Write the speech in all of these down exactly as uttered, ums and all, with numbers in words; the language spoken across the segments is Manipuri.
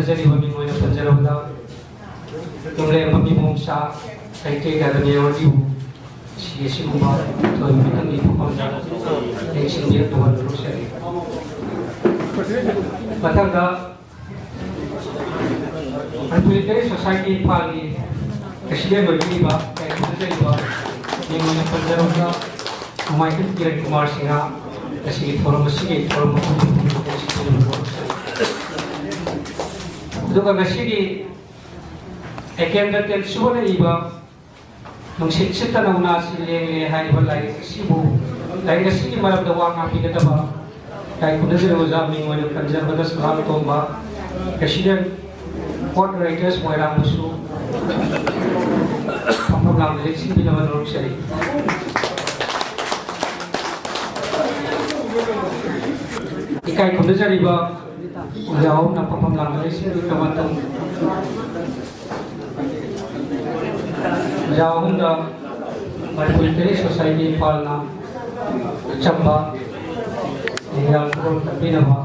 ꯍꯥꯏꯖꯔꯤꯕ ꯃꯤꯡ ꯑꯣꯏꯅ ꯄꯟꯖꯔꯕꯗ, ꯌꯨꯝꯂꯦꯝꯕ ꯃꯤꯃꯣꯝꯆꯥ ꯀꯩꯊꯦꯜ ꯑꯦꯀꯥꯗꯃꯤ ꯑꯦꯋꯥꯔꯗ ꯄꯤꯕꯨ ꯁꯤ ꯑꯁꯤꯒꯨꯝꯕ ꯊꯣꯏꯕ ꯃꯤꯇꯝꯒꯤ ꯐꯝꯐꯝꯗ ꯂꯦꯡꯁꯤꯟꯕꯤꯔꯛꯅꯕ ꯅꯣꯜꯂꯨꯛꯆꯔꯤ꯫ ꯃꯊꯪꯗ ꯃꯅꯤꯄꯨꯔ ꯂꯤꯇꯔꯦꯔꯤ ꯁꯣꯁꯥꯏꯇꯤ ꯏꯝꯐꯥꯜꯒꯤ ꯄ꯭ꯔꯦꯁꯤꯗꯦꯟ ꯑꯣꯏꯕꯤꯔꯤꯕ, ꯀꯩ ꯈꯪꯖꯔꯤꯕ, ꯃꯤꯡ ꯑꯣꯏꯅ ꯄꯟꯖꯔꯕꯗ, ꯅꯣꯡꯃꯥꯏꯊꯦꯝ ꯀꯤꯔꯟ ꯀꯨꯃꯥꯔ ꯁꯤꯡꯍ ꯉꯁꯤꯒꯤ ꯊꯧꯔꯝ ꯑꯁꯤꯒꯤ ꯊꯧꯔꯝ ꯃꯄꯨ ꯑꯗꯨꯒ ꯉꯁꯤꯒꯤ ꯑꯦꯀꯦꯟꯗ꯭ꯔ ꯇꯦꯟ ꯁꯨꯕꯅ ꯏꯕ ꯅꯨꯡꯁꯤꯠ ꯁꯤꯠꯇꯅ ꯎꯅꯥꯁꯤ ꯂꯦꯡꯂꯦ ꯍꯥꯏꯔꯤꯕ ꯂꯥꯏꯔꯤꯛ ꯑꯁꯤꯕꯨ, ꯂꯥꯏꯔꯤꯛ ꯑꯁꯤꯒꯤ ꯃꯔꯝꯗ ꯋꯥ ꯉꯥꯡꯕꯤꯒꯗꯕ ꯏꯀꯥꯏ ꯈꯨꯝꯅꯖꯔꯤꯕ ꯑꯣꯖꯥ ꯃꯤꯡ ꯑꯣꯏꯅ ꯄꯟꯖꯔꯕꯗ ꯁꯣꯂꯥꯡ ꯇꯣꯝꯕ, ꯄ꯭ꯔꯦꯁꯤꯗꯦꯟ, ꯕꯣꯔꯗ ꯔꯥꯏꯇꯔꯁ ꯃꯣꯏꯔꯥꯡꯕꯨꯁꯨ ꯐꯝꯐꯝ ꯂꯥꯡꯗ ꯂꯦꯡꯁꯤꯟꯕꯤꯅꯕ ꯅꯣꯜꯂꯨꯛꯆꯔꯤ꯫ ꯏꯀꯥꯏ ꯈꯨꯝꯅꯖꯔꯤꯕ ꯑꯣꯖꯥ ꯑꯍꯨꯝꯅ ꯐꯝꯐꯝ ꯂꯥꯡꯗ ꯂꯦꯡꯁꯤꯟꯕꯤꯔꯕ ꯃꯇꯨꯡ, ꯑꯣꯖꯥ ꯑꯍꯨꯝꯗ ꯃꯅꯤꯄꯨꯔ ꯂꯤꯇꯔꯦꯔꯤ ꯁꯣꯁꯥꯏꯇꯤ ꯏꯝꯐꯥꯜꯅ ꯑꯆꯝꯕ ꯂꯤꯂꯥ ꯈꯨꯗꯣꯜ ꯇꯝꯕꯤꯅꯕ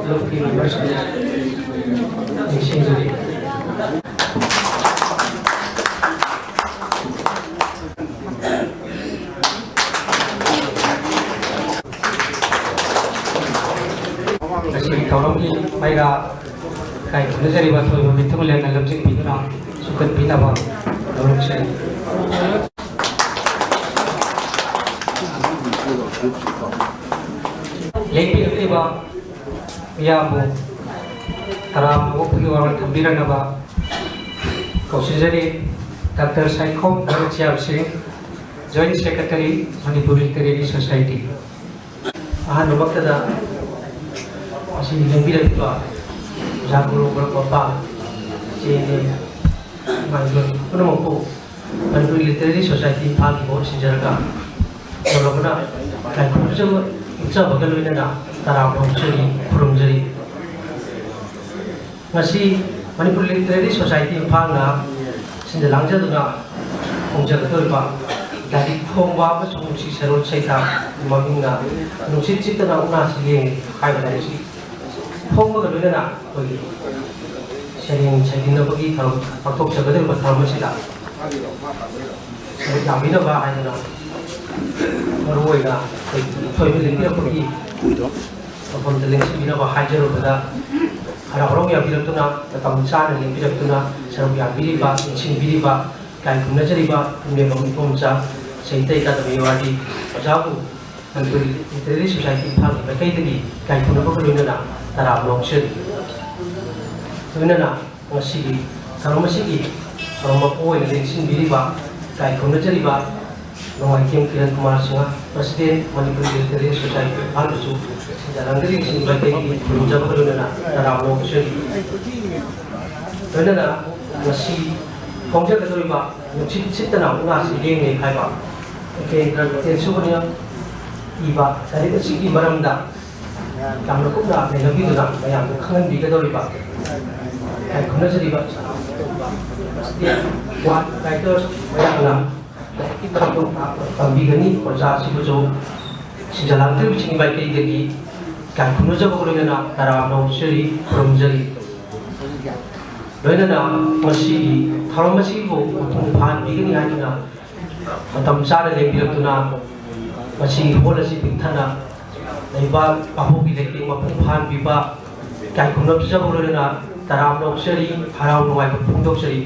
ꯂꯨꯞꯀꯤ ꯃꯦꯝꯕꯔꯁꯤꯡ ꯅꯤꯡꯁꯤꯡꯖꯔꯤ꯫ ꯉꯁꯤꯒꯤ ꯊꯧꯔꯝꯒꯤ ꯃꯩꯔꯥ ꯏꯀꯥꯏ ꯈꯨꯝꯅꯖꯔꯤꯕ ꯊꯣꯏꯕ ꯃꯤꯊꯨꯡꯂꯦꯟꯅ ꯂꯝꯖꯤꯡꯕꯤꯗꯨꯅ ꯆꯨꯡꯈꯠꯄꯤꯅꯕ ꯅꯣꯜꯂꯨꯛꯆꯔꯤ꯫ ꯂꯦꯡꯕꯤꯔꯛꯂꯤꯕ ꯃꯤꯌꯥꯝꯕꯨ ꯇꯔꯥꯝꯅ ꯑꯣꯛꯄꯒꯤ ꯋꯥꯔꯣꯜ ꯊꯝꯕꯤꯔꯛꯅꯕ ꯀꯧꯁꯤꯟꯖꯔꯤ꯫ Doctor Saikhom Bharat Shyam Singh, joint secretary, Manipur literary society. ꯑꯍꯥꯟꯕꯃꯛꯇꯗ ꯑꯁꯤ ꯂꯦꯡꯕꯤꯔꯛꯂꯤꯕ ꯑꯣꯖꯥ ꯒꯨꯔꯨ ꯒꯣꯔꯈ ꯃꯄꯥ, ꯏꯆꯦ ꯏꯅꯦ, ꯏꯃꯥ ꯏꯕꯦꯜ ꯄꯨꯝꯅꯃꯛꯄꯨ ꯃꯅꯤꯄꯨꯔ ꯂꯤꯇꯔꯦꯔꯤ ꯁꯣꯁꯥꯏꯇꯤ ꯏꯝꯐꯥꯜꯒꯤ ꯃꯍꯨꯠ ꯁꯤꯟꯖꯔꯒ ꯇꯧꯔꯕꯅ ꯂꯥꯏ ꯈꯨꯔꯨꯝꯖꯕ, ꯎꯠꯆꯕꯒ ꯂꯣꯏꯅꯅ ꯇꯔꯥꯝꯅ ꯑꯣꯛꯆꯔꯤ, ꯈꯨꯔꯨꯝꯖꯔꯤ꯫ ꯉꯁꯤ ꯃꯅꯤꯄꯨꯔ ꯂꯤꯇꯔꯦꯔꯤ ꯁꯣꯁꯥꯏꯇꯤ ꯏꯝꯐꯥꯜꯅ ꯁꯤꯟꯖ ꯂꯥꯡꯖꯗꯨꯅ ꯐꯣꯡꯖꯒꯗꯧꯔꯤꯕ ꯂꯥꯏꯔꯤꯛ ꯐꯣꯡꯕ ꯑꯃꯁꯨꯡ ꯅꯨꯡꯁꯤ ꯁꯩꯔꯣꯜ ꯁꯩꯊꯥ ꯃꯃꯤꯡꯅ ꯅꯨꯡꯁꯤꯠ ꯁꯤꯠꯇꯅ ꯎꯅꯥꯁꯤ ꯂꯦꯡꯂꯦ ꯍꯥꯏꯕ ꯂꯥꯏꯔꯤꯛꯁꯤ ꯐꯣꯡꯕꯒ ꯂꯣꯏꯅꯅ ꯑꯩꯈꯣꯏꯒꯤ ꯁꯩꯔꯦꯡ ꯁꯩꯕꯤꯅꯕꯒꯤ ꯊꯧꯔꯝ ꯄꯥꯡꯊꯣꯛꯆꯒꯗꯧꯔꯤꯕ ꯊꯧꯔꯝ ꯑꯁꯤꯗ ꯁꯔꯨꯛ ꯌꯥꯕꯤꯅꯕ ꯍꯥꯏꯗꯅ ꯃꯔꯨꯑꯣꯏꯅ ꯑꯩꯈꯣꯏꯒꯤ ꯊꯣꯏꯕ ꯂꯦꯡꯕꯤꯔꯛꯄꯒꯤ ꯃꯐꯝꯗ ꯂꯦꯡꯁꯤꯟꯕꯤꯅꯕ ꯍꯥꯏꯖꯔꯨꯕꯗ ꯍꯔꯥꯎ ꯍꯔꯥꯎ ꯌꯥꯕꯤꯔꯛꯇꯨꯅ ꯃꯇꯝ ꯆꯥꯅ ꯂꯦꯡꯕꯤꯔꯛꯇꯨꯅ ꯁꯔꯨꯛ ꯌꯥꯕꯤꯔꯤꯕ ꯂꯦꯡꯁꯤꯟꯕꯤꯔꯤꯕ ꯏꯀꯥꯏ ꯈꯨꯝꯅꯖꯔꯤꯕ ꯏꯃꯦꯝꯕꯝ ꯏꯄꯣꯝꯆꯥ ꯁꯍꯤꯇ꯭ꯌ ꯑꯦꯀꯥꯗꯃꯤ ꯑꯦꯋꯥꯔꯗꯤ ꯑꯣꯖꯥꯕꯨ ꯃꯅꯤꯄꯨꯔ ꯂꯤꯇꯔꯦꯔꯤ ꯁꯣꯁꯥꯏꯇꯤ ꯏꯝꯐꯥꯜꯒꯤ ꯃꯥꯏꯀꯩꯗꯒꯤ ꯏꯀꯥꯏ ꯈꯨꯝꯅꯕꯒ ꯂꯣꯏꯅꯅ ꯇꯔꯥꯝꯅ ꯑꯣꯛꯆꯔꯤ꯫ ꯂꯣꯏꯅꯅ ꯉꯁꯤꯒꯤ ꯊꯧꯔꯝ ꯑꯁꯤꯒꯤ ꯊꯧꯔꯝ ꯃꯄꯨ ꯑꯣꯏꯅ ꯂꯦꯡꯁꯤꯟꯕꯤꯔꯤꯕ ꯏꯀꯥꯏ ꯈꯨꯝꯅꯖꯔꯤꯕ Nongmaithem Kiran Kumar Singh, president, Manipur literary society ꯏꯝꯐꯥꯜꯕꯨꯁꯨ ꯁꯤꯟꯖꯥ ꯂꯥꯡꯖꯔꯤꯕꯁꯤꯡꯒꯤ ꯃꯥꯏꯀꯩꯗꯒꯤ ꯈꯨꯔꯨꯝꯖꯕꯒ ꯂꯣꯏꯅꯅ ꯇꯔꯥꯝꯅ ꯑꯣꯛꯆꯔꯤ꯫ ꯂꯣꯏꯅꯅ ꯉꯁꯤ ꯐꯣꯡꯖꯒꯗꯧꯔꯤꯕ ꯅꯨꯡꯁꯤꯠ ꯁꯤꯠꯇꯅ ꯃꯨꯛꯅꯥꯁꯤ ꯂꯦꯡꯂꯦ ꯍꯥꯏꯕ ꯑꯦꯀꯦꯟꯗ꯭ꯔ ꯇꯦꯟꯁꯨꯕꯅ ꯏꯕ ꯂꯥꯏꯔꯤꯛ ꯑꯁꯤꯒꯤ ꯃꯔꯝꯗ ꯌꯥꯝꯅ ꯀꯨꯞꯅ ꯅꯩꯅꯕꯤꯗꯨꯅ ꯃꯌꯥꯝꯗ ꯈꯪꯍꯟꯕꯤꯒꯗꯧꯔꯤꯕ ꯏꯀꯥꯏ ꯈꯨꯝꯅꯖꯔꯤꯕ ꯋꯥꯔꯗ ꯔꯥꯏꯇꯔꯁ ꯃꯌꯥꯝꯅ ꯂꯥꯏꯔꯤꯛꯀꯤ ꯃꯔꯝꯗ ꯇꯝꯕꯤꯒꯅꯤ꯫ ꯑꯣꯖꯥ ꯑꯁꯤꯕꯨꯁꯨ ꯁꯤꯟꯖꯥ ꯂꯥꯡꯖꯔꯤꯕꯁꯤꯡꯒꯤ ꯃꯥꯏꯀꯩꯗꯒꯤ ꯏꯀꯥꯏ ꯈꯨꯝꯅꯖꯕꯒ ꯂꯣꯏꯅꯅ ꯇꯔꯥꯝꯅ ꯑꯣꯛꯆꯔꯤ, ꯈꯨꯔꯨꯝꯖꯔꯤ꯫ ꯂꯣꯏꯅꯅ ꯃꯁꯤꯒꯤ ꯊꯧꯔꯝ ꯑꯁꯤꯕꯨ ꯃꯄꯨꯡ ꯐꯥꯍꯟꯕꯤꯒꯅꯤ ꯍꯥꯏꯗꯨꯅ ꯃꯇꯝ ꯆꯥꯅ ꯂꯦꯡꯕꯤꯔꯛꯇꯨꯅ ꯃꯁꯤꯒꯤ ꯍꯣꯜ ꯑꯁꯤ ꯄꯤꯛꯊꯟꯅ ꯂꯩꯕ ꯚꯥꯕꯣꯛꯀꯤ ꯂꯩꯇꯦꯡ ꯃꯄꯨꯡ ꯐꯥꯍꯟꯕꯤꯕ ꯏꯀꯥꯏ ꯈꯨꯝꯅꯖꯕꯒ ꯂꯣꯏꯅꯅ ꯇꯔꯥꯝꯅ ꯑꯣꯛꯆꯔꯤ, ꯍꯔꯥꯎ ꯅꯨꯡꯉꯥꯏꯕ ꯐꯣꯡꯗꯣꯛꯆꯔꯤ꯫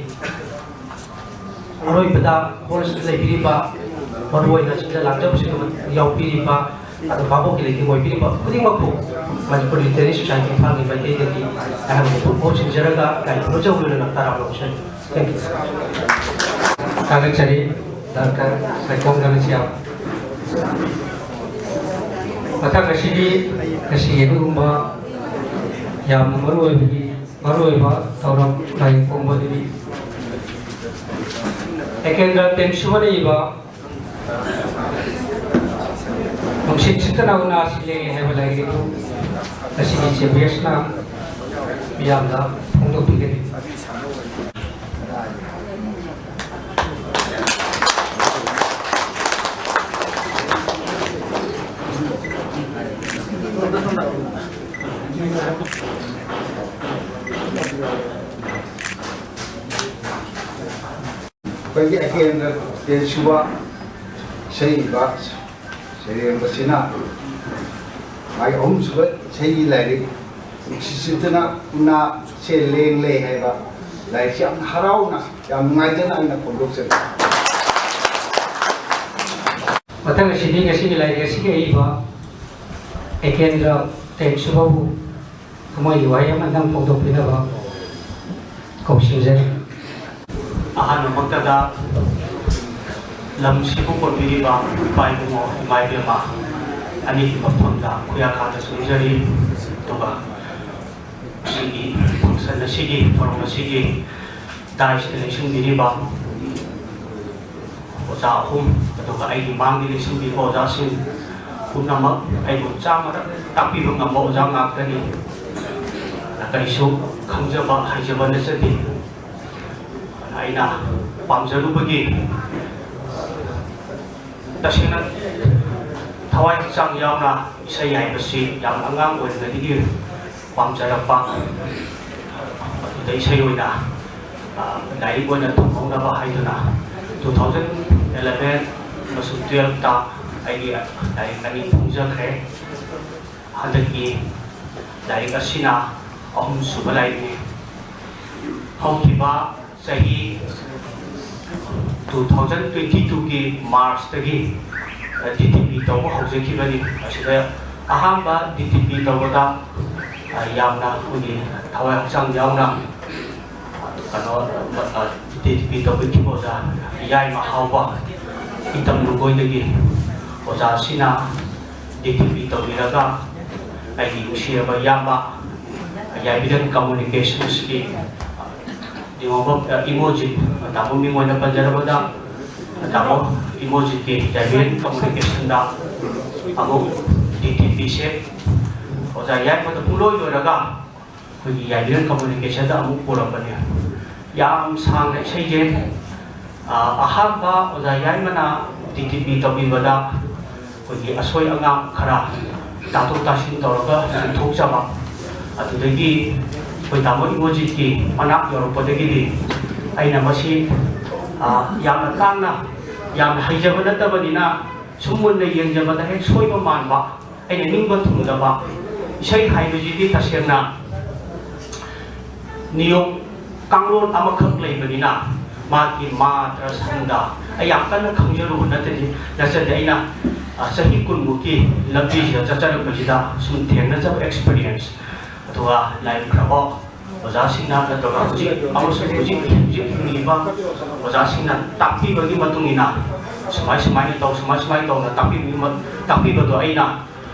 ꯑꯔꯣꯏꯕꯗ ꯍꯣꯜ ꯑꯁꯤꯗ ꯂꯩꯕꯤꯔꯤꯕ ꯃꯔꯨꯑꯣꯏꯅ ꯁꯤꯗ ꯂꯥꯛꯆꯕꯁꯤꯡ ꯌꯥꯎꯕꯤꯔꯤꯕ ꯑꯗꯨ ꯚꯥꯕꯣꯛꯀꯤ ꯂꯩꯇꯦꯡ ꯑꯣꯏꯕꯤꯔꯤꯕ ꯈꯨꯗꯤꯡꯃꯛꯄꯨ ꯃꯅꯤꯄꯨꯔ ꯂꯤꯇꯔꯦꯔꯤ ꯁꯣꯁꯥꯏꯇꯤ ꯏꯝꯐꯥꯜꯒꯤ ꯃꯥꯏꯀꯩꯗꯒꯤ ꯑꯩꯍꯥꯛꯅ ꯄꯨꯛꯅꯤꯡ ꯆꯤꯡꯖꯔꯒ ꯏꯀꯥꯏ ꯈꯨꯝꯅꯖꯕ ꯂꯣꯏꯅꯅ ꯇꯔꯥꯝꯅ ꯑꯣꯛꯆꯔꯤ꯫ Thank you. ꯊꯥꯒꯠꯆꯔꯤ ꯗꯥꯛꯇꯔ ꯁꯥꯏꯈꯣꯝ ꯒꯥꯂꯤꯁꯤꯌꯥ꯫ ꯃꯊꯪ ꯑꯁꯤꯗꯤ ꯉꯁꯤꯒꯤ ꯑꯗꯨꯒꯨꯝꯕ ꯌꯥꯝꯅ ꯃꯔꯨ ꯑꯣꯏꯕꯒꯤ ꯃꯔꯨꯑꯣꯏꯕ ꯊꯧꯔꯝ ꯂꯥꯏ ꯐꯣꯡꯕꯗꯨꯅꯤ꯫ ꯑꯦꯀꯦꯟꯗ꯭ꯔ ꯇꯦꯟꯁꯨꯃꯅ ꯏꯕ ꯅꯨꯡꯁꯤꯠ ꯁꯤꯠꯇꯅ ꯎꯅꯥ ꯁꯤꯠꯂꯦ ꯍꯥꯏꯕ ꯂꯥꯏꯔꯤꯛ ꯑꯗꯨ ꯉꯁꯤꯒꯤ ꯆꯦꯝꯄꯤꯌꯟꯁꯅ ꯃꯤꯌꯥꯝꯗ ꯐꯣꯡꯗꯣꯛꯄꯤꯒꯅꯤ꯫ ꯑꯩꯒꯤ ꯑꯀꯦꯟꯗ ꯇꯦꯟꯁꯨꯕ ꯏꯁꯩ ꯏꯕ ꯁꯩꯔꯦꯡꯕꯁꯤꯅ ꯃꯥꯒꯤ ꯑꯍꯨꯝꯁꯨꯕ ꯏꯁꯩꯒꯤ ꯂꯥꯏꯔꯤꯛ ꯅꯨꯡꯁꯤꯠꯁꯤꯠꯇꯅ ꯎꯅꯥꯁꯦ ꯂꯦꯡꯂꯦ ꯍꯥꯏꯕ ꯂꯥꯏꯔꯤꯛꯁꯤ ꯌꯥꯝ ꯍꯔꯥꯎꯅ, ꯌꯥꯝ ꯅꯨꯡꯉꯥꯏꯖꯅ ꯑꯩꯅ ꯐꯣꯡꯗꯣꯛꯆꯔꯤ꯫ ꯃꯊꯪ ꯑꯁꯤꯗꯤ ꯉꯁꯤꯒꯤ ꯂꯥꯏꯔꯤꯛ ꯑꯁꯤꯒꯤ ꯑꯏꯕ ꯑꯦꯀꯦꯟꯗ꯭ꯔ ꯇꯦꯟꯁꯨꯕꯕꯨ ꯊꯃꯣꯏꯒꯤ ꯋꯥꯍꯩ ꯑꯃꯇꯪ ꯐꯣꯡꯗꯣꯛꯄꯤꯅꯕ ꯀꯧꯁꯤꯟꯖꯔꯤ꯫ ꯑꯍꯥꯟꯕꯃꯛꯇꯗ ꯂꯝꯁꯤꯕꯨ ꯀꯣꯟꯕꯤꯔꯤꯕ ꯏꯄꯥ ꯏꯕꯨꯡꯉꯣ, ꯏꯃꯥ ꯏꯕꯦꯝꯃ ꯑꯅꯤꯒꯤ ꯃꯐꯝꯗ ꯈꯨꯌꯥꯈꯥꯗ ꯆꯣꯡꯖꯔꯤ꯫ ꯑꯗꯨꯒ ꯑꯁꯤꯒꯤ ꯐꯪꯁꯟ ꯑꯁꯤꯒꯤ, ꯊꯧꯔꯝ ꯑꯁꯤꯒꯤ ꯗꯥꯏꯁꯇ ꯂꯦꯡꯁꯤꯟꯕꯤꯔꯤꯕ ꯑꯣꯖꯥ ꯑꯍꯨꯝ, ꯑꯗꯨꯒ ꯑꯩꯒꯤ ꯃꯥꯡꯗ ꯂꯦꯡꯁꯤꯟꯕꯤꯕ ꯑꯣꯖꯥꯁꯤꯡ ꯄꯨꯝꯅꯃꯛ, ꯑꯩꯕꯨ ꯆꯥꯝꯃꯔꯛ ꯇꯥꯛꯄꯤꯕ ꯉꯝꯕ ꯑꯣꯖꯥ ꯉꯥꯛꯇꯅꯤ꯫ ꯀꯔꯤꯁꯨ ꯈꯪꯖꯕ ꯍꯩꯖꯕ ꯅꯠꯆꯗꯦ꯫ ꯑꯩꯅ ꯄꯥꯝꯖꯔꯨꯕꯒꯤ, ꯇꯁꯦꯡꯅ ꯊꯋꯥꯏ ꯍꯛꯆꯥꯡ ꯌꯥꯎꯅ ꯏꯁꯩ ꯍꯥꯏꯕꯁꯤ ꯌꯥꯝ ꯑꯉꯥꯡ ꯑꯣꯏꯔꯤꯉꯩꯗꯒꯤ ꯄꯥꯝꯖꯔꯛꯄ꯫ ꯑꯗꯨꯗ ꯏꯁꯩ ꯑꯣꯏꯅ, ꯑ, ꯂꯥꯏꯔꯤꯛ ꯑꯣꯏꯅ ꯊꯝꯍꯧꯅꯕ ꯍꯥꯏꯗꯨꯅ two thousand eleven ꯑꯃꯁꯨꯡ twelveꯇ ꯑꯩꯒꯤ ꯂꯥꯏꯔꯤꯛ ꯑꯅꯤ ꯐꯣꯡꯖꯈ꯭ꯔꯦ꯫ ꯍꯟꯗꯛꯀꯤ ꯂꯥꯏꯔꯤꯛ ꯑꯁꯤꯅ ꯑꯍꯨꯝꯁꯨꯕ ꯂꯥꯏꯔꯤꯛꯅꯤ꯫ ꯍꯧꯈꯤꯕ ꯆꯍꯤ two thousand twenty twoꯒꯤ Marchꯇꯒꯤ DTP ꯇꯧꯕ ꯍꯧꯖꯈꯤꯕꯅꯤ꯫ ꯑꯁꯤꯗ ꯑꯍꯥꯟꯕ DTP ꯇꯧꯕꯗ, ꯑ, ꯌꯥꯝꯅ ꯑꯩꯈꯣꯏꯒꯤ ꯊꯋꯥꯏ ꯍꯛꯆꯥꯡ ꯌꯥꯎꯅ, ꯀꯩꯅꯣ, ꯑ, DTP ꯇꯧꯕꯤꯈꯤꯕ ꯑꯣꯖꯥ ꯌꯥꯏꯃ ꯍꯥꯎꯕ ꯏꯇꯝ ꯂꯨꯒꯣꯏꯗꯒꯤ ꯑꯣꯖꯥ ꯑꯁꯤꯅ DTP ꯇꯧꯕꯤꯔꯒ ꯑꯩꯒꯤ ꯅꯨꯡꯁꯤꯔꯕ ꯏꯌꯥꯝꯕ ꯌꯥꯏꯕꯤꯔꯦꯟ Communicationsꯀꯤ ꯗꯤꯃꯣꯕ, ꯑ, ꯏꯃꯣꯖꯤꯠ, ꯇꯥꯃꯣ ꯃꯤꯡ ꯑꯣꯏꯅ ꯄꯟꯖꯔꯕꯗ, ꯇꯥꯃꯣ ꯏꯃꯣꯖꯤꯠꯀꯤ ꯌꯥꯏꯕꯤꯔꯦꯟ Communicationꯗ ꯑꯃꯨꯛ DTPꯁꯦ ꯑꯣꯖꯥ ꯌꯥꯏꯃꯗ ꯄꯨꯡꯂꯣꯏ ꯂꯣꯏꯔꯒ ꯑꯩꯈꯣꯏꯒꯤ ꯌꯥꯏꯕꯤꯔꯦꯟ Communicationꯗ ꯑꯃꯨꯛ ꯄꯨꯔꯛꯄꯅꯦ꯫ ꯌꯥꯝ ꯁꯥꯡꯅ ꯏꯁꯩꯁꯦ, ꯑ, ꯑꯍꯥꯟꯕ ꯑꯣꯖꯥ ꯌꯥꯏꯃꯅ DTP ꯇꯧꯕꯤꯕꯗ ꯑꯩꯈꯣꯏꯒꯤ ꯑꯁꯣꯏ ꯑꯉꯥꯝ ꯈꯔ ꯇꯥꯊꯣꯛ ꯇꯥꯁꯤꯟ ꯇꯧꯔꯒ ꯆꯨꯝꯊꯣꯛꯆꯕ, ꯑꯗꯨꯗꯒꯤ ꯑꯩꯈꯣꯏ ꯇꯥꯃꯣ ꯏꯃꯣꯖꯤꯠꯀꯤ ꯃꯅꯥꯛ ꯌꯧꯔꯛꯄꯗꯒꯤꯗꯤ ꯑꯩꯅ ꯃꯁꯤ, ꯌꯥꯝꯅ ꯇꯥꯡꯅ, ꯌꯥꯝꯅ ꯍꯩꯖꯕ ꯅꯠꯇꯕꯅꯤꯅ, ꯁꯨꯝ ꯃꯨꯟꯅ ꯌꯦꯡꯖꯕꯗ ꯍꯦꯛ ꯁꯣꯏꯕ ꯃꯥꯟꯕ, ꯑꯩꯅ ꯅꯤꯡꯕ ꯊꯨꯡꯗꯕ꯫ ꯏꯁꯩ ꯍꯥꯏꯕꯁꯤꯗꯤ ꯇꯁꯦꯡꯅ ꯅꯤꯌꯣꯝ ꯀꯥꯡꯂꯣꯟ ꯑꯃꯈꯛ ꯂꯩꯕꯅꯤꯅ, ꯃꯥꯒꯤ ꯃꯥꯇ꯭ꯔ ꯁꯟꯗ ꯑꯩ ꯌꯥꯝ ꯀꯟꯅ ꯈꯪꯖꯔꯨꯕ ꯅꯠꯇꯗꯤ, ꯅꯠꯇ꯭ꯔꯗꯤ ꯑꯩꯅ, ꯑ, ꯆꯍꯤ ꯀꯨꯟꯃꯨꯛꯀꯤ ꯂꯝꯕꯤꯁꯤꯗ ꯆꯠꯆꯔꯛꯄꯁꯤꯗ ꯁꯨꯝ ꯊꯦꯡꯅꯖꯕ experience, ꯑꯗꯨꯒ ꯂꯥꯏꯔꯤꯛ ꯈꯔ ꯑꯣꯖꯥꯁꯤꯡꯅ ꯅꯠꯇ꯭ꯔꯒ ꯍꯧꯖꯤꯛ ꯑꯃꯁꯨꯡ ꯍꯧꯖꯤꯛ ꯍꯧꯖꯤꯛ ꯍꯤꯡꯂꯤꯕ ꯑꯣꯖꯥꯁꯤꯡꯅ ꯇꯥꯛꯄꯤꯕꯒꯤ ꯃꯇꯨꯡ ꯏꯟꯅ ꯁꯨꯃꯥꯏ ꯁꯨꯃꯥꯏꯅ ꯇꯧ, ꯁꯨꯃꯥꯏ ꯁꯨꯃꯥꯏꯅ ꯇꯧꯅ ꯇꯥꯛꯄꯤꯕꯒꯤ ꯃ-, ꯇꯥꯛꯄꯤꯕꯗꯣ ꯑꯩꯅ,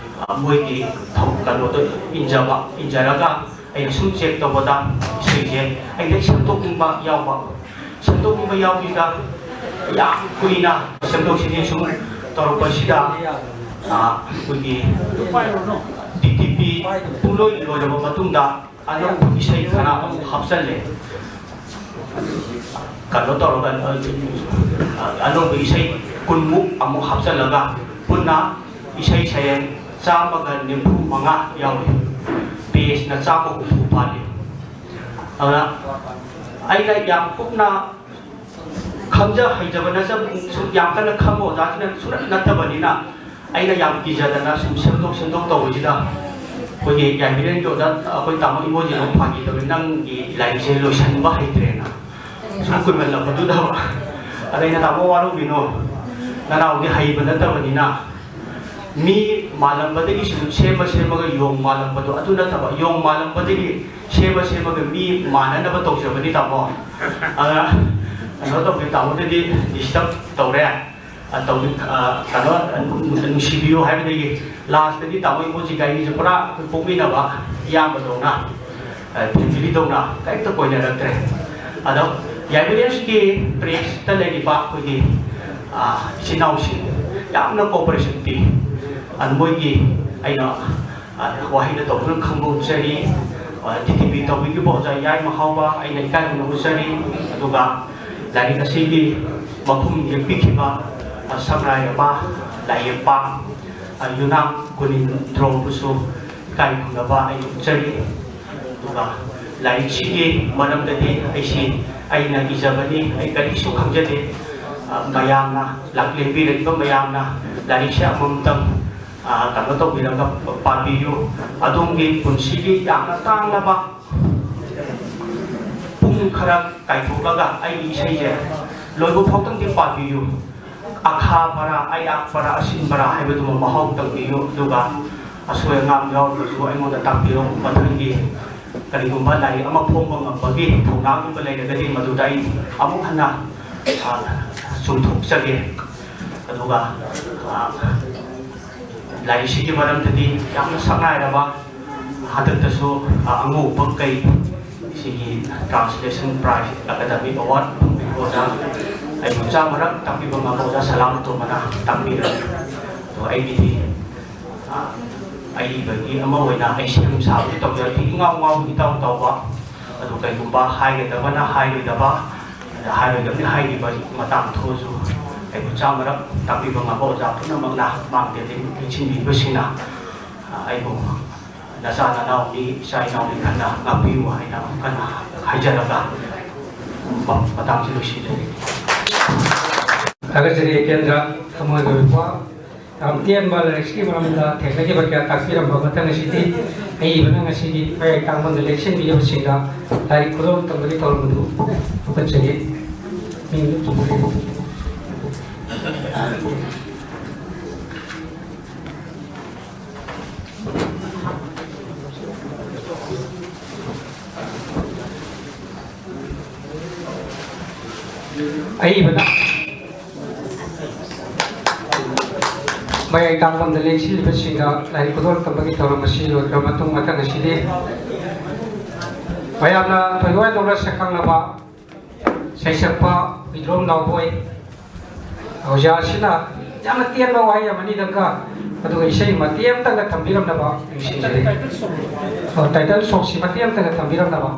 ꯑ, ꯃꯣꯏꯒꯤ ꯊꯧ-, ꯀꯩꯅꯣꯗꯣ ꯏꯟꯖꯕ, ꯏꯟꯖꯔꯒ ꯑꯩꯅ ꯁꯨꯝ check ꯇꯧꯕꯗ ꯏꯁꯩꯁꯦ ꯑꯩꯅ ꯁꯦꯝꯗꯣꯛꯅꯤꯡꯕ ꯌꯥꯎꯕ, ꯁꯦꯝꯗꯣꯛꯅꯤꯡꯕ ꯌꯥꯎꯕꯁꯤꯗ ꯌꯥꯝ ꯀꯨꯏꯅ ꯁꯦꯝꯗꯣꯛ ꯁꯦꯝꯖꯤꯟ ꯁꯨꯝ ꯇꯧꯔꯛꯄꯁꯤꯗ, ꯑ, ꯑꯩꯈꯣꯏꯒꯤ ꯇꯤ ꯇꯤ ꯄꯤ ꯄꯨꯡꯂꯣꯏ ꯂꯣꯏꯔꯕ ꯃꯇꯨꯡꯗ ꯑꯅꯧꯕ ꯏꯁꯩ ꯈꯔ ꯑꯃꯨꯛ ꯍꯥꯞꯆꯜꯂꯦ꯫ ꯀꯩꯅꯣ ꯇꯧꯔꯒ, ꯑ, ꯑꯅꯧꯕ ꯏꯁꯩ ꯀꯨꯟꯃꯨꯛ ꯑꯃꯨꯛ ꯍꯥꯞꯆꯜꯂꯒ ꯄꯨꯟꯅ ꯏꯁꯩ ꯁꯩꯔꯦꯡ ꯆꯥꯝꯃꯒ ꯅꯤꯐꯨ ꯃꯉꯥ ꯌꯥꯎꯔꯤ꯫ Pageꯅ ꯆꯥꯝꯃ ꯍꯨꯝꯐꯨ ꯐꯥꯜꯂꯤ꯫ ꯑꯗꯨꯅ ꯑꯩꯅ ꯌꯥꯝ ꯀꯨꯞꯅ ꯈꯪꯖ ꯍꯩꯖꯕ ꯅꯠꯆꯕ, ꯁꯨꯝ ꯌꯥꯝ ꯀꯟꯅ ꯈꯪꯕ ꯑꯣꯖꯥꯁꯤꯅ ꯁꯨꯡꯅꯠ ꯅꯠꯇꯕꯅꯤꯅ, ꯑꯩꯅ ꯌꯥꯝ ꯀꯤꯖꯗꯅ ꯁꯨꯝ ꯁꯦꯝꯗꯣꯛ ꯁꯦꯝꯗꯣꯛ ꯇꯧꯕꯁꯤꯗ, ꯑꯩꯈꯣꯏꯒꯤ ꯌꯥꯏꯐꯔꯦꯟꯒꯤ ꯑꯣꯖꯥ, ꯑꯩꯈꯣꯏ ꯇꯥꯃꯣ ꯏꯕꯣꯁꯤꯅ ꯐꯥꯒꯤ ꯇꯧꯋꯤ, "ꯅꯪꯒꯤ ꯂꯥꯏꯔꯤꯛꯁꯦ ꯂꯣꯏꯁꯤꯟꯕ ꯍꯩꯇ꯭ꯔꯦꯅ꯫ ꯁꯨꯝ ꯀꯨꯏꯃꯜꯂꯛꯄꯗꯨꯗ ꯑꯗ ꯑꯩꯅ, "ꯇꯥꯃꯣ, ꯋꯥꯔꯧꯕꯤꯅꯣ, ꯅꯅꯥꯎꯗꯤ ꯍꯩꯕ ꯅꯠꯇꯕꯅꯤꯅ, ꯃꯤ ꯃꯥꯜꯂꯝꯕꯗꯒꯤ ꯁꯨꯝ ꯁꯦꯝꯃ ꯁꯦꯝꯃꯒ ꯌꯣꯡ ꯃꯥꯜꯂꯝꯕꯗꯣ ꯑꯗꯨ ꯅꯠꯇꯕ, ꯌꯣꯡ ꯃꯥꯜꯂꯝꯕꯗꯒꯤ ꯁꯦꯝꯃ ꯁꯦꯝꯃꯒ ꯃꯤ ꯃꯥꯟꯅꯅꯕ ꯇꯧꯖꯕꯅꯤ, ꯇꯥꯃꯣ꯫ ꯑꯗ ꯀꯩꯅꯣ ꯇꯧꯕꯤ, ꯇꯥꯃꯣꯗꯗꯤ disturb ꯇꯧꯔꯦ꯫ ꯑ, ꯇꯧꯕꯤ-, ꯑ, ꯀꯩꯅꯣ, ꯑ, ꯅꯨꯡꯁꯤꯕꯤꯌꯨ" ꯍꯥꯏꯕꯗꯒꯤ lastꯇꯗꯤ ꯇꯥꯃꯣ ꯏꯕꯣꯁꯤ ꯏꯕꯥꯅꯤꯁꯦ ꯄꯨꯔꯥ ꯑꯩꯈꯣꯏ ꯄꯣꯛꯃꯤꯟꯅꯕ ꯏꯌꯥꯝꯕꯗꯧꯅ, ꯑ, family ꯗꯧꯅ ꯀꯔꯤꯝꯇ ꯀꯣꯏꯅꯔꯛꯇ꯭ꯔꯦ꯫ ꯑꯗꯣ ꯌꯥꯏꯐꯔꯦꯟꯁꯀꯤ pressꯇ ꯂꯩꯔꯤꯕ ꯑꯩꯈꯣꯏꯒꯤ, ꯑ, ꯏꯆꯤꯟ ꯏꯅꯥꯎꯁꯤꯡ ꯌꯥꯝꯅ cooperation ꯄꯤ꯫ ꯑꯗꯨ ꯃꯣꯏꯒꯤ ꯑꯩꯅ, ꯑ, ꯋꯥꯍꯩꯗ ꯇꯧꯗꯨꯅ ꯈꯪꯕ ꯎꯠꯆꯔꯤ꯫ ꯑ, ꯇꯤ ꯇꯤ ꯄꯤ ꯇꯧꯕꯤꯈꯤꯕ ꯑꯣꯖꯥ ꯌꯥꯏꯃ ꯍꯥꯎꯕ ꯑꯩꯅ ꯏꯀꯥꯏ ꯈꯨꯝꯅꯕ ꯎꯠꯆꯔꯤ꯫ ꯑꯗꯨꯒ ꯂꯥꯏꯔꯤꯛ ꯑꯁꯤꯒꯤ ꯃꯈꯨꯝ ꯌꯦꯛꯄꯤꯈꯤꯕ, ꯑ, ꯁꯝꯔꯥꯏꯔꯕ ꯂꯥꯏꯌꯦꯛꯄ, ꯑ, ꯌꯨꯅꯥꯝ ꯒꯨꯅꯤꯟꯗ꯭ꯔꯣꯕꯨꯁꯨ ꯏꯀꯥꯏ ꯈꯨꯝꯅꯕ ꯑꯩꯅ ꯎꯠꯆꯔꯤ꯫ ꯑꯗꯨꯒ ꯂꯥꯏꯔꯤꯛꯁꯤꯒꯤ ꯃꯔꯝꯗꯗꯤ ꯑꯩꯁꯤ ꯑꯩꯅ ꯏꯖꯕꯅꯤ, ꯑꯩ ꯀꯔꯤꯁꯨ ꯈꯪꯖꯗꯦ꯫ ꯑ, ꯃꯌꯥꯝꯅ, ꯂꯥꯛꯂꯦꯟꯕꯤꯔꯛꯏꯕ ꯃꯌꯥꯝꯅ ꯂꯥꯏꯔꯤꯛꯁꯦ ꯑꯃꯃꯝꯇꯪ, ꯑ, ꯀꯩꯅꯣ ꯇꯧꯕꯤꯔꯒ ꯄꯥꯕꯤꯌꯨ꯫ ꯑꯗꯣꯝꯒꯤ ꯄꯨꯟꯁꯤꯒꯤ ꯌꯥꯝꯅ ꯇꯥꯡꯂꯕ ꯄꯨꯡ ꯈꯔ ꯀꯥꯏꯊꯣꯛꯂꯒ ꯑꯩꯒꯤ ꯏꯁꯩꯁꯦ ꯂꯣꯏꯕ ꯐꯥꯎꯇꯪꯗꯤ ꯄꯥꯕꯤꯌꯨ꯫ ꯑꯈꯥ ꯄꯔꯥ, ꯑꯌꯥꯛ ꯄꯔꯥ, ꯑꯁꯤꯟ ꯄꯔꯥ ꯍꯥꯏꯕꯗꯨꯃ ꯃꯍꯥꯎ ꯇꯪꯕꯤꯌꯨ꯫ ꯑꯗꯨꯒ ꯑꯁꯣꯏ ꯑꯉꯥꯝ ꯌꯥꯎꯔꯒꯁꯨ ꯑꯩꯉꯣꯟꯗ ꯇꯥꯛꯄꯤꯔꯣ꯫ ꯃꯊꯪꯒꯤ ꯀꯔꯤꯒꯨꯝꯕ ꯂꯥꯏꯔꯤꯛ ꯑꯃ ꯐꯣꯡꯕ ꯉꯝꯕꯒꯤ ꯊꯧꯅꯥꯒꯨꯝꯕ ꯂꯩꯔꯒꯗꯤ ꯃꯗꯨꯗ ꯑꯩ ꯑꯃꯨꯛ ꯍꯟꯅ, ꯑ, ꯆꯨꯝꯊꯣꯛꯆꯒꯦ꯫ ꯑꯗꯨꯒ, ꯑ, ꯂꯥꯏꯔꯤꯛꯁꯤꯒꯤ ꯃꯔꯝꯗꯗꯤ ꯌꯥꯝꯅ ꯁꯛꯅꯥꯏꯔꯕ, ꯍꯟꯗꯛꯇꯁꯨ, ꯑ, ꯑꯉꯧꯕ ꯀꯩ ꯁꯤꯒꯤ translation prize, academic award ꯐꯪꯕꯤꯕ ꯑꯣꯖꯥ, ꯑꯩꯕꯨ ꯆꯥꯝꯃꯔꯛ ꯇꯥꯛꯄꯤꯕ ꯉꯝꯕ ꯑꯣꯖꯥ ꯁꯂꯥꯝ ꯇꯣꯝꯕꯅ ꯇꯥꯛꯄꯤꯔꯝꯃꯤ꯫ ꯑꯗꯣ ꯑꯩꯒꯤꯗꯤ, ꯑ, ꯑꯏꯕꯒꯤ ꯑꯃ ꯑꯣꯏꯅ ꯑꯩ ꯁꯦꯝ ꯁꯥꯕꯗꯤ ꯇꯧꯖꯔꯛꯇꯦ, ꯏꯉꯥꯎ ꯉꯥꯎ ꯏꯇꯥꯎ ꯇꯥꯎꯕ꯫ ꯑꯗꯨ ꯀꯩꯒꯨꯝꯕ ꯍꯥꯏꯒꯗꯕꯅ ꯍꯥꯏꯔꯣꯏꯗꯕ, ꯑꯗ ꯍꯥꯏꯔꯣꯏꯗꯕꯅꯤ ꯍꯥꯏꯈꯤꯕ ꯃꯇꯥꯡ ꯊꯣꯛꯑꯁꯨ, ꯑꯩꯕꯨ ꯆꯥꯝꯃꯔꯛ ꯇꯥꯛꯄꯤꯕ ꯉꯝꯕ ꯑꯣꯖꯥ ꯄꯨꯝꯅꯃꯛꯅ, ꯃꯥꯡꯗꯦ ꯂꯦꯡꯁꯤꯟꯕꯤꯕꯁꯤꯡꯅ, ꯑ, ꯑꯩꯕꯨ ꯅꯆꯥ ꯅꯅꯥꯎꯅꯤ, ꯏꯆꯥ ꯏꯅꯥꯎꯅꯤ ꯈꯟꯅ ꯉꯥꯛꯄꯤꯌꯨ ꯍꯥꯏꯅ ꯑꯃꯨꯛ ꯍꯟꯅ ꯍꯥꯏꯖꯔꯒ ꯃꯇꯥꯡꯁꯤ ꯂꯣꯏꯁꯤꯟꯖꯔꯤ꯫ ꯊꯥꯒꯠꯆꯔꯤ ꯀꯦꯟꯗ꯭ꯔ, ꯊꯃꯣꯏꯒꯤ ꯑꯣꯏꯕ ꯌꯥꯝ ꯇꯦꯟꯕ ꯂꯥꯏꯔꯤꯛꯁꯤꯒꯤ ꯃꯔꯝꯗ ꯊꯦꯡꯅꯈꯤꯕ ꯀꯌꯥ ꯇꯥꯛꯄꯤꯔꯝꯕ꯫ ꯃꯊꯪ ꯑꯁꯤꯗꯤ ꯑꯏꯕꯅ ꯉꯁꯤꯒꯤ ꯃꯌꯥꯏ ꯇꯥꯡꯕꯗ ꯂꯦꯡꯁꯤꯟꯕꯤꯔꯕꯁꯤꯡꯗ ꯂꯥꯏꯔꯤꯛ ꯈꯨꯗꯣꯜ ꯇꯝꯕꯒꯤ ꯊꯧꯔꯝ ꯑꯗꯨ ꯐꯒꯠꯆꯔꯤ꯫ ꯃꯤꯡꯗꯨ ꯆꯨꯝꯕꯤꯔꯕ? ꯑꯏꯕꯅ ꯃꯌꯥꯏ ꯇꯥꯡꯕꯝꯗ ꯂꯦꯡꯁꯤꯜꯂꯤꯕꯁꯤꯡꯗ ꯂꯥꯏꯔꯤꯛ ꯈꯨꯗꯣꯜ ꯇꯝꯕꯒꯤ ꯊꯧꯔꯝ ꯑꯁꯤ ꯂꯣꯏꯈ꯭ꯔꯕ ꯃꯇꯨꯡ, ꯃꯊꯪ ꯑꯁꯤꯗꯤ ꯃꯌꯥꯝꯅ ꯊꯣꯏꯗꯣꯛ ꯍꯦꯟꯗꯣꯛꯅ ꯁꯛꯈꯪꯂꯕ ꯁꯩꯁꯛꯄ ꯋꯤꯗ꯭ꯔꯣꯝ ꯅꯥꯎꯕꯣꯏ ꯑꯣꯖꯥꯁꯤꯅ ꯌꯥꯝꯅ ꯇꯦꯟꯕ ꯋꯥꯍꯩ ꯑꯃꯅꯤꯗꯪꯒ, ꯑꯗꯨꯒ ꯏꯁꯩ ꯃꯇꯦꯛ ꯑꯃꯇꯪꯒ ꯊꯝꯕꯤꯔꯝꯅꯕ ꯅꯤꯡꯁꯤꯡꯖꯔꯤ꯫ ꯑꯣ, title songꯁꯤ ꯃꯇꯦꯛ ꯑꯃꯇꯪꯒ ꯊꯝꯕꯤꯔꯝꯅꯕ꯫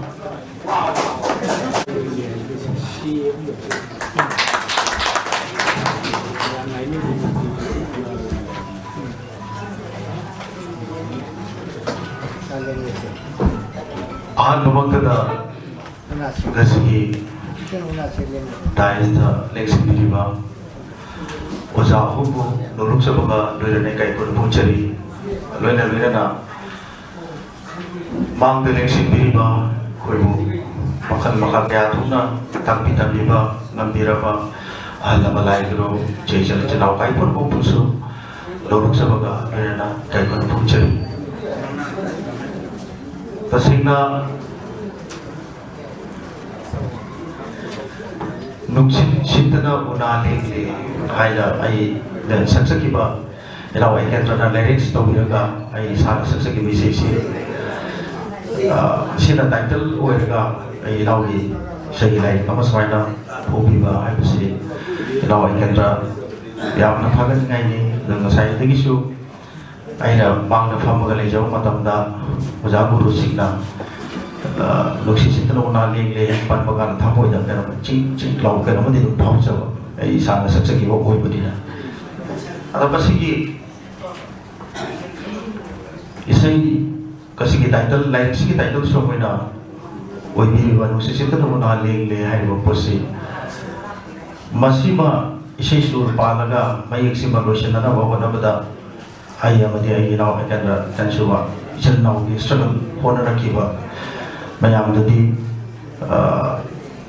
ꯑꯍꯥꯟꯕꯃꯛꯇꯗ ꯉꯁꯤꯒꯤ ꯗꯥꯏꯁꯇ ꯂꯦꯡꯁꯤꯟꯕꯤꯔꯤꯕ ꯑꯣꯖꯥ ꯑꯍꯨꯝꯕꯨ ꯅꯣꯂꯨꯛꯆꯕꯒ ꯂꯣꯏꯅꯅ ꯏꯀꯥꯏ ꯈꯨꯝꯅꯕ ꯐꯣꯡꯖꯔꯤ꯫ ꯂꯣꯏꯅ ꯂꯣꯏꯅꯅ ꯃꯥꯡꯗ ꯂꯦꯡꯁꯤꯟꯕꯤꯔꯤꯕ ꯑꯩꯈꯣꯏꯕꯨ ꯃꯈꯜ ꯃꯈꯥ ꯀꯌꯥ ꯊꯣꯛꯅ ꯇꯥꯛꯄꯤ ꯇꯝꯕꯤꯕ ꯉꯝꯕꯤꯔꯕ ꯑꯍꯜ ꯂꯃꯟ ꯂꯥꯏ ꯒꯨꯔꯨ, ꯏꯆꯦ ꯏꯆꯜ ꯏꯆꯤꯟ ꯏꯅꯥꯎ ꯏꯀꯥꯏ ꯈꯨꯝꯅꯕ ꯐꯣꯡꯁꯨ ꯅꯣꯂꯨꯛꯆꯕꯒ ꯂꯣꯏꯅꯅ ꯏꯀꯥꯏ ꯈꯨꯝꯅꯕ ꯐꯣꯡꯖꯔꯤ꯫ ꯇꯁꯦꯡꯅ ꯅꯨꯡꯁꯤꯠ ꯁꯤꯠꯇꯅ ꯎꯅꯥ ꯂꯦꯡꯂꯦ ꯍꯥꯏꯅ ꯑꯩꯅ ꯁꯛꯆꯈꯤꯕ ꯏꯅꯥꯎ ꯑꯦꯀꯦꯟꯗ꯭ꯔꯅ lyrics ꯇꯧꯕꯤꯔꯒ ꯑꯩ ꯏꯁꯥꯅ ꯁꯛꯆꯈꯤꯕ ꯏꯁꯩꯁꯤ, ꯑ, ꯁꯤꯅ title ꯑꯣꯏꯔꯒ ꯑꯩ ꯏꯅꯥꯎꯒꯤ ꯏꯁꯩꯒꯤ ꯂꯥꯏꯔꯤꯛ ꯑꯃ ꯁꯨꯃꯥꯏꯅ ꯐꯣꯡꯕꯤꯕ ꯍꯥꯏꯕꯁꯤ ꯏꯅꯥꯎ ꯑꯦꯀꯦꯟꯗ꯭ꯔ ꯌꯥꯝꯅ ꯊꯥꯒꯠꯅꯤꯡꯉꯥꯏꯅꯤ꯫ ꯑꯗꯨ ꯉꯁꯥꯏꯗꯒꯤꯁꯨ ꯑꯩꯅ ꯃꯥꯡꯗ ꯐꯝꯃꯒ ꯂꯩꯖꯕ ꯃꯇꯝꯗ ꯑꯣꯖꯥ ꯒꯨꯔꯨꯁꯤꯡꯅ, ꯑ, "ꯅꯨꯡꯁꯤꯠ ꯁꯤꯠꯇꯅ ꯎꯅꯥ ꯂꯦꯡꯂꯦ" ꯄꯟꯕ ꯀꯥꯟꯗ ꯊꯃꯣꯏꯗ ꯀꯩꯅꯣ ꯆꯤꯡ ꯆꯤꯡ ꯂꯥꯎꯕ ꯀꯩꯅꯣꯝꯃꯗꯤ ꯑꯗꯨꯝ ꯐꯥꯎꯖꯕ, ꯑꯩ ꯏꯁꯥꯅ ꯁꯛꯆꯈꯤꯕ ꯑꯣꯏꯕꯅꯤꯅ꯫ ꯑꯗꯣ ꯃꯁꯤꯒꯤ ꯏꯁꯩ ꯑꯁꯤꯒꯤ title, ꯂꯥꯏꯔꯤꯛꯁꯤꯒꯤ title song ꯑꯣꯏꯅ ꯑꯣꯏꯕꯤꯔꯤꯕ "ꯅꯨꯡꯁꯤꯠ ꯁꯤꯠꯇꯅ ꯎꯅꯥ ꯂꯦꯡꯂꯦ" ꯍꯥꯏꯔꯤꯕ ꯄꯣꯠꯁꯤ, ꯃꯁꯤꯃ ꯏꯁꯩ ꯁꯨꯔ ꯄꯥꯜꯂꯒ ꯃꯌꯦꯛꯁꯤꯃ ꯂꯣꯏꯁꯤꯟꯅꯅꯕ ꯍꯣꯠꯅꯕꯗ ꯑꯩ ꯑꯃꯗꯤ ꯑꯩꯒꯤ ꯏꯅꯥꯎ ꯑꯦꯀꯦꯟꯗ꯭ꯔ ꯇꯟꯁꯨꯕ ꯏꯆꯤꯜ ꯏꯅꯥꯎꯒꯤ struggle ꯍꯣꯠꯅꯔꯛꯈꯤꯕ ꯃꯌꯥꯝꯗꯨꯗꯤ, ꯑ,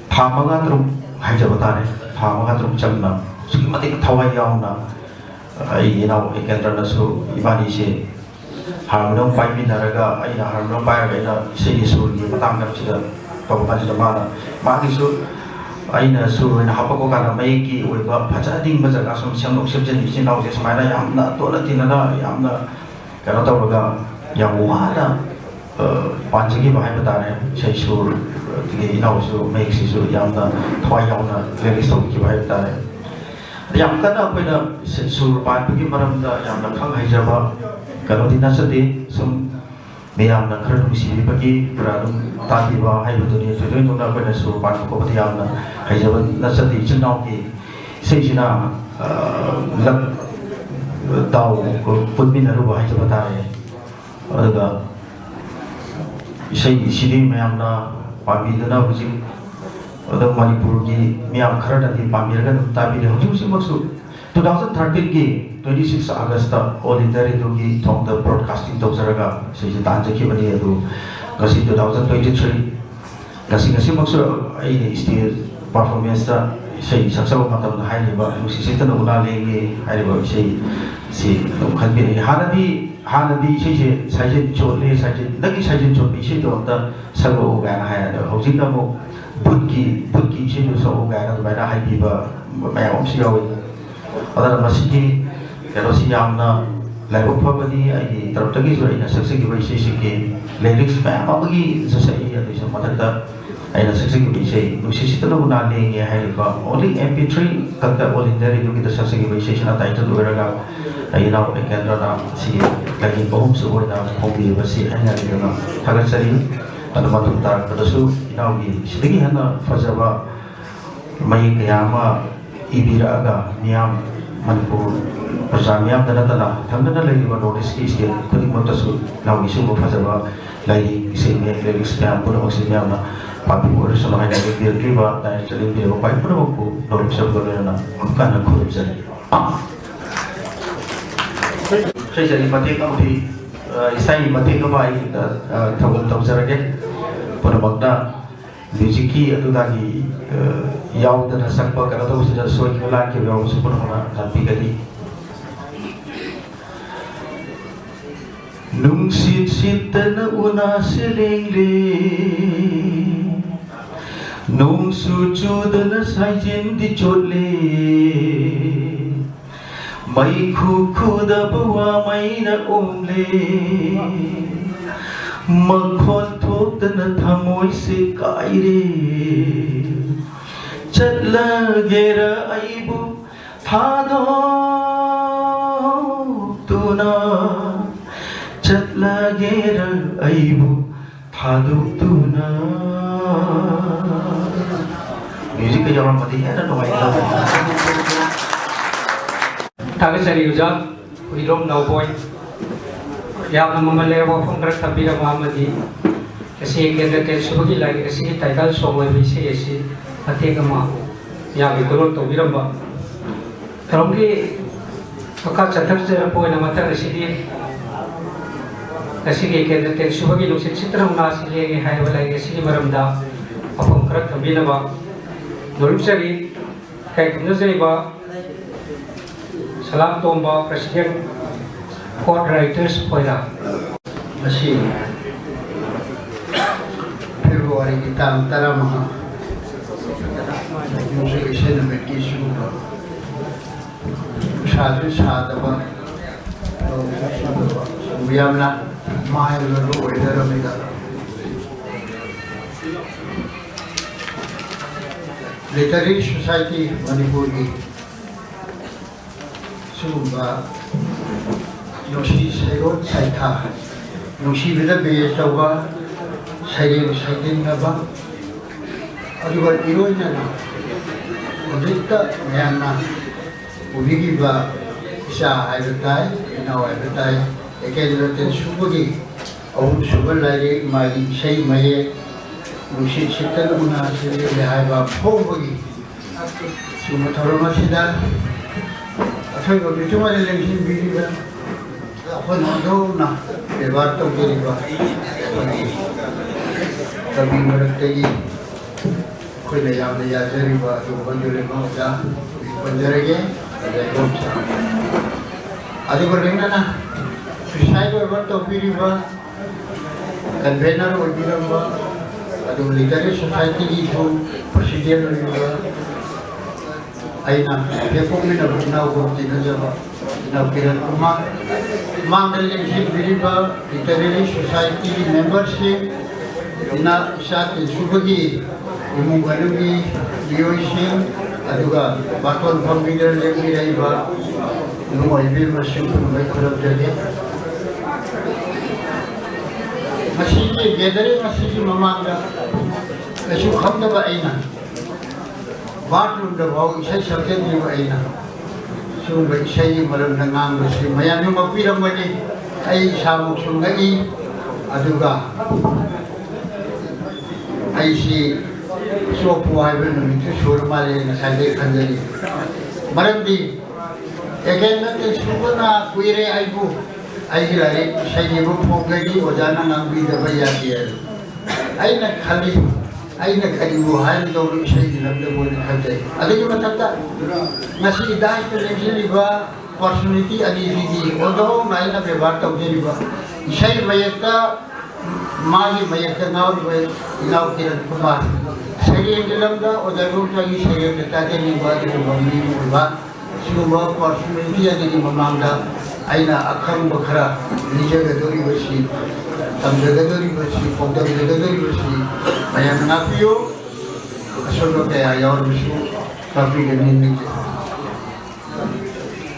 ꯊꯥ ꯃꯉꯥ ꯇꯔꯨꯛ ꯍꯥꯏꯖꯕ ꯇꯥꯔꯦ, ꯊꯥ ꯃꯉꯥ ꯇꯔꯨꯛ ꯆꯪꯅ ꯑꯁꯨꯛꯀꯤ ꯃꯇꯤꯛ ꯊꯋꯥꯏ ꯌꯥꯎꯅ ꯑꯩꯒꯤ ꯏꯅꯥꯎ ꯑꯦꯀꯦꯟꯗ꯭ꯔꯅꯁꯨ ꯏꯕꯥꯅꯤꯁꯦ harmonium ꯄꯥꯏꯃꯤꯟꯅꯔꯒ, ꯑꯩꯅ harmonium ꯄꯥꯏꯔꯒ ꯑꯩꯅ ꯏꯁꯩꯒꯤ ꯁꯨꯔꯒꯤ ꯃꯇꯥꯡꯗ ꯁꯤꯗ ꯇꯧꯕ ꯀꯥꯟꯁꯤꯗ ꯃꯥꯅ, ꯃꯥꯒꯤꯁꯨ ꯑꯩꯅ ꯁꯨꯔ ꯑꯣꯏꯅ ꯍꯥꯞꯄꯛꯄ ꯀꯥꯟꯗ ꯃꯌꯦꯛꯀꯤ ꯑꯣꯏꯕ ꯐꯖꯍꯟꯅꯤꯡꯕ ꯖꯒꯥ ꯁꯨꯝ ꯁꯦꯝꯗꯣꯛ ꯁꯦꯝꯖꯤꯟ ꯏꯆꯤꯟ ꯏꯅꯥꯎꯁꯦ ꯁꯨꯃꯥꯏꯅ ꯌꯥꯝꯅ ꯇꯣꯠꯅ ꯇꯤꯟꯅꯅ ꯌꯥꯝꯅ ꯀꯩꯅꯣ ꯇꯧꯔꯒ ꯌꯥꯝ ꯋꯥꯅ, ꯑ, ꯄꯥꯟꯖꯈꯤꯕ ꯍꯥꯏꯕ ꯇꯥꯔꯦ꯫ ꯏꯁꯩ ꯁꯨꯔ, ꯑꯗꯒꯤ ꯏꯅꯥꯎꯁꯨ ꯃꯌꯦꯛꯁꯤꯁꯨ ꯌꯥꯝꯅ ꯊꯋꯥꯏ ꯌꯥꯎꯅ lyrics ꯇꯧꯈꯤꯕ ꯍꯥꯏꯕ ꯇꯥꯔꯦ꯫ ꯑꯗ ꯌꯥꯝ ꯀꯟꯅ ꯑꯩꯈꯣꯏꯅ ꯁꯨ-, ꯁꯨꯔ ꯄꯥꯟꯕꯒꯤ ꯃꯔꯝꯗ ꯌꯥꯝꯅ ꯈꯪ ꯍꯩꯖꯕ ꯀꯩꯅꯣꯗꯤ ꯅꯠꯆꯗꯦ꯫ ꯁꯨꯝ ꯃꯌꯥꯝꯅ ꯈꯔ ꯅꯨꯡꯁꯤꯕꯤꯕꯒꯤ ꯈꯔ ꯑꯗꯨꯝ ꯇꯥꯕꯤꯕ ꯍꯥꯏꯕꯗꯨꯅꯤ꯫ ꯊꯣꯏꯗꯣꯛ ꯍꯦꯟꯗꯣꯛꯅ ꯑꯩꯈꯣꯏꯅ ꯁꯨꯔ ꯄꯥꯟꯕ ꯈꯣꯠꯄꯗꯤ ꯌꯥꯝꯅ ꯍꯩꯖꯕ ꯅꯠꯆꯗꯦ꯫ ꯏꯆꯤꯟ ꯏꯅꯥꯎꯒꯤ ꯏꯁꯩꯁꯤꯅ, ꯑ, ꯂꯛ ꯗꯥꯎ ꯄꯨꯟꯃꯤꯟꯅꯔꯨꯕ ꯍꯥꯏꯖꯕ ꯇꯥꯔꯦ꯫ ꯑꯗꯨꯒ ꯏꯁꯩꯁꯤꯗꯤ ꯃꯌꯥꯝꯅ ꯄꯥꯝꯕꯤꯗꯨꯅ ꯍꯧꯖꯤꯛ ꯑꯗꯣ ꯃꯅꯤꯄꯨꯔꯒꯤ ꯃꯤꯌꯥꯝ ꯈꯔꯅꯗꯤ ꯄꯥꯝꯕꯤꯔꯒ ꯑꯗꯨꯝ ꯇꯥꯕꯤꯔꯦ꯫ ꯍꯧꯖꯤꯛ ꯍꯧꯖꯤꯛꯃꯛꯁꯨ two thousand thirteen ꯒꯤ twenty six August ꯇ All India Radio ꯒꯤ ꯊꯣꯡꯗ broadcasting ꯇꯧꯖꯔꯒ ꯏꯁꯩꯁꯦ ꯇꯥꯟꯖꯈꯤꯕꯅꯤ꯫ ꯑꯗꯨ ꯉꯁꯤ two thousand twenty three, ꯉꯁꯤ, ꯉꯁꯤꯃꯛꯁꯨ ꯑꯩꯅ stage performance ꯇ ꯏꯁꯩ ꯁꯛꯆꯕ ꯃꯇꯝꯗ ꯍꯥꯏꯔꯤꯕ "ꯅꯨꯡꯁꯤ ꯁꯤꯠꯇꯅ ꯎꯅꯥ ꯂꯦꯡꯉꯦ" ꯍꯥꯏꯔꯤꯕ ꯏꯁꯩꯁꯤ ꯑꯗꯨꯝ ꯈꯟꯕꯤꯔꯛꯏ꯫ ꯍꯥꯟꯅꯗꯤ, ꯍꯥꯟꯅꯗꯤ ꯏꯁꯩꯁꯦ "ꯁꯥꯏꯖꯤꯟ ꯆꯣꯠꯂꯦ, ꯁꯥꯏꯖꯤꯟ, ꯅꯪꯒꯤ ꯁꯥꯏꯖꯤꯟ ꯆꯣꯠꯄ ꯏꯁꯩꯗꯣ ꯑꯝꯇ ꯁꯛꯂꯛꯑꯣ" ꯀꯥꯏꯅ ꯍꯥꯏ꯫ ꯑꯗꯣ ꯍꯧꯖꯤꯛꯅ ꯑꯃꯨꯛ "ꯚꯨꯠꯀꯤ, ꯚꯨꯠꯀꯤ ꯏꯁꯩꯗꯣ ꯁꯛꯑꯣ" ꯀꯥꯏꯅ ꯑꯗꯨꯃꯥꯏꯅ ꯍꯥꯏꯕꯤꯕ ꯃꯌꯥꯝ ꯑꯃꯁꯨ ꯌꯥꯎꯏ꯫ ꯑꯗꯨꯅ ꯃꯁꯤꯒꯤ ꯀꯩꯅꯣꯁꯤ ꯌꯥꯝꯅ ꯂꯥꯏꯕꯛ ꯐꯕꯅꯤ꯫ ꯑꯩꯒꯤ ꯇꯔꯞꯇꯒꯤꯁꯨ ꯑꯩꯅ ꯁꯛꯆꯈꯤꯕ ꯏꯁꯩꯁꯤꯡꯒꯤ lyrics ꯃꯌꯥꯝ ꯑꯃꯒꯤꯁꯨ ꯁꯛꯏ꯫ ꯑꯗꯨꯒꯤꯁꯨ ꯃꯊꯛꯇ ꯑꯩꯅ ꯁꯛꯆꯈꯤꯕ ꯏꯁꯩ "ꯅꯨꯡꯁꯤ ꯁꯤꯠꯇꯅ ꯎꯅꯥ ꯂꯦꯡꯉꯦ" ꯍꯥꯏꯔꯤꯕ only M P three ꯈꯛꯇ All India Radio ꯒꯤꯗ ꯁꯛꯆꯈꯤꯕ ꯏꯁꯩꯁꯤꯅ title ꯑꯣꯏꯔꯒ ꯑꯩ ꯏꯅꯥꯎ ꯑꯦꯀꯦꯟꯗ꯭ꯔꯅ ꯁꯤꯒꯤ ꯂꯥꯏꯔꯤꯛ ꯑꯍꯨꯝꯁꯨ ꯑꯣꯏꯅ ꯐꯣꯡꯕꯤꯔꯤꯕꯁꯤ ꯍꯥꯏꯅ ꯑꯩꯅ ꯊꯥꯒꯠꯆꯔꯤ꯫ ꯑꯗꯨ ꯃꯇꯨꯡ ꯇꯥꯔꯛꯄꯗꯁꯨ ꯏꯅꯥꯎꯒꯤ ꯁꯤꯗꯒꯤ ꯍꯦꯟꯅ ꯐꯖꯕ ꯃꯌꯦꯛ ꯀꯌꯥ ꯑꯃ ꯏꯕꯤꯔꯛꯑꯒ ꯃꯤꯌꯥꯝ, ꯃꯅꯤꯄꯨꯔ ꯄ꯭ꯔꯖꯥ ꯃꯤꯌꯥꯝꯗ ꯅꯠꯇꯅ ꯊꯪꯅꯅ ꯂꯩꯔꯤꯕ North East ꯀꯤ state ꯈꯨꯗꯤꯡꯃꯛꯇꯁꯨ ꯏꯅꯥꯎꯒꯤ ꯁꯤꯒꯨꯝꯕ ꯐꯖꯕ ꯂꯥꯏꯔꯤꯛ, ꯏꯁꯩ ꯃꯌꯦꯛ, lyrics ꯃꯌꯥꯝ ꯄꯨꯝꯅꯃꯛꯁꯤ ꯃꯌꯥꯝꯅ ꯄꯥꯡꯊꯣꯛ ꯑꯣꯏꯔꯁꯅꯨ ꯍꯥꯏꯅ ꯂꯦꯡꯕꯤꯔꯛꯂꯤꯕ, ꯗꯥꯏꯔꯦꯛꯇ ꯂꯦꯡꯕꯤꯔꯤꯕ ꯈ꯭ꯋꯥꯏ ꯄꯨꯝꯅꯃꯛꯄꯨ ꯅꯣꯂꯨꯛꯆꯕꯒ ꯂꯣꯏꯅꯅ ꯑꯃꯨꯛꯀ ꯍꯟꯅ ꯈꯨꯔꯨꯝꯖꯔꯤ꯫ ꯏꯁꯩꯁꯤꯒꯤ ꯃꯇꯦꯛ ꯑꯃꯗꯤ, ꯑ, ꯏꯁꯩꯒꯤ ꯃꯇꯦꯛ ꯑꯃ ꯑꯩ, ꯑ, ꯑ, ꯊꯧꯒꯜ ꯇꯧꯖꯔꯒꯦ꯫ ꯄꯨꯝꯅꯃꯛꯅ music ꯀꯤ ꯑꯗꯨꯗꯒꯤ, ꯑ, ꯌꯥꯎꯗꯅ ꯁꯛꯄ ꯀꯩꯅꯣ ꯇꯧꯕꯁꯤꯗ ꯁꯣꯏꯈꯤꯕ ꯂꯥꯟꯈꯤꯕ ꯌꯥꯎꯔꯁꯨ ꯄꯨꯝꯅꯃꯛꯅ ꯉꯥꯛꯄꯤꯒꯅꯤ꯫ ꯅꯨꯡꯁꯤꯠ ꯁꯤꯠꯇꯅ ꯎꯅꯥꯁꯦ ꯂꯦꯡꯂꯦ, ꯅꯣꯡꯁꯨ ꯆꯨꯗꯅ ꯁꯥꯏꯖꯤꯟꯗꯤ ꯆꯣꯠꯂꯦ, ꯃꯩꯈꯨ ꯈꯨꯗꯕ ꯋꯥ ꯃꯩꯅ ꯑꯣꯝꯂꯦ, ꯃꯈꯣꯟ ꯊꯣꯛꯇꯅ ꯊꯃꯣꯏꯁꯦ ꯀꯥꯏꯔꯦ꯫ ꯆꯠꯂꯒꯦꯔ ꯑꯩꯕꯨ ꯊꯥꯗꯣꯛꯇꯨꯅ, ꯆꯠꯂꯒꯦꯔ ꯑꯩꯕꯨ ꯊꯥꯗꯣꯛꯇꯨꯅ꯫ Music ꯀ ꯌꯥꯎꯔꯝꯃꯗꯤ ꯍꯦꯟꯅ ꯅꯨꯡꯉꯥꯏꯒꯗꯕꯅꯤ꯫ ꯊꯥꯒꯠꯆꯔꯤ ꯑꯣꯖꯥ ꯍꯨꯏꯗ꯭ꯔꯣꯝ ꯅꯥꯎꯕꯣꯏ꯫ ꯌꯥꯝꯅ ꯃꯃꯜ ꯂꯩꯔꯕ ꯋꯥꯐꯝ ꯈꯔ ꯊꯝꯕꯤꯔꯕ ꯑꯃꯗꯤ ꯉꯁꯤ ꯀꯦꯟꯗ꯭ꯔ ꯇꯦꯟ ꯁꯨꯕꯒꯤ ꯂꯥꯏꯔꯤꯛ ꯑꯁꯤꯒꯤ title song ꯑꯣꯏꯕ ꯏꯁꯩ ꯑꯁꯤ ꯃꯇꯦꯛ ꯑꯃ ꯌꯥꯝꯅ download ꯇꯧꯕꯤꯔꯝꯕ꯫ ꯊꯧꯔꯝꯒꯤ ꯃꯈꯥ ꯆꯠꯊꯖꯔꯛꯄ ꯑꯣꯏꯅ ꯃꯊꯪ ꯑꯁꯤꯗꯤ ꯉꯁꯤꯒꯤ ꯀꯦꯟꯗ꯭ꯔ ꯇꯦꯟ ꯁꯨꯕꯒꯤ ꯅꯨꯡꯁꯤꯠ ꯁꯤꯠꯇꯅ ꯃꯨꯛꯅꯥ ꯑꯁꯤ ꯂꯦꯡꯉꯦ ꯍꯥꯏꯔꯤꯕ ꯂꯥꯏꯔꯤꯛ ꯑꯁꯤꯒꯤ ꯃꯔꯝꯗ ꯋꯥꯐꯝ ꯈꯔ ꯊꯝꯕꯤꯅꯕ ꯅꯣꯂꯨꯛꯆꯔꯤ꯫ ꯏꯀꯥꯏ ꯈꯨꯝꯅꯖꯔꯤꯕ ꯁꯂꯥꯝ ꯇꯣꯝꯕ, President, Fourth Writers Forum꯫ ꯉꯁꯤ ꯐꯦꯕ꯭ꯔꯨꯋꯥꯔꯤꯒꯤ ꯇꯥꯡ ꯇꯔꯥꯃꯉꯥ, ꯅꯣꯡꯖꯨ ꯏꯁꯩ ꯅꯨꯃꯤꯠꯀꯤ ꯁꯤꯒꯨꯝꯕ ꯅꯨꯡꯁꯥꯁꯨ ꯁꯥꯗꯕ, ꯅꯣꯡꯁꯨ ꯆꯨꯗꯕ, ꯁꯤꯒꯨꯝꯕ ꯌꯥꯝꯅ ꯃꯥꯏꯜ ꯑꯣꯏꯕ weather ꯑꯃꯗ Literary Society ꯃꯅꯤꯄꯨꯔꯒꯤ ꯁꯤꯒꯨꯝꯕ ꯅꯨꯡꯁꯤ ꯁꯩꯔꯣꯟ ꯁꯩꯊꯥ, ꯅꯨꯡꯁꯤꯕꯗ ꯕꯦꯖ ꯇꯧꯕ, ꯁꯩꯔꯦꯡ ꯁꯩꯗꯦꯡꯅꯕ, ꯑꯗꯨꯒ ꯏꯔꯣꯏꯅꯅ ꯍꯧꯖꯤꯛꯇ ꯃꯌꯥꯝꯅ ꯎꯕꯤꯔꯤꯕ ꯏꯆꯥ ꯍꯥꯏꯕ ꯇꯥꯏ, ꯏꯅꯥꯎ ꯍꯥꯏꯕ ꯇꯥꯏ, ꯑꯦꯀꯦꯟꯗ꯭ꯔ ꯇꯦꯟ ꯁꯨꯕꯒꯤ ꯑꯍꯨꯝꯁꯨꯕ ꯂꯥꯏꯔꯤꯛ ꯃꯥꯒꯤ ꯏꯁꯩ ꯃꯌꯦꯛ ꯅꯨꯡꯁꯤꯠ ꯁꯤꯠꯇꯅ ꯎꯅꯥ ꯁꯤꯠꯂꯦ ꯍꯥꯏꯕ ꯐꯣꯡꯕꯒꯤ ꯁꯤꯒꯨꯝꯕ ꯊꯧꯔꯝ ꯑꯁꯤꯗ ꯑꯊꯣꯏꯕ ꯃꯤꯊꯨꯡ ꯑꯣꯏꯅ ꯂꯦꯡꯁꯤꯟꯕꯤꯔꯤꯕ ꯑꯩꯈꯣꯏꯅ ꯃꯥꯡꯖꯧꯅ ꯕꯦꯕꯥꯔ ꯇꯧꯖꯔꯤꯕ ꯑꯩꯈꯣꯏꯒꯤ ꯀꯃꯤ ꯃꯔꯛꯇꯒꯤ ꯑꯩꯈꯣꯏꯅ ꯌꯥꯝꯅ ꯌꯥꯖꯔꯤꯕ ꯑꯗꯨꯒꯨꯝꯕ ꯌꯨꯔꯦꯝꯕ ꯑꯣꯖꯥ ꯄꯟꯖꯔꯒꯦ, ꯑꯣꯖꯥ ꯏꯕꯣꯝꯆꯥ꯫ ꯑꯗꯨꯒ ꯂꯣꯏꯅꯅ preside over ꯇꯧꯕꯤꯔꯤꯕ, convener ꯑꯣꯏꯕꯤꯔꯝꯕ, ꯑꯗꯨꯒ Literary Society ꯒꯤꯁꯨ president ꯑꯣꯏꯕꯤꯔꯝꯕ, ꯑꯩꯅ ꯍꯦꯛ ꯄꯣꯛꯃꯤꯟꯅꯕ ꯏꯅꯥꯎꯒꯨꯝ ꯇꯤꯟꯅꯖꯕ ꯏꯅꯥꯎ ꯀꯤꯔꯟ ꯀꯨꯃꯥꯔ, ꯃꯥꯡꯗ ꯂꯦꯡꯁꯤꯟꯕꯤꯔꯤꯕ Literary Society ꯒꯤ member ꯁꯤꯡ, ꯏꯅꯥ ꯏꯆꯥ ꯇꯤꯟꯁꯨꯕꯒꯤ ꯏꯃꯨꯡ ꯃꯅꯨꯡꯒꯤ ꯃꯤꯑꯣꯏꯁꯤꯡ, ꯑꯗꯨꯒ ꯕꯥꯇꯣꯟ ꯐꯝꯕꯤꯗꯨꯅ ꯂꯦꯡꯕꯤꯔꯛꯏꯕ ꯏꯕꯨꯡꯉꯣ ꯏꯕꯦꯝꯃꯁꯤꯡ ꯄꯨꯝꯅꯃꯛ ꯈꯨꯔꯨꯝꯖꯔꯤ꯫ ꯃꯁꯤꯒꯤ gathering ꯑꯁꯤꯒꯤ ꯃꯃꯥꯡꯗ ꯀꯩꯁꯨ ꯈꯪꯗꯕ ꯑꯩꯅ bathroom ꯗ ꯐꯥꯎ ꯏꯁꯩ ꯁꯛꯆꯅꯤꯡꯕ ꯑꯩꯅ ꯁꯤꯒꯨꯝꯕ ꯏꯁꯩꯒꯤ ꯃꯔꯝꯗ ꯉꯥꯡꯕꯁꯤ ꯃꯌꯥꯝꯅ ꯉꯛꯄꯤꯔꯝꯒꯅꯤ꯫ ꯑꯩ ꯏꯁꯥꯃꯛꯁꯨ ꯉꯛꯏ꯫ ꯑꯗꯨꯒ ꯑꯩꯁꯤ ꯆꯣꯞꯄꯨ ꯍꯥꯏꯕ ꯅꯨꯃꯤꯠꯇꯨ ꯁꯨꯔ ꯃꯥꯜꯂꯦ ꯉꯁꯥꯏꯗꯩ ꯈꯟꯖꯔꯤ꯫ ꯃꯔꯝꯗꯤ ꯑꯦꯀꯦꯟꯗ꯭ꯔ ꯇꯦꯛꯁꯕꯨꯛꯅ ꯀꯨꯏꯔꯦ ꯑꯩꯕꯨ ꯑꯩꯒꯤ ꯂꯥꯏꯔꯤꯛ ꯏꯁꯩꯒꯤꯕꯨ ꯐꯣꯡꯒꯅꯤ, ꯑꯣꯖꯥꯅ ꯉꯥꯡꯕꯤꯗꯕ ꯌꯥꯗꯦ ꯍꯥꯏꯕ꯫ ꯑꯩꯅ ꯈꯜꯂꯤ, ꯑꯩꯅ ꯀꯔꯤꯕꯨ ꯍꯥꯏꯒꯗꯧꯅꯣ ꯏꯁꯩꯒꯤ ꯂꯝꯗꯕꯨ ꯑꯣꯏꯅ ꯈꯟꯖꯩ꯫ ꯑꯗꯨꯒꯤ ꯃꯊꯛꯇ ꯉꯁꯤ ꯗꯥꯏꯁꯇ ꯂꯦꯡꯁꯤꯜꯂꯤꯕ ꯄꯔꯁꯣꯅꯦꯂꯤꯇꯤ ꯑꯅꯤꯁꯤꯗꯤ ꯑꯣꯟꯊꯣꯛꯅ ꯑꯩꯅ ꯕꯦꯕꯥꯔ ꯇꯧꯖꯔꯤꯕ ꯏꯁꯩ ꯃꯌꯦꯛꯇ, ꯃꯥꯒꯤ ꯃꯌꯦꯛꯇ ꯉꯥꯎꯔꯤꯕ ꯏꯅꯥꯎ ꯀꯤꯔꯟ ꯀꯨꯃꯥꯔ, ꯁꯩꯔꯦꯡꯒꯤ ꯂꯝꯗ ꯑꯣꯖꯥ ꯏꯕꯣꯝꯆꯥꯒꯤ ꯁꯩꯔꯦꯡꯗ ꯇꯥꯖꯅꯤꯡꯕ ꯑꯗꯨꯒꯨꯝꯕ ꯃꯤ ꯑꯣꯏꯕ, ꯁꯤꯒꯨꯝꯕ ꯄꯔꯁꯣꯅꯦꯂꯤꯇꯤ ꯑꯅꯤꯒꯤ ꯃꯃꯥꯡꯗ ꯑꯩꯅ ꯑꯈꯪꯕ ꯈꯔ ꯂꯤꯖꯒꯗꯧꯔꯤꯕꯁꯤ, ꯇꯝꯖꯒꯗꯧꯔꯤꯕꯁꯤ, ꯄꯥꯎꯗꯝꯖꯒꯗꯧꯔꯤꯕꯁꯤ ꯃꯌꯥꯝꯅ ꯉꯥꯛꯄꯤꯌꯨ꯫ ꯑꯁꯣꯏꯕ ꯀꯌꯥ ꯌꯥꯎꯔꯕꯁꯨ ꯉꯥꯛꯄꯤꯒꯅꯤ ꯅꯤꯡꯖꯩ꯫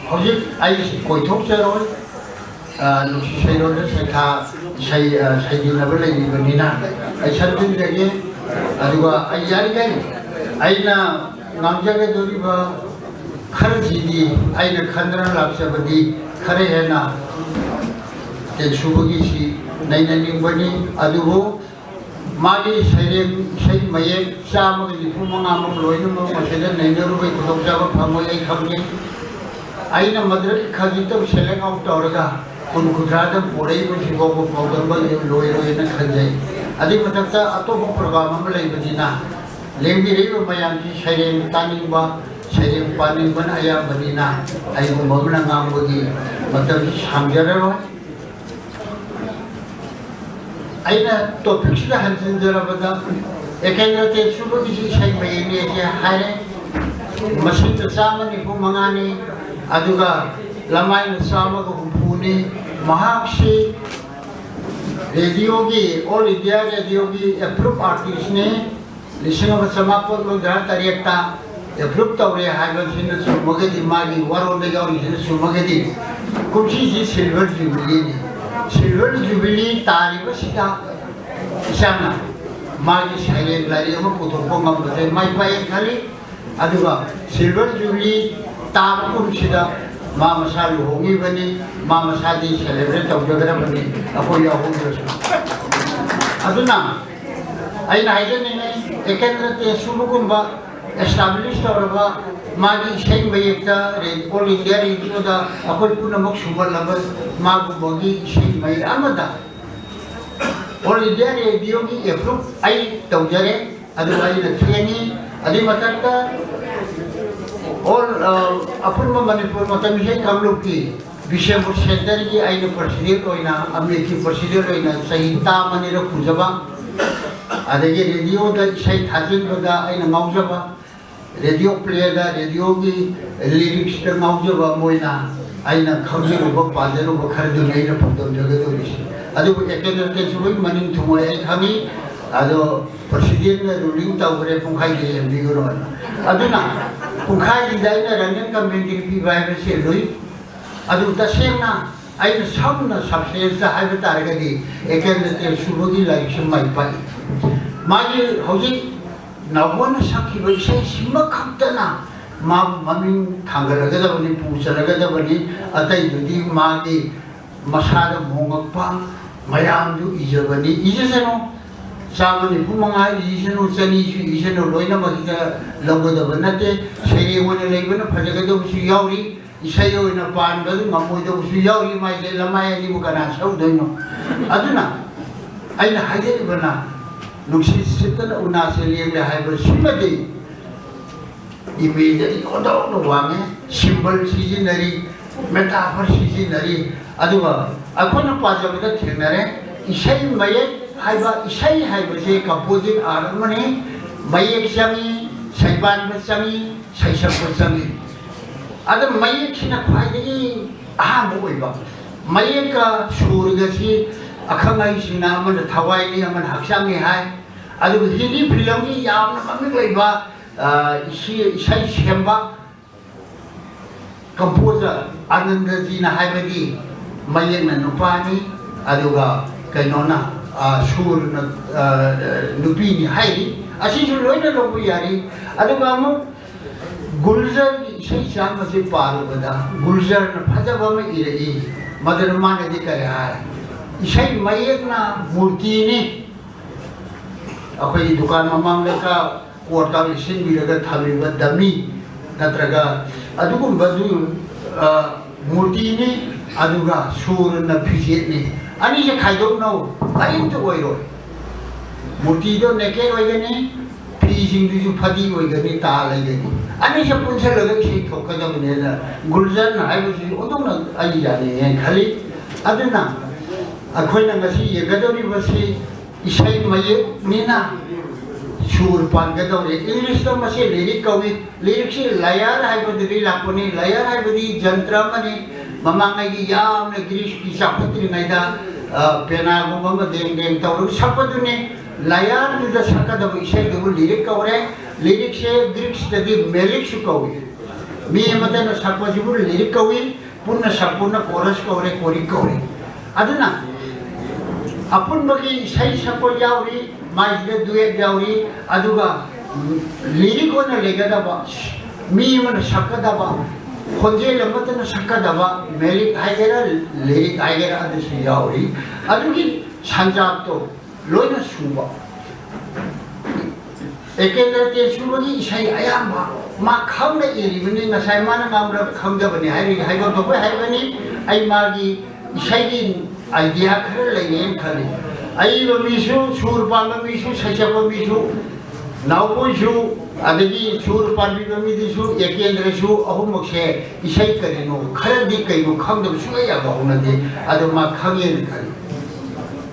ꯍꯧꯖꯤꯛ ꯑꯩ ꯀꯣꯏꯊꯣꯛꯆꯔꯣꯏ꯫ ꯑ, ꯅꯨꯡꯁꯤ ꯁꯩꯔꯣꯟꯗ ꯁꯩꯊꯥ, ꯁꯩ-, ꯑ, ꯁꯩꯗꯤꯅꯕ ꯂꯩꯔꯤꯕꯅꯤꯅ ꯑꯩ ꯁꯛꯆꯤꯟꯖꯒꯦ꯫ ꯑꯗꯨꯒ ꯑꯩ ꯌꯥꯔꯤꯈꯩ ꯑꯩꯅ ꯉꯥꯡꯖꯒꯗꯧꯔꯤꯕ ꯈꯔꯁꯤꯗꯤ ꯑꯩꯅ ꯈꯟꯗꯅ ꯂꯥꯛꯆꯕꯗꯤ ꯈꯔ ꯍꯦꯟꯅ ꯇꯦꯛꯁꯨꯕꯒꯤꯁꯤ ꯅꯩꯅꯅꯤꯡꯕꯅꯤ꯫ ꯑꯗꯨꯕꯨ ꯃꯥꯒꯤ ꯁꯩꯔꯦꯡ ꯏꯁꯩ ꯃꯌꯦꯛ ꯆꯥꯝꯃꯒ ꯅꯤꯐꯨ ꯃꯉꯥꯃꯨꯛ ꯂꯣꯏꯅꯃꯛ ꯃꯁꯤꯗ ꯅꯩꯅꯔꯨꯕꯒꯤ ꯈꯨꯗꯣꯡꯆꯥꯕ ꯐꯪꯉꯣꯏ ꯑꯩ ꯈꯪꯖꯩ꯫ ꯑꯩꯅ ꯃꯗꯨꯗꯒꯤ ꯈꯖꯤꯛꯇꯪ ꯁꯦꯂꯦꯛ ꯑꯥꯎꯠ ꯇꯧꯔꯒ ꯀꯨꯟ ꯀꯨꯟꯊ꯭ꯔꯥꯗ ꯄꯨꯔꯛꯏꯕꯁꯤ ꯐꯥꯎꯕ ꯄꯥꯎꯗꯝꯕ ꯂꯣꯏꯔꯣꯏꯅ ꯈꯟꯖꯩ꯫ ꯑꯗꯨꯒꯤ ꯃꯊꯛꯇ ꯑꯇꯣꯞꯄ ꯄ꯭ꯔꯣꯒ꯭ꯔꯥꯝ ꯑꯃ ꯂꯩꯕꯅꯤꯅ ꯂꯦꯡꯕꯤꯔꯛꯏꯕ ꯃꯌꯥꯝꯁꯤ ꯁꯩꯔꯦꯡ ꯇꯥꯅꯤꯡꯕ, ꯁꯩꯔꯦꯡ ꯄꯥꯅꯤꯡꯕꯅ ꯑꯌꯥꯝꯕꯅꯤꯅ ꯑꯩꯒꯨꯝꯕ ꯑꯃꯅ ꯉꯥꯡꯕꯒꯤ ꯃꯇꯝꯁꯤ ꯁꯥꯡꯖꯔꯔꯣꯏ꯫ ꯑꯩꯅ ꯇꯣꯄꯤꯛꯁꯤꯗ ꯍꯟꯖꯤꯟꯖꯔꯕꯗ ꯑꯦꯀꯦꯟꯗ꯭ꯔ ꯇꯦꯛꯁꯨꯕꯒꯤꯁꯤ ꯏꯁꯩ ꯃꯌꯦꯛꯅꯦꯁꯦ ꯍꯥꯏꯔꯦ꯫ ꯃꯁꯤꯡꯗ ꯆꯥꯝꯃ ꯅꯤꯐꯨ ꯃꯉꯥꯅꯤ, ꯑꯗꯨꯒ ꯂꯃꯥꯏꯅ ꯆꯥꯝꯃꯒ ꯍꯨꯝꯐꯨꯅꯤ꯫ ꯃꯍꯥꯛꯁꯤ ꯔꯦꯗꯤꯑꯣꯒꯤ, ꯑꯣꯜ ꯏꯟꯗꯤꯌꯥ ꯔꯦꯗꯤꯑꯣꯒꯤ ꯑꯦꯄ꯭ꯔꯨꯞ ꯑꯥꯔꯇꯤꯁꯅꯤ꯫ ꯂꯤꯁꯤꯡ ꯑꯃ ꯆꯃꯥꯄꯜ ꯃꯧꯗ꯭ꯔꯥ ꯇꯔꯦꯠꯇ ꯑꯦꯄ꯭ꯔꯨꯞ ꯇꯧꯔꯦ ꯍꯥꯏꯕꯁꯤꯅ ꯆꯨꯝꯃꯒꯗꯤ, ꯃꯥꯒꯤ ꯋꯥꯔꯣꯜꯗ ꯌꯥꯎꯔꯤꯁꯤꯅ ꯆꯨꯝꯃꯒꯗꯤ, ꯀꯨꯝꯁꯤꯁꯤ ꯁꯤꯜꯚꯔ ꯖꯨꯕꯤꯂꯤꯅꯤ꯫ ꯁꯤꯜꯚꯔ ꯖꯨꯕꯤꯂꯤ ꯇꯥꯔꯤꯕꯁꯤꯗ ꯏꯆꯥꯅ ꯃꯥꯒꯤ ꯁꯩꯔꯦꯡ ꯂꯥꯏꯔꯤꯛ ꯑꯃ ꯄꯨꯊꯣꯛꯄ ꯉꯝꯕꯁꯦ ꯃꯥꯏ ꯄꯥꯛꯑꯦ ꯈꯜꯂꯤ꯫ ꯑꯗꯨꯒ ꯁꯤꯜꯚꯔ ꯖꯨꯕꯤꯂꯤ ꯇꯥꯕ ꯀꯨꯝꯁꯤꯗ ꯃꯥ ꯃꯁꯥ ꯂꯨꯍꯣꯡꯉꯤꯕꯅꯤ, ꯃꯥ ꯃꯁꯥꯗꯤ ꯁꯦꯂꯦꯕ꯭ꯔꯦꯠ ꯇꯧꯖꯒꯗꯕꯅꯤ, ꯑꯩꯈꯣꯏ ꯌꯥꯎꯍꯧꯗ꯭ꯔꯁꯨ꯫ ꯑꯗꯨꯅ ꯑꯩꯅ ꯍꯥꯏꯖꯅꯤꯡꯉꯤ, ꯑꯦꯀꯦꯟꯗ꯭ꯔ ꯇꯦꯁꯨꯕꯒꯨꯝꯕ establish ꯇꯧꯔꯕ, ꯃꯥꯒꯤ ꯏꯁꯩ ꯃꯌꯦꯛꯇ ꯔꯦ-, All India Radio ꯗ ꯑꯩꯈꯣꯏ ꯄꯨꯝꯅꯃꯛ ꯁꯨꯒꯠꯂꯕ ꯃꯥꯒꯨꯝꯕꯒꯤ ꯏꯁꯩ ꯃꯌꯦꯛ ꯑꯃꯗ All India Radio ꯒꯤ approve ꯑꯩ ꯇꯧꯖꯔꯦ, ꯑꯗꯨꯒ ꯑꯩꯅ ꯊꯦꯡꯉꯤ꯫ ꯑꯗꯨꯒꯤ ꯃꯊꯛꯇ all, ꯑ, ꯑꯄꯨꯟꯕ ꯃꯅꯤꯄꯨꯔ ꯃꯇꯝ ꯏꯁꯩ ꯀꯥꯡꯂꯨꯞꯀꯤ ꯕꯤꯁꯦꯝꯄꯨꯔ centre ꯒꯤ ꯑꯩꯅ president ꯑꯣꯏꯅ, ꯑꯃꯦꯠꯀꯤ president ꯑꯣꯏꯅ ꯆꯍꯤ ꯇꯔꯥꯃꯅꯤꯔꯛ ꯄꯨꯖꯕ, ꯑꯗꯒꯤ radio ꯗ ꯏꯁꯩ ꯊꯥꯖꯤꯟꯕꯗ ꯑꯩꯅ ꯉꯥꯎꯖꯕ, radio play ꯗ radio ꯒꯤ lyrics ꯇ ꯉꯥꯎꯖꯕ ꯑꯃ ꯑꯣꯏꯅ ꯑꯩꯅ ꯈꯪꯖꯔꯨꯕ ꯄꯥꯖꯔꯨꯕ ꯈꯔꯗꯨꯅꯤ ꯑꯩꯅ ꯐꯣꯡꯗꯣꯛꯆꯒꯗꯧꯔꯤꯁꯤ꯫ ꯑꯗꯨꯕꯨ ꯑꯦꯀꯦꯟꯗ꯭ꯔ ꯇꯦꯁꯨꯕꯒꯤ ꯃꯅꯤꯡ ꯊꯨꯡꯉꯣꯏ ꯑꯩ ꯈꯪꯉꯤ, ꯑꯗꯣ president ꯅ ruling ꯇꯧꯈ꯭ꯔꯦ, ꯄꯨꯡꯈꯥꯏꯗ ꯌꯦꯡꯕꯤꯈ꯭ꯔꯣꯅ꯫ ꯑꯗꯨꯅ ꯄꯨꯡꯈꯥꯏꯁꯤꯗ ꯑꯩꯅ running commentary ꯄꯤꯕ ꯍꯥꯏꯕꯁꯤ ꯂꯨꯏ꯫ ꯑꯗꯨ ꯇꯁꯦꯡꯅ ꯑꯩꯅ ꯁꯝꯅ substance ꯇ ꯍꯥꯏꯕ ꯇꯥꯔꯒꯗꯤ ꯑꯦꯀꯦꯟꯗ꯭ꯔ ꯇꯦꯁꯨꯕꯒꯤ ꯂꯥꯏꯔꯤꯛꯁꯤ ꯃꯥꯏ ꯄꯥꯛꯏ꯫ ꯃꯥꯒꯤ ꯍꯧꯖꯤꯛ ꯅꯥꯎꯕꯣꯟꯅ ꯁꯛꯈꯤꯕ ꯏꯁꯩꯁꯤꯃ ꯈꯛꯇꯅ ꯃꯥꯕꯨ ꯃꯃꯤꯡ ꯊꯥꯡꯒꯠꯂꯒꯗꯕꯅꯤ, ꯄꯨꯁꯜꯂꯒꯗꯕꯅꯤ꯫ ꯑꯇꯩꯗꯨꯗꯤ ꯃꯥꯒꯤ ꯃꯁꯥꯗ ꯃꯣꯉꯛꯄ ꯃꯌꯥꯝꯗꯨ ꯏꯖꯕꯅꯤ꯫ ꯏꯖꯁꯅꯨ, ꯆꯥꯝꯃ ꯅꯤꯐꯨ ꯃꯉꯥ ꯏꯁꯅꯨ, ꯆꯅꯤꯁꯨ ꯏꯁꯅꯨ, ꯂꯣꯏꯅꯃꯛ ꯍꯦꯛꯇ ꯂꯧꯒꯗꯕ ꯅꯠꯇꯦ꯫ ꯁꯩꯔꯦꯡ ꯑꯣꯏꯅ ꯂꯩꯕꯅ ꯐꯖꯒꯗꯕꯁꯨ ꯌꯥꯎꯔꯤ, ꯏꯁꯩ ꯑꯣꯏꯅ ꯄꯥꯟꯕꯗꯨ ꯉꯝꯃꯣꯏꯗꯧꯕꯁꯨ ꯌꯥꯎꯔꯤ꯫ ꯃꯥꯏꯁꯦ ꯂꯃꯥꯏ ꯑꯅꯤꯕꯨ ꯀꯅꯥ ꯁꯛꯎꯗꯣꯏꯅꯣ? ꯑꯗꯨꯅ ꯑꯩꯅ ꯍꯥꯏꯖꯔꯤꯕꯅ, "ꯅꯨꯡꯁꯤꯠ ꯁꯤꯠꯇꯅ ꯎꯅꯥꯁꯦ ꯂꯦꯡꯂꯦ" ꯍꯥꯏꯕꯁꯤꯃꯗꯤ ꯏꯃꯦꯖꯔꯤ ꯑꯣꯟꯊꯣꯛꯅ ꯋꯥꯡꯉꯦ, symbol ꯁꯤꯖꯤꯟꯅꯔꯤ, metaphor ꯁꯤꯖꯤꯟꯅꯔꯤ꯫ ꯑꯗꯨꯒ ꯑꯩꯈꯣꯏꯅ ꯄꯥꯖꯕꯗ ꯊꯦꯡꯅꯔꯦ, ꯏꯁꯩ ꯃꯌꯦꯛ ꯍꯥꯏꯕ, ꯏꯁꯩ ꯍꯥꯏꯕꯁꯦ composing art ꯑꯃꯅꯤ꯫ ꯃꯌꯦꯛ ꯆꯪꯉꯤ, ꯁꯩꯄꯥꯟꯕ ꯆꯪꯉꯤ, ꯁꯩꯁꯛꯄ ꯆꯪꯉꯤ꯫ ꯑꯗ ꯃꯌꯦꯛꯁꯤꯅ ꯈ꯭ꯋꯥꯏꯗꯒꯤ ꯑꯍꯥꯟꯕ ꯑꯣꯏꯕ꯫ ꯃꯌꯦꯛꯀ ꯁꯨꯔꯒꯁꯤ ꯑꯈꯪ ꯑꯍꯩꯁꯤꯡꯅ ꯑꯃꯅ ꯊꯋꯥꯏꯅꯤ, ꯑꯃꯅ ꯍꯛꯆꯥꯡꯅꯤ ꯍꯥꯏ꯫ ꯑꯗꯨꯒ ꯍꯤꯟꯗꯤ film ꯒꯤ ꯌꯥꯝꯅ ꯃꯃꯤꯡ ꯂꯩꯕ, ꯑ, ꯏꯁꯩ, ꯏꯁꯩ ꯁꯦꯝꯕ composer ꯑꯥꯅꯟꯗꯖꯤꯅ ꯍꯥꯏꯕꯗꯤ ꯃꯌꯦꯛꯅ ꯅꯨꯄꯥꯅꯤ, ꯑꯗꯨꯒ ꯀꯩꯅꯣꯅ, ꯑ, ꯁꯨꯔꯅ, ꯑ, ꯅꯨꯄꯤꯅꯤ ꯍꯥꯏꯔꯤ꯫ ꯑꯁꯤꯁꯨ ꯂꯣꯏꯅ ꯂꯧꯕ ꯌꯥꯔꯤ꯫ ꯑꯗꯨꯒ ꯑꯃꯨꯛ ꯒꯨꯜꯖꯔꯒꯤ ꯏꯁꯩ ꯆꯥꯝꯃꯁꯤ ꯄꯥꯔꯨꯕꯗ ꯒꯨꯜꯖꯔꯅ ꯐꯖꯕ ꯑꯃ ꯏꯔꯛꯏ꯫ ꯃꯗꯨꯅ ꯃꯥꯅꯗꯤ ꯀꯔꯤ ꯍꯥꯏ? "ꯏꯁꯩ ꯃꯌꯦꯛꯅ ꯃꯨꯔꯇꯤꯅꯤ, ꯑꯩꯈꯣꯏꯒꯤ ꯗꯨꯀꯥꯟ ꯃꯃꯥꯡꯗ ꯀꯣꯠꯀ ꯂꯤꯠꯁꯤꯟꯕꯤꯔꯒ ꯊꯝꯃꯤꯕ ꯗꯃꯤ ꯅꯠꯇ꯭ꯔꯒ ꯑꯗꯨꯒꯨꯝꯕꯗꯨ, ꯑ, ꯃꯨꯔꯇꯤꯅꯤ꯫ ꯑꯗꯨꯒ ꯁꯨꯔꯅ ꯐꯤꯖꯦꯠꯅꯤ꯫ ꯑꯅꯤꯁꯦ ꯈꯥꯏꯗꯣꯛꯅꯧ, ꯀꯔꯤꯝꯇ ꯑꯣꯏꯔꯣꯏ꯫ ꯃꯨꯔꯇꯤꯗꯣ ꯅꯦꯀꯦꯠ ꯑꯣꯏꯒꯅꯤ, ꯐꯤꯁꯤꯡꯗꯨꯁꯨ ꯐꯗꯤ ꯑꯣꯏꯒꯅꯤ, ꯇꯥ ꯂꯩꯒꯅꯤ꯫ ꯑꯅꯤꯁꯦ ꯄꯨꯟꯁꯤꯜꯂꯒ ꯏꯁꯩ ꯊꯣꯛꯀꯗꯕꯅꯦꯅ ꯒꯨꯜꯖꯟ ꯍꯥꯏꯕꯁꯤ ꯑꯣꯟꯊꯣꯛꯅ ꯑꯩ ꯌꯥꯅꯤꯡꯉꯦꯅ ꯈꯜꯂꯤ꯫ ꯑꯗꯨꯅ ꯑꯩꯈꯣꯏꯅ ꯉꯁꯤ ꯌꯦꯡꯒꯗꯧꯔꯤꯕꯁꯤ ꯏꯁꯩ ꯃꯌꯦꯛꯅꯤꯅ ꯁꯨꯔ ꯄꯥꯟꯒꯗꯧꯔꯦ꯫ ꯏꯪꯂꯤꯁꯇ ꯃꯁꯤ ꯂꯤꯔꯤꯛ ꯀꯧꯏ꯫ ꯂꯤꯔꯤꯛꯁꯤ ꯂꯌꯥꯔ ꯍꯥꯏꯕꯗꯒꯤ ꯂꯥꯛꯄꯅꯤ꯫ ꯂꯌꯥꯔ ꯍꯥꯏꯕꯗꯤ ꯖꯟꯇ꯭ꯔ ꯑꯃꯅꯤ꯫ ꯃꯃꯥꯡꯉꯩꯒꯤ ꯌꯥꯝꯅ ꯒ꯭ꯔꯤꯁꯀꯤ ꯆꯥꯎꯈꯠꯇ꯭ꯔꯤꯉꯩꯗ, ꯑ, ꯄꯦꯅꯥꯒꯨꯝꯕ ꯑꯃ ꯗꯦꯡ ꯗꯦꯡ ꯇꯧꯔꯒ ꯁꯛꯄꯗꯨꯅꯤ꯫ ꯂꯌꯥꯔꯗꯨꯗ ꯁꯛꯀꯗꯕ ꯏꯁꯩꯗꯨꯕꯨ ꯂꯤꯔꯤꯛ ꯀꯧꯔꯦ꯫ ꯂꯤꯔꯤꯛꯁꯦ ꯒ꯭ꯔꯤꯛꯁꯇꯗꯤ ꯃꯦꯂꯤꯛꯁꯨ ꯀꯧꯏ꯫ ꯃꯤ ꯑꯃꯠꯇꯅ ꯁꯛꯄꯁꯤꯕꯨ ꯂꯤꯔꯤꯛ ꯀꯧꯏ꯫ ꯄꯨꯟꯅ ꯁꯛꯄꯅ ꯀꯣꯔꯁ ꯀꯧꯔꯦ, ꯀꯣꯔꯤꯛ ꯀꯧꯔꯦ꯫ ꯑꯗꯨꯅ ꯑꯄꯨꯟꯕꯒꯤ ꯏꯁꯩ ꯁꯛꯄ ꯌꯥꯎꯔꯤ, ꯃꯥꯏꯁꯤꯗ ꯗꯨꯌꯦꯠ ꯌꯥꯎꯔꯤ, ꯑꯗꯨꯒ ꯂꯤꯔꯤꯛ ꯑꯣꯏꯅ ꯂꯩꯒꯗꯕ, ꯃꯤ ꯑꯃꯅ ꯁꯛꯀꯗꯕ, ꯈꯣꯟꯖꯦꯜ ꯑꯃꯠꯇꯅ ꯁꯛꯀꯗꯕ, ꯃꯦꯂꯤꯛ ꯍꯥꯏꯒꯦꯔꯥ, ꯂꯤꯔꯤꯛ ꯍꯥꯏꯒꯦꯔꯥ, ꯑꯗꯨꯁꯨ ꯌꯥꯎꯔꯤ꯫ ꯑꯗꯨꯒꯤ ꯁꯟꯖꯥꯕꯇꯣ ꯂꯣꯏꯅ ꯁꯨꯕ꯫ ꯑꯦꯀꯦꯟꯗ꯭ꯔ ꯇꯦꯖꯁꯨꯕꯒꯤ ꯏꯁꯩ ꯑꯌꯥꯝꯕ ꯃꯥ ꯈꯪꯅ ꯏꯔꯤꯕꯅꯤ꯫ ꯉꯁꯥꯏ ꯃꯥꯅ ꯉꯥꯡꯕꯗ ꯈꯪꯗꯕꯅꯤ ꯍꯥꯏꯔꯤ, ꯍꯥꯏꯕ ꯊꯣꯛꯄꯩ ꯍꯥꯏꯕꯅꯤ꯫ ꯑꯩ ꯃꯥꯒꯤ ꯏꯁꯩꯒꯤ ꯑꯥꯏꯗꯤꯌꯥ ꯈꯔ ꯂꯩꯔꯦꯅ ꯈꯜꯂꯤ꯫ ꯑꯏꯕ ꯃꯤꯁꯨ, ꯁꯨꯔ ꯄꯥꯟꯕ ꯃꯤꯁꯨ, ꯁꯩꯁꯛꯄ ꯃꯤꯁꯨ, ꯅꯥꯎꯕꯣꯏꯁꯨ, ꯑꯗꯒꯤ ꯁꯨꯔ ꯄꯥꯟꯕꯤꯕ ꯃꯤꯗꯨꯁꯨ, ꯑꯦꯀꯦꯟꯗ꯭ꯔꯁꯨ, ꯑꯍꯨꯝꯃꯛꯁꯦ ꯏꯁꯩ ꯀꯔꯤꯅꯣ, ꯈꯔꯗꯤ ꯀꯩꯅꯣ ꯈꯪꯗꯕ ꯁꯨꯡꯌꯥ ꯌꯥꯕ ꯍꯧꯅꯗꯦ꯫ ꯑꯗꯣ ꯃꯥ ꯈꯪꯉꯦꯅ ꯈꯜꯂꯤ꯫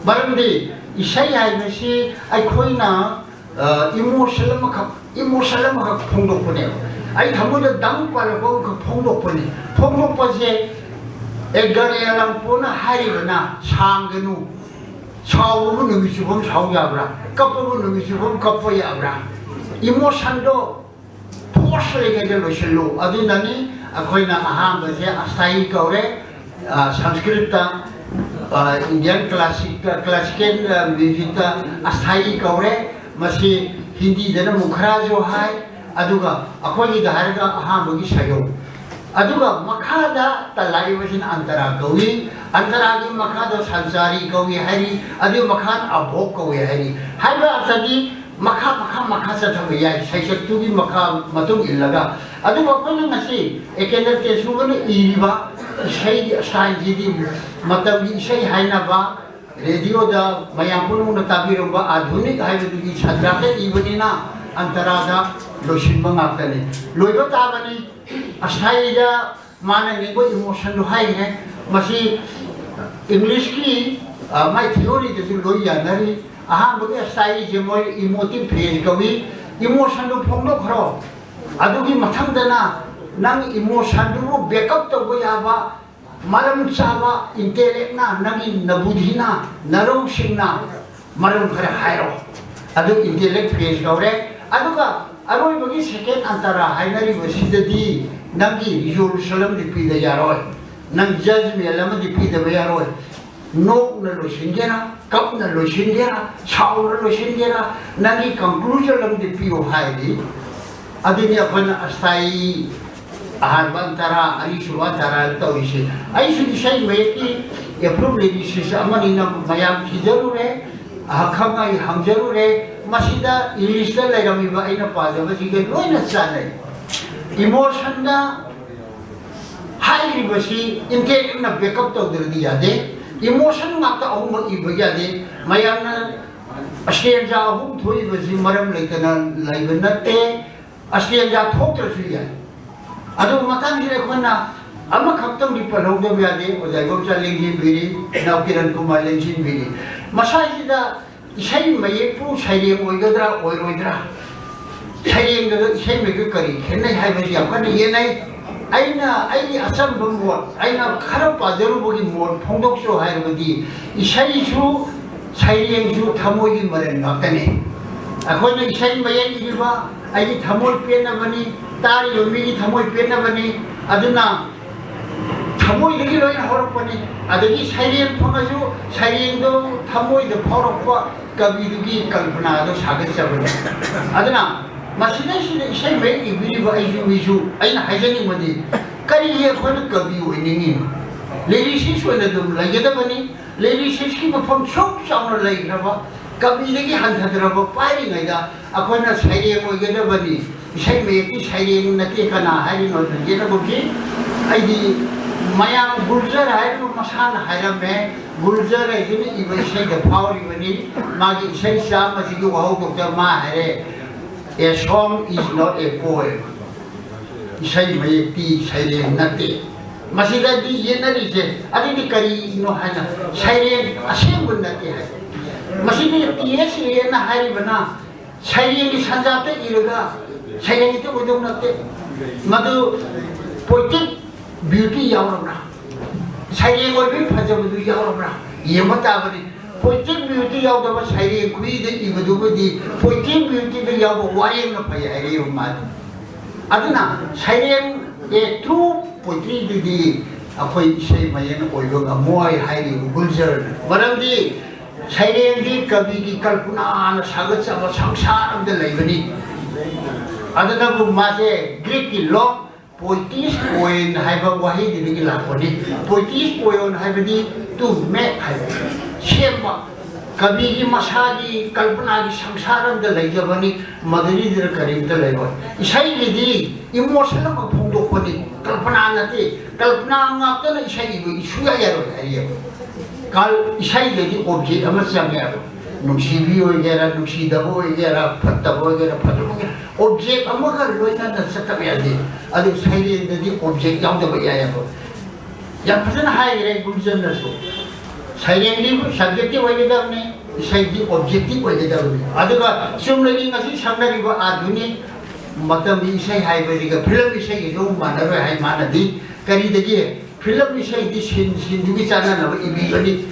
ꯃꯔꯝꯗꯤ ꯏꯁꯩ ꯍꯥꯏꯕꯁꯤ ꯑꯩꯈꯣꯏꯅ, ꯑ, ꯏꯃꯣꯁꯟ ꯑꯃꯈꯛ, ꯏꯃꯣꯁꯟ ꯑꯃꯈꯛ ꯐꯣꯡꯗꯣꯛꯄꯅꯦꯕ꯫ ꯑꯩ ꯊꯃꯣꯏꯗ ꯗꯪ ꯄꯥꯜꯂꯛꯄ ꯑꯃꯈꯛ ꯐꯣꯡꯗꯣꯛꯄꯅꯦ꯫ ꯐꯣꯡꯗꯣꯛꯄꯁꯦ ꯑꯦꯗꯒꯔ ꯑꯦꯂꯥꯟ ꯄꯣꯅ ꯍꯥꯏꯔꯤꯕꯅ, "ꯁꯥꯡꯒꯅꯨ, ꯁꯥꯎꯕꯕꯨ ꯅꯨꯃꯤꯠ ꯆꯨꯞꯄ ꯑꯃ ꯁꯥꯎ ꯌꯥꯕ꯭ꯔꯥ? ꯀꯞꯄꯕꯨ ꯅꯨꯃꯤꯠ ꯆꯨꯞꯄ ꯑꯃ ꯀꯞꯄ ꯌꯥꯕ꯭ꯔꯥ?" ꯏꯃꯣꯁꯟꯗꯣ ꯐꯣꯔꯁ ꯂꯩꯉꯩꯗ ꯂꯣꯏꯁꯤꯜꯂꯨ꯫ ꯑꯗꯨꯅꯅꯤ ꯑꯩꯈꯣꯏꯅ ꯑꯍꯥꯟꯕꯁꯦ ꯑꯁꯊꯥꯌꯤ ꯀꯧꯔꯦ, ꯑ, ꯁꯪꯁꯀ꯭ꯔꯤꯠꯇ, ꯑ, ꯏꯟꯗꯤꯌꯟ ꯀ꯭ꯂꯥꯁꯤꯛꯇ, ꯀ꯭ꯂꯥꯁꯤꯀꯦꯜ, ꯑ, ꯃ꯭ꯌꯨꯖꯤꯛꯇ ꯑꯁꯊꯥꯌꯤ ꯀꯧꯔꯦ꯫ ꯃꯁꯤ ꯍꯤꯟꯗꯤꯗꯅ ꯃꯨꯈꯔꯥꯁꯨ ꯍꯥꯏ, ꯑꯗꯨꯒ ꯑꯩꯈꯣꯏꯒꯤꯗ ꯍꯥꯏꯔꯒ ꯑꯍꯥꯟꯕꯒꯤ ꯁꯥꯌꯣꯝ꯫ ꯑꯗꯨꯒ ꯃꯈꯥꯗ ꯇꯜꯂꯥꯛꯏꯕꯁꯤꯅ ꯑꯟꯇꯔꯥ ꯀꯧꯏ꯫ ꯑꯟꯇꯔꯥꯒꯤ ꯃꯈꯥꯗ ꯁꯟꯆꯥꯔꯤ ꯀꯧꯏ ꯍꯥꯏꯔꯤ, ꯑꯗꯨꯒꯤ ꯃꯈꯥꯗ ꯑꯕꯣꯛ ꯀꯧꯏ ꯍꯥꯏꯔꯤ꯫ ꯍꯥꯏꯕ ꯑꯔꯊꯗꯤ ꯃꯈꯥ, ꯃꯈꯥ, ꯃꯈꯥ ꯆꯠꯊꯕ ꯌꯥꯏ, ꯁꯩꯁꯛꯇꯨꯒꯤ ꯃꯈꯥ ꯃꯇꯨꯡ ꯏꯜꯂꯒ꯫ ꯑꯗꯨꯕꯨ ꯑꯩꯈꯣꯏꯅ ꯉꯁꯤ ꯑꯦꯀꯦꯟꯗ꯭ꯔ ꯇꯦꯖꯄꯨꯔꯅ ꯏꯔꯤꯕ ꯏꯁꯩꯒꯤ ꯁ꯭ꯇꯥꯏꯜꯁꯤꯗꯤ ꯃꯇꯝꯒꯤ ꯏꯁꯩ ꯍꯥꯏꯅꯕ, ꯔꯦꯗꯤꯑꯣꯗ ꯃꯌꯥꯝ ꯄꯨꯝꯅꯃꯛꯅ ꯇꯥꯕꯤꯔꯝꯕ ꯑꯥꯙꯨꯅꯤꯛ ꯍꯥꯏꯕꯗꯨꯒꯤ ꯁꯥꯇ꯭ꯔꯥꯗ ꯏꯕꯅꯤꯅ ꯑꯟꯇꯔꯥꯗ ꯂꯣꯏꯁꯤꯟꯕ ꯉꯥꯛꯇꯅꯤ꯫ ꯂꯣꯏꯕ ꯇꯥꯕꯅꯤ꯫ ꯑꯁꯥꯏꯗ ꯃꯥꯅ ꯅꯤꯡꯕ ꯏꯃꯣꯁꯟꯗꯨ ꯍꯥꯏꯈ꯭ꯔꯦ꯫ ꯃꯁꯤ ꯏꯪꯂꯤꯁꯀꯤ, ꯑ, ꯃꯥꯏ ꯊꯤꯑꯣꯔꯤꯗꯁꯨ ꯂꯣꯏ ꯌꯥꯅꯔꯤ꯫ ꯑꯍꯥꯟꯕꯒꯤ ꯁ꯭ꯇꯥꯏꯜꯁꯦ ꯃꯣꯏ ꯏꯃꯣꯇꯤꯞ ꯐꯦꯖ ꯀꯧꯏ꯫ ꯏꯃꯣꯁꯟꯗꯨ ꯐꯣꯡꯗꯣꯛꯈ꯭ꯔꯣ꯫ ꯑꯗꯨꯒꯤ ꯃꯊꯪꯗꯅ ꯅꯪ ꯏꯃꯣꯁꯟꯗꯨꯕꯨ ꯕꯦꯛꯑꯞ ꯇꯧꯕ ꯌꯥꯕ ꯃꯔꯝ ꯆꯥꯕ ꯏꯟꯇꯦꯂꯦꯛꯅ, ꯅꯪꯒꯤ ꯅꯕꯨꯙꯤꯅ, ꯅꯔꯧꯁꯤꯡꯅ ꯃꯔꯝ ꯈꯔ ꯍꯥꯏꯔꯣ꯫ ꯑꯗꯨ ꯏꯟꯇꯦꯂꯦꯛ ꯐꯦꯖ ꯀꯧꯔꯦ꯫ ꯑꯗꯨꯒ ꯑꯔꯣꯏꯕꯒꯤ ꯁꯦꯀꯦꯟ ꯑꯟꯇꯔꯥ ꯍꯥꯏꯅꯔꯤꯕꯁꯤꯗꯗꯤ ꯅꯪꯒꯤ ꯔꯤꯖꯣꯂꯨꯁꯟ ꯑꯃꯗꯤ ꯄꯤꯗ ꯌꯥꯔꯣꯏ, ꯅꯪ ꯖꯖꯃꯦꯟ ꯑꯃꯗꯤ ꯄꯤꯗꯕ ꯌꯥꯔꯣꯏ꯫ ꯅꯣꯛꯅ ꯂꯣꯏꯁꯤꯟꯒꯦꯔꯥ, ꯀꯞꯅ ꯂꯣꯏꯁꯤꯟꯒꯦꯔꯥ, ꯁꯥꯎꯅ ꯂꯣꯏꯁꯤꯟꯒꯦꯔꯥ, ꯅꯪꯒꯤ ꯀꯟꯀ꯭ꯂꯨꯖꯟ ꯑꯃꯗꯤ ꯄꯤꯌꯨ ꯍꯥꯏꯔꯤ꯫ ꯑꯗꯨꯅꯤ ꯑꯩꯈꯣꯏꯅ ꯑꯁꯥꯏ ꯑꯍꯥꯟꯕ ꯇꯔꯥ, ꯑꯅꯤꯁꯨꯕ ꯇꯔꯥ ꯇꯧꯔꯤꯁꯦ꯫ ꯑꯩꯁꯨ ꯏꯁꯩ ꯃꯌꯦꯛꯀꯤ ꯑꯦꯄ꯭ꯔꯨꯞ ꯂꯤꯔꯤꯁꯤꯁ ꯑꯃꯅꯤꯅ ꯃꯌꯥꯝ ꯊꯤꯖꯔꯨꯔꯦ, ꯑꯈꯪ ꯑꯍꯩ ꯍꯪꯖꯔꯨꯔꯦ꯫ ꯃꯁꯤꯗ ꯏꯪꯂꯤꯁꯇ ꯂꯩꯔꯝꯃꯤꯕ ꯑꯩꯅ ꯄꯥꯖꯕꯁꯤꯒ ꯂꯣꯏꯅ ꯆꯥꯟꯅꯩ꯫ ꯏꯃꯣꯁꯟꯗ ꯍꯥꯏꯔꯤꯕꯁꯤ ꯏꯟꯇꯦꯛꯅ ꯕꯦꯛꯑꯞ ꯇꯧꯗ꯭ꯔꯗꯤ ꯌꯥꯗꯦ꯫ ꯏꯃꯣꯁꯟ ꯉꯥꯛꯇ ꯑꯍꯨꯝꯃꯛ ꯏꯕ ꯌꯥꯗꯦ꯫ ꯃꯌꯥꯝꯅ ꯁ꯭ꯇꯦꯟꯖꯥ ꯑꯍꯨꯝ ꯊꯣꯛꯏꯕꯁꯤ ꯃꯔꯝ ꯂꯩꯇꯅ ꯂꯩꯕ ꯅꯠꯇꯦ꯫ ꯁ꯭ꯇꯦꯟꯖꯥ ꯊꯣꯛꯇ꯭ꯔꯁꯨ ꯌꯥꯏ꯫ ꯑꯗꯨ ꯃꯇꯥꯡꯁꯤꯗ ꯑꯩꯈꯣꯏꯅ ꯑꯃꯈꯛꯇꯪꯗꯤ ꯄꯜꯍꯧꯗꯕ ꯌꯥꯗꯦ꯫ ꯑꯣꯖꯥ ꯏꯕꯣꯝꯆꯥ ꯂꯦꯡꯁꯤꯟꯕꯤꯔꯤ, ꯏꯅꯥꯎ ꯀꯤꯔꯟ ꯀꯨꯃꯥꯔ ꯂꯦꯡꯁꯤꯟꯕꯤꯔꯤ꯫ ꯃꯁꯥꯁꯤꯗ ꯏꯁꯩ ꯃꯌꯦꯛꯄꯨ ꯁꯩꯔꯦꯡ ꯑꯣꯏꯒꯗ꯭ꯔꯥ ꯑꯣꯏꯔꯣꯏꯗ꯭ꯔꯥ? ꯁꯩꯔꯦꯡꯗꯨꯒ ꯏꯁꯩ ꯃꯌꯦꯛꯀ ꯀꯔꯤ ꯈꯦꯠꯅꯩ ꯍꯥꯏꯕꯁꯤ ꯌꯥꯝ ꯀꯟꯅ ꯌꯦꯠꯅꯩ꯫ ꯑꯩꯅ ꯑꯩꯒꯤ ꯑꯆꯝꯕ ꯃꯣꯠ, ꯑꯩꯅ ꯈꯔ ꯄꯥꯖꯔꯨꯕꯒꯤ ꯃꯣꯠ ꯐꯣꯡꯗꯣꯛꯆꯧ ꯍꯥꯏꯔꯕꯗꯤ, ꯏꯁꯩꯁꯨ ꯁꯩꯔꯦꯡꯁꯨ ꯊꯃꯣꯏꯒꯤ ꯃꯔꯦꯟ ꯉꯥꯛꯇꯅꯤ꯫ ꯑꯩꯈꯣꯏꯅ ꯏꯁꯩ ꯃꯌꯦꯛ ꯏꯔꯤꯕ ꯑꯩꯒꯤ ꯊꯃꯣꯏ ꯄꯦꯟꯅꯕꯅꯤ, ꯇꯥꯔꯤꯕ ꯃꯤꯒꯤ ꯊꯃꯣꯏ ꯄꯦꯟꯅꯕꯅꯤ꯫ ꯑꯗꯨꯅ ꯊꯃꯣꯏꯗꯒꯤ ꯂꯣꯏꯅ ꯍꯧꯔꯛꯄꯅꯤ꯫ ꯑꯗꯒꯤ ꯁꯩꯔꯦꯡ ꯐꯪꯉꯁꯨ ꯁꯩꯔꯦꯡꯗꯣ ꯊꯃꯣꯏꯗ ꯐꯥꯎꯔꯛꯄ ꯀꯕꯤꯗꯨꯒꯤ ꯀꯜꯄꯅꯥꯗꯣ ꯁꯥꯒꯠꯆꯕꯅꯤ꯫ ꯑꯗꯨꯅ ꯃꯁꯤꯗꯩꯁꯤꯗ ꯏꯁꯩ ꯃꯌꯦꯛ ꯏꯕꯤꯔꯤꯕ ꯑꯩꯁꯨ ꯃꯤꯁꯨ ꯑꯩꯅ ꯍꯥꯏꯖꯅꯤꯡꯕꯗꯤ, ꯀꯔꯤꯒꯤ ꯑꯩꯈꯣꯏꯅ ꯀꯕꯤ ꯑꯣꯏꯅꯤꯡꯉꯤꯅꯣ? ꯂꯤꯔꯤꯁꯤꯁ ꯑꯣꯏꯅ ꯑꯗꯨꯝ ꯂꯩꯒꯗꯕꯅꯤ꯫ ꯂꯤꯔꯤꯁꯤꯁꯀꯤ ꯃꯐꯝ ꯁꯨꯛ ꯆꯥꯎꯅ ꯂꯩꯈ꯭ꯔꯕ, ꯀꯕꯤꯗꯒꯤ ꯍꯟꯊꯗ꯭ꯔꯕ ꯄꯥꯏꯔꯤꯉꯩꯗ ꯑꯩꯈꯣꯏꯅ ꯁꯩꯔꯦꯡ ꯑꯣꯏꯒꯗꯕꯅꯤ, ꯏꯁꯩ ꯃꯌꯦꯛꯀꯤ ꯁꯩꯔꯦꯡ ꯅꯠꯇꯦ꯫ ꯀꯅꯥ ꯍꯥꯏꯔꯤꯅꯣ ꯍꯥꯏꯕ ꯌꯦꯠꯅꯕꯒꯤ ꯑꯩꯗꯤ ꯃꯌꯥꯝ ꯒꯨꯜꯖꯔ ꯍꯥꯏꯔꯤꯕ ꯃꯁꯥꯅ ꯍꯥꯏꯔꯝꯃꯦ꯫ ꯒꯨꯜꯖꯔ ꯍꯥꯏꯁꯤꯅ ꯏꯕ ꯏꯁꯩꯗ ꯐꯥꯎꯔꯤꯕꯅꯤ꯫ ꯃꯥꯒꯤ ꯏꯁꯩ ꯆꯥꯝꯃꯁꯤꯒꯤ ꯋꯥꯍꯧꯗꯣꯛꯇ ꯃꯥ ꯍꯥꯏꯔꯦ, "A song is not a poem." ꯏꯁꯩ ꯃꯌꯦꯛꯇꯤ ꯁꯩꯔꯦꯡ ꯅꯠꯇꯦ꯫ ꯃꯁꯤꯗꯗꯤ ꯌꯦꯠꯅꯔꯤꯁꯦ ꯑꯗꯨꯗꯤ ꯀꯔꯤꯅꯣ ꯍꯥꯏꯅ, ꯁꯩꯔꯦꯡ ꯑꯁꯦꯡꯕ ꯅꯠꯇꯦ ꯍꯥꯏ꯫ ꯃꯁꯤꯗꯤ ꯇꯤ ꯑꯦꯁ ꯏꯂꯦꯟꯅ ꯍꯥꯏꯔꯤꯕꯅ ꯁꯩꯔꯦꯡꯒꯤ ꯁꯟꯖꯥꯇ ꯏꯔꯒ ꯁꯩꯔꯦꯡ ꯍꯦꯛꯇ ꯑꯣꯏꯗꯧ ꯅꯠꯇꯦ꯫ ꯃꯗꯨ poetic beauty ꯌꯥꯎꯔꯕ꯭ꯔꯥ? ꯁꯩꯔꯦꯡ ꯑꯣꯏꯕꯒꯤ ꯐꯖꯕꯗꯨ ꯌꯥꯎꯔꯕ꯭ꯔꯥ? ꯌꯦꯡꯕ ꯇꯥꯕꯅꯤ꯫ Poetic beauty ꯌꯥꯎꯗꯕ ꯁꯩꯔꯦꯡ ꯈꯨꯏꯗ ꯏꯕꯗꯨꯕꯨꯗꯤ poetic beautyꯗ ꯌꯥꯎꯕ ꯋꯥꯔꯦꯡꯅ ꯐꯩ ꯍꯥꯏꯔꯛꯏꯕ ꯃꯥꯗꯤ꯫ ꯑꯗꯨꯅ ꯁꯩꯔꯦꯡ, a true poetryꯗꯨꯗꯤ ꯑꯩꯈꯣꯏ ꯏꯁꯩ ꯃꯌꯦꯛꯅ ꯑꯣꯏꯕ ꯉꯝꯃꯣꯏ ꯍꯥꯏꯔꯤꯕ ꯒꯨꯜꯖꯔꯅ꯫ ꯃꯔꯝꯗꯤ ꯁꯩꯔꯦꯡꯗꯤ ꯀꯕꯤꯒꯤ ꯀꯜꯄꯅꯥꯅ ꯁꯥꯒꯠꯆꯕ ꯁꯪꯁꯥꯔ ꯑꯃꯗ ꯂꯩꯕꯅꯤ꯫ ꯑꯗꯨꯅꯕꯨ ꯃꯥꯁꯦ ꯒ꯭ꯔꯤꯛꯀꯤ ꯂꯣꯟ poetis poiein ꯍꯥꯏꯕ ꯋꯥꯍꯩꯗꯨꯗꯒꯤ ꯂꯥꯛꯄꯅꯤ꯫ Poetis poiein ꯍꯥꯏꯕꯗꯤ to make ꯍꯥꯏꯕ, ꯁꯦꯝꯕ꯫ ꯀꯕꯤꯒꯤ ꯃꯁꯥꯒꯤ ꯀꯜꯄꯅꯥꯒꯤ ꯁꯪꯁꯥꯔ ꯑꯃꯗ ꯂꯩꯖꯕꯅꯤ, ꯃꯗꯨꯗꯩꯗ ꯀꯔꯤꯝꯇ ꯂꯩꯔꯣꯏ꯫ ꯏꯁꯩꯒꯤꯗꯤ emotion ꯑꯃ ꯐꯣꯡꯗꯣꯛꯄꯅꯤ, ꯀꯜꯄꯅꯥ ꯅꯠꯇꯦ꯫ ꯀꯜꯄꯅꯥ ꯉꯥꯛꯇꯅ ꯏꯁꯩ ꯏꯕ ꯁꯨꯡꯌꯥ ꯌꯥꯔꯣꯏ ꯍꯥꯏꯔꯤꯑꯕ꯫ ꯀꯜ-, ꯏꯁꯩꯗꯗꯤ object ꯑꯃ ꯆꯪꯉꯦꯕ꯫ ꯅꯨꯡꯁꯤꯕꯤ ꯑꯣꯏꯒꯦꯔꯥ, ꯅꯨꯡꯁꯤꯗꯕ ꯑꯣꯏꯒꯦꯔꯥ, ꯐꯠꯇꯕ ꯑꯣꯏꯒꯦꯔꯥ, ꯐꯖꯕ ꯑꯣꯏꯒꯦꯔꯥ, object ꯑꯃꯒ ꯂꯣꯏꯅꯅ ꯆꯠꯇꯕ ꯌꯥꯗꯦ꯫ ꯑꯗꯨ ꯁꯩꯔꯦꯡꯗꯗꯤ object ꯌꯥꯎꯗꯕ ꯌꯥꯏꯑꯕ꯫ ꯌꯥꯝ ꯐꯖꯅ ꯍꯥꯏꯈ꯭ꯔꯦ ꯒꯨꯜꯖꯔꯅꯁꯨ꯫ ꯁꯩꯔꯦꯡꯗꯤ subjectꯤ ꯑꯣꯏꯒꯗꯕꯅꯤ, ꯏꯁꯩꯗꯤ objectꯤ ꯑꯣꯏꯒꯗꯕꯅꯤ꯫ ꯑꯗꯨꯒ ꯆꯨꯝꯅꯒꯤ ꯉꯁꯤ ꯁꯛꯅꯔꯤꯕ ꯑꯥꯙꯨꯅꯤꯛ ꯃꯇꯝꯒꯤ ꯏꯁꯩ ꯍꯥꯏꯕꯁꯤꯒ film ꯏꯁꯩꯒꯁꯨ ꯑꯃꯨꯛ ꯃꯥꯟꯅꯔꯣꯏ ꯍꯥꯏ꯫ ꯃꯥꯅꯗꯤ ꯀꯔꯤꯗꯒꯤ film ꯏꯁꯩꯗꯤ scene sceneꯗꯨꯒꯤ ꯆꯥꯟꯅꯅꯕ ꯏꯕꯤꯕꯅꯤ꯫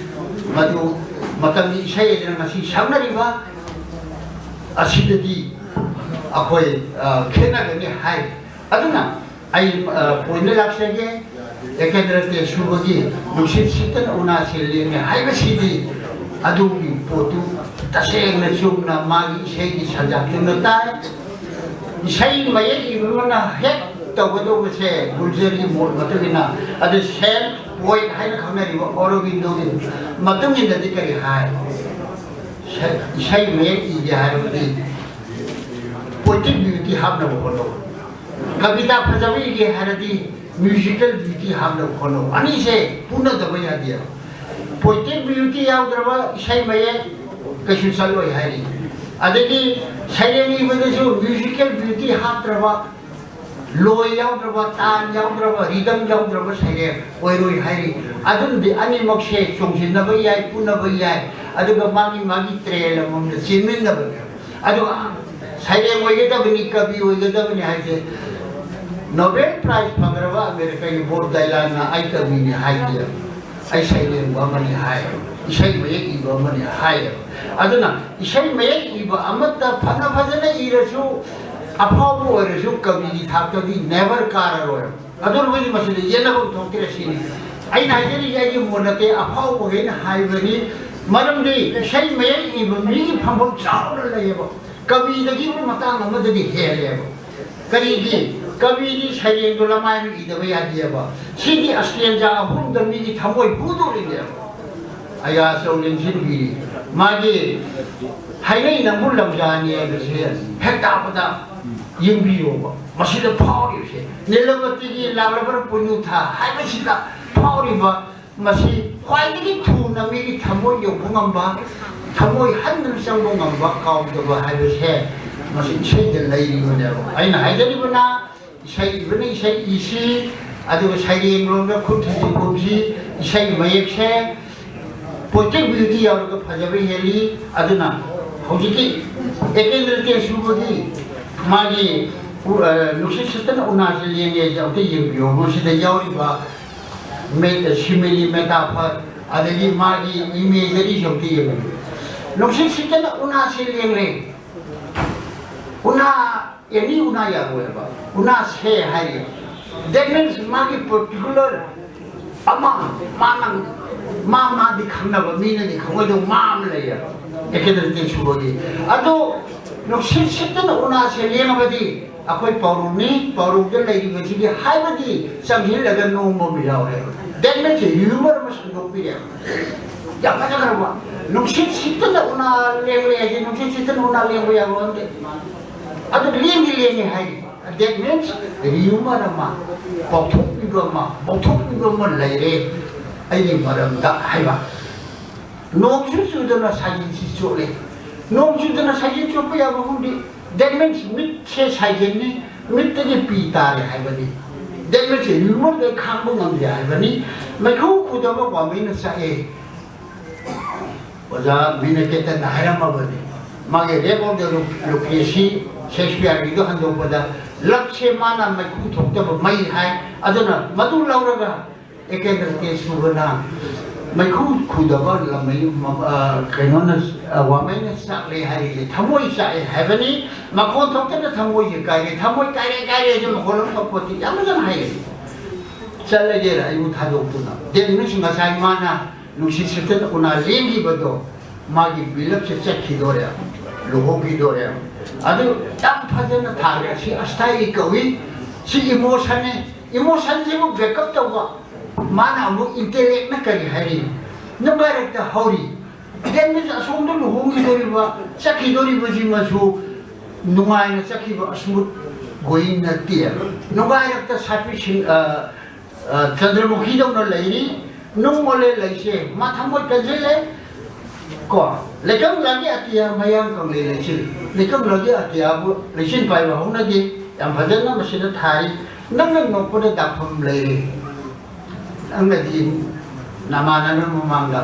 ꯃꯗꯨ ꯃꯇꯝꯒꯤ ꯏꯁꯩ ꯍꯥꯏꯗꯅ ꯉꯁꯤ ꯁꯛꯅꯔꯤꯕ ꯑꯁꯤꯗꯗꯤ ꯑꯩꯈꯣꯏ, ꯑ, ꯈꯦꯠꯅꯒꯅꯤ ꯍꯥꯏ꯫ ꯑꯗꯨꯅ ꯑꯩ, ꯑ, pointꯗ ꯂꯥꯛꯆꯒꯦ꯫ ꯑꯦꯀꯦꯟꯗ꯭ꯔ ꯇꯦꯖꯁꯨꯕꯒꯤ ꯅꯨꯡꯁꯤꯠ ꯁꯤꯠꯇꯅ ꯎꯅꯥꯁꯦ ꯂꯦꯡꯉꯦ ꯍꯥꯏꯕꯁꯤꯗꯤ ꯑꯗꯨꯒꯤ ꯄꯣꯠꯇꯨ ꯇꯁꯦꯡꯅ ꯆꯨꯝꯅ ꯃꯥꯒꯤ ꯏꯁꯩꯒꯤ ꯁꯟꯖꯥ ꯆꯨꯝꯅ ꯇꯥꯏ꯫ ꯏꯁꯩ ꯃꯌꯦꯛ ꯏꯕ ꯑꯃꯅ ꯍꯦꯛ ꯇꯧꯒꯗꯧꯕꯁꯦ ꯒꯨꯜꯖꯔꯒꯤ ꯃꯣꯠ ꯃꯇꯨꯡ ꯏꯟꯅ, ꯑꯗꯨ ꯁꯦꯟ ꯄꯣꯏꯠ ꯍꯥꯏꯅ ꯈꯪꯅꯔꯤꯕ ꯑꯣꯔꯣꯕꯤꯟꯗꯣꯒꯤ ꯃꯇꯨꯡ ꯏꯟꯅꯗꯤ ꯀꯔꯤ ꯍꯥꯏ? ꯏꯁꯩ, ꯏꯁꯩ ꯃꯌꯦꯛ ꯏꯒꯦ ꯍꯥꯏꯔꯕꯗꯤ ꯄꯣꯏꯇꯤꯛ ꯕ꯭ꯌꯨꯇꯤ ꯍꯥꯞꯅꯕ ꯍꯣꯠꯅꯧ꯫ ꯀꯕꯤꯇꯥ ꯐꯖꯕ ꯏꯒꯦ ꯍꯥꯏꯔꯗꯤ ꯃ꯭ꯌꯨꯖꯤꯀꯦꯜ ꯕ꯭ꯌꯨꯇꯤ ꯍꯥꯞꯅꯕ ꯍꯣꯠꯅꯧ꯫ ꯑꯅꯤꯁꯦ ꯄꯨꯅꯗꯕ ꯌꯥꯗꯦ꯫ ꯄꯣꯏꯇꯤꯛ ꯕ꯭ꯌꯨꯇꯤ ꯌꯥꯎꯗ꯭ꯔꯕ ꯏꯁꯩ ꯃꯌꯦꯛ ꯀꯩꯁꯨ ꯆꯠꯂꯣꯏ ꯍꯥꯏꯔꯤ꯫ ꯑꯗꯒꯤ ꯁꯩꯔꯦꯡ ꯏꯕꯗꯁꯨ ꯃ꯭ꯌꯨꯖꯤꯀꯦꯜ ꯕ꯭ꯌꯨꯇꯤ ꯍꯥꯞꯇ꯭ꯔꯕ, ꯂꯣꯏ ꯌꯥꯎꯗ꯭ꯔꯕ, ꯇꯥꯟ ꯌꯥꯎꯗ꯭ꯔꯕ, ꯔꯤꯗꯝ ꯌꯥꯎꯗ꯭ꯔꯕ ꯁꯩꯔꯦꯡ ꯑꯣꯏꯔꯣꯏ ꯍꯥꯏꯔꯤ꯫ ꯑꯗꯨꯅꯗꯤ ꯑꯅꯤꯃꯛꯁꯦ ꯆꯣꯡꯁꯤꯟꯅꯕ ꯌꯥꯏ, ꯄꯨꯅꯕ ꯌꯥꯏ, ꯑꯗꯨꯒ ꯃꯥꯒꯤ ꯃꯥꯒꯤ ꯇ꯭ꯔꯦꯜ ꯑꯃꯃꯝꯗ ꯆꯦꯟꯃꯤꯟꯅꯕꯅꯦ꯫ ꯑꯗꯨꯒ ꯁꯩꯔꯦꯡ ꯑꯣꯏꯒꯗꯕꯅꯤ, ꯀꯕꯤ ꯑꯣꯏꯒꯗꯕꯅꯤ ꯍꯥꯏꯁꯦ ꯅꯣꯕꯦꯜ ꯄ꯭ꯔꯥꯏꯖ ꯐꯪꯈ꯭ꯔꯕ ꯑꯃꯦꯔꯤꯀꯥꯒꯤ ꯕꯣꯕ ꯗꯥꯏꯂꯥꯟꯅ "ꯑꯩ ꯀꯕꯤꯅꯤ" ꯍꯥꯏꯗꯦ꯫ "ꯑꯩ ꯁꯩꯔꯦꯡꯕ ꯑꯃꯅꯤ" ꯍꯥꯏ, "ꯏꯁꯩ ꯃꯌꯦꯛ ꯏꯕ ꯑꯃꯅꯤ" ꯍꯥꯏ꯫ ꯑꯗꯨꯅ ꯏꯁꯩ ꯃꯌꯦꯛ ꯏꯕ ꯑꯃꯠꯇ ꯐꯅ ꯐꯖꯅ ꯏꯔꯁꯨ, ꯑꯐꯥꯎꯕ ꯑꯣꯏꯔꯁꯨ, ꯀꯕꯤꯒꯤ ꯊꯥꯛꯇꯗꯤ ꯅꯦꯚꯔ ꯀꯥꯔꯔꯣꯏ꯫ ꯑꯗꯨꯅ ꯃꯣꯏꯗꯤ ꯃꯁꯤꯗ ꯌꯦꯠꯅꯐꯝ ꯊꯣꯛꯇ꯭ꯔꯦ ꯁꯤꯅꯤ꯫ ꯑꯩꯅ ꯍꯥꯏꯖꯔꯤꯁꯦ ꯑꯩꯒꯤ ꯃꯣꯠ ꯅꯠꯇꯦ, ꯑꯐꯥꯎꯕꯈꯩꯅ ꯍꯥꯏꯕꯅꯤ꯫ ꯃꯔꯝꯗꯤ ꯏꯁꯩ ꯃꯌꯦꯛ ꯏꯕ ꯃꯤꯒꯤ ꯐꯝꯐꯝ ꯆꯥꯎꯅ ꯂꯩꯌꯦꯕ, ꯀꯕꯤꯗꯒꯤꯕꯨ ꯃꯇꯥꯡ ꯑꯃꯗꯗꯤ ꯍꯦꯜꯂꯦꯕ꯫ ꯀꯔꯤꯒꯤ? ꯀꯕꯤꯗꯤ ꯁꯩꯔꯦꯡꯗꯣ ꯂꯃꯥꯏꯅ ꯏꯗꯕ ꯌꯥꯗꯦꯕ꯫ ꯁꯤꯗꯤ ꯁ꯭ꯇꯦꯟꯖꯥ ꯑꯍꯨꯝꯗ ꯃꯤꯒꯤ ꯊꯃꯣꯏ ꯍꯨꯗꯣꯔꯤꯅꯦꯕ꯫ ꯑꯌꯥ ꯆꯧ ꯂꯦꯡꯁꯤꯟꯕꯤꯔꯤ꯫ ꯃꯥꯒꯤ "ꯍꯥꯏꯅꯩ ꯅꯪꯕꯨ ꯂꯝꯖꯥꯅꯤ" ꯍꯥꯏꯕꯁꯦ ꯍꯦꯛ ꯇꯥꯕꯗ ꯌꯦꯡꯕꯤꯌꯣꯕ꯫ ꯃꯁꯤꯗ ꯐꯥꯎꯔꯤꯕꯁꯦ, "ꯅꯤꯂꯕꯇꯤꯒꯤ ꯂꯥꯛꯂꯕ꯭ꯔꯥ ꯄꯣꯏꯅꯨ ꯊꯥ" ꯍꯥꯏꯕꯁꯤꯗ ꯐꯥꯎꯔꯤꯕ, ꯃꯁꯤ ꯈ꯭ꯋꯥꯏꯗꯒꯤ ꯊꯨꯅ ꯃꯤꯒꯤ ꯊꯃꯣꯏ ꯌꯧꯕ ꯉꯝꯕ, ꯊꯃꯣꯏ ꯍꯟꯗꯨꯅ ꯆꯪꯕ ꯉꯝꯕ, ꯀꯥꯎꯗꯕ ꯍꯥꯏꯕꯁꯦ ꯃꯁꯤ ꯏꯁꯩꯗ ꯂꯩꯔꯤꯕꯅꯦꯕ꯫ ꯑꯩꯅ ꯍꯥꯏꯖꯔꯤꯕꯅ, ꯏꯁꯩ ꯏꯕꯅ ꯏꯁꯩ ꯏꯁꯤ, ꯑꯗꯨꯒ ꯁꯩꯔꯦꯡꯂꯣꯝꯗ ꯈꯨꯠ ꯊꯤꯟꯖꯤꯟꯒꯨꯝꯁꯤ꯫ ꯏꯁꯩ ꯃꯌꯦꯛꯁꯦ ꯄꯣꯏꯇꯤꯛ ꯕ꯭ꯌꯨꯇꯤ ꯌꯥꯎꯔꯒ ꯐꯖꯕ ꯍꯦꯜꯂꯤ꯫ ꯑꯗꯨꯅ ꯍꯧꯖꯤꯛꯀꯤ ꯑꯦꯀꯦꯟꯗ꯭ꯔ ꯇꯦꯟꯁꯨꯕꯒꯤ ꯃꯥꯒꯤ ꯎ-, ꯑ, "ꯅꯨꯡꯁꯤꯠ ꯁꯤꯠꯇꯅ ꯎꯅꯥꯁꯦ ꯂꯦꯡꯉꯦ" ꯍꯥꯏꯁꯦ ꯑꯃꯨꯛꯇ ꯌꯦꯡꯕꯤꯌꯣ꯫ ꯃꯁꯤꯗ ꯌꯥꯎꯔꯤꯕ ꯃꯦ-, ꯁꯤꯃꯤꯂꯤ, ꯃꯦꯇꯥꯐꯔ, ꯑꯗꯒꯤ ꯃꯥꯒꯤ ꯏꯃꯦꯖꯔꯤꯁꯨ ꯑꯃꯨꯛꯇ ꯌꯦꯡꯕꯤꯌꯨ꯫ "ꯅꯨꯡꯁꯤꯠ ꯁꯤꯠꯇꯅ ꯎꯅꯥꯁꯦ ꯂꯦꯡꯂꯦ"꯫ ꯎꯅꯥ, ꯑꯦꯅꯤ ꯎꯅꯥ ꯌꯥꯔꯣꯏꯕ꯫ "ꯎꯅꯥꯁꯦ" ꯍꯥꯏꯔꯤ꯫ That means ꯃꯥꯒꯤ ꯄꯔꯇꯤꯀꯨꯂꯔ ꯑꯃ, ꯃꯥꯅ, ꯃꯥ ꯃꯥꯗꯤ ꯈꯪꯅꯕ, ꯃꯤꯅꯗꯤ ꯈꯪꯉꯣꯏꯗꯧꯕ ꯃꯥ ꯑꯃ ꯂꯩꯌꯦꯕ꯫ ꯑꯦꯀꯦꯟꯗ꯭ꯔ ꯇꯦꯟꯁꯨꯕꯒꯤ꯫ ꯑꯗꯣ "ꯅꯨꯡꯁꯤꯠ ꯁꯤꯠꯇꯅ ꯎꯅꯥꯁꯦ ꯂꯦꯡꯉꯕꯗꯤ" ꯑꯩꯈꯣꯏ ꯄꯥꯎꯔꯧꯅꯤ, ꯄꯥꯎꯔꯧꯗ ꯂꯩꯔꯤꯕꯁꯤꯗꯤ ꯍꯥꯏꯕꯗꯤ ꯆꯪꯁꯤꯜꯂꯒ ꯅꯣꯝꯕ ꯑꯃ ꯌꯥꯎꯔꯦꯕ꯫ That means ꯍ꯭ꯌꯨꯃꯔ ꯑꯃ ꯁꯟꯗꯣꯛꯄꯤꯔꯦ꯫ ꯌꯥꯝ ꯐꯖꯈ꯭ꯔꯕ꯫ ꯅꯨꯡꯁꯤꯠ ꯁꯤꯠꯇꯅ ꯎꯅꯥ ꯂꯦꯡꯂꯦ ꯍꯥꯏꯁꯦ, ꯅꯨꯡꯁꯤꯠ ꯁꯤꯠꯇꯅ ꯎꯅꯥ ꯂꯦꯡꯕ ꯌꯥꯕ ꯅꯠꯇꯦ꯫ ꯑꯗꯨ ꯂꯦꯡꯗꯤ ꯂꯦꯡꯉꯦ ꯍꯥꯏꯔꯤ꯫ That means ꯍ꯭ꯌꯨꯃꯔ ꯑꯃ, ꯄꯥꯎꯊꯣꯛꯄꯤꯕ ꯑꯃ, ꯄꯥꯎꯊꯣꯛꯄꯤꯕ ꯑꯃ ꯂꯩꯔꯦ ꯑꯩꯒꯤ ꯃꯔꯝꯗ ꯍꯥꯏꯕ꯫ ꯅꯣꯡꯁꯨ ꯆꯨꯗꯅ ꯁꯥꯏꯖꯤꯟꯁꯤ ꯆꯣꯠꯂꯦ꯫ ꯅꯣꯡ ꯆꯨꯗꯅ ꯁꯥꯏꯖꯤꯟ ꯆꯣꯠꯄ ꯌꯥꯕ ꯃꯐꯝꯗꯤ, that means ꯃꯤꯠꯁꯦ ꯁꯥꯏꯖꯤꯟꯅꯤ, ꯃꯤꯠꯇꯒꯤ ꯄꯤ ꯇꯥꯔꯦ ꯍꯥꯏꯕꯅꯤ꯫ That means ꯍ꯭ꯌꯨꯃꯔꯗ ꯈꯥꯡꯕ ꯉꯝꯗꯦ ꯍꯥꯏꯕꯅꯤ꯫ ꯃꯩꯈꯨ ꯈꯨꯗꯕ ꯄꯥꯝꯕꯩꯅ ꯆꯥꯛꯑꯦ꯫ ꯑꯣꯖꯥ ꯃꯤꯅꯀꯦꯇꯟꯅ ꯍꯥꯏꯔꯝꯃꯕꯅꯤ, ꯃꯥꯒꯤ Rape of the Lucrece, ꯁꯦꯛꯁꯄꯤꯌꯔꯒꯤꯗꯣ ꯍꯟꯗꯣꯛꯄꯗ, ꯂꯞꯁꯦ ꯃꯥꯅ ꯃꯩꯈꯨ ꯊꯣꯛꯇꯕ ꯃꯩ ꯍꯥꯏ꯫ ꯑꯗꯨꯅ ꯃꯗꯨ ꯂꯧꯔꯒ ꯑꯦꯀꯦꯟꯗ꯭ꯔ ꯇꯦꯖꯄꯨꯕꯅ ꯃꯩꯈꯨ ꯈꯨꯗꯕ ꯂꯝꯃꯩ, ꯑ, ꯀꯩꯅꯣꯅ, ꯑ, ꯋꯥꯃꯩꯅ ꯆꯥꯛꯂꯦ ꯍꯥꯏꯔꯤꯁꯦ ꯊꯃꯣꯏ ꯆꯥꯛꯑꯦ ꯍꯥꯏꯕꯅꯤ꯫ ꯃꯈꯣꯟ ꯊꯣꯛꯇꯅ ꯊꯃꯣꯏꯁꯦ ꯀꯥꯏꯔꯦ, ꯊꯃꯣꯏ ꯀꯥꯏꯔꯦ, ꯀꯥꯏꯔꯦ ꯍꯥꯏꯁꯦ ꯃꯈꯣꯟ ꯑꯃ ꯊꯣꯛꯄꯗꯤ ꯌꯥꯝ ꯐꯖꯅ ꯍꯥꯏꯔꯦ꯫ ꯆꯠꯂꯒꯦꯅ ꯑꯩꯕꯨ ꯊꯥꯗꯣꯛꯇꯨꯅ꯫ That means ꯉꯁꯥꯏ ꯃꯥꯅ ꯅꯨꯡꯁꯤꯠ ꯁꯤꯠꯇꯅ ꯎꯅꯥ ꯂꯦꯡꯈꯤꯕꯗꯣ, ꯃꯥꯒꯤ ꯕꯤꯜꯗꯞꯁꯦ ꯆꯠꯈꯤꯗꯣꯔꯦ, ꯂꯨꯍꯣꯡꯈꯤꯗꯣꯔꯦ꯫ ꯑꯗꯨ ꯌꯥꯝ ꯐꯖꯅ ꯊꯥꯔꯦ꯫ ꯑꯁꯤ ꯑꯁꯇꯥꯏꯒꯤ ꯀꯧꯏ, ꯁꯤ ꯏꯃꯣꯁꯟꯅꯤ꯫ ꯏꯃꯣꯁꯟꯁꯤꯕꯨ ꯕꯦꯛꯑꯞ ꯇꯧꯕ꯫ ꯃꯥꯅ ꯑꯃꯨꯛ ꯏꯟꯇꯦꯂꯦꯛꯅ ꯀꯔꯤ ꯍꯥꯏꯔꯤ? ꯅꯨꯡꯉꯥꯏꯔꯛꯇ ꯍꯧꯔꯤ꯫ That means ꯑꯁꯣꯝꯗ ꯂꯨꯍꯣꯡꯈꯤꯗꯣꯔꯤꯕ, ꯆꯠꯈꯤꯗꯣꯔꯤꯕꯁꯤꯃꯁꯨ ꯅꯨꯡꯉꯥꯏꯅ ꯆꯠꯈꯤꯕ, smooth going ꯅꯠꯇꯦ꯫ ꯅꯨꯡꯉꯥꯏꯔꯛꯇ ꯁꯥꯄꯤ ꯁꯤꯡ-, ꯑ, ꯑ, ꯆꯟꯗ꯭ꯔꯃꯨꯈꯤꯗꯧꯅ ꯂꯩꯔꯤ꯫ ꯅꯨꯡ ꯑꯣꯜꯂꯦ ꯂꯩꯁꯦ, ꯃꯥ ꯊꯃꯣꯏ ꯀꯟꯁꯤꯜꯂꯦ꯫ ꯀꯣ, ꯂꯩꯀꯪ ꯂꯥꯒꯤ ꯑꯇꯤꯌꯥ ꯃꯌꯥꯡ ꯀꯪꯂꯩ ꯂꯩꯆꯤꯜ꯫ ꯂꯩꯀꯪ ꯂꯥꯒꯤ ꯑꯇꯤꯌꯥꯕꯨ ꯂꯩꯆꯤꯜ ꯄꯥꯏꯕ ꯍꯧꯅꯗꯦ꯫ ꯌꯥꯝ ꯐꯖꯅ ꯃꯁꯤꯗ ꯊꯥꯔꯤ꯫ ꯅꯪꯅ ꯅꯣꯛꯄꯗ ꯗꯥꯛꯐꯝ ꯂꯩꯔꯦ꯫ ꯅꯪꯅꯗꯤ ꯅꯃꯥꯟꯅꯕ ꯃꯃꯥꯡꯗ,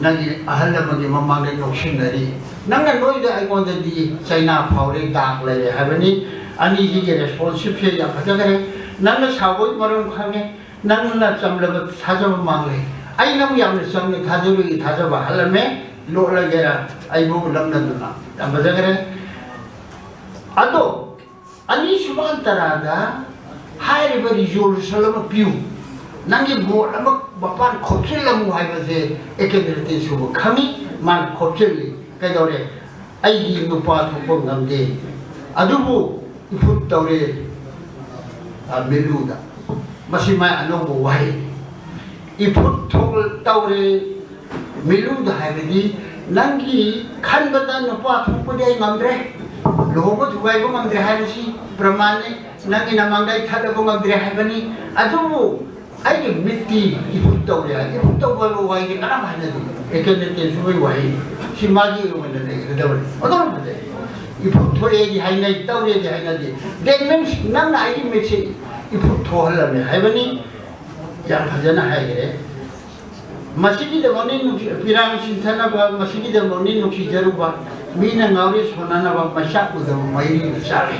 ꯅꯪꯒꯤ ꯑꯍꯜ ꯑꯃꯒꯤ ꯃꯃꯥꯡꯗ ꯅꯣꯛꯁꯤꯟꯅꯔꯤ꯫ ꯅꯪꯅ ꯅꯣꯏꯗ ꯑꯩꯉꯣꯟꯗꯗꯤ ꯆꯩꯅꯥ ꯐꯥꯎꯔꯦ, ꯗꯥꯛ ꯂꯩꯔꯦ ꯍꯥꯏꯕꯅꯤ꯫ ꯑꯅꯤꯁꯤꯒꯤ ꯔꯦꯁꯄꯣꯟꯁꯤꯞꯁꯦ ꯌꯥꯝ ꯐꯖꯈ꯭ꯔꯦ꯫ ꯅꯪꯅ ꯁꯥꯎꯕꯒꯤ ꯃꯔꯝ ꯈꯪꯉꯦ꯫ ꯅꯪꯅ ꯆꯝꯂꯕ ꯊꯥꯖꯕ ꯃꯥꯡꯂꯦ꯫ ꯑꯩ ꯅꯪ ꯌꯥꯝꯅ ꯆꯝꯅ ꯊꯥꯖꯕꯒꯤ ꯊꯥꯖꯕ ꯍꯜꯂꯝꯃꯦ꯫ ꯂꯣꯠꯂꯒꯦꯔꯥ ꯑꯩꯕꯨ ꯎꯠꯂꯝꯗꯗꯨꯅ꯫ ꯌꯥꯝ ꯐꯖꯈ꯭ꯔꯦ꯫ ꯑꯗꯣ ꯑꯅꯤꯁꯨꯕ ꯑꯟꯇꯔꯥꯗ ꯍꯥꯏꯔꯤꯕ ꯔꯤꯖꯣꯂꯨꯁꯟ ꯑꯃ ꯄꯤꯌꯨ, ꯅꯪꯒꯤ ꯃꯣꯠ ꯑꯃ ꯃꯄꯥꯟ ꯈꯣꯞꯆꯤꯜꯂꯝꯃꯨ ꯍꯥꯏꯕꯁꯦ ꯑꯦꯀꯦꯟꯗ꯭ꯔ ꯇꯦꯖꯄꯨꯕ ꯈꯪꯉꯤ, ꯃꯥꯅ ꯈꯣꯞꯆꯤꯜꯂꯤ꯫ ꯀꯩꯗꯧꯔꯦ? ꯑꯩꯒꯤ ꯅꯨꯄꯥ ꯊꯣꯛꯄ ꯉꯝꯗꯦ, ꯑꯗꯨꯕꯨ ꯏꯐꯨꯠ ꯇꯧꯔꯦ, ꯑ, ꯃꯤꯠꯂꯨꯗ꯫ ꯃꯁꯤ ꯃꯥꯏ ꯑꯅꯧꯕ ꯋꯥꯍꯩꯅꯤ꯫ ꯏꯐꯨꯠ ꯊꯣꯛ ꯇꯧꯔꯦ꯫ ꯃꯤꯂꯨꯗ ꯍꯥꯏꯕꯗꯤ ꯅꯪꯒꯤ ꯈꯟꯕꯗ ꯅꯨꯄꯥ ꯊꯣꯛꯄꯗꯤ ꯑꯩ ꯉꯝꯗ꯭ꯔꯦ, ꯂꯨꯍꯣꯡꯕ ꯊꯨꯒꯥꯏꯕ ꯉꯝꯗ꯭ꯔꯦ ꯍꯥꯏꯕꯁꯤ ꯄ꯭ꯔꯃꯥꯟꯅꯤ꯫ ꯅꯪꯒꯤ ꯅꯃꯥꯡꯗ ꯑꯩ ꯊꯠꯂꯕ ꯉꯝꯗ꯭ꯔꯦ ꯍꯥꯏꯕꯅꯤ꯫ ꯑꯗꯨꯕꯨ ꯑꯩꯒꯤ ꯃꯤꯠꯇꯤ ꯏꯐꯨꯠ ꯇꯧꯔꯦ ꯍꯥꯏ꯫ ꯏꯐꯨꯠ ꯇꯧꯕ ꯍꯥꯏꯕ ꯋꯥꯍꯩꯁꯦ ꯀꯅꯥꯝ ꯍꯥꯏꯅꯗꯦ꯫ ꯑꯦꯀꯦꯟꯗ ꯇꯦꯟꯁꯨꯕꯒꯤ ꯋꯥꯍꯩ ꯁꯤ ꯃꯥꯒꯤ ꯑꯣꯏꯅ ꯂꯩꯒꯗꯕꯅꯤ꯫ ꯑꯗꯨꯝ ꯐꯖꯩ꯫ ꯏꯐꯨꯠ ꯊꯣꯛꯑꯦꯗꯤ ꯍꯥꯏꯅꯩ, ꯇꯧꯔꯦꯗꯤ ꯍꯥꯏꯅꯗꯦ꯫ That means ꯅꯪꯅ ꯑꯩꯒꯤ ꯃꯤꯠꯁꯦ ꯏꯐꯨꯠ ꯊꯣꯛꯍꯜꯂꯝꯃꯦ ꯍꯥꯏꯕꯅꯤ꯫ ꯌꯥꯝ ꯐꯖꯅ ꯍꯥꯏꯈ꯭ꯔꯦ꯫ ꯃꯁꯤꯒꯤꯗꯃꯛꯅꯤ ꯅꯨꯡꯁꯤ-, ꯄꯤꯔꯥꯡ ꯁꯤꯟꯊꯅꯕ, ꯃꯁꯤꯒꯤꯗꯃꯛꯅꯤ ꯅꯨꯡꯁꯤꯖꯔꯨꯕ, ꯃꯤꯅ ꯉꯥꯎꯔꯦ ꯁꯣꯟꯅꯅꯕ, ꯃꯩꯆꯥꯛ ꯎꯗꯕ ꯃꯩꯔꯤꯅ ꯆꯥꯛꯂꯤ꯫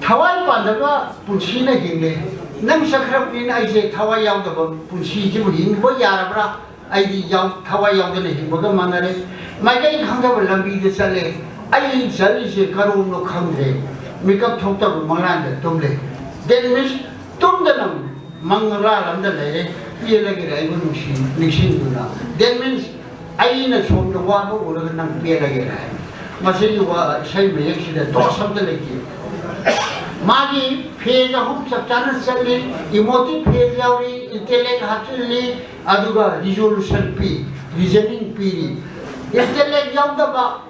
ꯊꯋꯥꯏ ꯄꯥꯟꯗꯕ ꯄꯨꯟꯁꯤꯅ ꯍꯤꯡꯂꯦ꯫ ꯅꯪ ꯆꯠꯈ꯭ꯔꯕꯅꯤꯅ ꯑꯩꯁꯦ ꯊꯋꯥꯏ ꯌꯥꯎꯗꯕ ꯄꯨꯟꯁꯤꯁꯤꯕꯨ ꯍꯤꯡꯕ ꯌꯥꯔꯕ꯭ꯔꯥ? ꯑꯩꯗꯤ ꯌꯥꯎ-, ꯊꯋꯥꯏ ꯌꯥꯎꯗꯅ ꯍꯤꯡꯕꯒ ꯃꯥꯟꯅꯔꯦ꯫ ꯃꯥꯏꯀꯩ ꯈꯪꯗꯕ ꯂꯝꯕꯤꯗ ꯆꯠꯂꯦ꯫ ꯑꯩ ꯆꯠꯂꯤꯁꯦ ꯀꯔꯣꯝꯅꯣ ꯈꯪꯗ꯭ꯔꯦ꯫ ꯃꯤꯀꯞ ꯊꯣꯛꯇꯕ ꯃꯪꯂꯥꯟꯗ ꯇꯨꯝꯂꯦ꯫ That means ꯇꯨꯝꯗꯅ ꯃꯪꯂꯥꯟ ꯑꯃꯗ ꯂꯩꯔꯦ꯫ ꯄꯦꯜꯂꯒꯦꯔ ꯑꯩꯕꯨ ꯅꯨꯡꯁꯤ-, ꯅꯤꯡꯁꯤꯡꯗꯨꯅ꯫ That means ꯑꯩꯅ ꯁꯣꯝꯗ ꯋꯥꯕ ꯎꯔꯒ ꯅꯪ ꯄꯦꯜꯂꯒꯦꯔ ꯍꯥꯏ꯫ ꯃꯁꯤꯒꯤ ꯋꯥ ꯏꯁꯩ ꯃꯌꯦꯛꯁꯤꯗ ꯗꯣꯁ ꯑꯝꯇ ꯂꯩꯇꯦ꯫ ꯃꯥꯒꯤ phase ꯑꯍꯨꯝ ꯆꯞ ꯆꯥꯅ ꯆꯠꯂꯤ꯫ Emotive phase ꯌꯥꯎꯔꯤ, intellect ꯍꯥꯞꯆꯤꯜꯂꯤ, ꯑꯗꯨꯒ resolution ꯄꯤ, reasoning ꯄꯤꯔꯤ꯫ Intellect ꯌꯥꯎꯗꯕ,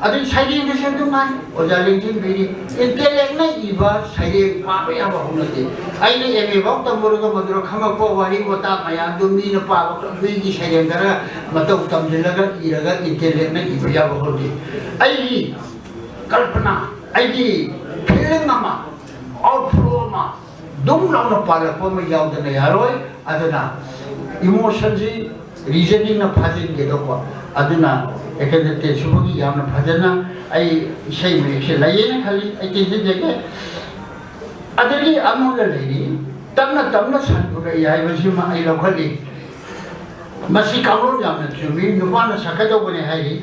ꯑꯗꯨ ꯁꯩꯔꯦꯡꯗꯁꯨ ꯑꯗꯨꯝ ꯍꯥꯏ, ꯑꯣꯖꯥ ꯂꯦꯡꯖꯤꯟꯕꯤꯔꯤ꯫ Intellect ꯅ ꯏꯕ ꯁꯩꯔꯦꯡ ꯄꯥꯕ ꯌꯥꯕ ꯍꯧꯅꯗꯦ꯫ ꯑꯩꯅ M A ꯐꯥꯎ ꯇꯝꯃꯨꯔꯒ ꯃꯗꯨꯗ ꯈꯪꯉꯛꯄ ꯋꯥꯍꯩ ꯋꯥꯇꯥ ꯃꯌꯥꯝꯗꯨ ꯃꯤꯅ ꯄꯥꯕ, ꯃꯤꯒꯤ ꯁꯩꯔꯦꯡ ꯈꯔ ꯃꯇꯧ ꯇꯝꯁꯤꯜꯂꯒ ꯏꯔꯒ intellect ꯅ ꯏꯕ ꯌꯥꯕ ꯍꯧꯅꯗꯦ꯫ ꯑꯩꯒꯤ ꯀꯜꯄꯅꯥ, ꯑꯩꯒꯤ feeling ꯑꯃ, outflow ꯑꯃ, ꯗꯨꯝ ꯂꯥꯎꯅ ꯄꯥꯜꯂꯛꯄ ꯑꯃ ꯌꯥꯎꯗꯅ ꯌꯥꯔꯣꯏ꯫ ꯑꯗꯨꯅ emotion ꯁꯤ reasoning ꯅ ꯐꯥꯖꯤꯟꯒꯗꯧꯕ꯫ ꯑꯗꯨꯅ ꯑꯦꯀꯦꯟꯗ ꯇꯦꯟꯁꯨꯕꯒꯤ ꯌꯥꯝꯅ ꯐꯖꯅ ꯑꯩ ꯏꯁꯩ ꯃꯌꯦꯛꯁꯦ ꯂꯩꯌꯦꯅ ꯈꯜꯂꯤ꯫ ꯑꯩ ꯇꯦꯟꯁꯤꯟꯖꯒꯦ꯫ ꯑꯗꯒꯤ ꯑꯃꯒ ꯂꯩꯔꯤ, ꯇꯞꯅ ꯇꯞꯅ ꯁꯟꯗꯣꯔꯛꯏ ꯍꯥꯏꯕꯁꯤꯃ ꯑꯩ ꯂꯧꯈꯠꯂꯤ꯫ ꯃꯁꯤ ꯀꯥꯡꯂꯣꯟ ꯌꯥꯝꯅ ꯆꯨꯝꯃꯤ, ꯅꯨꯄꯥꯅ ꯁꯛꯀꯗꯧꯕꯅꯤ ꯍꯥꯏꯔꯤ꯫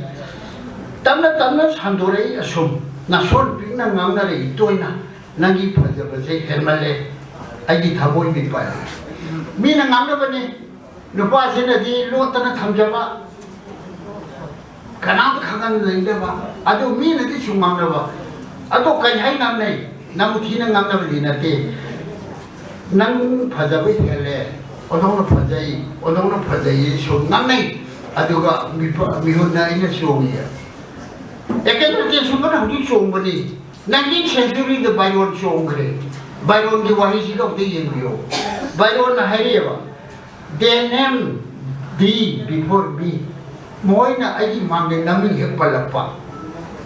ꯇꯞꯅ ꯇꯞꯅ ꯁꯟꯗꯣꯔꯛꯏ ꯑꯁꯨꯝ, ꯅꯥꯁꯣꯟ ꯄꯤꯛꯅ ꯉꯥꯡꯅꯔꯛꯏ ꯇꯣꯏꯅ, ꯅꯪꯒꯤ ꯐꯖꯕꯁꯦ ꯍꯦꯟꯃꯜꯂꯦ, ꯑꯩꯒꯤ ꯊꯃꯣꯏ ꯃꯤꯄꯥꯏ꯫ ꯃꯤꯅ ꯉꯥꯡꯅꯕꯅꯤ, ꯅꯨꯄꯥꯁꯤꯅꯗꯤ ꯂꯣꯠꯇꯅ ꯊꯝꯖꯕ, ꯀꯅꯥꯝꯇ ꯈꯪꯍꯟꯅꯤꯡꯗꯕ, ꯑꯗꯨ ꯃꯤꯅꯗꯤ ꯁꯨꯝ ꯉꯥꯡꯅꯕ꯫ ꯑꯗꯣ ꯀꯩ ꯍꯥꯏ ꯉꯥꯡꯅꯩ? ꯅꯪꯕꯨ ꯊꯤꯅ ꯉꯥꯡꯅꯕꯗꯤ ꯅꯠꯇꯦ꯫ ꯅꯪ ꯐꯖꯕ ꯍꯦꯜꯂꯦ, ꯑꯣꯟꯊꯣꯛꯅ ꯐꯖꯩ, ꯑꯣꯟꯊꯣꯛꯅ ꯐꯖꯩ ꯁꯨꯝ ꯉꯥꯡꯅꯩ꯫ ꯑꯗꯨꯒ ꯃꯤꯄ- ꯃꯤꯍꯨꯠꯅ ꯑꯩꯅ ꯆꯣꯡꯉꯤ꯫ ꯑꯦꯀꯦꯟꯗ꯭ꯔ ꯇꯦꯟꯁꯨꯃꯅ ꯍꯧꯖꯤꯛ ꯆꯣꯡꯕꯅꯤ꯫ Nineteenth centuryꯗ ꯕꯥꯏꯔꯣꯟ ꯆꯣꯡꯈ꯭ꯔꯦ꯫ ꯕꯥꯏꯔꯣꯟꯒꯤ ꯋꯥꯍꯩꯁꯤꯒ ꯑꯝꯇ ꯌꯦꯡꯕꯤꯌꯨ꯫ ꯕꯥꯏꯔꯣꯟꯅ ꯍꯥꯏꯔꯛꯑꯦꯕ, "They named thee before me." ꯃꯣꯏꯅ ꯑꯩꯒꯤ ꯃꯥꯡꯗ ꯅꯃꯤꯡ ꯍꯦꯛ ꯄꯜꯂꯛꯄ,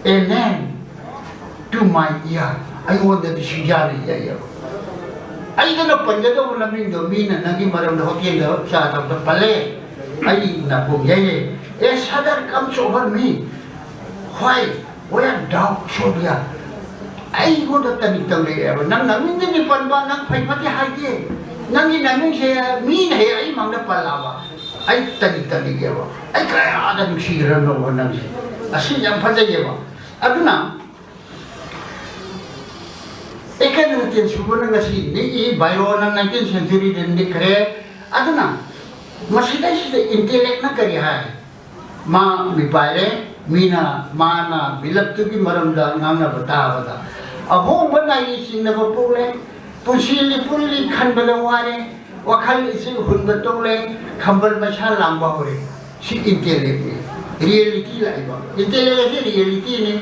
"A name to my ear." ꯑꯩꯉꯣꯟꯗꯗꯤ ꯁꯤꯡꯖꯥꯅ ꯌꯩꯌꯦꯕ꯫ ꯑꯩꯗꯅ ꯄꯟꯒꯗꯧꯕ ꯃꯃꯤꯡꯗꯣ ꯃꯤꯅ ꯅꯪꯒꯤ ꯃꯔꯝꯗ ꯍꯣꯇꯦꯜꯗ ꯆꯥ ꯊꯛꯄꯗ ꯄꯜꯂꯦ, ꯑꯩ ꯅꯥꯀꯣꯡ ꯌꯩꯔꯦ꯫ "A shudder comes over me." Why? Where doubt so dear? ꯑꯩꯉꯣꯟꯗ ꯇꯅꯤꯛ ꯇꯧꯔꯛꯑꯦꯕ꯫ ꯅꯪ ꯅꯃꯤꯡꯗꯗꯤ ꯄꯟꯕ, ꯅꯪ ꯐꯩ ꯐꯠꯇꯦ ꯍꯥꯏꯗꯦ꯫ ꯅꯪꯒꯤ ꯅꯃꯤꯡꯁꯦ ꯃꯤꯅ ꯍꯦꯛ ꯑꯩ ꯃꯥꯡꯗ ꯄꯜꯂꯛꯑꯕ, ꯑꯩ ꯇꯅꯤꯛ ꯇꯅꯤꯛꯑꯦꯕ꯫ ꯑꯩ ꯀꯌꯥꯗ ꯅꯨꯡꯁꯤꯈ꯭ꯔꯕꯅꯣꯕ ꯅꯪꯁꯦ꯫ ꯑꯁꯤ ꯌꯥꯝ ꯐꯖꯩꯌꯦꯕ꯫ ꯑꯗꯨꯅ ꯑꯦꯀꯦꯟꯗ꯭ꯔ ꯇꯦꯟꯁꯨꯃꯅ ꯉꯁꯤ ꯅꯤꯛꯏ, ꯕꯥꯏꯔꯣꯅ nineteenth centuryꯗ ꯅꯤꯛꯈ꯭ꯔꯦ꯫ ꯑꯗꯨꯅ ꯃꯁꯤꯗꯩꯁꯤꯗ intellectꯅ ꯀꯔꯤ ꯍꯥꯏ? ꯃꯥ ꯃꯤꯄꯥꯏꯔꯦ, ꯃꯤꯅ ꯃꯥꯅ ꯃꯤꯂꯞꯇꯨꯒꯤ ꯃꯔꯝꯗ ꯉꯥꯡꯅꯕ ꯇꯥꯕꯗ ꯑꯍꯣꯡꯕ ꯅꯥꯏꯔꯤ ꯆꯤꯡꯅꯕ ꯄꯣꯛꯂꯦ꯫ ꯄꯨꯟꯁꯤ ꯂꯤꯄꯨꯟꯂꯤ ꯈꯟꯕꯗ ꯋꯥꯔꯦ, ꯋꯥꯈꯜ ꯏꯆꯤꯛ ꯍꯨꯟꯕ ꯇꯣꯛꯂꯦ, ꯈꯝꯕꯜ ꯃꯩꯁꯥ ꯂꯥꯡꯕ ꯍꯧꯔꯦ꯫ ꯁꯤ intellectꯅꯤ, reality ꯂꯥꯛꯏꯕ꯫ Intellect ꯑꯁꯤ realityꯅꯤ꯫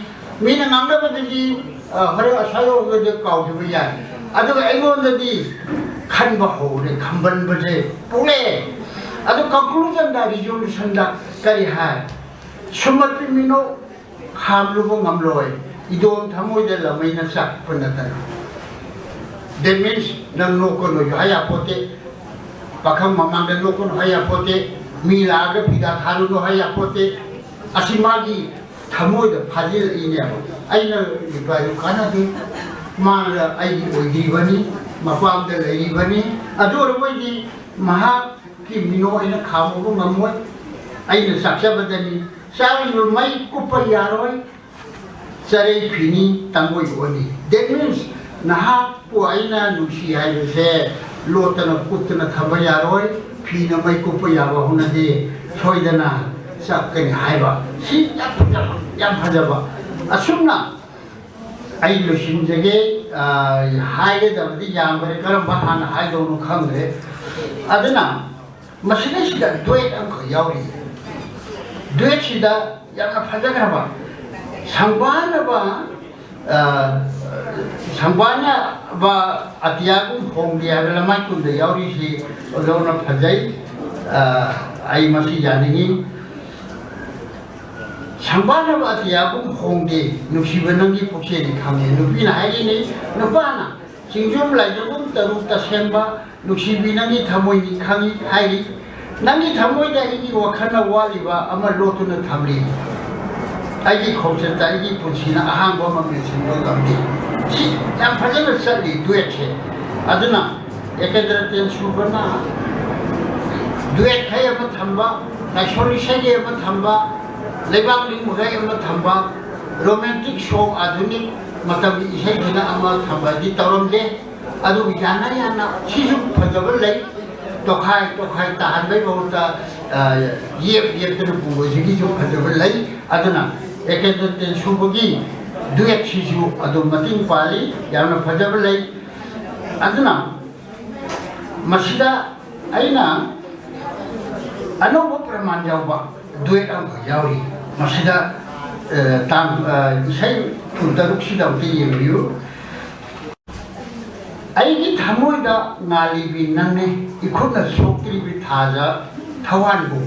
ꯃꯤꯅ ꯉꯥꯡꯅꯕꯗꯗꯤ, ꯑ, ꯍꯣꯔꯦꯟ ꯑꯁ꯭ꯋꯥꯏ ꯌꯧꯔꯒꯗꯤ ꯀꯥꯎꯈꯤꯕ ꯌꯥꯏ, ꯑꯗꯨꯒ ꯑꯩꯉꯣꯟꯗꯗꯤ ꯈꯟꯕ ꯍꯧꯔꯦ, ꯈꯝꯕꯟꯕꯁꯦ ꯄꯣꯛꯂꯛꯑꯦ꯫ ꯑꯗꯨ conclusionꯗ, resolutionꯗ ꯀꯔꯤ ꯍꯥꯏ? "ꯁꯨꯝꯃꯠꯄꯤ ꯃꯤꯅꯣꯛ ꯈꯥꯝꯂꯨꯕ ꯉꯝꯂꯣꯏ, ꯏꯗꯣꯝ ꯊꯃꯣꯏꯗ ꯂꯃꯩꯅ ꯆꯥꯛꯄ ꯅꯠꯇꯅ." That means ꯅꯪ ꯅꯣꯛꯀꯅꯨꯁꯨ ꯍꯥꯏ ꯌꯥꯄꯣꯠꯇꯦ, ꯄꯥꯈꯪ ꯃꯃꯥꯡꯗ ꯅꯣꯛꯀꯅꯨ ꯍꯥꯏ ꯌꯥꯄꯣꯠꯇꯦ, ꯃꯤ ꯂꯥꯛꯑꯒ ꯐꯤꯗꯥ ꯊꯥꯔꯨꯅꯨ ꯍꯥꯏ ꯌꯥꯄꯣꯠꯇꯦ꯫ ꯑꯁꯤ ꯃꯥꯒꯤ ꯊꯃꯣꯏꯗ ꯐꯥꯖꯤꯜꯂꯛꯏꯅꯦꯕ꯫ ꯑꯩꯅ ꯔꯤꯄ꯭ꯂꯥꯏꯗꯨ ꯀꯥꯟꯅꯗꯦ, ꯃꯥꯅ ꯑꯩꯒꯤ ꯑꯣꯏꯗ꯭ꯔꯤꯕꯅꯤ, ꯃꯄꯥꯝꯗ ꯂꯩꯔꯤꯕꯅꯤ꯫ ꯑꯗꯨ ꯑꯣꯏꯔꯕꯣꯏꯗꯤ ꯃꯍꯥꯛꯀꯤ ꯃꯤꯅꯣ ꯑꯩꯅ ꯈꯥꯝꯃꯨꯕ ꯉꯝꯃꯣꯏ꯫ ꯑꯩꯅ ꯆꯥꯛꯆꯕꯗꯅꯤ꯫ ꯆꯥꯛꯂꯤꯕ ꯃꯩ ꯀꯨꯞꯄ ꯌꯥꯔꯣꯏ, ꯆꯔꯩ ꯐꯤꯅꯤ ꯇꯥꯡꯒꯣꯏ ꯑꯣꯅꯤ꯫ That means ꯅꯍꯥꯛꯄꯨ ꯑꯩꯅ ꯅꯨꯡꯁꯤ ꯍꯥꯏꯕꯁꯦ ꯂꯣꯠꯇꯅ ꯀꯨꯞꯇꯅ ꯊꯝꯕ ꯌꯥꯔꯣꯏ꯫ ꯐꯤꯅ ꯃꯩ ꯀꯨꯞꯄ ꯌꯥꯕ ꯍꯧꯅꯗꯦ꯫ ꯁꯣꯏꯗꯅ ꯆꯠꯀꯅꯤ ꯍꯥꯏꯕ꯫ ꯁꯤ ꯌꯥꯝ ꯐꯖꯕ, ꯌꯥꯝ ꯐꯖꯕ꯫ ꯑꯁꯨꯝꯅ ꯑꯩ ꯂꯣꯏꯁꯤꯟꯖꯒꯦ꯫ ꯍꯥꯏꯒꯗꯕꯗꯤ ꯌꯥꯝꯈ꯭ꯔꯦ, ꯀꯔꯝꯕ ꯍꯥꯟꯅ ꯍꯥꯏꯗꯧꯅꯣ ꯈꯪꯗ꯭ꯔꯦ꯫ ꯑꯗꯨꯅ ꯃꯁꯤꯗꯩꯁꯤꯗ ꯗꯨꯋꯦꯠ ꯑꯃꯈꯛ ꯌꯥꯎꯔꯤ꯫ ꯗꯨꯋꯦꯠꯁꯤꯗ ꯌꯥꯝꯅ ꯐꯖꯈ꯭ꯔꯕ ꯁꯪꯕꯥꯅꯕ, ꯑ, ꯁꯪꯕꯥꯅꯕ ꯑꯇꯤꯌꯥꯒꯨꯝ ꯍꯣꯡꯗꯦ ꯍꯥꯏꯕ ꯂꯃꯥꯏ ꯀꯨꯟꯗ ꯌꯥꯎꯔꯤꯁꯤ ꯑꯣꯖꯥꯅ ꯐꯖꯩ꯫ ꯑ, ꯑꯩ ꯃꯁꯤ ꯌꯥꯅꯤꯡꯉꯤ꯫ ꯁꯪꯕꯥꯅꯕ ꯑꯇꯤꯌꯥꯒꯨꯝ ꯍꯣꯡꯗꯦ, ꯅꯨꯡꯁꯤꯕ ꯅꯪꯒꯤ ꯄꯨꯛꯆꯦꯜꯗꯤ ꯈꯪꯉꯦ꯫ ꯅꯨꯄꯤꯅ ꯍꯥꯏꯔꯤꯅꯤ, ꯅꯨꯄꯥꯅ ꯆꯤꯡꯖꯣꯝ ꯂꯥꯏꯖꯣꯝ ꯇꯔꯨꯛꯇ ꯁꯦꯝꯕ ꯅꯨꯡꯁꯤꯕꯤ ꯅꯪꯒꯤ ꯊꯃꯣꯏꯅꯤ ꯈꯪꯉꯤ ꯍꯥꯏꯔꯤ꯫ ꯅꯪꯒꯤ ꯊꯃꯣꯏꯗ ꯑꯩꯒꯤ ꯋꯥꯈꯜꯅ ꯋꯥꯠꯂꯤꯕ ꯑꯃ ꯂꯣꯠꯇꯨꯅ ꯊꯝꯂꯤ꯫ ꯑꯩꯒꯤ ꯈꯣꯡꯆꯠꯇ ꯑꯩꯒꯤ ꯄꯨꯟꯁꯤꯅ ꯑꯍꯥꯡꯕ ꯑꯃ ꯃꯦꯟꯁꯤꯟꯕ ꯉꯝꯗꯦ꯫ ꯁꯤ ꯌꯥꯝ ꯐꯖꯅ ꯆꯠꯂꯤ ꯗꯨꯋꯦꯠꯁꯦ꯫ ꯑꯗꯨꯅ ꯑꯦꯀꯦꯟꯗ꯭ꯔ ꯇꯦꯟꯁꯨꯕꯅ ꯗꯨꯋꯦꯠ ꯈꯩ ꯑꯃ ꯊꯝꯕ, ꯂꯥꯏꯁꯣꯟ ꯏꯁꯩꯒꯤ ꯑꯃ ꯊꯝꯕ, ꯂꯩꯕꯥꯛ ꯅꯤꯡꯕꯈꯩ ꯑꯃ ꯊꯝꯕ, ꯔꯣꯃꯦꯟꯇꯤꯛ ꯁꯣꯡ ꯑꯥꯙꯨꯅꯤꯛ ꯃꯇꯝꯒꯤ ꯏꯁꯩꯗꯨꯅ ꯑꯃ ꯊꯝꯕꯗꯤ ꯇꯧꯔꯝꯗꯦ꯫ ꯑꯗꯨꯕꯨ ꯌꯥꯅ ꯌꯥꯅ ꯁꯤꯁꯨ ꯐꯖꯕ ꯂꯩ꯫ ꯇꯣꯈꯥꯏ ꯇꯣꯈꯥꯏ ꯇꯥꯍꯟꯕꯩ ꯃꯍꯨꯠꯇ, ꯑ, ꯌꯦꯞ ꯌꯦꯞꯇꯅ ꯄꯨꯕꯁꯤꯒꯤꯁꯨ ꯐꯖꯕ ꯂꯩ꯫ ꯑꯗꯨꯅ ꯑꯦꯀꯦꯟꯗ꯭ꯔ ꯇꯦꯟꯁꯨꯕꯒꯤ ꯗꯨꯋꯦꯠꯁꯤꯁꯨ ꯑꯗꯨꯝ ꯃꯇꯤꯡ ꯄꯥꯜꯂꯤ, ꯌꯥꯝꯅ ꯐꯖꯕ ꯂꯩ꯫ ꯑꯗꯨꯅ ꯃꯁꯤꯗ ꯑꯩꯅ ꯑꯅꯧꯕ ꯄ꯭ꯔꯃꯥꯟ ꯌꯥꯎꯕ ꯗꯨꯋꯦꯠ ꯑꯃꯈꯛ ꯌꯥꯎꯔꯤ꯫ ꯃꯁꯤꯗ, ꯑ, ꯇꯥꯡ, ꯑ, ꯏꯁꯩ ꯄꯨꯡ ꯇꯔꯨꯛꯁꯤꯗ ꯑꯃꯨꯛꯇ ꯌꯦꯡꯕꯤꯌꯨ꯫ ꯑꯩꯒꯤ ꯊꯃꯣꯏꯗ ꯉꯥꯜꯂꯤꯕꯤ ꯅꯪꯅꯤ, ꯏꯈꯨꯠꯅ ꯁꯣꯛꯇ꯭ꯔꯤꯕꯤ ꯊꯥꯖ ꯊꯋꯥꯟꯕꯨ꯫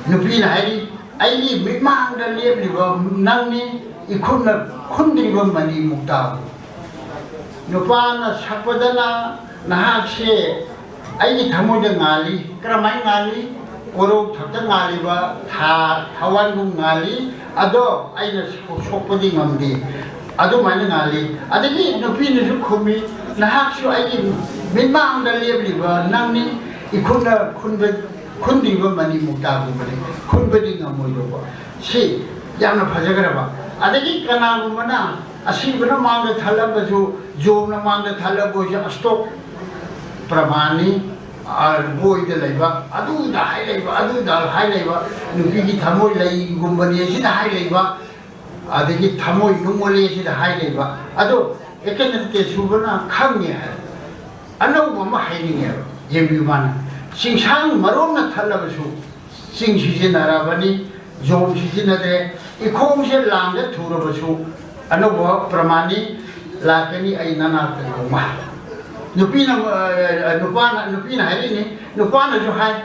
ꯅꯨꯄꯤꯅ ꯍꯥꯏꯔꯤ, ꯑꯩꯒꯤ ꯃꯤꯠꯃꯥꯡꯗ ꯂꯦꯞꯂꯤꯕ ꯅꯪꯅꯤ, ꯏꯈꯨꯠꯅ ꯈꯨꯟꯗ꯭ꯔꯤꯕ ꯃꯅꯤ ꯃꯨꯛꯇꯥꯕꯨ꯫ ꯅꯨꯄꯥꯅ ꯁꯛꯄꯗꯅ ꯅꯍꯥꯛꯁꯦ ꯑꯩꯒꯤ ꯊꯃꯣꯏꯗ ꯉꯥꯜꯂꯤ꯫ ꯀꯔꯝꯍꯥꯏꯅ ꯉꯥꯜꯂꯤ? ꯀꯣꯔꯧ ꯊꯛꯇ ꯉꯥꯜꯂꯤꯕ ꯊꯥ ꯊꯋꯥꯟꯒꯨꯝ ꯉꯥꯜꯂꯤ꯫ ꯑꯗꯣ ꯑꯩꯅ ꯁꯣꯛ-, ꯁꯣꯛꯄꯗꯤ ꯉꯝꯗꯦ꯫ ꯑꯗꯨꯃꯥꯏꯅ ꯉꯥꯜꯂꯤ꯫ ꯑꯗꯒꯤ ꯅꯨꯄꯤꯅꯁꯨ ꯈꯨꯝꯃꯤ, "ꯅꯍꯥꯛꯁꯨ ꯑꯩꯒꯤ ꯃꯤꯠꯃꯥꯡꯗ ꯂꯦꯞꯂꯤꯕ ꯅꯪꯅꯤ, ꯏꯈꯨꯠꯅ ꯈꯨꯟꯕ, ꯈꯨꯟꯗ꯭ꯔꯤꯕ ꯃꯅꯤ ꯃꯨꯛꯇꯥꯒꯨꯝꯕꯅꯤ, ꯈꯨꯟꯕꯗꯤ ꯉꯝꯃꯣꯏꯗꯧꯕ"꯫ ꯁꯤ ꯌꯥꯝꯅ ꯐꯖꯈ꯭ꯔꯕ꯫ ꯑꯗꯒꯤ ꯀꯅꯥꯒꯨꯝꯕꯅ ꯑꯁꯤꯕꯅ ꯃꯥꯡꯗ ꯊꯜꯂꯝꯕꯁꯨ, ꯖꯣꯕꯅ ꯃꯥꯡꯗ ꯊꯜꯂꯝꯕꯁꯨ ꯑꯁꯇꯣꯛ ꯄ꯭ꯔꯃꯥꯟꯅꯤ꯫ ꯑ, ꯕꯣꯏꯗ ꯂꯩꯕ, ꯑꯗꯨꯗ ꯍꯥꯏ ꯂꯩꯕ, ꯑꯗꯨꯗ ꯍꯥꯏ ꯂꯩꯕ, ꯅꯨꯄꯤꯒꯤ ꯊꯃꯣꯏ ꯂꯩꯒꯨꯝꯕꯅꯤ ꯁꯤꯗ ꯍꯥꯏ ꯂꯩꯕ, ꯑꯗꯒꯤ ꯊꯃꯣꯏ ꯅꯨꯡꯉꯣꯜꯂꯦ ꯁꯤꯗ ꯍꯥꯏ ꯂꯩꯕ꯫ ꯑꯗꯣ ꯑꯦꯀꯦꯟꯗ꯭ꯔ ꯇꯦꯟꯁꯨꯕꯅ ꯈꯪꯉꯦ ꯍꯥꯏ꯫ ꯑꯅꯧꯕ ꯑꯃ ꯍꯥꯏꯅꯤꯡꯉꯦꯕ꯫ ꯌꯦꯡꯕꯤꯌꯨ, ꯃꯥꯅ ꯆꯤꯡꯁꯥꯡ ꯃꯔꯣꯝꯅ ꯊꯠꯂꯕꯁꯨ ꯆꯤꯡ ꯁꯤꯖꯤꯟꯅꯔꯕꯅꯤ, ꯖꯣꯝ ꯁꯤꯖꯤꯟꯅꯗ꯭ꯔꯦ, ꯏꯈꯣꯡꯁꯦ ꯂꯥꯡꯗ ꯊꯨꯔꯕꯁꯨ ꯑꯅꯧꯕ ꯄ꯭ꯔꯃꯥꯟꯅꯤ ꯂꯥꯛꯀꯅꯤ ꯑꯩ ꯅꯅꯥꯛꯇ ꯅꯣꯡꯃ꯫ ꯅꯨꯄꯤꯅ, ꯑ, ꯅꯨꯄꯥꯅ, ꯅꯨꯄꯤꯅ ꯍꯥꯏꯔꯤꯅꯤ, ꯅꯨꯄꯥꯅꯁꯨ ꯍꯥꯏ,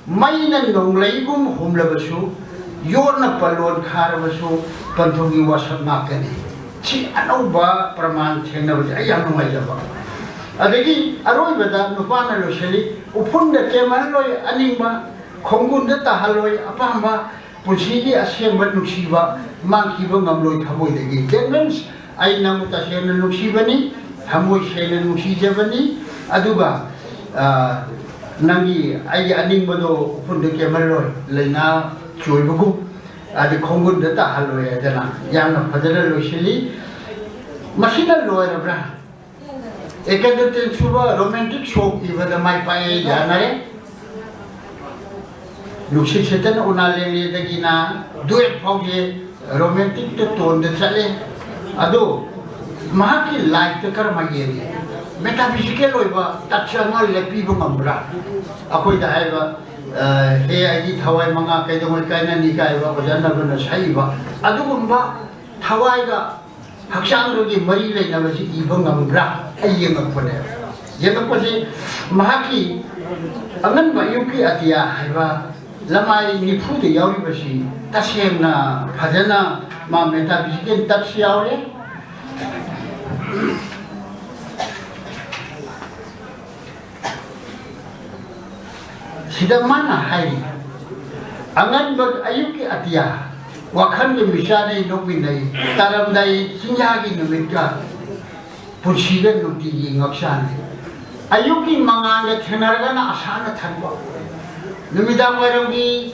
"ꯃꯩꯅ ꯅꯣꯡꯂꯩꯒꯨꯝ ꯍꯨꯝꯂꯕꯁꯨ, ꯌꯣꯠꯅ ꯄꯜꯂꯣꯟ ꯈꯥꯔꯕꯁꯨ, ꯄꯟꯊꯨꯡꯒꯤ ꯋꯥꯁꯛ ꯉꯥꯛꯀꯅꯤ"꯫ ꯁꯤ ꯑꯅꯧꯕ ꯄ꯭ꯔꯃꯥꯟ ꯊꯦꯡꯅꯕꯁꯦ ꯑꯩ ꯌꯥꯝ ꯅꯨꯡꯉꯥꯏꯖꯕ꯫ ꯑꯗꯒꯤ ꯑꯔꯣꯏꯕꯗ ꯅꯨꯄꯥꯅ ꯂꯣꯏꯁꯤꯜꯂꯤ, "ꯎꯐꯨꯟꯗ ꯀꯦꯝꯍꯜꯂꯣꯏ ꯑꯅꯤꯡꯕ, ꯈꯣꯡꯒꯨꯟꯗ ꯇꯥꯍꯜꯂꯣꯏ ꯑꯄꯥꯝꯕ, ꯄꯨꯟꯁꯤꯒꯤ ꯑꯁꯦꯡꯕ ꯅꯨꯡꯁꯤꯕ, ꯃꯥꯡꯈꯤꯕ ꯉꯝꯂꯣꯏ ꯊꯃꯣꯏꯗꯒꯤ"꯫ That means, ꯑꯩ ꯅꯪꯕꯨ ꯇꯁꯦꯡꯅ ꯅꯨꯡꯁꯤꯕꯅꯤ, ꯊꯃꯣꯏ ꯁꯦꯡꯅ ꯅꯨꯡꯁꯤꯖꯕꯅꯤ, ꯑꯗꯨꯒ, ꯑ, ꯅꯪꯒꯤ, ꯑꯩꯒꯤ ꯑꯅꯤꯡꯕꯗꯣ ꯎꯐꯨꯟꯗ ꯀꯦꯝꯍꯜꯂꯣꯏ, ꯂꯥꯏꯅꯥ ꯆꯣꯏꯕꯒꯨꯝ, ꯑꯗꯩ ꯈꯣꯡꯒꯨꯟꯗ ꯇꯥꯍꯜꯂꯣꯏ ꯍꯥꯏꯗꯅ ꯌꯥꯝꯅ ꯐꯖꯅ ꯂꯣꯏꯁꯤꯜꯂꯤ꯫ ꯃꯁꯤꯅ ꯂꯣꯏꯔꯕ꯭ꯔꯥ? ꯑꯦꯀꯦꯟꯗ꯭ꯔ ꯇꯦꯟꯁꯨꯕ romantic song ꯏꯕꯗ ꯃꯥꯏ ꯄꯥꯛꯑꯦ, ꯌꯥꯅꯔꯦ꯫ ꯅꯨꯡꯁꯤꯠ ꯁꯤꯠꯇꯅ ꯎꯅꯥ ꯂꯦꯡꯂꯦꯗꯒꯤꯅ duet ꯐꯥꯎꯁꯦ romantic ꯇ ꯇꯣꯟꯗ ꯆꯠꯂꯦ꯫ ꯑꯗꯣ ꯃꯍꯥꯛꯀꯤ life ꯇ ꯀꯔꯝꯍꯥꯏꯅ ꯌꯦꯡꯉꯤ? Metaphysical ꯑꯣꯏꯕ touch ꯑꯃ ꯂꯦꯞꯄꯤꯕ ꯉꯝꯕ꯭ꯔꯥ? ꯑꯩꯈꯣꯏꯗ ꯍꯥꯏꯕ, ꯑ, "ꯍꯦ, ꯑꯩꯒꯤ ꯊꯋꯥꯏ ꯃꯉꯥ ꯀꯩꯗꯧꯉꯩ ꯀꯥꯏꯅꯅꯤ" ꯀꯥꯏꯕ ꯑꯣꯖꯥ ꯅꯕꯅ ꯁꯛꯏꯕ ꯑꯗꯨꯒꯨꯝꯕ ꯊꯋꯥꯏꯒ ꯍꯛꯆꯥꯡꯗꯨꯒꯤ ꯃꯔꯤ ꯂꯩꯅꯕꯁꯤ ꯏꯕ ꯉꯝꯕ꯭ꯔꯥ? ꯑꯩ ꯌꯦꯡꯉꯛꯄꯅꯦꯕ꯫ ꯌꯦꯡꯉꯛꯄꯁꯤ ꯃꯍꯥꯛꯀꯤ ꯑꯉꯟꯕ ꯑꯌꯨꯛꯀꯤ ꯑꯇꯤꯌꯥ ꯍꯥꯏꯕ ꯂꯃꯥꯏ ꯅꯤꯐꯨꯗ ꯌꯥꯎꯔꯤꯕꯁꯤ ꯇꯁꯦꯡꯅ ꯐꯖꯅ ꯃꯥ metaphysical touch ꯌꯥꯎꯔꯦ꯫ ꯁꯤꯗ ꯃꯥꯅ ꯍꯥꯏꯔꯤ, "ꯑꯉꯟꯕ ꯑꯌꯨꯛꯀꯤ ꯑꯇꯤꯌꯥ, ꯋꯥꯈꯜꯒꯤ ꯃꯤꯆꯥꯅꯩ ꯅꯣꯛꯃꯤꯟꯅꯩ, ꯇꯥꯔꯝꯗꯥꯏ ꯆꯤꯡꯌꯥꯒꯤ ꯅꯨꯃꯤꯠꯀ, ꯄꯨꯟꯁꯤꯒ ꯅꯨꯡꯇꯤꯒꯤ ꯉꯛꯆꯥꯅꯩ"꯫ ꯑꯌꯨꯛꯀꯤ ꯃꯉꯥꯜꯒ ꯊꯦꯡꯅꯔꯒꯅ ꯑꯁꯥꯅ ꯊꯟꯕ, ꯅꯨꯃꯤꯗꯥꯡ ꯋꯥꯏꯔꯝꯒꯤ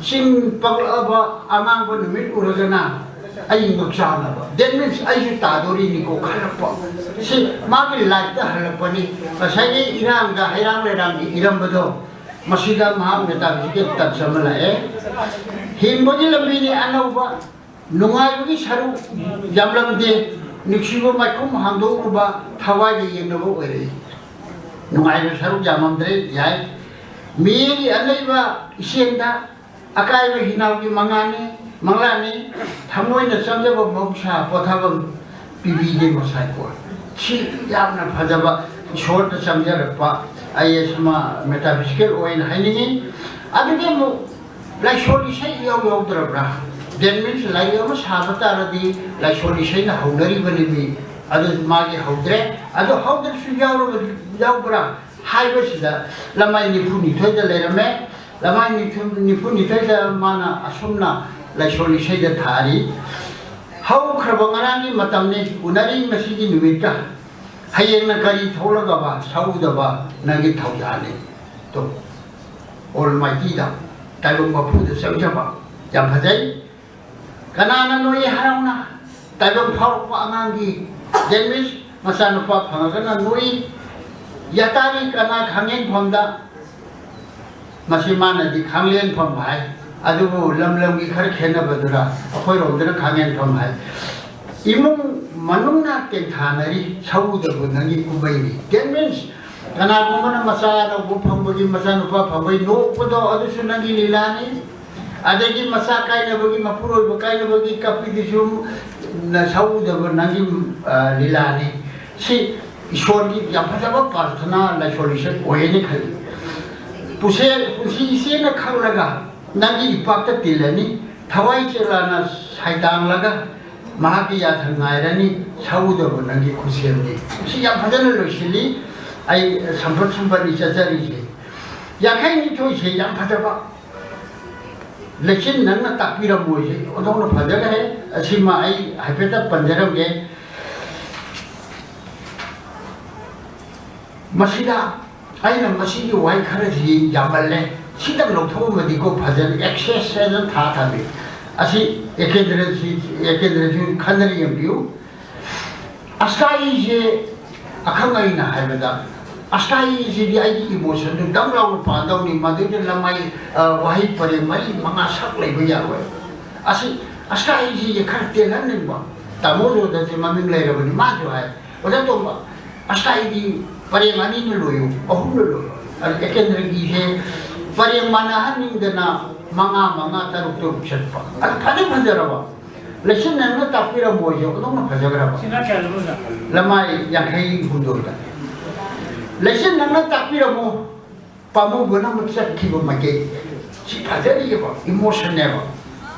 ꯆꯤꯡ ꯄꯛꯂꯛꯑꯕ ꯑꯉꯥꯡꯕ ꯅꯨꯃꯤꯠ ꯎꯔꯒꯅ ꯑꯩ ꯉꯛꯆꯥꯅꯕ, that means ꯑꯩꯁꯨ ꯇꯥꯗꯣꯔꯤꯅꯤꯀꯣ ꯈꯜꯂꯛꯄ꯫ ꯁꯤ ꯃꯥꯒꯤ life ꯇ ꯍꯜꯂꯛꯄꯅꯤ꯫ ꯉꯁꯥꯏꯒꯤ ꯏꯔꯥꯡꯗ, ꯍꯩꯔꯥꯡ ꯂꯩꯔꯥꯡꯒꯤ ꯏꯔꯝꯕꯗꯣ, ꯃꯁꯤꯗ ꯃꯍꯥꯛ metaphysical touch ꯑꯃ ꯂꯥꯛꯑꯦ꯫ ꯍꯤꯡꯕꯒꯤ ꯂꯝꯕꯤꯅꯤ ꯑꯅꯧꯕ, ꯅꯨꯡꯉꯥꯏꯕꯒꯤ ꯁꯔꯨꯛ ꯌꯥꯝꯂꯝꯗꯦ꯫ ꯅꯨꯡꯁꯤꯕ ꯃꯥꯏꯈꯨꯝ ꯍꯥꯡꯗꯣꯛꯂꯨꯕ ꯊꯋꯥꯏꯒ ꯌꯦꯡꯅꯕ ꯑꯣꯏꯔꯛꯏ꯫ ꯅꯨꯡꯉꯥꯏꯕ ꯁꯔꯨꯛ ꯌꯥꯝꯃꯝꯗ꯭ꯔꯦ꯫ ꯌꯥꯏ, ꯃꯤꯒꯤ ꯑꯅꯩꯕ ꯏꯆꯦꯜꯗ ꯑꯀꯥꯏꯕ ꯍꯤꯅꯥꯎꯒꯤ ꯃꯉꯥꯅꯤ, ꯃꯪꯂꯥꯅꯤ, ꯊꯃꯣꯏꯅ ꯆꯪꯖꯕ ꯃꯍꯧꯁꯥ ꯄꯣꯊꯥꯐꯝ ꯄꯤꯕꯤꯗꯦ ꯃꯁꯥꯏꯀꯣ꯫ ꯁꯤ ꯌꯥꯝꯅ ꯐꯖꯕ ꯏꯁꯣꯔꯗ ꯆꯪꯖꯔꯛꯄ ꯑꯥꯏ ꯑꯦꯁ ꯑꯃ ꯃꯦꯇꯥꯐꯤꯖꯤꯀꯦꯜ ꯑꯣꯏꯅ ꯍꯥꯏꯅꯤꯡꯉꯤ꯫ ꯑꯗꯨꯒꯤ ꯑꯃꯨꯛ ꯂꯥꯏꯁꯣꯟ ꯏꯁꯩ ꯏꯌꯥꯎ ꯌꯥꯎꯗ꯭ꯔꯕ꯭ꯔꯥ? That means ꯂꯥꯏꯔꯤꯛ ꯑꯃ ꯁꯥꯕ ꯇꯥꯔꯗꯤ ꯂꯥꯏꯁꯣꯟ ꯏꯁꯩꯅ ꯍꯧꯅꯔꯤꯕꯅꯤ꯫ ꯑꯗꯨ ꯃꯥꯒꯤ ꯍꯧꯗ꯭ꯔꯦ꯫ ꯑꯗꯨ ꯍꯧꯗ꯭ꯔꯁꯨ ꯌꯥꯎꯔꯕꯗꯤ, ꯌꯥꯎꯕ꯭ꯔꯥ ꯍꯥꯏꯕꯁꯤꯗ ꯂꯃꯥꯏ ꯅꯤꯐꯨ ꯅꯤꯊꯣꯏꯗ ꯂꯩꯔꯝꯃꯦ꯫ ꯂꯃꯥꯏ ꯅꯤꯐꯨ, ꯅꯤꯐꯨ ꯅꯤꯊꯣꯏꯗ ꯃꯥꯅ ꯑꯁꯨꯝꯅ ꯂꯥꯏꯁꯣꯟ ꯏꯁꯩꯗ ꯊꯥꯔꯤ: "ꯍꯧꯈ꯭ꯔꯕ ꯉꯔꯥꯡꯒꯤ ꯃꯇꯝꯅꯤ, ꯎꯅꯔꯤ ꯉꯁꯤꯒꯤ ꯅꯨꯃꯤꯠꯀ꯫ ꯍꯌꯦꯡꯅ ꯀꯔꯤ ꯊꯣꯛꯂꯒꯕ ꯁꯛꯎꯗꯕ ꯅꯪꯒꯤ ꯊꯧꯖꯥꯜꯅꯤ"꯫ ꯇꯣ, ꯑꯣꯜꯃꯥꯏꯇꯤꯗ, ꯇꯥꯏꯕꯪ ꯃꯄꯨꯗ ꯆꯪꯖꯕ꯫ ꯌꯥꯝ ꯐꯖꯩ꯫ "ꯀꯅꯥꯅ ꯅꯣꯛꯏ ꯍꯔꯥꯎꯅ?" ꯇꯥꯏꯕꯪ ꯐꯥꯎꯔꯛꯄ ꯑꯉꯥꯡꯒꯤ꯫ That means ꯃꯆꯥꯅꯨꯄꯥ ꯐꯪꯉꯒꯅ ꯅꯣꯛꯏ꯫ "ꯌꯥꯇꯥꯔꯤ ꯀꯅꯥ ꯈꯥꯡꯉꯦꯟꯐꯝꯗ?" ꯃꯁꯤ ꯃꯥꯅꯗꯤ ꯈꯥꯡꯂꯦꯟꯐꯝ ꯍꯥꯏ, ꯑꯗꯨꯕꯨ ꯂꯝ ꯂꯝꯒꯤ ꯈꯔ ꯈꯦꯠꯅꯕꯗꯨꯅ ꯑꯩꯈꯣꯏꯔꯣꯝꯗꯅ ꯈꯥꯡꯉꯦꯟꯐꯝ ꯍꯥꯏ꯫ "ꯏꯃꯨꯡ ꯃꯅꯨꯡꯅ ꯇꯦꯡꯊꯥꯅꯔꯤ, ꯁꯛꯎꯗꯕ ꯅꯪꯒꯤ ꯀꯨꯝꯍꯩꯅꯤ"꯫ That means ꯀꯅꯥꯒꯨꯝꯕꯅ ꯃꯆꯥ ꯑꯅꯧꯕ ꯐꯪꯕꯒꯤ, ꯃꯆꯥꯅꯨꯄꯥ ꯐꯪꯕꯒꯤ ꯅꯣꯛꯄꯗꯣ, ꯑꯗꯨꯁꯨ ꯅꯪꯒꯤ ꯂꯤꯂꯥꯅꯤ꯫ ꯑꯗꯒꯤ ꯃꯆꯥ ꯀꯥꯏꯅꯕꯒꯤ, ꯃꯄꯨꯔꯣꯏꯕ ꯀꯥꯏꯅꯕꯒꯤ ꯀꯞꯄꯤꯗꯨꯁꯨ ꯅ-, ꯁꯛꯎꯗꯕ ꯅꯪꯒꯤ, ꯑ, ꯂꯤꯂꯥꯅꯤ꯫ ꯁꯤ ꯏꯁꯣꯔꯒꯤ ꯌꯥꯝ ꯐꯖꯕ ꯄ꯭ꯔꯥꯔꯊꯅꯥ ꯂꯥꯏꯁꯣꯟ ꯏꯁꯩ ꯑꯣꯏꯌꯦꯅ ꯈꯜꯂꯤ꯫ "ꯄꯨꯁꯦ-, ꯄꯨꯟꯁꯤ ꯏꯆꯦꯅ ꯈꯪꯂꯒ ꯅꯪꯒꯤ ꯏꯄꯥꯛꯇ ꯇꯤꯜꯂꯅꯤ, ꯊꯋꯥꯏ ꯆꯦꯔꯥꯅ ꯁꯥꯏꯗꯥꯡꯂꯒ ꯃꯍꯥꯛꯀꯤ ꯌꯥꯊꯪ ꯉꯥꯏꯔꯅꯤ, ꯁꯛꯎꯗꯕ ꯅꯪꯒꯤ ꯈꯨꯠꯁꯦꯝꯅꯤ"꯫ ꯁꯤ ꯌꯥꯝ ꯐꯖꯅ ꯂꯣꯏꯁꯤꯜꯂꯤ꯫ ꯑꯩ ꯁꯝꯄꯠ ꯁꯝꯄꯠꯅꯤ ꯆꯠꯆꯔꯤꯁꯦ꯫ ꯌꯥꯡꯈꯩ ꯅꯤꯊꯣꯏꯁꯦ ꯌꯥꯝ ꯐꯖꯕ꯫ ꯂꯩꯆꯤꯟ ꯅꯪꯅ ꯇꯥꯛꯄꯤꯔꯝꯃꯣꯏꯁꯦ ꯑꯣꯟꯊꯣꯛꯅ ꯐꯖꯈ꯭ꯔꯦ꯫ ꯑꯁꯤꯃ ꯑꯩ ꯍꯥꯏꯐꯦꯠꯇ ꯄꯟꯖꯔꯝꯒꯦ꯫ ꯃꯁꯤꯗ ꯑꯩꯅ ꯃꯁꯤꯒꯤ ꯋꯥꯍꯩ ꯈꯔꯁꯤ ꯌꯥꯝꯃꯜꯂꯦ, ꯁꯤꯗꯪ ꯂꯧꯊꯣꯛꯑꯝꯃꯗꯤꯀꯣ ꯐꯖꯅ ꯑꯦꯛꯁꯦꯁ ꯍꯥꯏꯅ ꯊꯥ ꯊꯝꯃꯤ꯫ ꯑꯁꯤ ꯑꯦꯀꯦꯟꯗ꯭ꯔꯁꯤ, ꯑꯦꯀꯦꯟꯗ꯭ꯔꯁꯤ ꯈꯟꯅꯔ ꯌꯦꯡꯕꯤꯌꯨ꯫ ꯑꯁꯇꯥꯏꯁꯦ ꯑꯈꯪ ꯑꯍꯩꯅ ꯍꯥꯏꯕꯗ, ꯑꯁꯇꯥꯏꯁꯤꯗꯤ ꯑꯩꯒꯤ ꯏꯃꯣꯁꯟꯗꯨ ꯗꯪ ꯂꯥꯎꯅ ꯄꯥꯗꯧꯅꯤ, ꯃꯗꯨꯗ ꯂꯃꯥꯏ, ꯑ, ꯋꯥꯍꯩ ꯄꯔꯦꯡ ꯃꯔꯤ ꯃꯉꯥ ꯁꯛ ꯂꯩꯕ ꯌꯥꯔꯣꯏ꯫ ꯑꯁꯤ ꯑꯁꯇꯥꯏꯁꯤꯁꯦ ꯈꯔ ꯇꯦꯜꯍꯟꯅꯤꯡꯕ꯫ ꯇꯥꯃꯣ ꯖꯣꯗꯁꯦ ꯃꯃꯤꯡ ꯂꯩꯔꯕꯅꯤ꯫ ꯃꯥꯁꯨ ꯍꯥꯏ, "ꯑꯣꯖꯥ ꯇꯣꯝꯕ, ꯑꯁ, ꯑꯩꯗꯤ ꯄꯔꯦꯡ ꯑꯅꯤꯅ ꯂꯣꯏꯌꯨ, ꯑꯍꯨꯝꯅ ꯂꯣꯏꯌꯨ꯫ ꯑꯗꯨ ꯑꯦꯀꯦꯟꯗ꯭ꯔꯒꯤꯁꯦ ꯄꯔꯦꯡ ꯃꯥꯟꯅꯍꯟꯅꯤꯡꯗꯅ ꯃꯉꯥ ꯃꯉꯥ, ꯇꯔꯨꯛ ꯇꯔꯨꯛ ꯆꯠꯄ꯫ ꯑꯗꯨ ꯐꯖ ꯐꯖꯔꯕ꯫ ꯂꯩꯆꯤꯟ ꯅꯪꯅ ꯇꯥꯛꯄꯤꯔꯝꯃꯣ" ꯍꯥꯏꯁꯦ ꯑꯣꯟꯊꯣꯛꯅ ꯐꯖꯈ꯭ꯔꯕ꯫ ꯁꯤꯅ ꯀꯌꯥꯗꯅꯣ ꯑꯣꯖꯥ? ꯂꯃꯥꯏ ꯌꯥꯡꯈꯩ ꯍꯨꯝꯗꯣꯏꯗ꯫ "ꯂꯩꯆꯤꯟ ꯅꯪꯅ ꯇꯥꯛꯄꯤꯔꯝꯃꯣ, ꯄꯥꯝꯃꯨꯕꯅ ꯑꯃꯨꯛ ꯆꯠꯈꯤꯕ ꯃꯥꯏꯀꯩ"꯫ ꯁꯤ ꯐꯖꯔꯤꯑꯕ, ꯏꯃꯣꯁꯟꯅꯦꯕ꯫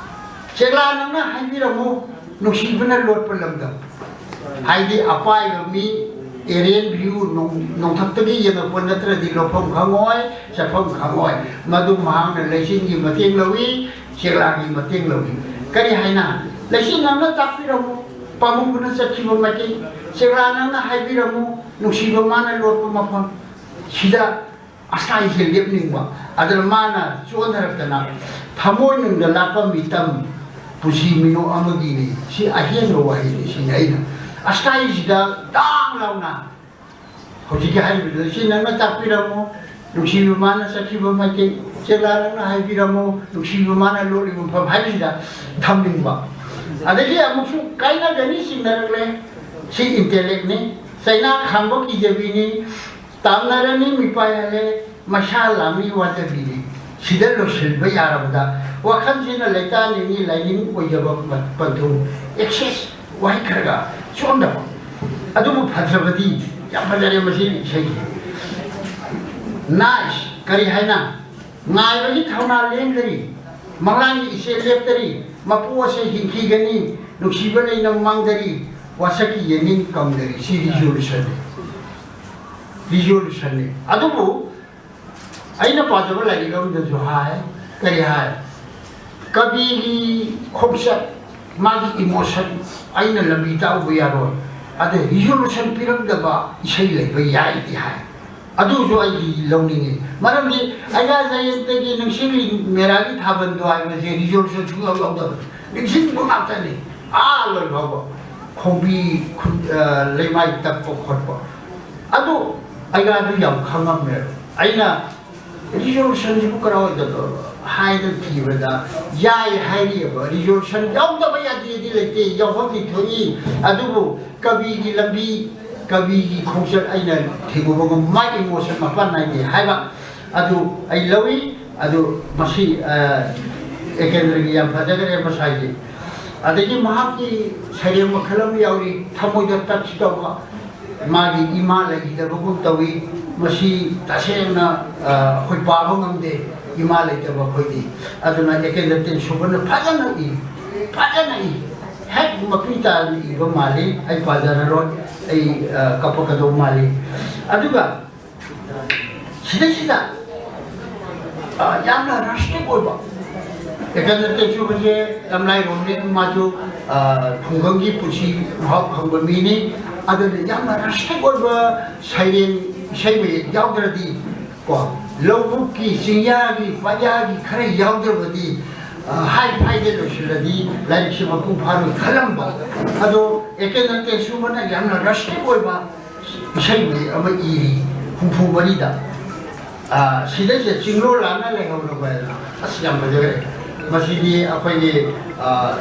"ꯆꯦꯛꯂꯥ ꯅꯪꯅ ꯍꯥꯏꯕꯤꯔꯝꯃꯨ, ꯅꯨꯡꯁꯤꯕꯅ ꯂꯣꯠꯄ ꯂꯝꯗꯝ"꯫ ꯍꯥꯏꯗꯤ ꯑꯄꯥꯏꯕ ꯃꯤ, aerial view, ꯅꯣꯡ-, ꯅꯣꯡꯊꯛꯇꯒꯤ ꯌꯦꯡꯉꯛꯄ ꯅꯠꯇ꯭ꯔꯗꯤ ꯂꯧꯐꯝ ꯈꯪꯉꯣꯏ, ꯆꯠꯐꯝ ꯈꯪꯉꯣꯏ꯫ ꯃꯗꯨ ꯃꯍꯥꯛꯅ ꯂꯩꯆꯤꯟꯒꯤ ꯃꯇꯦꯡ ꯂꯧꯏ, ꯆꯦꯛꯂꯥꯒꯤ ꯃꯇꯦꯡ ꯂꯧꯏ꯫ ꯀꯔꯤ ꯍꯥꯏꯅ? "ꯂꯩꯆꯤꯟ ꯅꯪꯅ ꯇꯥꯛꯄꯤꯔꯝꯃꯨ, ꯄꯥꯝꯃꯨꯕꯅ ꯆꯠꯈꯤꯕ ꯃꯥꯏꯀꯩ"꯫ "ꯆꯦꯛꯂꯥ ꯅꯪꯅ ꯍꯥꯏꯕꯤꯔꯝꯃꯨ, ꯅꯨꯡꯁꯤꯕ ꯃꯥꯅ ꯂꯣꯠꯄ ꯃꯐꯝ"꯫ ꯁꯤꯗ ꯑꯁꯥꯏꯁꯦ ꯂꯦꯞꯅꯤꯡꯕ꯫ ꯑꯗꯨꯅ ꯃꯥꯅ ꯆꯣꯟꯊꯔꯛꯇꯅ, "ꯊꯃꯣꯏꯅꯨꯡꯗ ꯂꯥꯠꯄ ꯃꯤꯇꯝ ꯄꯨꯟꯁꯤ ꯃꯤꯅꯣꯛ ꯑꯃꯒꯤꯅꯤ"꯫ ꯁꯤ ꯑꯍꯦꯟꯕ ꯋꯥꯍꯩꯅꯤ꯫ ꯁꯤꯅꯤ ꯑꯩꯅ ꯑꯁꯥꯏꯁꯤꯗ ꯗꯥꯡ ꯂꯥꯎꯅ ꯍꯧꯖꯤꯛꯀꯤ ꯍꯥꯏꯔꯤꯕꯗꯨ, "ꯁꯤ ꯅꯪꯅ ꯇꯥꯛꯄꯤꯔꯝꯃꯣ, ꯅꯨꯡꯁꯤꯕ ꯃꯥꯅ ꯆꯠꯈꯤꯕ ꯃꯥꯏꯀꯩ, ꯆꯦꯛꯂꯥ ꯅꯪꯅ ꯍꯥꯏꯕꯤꯔꯝꯃꯣ, ꯅꯨꯡꯁꯤꯕ ꯃꯥꯅ ꯂꯣꯠꯂꯤꯕ ꯃꯐꯝ" ꯍꯥꯏꯕꯁꯤꯗ ꯊꯝꯅꯤꯡꯕ꯫ ꯑꯗꯒꯤ ꯑꯃꯨꯛꯁꯨ ꯀꯥꯏꯅꯒꯅꯤ ꯆꯤꯡꯅꯔꯛꯂꯦ꯫ ꯁꯤ intellect ꯅꯤ, ꯆꯩꯅꯥ ꯈꯥꯡꯕ ꯀꯤꯖꯕꯤꯅꯤ, ꯇꯥꯝꯅꯔꯅꯤ ꯃꯤꯄꯥꯏꯍꯜꯂꯦ, ꯃꯁꯥ ꯂꯥꯝꯃꯤ ꯋꯥꯖꯕꯤꯅꯤ꯫ ꯁꯤꯗ ꯂꯣꯏꯁꯤꯟꯕ ꯌꯥꯔꯕꯗ ꯋꯥꯈꯜꯁꯤꯅ ꯂꯩꯇꯥꯅꯤꯡꯉꯤ ꯂꯥꯏꯅꯤꯡ ꯑꯣꯏꯖꯕ ꯄꯟꯊꯨꯡ, excess ꯋꯥꯍꯩ ꯈꯔꯒ ꯆꯣꯟꯗꯕ꯫ ꯑꯗꯨꯕꯨ ꯐꯖꯕꯗꯤ ꯌꯥꯝ ꯐꯖꯔꯦ ꯃꯁꯤ ꯏꯁꯩꯁꯦ꯫ Nice, ꯀꯔꯤ ꯍꯥꯏꯅ? "ꯉꯥꯏꯕꯒꯤ ꯊꯧꯅꯥ ꯂꯦꯡꯗꯔꯤ, ꯃꯪꯂꯥꯟꯒꯤ ꯏꯆꯦꯜ ꯂꯦꯞꯇꯔꯤ, ꯃꯄꯨ ꯑꯁꯦ ꯍꯤꯡꯈꯤꯒꯅꯤ, ꯅꯨꯡꯁꯤꯕ ꯂꯩꯅ ꯃꯥꯡꯗꯔꯤ, ꯋꯥꯁꯛꯀꯤ ꯌꯦꯅꯤꯡ ꯀꯪꯗꯔꯤ"꯫ ꯁꯤ resolution ꯅꯤ꯫ Resolution ꯅꯤ꯫ ꯑꯗꯨꯕꯨ ꯑꯩꯅ ꯄꯥꯖꯕ ꯂꯥꯏꯔꯤꯛ ꯑꯃꯗꯁꯨ ꯍꯥꯏ, ꯀꯔꯤ ꯍꯥꯏ? "ꯀꯕꯤꯒꯤ ꯈꯣꯡꯆꯠ, ꯃꯥꯒꯤ emotion ꯑꯩꯅ ꯂꯝꯕꯤ ꯇꯥꯛꯎꯕ ꯌꯥꯔꯣꯏ꯫ ꯑꯗ resolution ꯄꯤꯔꯝꯗꯕ ꯏꯁꯩ ꯂꯩꯕ ꯌꯥꯏꯗꯤ" ꯍꯥꯏ꯫ ꯑꯗꯨꯁꯨ ꯑꯩꯗꯤ ꯂꯧꯅꯤꯡꯉꯤ꯫ ꯃꯔꯝꯗꯤ ꯑꯩꯒꯥ ꯖꯌꯟꯇꯒꯤ ꯅꯤꯡꯁꯤꯡꯂꯤ ꯃꯦꯔꯥꯒꯤ ꯊꯥꯕꯜꯗꯣ ꯍꯥꯏꯕꯁꯦ resolution ꯁꯨꯡꯌꯥꯎ ꯌꯥꯎꯗꯕꯅꯤ꯫ ꯅꯤꯡꯁꯤꯡꯕ ꯉꯥꯛꯇꯅꯤ꯫ ꯑꯥ ꯂꯣꯏ ꯐꯥꯎꯕ꯫ ꯈꯣꯡꯕꯤ ꯈꯨꯟ-, ꯑ, ꯂꯩꯃꯥꯏ ꯇꯞꯄ ꯈꯣꯠꯄ꯫ ꯑꯗꯨ ꯑꯩꯒꯥꯗꯨ ꯌꯥꯝ ꯈꯪꯉꯝꯃꯦꯕ꯫ ꯑꯩꯅ resolution ꯁꯤꯕꯨ ꯀꯔꯥꯏꯋꯥꯏꯗꯅꯣ? ꯍꯥꯏꯗꯅ ꯊꯤꯕꯗ ꯌꯥꯏ ꯍꯥꯏꯔꯤꯑꯕ꯫ Resolution ꯌꯥꯎꯗꯕ ꯌꯥꯗꯦꯗꯤ ꯂꯩꯇꯦ, ꯌꯥꯎꯐꯝꯗꯤ ꯊꯣꯛꯏ꯫ ꯑꯗꯨꯕꯨ ꯀꯕꯤꯒꯤ ꯂꯝꯕꯤ, ꯀꯕꯤꯒꯤ ꯈꯣꯡꯆꯠ ꯑꯩꯅ ꯊꯦꯡꯅꯕꯒꯨꯝ ꯃꯥꯒꯤ emotion ꯃꯄꯥꯟ ꯅꯥꯏꯗꯦ ꯍꯥꯏꯕ ꯑꯗꯨ ꯑꯩ ꯂꯧꯏ꯫ ꯑꯗꯨ ꯃꯁꯤ, ꯑ, ꯑꯦꯀꯦꯟꯗ꯭ꯔꯒꯤ ꯌꯥꯝ ꯐꯖꯈ꯭ꯔꯦ ꯃꯁꯥꯒꯤ꯫ ꯑꯗꯒꯤ ꯃꯍꯥꯛꯀꯤ ꯁꯩꯔꯦꯡ ꯃꯈꯜ ꯑꯃ ꯌꯥꯎꯔꯤ, ꯊꯃꯣꯏꯗ touch ꯇꯧꯕ꯫ ꯃꯥꯒꯤ ꯏꯃꯥ ꯂꯩꯈꯤꯗꯕꯒꯨꯝ ꯇꯧꯏ꯫ ꯃꯁꯤ ꯇꯁꯦꯡꯅ, ꯑ, ꯑꯩꯈꯣꯏ ꯄꯥꯕ ꯉꯝꯗꯦ, ꯏꯃꯥ ꯂꯩꯇꯕ ꯑꯩꯈꯣꯏꯗꯤ꯫ ꯑꯗꯨꯅ ꯑꯦꯀꯦꯟꯗ꯭ꯔ ꯇꯦꯟꯁꯨꯕꯅ ꯐꯖꯅ ꯏ, ꯐꯖꯅ ꯏ꯫ ꯍꯦꯛ ꯃꯄꯤ ꯇꯥꯅ ꯏꯕ ꯃꯥꯜꯂꯤ꯫ ꯑꯩ ꯄꯥꯖꯔꯔꯣꯏ, ꯑꯩ, ꯑ, ꯀꯞꯄꯛꯀꯗꯧ ꯃꯥꯜꯂꯤ꯫ ꯑꯗꯨꯒ ꯁꯤꯗꯩꯁꯤꯗ, ꯑ, ꯌꯥꯝꯅ rustic ꯑꯣꯏꯕ꯫ ꯑꯦꯀꯦꯟꯗ꯭ꯔ ꯇꯦꯟꯁꯨꯕꯁꯦ ꯂꯝꯂꯥꯏꯔꯣꯝꯅꯤ, ꯃꯥꯁꯨ, ꯑ, ꯈꯨꯡꯒꯪꯒꯤ ꯄꯨꯟꯁꯤ ꯃꯍꯥꯎ ꯈꯪꯕ ꯃꯤꯅꯤ꯫ ꯑꯗꯨꯅ ꯌꯥꯝꯅ rustic ꯑꯣꯏꯕ ꯁꯩꯔꯦꯡ ꯏꯁꯩ ꯃꯌꯦꯛ ꯌꯥꯎꯗ꯭ꯔꯗꯤ ꯀꯣ, ꯂꯧꯕꯨꯛꯀꯤ ꯆꯤꯡꯌꯥꯒꯤ ꯄꯥꯠꯌꯥꯒꯤ ꯈꯔ ꯌꯥꯎꯗ꯭ꯔꯕꯗꯤ, ꯑ, ꯍꯥꯏ ꯐꯥꯏꯗ ꯂꯣꯏꯁꯤꯜꯂꯗꯤ ꯂꯥꯏꯔꯤꯛꯁꯦ ꯃꯄꯨꯡ ꯐꯥꯔꯣꯏ ꯈꯜꯂꯝꯕ꯫ ꯑꯗꯣ ꯑꯦꯀꯦꯟꯗ꯭ꯔ ꯇꯦꯟꯁꯨꯕꯅ ꯌꯥꯝꯅ rustic ꯑꯣꯏꯕ ꯏꯁꯩ ꯃꯌꯦꯛ ꯑꯃ ꯏꯔꯤ, ꯍꯨꯝꯐꯨ ꯃꯔꯤꯗ꯫ ꯑ, ꯁꯤꯗꯩꯁꯤꯗ ꯆꯤꯡꯂꯣꯜ ꯂꯥꯟꯅ ꯂꯩꯍꯧꯔꯕ ꯍꯥꯏꯅ꯫ ꯑꯁ, ꯌꯥꯝ ꯐꯖꯈ꯭ꯔꯦ꯫ ꯃꯁꯤꯗꯤ ꯑꯩꯈꯣꯏꯒꯤ, ꯑ,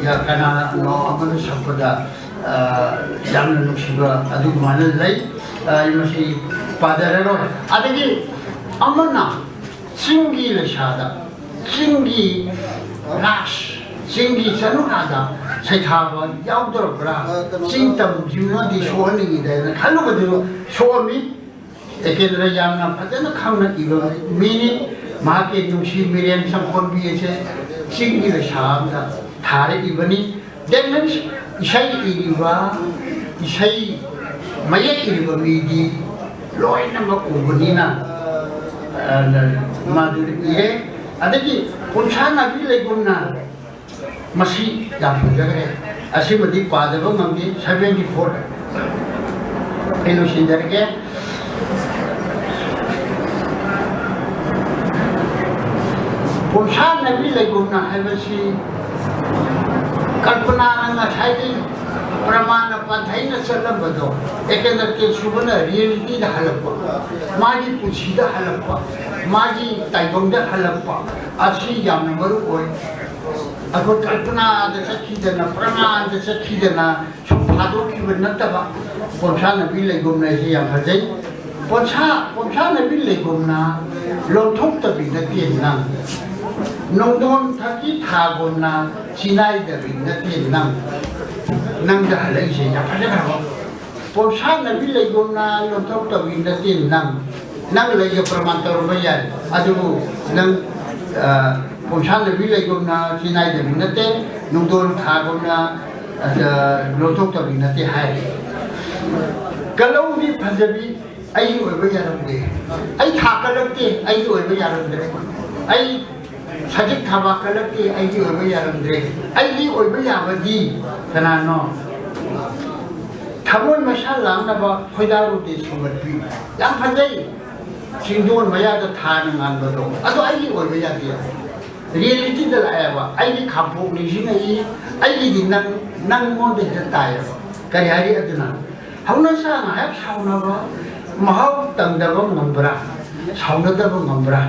ꯌꯥ-, ꯀꯅꯥꯅꯣ ꯑꯃꯅ ꯁꯛꯄꯗ, ꯑ, ꯌꯥꯝꯅ ꯅꯨꯡꯁꯤꯕ ꯑꯗꯨꯃꯥꯏꯅ ꯂꯩ꯫ ꯑ, ꯑꯩ ꯃꯁꯤ ꯄꯥꯖꯔꯔꯣꯏ꯫ ꯑꯗꯒꯤ ꯑꯃꯅ ꯆꯤꯡꯒꯤ ꯂꯩꯁꯥꯗ, ꯆꯤꯡꯒꯤ ꯔꯥꯁ, ꯆꯤꯡꯒꯤ ꯆꯅꯨꯔꯥꯗ ꯁꯩꯊꯥꯕ ꯌꯥꯎꯗ꯭ꯔꯕ꯭ꯔꯥ? ꯆꯤꯡ ꯇꯝꯁꯤꯃꯗꯤ ꯁꯣꯛꯍꯟꯅꯤꯡꯉꯤꯗꯅ ꯈꯜꯂꯨꯕꯗꯨ ꯁꯣꯛꯑꯝꯃꯤ꯫ ꯑꯦꯀꯦꯟꯗ꯭ꯔ ꯌꯥꯝꯅ ꯐꯖꯅ ꯈꯪꯅ ꯏꯕ ꯃꯤꯅꯤ꯫ ꯃꯍꯥꯛꯀꯤ ꯅꯨꯡꯁꯤ ꯃꯤꯔꯦꯟ ꯁꯪꯐꯣꯟꯕꯤ ꯑꯁꯦ ꯆꯤꯡꯒꯤ ꯂꯩꯁꯥ ꯑꯃꯗ ꯊꯥꯔꯛꯏꯕꯅꯤ꯫ That means, ꯏꯁꯩ ꯏꯔꯤꯕ, ꯏꯁꯩ ꯃꯌꯦꯛ ꯏꯔꯤꯕ ꯃꯤꯗꯤ ꯂꯣꯏꯅꯃꯛ ꯎꯕꯅꯤꯅ, ꯑ, ꯃꯥꯗꯨ ꯏꯔꯦ꯫ ꯑꯗꯒꯤ ꯀꯨꯝꯁꯥ ꯅꯥꯕꯤ ꯂꯩꯒꯨꯝꯅ, ꯃꯁꯤ ꯌꯥꯝ ꯐꯖꯈ꯭ꯔꯦ꯫ ꯑꯁꯤꯃꯗꯤ ꯄꯥꯗꯕ ꯉꯝꯗꯦ, seventy four꯫ ꯑꯩ ꯂꯣꯏꯁꯤꯟꯖꯔꯒꯦ꯫ ꯀꯨꯝꯁꯥ ꯅꯥꯕꯤ ꯂꯩꯒꯨꯝꯅ ꯍꯥꯏꯕꯁꯤ ꯀꯜꯄꯅꯥꯅ ꯉꯁꯥꯏꯒꯤ ꯄ꯭ꯔꯃꯥꯟꯅ ꯄꯥꯟꯊꯩꯅ ꯆꯠꯂꯝꯕꯗꯣ ꯑꯦꯀꯦꯟꯗ꯭ꯔ ꯇꯦꯖꯁꯨꯕꯅ ꯔꯤꯌꯦꯂꯤꯇꯤꯗ ꯍꯜꯂꯛꯄ, ꯃꯥꯒꯤ ꯄꯨꯟꯁꯤꯗ ꯍꯜꯂꯛꯄ, ꯃꯥꯒꯤ ꯇꯥꯏꯕꯪꯗ ꯍꯜꯂꯛꯄ ꯑꯁꯤ ꯌꯥꯝꯅ ꯃꯔꯨ ꯑꯣꯏ꯫ ꯑꯩꯈꯣꯏ ꯀꯜꯄꯅꯥꯗ ꯆꯠꯈꯤꯗꯅ, ꯄ꯭ꯔꯃꯥꯟꯗ ꯆꯠꯈꯤꯗꯅ ꯁꯨꯝ ꯊꯥꯗꯣꯛꯈꯤꯕ ꯅꯠꯇꯕ, ꯄꯣꯟꯁꯥꯅꯕꯤ ꯂꯩꯒꯨꯝꯅ ꯑꯁꯤ ꯌꯥꯝ ꯐꯖꯩ꯫ ꯄꯣꯟꯁꯥ, ꯄꯣꯟꯁꯥꯅꯕꯤ ꯂꯩꯒꯨꯝꯅ ꯂꯣꯟꯊꯣꯛꯇꯕꯤ ꯅꯠꯇꯦ ꯅꯪ, ꯅꯣꯡꯗꯣꯟ ꯊꯛꯀꯤ ꯊꯥꯒꯨꯝꯅ ꯆꯤꯅꯥꯏꯗꯕꯤ ꯅꯠꯇꯦ ꯅꯪ, ꯅꯪꯗ ꯍꯜꯂꯛꯏꯁꯦ ꯌꯥꯝ ꯐꯖꯈ꯭ꯔꯕ꯫ ꯄꯣꯟꯁꯥꯅꯕꯤ ꯂꯩꯒꯨꯝꯅ ꯂꯣꯟꯊꯣꯛꯇꯕꯤ ꯅꯠꯇꯦ ꯅꯪ, ꯅꯪ ꯂꯩꯒ ꯄ꯭ꯔꯃꯥꯟ ꯇꯧꯔꯝꯕ ꯌꯥꯏ, ꯑꯗꯨꯕꯨ ꯅꯪ, ꯑ, ꯄꯣꯟꯁꯥꯅꯕꯤ ꯂꯩꯒꯨꯝꯅ ꯆꯤꯅꯥꯏꯗꯕꯤ ꯅꯠꯇꯦ, ꯅꯣꯡꯗꯣꯟ ꯊꯥꯒꯨꯝꯅ, ꯑ, ꯂꯣꯟꯊꯣꯛꯇꯕꯤ ꯅꯠꯇꯦ ꯍꯥꯏꯔꯤ꯫ ꯀꯂꯧꯕꯤ ꯐꯖꯕꯤ ꯑꯩꯒꯤ ꯑꯣꯏꯕ ꯌꯥꯔꯝꯗꯦ, ꯑꯩ ꯊꯥ ꯀꯜꯂꯛꯇꯦ, ꯑꯩꯒꯤ ꯑꯣꯏꯕ ꯌꯥꯔꯝꯗ꯭ꯔꯦ, ꯑꯩ ꯁꯖꯤꯛ ꯊꯕꯥꯛ ꯀꯜꯂꯛꯇꯦ, ꯑꯩꯒꯤ ꯑꯣꯏꯕ ꯌꯥꯔꯝꯗ꯭ꯔꯦ, ꯑꯩꯒꯤ ꯑꯣꯏꯕ ꯌꯥꯕꯗꯤ ꯀꯅꯥꯅꯣ? ꯊꯃꯣꯏ ꯃꯁꯥ ꯂꯥꯡꯅꯕ ꯈꯣꯏꯗꯥꯔꯨꯗꯦ ꯁꯨꯝꯕꯠꯄꯤ꯫ ꯌꯥꯝ ꯐꯖꯩ꯫ ꯆꯤꯡꯗꯣꯟ ꯃꯌꯥꯗ ꯊꯥꯅ ꯉꯥꯟꯕꯗꯣ, ꯑꯗꯣ ꯑꯩꯒꯤ ꯑꯣꯏꯕ ꯌꯥꯗꯦ꯫ ꯔꯤꯌꯦꯂꯤꯇꯤꯗ ꯂꯥꯛꯑꯦꯕ꯫ ꯑꯩꯒꯤ ꯈꯥꯡꯄꯣꯛ ꯅꯤꯡꯁꯤꯡꯉꯛꯏ, ꯑꯩꯒꯤꯗꯤ ꯅꯪ, ꯅꯪꯉꯣꯟꯗ ꯍꯦꯛꯇ ꯇꯥꯏꯌꯦꯕ꯫ ꯀꯔꯤ ꯍꯥꯏꯔꯤ ꯑꯗꯨꯅ? ꯍꯧꯅ ꯁꯥ ꯉꯥꯏꯍꯥꯛ ꯁꯥꯎꯅꯕ, ꯃꯍꯥꯎ ꯇꯪꯗꯕ ꯉꯝꯕ꯭ꯔꯥ? ꯁꯥꯎꯅꯗꯕ ꯉꯝꯕ꯭ꯔꯥ?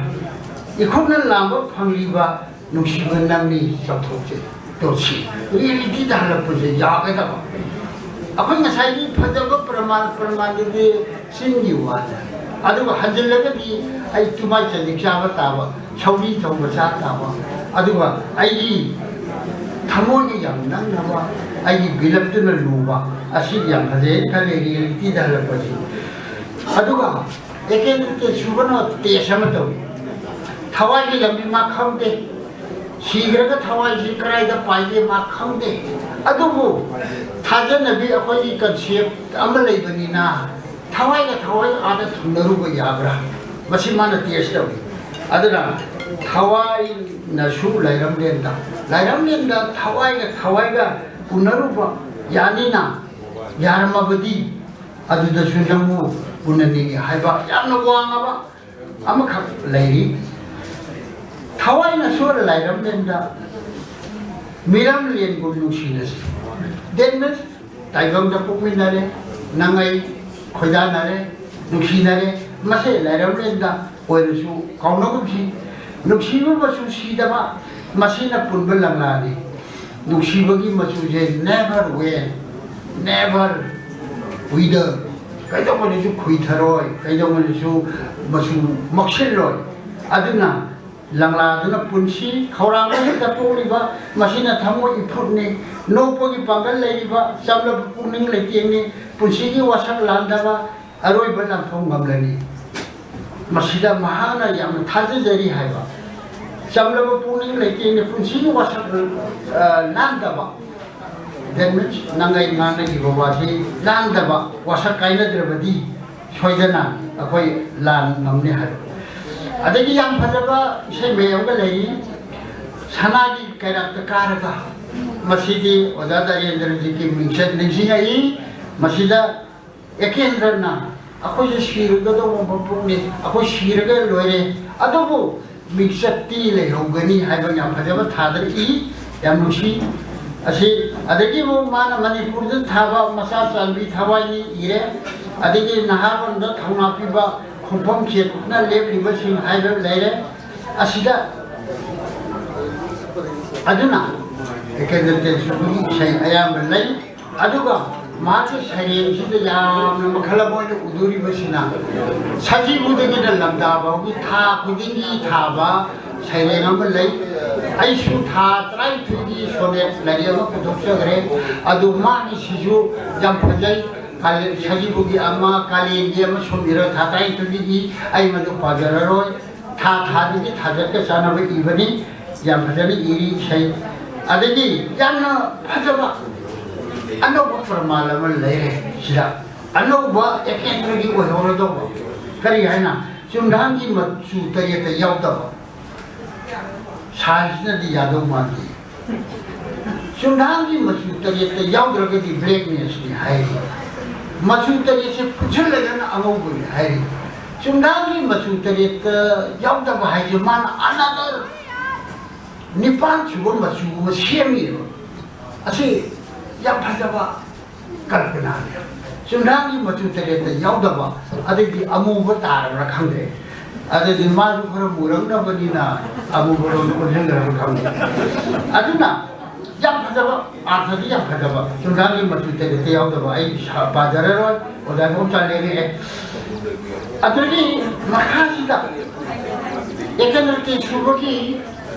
ꯏꯈꯨꯠꯅ ꯂꯥꯝꯕ ꯐꯪꯂꯤꯕ ꯅꯨꯡꯁꯤꯕ ꯅꯪꯅꯤ ꯆꯥꯎꯊꯣꯛꯆꯩ꯫ ꯇꯣꯠꯁꯤ ꯔꯤꯌꯦꯂꯤꯇꯤꯗ ꯍꯜꯂꯛꯄꯁꯦ ꯌꯥꯒꯗꯕ꯫ ꯑꯩꯈꯣꯏ ꯉꯁꯥꯏꯒꯤ ꯐꯖꯕ ꯄ꯭ꯔꯃꯥꯟ, ꯄ꯭ꯔꯃꯥꯟꯗꯨꯗꯤ ꯆꯤꯟꯒꯤ ꯋꯥꯅꯤ, ꯑꯗꯨꯒ ꯍꯟꯖꯤꯜꯂꯒꯗꯤ ꯑꯩ ꯇꯨꯃꯥꯏ ꯆꯖꯤꯛ ꯆꯥꯕ ꯇꯥꯕ, ꯁꯧꯒ꯭ꯔꯤ ꯊꯣꯡꯕ ꯆꯥ ꯇꯥꯕ, ꯑꯗꯨꯒ ꯑꯩꯒꯤ ꯊꯃꯣꯏꯒ ꯌꯥꯝ ꯅꯛꯅꯕ, ꯑꯩꯒꯤ ꯕꯤꯂꯞꯇꯨꯅ ꯂꯨꯕ, ꯑꯁꯤ ꯌꯥꯝ ꯐꯖꯩ ꯈꯜꯂꯦ ꯔꯤꯌꯦꯂꯤꯇꯤꯗ ꯍꯜꯂꯛꯄꯁꯤ꯫ ꯑꯗꯨꯒ ꯑꯦꯀꯦꯟꯗ꯭ꯔ ꯇꯦꯖꯁꯨꯕꯅ ꯇꯦꯁ ꯑꯃ ꯇꯧꯏ꯫ ꯊꯋꯥꯏꯒꯤ ꯂꯝꯕꯤ ꯃꯥ ꯈꯪꯗꯦ, ꯁꯤꯈ꯭ꯔꯒ ꯊꯋꯥꯏꯁꯤ ꯀꯗꯥꯏꯗ ꯄꯥꯏꯒꯦ ꯃꯥ ꯈꯪꯗꯦ꯫ ꯑꯗꯨꯕꯨ ꯊꯥꯖꯅꯕꯤ ꯑꯩꯈꯣꯏꯒꯤ ꯀꯟꯁꯦꯞ ꯑꯃ ꯂꯩꯕꯅꯤꯅ ꯊꯋꯥꯏꯒ ꯊꯋꯥꯏꯒ ꯑꯥꯗ ꯊꯨꯡꯅꯔꯨꯕ ꯌꯥꯕ꯭ꯔꯥ? ꯃꯁꯤ ꯃꯥꯅ ꯇꯦꯁ ꯇꯧꯏ꯫ ꯑꯗꯨꯅ ꯊꯋꯥꯏꯅꯁꯨ ꯂꯥꯏꯔꯝꯂꯦꯟꯗ, ꯂꯥꯏꯔꯝꯂꯦꯟꯗ ꯊꯋꯥꯏꯒ ꯊꯋꯥꯏꯒ ꯎꯅꯔꯨꯕ ꯌꯥꯅꯤꯅ, ꯌꯥꯔꯝꯃꯕꯗꯤ ꯑꯗꯨꯗꯁꯨ ꯅꯪꯕꯨ ꯎꯅꯅꯤꯡꯉꯤ ꯍꯥꯏꯕ ꯌꯥꯝꯅ ꯋꯥꯡꯉꯕ ꯑꯃꯈꯛ ꯂꯩꯔꯤ꯫ ꯊꯋꯥꯏꯅꯁꯨ ꯂꯥꯏꯔꯝꯂꯦꯟꯗ ꯃꯤꯔꯝꯂꯦꯟꯕꯨ ꯅꯨꯡꯁꯤꯅꯁꯤ꯫ That means ꯇꯥꯏꯕꯪꯗ ꯄꯣꯛꯃꯤꯟꯅꯔꯦ, ꯅꯪ ꯑꯩ ꯈꯣꯏꯗꯥꯅꯔꯦ, ꯅꯨꯡꯁꯤꯅꯔꯦ, ꯃꯁꯦ ꯂꯥꯏꯔꯝꯂꯦꯟꯗ ꯑꯣꯏꯔꯁꯨ ꯀꯥꯎꯅꯒꯨꯝꯁꯤ꯫ ꯅꯨꯡꯁꯤꯕ ꯃꯆꯨ ꯁꯤꯗꯕ, ꯃꯁꯤꯅ ꯄꯨꯟꯕ ꯂꯪꯂꯥꯅꯤ꯫ ꯅꯨꯡꯁꯤꯕꯒꯤ ꯃꯆꯨꯁꯦ never wane, never wither, ꯀꯩꯗꯧꯉꯩꯗꯁꯨ ꯈꯨꯏꯊꯔꯣꯏ, ꯀꯩꯗꯧꯉꯩꯗꯁꯨ ꯃꯆꯨ ꯃꯛꯁꯤꯜꯂꯣꯏ꯫ ꯑꯗꯨꯅ ꯂꯪꯂꯥꯗꯨꯅ ꯄꯨꯟꯁꯤ ꯈꯧꯔꯥꯡꯕꯁꯤꯗ ꯄꯣꯛꯂꯤꯕ, ꯃꯁꯤꯅ ꯊꯃꯣꯏ ꯏꯐꯨꯠꯅꯤ꯫ ꯅꯣꯛꯄꯒꯤ ꯄꯥꯡꯒꯜ ꯂꯩꯔꯤꯕ, ꯆꯝꯂꯕ ꯄꯨꯛꯅꯤꯡ ꯂꯩꯇꯦꯡꯅꯤ꯫ ꯄꯨꯟꯁꯤꯒꯤ ꯋꯥꯁꯛ ꯂꯥꯟꯗꯕ, ꯑꯔꯣꯏꯕ ꯂꯥꯟꯐꯝ ꯉꯝꯂꯅꯤ꯫ ꯃꯁꯤꯗ ꯃꯍꯥꯛꯅ ꯌꯥꯝꯅ ꯊꯥꯖꯖꯔꯤ ꯍꯥꯏꯕ꯫ ꯆꯝꯂꯕ ꯄꯨꯛꯅꯤꯡ ꯂꯩꯇꯦꯡꯅꯤ, ꯄꯨꯟꯁꯤꯒꯤ ꯋꯥꯁꯛ, ꯑ, ꯂꯥꯟꯗꯕ꯫ That means, ꯅꯪ ꯑꯩ ꯉꯥꯡꯅꯈꯤꯕ ꯋꯥꯁꯤ ꯂꯥꯟꯗꯕ, ꯋꯥꯁꯛ ꯀꯥꯏꯅꯗ꯭ꯔꯕꯗꯤ ꯁꯣꯏꯗꯅ ꯑꯩꯈꯣꯏ ꯂꯥꯟ ꯉꯝꯅꯤ ꯍꯥꯏꯕ꯫ ꯑꯗꯒꯤ ꯌꯥꯝ ꯐꯖꯕ ꯏꯁꯩ ꯃꯌꯥꯝ ꯑꯃꯒ ꯂꯩꯔꯤ꯫ ꯁꯅꯥꯒꯤ ꯀꯩꯔꯥꯛꯇ ꯀꯥꯔꯒ, ꯃꯁꯤꯗꯤ ꯑꯣꯖꯥ ꯗꯥꯏꯔꯦꯟꯗ꯭ꯔꯖꯤꯠꯀꯤ ꯃꯤꯡꯆꯠ ꯅꯤꯡꯁꯤꯡꯉꯛꯏ꯫ ꯃꯁꯤꯗ ꯑꯦꯀꯦꯟꯗ꯭ꯔꯅ ꯑꯩꯈꯣꯏꯁꯦ ꯁꯤꯔꯒꯗꯧꯕ ꯃꯄꯣꯛꯅꯤ, ꯑꯩꯈꯣꯏ ꯁꯤꯔꯒ ꯂꯣꯏꯔꯦ, ꯑꯗꯨꯕꯨ ꯃꯤꯡꯆꯠꯇꯤ ꯂꯩꯍꯧꯒꯅꯤ ꯍꯥꯏꯕ ꯌꯥꯝ ꯐꯖꯕ ꯊꯥꯗ ꯏ, ꯌꯥꯝ ꯅꯨꯡꯁꯤ꯫ ꯑꯁꯤ, ꯑꯗꯒꯤ ꯑꯃꯨꯛ ꯃꯥꯅ ꯃꯅꯤꯄꯨꯔꯗ ꯊꯥꯕ ꯃꯆꯥ ꯆꯥꯟꯕꯤ ꯊꯋꯥꯏꯅꯤ ꯏꯔꯦ, ꯑꯗꯒꯤ ꯅꯍꯥꯔꯣꯟꯗ ꯊꯧꯅꯥ ꯄꯤꯕ ꯈꯣꯡꯐꯝ ꯈꯦꯠꯅ ꯂꯦꯞꯂꯤꯕꯁꯤꯡ ꯍꯥꯏꯕ ꯂꯩꯔꯦ꯫ ꯑꯁꯤꯗ ꯑꯗꯨꯅ ꯑꯦꯀꯦꯟꯗ꯭ꯔ ꯇꯦꯖꯄꯨꯔꯒꯤ ꯏꯁꯩ ꯑꯌꯥꯝꯕ ꯂꯩ꯫ ꯑꯗꯨꯒ ꯃꯍꯥꯛꯀꯤ ꯁꯩꯔꯦꯡꯁꯤꯗ ꯌꯥꯝꯅ ꯃꯈꯜ ꯑꯃ ꯑꯣꯏꯅ ꯎꯗꯣꯔꯤꯕꯁꯤꯅ, ꯁꯖꯤꯕꯨꯗꯒꯤꯅ ꯂꯝꯗꯥ ꯐꯥꯎꯒꯤ ꯊꯥ ꯈꯨꯗꯤꯡꯒꯤ ꯊꯥꯕ ꯁꯩꯔꯦꯡ ꯑꯃ ꯂꯩ꯫ ꯑꯩꯁꯨ ꯊꯥ ꯇꯔꯥꯅꯤꯊꯣꯏꯒꯤ ꯁꯣꯅꯦꯠ ꯂꯥꯏꯔꯤꯛ ꯑꯃ ꯄꯨꯊꯣꯛꯆꯈ꯭ꯔꯦ꯫ ꯑꯗꯨ ꯃꯥꯒꯤꯁꯤꯁꯨ ꯌꯥꯝ ꯐꯖꯩ꯫ ꯀꯥꯂꯦꯟ, ꯁꯖꯤꯕꯨꯒꯤ ꯑꯃ, ꯀꯥꯂꯦꯟꯒꯤ ꯑꯃ ꯁꯨꯝ ꯏꯔ ꯊꯥ ꯇꯔꯥꯅꯤꯊꯣꯏꯒꯤ ꯏ, ꯑꯩ ꯃꯗꯨ ꯄꯥꯖꯔꯔꯣꯏ꯫ ꯊꯥ ꯊꯥꯗꯨꯒꯤ ꯊꯥꯖꯠꯀ ꯆꯥꯟꯅꯕ ꯏꯕꯅꯤ꯫ ꯌꯥꯝ ꯐꯖꯅ ꯏꯔꯤ ꯏꯁꯩ꯫ ꯑꯗꯒꯤ ꯌꯥꯝꯅ ꯐꯖꯕ ꯑꯅꯧꯕ ꯄ꯭ꯔꯃꯥꯟ ꯑꯃ ꯂꯩꯔꯦ ꯁꯤꯗ꯫ ꯑꯅꯧꯕ ꯑꯦꯀꯦꯟꯗ꯭ꯔꯒꯤ ꯑꯣꯏꯍꯧꯔꯗꯧꯕ꯫ ꯀꯔꯤ ꯍꯥꯏꯅ? ꯆꯨꯝꯗꯥꯡꯒꯤ ꯃꯆꯨ ꯇꯔꯦꯠꯇ ꯌꯥꯎꯗꯕ꯫ ꯁꯥꯏꯟꯁꯅꯗꯤ ꯌꯥꯗꯧ ꯃꯥꯟꯗꯦ꯫ ꯆꯨꯝꯗꯥꯡꯒꯤ ꯃꯆꯨ ꯇꯔꯦꯠꯇ ꯌꯥꯎꯗ꯭ꯔꯒꯗꯤ blacknessꯅꯤ ꯍꯥꯏꯔꯤ꯫ ꯃꯆꯨ ꯇꯔꯦꯠꯁꯦ ꯄꯨꯟꯁꯤꯜꯂꯒꯅ ꯑꯉꯧꯕꯅꯤ ꯍꯥꯏꯔꯤ꯫ ꯆꯨꯝꯗꯥꯡꯒꯤ ꯃꯆꯨ ꯇꯔꯦꯠꯇ ꯌꯥꯎꯗꯕ ꯍꯥꯏꯁꯦ ꯃꯥꯅ another ꯅꯤꯄꯥꯟ ꯁꯨꯕ ꯃꯆꯨ ꯑꯃ ꯁꯦꯝꯃꯤꯑꯕ꯫ ꯑꯁꯤ ꯌꯥꯝ ꯐꯖꯕ ꯀꯜꯄꯅꯥꯅꯦ꯫ ꯆꯨꯝꯅꯥꯡꯒꯤ ꯃꯆꯨ ꯇꯔꯦꯠꯇ ꯌꯥꯎꯗꯕ, ꯑꯗꯩꯗꯤ ꯑꯃꯨꯕ ꯇꯥꯔꯕ꯭ꯔꯥ ꯈꯪꯗ꯭ꯔꯦ꯫ ꯑꯗꯩꯗꯤ ꯃꯥꯁꯨ ꯈꯔ ꯃꯨꯔꯛꯅꯕꯅꯤꯅ ꯑꯃꯨꯕꯔꯣꯝꯗ ꯑꯣꯟꯁꯤꯟꯈ꯭ꯔꯕ ꯈꯪꯗꯦ꯫ ꯑꯗꯨꯅ ꯌꯥꯝ ꯐꯖꯕ, ꯑꯥꯔꯊꯗꯤ ꯌꯥꯝ ꯐꯖꯕ, ꯆꯨꯝꯅꯥꯡꯒꯤ ꯃꯆꯨ ꯇꯔꯦꯠꯇ ꯌꯥꯎꯗꯕ ꯑꯩ ꯁꯥ-, ꯄꯥꯖꯔꯔꯣꯏ, ꯑꯣꯖꯥ ꯏꯕꯣꯝꯆꯥ ꯂꯦꯡꯉꯛꯑꯦ꯫ ꯑꯗꯨꯗꯒꯤ ꯃꯈꯥꯁꯤꯗ ꯑꯦꯀꯅꯔꯇꯦ ꯁꯨꯕꯒꯤ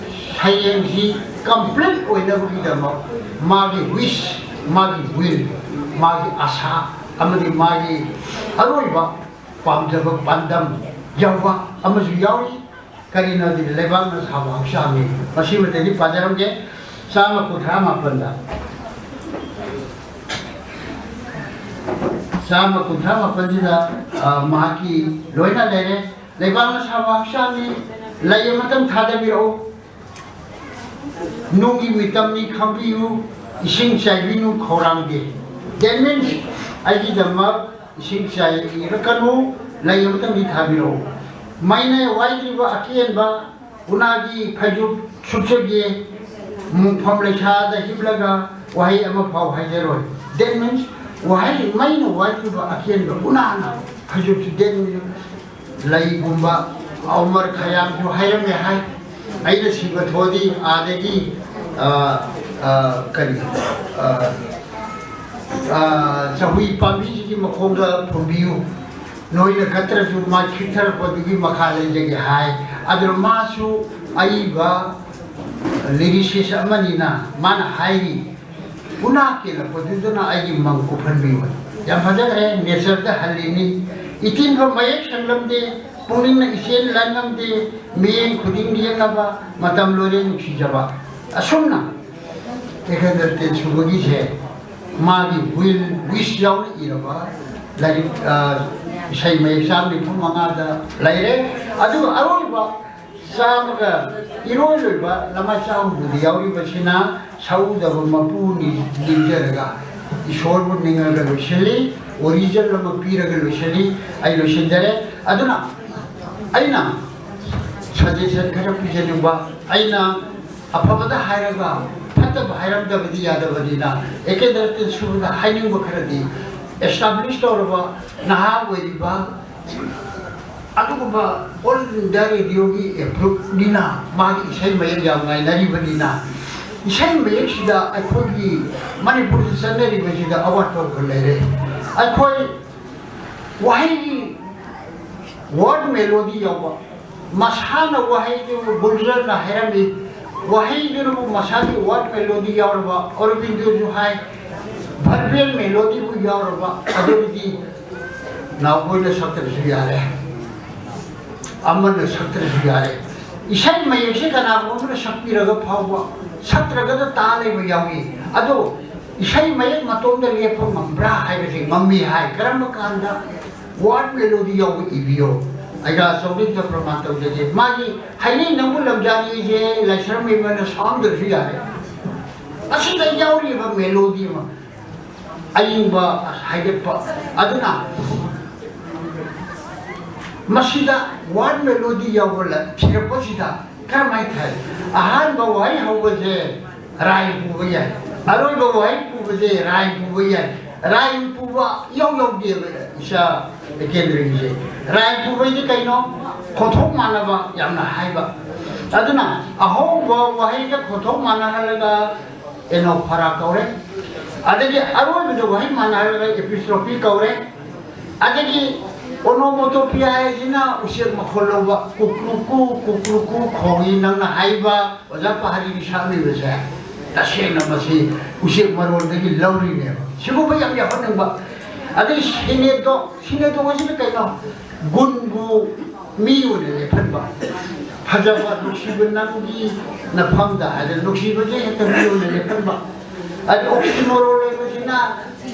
ꯁꯩꯔꯦꯡꯁꯤ ꯀꯝꯄ꯭ꯂꯤꯠ ꯑꯣꯏꯅꯕꯒꯤꯗꯃꯛ ꯃꯥꯒꯤ ꯋꯤꯁ, ꯃꯥꯒꯤ ꯋꯤꯜ, ꯃꯥꯒꯤ ꯑꯁꯥ ꯑꯃꯗꯤ ꯃꯥꯒꯤ ꯑꯔꯣꯏꯕ ꯄꯥꯝꯖꯕ ꯄꯥꯟꯗꯝ ꯌꯧꯕ ꯑꯃꯁꯨ ꯌꯥꯎꯔꯤ꯫ ꯀꯔꯤꯅꯣ ꯍꯥꯏꯗꯤ ꯂꯩꯕꯥꯛꯅ ꯁꯥꯕ ꯍꯛꯆꯥꯡꯅꯤ꯫ ꯃꯁꯤꯃꯇꯗꯤ ꯄꯥꯖꯔꯝꯒꯦ꯫ ꯆꯥꯝꯃ ꯀꯨꯟꯊ꯭ꯔꯥ ꯃꯥꯄꯟꯗ, ꯆꯥꯝꯃ ꯀꯨꯟꯊ꯭ꯔꯥ ꯃꯥꯄꯟꯁꯤꯗ, ꯑ, ꯃꯍꯥꯛꯀꯤ ꯂꯣꯏꯅ ꯂꯩꯔꯦ꯫ ꯂꯩꯕꯥꯛꯅ ꯁꯥꯕ ꯍꯛꯆꯥꯡꯅꯤ꯫ ꯂꯩ ꯑꯃꯇꯪ ꯊꯥꯗꯕꯤꯔꯛꯎ꯫ ꯅꯨꯡꯒꯤ ꯃꯤꯇꯝꯅꯤ ꯈꯪꯕꯤꯌꯨ꯫ ꯏꯁꯤꯡ ꯆꯥꯏꯕꯤꯅꯨ ꯈꯧꯔꯥꯡꯗꯦ꯫ That means, ꯑꯩꯒꯤꯗꯃꯛ ꯏꯁꯤꯡ ꯆꯥꯏꯕꯤꯔꯛꯀꯅꯨ, ꯂꯩ ꯑꯃꯇꯪꯗꯤ ꯊꯥꯕꯤꯔꯛꯎ꯫ ꯃꯩꯅ ꯋꯥꯏꯗ꯭ꯔꯤꯕ ꯑꯀꯦꯟꯕ ꯎꯅꯥꯒꯤ ꯐꯩꯖꯨꯞ ꯁꯨꯞꯆꯒꯦ, ꯃꯣꯡꯐꯝ ꯂꯩꯁꯥꯗ ꯍꯤꯞꯂꯒ ꯋꯥꯍꯩ ꯑꯃ ꯐꯥꯎ ꯍꯥꯏꯖꯔꯣꯏ꯫ That means, ꯋꯥꯍꯩ ꯃꯩꯅ ꯋꯥꯏꯗ꯭ꯔꯤꯕ ꯑꯀꯦꯟꯕ ꯎꯅꯥꯅ ꯐꯩꯖꯨꯞꯁꯤ, that means, ꯂꯩꯒꯨꯝꯕ ꯑꯃꯔ ꯈꯌꯥꯝꯁꯨ ꯍꯥꯏꯔꯝꯃꯦ ꯍꯥꯏ꯫ ꯑꯩꯅ ꯁꯤꯕ ꯊꯣꯛꯑꯗꯤ ꯑꯥꯗꯒꯤ, ꯑ, ꯑ, ꯀꯔꯤ, ꯑ, ꯑ, ꯆꯍꯨꯏ ꯄꯥꯝꯕꯤꯁꯤꯒꯤ ꯃꯈꯣꯡꯗ ꯐꯨꯝꯕꯤꯌꯨ, ꯅꯣꯏꯅ ꯀꯠꯇ꯭ꯔꯁꯨ ꯃꯥ ꯈꯤꯛꯊꯔꯛꯄꯗꯨꯒꯤ ꯃꯈꯥ ꯂꯩꯖꯒꯦ ꯍꯥꯏ꯫ ꯑꯗꯨꯅ ꯃꯥꯁꯨ ꯑꯏꯕ lyricist ꯑꯃꯅꯤꯅ ꯃꯥꯅ ꯍꯥꯏꯔꯤ, "ꯎꯅꯥ ꯀꯦꯜꯂꯛꯄꯗꯨꯗꯅ ꯑꯩꯒꯤ ꯃꯪ ꯀꯨꯞꯍꯟꯕꯤꯌꯨ"꯫ ꯌꯥꯝ ꯐꯖꯈ꯭ꯔꯦ, ꯅꯦꯆꯔꯗ ꯍꯜꯂꯤꯅꯤ꯫ ꯏꯊꯤꯟꯕ ꯃꯌꯦꯛ ꯁꯦꯡꯂꯝꯗꯦ, ꯄꯨꯛꯅꯤꯡꯅ ꯏꯆꯦꯜ ꯂꯥꯟꯉꯝꯗꯦ, ꯃꯤꯠꯌꯦꯡ ꯈꯨꯗꯤꯡ ꯌꯦꯛꯅꯕ ꯃꯇꯝ ꯂꯣꯏꯔꯦ ꯅꯨꯡꯁꯤꯖꯕ꯫ ꯑꯁꯨꯝꯅ ꯑꯦꯀꯟꯗ꯭ꯔ ꯇꯦꯟꯁꯨꯕꯒꯤꯁꯦ ꯃꯥꯒꯤ ꯋꯤꯜ, ꯋꯤꯁ ꯌꯥꯎꯅ ꯏꯔꯕ ꯂꯥꯏꯔꯤꯛ, ꯑ, ꯏꯁꯩ ꯃꯌꯦꯛ ꯆꯥꯝ ꯅꯤꯐꯨ ꯃꯉꯥꯗ ꯂꯩꯔꯦ꯫ ꯑꯗꯨꯒ ꯑꯔꯣꯏꯕ ꯆꯥꯝꯃꯒ ꯏꯔꯣꯏ ꯂꯣꯏꯕ ꯂꯃꯥꯏ ꯆꯥ ꯍꯨꯝꯐꯨꯗ ꯌꯥꯎꯔꯤꯕꯁꯤꯅ ꯁꯛꯎꯗꯕ ꯃꯄꯨꯅꯤ ꯅꯤꯡꯖꯔꯒ ꯏꯁꯣꯔꯕꯨ ꯅꯤꯡꯉꯒ ꯂꯣꯏꯁꯤꯜꯂꯤ, ꯑꯣꯔꯤꯖꯤꯅꯦꯜ ꯑꯃ ꯄꯤꯔꯒ ꯂꯣꯏꯁꯤꯜꯂꯤ꯫ ꯑꯩ ꯂꯣꯏꯁꯤꯟꯖꯔꯦ꯫ ꯑꯗꯨꯅ ꯑꯩꯅ ꯁꯖꯦꯁꯟ ꯈꯔ ꯄꯤꯖꯅꯤꯡꯕ, ꯑꯩꯅ ꯑꯐꯕꯗ ꯍꯥꯏꯔꯒ ꯐꯠꯇꯕ ꯍꯥꯏꯔꯝꯗꯕꯗꯤ ꯌꯥꯗꯕꯅꯤꯅ, ꯑꯦ ꯀꯦ ꯗꯠꯇꯟ ꯁꯨꯕꯗ ꯍꯥꯏꯅꯤꯡꯕ ꯈꯔꯗꯤ, ꯑꯦꯁꯇꯥꯕ꯭ꯂꯤꯁ ꯇꯧꯔꯕ ꯅꯍꯥ ꯑꯣꯏꯔꯤꯕ ꯑꯗꯨꯒꯨꯝꯕ ꯑꯣꯜ ꯏꯟꯗꯤꯌꯥ ꯔꯦꯗꯤꯑꯣꯒꯤ ꯑꯦꯄ꯭ꯔꯨꯞꯅꯤꯅ, ꯃꯥꯒꯤ ꯏꯁꯩ ꯃꯌꯦꯛ ꯌꯥꯝ ꯉꯥꯏꯅꯔꯤꯕꯅꯤꯅ, ꯏꯁꯩ ꯃꯌꯦꯛꯁꯤꯗ ꯑꯩꯈꯣꯏꯒꯤ ꯃꯅꯤꯄꯨꯔꯗ ꯆꯠꯅꯔꯤꯕꯁꯤꯗ ꯑꯋꯥꯠꯄ ꯈꯔ ꯂꯩꯔꯦ꯫ ꯑꯩꯈꯣꯏ ꯋꯥꯍꯩꯒꯤ ꯋꯥꯔꯗ ꯃꯦꯂꯣꯗꯤ ꯌꯥꯎꯕ, ꯃꯁꯥꯅ ꯋꯥꯍꯩꯗꯨ, ꯒꯨꯜꯖꯔꯅ ꯍꯥꯏꯔꯝꯃꯤ, ꯋꯥꯍꯩꯗꯨꯅꯕꯨ ꯃꯁꯥꯒꯤ ꯋꯥꯔꯗ ꯃꯦꯂꯣꯗꯤ ꯌꯥꯎꯔꯕ, ꯑꯣꯔꯣꯕꯤꯟꯗꯣꯁꯨ ꯍꯥꯏ, ꯚꯔꯕꯦꯜ ꯃꯦꯂꯣꯗꯤꯕꯨ ꯌꯥꯎꯔꯕ, ꯑꯗꯨꯗꯤ ꯅꯥꯎꯕꯣꯏꯅ ꯁꯛꯇ꯭ꯔꯁꯨ ꯌꯥꯔꯦ, ꯑꯃꯅ ꯁꯛꯇ꯭ꯔꯁꯨ ꯌꯥꯔꯦ꯫ ꯏꯁꯩ ꯃꯌꯦꯛꯁꯦ ꯀꯅꯥꯒꯨꯝꯕ ꯑꯃꯅ ꯁꯛꯄꯤꯔꯒ ꯐꯥꯎꯕ, ꯁꯛꯇ꯭ꯔꯒꯅ ꯇꯥ ꯂꯩꯕ ꯌꯥꯎꯏ꯫ ꯑꯗꯣ ꯏꯁꯩ ꯃꯌꯦꯛ ꯃꯇꯣꯝꯗ ꯂꯦꯞꯄ ꯉꯝꯕ꯭ꯔꯥ ꯍꯥꯏꯕꯁꯦ ꯉꯝꯃꯤ ꯍꯥꯏ꯫ ꯀꯔꯝꯕ ꯀꯥꯟꯗ? ꯋꯥꯔꯗ ꯃꯦꯂꯣꯗꯤ ꯌꯥꯎꯕ ꯏꯕꯤꯌꯣ꯫ ꯑꯩꯒ ꯑꯆꯧꯕꯤꯗ ꯄ꯭ꯔꯃꯥꯟ ꯇꯧꯖꯒꯦ꯫ ꯃꯥꯒꯤ "ꯍꯩꯅꯩ ꯅꯪꯕꯨ ꯂꯝꯖꯥꯅꯤꯁꯦ" ꯂꯥꯏꯁ꯭ꯔꯝ ꯏꯕꯅ ꯁꯥꯎꯔꯝꯗ꯭ꯔꯁꯨ ꯌꯥꯔꯦ꯫ ꯑꯁꯤꯗ ꯌꯥꯎꯔꯤꯕ ꯃꯦꯂꯣꯗꯤ ꯑꯃ, ꯑꯏꯪꯕ ꯍꯥꯏꯒꯠꯄ꯫ ꯑꯗꯨꯅ ꯃꯁꯤꯗ ꯋꯥꯔꯗ ꯃꯦꯂꯣꯗꯤ ꯌꯥꯎꯕ ꯂ-, ꯊꯤꯔꯛꯄꯁꯤꯗ ꯀꯔꯝꯍꯥꯏꯅ ꯊꯥꯏ? ꯑꯍꯥꯟꯕ ꯋꯥꯍꯩ ꯍꯧꯕꯁꯦ ꯔꯥꯏꯝ ꯄꯨꯕ ꯌꯥꯏ, ꯑꯔꯣꯏꯕ ꯋꯥꯍꯩ ꯄꯨꯕꯁꯦ ꯔꯥꯏꯝ ꯄꯨꯕ ꯌꯥꯏ꯫ ꯔꯥꯏꯝ ꯄꯨꯕ ꯏꯌꯥꯎ ꯌꯥꯎꯗꯦꯕ ꯏꯆꯥ ꯀꯦꯟꯗ꯭ꯔꯒꯤꯁꯦ꯫ ꯔꯥꯏꯝ ꯄꯨꯕꯩꯗꯤ ꯀꯩꯅꯣ? ꯈꯣꯟꯊꯣꯛ ꯃꯥꯟꯅꯕ ꯌꯥꯝꯅ ꯍꯥꯏꯕ꯫ ꯑꯗꯨꯅ ꯑꯍꯧꯕ ꯋꯥꯍꯩꯒ ꯈꯣꯟꯊꯣꯛ ꯃꯥꯟꯅꯍꯜꯂꯒ ꯑꯦꯅꯣꯐꯣꯔꯥ ꯀꯧꯔꯦ꯫ ꯑꯗꯒꯤ ꯑꯔꯣꯏꯕꯗ ꯋꯥꯍꯩ ꯃꯥꯟꯅꯍꯜꯂꯒ ꯑꯦꯄꯤꯁꯇ꯭ꯔꯣꯐꯤ ꯀꯧꯔꯦ꯫ ꯑꯗꯒꯤ ꯑꯣꯅꯣꯃꯣꯇꯣꯄꯤꯌꯥ ꯍꯥꯏꯁꯤꯅ ꯎꯆꯦꯛ ꯃꯈꯣꯜ ꯂꯧꯕ, "ꯀꯨꯀ꯭ꯔꯨꯀꯨ, ꯀꯨꯀ꯭ꯔꯨꯀꯨ" ꯈꯣꯡꯉꯤ ꯅꯪꯅ ꯍꯥꯏꯕ ꯑꯣꯖꯥ ꯄꯍꯥꯔꯤꯒꯤ ꯁꯛꯂꯤꯕꯁꯦ꯫ ꯇꯁꯦꯡꯅ ꯃꯁꯤ ꯎꯆꯦꯛ ꯃꯔꯣꯟꯗꯒꯤ ꯂꯧꯔꯤꯅꯦꯕ꯫ ꯁꯤꯒꯨꯝꯕ ꯌꯥꯝ ꯌꯥꯎꯍꯟꯅꯤꯡꯕ꯫ ꯑꯗꯩ ꯁꯤꯅꯦꯗꯣ, ꯁꯤꯅꯦꯗꯣ ꯍꯥꯏꯁꯤꯅ ꯀꯩꯅꯣ? ꯒꯨꯟꯕꯨ ꯃꯤ ꯑꯣꯏꯅ ꯂꯦꯞꯍꯟꯕ꯫ ꯐꯖꯕ, ꯅꯨꯡꯁꯤꯕ ꯅꯪꯒꯤ ꯅꯐꯝꯗ ꯍꯥꯏꯗꯅ ꯅꯨꯡꯁꯤꯕꯁꯦ ꯍꯦꯛꯇ ꯃꯤ ꯑꯣꯏꯅ ꯂꯦꯞꯍꯟꯕ꯫ ꯑꯗꯩ ꯑꯣꯛꯁꯤꯃꯣꯔꯣꯟ ꯂꯩꯕꯁꯤꯅ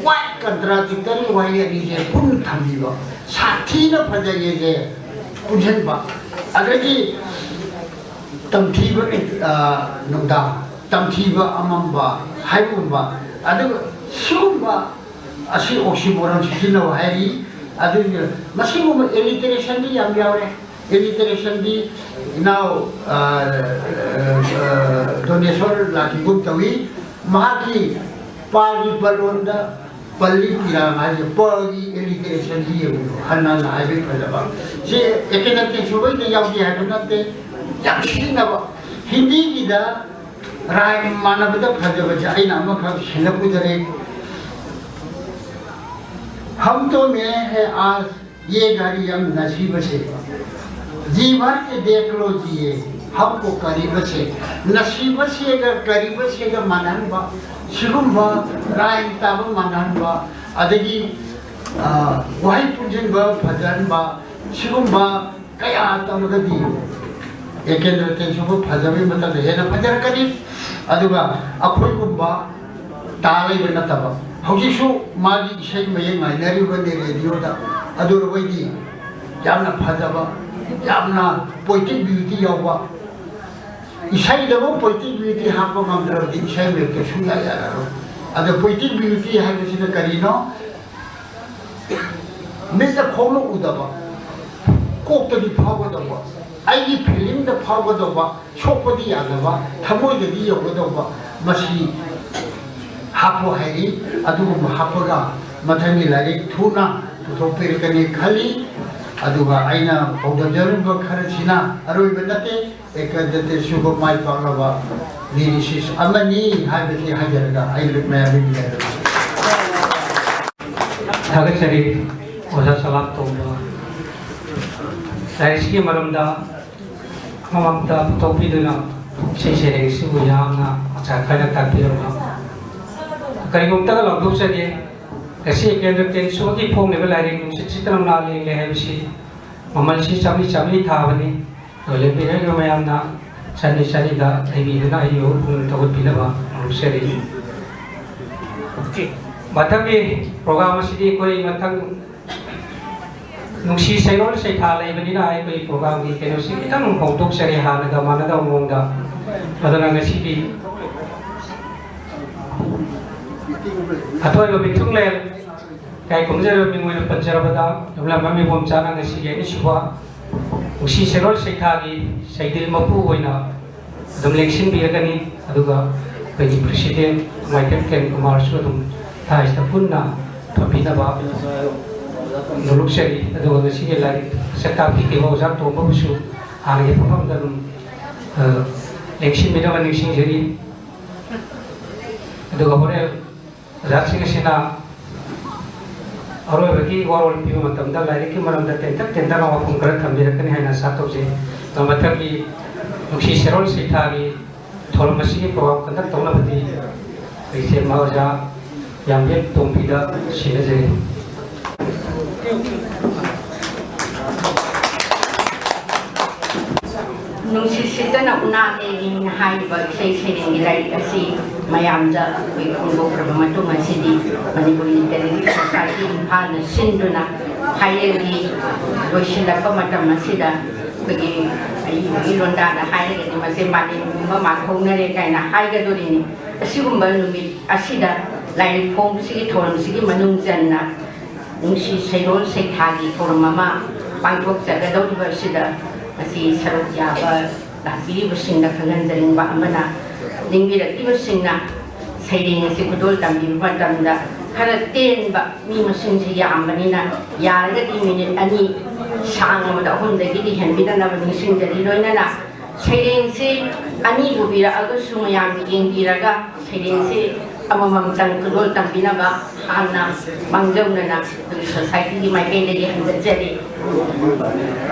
ꯀ꯭ꯋꯥꯏ ꯀꯟꯇ꯭ꯔꯥꯗꯤꯛꯇꯔꯤ ꯋꯥꯍꯩ ꯑꯅꯤꯁꯦ ꯄꯨꯟꯅ ꯊꯝꯕꯤꯕ, ꯁꯥꯊꯤꯅ ꯐꯖꯩꯌꯦꯁꯦ ꯄꯨꯟꯁꯤꯟꯕ꯫ ꯑꯗꯒꯤ ꯇꯝꯊꯤꯕ, ꯑ, ꯅꯨꯡꯗꯥꯡ, ꯇꯝꯊꯤꯕ ꯑꯃꯝꯕ ꯍꯥꯏꯕꯒꯨꯝꯕ꯫ ꯑꯗꯨꯒ ꯁꯤꯒꯨꯝꯕ ꯑꯁꯤ ꯑꯣꯛꯁꯤꯃꯣꯔꯣꯟ ꯁꯤꯖꯤꯟꯅꯧ ꯍꯥꯏꯔꯤ꯫ ꯑꯗꯨꯒ ꯃꯁꯤꯒꯨꯝꯕ ꯑꯦꯂꯤꯇꯔꯦꯁꯟꯗꯤ ꯌꯥꯝ ꯌꯥꯎꯔꯦ꯫ ꯑꯦꯂꯤꯇꯔꯦꯁꯟꯗꯤ ꯏꯅꯥꯎ, ꯑ, ꯑ, ꯑ, ꯗꯣꯅꯦꯁꯣꯔ ꯂꯥꯛꯈꯤꯒꯨꯝ ꯇꯧꯏ꯫ ꯃꯍꯥꯛꯀꯤ ꯄꯥꯒꯤ ꯄꯂꯣꯟꯗ ꯄꯜꯂꯤ ꯄꯤꯔꯥꯡ ꯍꯥꯏꯁꯦ ꯄꯒꯤ ꯑꯦꯂꯤꯇꯔꯦꯁꯟꯁꯤ ꯌꯦꯡꯉꯨ, ꯍꯟꯅ ꯍꯟꯅ ꯍꯥꯏꯕꯒꯤ ꯐꯖꯕ꯫ ꯁꯤ ꯑꯦꯀꯦꯅ ꯇꯦꯟꯁꯨꯕꯩꯗ ꯌꯥꯎꯗꯦ ꯍꯥꯏꯕ ꯅꯠꯇꯦ, ꯌꯥꯝ ꯁꯤꯖꯤꯟꯅꯕ꯫ ꯍꯤꯟꯗꯤꯒꯤꯗ ꯔꯥꯏꯝ ꯃꯥꯟꯅꯕꯗ ꯐꯖꯕꯁꯦ ꯑꯩꯅ ꯑꯃꯈꯛ ꯁꯤꯜꯂꯛꯄꯗꯔꯦ꯫ हम तो मैं है आज ये गाड़ी हम नसीब से, जी भर के देख लो जिए हमको करीब से, ꯅꯁꯤꯕꯁꯦꯒ ꯀꯔꯤꯕꯁꯦꯒ ꯃꯥꯟꯅꯍꯟꯕ, ꯁꯤꯒꯨꯝꯕ ꯔꯥꯏꯝ ꯇꯥꯕ ꯃꯥꯟꯅꯍꯟꯕ, ꯑꯗꯒꯤ, ꯑ, ꯋꯥꯍꯩ ꯄꯨꯟꯁꯤꯟꯕ ꯐꯖꯍꯟꯕ, ꯁꯤꯒꯨꯝꯕ ꯀꯌꯥ ꯇꯧꯔꯒꯗꯤ ꯑꯦꯀꯦꯟꯗ꯭ꯔ ꯇꯦꯟꯁꯨꯕ ꯐꯖꯕꯒꯤ ꯃꯊꯛꯇ ꯍꯦꯟꯅ ꯐꯖꯔꯛꯀꯅꯤ꯫ ꯑꯗꯨꯒ ꯑꯩꯈꯣꯏꯒꯨꯝꯕ ꯇꯥ ꯂꯩꯕ ꯅꯠꯇꯕ, ꯍꯧꯖꯤꯛꯁꯨ ꯃꯥꯒꯤ ꯏꯁꯩ ꯃꯌꯦꯛ ꯉꯥꯏꯅꯔꯤꯕꯅꯤ ꯔꯦꯗꯤꯑꯣꯗ꯫ ꯑꯗꯨ ꯑꯩꯈꯣꯏꯗꯤ ꯌꯥꯝꯅ ꯐꯖꯕ, ꯌꯥꯝꯅ ꯄꯣꯏꯇꯤꯛ ꯕ꯭ꯌꯨꯇꯤ ꯌꯥꯎꯕ, ꯏꯁꯩꯗꯕꯨ ꯄꯣꯏꯇꯤꯛ ꯕ꯭ꯌꯨꯇꯤ ꯍꯥꯞꯄ ꯉꯝꯗ꯭ꯔꯕꯗꯤ ꯏꯁꯩ ꯃꯌꯦꯛꯇ ꯁꯨꯡꯌꯥ ꯌꯥꯔꯔꯣꯏ꯫ ꯑꯗꯣ ꯄꯣꯏꯇꯤꯛ ꯕ꯭ꯌꯨꯇꯤ ꯍꯥꯏꯕꯁꯤꯅ ꯀꯔꯤꯅꯣ? ꯃꯤꯠꯅ ꯈꯣꯡꯅ ꯎꯗꯕ, ꯀꯣꯛꯇꯗꯤ ꯐꯥꯎꯒꯗꯧꯕ, ꯑꯩꯒꯤ ꯐꯤꯂꯤꯡꯗ ꯐꯥꯎꯒꯗꯧꯕ, ꯁꯣꯛꯄꯗꯤ ꯌꯥꯗꯕ, ꯊꯃꯣꯏꯗꯗꯤ ꯌꯧꯒꯗꯧꯕ, ꯃꯁꯤ ꯍꯥꯞꯄꯨ ꯍꯥꯏꯔꯤ꯫ ꯑꯗꯨꯒꯨꯝꯕ ꯍꯥꯞꯄꯒ ꯃꯊꯪꯒꯤ ꯂꯥꯏꯔꯤꯛ ꯊꯨꯅ ꯄꯨꯊꯣꯛꯄꯤꯔꯛꯀꯅꯤ ꯈꯜꯂꯤ꯫ ꯑꯗꯨꯒ ꯑꯩꯅ ꯍꯧꯗꯣꯛꯆꯔꯤꯕ ꯈꯔꯁꯤꯅ ꯑꯔꯣꯏꯕ ꯅꯠꯇꯦ, ꯑꯦꯀꯥꯗꯇꯦꯁꯨꯕ ꯃꯥꯏ ꯄꯥꯛꯂꯕ ꯂꯤꯔꯤꯁꯤꯁ ꯑꯃꯅꯤ ꯍꯥꯏꯕꯁꯤ ꯍꯥꯏꯖꯔꯒ ꯑꯩ ꯃꯌꯥꯝꯗ ꯂꯤꯔꯒ ꯊꯥꯒꯠꯆꯔꯤ꯫ ꯑꯣꯖꯥ ꯁꯂꯥꯝ ꯇꯣꯝꯕ ꯂꯥꯏꯔꯤꯛꯁꯤꯒꯤ ꯃꯔꯝꯗ ꯃꯃꯥꯡꯗ ꯄꯨꯊꯣꯛꯄꯤꯗꯨꯅ ꯏꯁꯩ ꯁꯩꯔꯦꯡꯁꯤꯕꯨ ꯌꯥꯝꯅ ꯃꯆꯥ ꯈꯥꯏꯅ ꯇꯥꯛꯄꯤꯔꯝꯕ꯫ ꯀꯔꯤꯒꯨꯝꯇꯒ ꯂꯥꯎꯊꯣꯛꯆꯒꯦ, ꯉꯁꯤ ꯑꯦꯀꯦꯟꯗ꯭ꯔ ꯇꯦꯟꯁꯨꯕꯒꯤ ꯐꯣꯡꯂꯤꯕ ꯂꯥꯏꯔꯤꯛ ꯅꯨꯡꯁꯤꯠ ꯁꯤꯠꯇꯅ ꯂꯦꯡꯂꯦ ꯍꯥꯏꯕꯁꯤ ꯃꯃꯜꯁꯤ ꯆꯥꯝꯃꯔꯤ ꯆꯥꯝꯃꯔꯤ ꯊꯥꯕꯅꯤ꯫ ꯑꯗꯣ ꯂꯦꯡꯕꯤꯔꯛꯏꯕ ꯃꯌꯥꯝꯅ ꯆꯥꯝꯃꯔꯤ ꯆꯥꯝꯃꯔꯤꯗ ꯂꯩꯕꯤꯗꯨꯅ ꯑꯩꯕꯨ ꯄꯨꯛꯅꯤꯡ ꯊꯧꯒꯠꯄꯤꯅꯕ ꯍꯣꯠꯅꯖꯔꯤ꯫ ꯃꯊꯪꯒꯤ ꯄ꯭ꯔꯣꯒ꯭ꯔꯥꯝ ꯑꯁꯤꯗꯤ ꯑꯩꯈꯣꯏ ꯃꯊꯪ ꯅꯨꯡꯁꯤ ꯆꯩꯔꯣꯜ ꯁꯩꯊꯥ ꯂꯩꯕꯅꯤꯅ ꯑꯩꯈꯣꯏ ꯄ꯭ꯔꯣꯒ꯭ꯔꯥꯝꯒꯤ ꯀꯩꯅꯣꯁꯤ ꯈꯤꯇꯪ ꯍꯣꯡꯗꯣꯛꯆꯔꯦ ꯍꯥꯟꯅꯒ ꯃꯥꯟꯅꯗꯕ ꯃꯑꯣꯡꯗ꯫ ꯑꯗꯨꯅ ꯉꯁꯤꯒꯤ ꯑꯊꯣꯏꯕ ꯃꯤꯊꯨꯡꯂꯦꯟ ꯏꯀꯥꯏ ꯈꯨꯝꯅꯖꯔꯕ ꯃꯤꯡ ꯑꯣꯏꯅ ꯄꯟꯖꯔꯕꯗ ꯌꯨꯝꯂꯝꯕ ꯃꯤꯕꯣꯝꯆꯥꯅ ꯉꯁꯤꯒꯤ ꯑꯅꯤꯁꯨꯕ ꯅꯨꯡꯁꯤ ꯁꯩꯔꯣꯜ ꯁꯩꯊꯥꯒꯤ ꯁꯩꯗꯤꯜ ꯃꯄꯨ ꯑꯣꯏꯅ ꯑꯗꯨꯝ ꯂꯦꯡꯁꯤꯟꯕꯤꯔꯒꯅꯤ꯫ ꯑꯗꯨꯒ ꯑꯩꯈꯣꯏꯒꯤ ꯄ꯭ꯔꯦꯁꯤꯗꯦꯟ ꯃꯥꯏꯀꯦꯜ ꯀꯦꯟ ꯀꯨꯃꯥꯔꯁꯨ ꯑꯗꯨꯝ ꯊꯥꯏꯁꯤꯗ ꯄꯨꯟꯅ ꯐꯝꯕꯤꯅꯕ ꯅꯣꯂꯨꯛꯆꯔꯤ꯫ ꯑꯗꯨꯒ ꯉꯁꯤꯒꯤ ꯂꯥꯏꯔꯤꯛ ꯁꯛ ꯇꯥꯛꯄꯤꯈꯤꯕ ꯑꯣꯖꯥ ꯇꯣꯝꯕꯕꯨꯁꯨ ꯍꯥꯟꯅꯒꯤ ꯐꯝꯐꯝꯗ ꯑꯗꯨꯝ, ꯑ, ꯂꯦꯡꯁꯤꯟꯕꯤꯅꯕ ꯅꯤꯡꯁꯤꯡꯖꯔꯤ꯫ ꯑꯗꯨꯒ ꯍꯣꯔꯦꯟ ꯑꯣꯖꯥꯁꯤꯡ ꯑꯁꯤꯅ ꯑꯔꯣꯏꯕꯒꯤ ꯋꯥꯔꯣꯜ ꯄꯤꯕ ꯃꯇꯝꯗ ꯂꯥꯏꯔꯤꯛꯀꯤ ꯃꯔꯝꯗ ꯇꯦꯟꯇꯛ ꯇꯦꯟꯇꯛꯅ ꯋꯥꯐꯝ ꯈꯔ ꯊꯝꯕꯤꯔꯛꯀꯅꯤ ꯍꯥꯏꯅ ꯑꯥꯁꯥ ꯇꯧꯖꯩ꯫ ꯑꯗꯨꯒ ꯃꯊꯪꯒꯤ ꯅꯨꯡꯁꯤ ꯁꯩꯔꯣꯜ ꯁꯩꯊꯥꯒꯤ ꯊꯧꯔꯝ ꯑꯁꯤꯒꯤ ꯄ꯭ꯔꯣꯒ꯭ꯔꯥꯝ ꯀꯟꯗꯛ ꯇꯧꯅꯕꯗꯤ ꯑꯩꯁꯦ ꯑꯣꯖꯥ ꯌꯥꯝꯕꯦꯝ ꯇꯣꯝꯕꯤꯗ ꯁꯤꯟꯅꯖꯔꯤ꯫ ꯅꯨꯡꯁꯤꯠ ꯁꯤꯠꯇꯅ ꯎꯅꯥ ꯂꯦꯡꯉꯤ ꯍꯥꯏꯔꯤꯕ ꯏꯁꯩ ꯁꯩꯔꯦꯡꯒꯤ ꯂꯥꯏꯔꯤꯛ ꯑꯁꯤ ꯃꯌꯥꯝꯗ ꯑꯩꯈꯣꯏ ꯐꯣꯡꯗꯣꯛꯈ꯭ꯔꯕ ꯃꯇꯨꯡ ꯑꯁꯤꯗꯤ ꯃꯅꯤꯄꯨꯔ ꯂꯤꯇꯔꯦꯔꯤ ꯁꯣꯁꯥꯏꯇꯤ ꯏꯝꯐꯥꯜꯅ ꯁꯤꯟꯗꯨꯅ ꯍꯥꯏꯔꯒꯤ ꯂꯣꯏꯁꯤꯜꯂꯛꯄ ꯃꯇꯝ ꯑꯁꯤꯗ ꯑꯩꯈꯣꯏꯒꯤ ꯑꯏꯕꯒꯤ ꯂꯣꯟꯗꯥꯗ ꯍꯥꯏꯔꯒꯗꯤ ꯃꯁꯦ ꯃꯥꯂꯦꯝ ꯄꯨꯝꯕ ꯃꯥꯡꯍꯧꯅꯔꯦ ꯀꯥꯏꯅ ꯍꯥꯏꯒꯗꯣꯔꯤꯅꯤ꯫ ꯑꯁꯤꯒꯨꯝꯕ ꯅꯨꯃꯤꯠ ꯑꯁꯤꯗ ꯂꯥꯏꯔꯤꯛ ꯐꯣꯡꯕꯁꯤꯒꯤ ꯊꯧꯔꯝꯁꯤꯒꯤ ꯃꯅꯨꯡ ꯆꯟꯅ ꯅꯨꯡꯁꯤ ꯁꯩꯔꯣꯜ ꯁꯩꯊꯥꯒꯤ ꯊꯧꯔꯝ ꯑꯃ ꯄꯥꯡꯊꯣꯛꯆꯒꯗꯧꯔꯤꯕ ꯑꯁꯤꯗ ꯉꯁꯤ ꯁꯔꯨꯛ ꯌꯥꯕ ꯂꯥꯛꯄꯤꯔꯤꯕꯁꯤꯡꯗ ꯈꯪꯍꯟꯖꯅꯤꯡꯕ ꯑꯃꯅ, ꯅꯤꯡꯕꯤꯔꯛꯂꯤꯕꯁꯤꯡꯅ ꯁꯩꯔꯦꯡ ꯑꯁꯤ ꯈꯨꯗꯣꯜ ꯇꯝꯕꯤꯕ ꯃꯇꯝꯗ ꯈꯔ ꯇꯦꯟꯕ, ꯃꯤ ꯃꯁꯤꯡꯁꯤ ꯌꯥꯝꯕꯅꯤꯅ ꯌꯥꯔꯒꯗꯤ ꯃꯤꯅꯤꯠ ꯑꯅꯤ, ꯁꯥꯡꯉꯕꯗ ꯑꯍꯨꯝꯗꯒꯤꯗꯤ ꯍꯦꯟꯕꯤꯗꯅꯕ ꯅꯤꯡꯁꯤꯡꯖꯔꯤ꯫ ꯂꯣꯏꯅꯅ ꯁꯩꯔꯦꯡꯁꯤ ꯑꯅꯤꯕꯨ ꯄꯤꯔꯛꯑꯒꯁꯨ ꯃꯌꯥꯝꯅ ꯌꯦꯡꯕꯤꯔꯒ ꯁꯩꯔꯦꯡꯁꯤ ꯑꯃꯃꯝꯇꯪ ꯈꯨꯗꯣꯜ ꯇꯝꯕꯤꯅꯕ ꯍꯥꯟꯅ ꯃꯥꯡꯖꯧꯅꯅ ꯑꯩꯈꯣꯏꯒꯤ ꯁꯣꯁꯥꯏꯇꯤꯒꯤ ꯃꯥꯏꯀꯩꯗꯒꯤ ꯍꯪꯒꯠꯆꯔꯤ꯫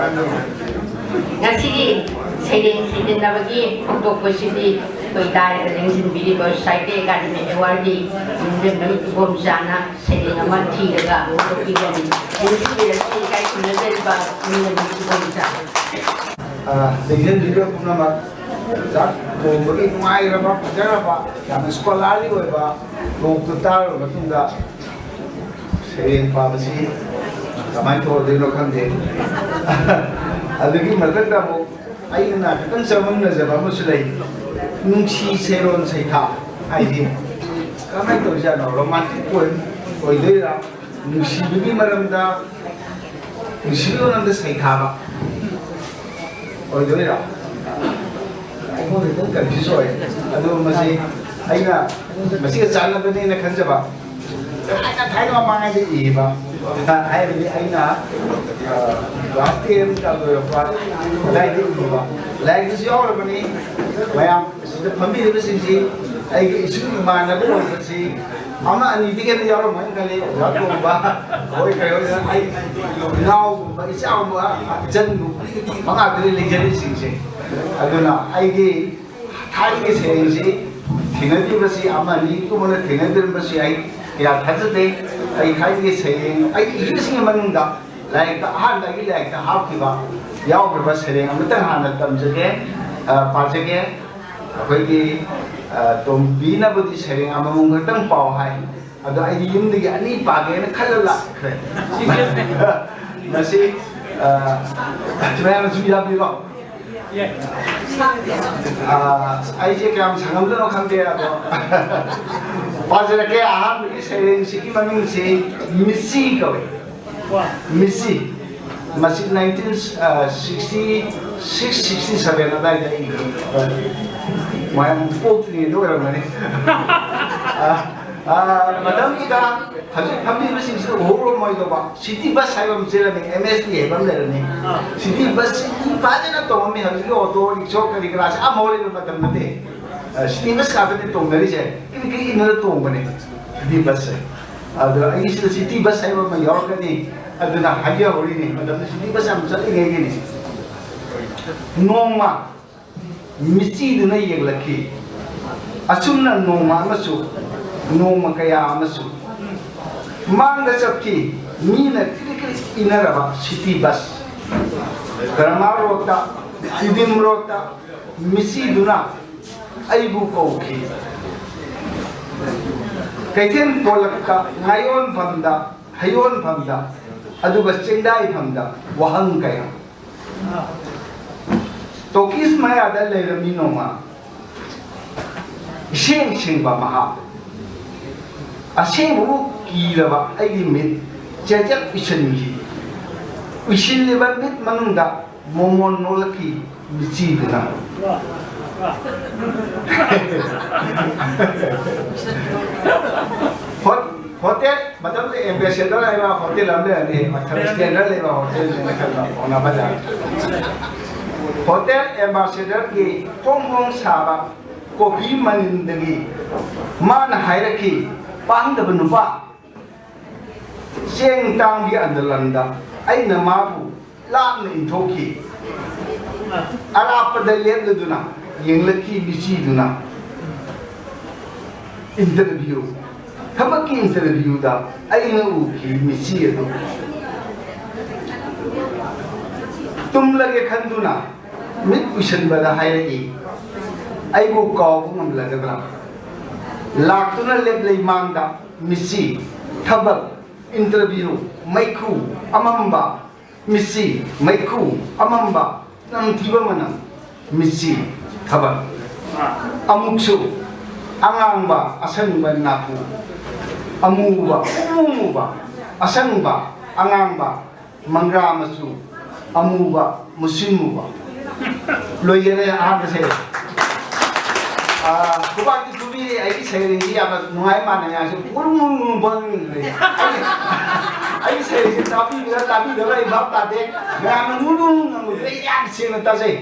ꯉꯁꯤꯒꯤ ꯁꯩꯔꯦꯡ ꯁꯩꯗꯟꯅꯕꯒꯤ ꯍꯧꯗꯣꯛꯄꯁꯤꯗꯤ ꯑꯩꯈꯣꯏ ꯂꯥꯏꯔꯒ ꯂꯦꯡꯁꯤꯟꯕꯤꯔꯤꯕ ꯁꯣꯁꯥꯏꯇꯤ ꯑꯦꯀꯥꯗꯃꯤ ꯑꯦꯋꯥꯔꯗꯤ ꯅꯤꯡꯊꯦꯝꯕꯝ ꯏꯕꯣꯝꯆꯥꯅ ꯁꯩꯔꯦꯡ ꯑꯃ ꯊꯤꯔꯒ ꯍꯧꯗꯣꯛꯄꯤꯕꯅꯤ꯫ ꯅꯤꯡꯁꯤꯡꯕꯤꯔꯛꯂꯤ ꯏꯀꯥꯏ ꯈꯨꯝꯅꯖꯔꯤꯕ ꯅꯤꯡꯊꯦꯝꯕꯝ ꯏꯕꯣꯝꯆꯥ꯫ ꯂꯦꯡꯁꯤꯟꯕꯤꯔꯤꯕ ꯄꯨꯝꯅꯃꯛ, ꯑꯣꯖꯥ ꯇꯣꯝꯕꯒꯤ ꯅꯨꯡꯉꯥꯏꯔꯕ, ꯐꯖꯔꯕ, ꯌꯥꯝꯅ ꯁ꯭ꯀꯣꯂꯥꯔꯂꯤ ꯑꯣꯏꯕ ꯇꯣꯛꯇꯨ ꯇꯥꯔꯕ ꯃꯇꯨꯡꯗ ꯁꯩꯔꯦꯡ ꯄꯥꯕꯁꯤ ꯀꯃꯥꯏꯅ ꯇꯧꯔꯗꯣꯏꯅꯣ ꯈꯪꯗꯦ꯫ ꯑꯗꯨꯒꯤ ꯃꯊꯛꯇ ꯑꯃꯨꯛ ꯑꯩꯅ ꯈꯤꯇꯪ ꯆꯃꯝꯅꯖꯕ ꯑꯃꯁꯨ ꯂꯩ꯫ ꯅꯨꯡꯁꯤ ꯁꯩꯔꯣꯟ ꯁꯩꯊꯥ ꯍꯥꯏꯗꯤ ꯀꯃꯥꯏꯅ ꯇꯧꯔꯤꯖꯥꯠꯅꯣ? ꯔꯣꯃꯥꯟꯇꯤꯛ ꯄꯣꯏꯝ ꯑꯣꯏꯗꯣꯏꯔꯥ? ꯅꯨꯡꯁꯤꯕꯒꯤ ꯃꯔꯝꯗ, ꯅꯨꯡꯁꯤꯕꯒꯤ ꯃꯔꯝꯗ ꯁꯩꯊꯥꯕ꯫ ꯑꯣꯏꯗꯣꯏꯔꯥ? ꯑꯩꯉꯣꯟꯗ ꯈꯤꯇꯪ ꯀꯟꯐ꯭ꯌꯨꯁ ꯑꯣꯏ꯫ ꯑꯗꯨ ꯃꯁꯤ ꯑꯩꯅ ꯃꯁꯤꯒ ꯆꯥꯟꯅꯕꯅꯦꯅ ꯈꯟꯖꯕ꯫ ꯊꯥꯏꯅ ꯊꯥꯏꯅ ꯃꯃꯥꯡꯉꯩꯗ ꯏꯕ, ꯍꯥꯏꯕꯗꯤ ꯑꯩꯅ ꯀ꯭ꯂꯥꯁ ꯇꯦꯟ ꯂꯣꯏꯔꯛꯄ ꯑꯗꯨꯋꯥꯏꯗ ꯏꯕ ꯂꯥꯏꯔꯤꯛꯇꯁꯨ ꯌꯥꯎꯔꯕꯅꯤ꯫ ꯃꯌꯥꯝ ꯁꯤꯗ ꯐꯝꯕꯤꯔꯤꯕꯁꯤꯡꯁꯤ ꯑꯩꯒꯤ ꯏꯁꯨꯡ ꯏꯃꯥꯟꯅꯕ ꯑꯣꯏꯕꯁꯤ ꯑꯃ ꯑꯅꯤꯗꯤ ꯍꯦꯟꯅ ꯌꯥꯎꯔꯝꯃꯣꯏꯅ ꯈꯜꯂꯤ꯫ ꯑꯣꯖꯥ ꯇꯣꯝꯕ, ꯑꯩꯈꯣꯏ ꯀꯩꯅꯣꯗ ꯑꯩ ꯏꯅꯥꯎꯒꯨꯝꯕ, ꯏꯆꯥꯒꯨꯝꯕ, ꯏꯆꯟꯒꯨꯝꯕ ꯃꯉꯥꯛꯇꯅꯤ ꯂꯩꯖꯔꯤꯁꯤꯡꯁꯦ꯫ ꯑꯗꯨꯅ ꯑꯩꯒꯤ ꯊꯥꯏꯅꯒꯤ ꯁꯩꯔꯦꯡꯁꯤ ꯊꯦꯡꯅꯕꯤꯕꯁꯤ ꯑꯃ ꯑꯅꯤꯒꯨꯝꯕꯅ ꯊꯦꯡꯅꯕꯤꯔꯝꯕꯁꯨ ꯌꯥꯏ, ꯀꯌꯥ ꯊꯥꯖꯗꯦ꯫ ꯑꯩ ꯊꯥꯏꯅꯒꯤ ꯁꯩꯔꯦꯡ ꯑꯩ ꯏꯕꯁꯤꯡꯒꯤ ꯃꯅꯨꯡꯗ ꯂꯥꯏꯔꯤꯛꯇ, ꯑꯍꯥꯟꯕ ꯑꯩꯒꯤ ꯂꯥꯏꯔꯤꯛꯇ ꯍꯥꯞꯈꯤꯕ ꯌꯥꯎꯈ꯭ꯔꯕ ꯁꯩꯔꯦꯡ ꯑꯃꯇꯪ ꯍꯥꯟꯅ ꯇꯝꯖꯒꯦ, ꯑ, ꯄꯥꯖꯒꯦ꯫ ꯑꯩꯈꯣꯏꯒꯤ, ꯑ, ꯇꯣꯝꯕꯤꯅꯕꯨꯗꯤ ꯁꯩꯔꯦꯡ ꯑꯃꯃꯝ ꯈꯛꯇꯪ ꯄꯥꯎ ꯍꯥꯏ, ꯑꯗꯣ ꯑꯩꯗꯤ ꯌꯨꯝꯗꯒꯤ ꯑꯅꯤ ꯄꯥꯒꯦꯅ ꯈꯜꯂ ꯂꯥꯛꯈ꯭ꯔꯦ꯫ ꯃꯁꯤ, ꯑ, ꯃꯌꯥꯝꯅꯁꯨ ꯌꯥꯕꯤꯔꯣ꯫ ꯑ, ꯑꯩꯁꯦ ꯀꯌꯥꯝ ꯁꯪꯉꯝꯗꯣꯏꯅꯣ ꯈꯪꯗꯦ, ꯑꯗꯣ ꯄꯥꯖꯔꯛꯀꯦ꯫ ꯑꯍꯥꯟꯕꯒꯤ ꯁꯩꯔꯦꯡꯁꯤꯒꯤ ꯃꯃꯤꯡꯁꯤ ꯃꯤꯠꯁꯤ ꯀꯧꯏ꯫ ꯃꯤꯠꯁꯤ꯫ ꯃꯁꯤ nineteen sixty six sixty seven ꯑꯗꯨꯋꯥꯏꯗ ꯑꯩ ꯃꯌꯥꯝ ꯄꯣꯛꯇ꯭ꯔꯤꯉꯩꯗ ꯑꯣꯏꯔꯝꯒꯅꯤ꯫ ꯑ, ꯑ, ꯃꯇꯝꯗꯨꯗ ꯍꯧꯖꯤꯛ ꯐꯝꯕꯤꯕꯁꯤꯡꯁꯤꯗ ꯎꯍꯧꯔꯝꯃꯣꯏꯗꯧꯕ ꯁꯤꯇꯤ ꯕꯁ ꯍꯥꯏꯕ ꯑꯃ ꯆꯦꯜꯂꯝꯃꯤ, ꯑꯦꯝ ꯑꯦꯁ ꯇꯤ ꯍꯥꯏꯕ ꯑꯃ ꯂꯩꯔꯝꯃꯤ꯫ ꯁꯤꯇꯤ ꯕꯁꯁꯤ ꯃꯤ ꯐꯖꯅ ꯇꯣꯡꯉꯝꯃꯤ꯫ ꯍꯧꯖꯤꯛꯀꯤ ꯑꯣꯇꯣ, ꯔꯤꯛꯁꯣ, ꯀꯔꯤ ꯀꯔꯥꯁꯦ ꯑꯃ ꯍꯧꯔꯤꯕ ꯃꯇꯝ ꯅꯠꯇꯦ꯫ ꯑ, ꯁꯤꯇꯤ ꯕꯁ ꯉꯥꯛꯇꯅꯤ ꯇꯣꯡꯅꯔꯤꯁꯦ꯫ ꯏꯟ ꯀꯔꯤ ꯏꯟꯅꯔ ꯇꯣꯡꯕꯅꯦ ꯁꯤꯇꯤ ꯕꯁꯁꯦ꯫ ꯑꯗꯣ ꯑꯩꯒꯤꯁꯤꯗ ꯁꯤꯇꯤ ꯕꯁ ꯍꯥꯏꯕ ꯑꯃ ꯌꯥꯎꯔꯛꯀꯅꯤ꯫ ꯑꯗꯨꯅ ꯍꯥꯏꯖꯍꯧꯔꯤꯅꯤ, ꯃꯇꯝꯗ ꯁꯤꯇꯤ ꯕꯁ ꯌꯥꯝ ꯆꯠꯂꯤꯉꯩꯒꯤꯅꯤ꯫ ꯅꯣꯡꯃ ꯃꯤꯆꯤꯗꯨꯅ ꯌꯦꯡꯂꯛꯈꯤ꯫ ꯑꯁꯨꯝꯅ ꯅꯣꯡꯃ ꯑꯃꯁꯨ, ꯅꯣꯡꯃ ꯀꯌꯥ ꯑꯃꯁꯨ ꯃꯥꯡꯗ ꯆꯠꯈꯤ꯫ ꯃꯤꯅ ꯀ꯭ꯔꯤꯛ ꯀ꯭ꯔꯤꯛ ꯏꯟꯅꯔꯕ ꯁꯤꯇꯤ ꯕꯁ꯫ ꯗ꯭ꯔꯃꯥ ꯔꯣꯗꯇ, ꯏꯗꯤꯝ ꯔꯣꯗꯇ ꯃꯤꯆꯤꯗꯨꯅ ꯑꯩꯕꯨ ꯀꯧꯈꯤ꯫ ꯀꯩꯊꯦꯜ ꯄꯣꯂꯛꯇ, ꯉꯥꯌꯣꯟꯐꯝꯗ, ꯍꯩꯌꯣꯟꯐꯝꯗ, ꯑꯗꯨꯒ ꯆꯦꯡꯗꯥꯏꯐꯝꯗ ꯋꯥꯍꯪ ꯀꯌꯥ꯫ ꯇꯣꯀꯤꯁ ꯃꯌꯥꯗ ꯂꯩꯔꯝꯃꯤ ꯅꯣꯡꯃ꯫ ꯏꯁꯦꯡ ꯁꯦꯡꯕ ꯃꯍꯥꯛ꯫ ꯑꯁꯦꯡꯕꯕꯨ ꯀꯤꯔꯕ ꯑꯩꯒꯤ ꯃꯤꯠ ꯆꯦꯖꯦꯠ ꯎꯏꯁꯤꯟꯈꯤ꯫ ꯎꯏꯁꯤꯜꯂꯤꯕ ꯃꯤꯠ ꯃꯅꯨꯡꯗ ꯃꯣꯃꯣꯟ ꯅꯣꯂꯛꯀꯤ ꯃꯤꯆꯤꯗꯨꯅ꯫ ꯍꯣ-, ꯍꯣꯇꯦꯜ, ꯃꯇꯝꯗ ꯑꯦꯝꯕꯦꯁꯦꯗꯔ ꯍꯥꯏꯕ ꯍꯣꯇꯦꯜ ꯑꯃ ꯂꯩꯔꯝꯃꯤ, ꯃꯊꯛ ꯁ꯭ꯇꯦꯟꯗꯔ ꯂꯩꯕ ꯍꯣꯇꯦꯜꯅꯦꯅ ꯈꯟꯕ, ꯄꯥꯎꯅꯥ ꯕꯖꯥꯔ꯫ ꯍꯣꯇꯦꯜ ꯑꯦꯝꯕꯦꯁꯦꯗꯔꯒꯤ ꯐꯣꯡ ꯐꯣꯡ ꯁꯥꯕ ꯀꯣꯐꯤ ꯃꯅꯤꯟꯗꯒꯤ ꯃꯥꯅ ꯍꯥꯏꯔꯛꯈꯤ, "ꯄꯥꯡꯗꯕ ꯅꯨꯄꯥ, ꯆꯦꯡ ꯇꯥꯡꯕꯒꯤ ꯑꯟꯗꯂꯟꯗ ꯑꯩꯅ ꯃꯥꯕꯨ ꯂꯥꯞꯅ ꯏꯟꯊꯣꯛꯈꯤ꯫ ꯑꯔꯥꯞꯄꯗ ꯂꯦꯞꯂꯗꯨꯅ ꯌꯦꯡꯂꯛꯈꯤ ꯃꯤꯆꯤꯗꯨꯅ꯫ ꯏꯟꯇꯔꯚ꯭ꯌꯨ, ꯊꯕꯛꯀꯤ ꯏꯟꯇꯔꯚ꯭ꯌꯨꯗ ꯑꯩꯅ ꯎꯈꯤ ꯃꯤꯆꯤ ꯑꯗꯨ꯫ ꯇꯨꯝꯂꯒꯦ ꯈꯟꯗꯨꯅ ꯃꯤꯠ ꯎꯏꯁꯟꯕꯗ ꯍꯥꯏꯔꯛꯏ, ꯑꯩꯕꯨ ꯀꯥꯎꯕ ꯉꯝꯂꯒꯗ꯭ꯔꯥ? ꯂꯥꯛꯇꯨꯅ ꯂꯦꯞꯂꯩ ꯃꯥꯡꯗ ꯃꯤꯆꯤ, ꯊꯕꯛ, ꯏꯟꯇꯔꯚ꯭ꯌꯨ, ꯃꯩꯈꯨ ꯑꯃꯝꯕ, ꯃꯤꯆꯤ, ꯃꯩꯈꯨ ꯑꯃꯝꯕ, ꯅꯝꯊꯤꯕ ꯃꯅꯝ, ꯃꯤꯆꯤ, ꯊꯕꯛ꯫ ꯑꯃꯨꯛꯁꯨ ꯑꯉꯥꯡꯕ, ꯑꯁꯪꯕ ꯅꯥꯄꯨ, ꯑꯃꯨꯕ, ꯑꯃꯨꯕ, ꯑꯁꯪꯕ, ꯑꯉꯥꯡꯕ, ꯃꯪꯒ꯭ꯔꯥ ꯃꯆꯨ, ꯑꯃꯨꯕ, ꯃꯨꯁꯤꯟ ꯃꯨꯕ꯫ ꯂꯣꯏꯖꯔꯦ ꯑꯍꯥꯟꯕꯁꯦ꯫ ꯑꯥ, ꯈꯨꯕꯥꯛꯇꯤ ꯈꯨꯕꯤꯔꯦ꯫ ꯑꯩꯒꯤ ꯁꯩꯔꯦꯡꯁꯤ ꯌꯥꯝꯅ ꯅꯨꯡꯉꯥꯏ ꯃꯥꯟꯅ ꯉꯥꯡꯁꯤ꯫ ꯎꯔꯨꯝ ꯎꯔꯨꯝ ꯎꯔꯨꯝ ꯐꯪꯉꯤ꯫ ꯑꯩ, ꯑꯩꯒꯤ ꯁꯩꯔꯦꯡꯁꯤ ꯇꯥꯕꯤꯕ꯭ꯔꯥ ꯇꯥꯕꯤꯗꯕ꯭ꯔꯥ ꯑꯩ ꯚꯥꯞ ꯇꯥꯗꯦ꯫ ꯃꯌꯥꯝꯅ ꯎꯔꯨꯝ ꯎꯔꯨꯝ ꯉꯥꯡꯕꯗꯨꯗ ꯑꯩ ꯌꯥꯝ ꯁꯦꯡꯅ ꯇꯥꯖꯩ꯫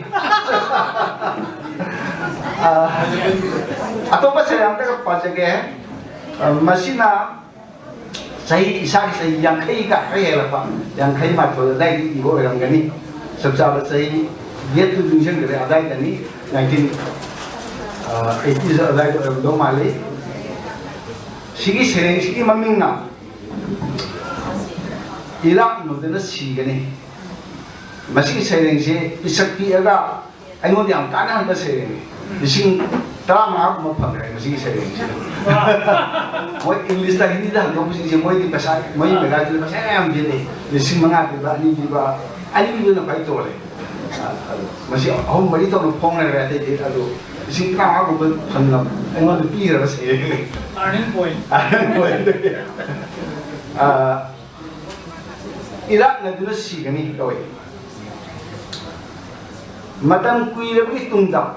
ꯑꯥ, ꯑꯇꯣꯞꯄ ꯁꯩꯔꯦꯡ ꯑꯝꯇꯒ ꯄꯥꯖꯒꯦ꯫ ꯑꯥ, ꯃꯁꯤꯅ ꯆꯍꯤ, ꯏꯁꯥꯒꯤ ꯆꯍꯤ ꯌꯥꯡꯈꯩꯒ ꯈꯔ ꯍꯦꯜꯂꯛꯄ, ꯌꯥꯡꯈꯩ ꯃꯥꯊꯣꯏ ꯑꯗꯥꯏꯗ ꯏꯕ ꯑꯣꯏꯔꯝꯒꯅꯤ꯫ ꯆꯞ ꯆꯥꯕ ꯆꯍꯤ ꯗꯦꯠꯇꯨ ꯅꯤꯡꯁꯤꯡꯗ꯭ꯔꯦ, ꯑꯗꯥꯏꯗꯅꯤ, ꯅꯥꯏꯟꯇꯤꯟ, ꯑ, ꯑꯩꯠꯇꯤꯁ ꯑꯗꯥꯏꯗ ꯑꯣꯏꯔꯝꯗꯧ ꯃꯥꯜꯂꯤ꯫ ꯁꯤꯒꯤ ꯁꯩꯔꯦꯡꯁꯤꯒꯤ ꯃꯃꯤꯡꯅ "ꯏꯔꯥꯛꯅꯗꯨꯅ ꯁꯤꯒꯅꯤ"꯫ ꯃꯁꯤꯒꯤ ꯁꯩꯔꯦꯡꯁꯤ ꯄꯤꯁꯛ ꯄꯤꯛꯑꯒ ꯑꯩꯉꯣꯟꯗ ꯌꯥꯝ ꯀꯥꯟꯅꯍꯟꯕ ꯁꯩꯔꯦꯡꯅꯤ꯫ ꯂꯤꯁꯤꯡ ꯇꯔꯥꯃꯉꯥ ꯒꯨꯝꯕ ꯐꯪꯈ꯭ꯔꯦ ꯃꯁꯤꯒꯤ ꯁꯩꯔꯦꯡꯁꯤꯗ꯫ ꯃꯣꯏ ꯏꯪꯂꯤꯁꯇ, ꯍꯤꯟꯗꯤꯗ ꯍꯟꯗꯣꯛꯄꯁꯤꯡꯁꯦ ꯃꯣꯏꯗꯤ ꯄꯩꯁꯥ, ꯃꯣꯏ ꯃꯦꯒꯥꯖꯤꯟꯗ ꯄꯩꯁꯥ ꯌꯥꯝ ꯄꯤꯔꯛꯑꯦ꯫ ꯂꯤꯁꯤꯡ ꯃꯉꯥ ꯄꯤꯕ, ꯑꯅꯤ ꯄꯤꯕ, ꯑꯅꯤ ꯄꯤꯕꯅ ꯈ꯭ꯋꯥꯏ ꯇꯣꯜꯂꯦ꯫ ꯑꯗꯣ ꯃꯁꯤ ꯑꯍꯨꯝ ꯃꯔꯤ ꯊꯣꯛꯅ ꯐꯣꯡꯅꯔꯦ ꯑꯇꯩꯗꯤ꯫ ꯑꯗꯣ ꯂꯤꯁꯤꯡ ꯇꯔꯥꯃꯉꯥꯒꯨꯝꯕ ꯐꯪꯂꯕ ꯑꯩꯉꯣꯟꯗ ꯄꯤꯈ꯭ꯔꯕ ꯁꯩꯔꯦꯡꯅꯤ꯫ Turning point꯫ Turning point꯫ ꯑꯥ, "ꯏꯔꯥꯛꯅꯗꯨꯅ ꯁꯤꯒꯅꯤ" ꯀꯧꯏ꯫ ꯃꯇꯝ ꯀꯨꯏꯔꯕꯒꯤ ꯇꯨꯡꯗ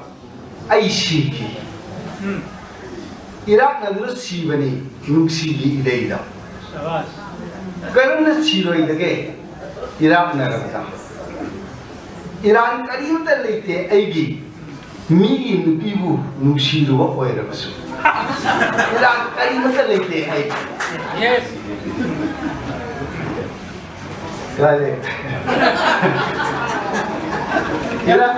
ꯑꯩ ꯁꯤꯈꯤ꯫ ꯏꯔꯥꯛꯅꯗꯨꯅ ꯁꯤꯕꯅꯤ ꯅꯨꯡꯁꯤꯒꯤ ꯏꯔꯩꯗ꯫ ꯀꯔꯝꯅ ꯁꯤꯔꯣꯏꯗꯒꯦ ꯏꯔꯥꯛꯅꯔꯕꯗ? ꯏꯔꯥꯟ ꯀꯔꯤꯃꯇ ꯂꯩꯇꯦ ꯑꯩꯒꯤ, ꯃꯤꯒꯤ ꯅꯨꯄꯤꯕꯨ ꯅꯨꯡꯁꯤꯔꯨꯕ ꯑꯣꯏꯔꯕꯁꯨ꯫ ꯏꯔꯥꯟ ꯀꯔꯤꯃꯇ ꯂꯩꯇꯦ ꯑꯩꯒꯤ꯫ ꯀꯥꯏꯗꯩ? ꯏꯔꯥꯟ,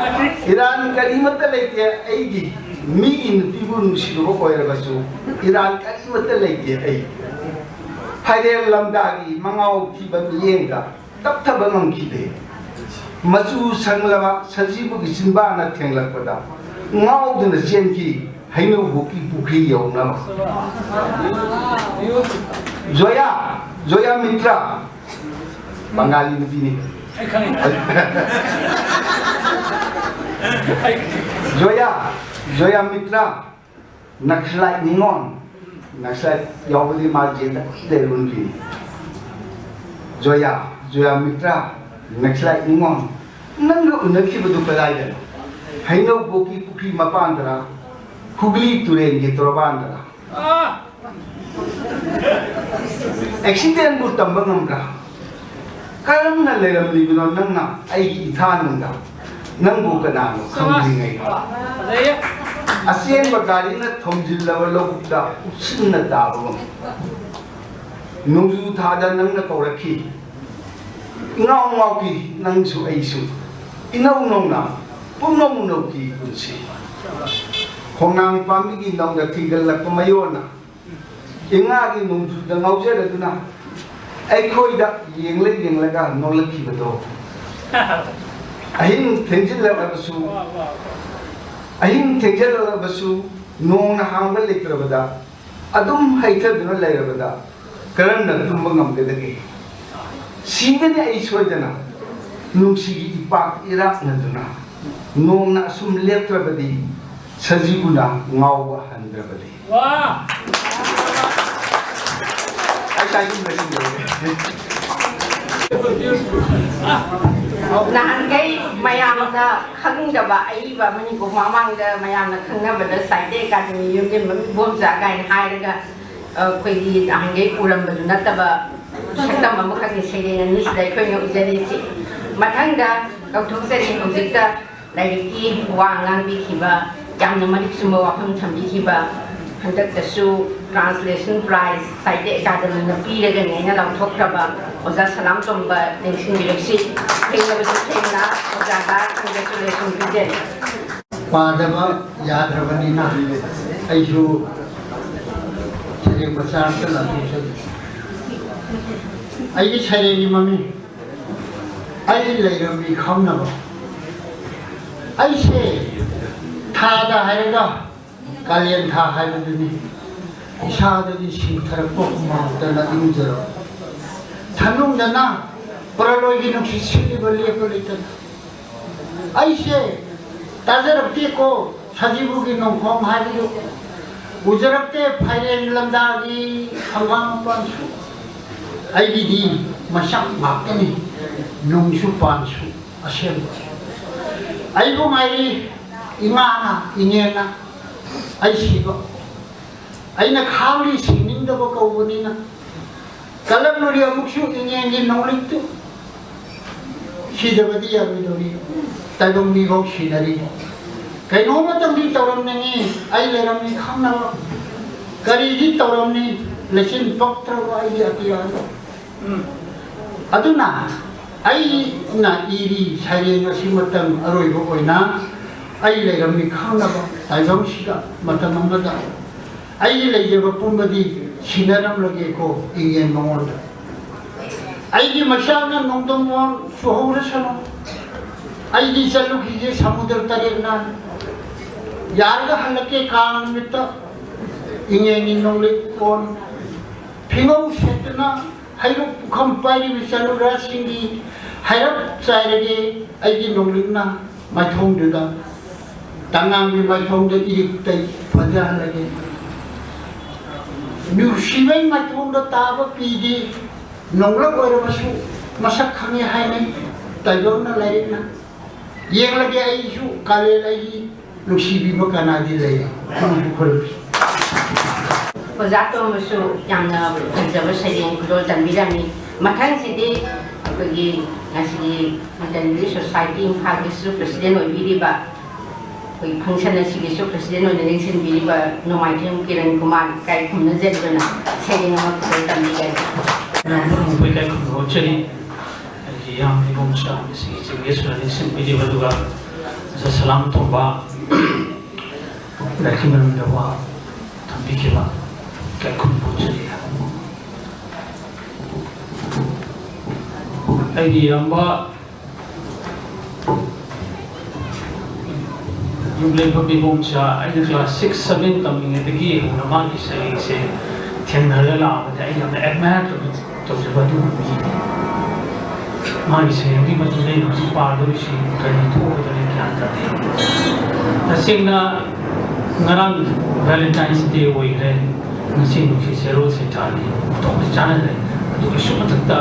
ꯏꯔꯥꯟ ꯀꯔꯤꯃꯠꯇ ꯂꯩꯇꯦ ꯑꯩꯒꯤ꯫ ꯃꯤꯒꯤ ꯅꯨꯄꯤꯕꯨ ꯅꯨꯡꯁꯤꯔꯨꯕ ꯑꯣꯏꯔꯕꯁꯨ ꯏꯔꯥꯟ ꯀꯔꯤꯃꯠꯇ ꯂꯩꯇꯦ ꯑꯩ꯫ ꯐꯥꯏꯔꯦꯜ ꯂꯝꯗꯥꯒꯤ ꯃꯉꯥꯎ ꯊꯤꯕ ꯃꯤꯠꯌꯦꯡꯗ ꯇꯞꯊꯕ ꯉꯝꯈꯤꯗꯦ꯫ ꯃꯆꯨ ꯁꯪꯂꯕ ꯁꯖꯤꯕꯨꯒꯤ ꯆꯤꯟꯕꯥꯅ ꯊꯦꯡꯂꯛꯄꯗ ꯉꯥꯎꯗꯨꯅ ꯆꯦꯟꯈꯤ ꯍꯩꯅꯧꯕꯨꯛꯀꯤ ꯄꯨꯈ꯭ꯔꯤ ꯌꯧꯅꯕ꯫ ꯖꯣꯌꯥ, ꯖꯣꯌꯥ ꯃꯤꯇ꯭ꯔ, ꯕꯪꯒꯥꯂꯤ ꯅꯨꯄꯤꯅꯤ꯫ ꯑꯩ ꯈꯪꯉꯤ꯫ ꯖꯣꯌꯥ, ꯖꯣꯌꯥ ꯃꯤꯇ꯭ꯔ, ꯅꯛꯁꯂꯥꯏꯠ ꯅꯤꯉꯣꯜ, ꯅꯛꯁꯂꯥꯏꯠ ꯌꯥꯎꯕꯗꯤ ꯃꯥ ꯖꯦꯜꯗ ꯀꯨꯏ ꯂꯩꯔꯨꯕ ꯅꯨꯄꯤꯅꯤ꯫ ꯖꯣꯌꯥ, ꯖꯣꯌꯥ ꯃꯤꯇ꯭ꯔ, ꯅꯛꯁꯂꯥꯏꯠ ꯅꯤꯉꯣꯜ, ꯅꯪꯒ ꯎꯅꯈꯤꯕꯗꯨ ꯀꯗꯥꯏꯗꯅꯣ? ꯍꯩꯅꯧꯕꯣꯛꯀꯤ ꯄꯨꯈ꯭ꯔꯤ ꯃꯄꯥꯟꯗꯔ? ꯍꯨꯒ꯭ꯂꯤ ꯇꯨꯔꯦꯜꯒꯤ ꯇꯣꯔꯕꯥꯟꯗꯔ? ꯑꯦꯛꯁꯤꯗꯦꯟꯕꯨ ꯇꯝꯕ ꯉꯝꯕ꯭ꯔꯥ? ꯀꯔꯝꯅ ꯂꯩꯔꯝꯂꯤꯕꯅꯣ ꯅꯪꯅ ꯑꯩꯒꯤ ꯏꯊꯥꯅꯨꯡꯗ? ꯅꯪꯕꯨ ꯀꯅꯥꯅꯣ ꯈꯪꯗ꯭ꯔꯤꯉꯩꯗ? ꯑꯆꯦꯟꯕ ꯒꯥꯔꯤꯅ ꯊꯣꯝꯖꯤꯜꯂꯕ ꯂꯧꯕꯨꯛꯇ ꯎꯞꯁꯤꯟꯅ ꯇꯥꯕꯒꯨꯝ꯫ ꯅꯣꯡꯖꯨ ꯊꯥꯗ ꯅꯪꯅ ꯀꯧꯔꯛꯈꯤ꯫ ꯏꯉꯥꯎ ꯉꯥꯎꯈꯤ ꯅꯪꯁꯨ ꯑꯩꯁꯨ꯫ ꯏꯅꯧ ꯅꯧꯅ ꯄꯨꯝꯅꯧ ꯅꯧꯈꯤ ꯄꯨꯟꯁꯤ꯫ ꯈꯣꯡꯅꯥꯡ ꯄꯥꯝꯕꯤꯒꯤ ꯅꯧꯅ ꯊꯤꯒꯠꯂꯛꯄ ꯃꯌꯣꯟꯅ ꯏꯉꯥꯒꯤ ꯅꯣꯡꯖꯨꯗ ꯉꯥꯎꯖꯔꯗꯨꯅ ꯑꯩꯈꯣꯏꯗ ꯌꯦꯡꯂ ꯌꯦꯡꯂꯒ ꯅꯣꯛꯂꯛꯈꯤꯕꯗꯣ꯫ ꯑꯍꯤꯡ ꯊꯦꯡꯖꯤꯜꯂꯛꯂꯕꯁꯨ, ꯑꯍꯤꯡ ꯊꯦꯡꯖꯤꯜꯂꯛꯂꯕꯁꯨ ꯅꯣꯡꯅ ꯍꯥꯡꯕ ꯂꯩꯇ꯭ꯔꯕꯗ ꯑꯗꯨꯝ ꯍꯩꯊꯗꯨꯅ ꯂꯩꯔꯕꯗ ꯀꯔꯝꯅ ꯇꯨꯝꯕ ꯉꯝꯒꯗꯒꯦ? ꯁꯤꯒꯅꯤ ꯑꯩ ꯁꯣꯏꯗꯅ꯫ ꯅꯨꯡꯁꯤꯒꯤ ꯏꯄꯥꯛ ꯏꯔꯥꯛꯅꯗꯨꯅ ꯅꯣꯡꯅ ꯑꯁꯨꯝ ꯂꯦꯞꯇ꯭ꯔꯕꯗꯤ, ꯁꯖꯤꯕꯨꯅ ꯉꯥꯎꯕ ꯍꯟꯗ꯭ꯔꯕꯗꯤ꯫ ꯋꯥ! ꯑꯩ ꯇꯥꯏꯁꯤꯟꯕꯁꯤꯡꯗꯣ꯫ ꯅꯍꯥꯟꯈꯩ ꯃꯌꯥꯝꯅ ꯈꯪꯗꯕ ꯑꯏꯕ ꯑꯃꯅꯤꯀꯣ, ꯃꯃꯥꯡꯗ ꯃꯌꯥꯝꯅ ꯈꯪꯅꯕꯗ ꯁꯥꯍꯤꯇ꯭ꯌ ꯑꯦꯀꯥꯗꯃꯤ ꯌꯨꯝꯖꯦꯟꯕꯝ ꯏꯕꯣꯝꯆꯥ ꯀꯥꯏꯅ ꯍꯥꯏꯔꯒ, ꯑ, ꯑꯩꯈꯣꯏꯒꯤ ꯅꯍꯥꯟꯈꯩ ꯎꯔꯝꯕꯗꯨ ꯅꯠꯇꯕ ꯁꯛꯇꯝ ꯑꯃꯈꯛꯅꯤ ꯁꯩꯔꯦꯡ ꯑꯅꯤꯁꯤꯗ ꯑꯩꯈꯣꯏꯅ ꯎꯖꯔꯤꯁꯤ꯫ ꯃꯊꯪꯗ ꯀꯧꯊꯣꯛꯆꯔꯤ ꯍꯧꯖꯤꯛꯇ ꯂꯥꯏꯔꯤꯛꯀꯤ ꯋꯥ ꯉꯥꯡꯕꯤꯈꯤꯕ, ꯌꯥꯝꯅ ꯃꯔꯤꯛ ꯆꯨꯝꯕ ꯋꯥꯐꯝ ꯊꯝꯕꯤꯈꯤꯕ, ꯍꯟꯗꯛꯇꯁꯨ translation prize ꯁꯥꯍꯤꯇ꯭ꯌ ꯑꯦꯀꯥꯗꯃꯤꯅ ꯄꯤꯔꯒꯅꯤ ꯍꯥꯏꯅ ꯂꯥꯎꯊꯣꯛꯈ꯭ꯔꯕ ꯑꯣꯖꯥ ꯁꯂꯥꯝꯇꯣꯝꯕ ꯂꯦꯡꯁꯤꯟꯕꯤꯔꯛꯁꯤ꯫ ꯊꯦꯡꯅꯕꯁꯨ ꯊꯦꯡꯅ ꯑꯣꯖꯥꯗ congratulation ꯄꯤꯖꯔꯤ꯫ ꯄꯥꯗꯕ ꯌꯥꯗ꯭ꯔꯕꯅꯤꯅ ꯑꯩꯁꯨ ꯁꯩꯔꯦꯡ ꯃꯆꯥ ꯑꯝꯇ ꯂꯥꯟꯊꯣꯛꯆꯒꯦ꯫ ꯑꯩꯒꯤ ꯁꯩꯔꯦꯡꯒꯤ ꯃꯃꯤꯡ "ꯑꯩ ꯂꯩꯔꯝꯃꯤ ꯈꯪꯅꯕ"꯫ ꯑꯩꯁꯦ ꯊꯥꯗ ꯍꯥꯏꯔꯒ ꯀꯥꯂꯦꯟ ꯊꯥ ꯍꯥꯏꯕꯗꯨꯅꯤ꯫ ꯏꯁꯥꯗꯒꯤ ꯁꯤꯡꯊꯔꯛꯄ ꯍꯨꯃꯥꯡꯇꯅ ꯏꯔꯨꯖꯔꯕ ꯊꯅꯨꯡꯗꯅ ꯄꯔꯂꯣꯏꯒꯤ ꯅꯨꯡꯁꯤꯠ ꯁꯤꯠꯂꯤꯕ ꯂꯦꯞꯄ ꯂꯩꯇꯅ꯫ ꯑꯩꯁꯦ ꯇꯥꯖꯔꯛꯇꯦꯀꯣ ꯁꯖꯤꯕꯨꯒꯤ ꯅꯣꯡꯈꯣꯡ ꯍꯥꯏꯕꯗꯨ, ꯎꯖꯔꯛꯇꯦ ꯐꯥꯏꯔꯦꯟ ꯂꯝꯗꯥꯒꯤ ꯍꯪꯒꯥꯝ ꯃꯄꯥꯟꯁꯨ꯫ ꯑꯩꯒꯤꯗꯤ ꯃꯁꯛ ꯉꯥꯛꯇꯅꯤ ꯅꯨꯡꯁꯨ ꯄꯥꯟꯁꯨ ꯑꯁꯦꯡꯕ꯫ ꯑꯩꯕꯨ ꯉꯥꯏꯔꯤ ꯏꯃꯥꯅ ꯏꯅꯦꯅ ꯑꯩ ꯁꯤꯕ꯫ ꯑꯩꯅ ꯈꯥꯡꯂꯤ ꯁꯤꯅꯤꯡꯗꯕ ꯀꯧꯕꯅꯤꯅ꯫ ꯀꯜꯂꯛꯂꯨꯔꯤ ꯑꯃꯨꯛꯁꯨ ꯏꯉꯦꯟꯒꯤ ꯅꯣꯡꯂꯤꯛꯇꯨ꯫ ꯁꯤꯗꯕꯗꯤ ꯌꯥꯔꯣꯏꯗꯧꯔꯤ꯫ ꯇꯥꯏꯕꯪ ꯃꯤꯐꯥꯎ ꯁꯤꯅꯔꯤ꯫ ꯀꯩꯅꯣꯝꯃꯇꯪꯗꯤ ꯇꯧꯔꯝꯅꯤꯡꯉꯤ ꯑꯩ ꯂꯩꯔꯝꯃꯤ ꯈꯪꯅꯕ꯫ ꯀꯔꯤꯗꯤ ꯇꯧꯔꯝꯅꯤ ꯂꯩꯆꯤꯟ ꯄꯛꯇ꯭ꯔꯕ ꯑꯩꯒꯤ ꯑꯇꯤꯌꯥꯗ꯫ ꯎꯝ꯫ ꯑꯗꯨꯅ ꯑꯩꯅ ꯏꯔꯤ ꯁꯩꯔꯦꯡ ꯑꯁꯤ ꯃꯇꯝ ꯑꯔꯣꯏꯕ ꯑꯣꯏꯅ ꯑꯩ ꯂꯩꯔꯝꯃꯤ ꯈꯪꯅꯕ ꯇꯥꯏꯕꯪꯁꯤꯗ ꯃꯇꯝ ꯑꯃꯗ ꯑꯩꯒꯤ ꯂꯩꯖꯕ ꯄꯨꯝꯕꯗꯤ ꯁꯤꯟꯅꯔꯝꯂꯒꯦꯀꯣ ꯏꯉꯦꯟ ꯃꯉꯣꯟꯗ꯫ ꯑꯩꯒꯤ ꯃꯩꯁꯥꯅ ꯅꯣꯡꯗꯝ ꯋꯥꯡ ꯆꯨꯍꯧꯔꯁꯅꯨ꯫ ꯑꯩꯗꯤ ꯆꯠꯂꯨꯈꯤꯒꯦ ꯁꯃꯨꯗ꯭ꯔ ꯇꯔꯦꯠꯅ꯫ ꯌꯥꯔꯒ ꯍꯜꯂꯛꯀꯦ ꯀꯥꯡ ꯅꯨꯃꯤꯠꯇ꯫ ꯏꯉꯦꯟꯒꯤ ꯅꯣꯡꯂꯤꯛ ꯀꯣꯟ ꯐꯤꯉꯧ ꯁꯦꯠꯇꯨꯅ ꯍꯩꯔꯨꯛ ꯄꯨꯈꯝ ꯄꯥꯏꯔꯤꯕ ꯆꯠꯂꯨꯔꯁꯤꯡꯒꯤ ꯍꯩꯔꯞ ꯆꯥꯏꯔꯒꯦ ꯑꯩꯒꯤ ꯅꯣꯡꯂꯤꯛꯅ ꯃꯥꯏꯊꯣꯡꯗꯨꯗ꯫ ꯇꯉꯥꯡꯒꯤ ꯃꯥꯏꯊꯣꯡꯗ ꯏꯔꯤꯛꯇꯩ ꯐꯖꯍꯜꯂꯒꯦ꯫ ꯅꯨꯡꯁꯤꯕꯩ ꯃꯥꯏꯊꯣꯡꯗ ꯇꯥꯕ ꯄꯤꯗꯤ ꯅꯣꯡꯂꯛ ꯑꯣꯏꯔꯕꯁꯨ ꯃꯁꯛ ꯈꯪꯉꯦ ꯍꯥꯏꯅꯩ꯫ ꯇꯥꯏꯕꯪꯅ ꯂꯥꯏꯔꯤꯛꯅ꯫ ꯌꯦꯡꯂꯒꯦ ꯑꯩꯁꯨ ꯀꯥꯂꯦꯟ ꯑꯩꯒꯤ ꯅꯨꯡꯁꯤꯕꯤꯕ ꯀꯅꯥꯗꯤ ꯂꯩ? ꯈꯨꯔꯨꯝꯁꯤ꯫ ꯑꯣꯖꯥ ꯇꯣꯝꯕꯁꯨ ꯌꯥꯝꯅ ꯐꯖꯕ ꯁꯩꯔꯦꯡ ꯈꯨꯗꯣꯜ ꯇꯝꯕꯤꯔꯝꯃꯤ꯫ ꯃꯊꯪꯁꯤꯗꯤ ꯑꯩꯈꯣꯏꯒꯤ ꯉꯁꯤꯒꯤ ꯃꯇꯝꯗꯨꯒꯤ ꯁꯣꯁꯥꯏꯇꯤ ꯏꯝꯐꯥꯜꯒꯤꯁꯨ ꯄ꯭ꯔꯁꯤꯗꯦꯟ ꯑꯣꯏꯕꯤꯔꯤꯕ, ꯑꯩꯈꯣꯏꯒꯤ ꯐꯪꯁꯟ ꯑꯁꯤꯒꯤꯁꯨ ꯄ꯭ꯔꯁꯤꯗꯦꯟ ꯑꯣꯏꯅ ꯂꯦꯡꯁꯤꯟꯕꯤꯔꯤꯕ ꯅꯣꯡꯃꯥꯏꯊꯦꯝ ꯀꯤꯔꯟ ꯀꯨꯃꯥꯔ ꯏꯀꯥꯏ ꯈꯨꯝꯅꯖꯔꯤꯕꯅ ꯁꯩꯔꯦꯡ ꯑꯃ ꯈꯨꯗꯣꯜ ꯇꯝꯕꯤꯒꯅꯤ꯫ ꯃꯌꯥꯝ ꯄꯨꯝꯅꯃꯛꯄꯨ ꯏꯀꯥꯏ ꯈꯨꯝꯅꯕ ꯎꯠꯆꯔꯤ꯫ ꯑꯩꯒꯤ ꯏꯌꯥꯝꯕ ꯏꯕꯣꯝꯆꯥ ꯑꯁꯤꯒꯤ ꯆꯤꯐ ꯒꯦꯁ ꯑꯣꯏꯅ ꯂꯦꯡꯁꯤꯟꯕꯤꯔꯤꯕ, ꯑꯗꯨꯒ ꯑꯣꯖꯥ ꯁꯂꯥꯝ ꯇꯣꯝꯕ ꯂꯥꯏꯔꯤꯛꯀꯤ ꯃꯔꯝꯗ ꯋꯥ ꯊꯝꯕꯤꯈꯤꯕ ꯏꯀꯥꯏ ꯈꯨꯝꯅꯕ ꯎꯠꯆꯔꯤ꯫ ꯑꯩꯒꯤ ꯏꯌꯥꯝꯕ ꯌꯨꯝꯂꯩꯐꯝ ꯏꯕꯣꯝꯆꯥ, ꯑꯩꯅ ꯀ꯭ꯂꯥꯁ ꯁꯤꯛꯁ ꯁꯚꯦꯟ ꯇꯝꯂꯤꯉꯩꯗꯒꯤ ꯍꯧꯅ ꯃꯥꯒꯤ ꯁꯩꯔꯦꯡꯁꯦ ꯊꯦꯡꯅꯔꯒ ꯂꯥꯛꯑꯕꯅꯦ꯫ ꯑꯩ ꯌꯥꯝꯅ ꯑꯦꯗꯃꯥꯌꯔ ꯇꯧꯕ, ꯇꯧꯖꯕ ꯑꯗꯨꯒꯨꯝꯕ ꯃꯤꯅꯤ꯫ ꯃꯥꯒꯤ ꯁꯩꯔꯦꯡꯗꯨꯒꯤ ꯃꯇꯨꯡꯗ ꯑꯩꯅ ꯍꯧꯖꯤꯛ ꯄꯥꯗꯧꯔꯤꯁꯤ ꯀꯔꯤ ꯊꯣꯛꯀꯗꯧꯔꯤ ꯒ꯭ꯌꯥꯟ ꯇꯥꯗꯦ꯫ ꯇꯁꯦꯡꯅ ꯉꯔꯥꯡ ꯚꯦꯂꯦꯟꯇꯥꯏꯟꯁ ꯗꯦ ꯑꯣꯏꯈ꯭ꯔꯦ, ꯉꯁꯤ ꯅꯨꯡꯁꯤ ꯆꯦꯔꯣꯜ ꯁꯩꯊꯥꯅꯤ, ꯇꯣꯞꯅ ꯆꯥꯟꯅꯗ꯭ꯔꯦ꯫ ꯑꯗꯨꯒ ꯁꯨꯝ ꯃꯊꯛꯇ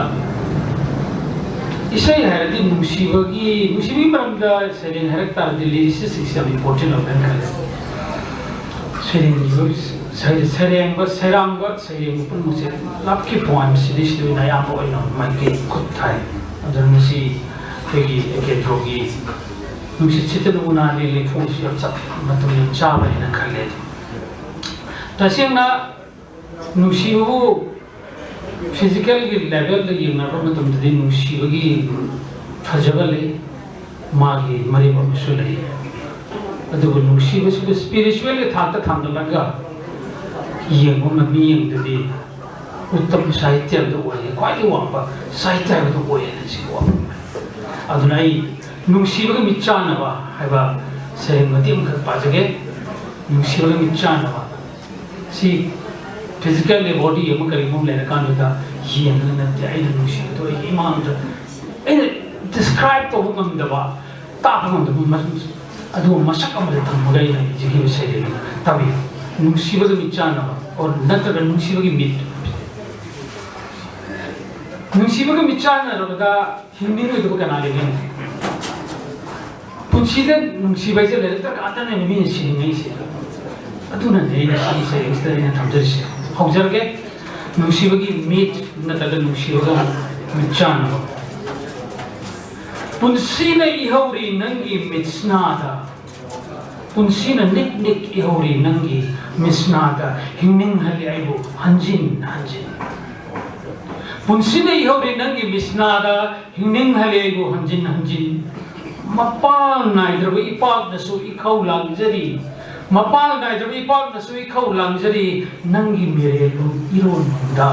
ꯏꯁꯩ ꯍꯥꯏꯔꯗꯤ ꯅꯨꯡꯁꯤꯕꯒꯤ, ꯅꯨꯡꯁꯤꯕꯒꯤ ꯃꯔꯝꯗ ꯁꯩꯔꯦꯡ ꯍꯥꯏꯔꯛ ꯇꯥꯔꯗꯤ ꯂꯤꯔꯤꯁꯤꯁꯤꯡꯁꯤ ꯌꯥꯝ ꯏꯝꯄꯣꯔꯇꯦꯟ ꯑꯣꯏꯕ꯭ꯔꯅ ꯈꯜꯂꯦ꯫ ꯁꯩꯔꯦꯡ, ꯁꯩ-, ꯁꯩꯔꯦꯡꯕ, ꯁꯩꯔꯥꯡꯕ, ꯁꯩꯔꯦꯡꯕ ꯄꯨꯝꯅꯃꯛꯁꯦ ꯂꯞꯀꯤ ꯄꯣꯏꯝꯁꯤꯗꯤ ꯁꯤꯗ ꯑꯣꯏꯅ ꯑꯌꯥꯝꯕ ꯑꯣꯏꯅ ꯃꯥꯏꯀꯩ ꯈꯨꯠ ꯊꯥꯏ꯫ ꯑꯗꯨꯅ ꯃꯁꯤ ꯑꯩꯈꯣꯏꯒꯤ ꯀꯦꯟꯗ꯭ꯔꯣꯒꯤ ꯅꯨꯡꯁꯤꯠ ꯁꯤꯠꯇꯅ ꯎꯅꯥ ꯂꯤꯂꯤ ꯐꯣꯡꯁꯤ ꯌꯥꯝ ꯆꯞ, ꯃꯇꯝ ꯌꯥꯝ ꯆꯥꯕ ꯍꯥꯏꯅ ꯈꯜꯂꯦ꯫ ꯇꯁꯦꯡꯅ ꯅꯨꯡꯁꯤꯕꯕꯨ ꯐꯤꯖꯤꯀꯦꯜꯒꯤ ꯂꯦꯚꯦꯜꯗ ꯌꯦꯡꯅꯕ ꯃꯇꯝꯗꯗꯤ ꯅꯨꯡꯁꯤꯕꯒꯤ ꯐꯖꯕ ꯂꯩ, ꯃꯥꯒꯤ ꯃꯔꯦꯞ ꯑꯃꯁꯨ ꯂꯩ꯫ ꯑꯗꯨꯕꯨ ꯅꯨꯡꯁꯤꯕꯁꯤꯕꯨ ꯁ꯭ꯄꯤꯔꯤꯆꯨꯋꯦꯜꯒꯤ ꯊꯥꯛꯇ ꯊꯥꯡꯒꯠꯂꯒ ꯌꯦꯡꯕ ꯃꯤꯠꯌꯦꯡꯗꯗꯤ ꯎꯠꯇꯝ ꯁꯥꯍꯤꯇ꯭ꯌ ꯍꯥꯏꯕꯗꯨ ꯑꯣꯏꯔꯦ, ꯈ꯭ꯋꯥꯏꯗꯒꯤ ꯋꯥꯡꯕ ꯁꯥꯍꯤꯇ꯭ꯌ ꯍꯥꯏꯕꯗꯨ ꯑꯣꯏꯔꯦꯅ ꯁꯤꯒꯤ ꯋꯥꯐꯝ꯫ ꯑꯗꯨꯅ ꯑꯩ ꯅꯨꯡꯁꯤꯕꯒ ꯃꯤꯠꯆꯥꯟꯅꯕ ꯍꯥꯏꯕ ꯁꯩꯔꯦꯡ ꯃꯇꯦꯛ ꯑꯃꯈꯛ ꯄꯥꯖꯒꯦ꯫ ꯅꯨꯡꯁꯤꯕꯒ ꯃꯤꯠꯆꯥꯟꯅꯕ꯫ ꯁꯤ ꯐꯤꯖꯤꯀꯦꯜ ꯕꯣꯗꯤ ꯑꯃ ꯀꯔꯤꯒꯨꯝꯕ ꯂꯩꯔꯀꯥꯟꯗꯨꯗ ꯌꯦꯡꯉꯒ ꯅꯠꯇꯦ, ꯑꯩꯅ ꯅꯨꯡꯁꯤꯕꯗꯣ ꯑꯩꯒꯤ ꯏꯃꯥꯡꯗ ꯑꯩꯅ ꯗꯤꯁꯀ꯭ꯔꯥꯏꯕ ꯇꯧꯕ ꯉꯝꯗꯕ, ꯇꯥꯛꯄ ꯉꯝꯗꯕ ꯃ-, ꯑꯗꯨꯒꯨꯝꯕ ꯃꯁꯛ ꯑꯃꯗ ꯊꯝꯃꯒ ꯑꯩꯅ ꯏꯖꯈꯤꯕ ꯁꯩꯔꯦꯡ ꯇꯥꯕꯤꯌꯨ꯫ ꯅꯨꯡꯁꯤꯕꯒ ꯃꯤꯠꯆꯥꯟꯅꯕ, or ꯅꯠꯇ꯭ꯔꯒ ꯅꯨꯡꯁꯤꯕꯒꯤ ꯃꯤꯠ꯫ ꯅꯨꯡꯁꯤꯕꯒ ꯃꯤꯠꯆꯥꯟꯅꯔꯕꯗ ꯍꯤꯡꯅꯤꯡꯉꯣꯏꯗꯕ ꯀꯅꯥ ꯂꯩꯒꯅꯤ? ꯄꯨꯟꯁꯤꯗ ꯅꯨꯡꯁꯤꯕ ꯍꯥꯏꯁꯦ ꯂꯩꯔꯛꯇ ꯉꯥꯛꯇꯅꯦ ꯃꯤꯅ ꯁꯤꯅꯤꯡꯉꯩꯁꯦ꯫ ꯑꯗꯨꯅꯅꯦ ꯑꯩꯅ ꯁꯤ ꯁꯩꯔꯦꯡꯁꯤꯗ ꯑꯩꯅ ꯊꯝꯖꯔꯤꯁꯦ꯫ ꯍꯧꯖꯔꯒꯦ꯫ ꯅꯨꯡꯁꯤꯕꯒꯤ ꯃꯤꯠ ꯅꯠꯇ꯭ꯔꯒ ꯅꯨꯡꯁꯤꯕꯒ ꯃꯤꯠꯆꯥꯟꯅꯕ꯫ ꯄꯨꯟꯁꯤꯅ ꯏꯍꯧꯔꯤ ꯅꯪꯒꯤ ꯃꯤꯠꯁꯅꯥꯗ, ꯄꯨꯟꯁꯤꯅ ꯅꯤꯛ ꯅꯤꯛ ꯏꯍꯧꯔꯤ ꯅꯪꯒꯤ ꯃꯤꯠꯁꯅꯥꯗ, ꯍꯤꯡꯅꯤꯡꯍꯜꯂꯤ ꯑꯩꯕꯨ ꯍꯟꯖꯤꯟ ꯍꯟꯖꯤꯟ꯫ ꯄꯨꯟꯁꯤꯅ ꯏꯍꯧꯔꯤ ꯅꯪꯒꯤ ꯃꯤꯠꯁꯅꯥꯗ, ꯍꯤꯡꯅꯤꯡꯍꯜꯂꯤ ꯑꯩꯕꯨ ꯍꯟꯖꯤꯟ ꯍꯟꯖꯤꯟ꯫ ꯃꯄꯥꯜ ꯅꯥꯏꯗ꯭ꯔꯕ ꯏꯄꯥꯛꯅꯁꯨ ꯏꯈꯧ ꯂꯥꯡꯖꯔꯤ, ꯃꯄꯥꯜ ꯅꯥꯏꯗ꯭ꯔꯕ ꯏꯄꯥꯛꯅꯁꯨ ꯏꯈꯧ ꯂꯥꯡꯖꯔꯤ, ꯅꯪꯒꯤ ꯃꯤꯔꯦꯜꯕꯨ ꯏꯔꯣꯟꯕꯗ꯫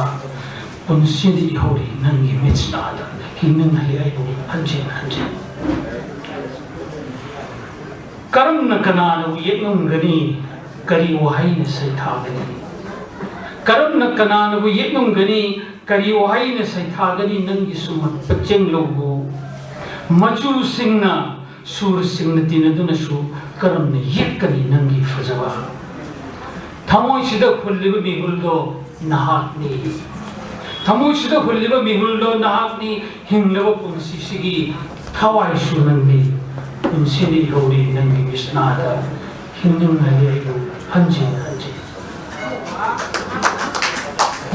ꯄꯨꯟꯁꯤꯗ ꯏꯍꯧꯔꯤ ꯅꯪꯒꯤ ꯃꯤꯠꯁꯅꯥꯗ, ꯍꯤꯡꯅꯤꯡꯍꯜꯂꯤ ꯑꯩꯕꯨ ꯍꯟꯖꯤꯟ ꯍꯟꯖꯤꯟ꯫ ꯀꯔꯝꯅ ꯀꯅꯥꯅꯕꯨ ꯌꯦꯛꯉꯝꯒꯅꯤ? ꯀꯔꯤ ꯋꯥꯍꯩꯅ ꯁꯩꯊꯥꯒꯅꯤ? ꯀꯔꯝꯅ ꯀꯅꯥꯅꯕꯨ ꯌꯦꯛꯉꯝꯒꯅꯤ? ꯀꯔꯤ ꯋꯥꯍꯩꯅ ꯁꯩꯊꯥꯒꯅꯤ ꯅꯪꯒꯤ ꯁꯨꯝꯍꯠꯄ ꯆꯦꯡꯂꯧꯕꯨ? ꯃꯆꯨꯁꯤꯡꯅ, ꯁꯨꯔꯁꯤꯡꯅ ꯇꯤꯟꯅꯗꯨꯅꯁꯨ ꯀꯔꯝꯅ ꯌꯦꯛꯀꯅꯤ ꯅꯪꯒꯤ ꯐꯖꯕ? ꯊꯃꯣꯏꯁꯤꯗ ꯍꯨꯜꯂꯤꯕ ꯃꯤꯍꯨꯜꯗꯣ ꯅꯍꯥꯛꯅꯤ꯫ ꯊꯃꯣꯏꯁꯤꯗ ꯍꯨꯜꯂꯤꯕ ꯃꯤꯍꯨꯜꯗꯣ ꯅꯍꯥꯛꯅꯤ꯫ ꯍꯤꯡꯂꯕ ꯄꯨꯟꯁꯤꯁꯤꯒꯤ ꯊꯋꯥꯏꯁꯨ ꯅꯪꯅꯤ꯫ ꯄꯨꯟꯁꯤꯅ ꯏꯍꯧꯔꯤ ꯅꯪꯒꯤ ꯃꯤꯠꯁꯅꯥꯗ, ꯍꯤꯡꯅꯤꯡꯍꯜꯂꯤ ꯑꯩꯕꯨ ꯍꯟꯖꯤꯟ ꯍꯟꯖꯤꯟ꯫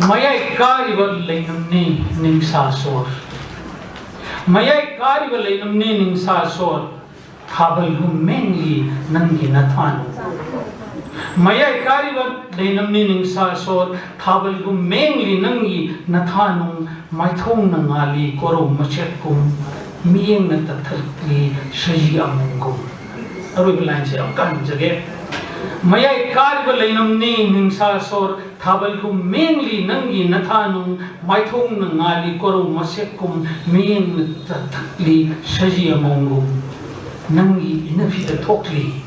ꯃꯌꯥꯏ ꯀꯥꯔꯤꯕ ꯂꯩꯅꯝꯅꯤ ꯅꯤꯡꯁꯥ ꯁꯣꯔ, ꯃꯌꯥꯏ ꯀꯥꯔꯤꯕ ꯂꯩꯅꯝꯅꯤ ꯅꯤꯡꯁꯥ ꯁꯣꯔ, ꯊꯥꯕꯜꯒꯨꯝ ꯃꯦꯡꯂꯤ ꯅꯪꯒꯤ ꯅꯊꯥꯅꯨ꯫ ꯃꯌꯥꯏ ꯀꯥꯔꯤꯕ ꯂꯩꯅꯝꯅꯤ ꯅꯤꯡꯁꯥ ꯁꯣꯔ, ꯊꯥꯕꯜꯒꯨꯝ ꯃꯦꯡꯂꯤ ꯅꯪꯒꯤ ꯅꯊꯥꯅꯨ꯫ ꯃꯥꯏꯊꯣꯡꯅ ꯉꯥꯜꯂꯤ ꯀꯣꯔꯧ ꯃꯁꯦꯛꯀꯨꯝ, ꯃꯤꯠꯌꯦꯡꯅ ꯇꯛꯊꯠꯂꯤ ꯁꯖꯤ ꯑꯃꯣꯝꯒꯨꯝ꯫ ꯑꯔꯣꯏꯕ ꯂꯥꯏꯟꯁꯦ ꯑꯃꯨꯛꯀ ꯍꯟꯖꯒꯦ꯫ ꯃꯌꯥꯏ ꯀꯥꯔꯤꯕ ꯂꯩꯅꯝꯅꯤ ꯅꯤꯡꯁꯥ ꯁꯣꯔ, ꯊꯥꯕꯜꯒꯨꯝ ꯃꯦꯡꯂꯤ ꯅꯪꯒꯤ ꯅꯊꯥꯅꯨ꯫ ꯃꯥꯏꯊꯣꯡꯅ ꯉꯥꯜꯂꯤ ꯀꯣꯔꯧ ꯃꯁꯦꯛꯀꯨꯝ, ꯃꯤꯠꯌꯦꯡꯅ ꯇꯛꯊꯠꯂꯤ ꯁꯖꯤ ꯑꯃꯣꯝꯒꯨꯝ꯫ ꯅꯪꯒꯤ ꯏꯅꯐꯤꯗ ꯊꯣꯛꯂꯤ,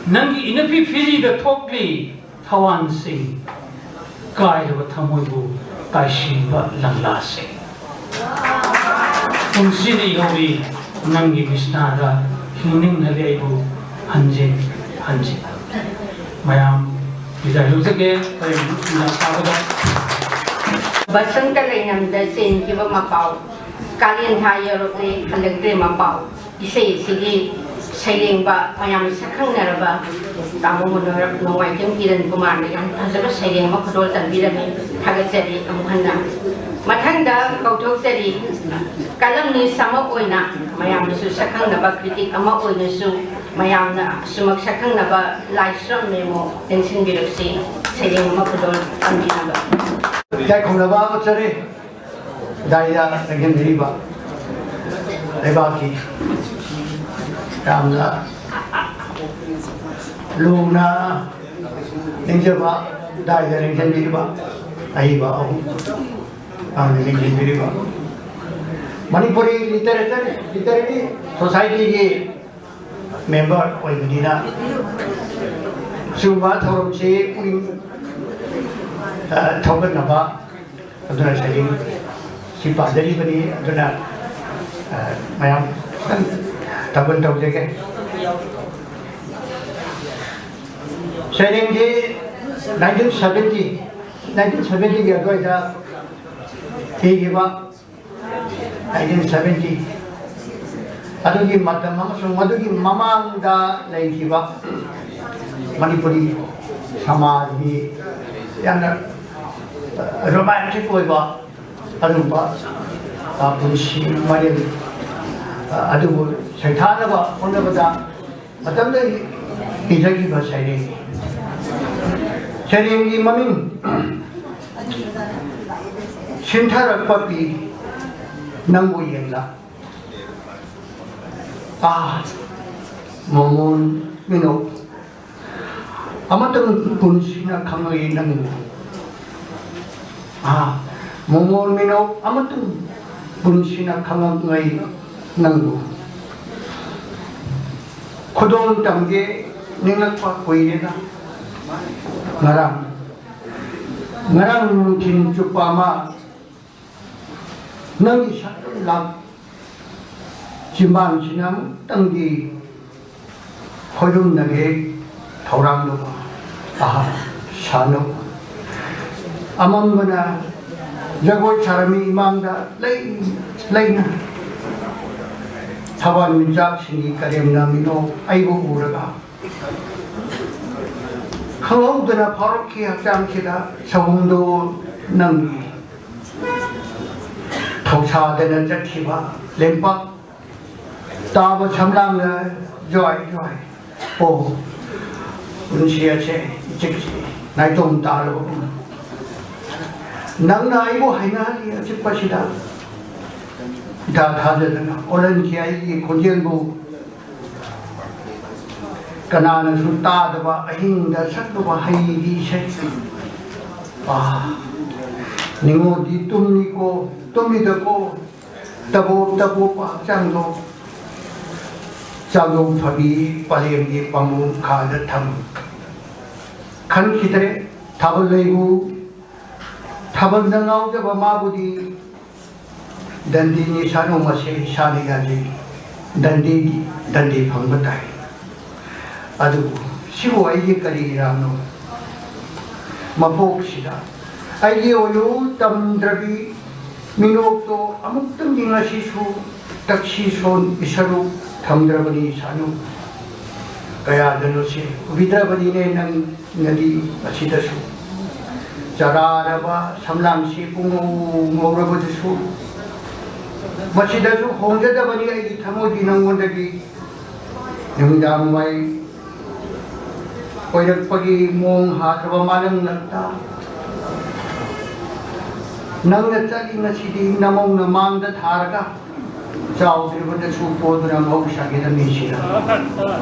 ꯅꯪꯒꯤ ꯏꯅꯐꯤ ꯐꯤꯖꯤꯗ ꯊꯣꯛꯂꯤ ꯊꯋꯥꯟꯁꯤꯡ, ꯀꯥꯏꯔꯕ ꯊꯃꯣꯏꯕꯨ ꯇꯥꯏꯁꯤꯟꯕ ꯂꯪꯂꯥꯁꯤꯡ꯫ ꯄꯨꯟꯁꯤꯗ ꯏꯍꯧꯔꯤ ꯅꯪꯒꯤ ꯃꯤꯠꯁꯅꯥꯗ, ꯍꯤꯡꯅꯤꯡꯍꯜꯂꯤ ꯑꯩꯕꯨ ꯍꯟꯖꯤꯟ ꯍꯟꯖꯤꯟ꯫ ꯃꯌꯥꯝ ꯕꯤꯗꯥꯏ ꯂꯧꯖꯒꯦ꯫ ꯍꯣꯔꯦꯟ ꯅꯨꯃꯤꯗꯥꯡ ꯁꯥꯕꯗ ꯕꯁꯟꯇ ꯂꯩꯅꯝꯗ ꯆꯦꯟꯈꯤꯕ ꯃꯄꯥꯎ, ꯀꯥꯂꯦꯟ ꯊꯥ ꯌꯧꯔꯛꯂꯦ ꯍꯜꯂꯛꯇ꯭ꯔꯦ ꯃꯄꯥꯎ꯫ ꯏꯁꯩ ꯑꯁꯤꯒꯤ ꯁꯩꯔꯦꯡꯕ ꯃꯌꯥꯝꯅ ꯁꯛꯈꯪꯅꯔꯕ ꯇꯥꯃꯣ ꯃꯅꯣꯔꯝ ꯅꯣꯡꯃꯥꯏꯊꯦꯝ ꯀꯤꯔꯟ ꯀꯨꯃꯥꯔꯅ ꯌꯥꯝ ꯐꯖꯕ ꯁꯩꯔꯦꯡ ꯑꯃ ꯈꯨꯗꯣꯜ ꯇꯝꯕꯤꯔꯝꯃꯤ꯫ ꯊꯥꯒꯠꯆꯔꯤ ꯑꯃꯨꯛ ꯍꯟꯅ꯫ ꯃꯊꯪꯗ ꯀꯧꯊꯣꯛꯆꯔꯤ, columnist ꯑꯃ ꯑꯣꯏꯅ ꯃꯌꯥꯝꯅꯁꯨ ꯁꯛꯈꯪꯅꯕ, critic ꯑꯃ ꯑꯣꯏꯅꯁꯨ ꯃꯌꯥꯝꯅ ꯑꯁꯨꯃꯛ ꯁꯛꯈꯪꯅꯕ ꯂꯥꯏꯁ꯭ꯔꯝ ꯃꯦꯃꯣ ꯂꯦꯡꯁꯤꯟꯕꯤꯔꯛꯁꯤ, ꯁꯩꯔꯦꯡ ꯑꯃ ꯈꯨꯗꯣꯜ ꯇꯝꯕꯤꯅꯕ꯫ ꯏꯀꯥꯏ ꯈꯨꯝꯅꯕ ꯎꯠꯆꯔꯤ꯫ ꯗꯥꯏꯗ ꯂꯦꯡꯁꯤꯟꯕꯤꯔꯤꯕ ꯂꯩꯕꯥꯛꯀꯤ ꯌꯥꯝꯅ ꯂꯨꯅ ꯅꯤꯡꯖꯕ ꯗꯥꯏꯗ ꯂꯦꯡꯁꯤꯟꯕꯤꯔꯤꯕ ꯑꯏꯕ ꯑꯍꯨꯝ ꯌꯥꯝꯅ ꯂꯦꯡꯁꯤꯟꯕꯤꯔꯤꯕ ꯃꯅꯤꯄꯨꯔꯤ ꯂꯤꯇꯔꯦꯆꯔ ꯂꯤꯇꯔꯦꯔꯤ ꯁꯣꯁꯥꯏꯇꯤꯒꯤ ꯃꯦꯝꯕꯔ ꯑꯣꯏꯕꯅꯤꯅ ꯁꯤꯒꯨꯝꯕ ꯊꯧꯔꯝꯁꯤ ꯄꯨꯛꯅꯤꯡ ꯑ, ꯊꯧꯒꯠꯅꯕ ꯑꯗꯨꯅ ꯁꯩꯔꯦꯡ ꯁꯤ ꯄꯥꯖꯔꯤꯕꯅꯤ꯫ ꯑꯗꯨꯅ ꯑ, ꯃꯌꯥꯝ ꯈꯤꯇꯪ ꯊꯧꯒꯜ ꯇꯧꯖꯒꯦ꯫ ꯁꯩꯔꯦꯡꯁꯤ nineteen seventy nineteen seventy ꯒꯤ ꯑꯗꯨꯋꯥꯏꯗ ꯏꯈꯤꯕ꯫ Nineteen seventy ꯑꯗꯨꯒꯤ ꯃꯇꯝ ꯑꯃꯁꯨꯡ ꯃꯗꯨꯒꯤ ꯃꯃꯥꯡꯗ ꯂꯩꯈꯤꯕ ꯃꯅꯤꯄꯨꯔꯤ ꯁꯃꯥꯖꯒꯤ ꯌꯥꯝꯅ ꯔꯣꯃꯥꯟꯇꯤꯛ ꯑꯣꯏꯕ ꯑꯗꯨꯒꯨꯝꯕ ꯄꯨꯟꯁꯤ ꯃꯔꯦꯜ ꯑꯗꯨꯕꯨ ꯁꯩꯊꯥꯅꯕ ꯍꯣꯠꯅꯕꯗ ꯃꯇꯝꯗ ꯏꯖꯈꯤꯕ ꯁꯩꯔꯦꯡꯅꯤ꯫ ꯁꯩꯔꯦꯡꯒꯤ ꯃꯃꯤꯡ ꯁꯤꯟꯊꯔꯛꯄ ꯄꯤ ꯅꯪꯕꯨ ꯌꯦꯡꯂ꯫ ꯑꯥ, ꯃꯣꯃꯣꯟ ꯃꯤꯅꯣꯛ ꯑꯃꯇꯪ ꯄꯨꯟꯁꯤꯅ ꯈꯪꯂꯛꯏ ꯅꯪꯕꯨ꯫ ꯑꯥ, ꯃꯣꯃꯣꯟ ꯃꯤꯅꯣꯛ ꯑꯃꯇꯪ ꯄꯨꯟꯁꯤꯅ ꯈꯪꯂꯛꯂꯤ ꯅꯪꯕꯨ꯫ ꯈꯨꯗꯣꯜ ꯇꯝꯒꯦ ꯅꯤꯡꯂꯛꯄ ꯀꯨꯏꯔꯦꯗ꯫ ꯉꯔꯥꯡ ꯉꯔꯥꯡ ꯅꯨꯡꯊꯤꯜ ꯆꯨꯞꯄ ꯑꯃ ꯅꯪꯒꯤ ꯁꯛꯇꯝ ꯂꯥꯛ ꯆꯤꯝꯕꯥꯟꯁꯤꯅ ꯑꯃꯨꯛꯇꯪꯗꯤ ꯈꯣꯏꯔꯨꯝꯅꯒꯦ ꯊꯧꯔꯥꯡꯗꯨ ꯑꯍꯥ ꯁꯥꯅꯨ꯫ ꯑꯃꯝꯕꯅ ꯖꯒꯣꯏ ꯁꯥꯔꯝꯃꯤ ꯏꯃꯥꯡꯗ ꯂꯩ ꯂꯩꯅ꯫ ꯊꯋꯥꯟ ꯃꯤꯆꯥꯛꯁꯤꯡꯒꯤ ꯀꯔꯦꯝꯅ ꯃꯤꯅꯣꯛ ꯑꯩꯕꯨ ꯎꯔꯒ, ꯈꯪꯍꯧꯗꯅ ꯐꯥꯎꯔꯛꯈꯤ ꯍꯛꯆꯥꯡꯁꯤꯗ ꯁꯍꯨꯝꯗꯣ ꯅꯪꯒꯤ ꯊꯧꯁꯥꯗꯅ ꯆꯠꯈꯤꯕ ꯂꯦꯝꯄꯥꯛ ꯇꯥꯕ ꯁꯝꯂꯥꯡꯅ ꯖ꯭ꯋꯥꯏ ꯖ꯭ꯋꯥꯏ꯫ ꯑꯣ, ꯄꯨꯟꯁꯤ ꯑꯁꯦ ꯏꯆꯤꯛ ꯆꯤꯛꯏ, ꯅꯥꯏꯇꯣꯝ ꯇꯥꯔꯕꯒꯨꯝ꯫ ꯅꯪꯅ ꯑꯩꯕꯨ ꯍꯩꯅꯍꯜꯂꯤ ꯑꯆꯤꯛꯄꯁꯤꯗ꯫ ꯏꯊꯥ ꯊꯥꯖꯗꯅ ꯑꯣꯜꯍꯟꯈꯤ ꯑꯩꯒꯤ ꯈꯣꯟꯖꯦꯜꯕꯨ꯫ ꯀꯅꯥꯅꯁꯨ ꯇꯥꯗꯕ ꯑꯍꯤꯡꯗ ꯁꯛꯂꯨꯕ ꯍꯩꯒꯤ ꯏꯁꯩ꯫ ꯑꯥ, ꯅꯤꯉꯣꯜꯗꯤ ꯇꯨꯝꯃꯤꯀꯣ, ꯇꯨꯝꯃꯤꯗꯀꯣ, ꯇꯕꯣꯞ ꯇꯕꯣꯞ ꯍꯛꯆꯥꯡꯗꯣ꯫ ꯆꯥꯛꯂꯧ ꯐꯕꯤ ꯄꯂꯦꯝꯒꯤ ꯄꯥꯝꯕꯣꯝ ꯈꯥꯗ ꯊꯝ꯫ ꯈꯟꯈꯤꯗ꯭ꯔꯦ ꯊꯥꯕꯜ ꯂꯩꯕꯨ꯫ ꯊꯥꯕꯜꯗ ꯉꯥꯎꯖꯕ ꯃꯥꯕꯨꯗꯤ ꯗꯟꯗꯤꯅꯤ ꯁꯥꯅꯨ ꯃꯁꯦ ꯏꯁꯥꯅ ꯌꯥꯖꯩ꯫ ꯗꯟꯗꯤꯗꯤ ꯗꯟꯗꯤ ꯐꯪꯕ ꯇꯥꯏ꯫ ꯑꯗꯨꯕꯨ ꯁꯤꯕꯨ ꯑꯩꯒꯤ ꯀꯔꯤ ꯏꯔꯥꯡꯅꯣ? ꯃꯄꯣꯛꯁꯤꯗ ꯑꯩꯒꯤ ꯑꯣꯏꯌꯨ ꯇꯝꯗ꯭ꯔꯕꯤ ꯃꯤꯅꯣꯛꯇꯣ ꯑꯃꯨꯛꯇꯪꯗꯤ ꯉꯁꯤꯁꯨ ꯇꯛꯁꯤ ꯁꯣꯟ ꯏꯁꯔꯨ ꯊꯝꯗ꯭ꯔꯕꯅꯤ ꯁꯥꯅꯨ꯫ ꯀꯌꯥꯗꯅꯣꯁꯦ ꯎꯕꯤꯗ꯭ꯔꯕꯅꯤꯅꯦ ꯅꯪꯅꯗꯤ ꯑꯁꯤꯗꯁꯨ꯫ ꯆꯔꯥꯔꯕ ꯁꯝꯂꯥꯡꯁꯤ ꯄꯨꯡꯉꯧ ꯉꯧꯔꯕꯗꯨꯁꯨ, ꯃꯁꯤꯗꯁꯨ ꯍꯣꯡꯖꯗꯕꯅꯤ ꯑꯩꯒꯤ ꯊꯃꯣꯏꯗꯤ ꯅꯪꯉꯣꯟꯗꯒꯤ꯫ ꯅꯨꯃꯤꯗꯥꯡ ꯋꯥꯏ ꯑꯣꯏꯔꯛꯄꯒꯤ ꯃꯑꯣꯡ ꯍꯥꯗ꯭ꯔꯕ ꯃꯥꯂꯪꯂꯛꯇ ꯅꯪꯅ ꯆꯠꯂꯤ ꯉꯁꯤꯗꯤ ꯅꯃꯧ ꯅꯃꯥꯡꯗ ꯊꯥꯔꯒ꯫ ꯆꯥꯎꯗ꯭ꯔꯤꯕꯗꯁꯨ ꯄꯣꯗꯨꯅ ꯃꯍꯧꯁꯥꯒꯤ ꯂꯝꯕꯤꯁꯤꯗ꯫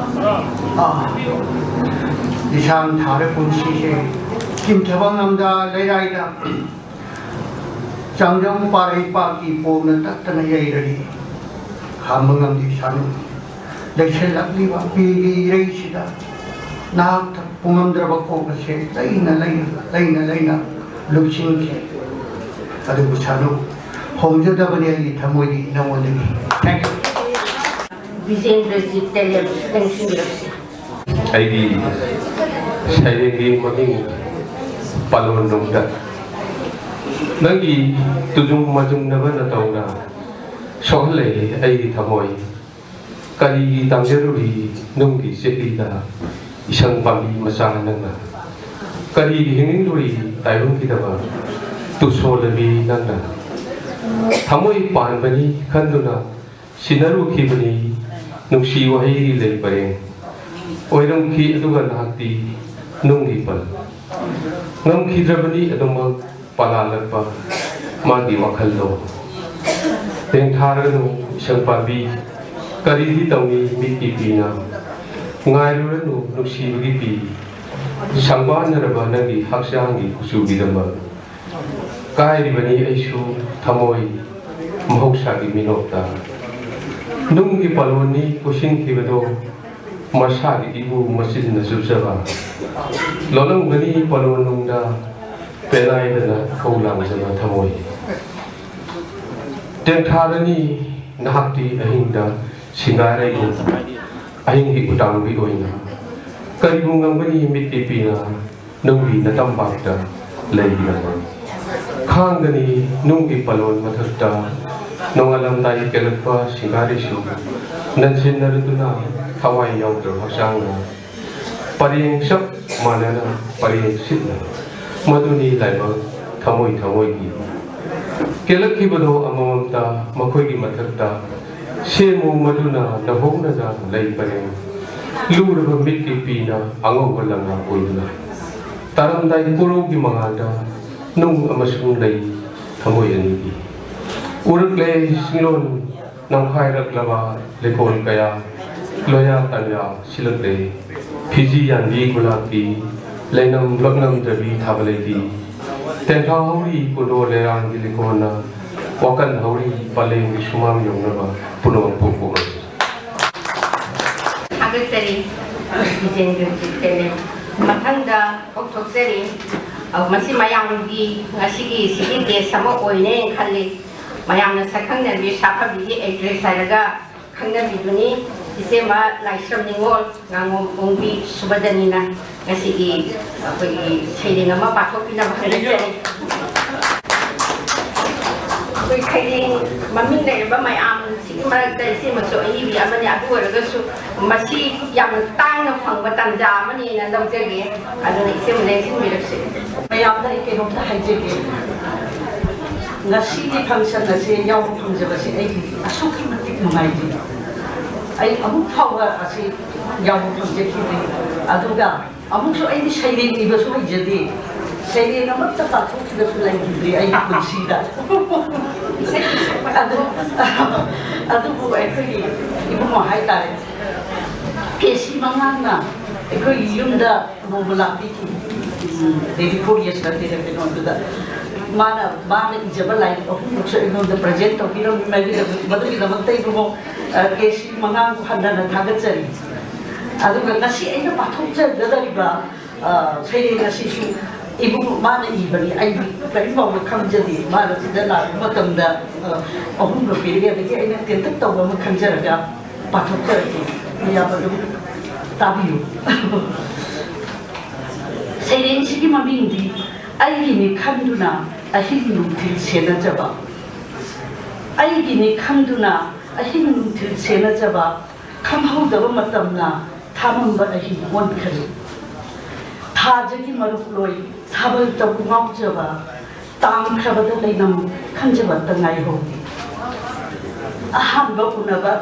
ꯑꯥ, ꯂꯤꯁꯥꯡ ꯊꯥꯔ ꯄꯨꯟꯁꯤꯁꯦ ꯀꯤꯝꯊꯕ ꯉꯝꯗ ꯂꯩꯔꯥꯏꯗ ꯆꯥꯡꯖꯝ ꯄꯥꯔꯩ ꯄꯥꯛꯀꯤ ꯄꯣꯝꯅ ꯇꯠꯇꯅ ꯌꯩꯔꯗꯤ ꯈꯥꯝꯕ ꯉꯝꯗꯦ ꯁꯥꯅꯨ꯫ ꯂꯩꯁꯤꯜꯂꯛꯂꯤꯕ ꯄꯤꯒꯤ ꯏꯔꯩꯁꯤꯗ ꯅꯍꯥꯛ ꯄꯨꯡꯉꯝꯗ꯭ꯔꯕ ꯀꯣꯛ ꯑꯁꯦ ꯂꯩꯅ ꯂꯩꯅ, ꯂꯩꯅ ꯂꯩꯅ ꯂꯨꯞꯁꯤꯟꯈꯤ꯫ ꯑꯗꯨꯕꯨ ꯁꯥꯅꯨ, ꯍꯣꯡꯖꯗꯕꯅꯤ ꯑꯩꯒꯤ ꯊꯃꯣꯏꯗꯤ ꯅꯉꯣꯟꯗꯒꯤ꯫ Thank you. ꯕꯤꯖꯦꯟꯗ꯭ꯔꯖꯤꯠ ꯇꯦꯂꯦꯝ ꯂꯦꯡꯁꯤꯟꯕꯤꯔꯛꯁꯤ꯫ ꯑꯩꯒꯤ ꯁꯩꯔꯦꯡꯒꯤ ꯃꯃꯤꯡ ꯄꯥꯂꯣꯟ ꯅꯨꯡꯗ꯫ ꯅꯪꯒꯤ ꯇꯨꯖꯨꯡ ꯃꯖꯨꯡꯅꯕ ꯅꯇꯧꯅ ꯁꯣꯛꯍꯜꯂꯛꯏ ꯑꯩꯒꯤ ꯊꯃꯣꯏ꯫ ꯀꯔꯤꯒꯤ ꯇꯥꯡꯖꯔꯨꯔꯤ ꯅꯨꯡꯒꯤ ꯆꯤꯛꯂꯤꯗ ꯏꯁꯪ ꯄꯥꯝꯕꯤ ꯃꯆꯥ ꯅꯪꯅ? ꯀꯔꯤꯒꯤ ꯍꯤꯡꯅꯤꯡꯂꯨꯔꯤ ꯇꯥꯏꯕꯪꯒꯤꯗꯃꯛ ꯇꯨꯁꯣꯜꯂꯕꯤ ꯅꯪꯅ? ꯊꯃꯣꯏ ꯄꯥꯟꯕꯅꯤ ꯈꯟꯗꯨꯅ ꯁꯤꯟꯅꯔꯨꯈꯤꯕꯅꯤ ꯅꯨꯡꯁꯤ ꯋꯥꯍꯩꯒꯤ ꯂꯩ ꯄꯔꯦꯡ꯫ ꯑꯣꯏꯔꯝꯈꯤ ꯑꯗꯨꯒ ꯅꯍꯥꯛꯇꯤ ꯅꯨꯡꯒꯤ ꯄꯜ꯫ ꯉꯝꯈꯤꯗ꯭ꯔꯕꯅꯤ ꯑꯗꯨꯃꯛ ꯄꯂꯥꯜꯂꯛꯄ ꯃꯥꯒꯤ ꯋꯥꯈꯜꯗꯣ꯫ ꯇꯦꯡꯊꯥꯔꯒꯅꯨ ꯏꯁꯪ ꯄꯥꯝꯕꯤ, ꯀꯔꯤꯗꯤ ꯇꯧꯅꯤ ꯃꯤꯠꯀꯤ ꯄꯤꯅ꯫ ꯉꯥꯏꯔꯨꯔꯅꯨ ꯅꯨꯡꯁꯤꯕꯒꯤ ꯄꯤ, ꯁꯪꯕꯥꯟꯅꯔꯕ ꯅꯪꯒꯤ ꯍꯛꯆꯥꯡꯒꯤ ꯀꯨꯆꯨꯒꯤꯗꯃꯛ꯫ ꯀꯥꯏꯔꯤꯕꯅꯤ ꯑꯩꯁꯨ ꯊꯃꯣꯏ ꯃꯍꯧꯁꯥꯒꯤ ꯃꯤꯅꯣꯛꯇ꯫ ꯅꯨꯡꯒꯤ ꯄꯥꯂꯣꯟꯅꯤ ꯀꯣꯏꯁꯤꯟꯈꯤꯕꯗꯣ, ꯃꯁꯥꯒꯤ ꯏꯕꯨ ꯃꯆꯤꯟꯅ ꯆꯨꯞꯆꯕ꯫ ꯂꯣꯠꯂꯝꯒꯅꯤ ꯄꯥꯂꯣꯟꯅꯨꯡꯗ ꯄꯦꯅꯥꯏꯗꯅ ꯏꯈꯧ ꯂꯥꯡꯖꯕ ꯊꯃꯣꯏ꯫ ꯇꯦꯛꯊꯥꯔꯅꯤ ꯅꯍꯥꯛꯇꯤ ꯑꯍꯤꯡꯗ ꯁꯤꯡꯒꯥꯔꯩꯒꯨꯝ, ꯑꯍꯤꯡꯒꯤ ꯎꯇꯥꯡꯕꯤ ꯑꯣꯏꯅ꯫ ꯀꯔꯤꯕꯨ ꯉꯝꯒꯅꯤ ꯃꯤꯠꯀꯤ ꯄꯤꯅ ꯅꯨꯡꯒꯤ ꯅꯇꯝꯄꯥꯛꯇ ꯂꯩꯔꯤꯕ? ꯈꯥꯡꯒꯅꯤ ꯅꯨꯡꯒꯤ ꯄꯥꯂꯣꯟ ꯃꯊꯛꯇ ꯅꯣꯡꯉꯥꯜꯂꯝꯗꯥꯏ ꯀꯦꯜꯂꯛꯄ ꯁꯤꯡꯒꯥꯔꯩꯁꯨ ꯅꯟꯁꯤꯟꯅꯔꯗꯨꯅ ꯊꯋꯥꯏ ꯌꯥꯎꯗ꯭ꯔꯕ ꯍꯛꯆꯥꯡꯅ ꯄꯔꯦꯡ ꯆꯞ ꯃꯥꯟꯅꯅ ꯄꯔꯦꯡ ꯁꯤꯠꯅ꯫ ꯃꯗꯨꯅꯤ ꯂꯥꯏꯕꯛ ꯊꯃꯣꯏ ꯊꯃꯣꯏꯒꯤ꯫ ꯀꯦꯜꯂꯛꯈꯤꯕꯗꯣ ꯑꯃꯃꯝꯇ ꯃꯈꯣꯏꯒꯤ ꯃꯊꯛꯇ ꯁꯦꯝꯃꯨ, ꯃꯗꯨꯅ ꯅꯧꯍꯧꯅꯅ ꯂꯩ ꯄꯔꯦꯡ꯫ ꯂꯨꯔꯕ ꯃꯤꯠꯀꯤ ꯄꯤꯅ ꯑꯉꯧꯕ ꯂꯪꯂꯥ ꯑꯣꯏꯗꯨꯅ꯫ ꯇꯥꯔꯝꯗꯥꯏ ꯀꯣꯔꯧꯒꯤ ꯃꯉꯥꯜꯗ ꯅꯨꯡ ꯑꯃꯁꯨꯡ ꯂꯩ ꯊꯃꯣꯏ ꯑꯅꯤꯒꯤ꯫ ꯎꯔꯛꯂꯦ ꯆꯤꯡꯂꯣꯟ ꯅꯝꯈꯥꯏꯔꯛꯂꯕ ꯂꯩꯀꯣꯜ ꯀꯌꯥ, ꯂꯣꯌꯥ ꯇꯥꯟꯌꯥ ꯁꯤꯜꯂꯛꯂꯦ꯫ ꯐꯤꯖꯤ ꯌꯥꯟꯕꯤ ꯒꯨꯂꯥꯞꯀꯤ ꯂꯩꯅꯝ ꯂꯣꯠꯅꯝꯗ꯭ꯔꯕꯤ ꯊꯥꯕ ꯂꯩꯕꯤ꯫ ꯇꯦꯟꯊꯥ ꯍꯧꯔꯤ ꯀꯨꯟꯗꯣ ꯂꯩꯔꯥꯡꯒꯤ ꯂꯤꯀꯣꯟꯅ ꯋꯥꯀꯟ ꯍꯧꯔꯤ ꯄꯂꯦꯝꯒꯤ ꯁꯨꯃꯥꯡ ꯌꯧꯅꯕ ꯄꯨꯝꯅꯃꯛꯄꯨ ꯄꯨꯔꯛꯂꯦ꯫ ꯊꯥꯒꯠꯆꯔꯤ ꯕꯤꯖꯦꯟꯗ꯭ꯔꯖꯤꯠ ꯇꯦꯂꯦꯟ꯫ ꯃꯊꯪꯗ ꯀꯧꯊꯣꯛꯆꯔꯤ꯫ ꯑ, ꯃꯁꯤ ꯃꯌꯥꯝꯒꯤ ꯉꯁꯤꯒꯤ ꯁꯤꯒꯤ ꯇꯦꯁ ꯑꯃ ꯑꯣꯏꯅꯦꯅ ꯈꯜꯂꯤ꯫ ꯃꯌꯥꯝꯅ ꯁꯛꯈꯪꯅꯕꯤ ꯁꯥꯐꯕꯤꯒꯤ ꯑꯦꯛꯇ꯭ꯔꯦꯁ ꯍꯥꯏꯔꯒ ꯈꯪꯅꯕꯤꯗꯨꯅꯤ꯫ ꯏꯆꯦꯃ ꯂꯥꯏꯁ꯭ꯔꯝ ꯅꯤꯉꯣꯜ ꯉꯥꯉꯣꯝ ꯑꯣꯡꯕꯤ ꯁꯨꯕꯗꯅꯤꯅ ꯉꯁꯤꯒꯤ ꯑꯩꯈꯣꯏꯒꯤ ꯁꯩꯔꯦꯡ ꯑꯃ ꯄꯥꯊꯣꯛꯄꯤꯅꯕ ꯍꯥꯏꯖꯔꯤ꯫ ꯑꯩꯈꯣꯏ ꯁꯩꯔꯦꯡ ꯃꯃꯤꯡ ꯂꯩꯔꯕ ꯃꯌꯥꯝꯁꯤꯒꯤ ꯃꯔꯛꯇ ꯏꯆꯦꯃꯁꯨ ꯑꯏꯕꯤ ꯑꯃꯅꯤ꯫ ꯑꯗꯨ ꯑꯣꯏꯔꯒꯁꯨ ꯃꯁꯤ ꯌꯥꯝꯅ ꯇꯥꯡꯅ ꯐꯪꯕ ꯇꯥꯟꯖꯥ ꯑꯃꯅꯤꯅ ꯂꯧꯖꯒꯦ꯫ ꯑꯗꯨꯅ ꯏꯆꯦꯃ ꯂꯦꯡꯁꯤꯟꯕꯤꯔꯁꯤ꯫ ꯃꯌꯥꯝꯗ ꯑꯩ ꯀꯩꯅꯣꯝꯇ ꯍꯥꯏꯖꯒꯦ꯫ ꯉꯁꯤꯒꯤ function ꯑꯁꯦ ꯌꯥꯎꯕ ꯐꯪꯖꯕꯁꯦ ꯑꯩ ꯑꯁꯨꯛꯀꯤ ꯃꯇꯤꯛ ꯅꯨꯡꯉꯥꯏꯖꯩ꯫ ꯑꯩ ꯑꯃꯨꯛ ꯐꯥꯎꯕ ꯑꯁꯤ ꯌꯥꯎꯕ ꯐꯪꯖꯈꯤꯗ꯭ꯔꯤ꯫ ꯑꯗꯨꯒ ꯑꯃꯨꯛꯁꯨ ꯑꯩꯗꯤ ꯁꯩꯔꯦꯡ ꯏꯕꯁꯨ ꯍꯩꯖꯗꯦ꯫ ꯁꯩꯔꯦꯡ ꯑꯃꯠꯇ ꯄꯥꯊꯣꯛꯈꯤꯕꯁꯨ ꯂꯩꯈꯤꯗ꯭ꯔꯤ ꯑꯩꯒꯤ ꯄꯨꯟꯁꯤꯗ꯫ ꯑꯗꯨ, ꯑꯗꯨꯕꯨ ꯑꯩꯈꯣꯏꯒꯤ ꯏꯕꯨꯡꯉꯣ ꯍꯥꯏꯇꯥꯔꯦ, ꯀꯦ ꯁꯤ ꯃꯉꯥꯡꯅ ꯑꯩꯈꯣꯏꯒꯤ ꯌꯨꯝꯗ ꯅꯣꯡꯃ ꯂꯥꯛꯄꯤꯈꯤ꯫ ꯎꯝ, ꯗꯦꯕꯤ ꯈꯣꯔꯤꯌꯁ ꯅꯠꯇꯦꯗ ꯀꯩꯅꯣꯗꯨꯗ꯫ ꯃꯥꯅ, ꯃꯥꯅ ꯏꯖꯕ ꯂꯥꯏꯔꯤꯛ ꯑꯍꯨꯝꯃꯛꯁꯨ ꯑꯩꯉꯣꯟꯗ present ꯇꯧꯕꯤꯔꯝꯃꯤ꯫ ꯃꯗꯨꯒꯤꯗꯃꯛ-, ꯃꯗꯨꯒꯤꯗꯃꯛꯇ ꯏꯕꯨꯡꯉꯣ, ꯑ, ꯀꯦ ꯁꯤ ꯃꯉꯥꯡꯕꯨ ꯍꯟꯊꯅ ꯊꯥꯒꯠꯆꯔꯤ꯫ ꯑꯗꯨꯒ ꯉꯁꯤ ꯑꯩꯅ ꯄꯥꯊꯣꯛꯆꯒꯗꯧꯔꯤꯕ, ꯑ, ꯁꯩꯔꯦꯡ ꯑꯁꯤꯁꯨ ꯏꯕꯨꯡꯉꯣ ꯃꯥꯅ ꯏꯕꯅꯤ꯫ ꯑꯩꯗꯤ ꯀꯔꯤꯝ ꯐꯥꯎꯕ ꯈꯪꯖꯗꯦ꯫ ꯃꯥꯅ ꯁꯤꯗ ꯂꯥꯛꯄ ꯃꯇꯝꯗ, ꯑ, ꯑꯍꯨꯝꯒ ꯄꯤꯔꯛꯑꯦ꯫ ꯑꯗꯒꯤ ꯑꯩꯅ ꯇꯦꯟꯇꯛ ꯇꯧꯕ ꯑꯃ ꯈꯟꯖꯔꯒ ꯄꯥꯊꯣꯛꯆꯔꯛꯀꯦ꯫ ꯃꯌꯥꯝ ꯑꯗꯨꯝ ꯇꯥꯕꯤꯌꯨ꯫ ꯁꯩꯔꯦꯡꯁꯤꯒꯤ ꯃꯃꯤꯡꯗꯤ "ꯑꯩꯒꯤꯅꯤ ꯈꯟꯗꯨꯅ ꯑꯍꯤꯡ ꯅꯨꯡꯊꯤꯜ ꯁꯦꯟꯅꯖꯕ"꯫ ꯑꯩꯒꯤꯅꯤ ꯈꯟꯗꯨꯅ ꯑꯍꯤꯡ ꯅꯨꯡꯊꯤꯜ ꯁꯦꯟꯅꯖꯕ, ꯈꯪꯍꯧꯗꯕ ꯃꯇꯝꯅ ꯊꯥꯃꯝꯕ ꯑꯍꯤꯡ ꯑꯣꯟꯈꯔꯦ꯫ ꯊꯥꯖꯒꯤ ꯃꯔꯨꯞꯂꯣꯏ ꯊꯥꯕꯜꯇꯕꯨ ꯉꯥꯎꯖꯕ, ꯇꯥꯡꯈ꯭ꯔꯕꯗ ꯂꯩꯅꯝ ꯈꯟꯖꯕꯇ ꯉꯥꯏꯍꯧꯔꯦ꯫ ꯑꯍꯥꯟꯕ ꯎꯅꯕ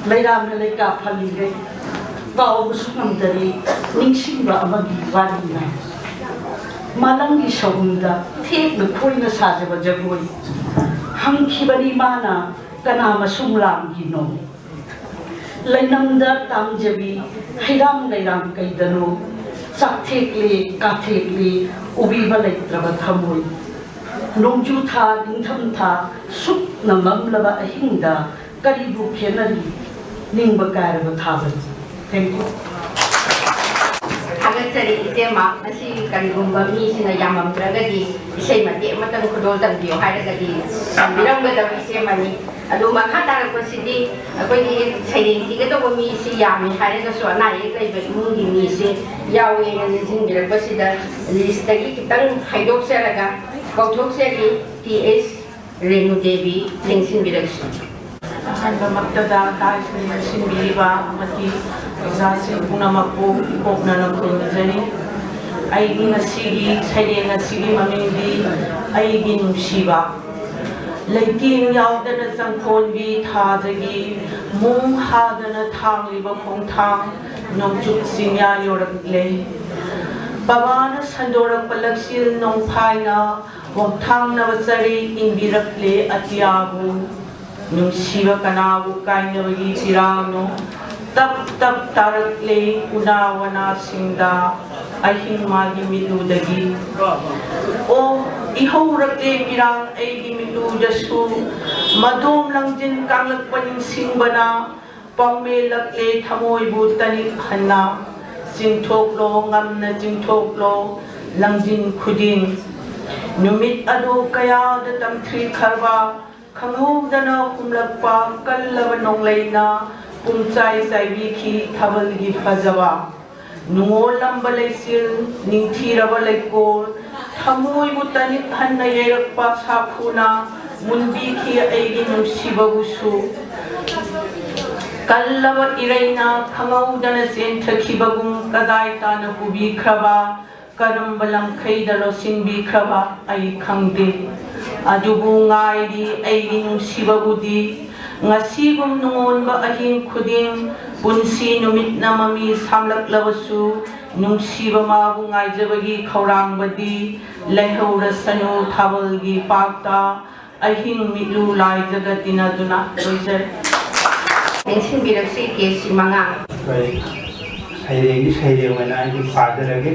ꯂꯩꯔꯥꯡꯅ ꯂꯩꯀꯥ ꯐꯜꯂꯤꯉꯩ, ꯀꯥꯎꯕꯁꯨ ꯉꯝꯗꯔꯤ ꯅꯤꯡꯁꯤꯡꯕ ꯑꯃꯒꯤ ꯋꯥꯔꯤꯅ꯫ ꯃꯥꯂꯪꯒꯤ ꯁꯍꯨꯝꯗ ꯊꯦꯛꯅ ꯈꯣꯏꯅ ꯁꯥꯖꯕ ꯖꯒꯣꯏ꯫ ꯍꯪꯈꯤꯕꯅꯤ ꯃꯥꯅ, "ꯀꯅꯥ ꯃꯁꯨꯡ ꯂꯥꯡꯒꯤꯅꯣ?" ꯂꯩꯅꯝꯗ ꯇꯥꯡꯖꯕꯤ ꯍꯩꯔꯥꯡ ꯂꯩꯔꯥꯡ ꯀꯩꯗꯅꯣ, ꯆꯥꯛꯊꯦꯛꯂꯦ ꯀꯥꯊꯦꯛꯂꯦ ꯎꯕꯤꯕ ꯂꯩꯇ꯭ꯔꯕ ꯊꯃꯣꯏ꯫ ꯅꯣꯡꯖꯨ ꯊꯥ ꯅꯤꯡꯊꯝ ꯊꯥ ꯁꯨꯞꯅ ꯃꯝꯂꯕ ꯑꯍꯤꯡꯗ ꯀꯔꯤꯕꯨ ꯈꯦꯠꯅꯔꯤ ꯅꯤꯡꯕ ꯀꯥꯏꯔꯕ ꯊꯥꯕꯜ꯫ Thank you. ꯊꯥꯒꯠꯆꯔꯤ ꯏꯆꯦꯃ꯫ ꯉꯁꯤ ꯀꯔꯤꯒꯨꯝꯕ ꯃꯤꯁꯤꯅ ꯌꯥꯝꯃꯝꯗ꯭ꯔꯒꯗꯤ ꯏꯁꯩ ꯃꯇꯦꯛ ꯑꯃꯇꯪ ꯈꯨꯗꯣꯜ ꯇꯝꯕꯤꯌꯨ ꯍꯥꯏꯔꯒꯗꯤ ꯇꯝꯕꯤꯔꯝꯒꯗꯕ ꯏꯆꯦꯃꯅꯤ꯫ ꯑꯗꯨ ꯃꯈꯥ ꯇꯥꯔꯛꯄꯁꯤꯗꯤ ꯑꯩꯈꯣꯏꯒꯤ ꯁꯩꯔꯦꯡ ꯊꯤꯒꯗꯧꯕ ꯃꯤꯁꯤ ꯌꯥꯝꯃꯤ ꯍꯥꯏꯔꯒꯁꯨ ꯑꯅꯥ ꯑꯌꯦꯛ ꯂꯩꯕ ꯏꯃꯨꯡꯒꯤ ꯃꯤꯁꯤ ꯌꯥꯎꯋꯦꯅ ꯅꯤꯡꯁꯤꯡꯕꯤꯔꯛꯄꯁꯤꯗ list ꯇꯒꯤ ꯈꯤꯇꯪ ꯈꯥꯏꯗꯣꯛꯆꯔꯒ ꯀꯧꯊꯣꯛꯆꯔꯤ꯫ ꯇꯤ ꯑꯩꯆ ꯔꯦꯅꯨ ꯗꯦꯕꯤ ꯂꯦꯡꯁꯤꯟꯕꯤꯔꯛꯁꯤ꯫ ꯑꯍꯥꯟꯕꯃꯛꯇꯗ ꯗꯥꯏꯁ ꯂꯦꯡꯁꯤꯟꯕꯤꯔꯤꯕ ꯑꯃꯗꯤ ꯑꯣꯖꯥꯁꯤꯡ ꯄꯨꯝꯅꯃꯛꯄꯨ ꯏꯀꯣꯛꯅꯅ ꯈꯨꯔꯨꯝꯖꯔꯤ꯫ ꯑꯩꯒꯤ ꯉꯁꯤꯒꯤ ꯁꯩꯔꯦꯡ ꯑꯁꯤꯒꯤ ꯃꯃꯤꯡꯗꯤ ꯑꯩꯒꯤ ꯅꯨꯡꯁꯤꯕ꯫ ꯂꯩꯇꯦꯡ ꯌꯥꯎꯗꯅ ꯆꯪꯈꯣꯟꯕꯤ ꯊꯥꯖꯒꯤ, ꯃꯨꯡ ꯍꯥꯗꯅ ꯊꯥꯡꯂꯤꯕ ꯈꯣꯡꯊꯥꯡ ꯅꯣꯡꯆꯨꯞ ꯆꯤꯡꯌꯥ ꯌꯧꯔꯛꯂꯦ꯫ ꯕꯕꯥꯅ ꯁꯟꯗꯣꯔꯛꯄ ꯂꯛꯁꯤꯜ ꯅꯣꯡꯐꯥꯏꯅ ꯋꯥꯡꯊꯥꯡꯅꯕ ꯆꯔꯩ ꯏꯟꯕꯤꯔꯛꯂꯦ ꯑꯇꯤꯌꯥꯕꯨ꯫ ꯅꯨꯡꯁꯤꯕ ꯀꯅꯥꯕꯨ ꯀꯥꯏꯅꯕꯒꯤ ꯄꯤꯔꯥꯡꯅꯣ? ꯇꯞ ꯇꯞ ꯇꯥꯔꯛꯂꯦ ꯎꯅꯥ ꯋꯥꯅꯥꯁꯤꯡꯗ ꯑꯍꯤꯡ ꯃꯥꯒꯤ ꯃꯤꯠꯂꯨꯗꯒꯤ꯫ ꯑꯣ, ꯏꯍꯧꯔꯛꯂꯦ ꯄꯤꯔꯥꯡ ꯑꯩꯒꯤ ꯃꯤꯠꯂꯨꯗꯁꯨ꯫ ꯃꯗꯣꯝ ꯂꯪꯖꯤꯟ ꯀꯥꯡꯂꯛꯄ ꯅꯤꯡꯁꯤꯡꯕꯅ ꯄꯥꯎꯃꯦꯜꯂꯛꯂꯦ ꯊꯃꯣꯏꯕꯨ ꯇꯅꯤꯛ ꯍꯟꯅ꯫ ꯆꯤꯡꯊꯣꯛꯂꯣ ꯉꯝꯅ ꯆꯤꯡꯊꯣꯛꯂꯣ ꯂꯪꯖꯤꯟ ꯈꯨꯗꯤꯡ꯫ ꯅꯨꯃꯤꯠ ꯑꯗꯨ ꯀꯌꯥꯗ ꯇꯝꯊꯤꯈ꯭ꯔꯕ ꯈꯪꯍꯧꯗꯅ ꯍꯨꯝꯂꯛꯄ ꯀꯜꯂꯕ ꯅꯣꯡꯂꯩꯅ ꯄꯨꯝꯆꯥꯏ ꯆꯥꯏꯕꯤꯈꯤ ꯊꯥꯕꯜꯒꯤ ꯐꯖꯕ꯫ ꯅꯨꯡꯉꯣꯜꯂꯝꯕ ꯂꯩꯆꯤꯜ ꯅꯤꯡꯊꯤꯔꯕ ꯂꯩꯀꯣꯜ ꯊꯃꯣꯏꯕꯨ ꯇꯅꯤꯛ ꯍꯟꯅ ꯌꯩꯔꯛꯄ ꯁꯥꯐꯨꯅ ꯃꯨꯟꯕꯤꯈꯤ ꯑꯩꯒꯤ ꯅꯨꯡꯁꯤꯕꯕꯨꯁꯨ꯫ ꯀꯜꯂꯕ ꯏꯔꯩꯅ ꯈꯪꯍꯧꯗꯅ ꯆꯦꯟꯊꯈꯤꯕꯒꯨꯝ ꯀꯗꯥꯏ ꯇꯥꯅ ꯄꯨꯕꯤꯈ꯭ꯔꯕ, ꯀꯔꯝꯕ ꯂꯝꯈꯩꯗ ꯂꯣꯠꯁꯤꯟꯕꯤꯈ꯭ꯔꯕ ꯑꯩ ꯈꯪꯗꯦ꯫ ꯑꯗꯨꯕꯨ ꯉꯥꯏꯔꯤ ꯑꯩꯒꯤ ꯅꯨꯡꯁꯤꯕꯕꯨꯗꯤ꯫ ꯉꯁꯤꯒꯨꯝ ꯅꯨꯡꯉꯣꯟꯕ ꯑꯍꯤꯡ ꯈꯨꯗꯤꯡ ꯄꯨꯟꯁꯤ ꯅꯨꯃꯤꯠꯅ ꯃꯃꯤ ꯁꯥꯝꯂꯛꯂꯕꯁꯨ, ꯅꯨꯡꯁꯤꯕ ꯃꯥꯕꯨ ꯉꯥꯏꯖꯕꯒꯤ ꯈꯧꯔꯥꯡꯕꯗꯤ ꯂꯩꯍꯧꯔꯁꯅꯨ ꯊꯥꯕꯜꯒꯤ ꯄꯥꯛꯇ꯫ ꯑꯍꯤꯡ ꯃꯤꯠꯂꯨ ꯂꯥꯏꯖꯒ ꯇꯤꯟꯅꯗꯨꯅ꯫ ꯂꯣꯏꯖꯔꯦ꯫ ꯅꯤꯡꯁꯤꯡꯕꯤꯔꯛꯁꯤ ꯀꯦ ꯁꯤ ꯃꯉꯥ꯫ ꯑꯩꯈꯣꯏ ꯁꯩꯔꯦꯡꯒꯤ ꯁꯩꯔꯦꯡ ꯑꯣꯏꯅ ꯑꯩꯗꯤ ꯄꯥꯖꯔꯒꯦ꯫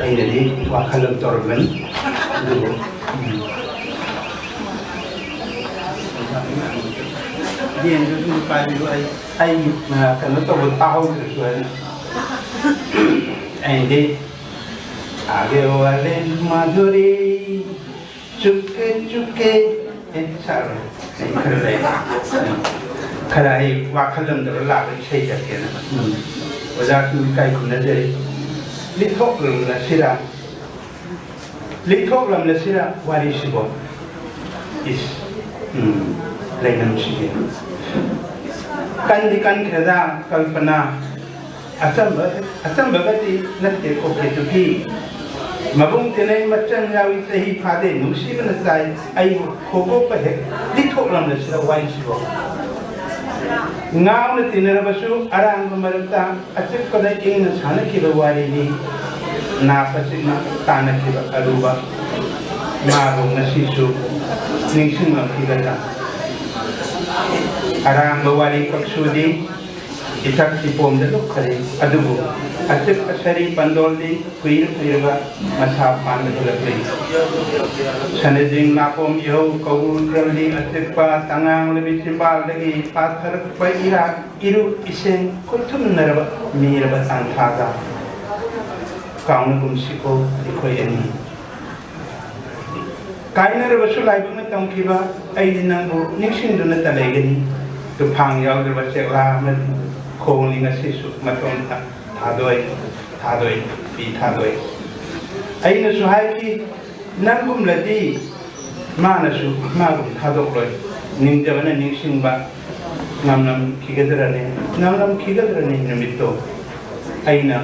ꯑꯩꯅꯗꯤ ꯋꯥꯈꯜ ꯑꯃ ꯇꯧꯔꯝꯕꯅꯤ꯫ ꯑꯗꯨꯕꯨ, ꯎꯝ꯫ ꯌꯦꯟꯗꯨ ꯑꯗꯨꯝ ꯄꯥꯏꯕꯤꯌꯨ꯫ ꯑꯩ, ꯑꯩ, ꯑ, ꯀꯩꯅꯣ ꯇꯧꯕ ꯇꯥꯍꯧꯗ꯭ꯔꯁꯨ ꯍꯥꯏꯅ꯫ ꯑꯩꯗꯤ ꯑꯥꯒꯦ ꯋꯥꯂꯦ ꯃꯥꯙꯨꯔꯤ ꯆꯨꯞꯀꯦ ꯆꯨꯞꯀꯦ꯫ ꯑꯦ, ꯁꯛꯑꯔꯣꯏ꯫ ꯑꯩ ꯈꯔ ꯂꯩ꯫ ꯈꯔ ꯑꯩ ꯋꯥꯈꯜ ꯑꯃꯗ ꯂꯥꯛꯄ ꯏꯁꯩ ꯁꯛꯀꯦꯅ꯫ ꯎꯝ꯫ ꯑꯣꯖꯥꯁꯨ ꯏꯀꯥꯏ ꯈꯨꯝꯅꯖꯔꯤ꯫ ꯂꯤꯊꯣꯛꯂꯝꯂꯁꯤꯔꯥ? ꯂꯤꯊꯣꯛꯂꯝꯂꯁꯤꯔꯥ ꯋꯥꯔꯤꯁꯤꯕꯣ? ꯏꯁ, ꯎꯝ, ꯂꯩꯅꯝꯁꯤꯗꯤ꯫ ꯀꯟꯗꯤ ꯀꯟꯈ꯭ꯔꯦꯗ, ꯀꯜꯄꯅꯥ꯫ ꯑꯆꯝꯕ, ꯑꯆꯝꯕꯒꯗꯤ ꯅꯠꯇꯦꯀꯣ, ꯀꯦꯇꯨꯀꯤ꯫ ꯃꯕꯨꯡ ꯇꯦꯅꯩ ꯃꯆꯟ ꯌꯥꯎꯏ, ꯆꯍꯤ ꯐꯥꯗꯦ, ꯅꯨꯡꯁꯤꯕꯅ ꯆꯥꯏ꯫ ꯑꯩꯕꯨ ꯈꯣꯀꯣꯛꯄ ꯍꯦꯛ ꯂꯤꯊꯣꯛꯂꯝꯂꯁꯤꯔ ꯋꯥꯔꯤꯁꯤꯕꯣ? ꯉꯥꯎꯅ ꯇꯤꯟꯅꯔꯕꯁꯨ ꯑꯔꯥꯡꯕ ꯃꯔꯛꯇ ꯑꯆꯤꯛꯄꯗ ꯏꯪꯅ ꯁꯥꯟꯅꯈꯤꯕ ꯋꯥꯔꯤꯅꯤ꯫ ꯅꯥ ꯄꯆꯤꯛꯅ ꯇꯥꯟꯅꯈꯤꯕ ꯑꯔꯨꯕ ꯃꯥꯕꯨ ꯉꯁꯤꯁꯨ ꯅꯤꯡꯁꯤꯡꯂꯛꯈꯤꯒꯗ꯭ꯔꯥ? ꯑꯔꯥꯡꯕ ꯋꯥꯔꯤ ꯀꯛꯁꯨꯗꯤ ꯏꯊꯛ ꯏꯄꯣꯝꯗ ꯂꯨꯞꯈꯔꯦ, ꯑꯗꯨꯕꯨ ꯑꯆꯤꯛꯄ ꯁꯔꯤ ꯄꯟꯗꯣꯜꯗꯤ ꯀꯨꯏꯔ ꯀꯨꯏꯔꯕ ꯃꯁꯥ ꯄꯥꯟꯕ ꯍꯦꯜꯂꯛꯂꯤ꯫ ꯁꯅꯖꯤꯡ ꯅꯥꯄꯣꯝ ꯏꯍꯧ ꯀꯧꯕ꯭ꯔꯨ ꯀ꯭ꯔꯝꯗꯤ ꯑꯆꯤꯛꯄ ꯇꯉꯥꯡꯂꯕꯤ ꯆꯤꯝꯕꯥꯜꯗꯒꯤ ꯄꯥꯊꯔꯛꯄ ꯏꯔꯥꯛ ꯏꯔꯨ ꯏꯁꯦꯡ ꯈꯣꯏꯊꯨꯝꯅꯔꯕ ꯃꯤꯔꯕ ꯇꯥꯟꯊꯥꯗ ꯀꯥꯎꯅꯒꯨꯝꯁꯤꯀꯣ ꯑꯩꯈꯣꯏ ꯑꯅꯤ꯫ ꯀꯥꯏꯅꯔꯕꯁꯨ ꯂꯥꯏꯕꯛꯅ ꯇꯝꯈꯤꯕ ꯑꯩꯗꯤ ꯅꯪꯕꯨ ꯅꯤꯡꯁꯤꯡꯗꯨꯅꯇ ꯂꯩꯒꯅꯤ꯫ ꯇꯨꯐꯥꯡ ꯌꯥꯎꯗ꯭ꯔꯕ ꯆꯦꯛꯂꯥ ꯑꯃꯗꯤ ꯈꯣꯡꯂꯤ ꯉꯁꯤꯁꯨ ꯃꯇꯣꯝꯇ ꯊꯥꯗꯣꯏ, ꯊꯥꯗꯣꯏ, ꯄꯤ ꯊꯥꯗꯣꯏ꯫ ꯑꯩꯅꯁꯨ ꯍꯥꯏꯈꯤ, ꯅꯪꯒꯨꯝꯂꯗꯤ ꯃꯥꯅꯁꯨ ꯃꯥꯒꯨꯝ ꯊꯥꯗꯣꯛꯂꯣꯏ꯫ ꯅꯤꯡꯖꯕꯅ ꯅꯤꯡꯁꯤꯡꯕ ꯉꯝꯂꯝꯈꯤꯒꯗ꯭ꯔꯅꯤ, ꯉꯝꯂꯝꯈꯤꯒꯗ꯭ꯔꯅꯤ ꯅꯨꯃꯤꯠꯇꯣ꯫ ꯑꯩꯅ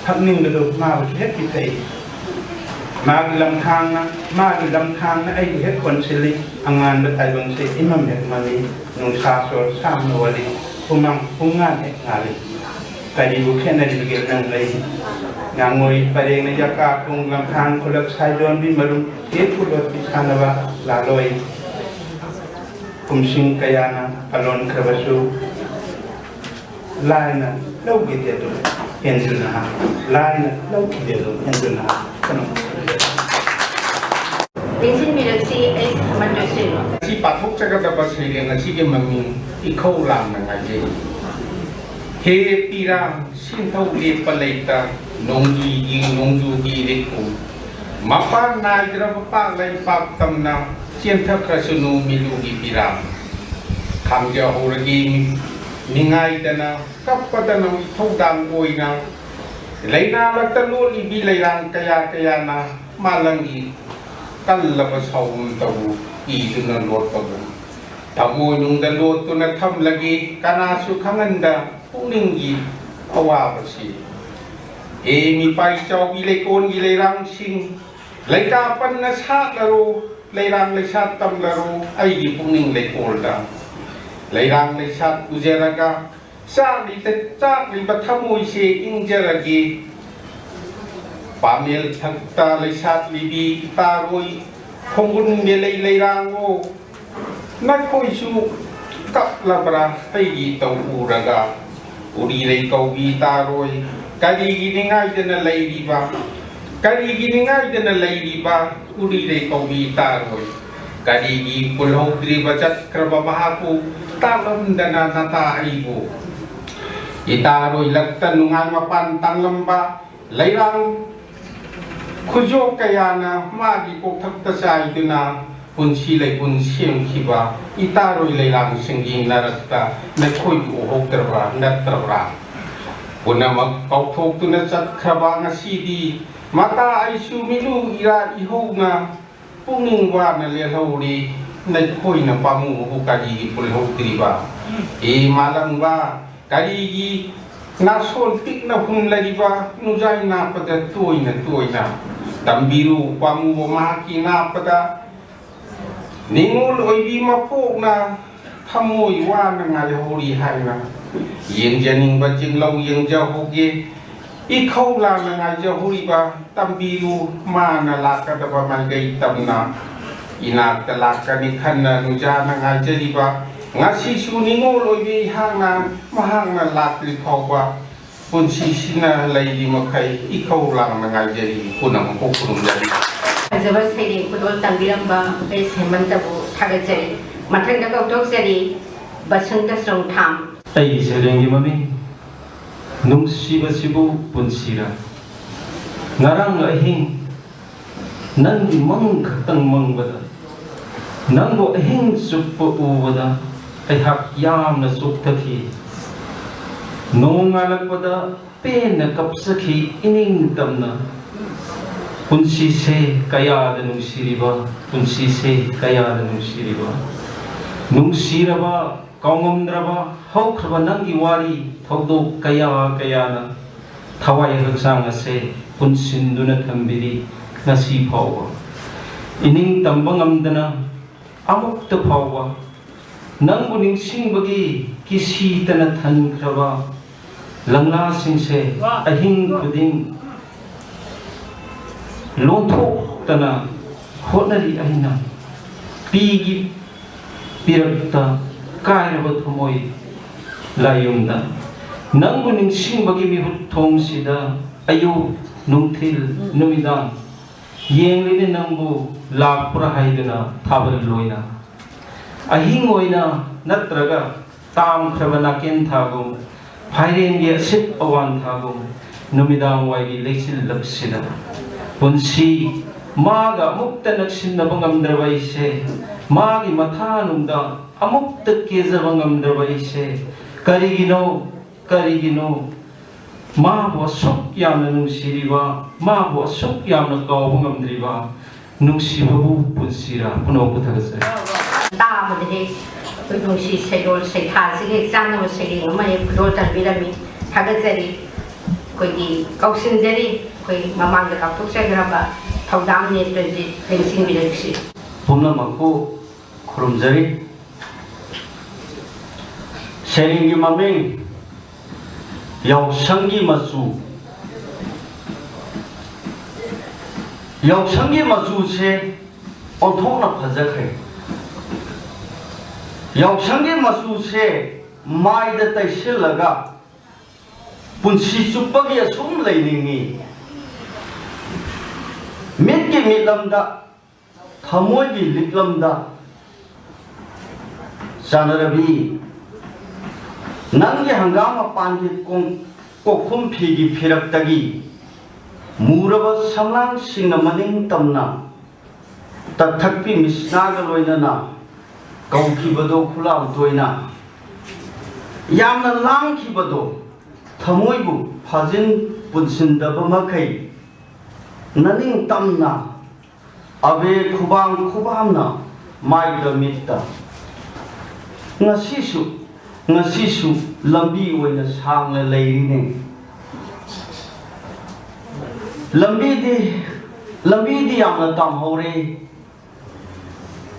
ꯊꯛꯅꯤꯡꯕꯗꯨ ꯃꯥꯕꯨꯁꯨ ꯍꯦꯛ ꯄꯤꯊꯛꯏ꯫ ꯃꯥꯒꯤ ꯂꯝꯊꯥꯡꯅ, ꯃꯥꯒꯤ ꯂꯝꯊꯥꯡꯅ ꯑꯩꯕꯨ ꯍꯦꯛ ꯀꯣꯟꯁꯤꯜꯂꯤ꯫ ꯑꯉꯥꯟꯕ ꯇꯥꯏꯕꯪꯁꯦ ꯏꯃꯝ ꯍꯦꯛ ꯃꯝꯃꯤ꯫ ꯅꯨꯡꯁꯥ ꯁꯣꯔ ꯁꯥꯡꯅ ꯑꯣꯜꯂꯤ꯫ ꯍꯨꯃꯥꯡ ꯄꯨꯡꯉꯥꯟ ꯍꯦꯛ ꯉꯥꯜꯂꯤ꯫ ꯀꯔꯤꯕꯨ ꯈꯦꯠꯅꯔꯤꯕꯒꯦ ꯅꯪ ꯑꯩ? ꯉꯥꯉꯣꯏ ꯄꯔꯦꯡꯅ ꯌꯥꯀꯥ ꯄꯨꯡ ꯂꯝꯊꯥꯡ ꯈꯨꯂꯛ ꯁꯥꯏꯗꯣꯟꯕꯤ ꯃꯔꯨꯝ ꯌꯦꯛꯄꯨ ꯂꯣꯠꯄꯤ ꯁꯥꯟꯅꯕ ꯂꯥꯂꯣꯏ꯫ ꯀꯨꯝꯁꯤꯡ ꯀꯌꯥꯅ ꯑꯂꯣꯟꯈ꯭ꯔꯕꯁꯨ ꯂꯥꯏꯅ ꯂꯧꯈꯤꯗꯦ ꯑꯗꯨꯝ ꯍꯦꯟꯗꯨꯅ, ꯂꯥꯏꯅ ꯂꯧꯈꯤꯗꯦ ꯑꯗꯨꯝ ꯍꯦꯟꯗꯨꯅ꯫ ꯂꯦꯡꯁꯤꯟꯕꯤꯔꯁꯤ, ꯑꯩ ꯈꯝꯍꯟꯖꯁꯤ꯫ ꯉꯁꯤ ꯄꯥꯡꯊꯣꯛꯆꯒꯗꯕ ꯁꯩꯔꯦꯡ ꯑꯁꯤꯒꯤ ꯃꯃꯤꯡ ꯏꯈꯧ ꯂꯥꯡꯅ ꯉꯥꯏꯖꯩ꯫ ꯍꯦ ꯄꯤꯔꯥꯡ, ꯁꯤꯟꯊꯧ ꯂꯦꯞꯄ ꯂꯩꯇ, ꯅꯣꯡꯖꯨꯒꯤ, ꯅꯣꯡꯖꯨꯒꯤ ꯂꯩꯈꯣꯝ꯫ ꯃꯄꯥꯟ ꯅꯥꯏꯗ꯭ꯔꯕ ꯄꯥꯛ ꯂꯩꯄꯥꯛ ꯇꯝꯅ, ꯆꯦꯟꯊꯈ꯭ꯔꯁꯅꯨ ꯃꯤꯂꯨꯒꯤ ꯄꯤꯔꯥꯡ꯫ ꯈꯥꯡꯖꯍꯧꯔꯒꯦ ꯅꯤꯡꯉꯥꯏꯗꯅ, ꯀꯞꯄꯗꯅ ꯏꯊꯧꯗꯥꯡ ꯑꯣꯏꯅ, ꯂꯩꯅꯥ ꯂꯛꯇ ꯂꯣꯠꯂꯤꯕꯤ ꯂꯩꯔꯥꯡ ꯀꯌꯥ ꯀꯌꯥꯅ ꯃꯥꯂꯪꯒꯤ ꯀꯜꯂꯕ ꯁꯥꯎꯒꯨꯝ ꯇꯧ, ꯏꯗꯨꯅ ꯂꯣꯠꯄꯒꯨꯝ꯫ ꯊꯃꯣꯏꯅꯨꯡꯗ ꯂꯣꯠꯇꯨꯅ ꯊꯝꯂꯒꯦ, ꯀꯅꯥꯁꯨ ꯈꯪꯍꯟꯗ ꯄꯨꯛꯅꯤꯡꯒꯤ ꯑꯋꯥꯕꯁꯤ꯫ ꯍꯦ ꯃꯤꯄꯥꯏ ꯆꯥꯎꯕꯤ ꯂꯩꯀꯣꯟꯒꯤ ꯂꯩꯔꯥꯡꯁꯤꯡ, ꯂꯩꯇꯥ ꯄꯟꯅ ꯁꯥꯠꯂꯔꯣ, ꯂꯩꯔꯥꯡ ꯂꯩꯁꯥꯠ ꯇꯝꯂꯔꯣ ꯑꯩꯒꯤ ꯄꯨꯛꯅꯤꯡ ꯂꯩꯀꯣꯜꯗ꯫ ꯂꯩꯔꯥꯡ ꯂꯩꯁꯥꯠ ꯎꯖꯔꯒ ꯆꯥꯛꯂꯤꯕ, ꯆꯥꯛꯂꯤꯕ ꯊꯃꯣꯏꯁꯦ ꯏꯪꯖꯔꯒꯦ꯫ ꯄꯥꯃꯦꯜ ꯊꯛꯇ ꯂꯩꯁꯥꯠꯂꯤꯕꯤ ꯏꯇꯥꯔꯣꯏ, ꯈꯣꯡꯒꯨꯟ ꯃꯦꯂꯩ ꯂꯩꯔꯥꯡꯉꯣ, ꯅꯈꯣꯏꯁꯨ ꯀꯞꯂꯕ꯭ꯔꯥ ꯑꯩꯒꯤ ꯏꯇꯧ ꯎꯔꯒ? ꯎꯔꯤꯔꯩ ꯀꯧꯕꯤ ꯏꯇꯥꯔꯣꯏ, ꯀꯔꯤꯒꯤ ꯅꯤꯡꯉꯥꯏꯗꯅ ꯂꯩꯔꯤꯕ? ꯀꯔꯤꯒꯤ ꯅꯤꯡꯉꯥꯏꯗꯅ ꯂꯩꯔꯤꯕ ꯎꯔꯤꯔꯩ ꯀꯧꯕꯤ ꯏꯇꯥꯔꯣꯏ? ꯀꯔꯤꯒꯤ ꯄꯨꯜꯍꯧꯗ꯭ꯔꯤꯕ ꯆꯠꯈ꯭ꯔꯕ ꯃꯍꯥꯛꯄꯨ ꯇꯥꯛꯂꯝꯗꯅ ꯅꯇꯥ ꯑꯩꯕꯨ? ꯏꯇꯥꯔꯣꯏ ꯂꯛꯇ ꯅꯨꯡꯉꯥꯏ ꯃꯄꯥꯟ ꯇꯥꯡꯂꯝꯕ ꯂꯩꯔꯥꯡ ꯈꯨꯖꯣꯞ ꯀꯌꯥꯅ ꯃꯥꯒꯤ ꯀꯣꯛꯊꯛꯇ ꯆꯥꯏꯗꯨꯅ ꯄꯨꯟꯁꯤ ꯂꯩꯄꯨꯟ ꯁꯦꯝꯈꯤꯕ ꯏꯇꯥꯔꯣꯏ ꯂꯩꯔꯥꯡꯁꯤꯡꯒꯤ ꯅꯔꯛꯇ ꯅꯈꯣꯏꯕꯨ ꯎꯍꯧꯗ꯭ꯔꯕ꯭ꯔꯥ, ꯅꯠꯇ꯭ꯔꯕ꯭ꯔꯥ? ꯄꯨꯝꯅꯃꯛ ꯀꯥꯎꯊꯣꯛꯇꯨꯅ ꯆꯠꯈ꯭ꯔꯕ ꯉꯁꯤꯗꯤ ꯃꯇꯥ ꯑꯩꯁꯨ ꯃꯤꯅꯨ ꯏꯔꯥ ꯏꯍꯧꯅ ꯄꯨꯛꯅꯤꯡ ꯋꯥꯅ ꯂꯦꯜꯍꯧꯔꯤ꯫ ꯅꯈꯣꯏꯅ ꯄꯥꯝꯃꯨꯕꯕꯨ ꯀꯔꯤꯒꯤ ꯄꯨꯜꯍꯧꯗ꯭ꯔꯤꯕ? ꯍꯦ ꯃꯥꯂꯪꯕ, ꯀꯔꯤꯒꯤ ꯅꯥꯁꯣꯟ ꯄꯤꯛꯅ ꯍꯨꯟꯂꯔꯤꯕ ꯅꯨꯡꯖꯥꯏ ꯅꯥꯞꯄꯗ ꯇꯣꯏꯅ ꯇꯣꯏꯅ ꯇꯝꯕꯤꯔꯨ? ꯄꯥꯝꯃꯨꯕ ꯃꯍꯥꯛꯀꯤ ꯅꯥꯞꯄꯗ ꯅꯤꯡꯉꯣꯜ ꯑꯣꯏꯕꯤ ꯃꯄꯣꯛꯅ ꯊꯃꯣꯏ ꯋꯥꯅ ꯉꯥꯏꯍꯧꯔꯤ ꯍꯥꯏꯅ ꯌꯦꯡꯖꯅꯤꯡꯕ ꯆꯤꯡꯂꯧ ꯌꯦꯡꯖꯍꯧꯒꯦ꯫ ꯏꯈꯧ ꯂꯥꯡꯅ ꯉꯥꯏꯖꯍꯧꯔꯤꯕ ꯇꯝꯕꯤꯔꯨ, ꯃꯥꯅ ꯂꯥꯛꯀꯗꯕ ꯃꯥꯏꯀꯩ ꯇꯝꯅ ꯏꯅꯥꯛꯇ ꯂꯥꯛꯀꯅꯤ ꯈꯟꯅ ꯅꯨꯡꯖꯥꯅ ꯉꯥꯏꯖꯔꯤꯕ, ꯉꯁꯤꯁꯨ ꯅꯤꯡꯉꯣꯜ ꯑꯣꯏꯕꯤ ꯑꯩꯍꯥꯛꯅ ꯃꯍꯥꯛꯅ ꯂꯥꯛꯇ꯭ꯔꯤ ꯐꯥꯎꯕ ꯄꯨꯟꯁꯤꯁꯤꯅ ꯂꯩꯔꯤ ꯃꯈꯩ ꯏꯈꯧ ꯂꯥꯡꯅ ꯉꯥꯏꯖꯔꯤ꯫ ꯄꯨꯝꯅꯃꯛꯄꯨ ꯈꯨꯔꯨꯝꯖꯔꯤ꯫ ꯐꯖꯕ ꯁꯩꯔꯦꯡ ꯈꯨꯗꯣꯜ ꯇꯝꯕꯤꯔꯝꯕ ꯑꯦꯁ ꯍꯦꯃꯟꯇꯕꯨ ꯊꯥꯒꯠꯆꯔꯤ꯫ ꯃꯊꯪꯗ ꯀꯧꯊꯣꯛꯆꯔꯤ ꯕꯁꯟꯇ ꯆꯣꯡꯊꯥꯝ꯫ ꯑꯩꯒꯤ ꯁꯩꯔꯦꯡꯒꯤ ꯃꯃꯤꯡ ꯅꯨꯡꯁꯤꯕꯁꯤꯕꯨ ꯄꯨꯟꯁꯤꯔ꯫ ꯉꯔꯥꯡ ꯑꯍꯤꯡ ꯅꯪꯒꯤ ꯃꯪ ꯈꯛꯇꯪ ꯃꯪꯕꯗ, ꯅꯪꯕꯨ ꯑꯍꯤꯡ ꯆꯨꯞꯄ ꯎꯕꯗ ꯑꯩꯍꯥꯛ ꯌꯥꯝꯅ ꯆꯣꯛꯊꯈꯤ꯫ ꯅꯣꯡꯉꯥꯜꯂꯛꯄꯗ ꯄꯦꯟꯅ ꯀꯞꯆꯈꯤ ꯏꯅꯤꯡ ꯇꯝꯅ꯫ ꯄꯨꯟꯁꯤꯁꯦ ꯀꯌꯥꯗ ꯅꯨꯡꯁꯤꯔꯤꯕ, ꯄꯨꯟꯁꯤꯁꯦ ꯀꯌꯥꯗ ꯅꯨꯡꯁꯤꯔꯤꯕ, ꯅꯨꯡꯁꯤꯔꯕ, ꯀꯥꯎꯉꯝꯗ꯭ꯔꯕ, ꯍꯧꯈ꯭ꯔꯕ ꯅꯪꯒꯤ ꯋꯥꯔꯤ, ꯊꯧꯗꯣꯛ ꯀꯌꯥ ꯀꯌꯥꯅ ꯊꯋꯥꯏ ꯍꯛꯆꯥꯡ ꯑꯁꯦ ꯄꯨꯟꯁꯤꯟꯗꯨꯅ ꯊꯝꯕꯤꯔꯤ ꯉꯁꯤ ꯐꯥꯎꯕ꯫ ꯏꯅꯤꯡ ꯇꯝꯕ ꯉꯝꯗꯅ ꯑꯃꯨꯛꯇ ꯐꯥꯎꯕ ꯅꯪꯕꯨ ꯅꯤꯡꯁꯤꯡꯕꯒꯤ ꯀꯤꯁꯤꯇꯅ ꯊꯟꯈ꯭ꯔꯕ ꯂꯪꯂꯥꯁꯤꯡꯁꯦ ꯑꯍꯤꯡ ꯈꯨꯗꯤꯡ ꯂꯣꯟꯊꯣꯛꯇꯅ ꯍꯣꯠꯅꯔꯤ ꯑꯩꯅ꯫ ꯄꯤꯒꯤ ꯄꯤꯔꯛꯇ ꯀꯥꯏꯔꯕ ꯊꯃꯣꯏ ꯂꯥꯏꯌꯨꯝꯗ ꯅꯪꯕꯨ ꯅꯤꯡꯁꯤꯡꯕꯒꯤ ꯃꯤꯍꯨꯠ ꯊꯣꯡꯁꯤꯗ ꯑꯌꯨꯛ, ꯅꯨꯡꯊꯤꯜ, ꯅꯨꯃꯤꯗꯥꯡ ꯌꯦꯡꯂꯤꯅꯦ ꯅꯪꯕꯨ ꯂꯥꯛꯄ꯭ꯔꯥ ꯍꯥꯏꯗꯨꯅ ꯊꯥꯕꯜ ꯂꯣꯏꯅ꯫ ꯑꯍꯤꯡ ꯑꯣꯏꯅ ꯅꯠꯇ꯭ꯔꯒ ꯇꯥꯝꯈ꯭ꯔꯕ ꯅꯥꯀꯦꯟ ꯊꯥꯒꯨꯝ, ꯐꯥꯏꯔꯦꯟꯒꯤ ꯑꯁꯤꯠ ꯑꯋꯥꯟ ꯊꯥꯒꯨꯝ, ꯅꯨꯃꯤꯗꯥꯡ ꯋꯥꯏꯒꯤ ꯂꯩꯆꯤꯜꯂꯛꯁꯤꯗ ꯄꯨꯟꯁꯤ ꯃꯥꯒ ꯑꯃꯨꯛꯇ ꯅꯛꯁꯤꯟꯅꯕ ꯉꯝꯗ꯭ꯔꯕ ꯑꯩꯁꯦ, ꯃꯥꯒꯤ ꯃꯊꯥꯅꯨꯡꯗ ꯑꯃꯨꯛꯇ ꯀꯦꯖꯕ ꯉꯝꯗ꯭ꯔꯕ ꯑꯩꯁꯦ, ꯀꯔꯤꯒꯤꯅꯣ, ꯀꯔꯤꯒꯤꯅꯣ ꯃꯥꯕꯨ ꯑꯁꯨꯛ ꯌꯥꯝꯅ ꯅꯨꯡꯁꯤꯔꯤꯕ, ꯃꯥꯕꯨ ꯑꯁꯨꯛ ꯌꯥꯝꯅ ꯀꯥꯎꯕ ꯉꯝꯗ꯭ꯔꯤꯕ ꯅꯨꯡꯁꯤꯕꯕꯨ ꯄꯨꯟꯁꯤꯔꯥ? ꯄꯨꯝꯅꯃꯛꯄꯨ ꯊꯥꯒꯠꯆꯔꯤ꯫ ꯇꯥꯕꯗꯗꯤ ꯑꯩꯈꯣꯏ ꯅꯨꯡꯁꯤ ꯁꯩꯗꯣꯜ ꯁꯩꯊꯥꯁꯤꯒ ꯍꯦꯛ ꯆꯥꯟꯅꯕ ꯁꯩꯔꯦꯡ ꯑꯃ ꯍꯦꯛ ꯈꯨꯗꯣꯜ ꯇꯝꯕꯤꯔꯝꯃꯤ꯫ ꯊꯥꯒꯠꯆꯔꯤ꯫ ꯑꯩꯈꯣꯏꯒꯤ ꯀꯧꯁꯤꯟꯖꯔꯤ, ꯑꯩꯈꯣꯏ ꯃꯃꯥꯡꯗ ꯀꯥꯎꯊꯣꯛꯆꯈ꯭ꯔꯕ ꯊꯧꯗꯥꯝ ꯅꯦꯇ꯭ꯔꯖꯤꯠ ꯂꯦꯡꯁꯤꯟꯕꯤꯔꯛꯁꯤ꯫ ꯄꯨꯝꯅꯃꯛꯄꯨ ꯈꯨꯔꯨꯝꯖꯔꯤ꯫ ꯁꯩꯔꯦꯡꯒꯤ ꯃꯃꯤꯡ ꯌꯥꯎꯁꯪꯒꯤ ꯃꯆꯨ꯫ ꯌꯥꯎꯁꯪꯒꯤ ꯃꯆꯨꯁꯦ ꯑꯣꯟꯊꯣꯛꯅ ꯐꯖꯈ꯭ꯔꯦ꯫ ꯌꯥꯎꯁꯪꯒꯤ ꯃꯆꯨꯁꯦ ꯃꯥꯏꯗ ꯇꯩꯁꯤꯜꯂꯒ ꯄꯨꯟꯁꯤ ꯆꯨꯞꯄꯒꯤ ꯑꯁꯨꯝ ꯂꯩꯅꯤꯡꯉꯤ꯫ ꯃꯤꯠꯀꯤ ꯃꯤꯠꯂꯝꯗ, ꯊꯃꯣꯏꯒꯤ ꯂꯤꯛꯂꯝꯗ, ꯆꯥꯟꯅꯔꯕꯤ, ꯅꯪꯒꯤ ꯍꯪꯒꯥꯝ ꯃꯄꯥꯟꯒꯤ ꯀꯣꯡ-, ꯀꯣꯛꯈꯨꯝ ꯐꯤꯒꯤ ꯐꯤꯔꯛꯇꯒꯤ ꯃꯨꯔꯕ ꯁꯝꯂꯥꯡꯁꯤꯡꯅ ꯃꯅꯤꯡ ꯇꯝꯅ ꯇꯛꯊꯛꯄꯤ ꯃꯤꯁꯅꯥꯒ ꯂꯣꯏꯅꯅ ꯀꯧꯈꯤꯕꯗꯣ ꯈꯨꯂꯥꯎ ꯇꯣꯏꯅ꯫ ꯌꯥꯝꯅ ꯂꯥꯡꯈꯤꯕꯗꯣ ꯊꯃꯣꯏꯕꯨ ꯐꯥꯖꯤꯟ ꯄꯨꯟꯁꯤꯟꯗꯕ ꯃꯈꯩ ꯅꯅꯤꯡ ꯇꯝꯅ ꯑꯕꯦ ꯈꯨꯕꯥꯝ ꯈꯨꯕꯥꯝꯅ ꯃꯥꯏꯗ ꯃꯤꯠꯇ꯫ ꯉꯁꯤꯁꯨ, ꯉꯁꯤꯁꯨ ꯂꯝꯕꯤ ꯑꯣꯏꯅ ꯁꯥꯡꯅ ꯂꯩꯔꯤꯅꯦ꯫ ꯂꯝꯕꯤꯗꯤ, ꯂꯝꯕꯤꯗꯤ ꯌꯥꯝꯅ ꯇꯝꯍꯧꯔꯦ꯫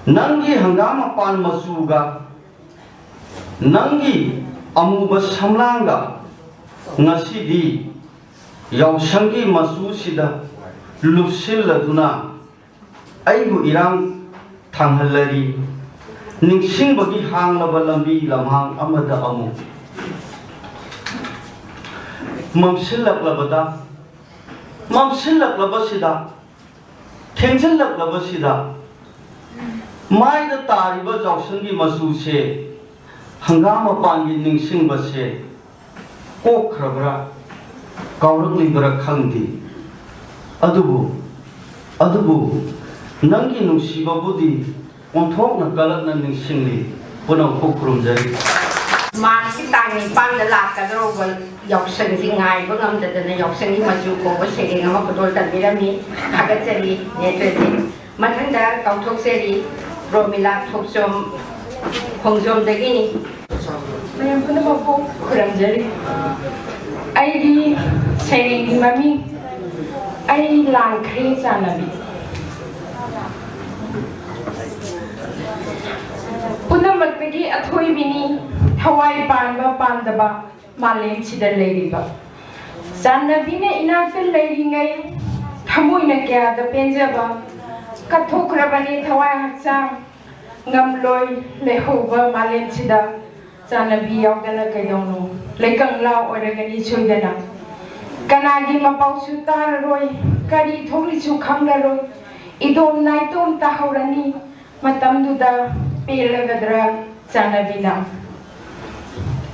ꯅꯪꯒꯤ ꯍꯪꯒꯥꯝ ꯃꯄꯥꯟ ꯃꯆꯨꯒ, ꯅꯪꯒꯤ ꯑꯃꯨꯕ ꯁꯝꯂꯥꯡꯒ ꯉꯁꯤꯗꯤ ꯌꯥꯎꯁꯪꯒꯤ ꯃꯆꯨꯁꯤꯗ ꯂꯨꯞꯁꯤꯜꯂꯗꯨꯅ ꯑꯩꯕꯨ ꯏꯔꯥꯡ ꯊꯥꯡꯍꯜꯂꯔꯤ꯫ ꯅꯤꯡꯁꯤꯡꯕꯒꯤ ꯍꯥꯡꯂꯕ ꯂꯝꯕꯤ ꯂꯝꯍꯥꯡ ꯑꯃꯗ ꯑꯃꯨꯛ ꯃꯝꯁꯤꯜꯂꯛꯂꯕꯗ, ꯃꯝꯁꯤꯜꯂꯛꯂꯕꯁꯤꯗ, ꯊꯦꯡꯖꯤꯜꯂꯛꯂꯕꯁꯤꯗ ꯃꯥꯏꯗ ꯇꯥꯔꯤꯕ ꯌꯥꯎꯁꯪꯒꯤ ꯃꯆꯨꯁꯦ, ꯍꯪꯒꯥꯝ ꯃꯄꯥꯟꯒꯤ ꯅꯤꯡꯁꯤꯡꯕꯁꯦ ꯀꯣꯛꯈ꯭ꯔꯕ꯭ꯔꯥ, ꯀꯥꯎꯔꯛꯂꯤꯕ꯭ꯔꯥ ꯈꯪꯗꯦ꯫ ꯑꯗꯨꯕꯨ, ꯑꯗꯨꯕꯨ ꯅꯪꯒꯤ ꯅꯨꯡꯁꯤꯕꯕꯨꯗꯤ ꯑꯣꯟꯊꯣꯛꯅ ꯀꯂꯛꯅ ꯅꯤꯡꯁꯤꯡꯂꯤ꯫ ꯄꯨꯝꯅꯃꯛꯄꯨ ꯈꯨꯔꯨꯝꯖꯔꯤ꯫ ꯃꯥꯔꯆꯀꯤ ꯇꯥꯡ ꯅꯤꯄꯥꯟꯗ ꯂꯥꯛꯀꯗꯧꯔꯕ ꯌꯥꯎꯁꯪꯁꯤ ꯉꯥꯏꯕ ꯉꯝꯗꯗꯅ ꯌꯥꯎꯁꯪꯒꯤ ꯃꯆꯨ ꯀꯧꯕ ꯁꯩꯔꯦꯡ ꯑꯃ ꯈꯨꯗꯣꯜ ꯇꯝꯕꯤꯔꯝꯃꯤ꯫ ꯊꯥꯒꯠꯆꯔꯤ ꯅꯦꯇ꯭ꯔꯖꯤꯠ꯫ ꯃꯊꯪꯗ ꯀꯥꯎꯊꯣꯛꯆꯔꯤ ꯔꯣꯃꯤꯂꯥ ꯊꯣꯛꯆꯣꯝ ꯈꯣꯡꯖꯣꯝꯗꯒꯤꯅꯤ꯫ ꯃꯌꯥꯝ ꯄꯨꯝꯅꯃꯛꯄꯨ ꯈꯨꯔꯨꯝꯖꯔꯤ꯫ ꯑꯩꯒꯤ ꯁꯩꯔꯦꯡꯒꯤ ꯃꯃꯤꯡ ꯑꯩ ꯂꯥꯟꯈ꯭ꯔꯦ ꯆꯥꯟꯅꯕꯤ꯫ ꯄꯨꯝꯅꯃꯛꯇꯒꯤ ꯑꯊꯣꯏꯕꯤꯅꯤ ꯊꯋꯥꯏ ꯄꯥꯟꯕ ꯄꯥꯟꯗꯕ ꯃꯥꯂꯦꯝꯁꯤꯗ ꯂꯩꯔꯤꯕ꯫ ꯆꯥꯟꯅꯕꯤꯅ ꯏꯅꯥꯛꯇ ꯂꯩꯔꯤꯉꯩ ꯊꯃꯣꯏꯅ ꯀꯌꯥꯗ ꯄꯦꯟꯖꯕ꯫ ꯀꯠꯊꯣꯛꯈ꯭ꯔꯕꯅꯤ ꯊꯋꯥꯏ ꯍꯛꯆꯥꯡ ꯉꯝꯂꯣꯏ ꯂꯩꯍꯧꯕ ꯃꯥꯂꯦꯝꯁꯤꯗ꯫ ꯆꯥꯟꯅꯕꯤ ꯌꯥꯎꯗꯅ ꯀꯩꯗꯧꯅꯣ ꯂꯩꯀꯪꯂꯥ ꯑꯣꯏꯔꯒꯅꯤ ꯁꯣꯏꯗꯅ꯫ ꯀꯅꯥꯒꯤ ꯃꯄꯥꯎꯁꯨ ꯇꯥꯔꯔꯣꯏ, ꯀꯔꯤ ꯊꯣꯛꯂꯤꯁꯨ ꯈꯪꯂꯔꯣꯏ꯫ ꯏꯗꯣꯝ ꯅꯥꯏꯇꯣꯝ ꯇꯥꯍꯧꯔꯅꯤ꯫ ꯃꯇꯝꯗꯨꯗ ꯄꯦꯜꯂꯒꯗ꯭ꯔꯥ ꯆꯥꯟꯅꯕꯤꯅ?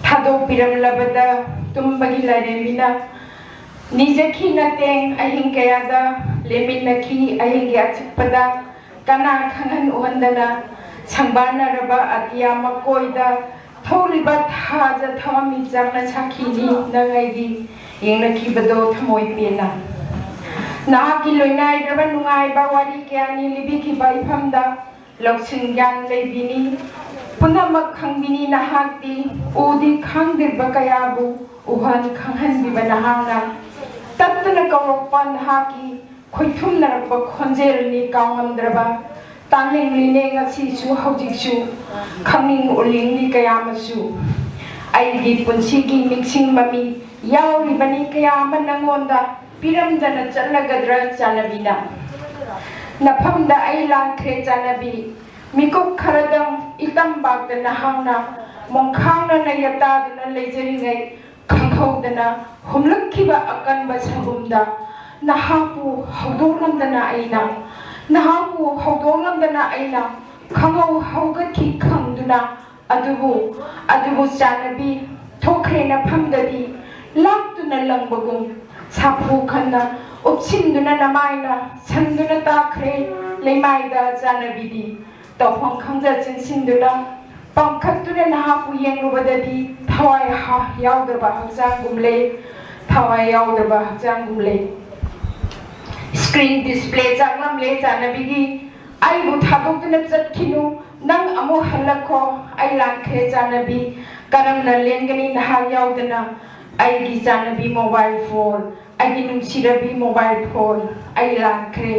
ꯊꯥꯗꯣꯛꯄꯤꯔꯝꯂꯕꯗ ꯇꯨꯝꯕꯒꯤ ꯂꯥꯏꯔꯦꯝꯕꯤꯅ꯫ ꯅꯤꯖꯈꯤ ꯅꯇꯦꯡ ꯑꯍꯤꯡ ꯀꯌꯥꯗ, ꯂꯦꯝꯃꯤꯟꯅꯈꯤ ꯑꯍꯤꯡꯒꯤ ꯑꯆꯤꯛꯄꯗ꯫ ꯀꯅꯥ ꯈꯪꯍꯟ ꯎꯍꯟꯗꯅ ꯁꯪꯕꯥꯟꯅꯔꯕ ꯑꯇꯤꯌꯥ ꯃꯀꯣꯏꯗ ꯊꯣꯛꯂꯤꯕ ꯊꯥꯖ ꯊꯋꯥꯟꯃꯤꯆꯥꯛꯅ ꯁꯥꯈꯤꯅꯤ ꯅꯪ ꯑꯩꯒꯤ ꯌꯦꯡꯅꯈꯤꯕꯗꯣ ꯊꯃꯣꯏ ꯄꯦꯟꯅ꯫ ꯅꯍꯥꯛꯀꯤ ꯂꯣꯏꯅꯥꯏꯗ꯭ꯔꯕ ꯅꯨꯡꯉꯥꯏꯕ ꯋꯥꯔꯤ ꯀꯌꯥꯅꯤ ꯂꯤꯕꯤꯈꯤꯕ ꯏꯐꯝꯗ ꯂꯧꯁꯤꯡ ꯒ꯭ꯌꯥꯟ ꯂꯩꯕꯤꯅꯤ꯫ ꯄꯨꯝꯅꯃꯛ ꯈꯪꯕꯤꯅꯤ ꯅꯍꯥꯛꯇꯤ ꯎꯗꯤ ꯈꯪꯗ꯭ꯔꯤꯕ ꯀꯌꯥꯕꯨ ꯎꯍꯟ ꯈꯪꯍꯟꯕꯤꯕ ꯅꯍꯥꯛꯅ꯫ ꯇꯠꯇꯅ ꯀꯧꯔꯛꯄ ꯅꯍꯥꯛꯀꯤ ꯈꯣꯏꯊꯨꯝꯅꯔꯛꯄ ꯈꯣꯟꯖꯦꯜꯅꯤ ꯀꯥꯎꯉꯝꯗ꯭ꯔꯕ꯫ ꯇꯥꯅꯤꯡꯂꯤꯅꯦ ꯉꯁꯤꯁꯨ ꯍꯧꯖꯤꯛꯁꯨ ꯈꯪꯅꯤꯡ ꯎꯅꯤꯡꯂꯤ ꯀꯌꯥ ꯑꯃꯁꯨ꯫ ꯑꯩꯒꯤ ꯄꯨꯟꯁꯤꯒꯤ ꯅꯤꯡꯁꯤꯡ ꯃꯃꯤ ꯌꯥꯎꯔꯤꯕꯅꯤ ꯀꯌꯥ ꯑꯃ ꯅꯪꯉꯣꯟꯗ ꯄꯤꯔꯝꯗꯅ ꯆꯠꯂꯒꯗ꯭ꯔꯥ ꯆꯥꯅꯕꯤꯅ? ꯅꯐꯝꯗ ꯑꯩ ꯂꯥꯟꯈ꯭ꯔꯦ ꯆꯥꯅꯕꯤ꯫ ꯃꯤꯀꯨꯞ ꯈꯔꯗꯪ ꯏꯇꯝ ꯄꯥꯛꯇ ꯅꯍꯥꯛꯅ ꯃꯣꯡꯈꯥꯡꯅꯅ ꯌꯦꯇꯥꯗꯨꯅ ꯂꯩꯖꯔꯤꯉꯩ ꯈꯪꯍꯧꯗꯅ ꯍꯨꯝꯂꯛꯈꯤꯕ ꯑꯀꯟꯕ ꯁꯒꯨꯝꯗ ꯅꯍꯥꯛꯄꯨ ꯍꯧꯗꯣꯛꯂꯝꯗꯅ ꯑꯩꯅ, ꯅꯍꯥꯛꯄꯨ ꯍꯧꯗꯣꯛꯂꯝꯗꯅ ꯑꯩꯅ ꯈꯪꯍꯧ ꯍꯧꯒꯠꯈꯤ ꯈꯪꯗꯨꯅ꯫ ꯑꯗꯨꯕꯨ, ꯑꯗꯨꯕꯨ ꯆꯥꯅꯕꯤ ꯊꯣꯛꯈ꯭ꯔꯦ ꯅꯐꯝꯗꯗꯤ ꯂꯥꯛꯇꯨꯅ ꯂꯪꯕꯒꯨꯝ ꯁꯥꯐꯨ ꯈꯟꯅ ꯎꯞꯁꯤꯟꯗꯨꯅ ꯅꯃꯥꯏꯅ ꯁꯟꯗꯨꯅ ꯇꯥꯈ꯭ꯔꯦ ꯂꯩꯃꯥꯏꯗ ꯆꯥꯅꯕꯤꯗꯤ꯫ ꯇꯧꯐꯝ ꯈꯪꯖ ꯆꯤꯟꯁꯤꯟꯗꯨꯅ ꯄꯥꯡꯈꯠꯇꯨꯅ ꯅꯍꯥꯛꯄꯨ ꯌꯦꯡꯂꯨꯕꯗꯗꯤ ꯊꯋꯥꯏ ꯍꯥ-, ꯌꯥꯎꯗ꯭ꯔꯕ ꯍꯛꯆꯥꯡꯒꯨꯝ ꯂꯩ, ꯊꯋꯥꯏ ꯌꯥꯎꯗ꯭ꯔꯕ ꯍꯛꯆꯥꯡꯒꯨꯝ ꯂꯩ꯫ Screen display ꯆꯥꯛꯂꯝꯂꯦ ꯆꯥꯅꯕꯤꯒꯤ꯫ ꯑꯩꯕꯨ ꯊꯥꯗꯣꯛꯇꯨꯅ ꯆꯠꯈꯤꯅꯨ, ꯅꯪ ꯑꯃꯨꯛ ꯍꯜꯂꯛꯈꯣ꯫ ꯑꯩ ꯂꯥꯛꯈ꯭ꯔꯦ ꯆꯥꯅꯕꯤ꯫ ꯀꯔꯝꯅ ꯂꯦꯟꯒꯅꯤ ꯅꯍꯥꯛ ꯌꯥꯎꯗꯅ? ꯑꯩꯒꯤ ꯆꯥꯅꯕꯤ mobile phone, ꯑꯩꯒꯤ ꯅꯨꯡꯁꯤꯔꯕꯤ mobile phone, ꯑꯩ ꯂꯥꯛꯈ꯭ꯔꯦ,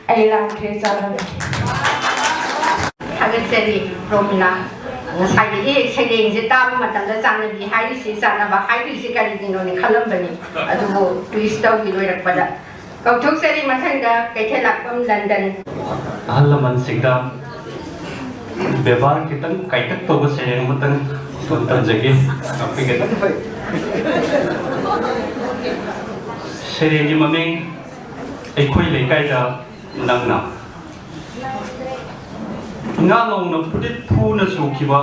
ꯑꯩ ꯂꯥꯛꯈ꯭ꯔꯦ ꯆꯥꯅꯕꯤ꯫ ꯊꯥꯒꯠꯆꯔꯤ ꯔꯣꯃꯤꯂꯥ꯫ ꯉꯁꯥꯏꯗꯒꯤ ꯁꯩꯔꯦꯡꯁꯦ ꯇꯥꯕ ꯃꯇꯝꯗ ꯆꯥꯅꯕꯤ ꯍꯥꯏꯔꯤꯁꯤ, ꯆꯥꯅꯕ ꯍꯥꯏꯔꯤꯁꯤ ꯀꯔꯤꯒꯤꯅꯣꯅ ꯈꯜꯂꯝꯕꯅꯤ, ꯑꯗꯨꯕꯨ twist ꯇꯧꯈꯤ ꯂꯣꯏꯔꯛꯄꯗ꯫ ꯀꯧꯊꯣꯛꯆꯔꯤ ꯃꯊꯪꯗ ꯀꯩꯊꯦꯜꯂꯥꯛꯄꯝ ꯂꯟꯗꯟ꯫ ꯑꯍꯜ ꯂꯃꯟꯁꯤꯡꯗ ꯕꯦꯕꯥꯔ ꯈꯤꯇꯪ ꯀꯥꯏꯇꯛ ꯇꯧꯕ ꯁꯩꯔꯦꯡ ꯑꯃꯇꯪ ꯁꯨꯝ ꯇꯝꯖꯒꯦ꯫ ꯉꯥꯛꯄꯤꯒꯅꯤ꯫ ꯁꯩꯔꯦꯡꯒꯤ ꯃꯃꯤꯡ ꯑꯩꯈꯣꯏ ꯂꯩꯀꯥꯏꯗ ꯅꯪꯅ꯫ ꯉꯥ ꯂꯥꯎꯅ ꯐꯨꯔꯤꯠ ꯐꯨꯅ ꯆꯨꯈꯤꯕ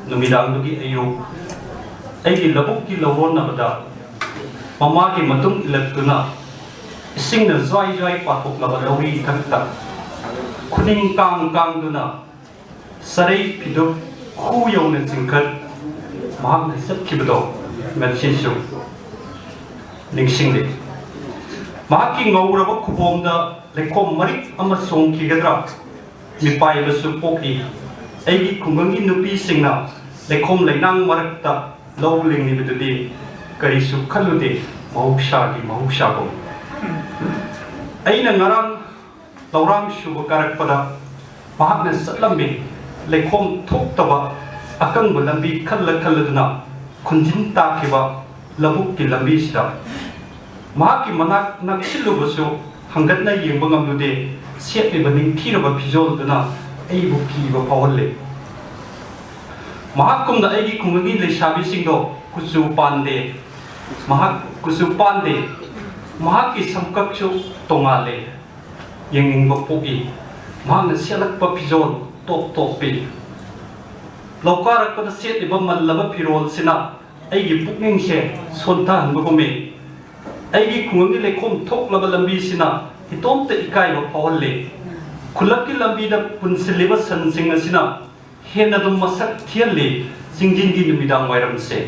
ꯅꯨꯃꯤꯗꯥꯡꯗꯨꯒꯤ ꯑꯌꯨꯛ, ꯑꯩꯒꯤ ꯂꯧꯕꯨꯛꯀꯤ ꯂꯧꯔꯣꯟꯅꯕꯗ ꯃꯃꯥꯒꯤ ꯃꯇꯨꯡ ꯏꯜꯂꯛꯇꯨꯅ ꯏꯁꯤꯡꯅ ꯖ꯭ꯋꯥꯏ ꯖ꯭ꯋꯥꯏ ꯄꯥꯊꯣꯛꯂꯕ ꯂꯧꯔꯤ ꯏꯊꯛꯇ ꯈꯨꯅꯤꯡ ꯀꯥꯡ ꯀꯥꯡꯗꯨꯅ ꯆꯔꯩ ꯐꯤꯗꯨꯛ ꯈꯨ ꯌꯧꯅ ꯆꯤꯡꯈꯠ ꯃꯍꯥꯛꯅ ꯆꯠꯈꯤꯕꯗꯣ ꯉꯁꯤꯁꯨ ꯅꯤꯡꯁꯤꯡꯂꯤ꯫ ꯃꯍꯥꯛꯀꯤ ꯉꯧꯔꯕ ꯈꯨꯕꯣꯝꯗ ꯂꯩꯈꯣꯝ ꯃꯔꯤꯛ ꯑꯃ ꯆꯣꯡꯈꯤꯒꯗ꯭ꯔꯥ? ꯃꯤꯄꯥꯏꯕꯁꯨ ꯄꯣꯛꯏ꯫ ꯑꯩꯒꯤ ꯈꯨꯡꯒꯪꯒꯤ ꯅꯨꯄꯤꯁꯤꯡꯅ ꯂꯩꯈꯣꯝ ꯂꯩꯅꯥꯡ ꯃꯔꯛꯇ ꯂꯧ ꯂꯤꯡꯂꯤꯕꯗꯨꯗꯤ ꯀꯔꯤꯁꯨ ꯈꯜꯂꯨꯗꯦ, ꯃꯍꯧꯁꯥꯒꯤ ꯃꯍꯧꯁꯥꯒꯨꯝ꯫ ꯑꯩꯅ ꯉꯔꯥꯡ ꯂꯧꯔꯥꯡ ꯁꯨꯕ ꯀꯥꯔꯛꯄꯗ ꯃꯍꯥꯛꯅ ꯆꯠꯂꯝꯃꯤ꯫ ꯂꯩꯈꯣꯝ ꯊꯣꯛꯇꯕ ꯑꯀꯪꯕ ꯂꯝꯕꯤ ꯈꯜꯂ ꯈꯜꯂꯗꯨꯅ ꯈꯨꯟꯖꯤꯟ ꯇꯥꯈꯤꯕ ꯂꯧꯕꯨꯛꯀꯤ ꯂꯝꯕꯤꯁꯤꯗ ꯃꯍꯥꯛꯀꯤ ꯃꯅꯥꯛ ꯅꯛꯁꯤꯜꯂꯨꯕꯁꯨ ꯍꯪꯒꯠꯅ ꯌꯦꯡꯕ ꯉꯝꯂꯨꯗꯦ꯫ ꯁꯦꯠꯂꯤꯕ ꯅꯤꯡꯊꯤꯔꯕ ꯐꯤꯖꯣꯜꯗꯨꯅ ꯑꯩꯕꯨ ꯀꯤꯕ ꯐꯥꯎꯍꯜꯂꯦ꯫ ꯃꯍꯥꯛꯀꯨꯝꯅ ꯑꯩꯒꯤ ꯈꯨꯡꯒꯪꯒꯤ ꯂꯩꯁꯥꯕꯤꯁꯤꯡꯗꯣ ꯀꯨꯆꯨ ꯄꯥꯟꯗꯦ꯫ ꯃꯍꯥꯛ ꯀꯨꯆꯨ ꯄꯥꯟꯗꯦ꯫ ꯃꯍꯥꯛꯀꯤ ꯁꯝꯀꯛꯁꯨ ꯇꯣꯉꯥꯜꯂꯦ꯫ ꯌꯦꯡꯅꯤꯡꯕ ꯄꯣꯛꯏ꯫ ꯃꯍꯥꯛꯅ ꯁꯦꯠꯂꯛꯄ ꯐꯤꯖꯣꯜ ꯇꯣꯞ ꯇꯣꯞꯄꯤ꯫ ꯂꯧꯀꯥꯔꯛꯄꯗ ꯁꯦꯠꯂꯤꯕ ꯃꯜꯂꯕ ꯐꯤꯔꯣꯜꯁꯤꯅ ꯑꯩꯒꯤ ꯄꯨꯛꯅꯤꯡꯁꯦ ꯁꯣꯟꯊꯍꯟꯕꯒꯨꯝꯃꯤ꯫ ꯑꯩꯒꯤ ꯈꯨꯡꯒꯪꯒꯤ ꯂꯩꯈꯣꯝ ꯊꯣꯛꯂꯕ ꯂꯝꯕꯤꯁꯤꯅ ꯏꯇꯣꯝꯇ ꯏꯀꯥꯏꯕ ꯐꯥꯎꯍꯜꯂꯤ꯫ ꯈꯨꯜꯂꯛꯀꯤ ꯂꯝꯕꯤꯗ ꯄꯨꯟꯁꯤꯜꯂꯤꯕ ꯁꯟꯁꯤꯡ ꯑꯁꯤꯅ ꯍꯦꯟꯅ ꯑꯗꯨꯝ ꯃꯁꯛ ꯊꯤꯍꯜꯂꯤ꯫ ꯆꯤꯡꯖꯤꯟꯒꯤ ꯅꯨꯃꯤꯗꯥꯡ ꯋꯥꯏꯔꯝꯁꯦ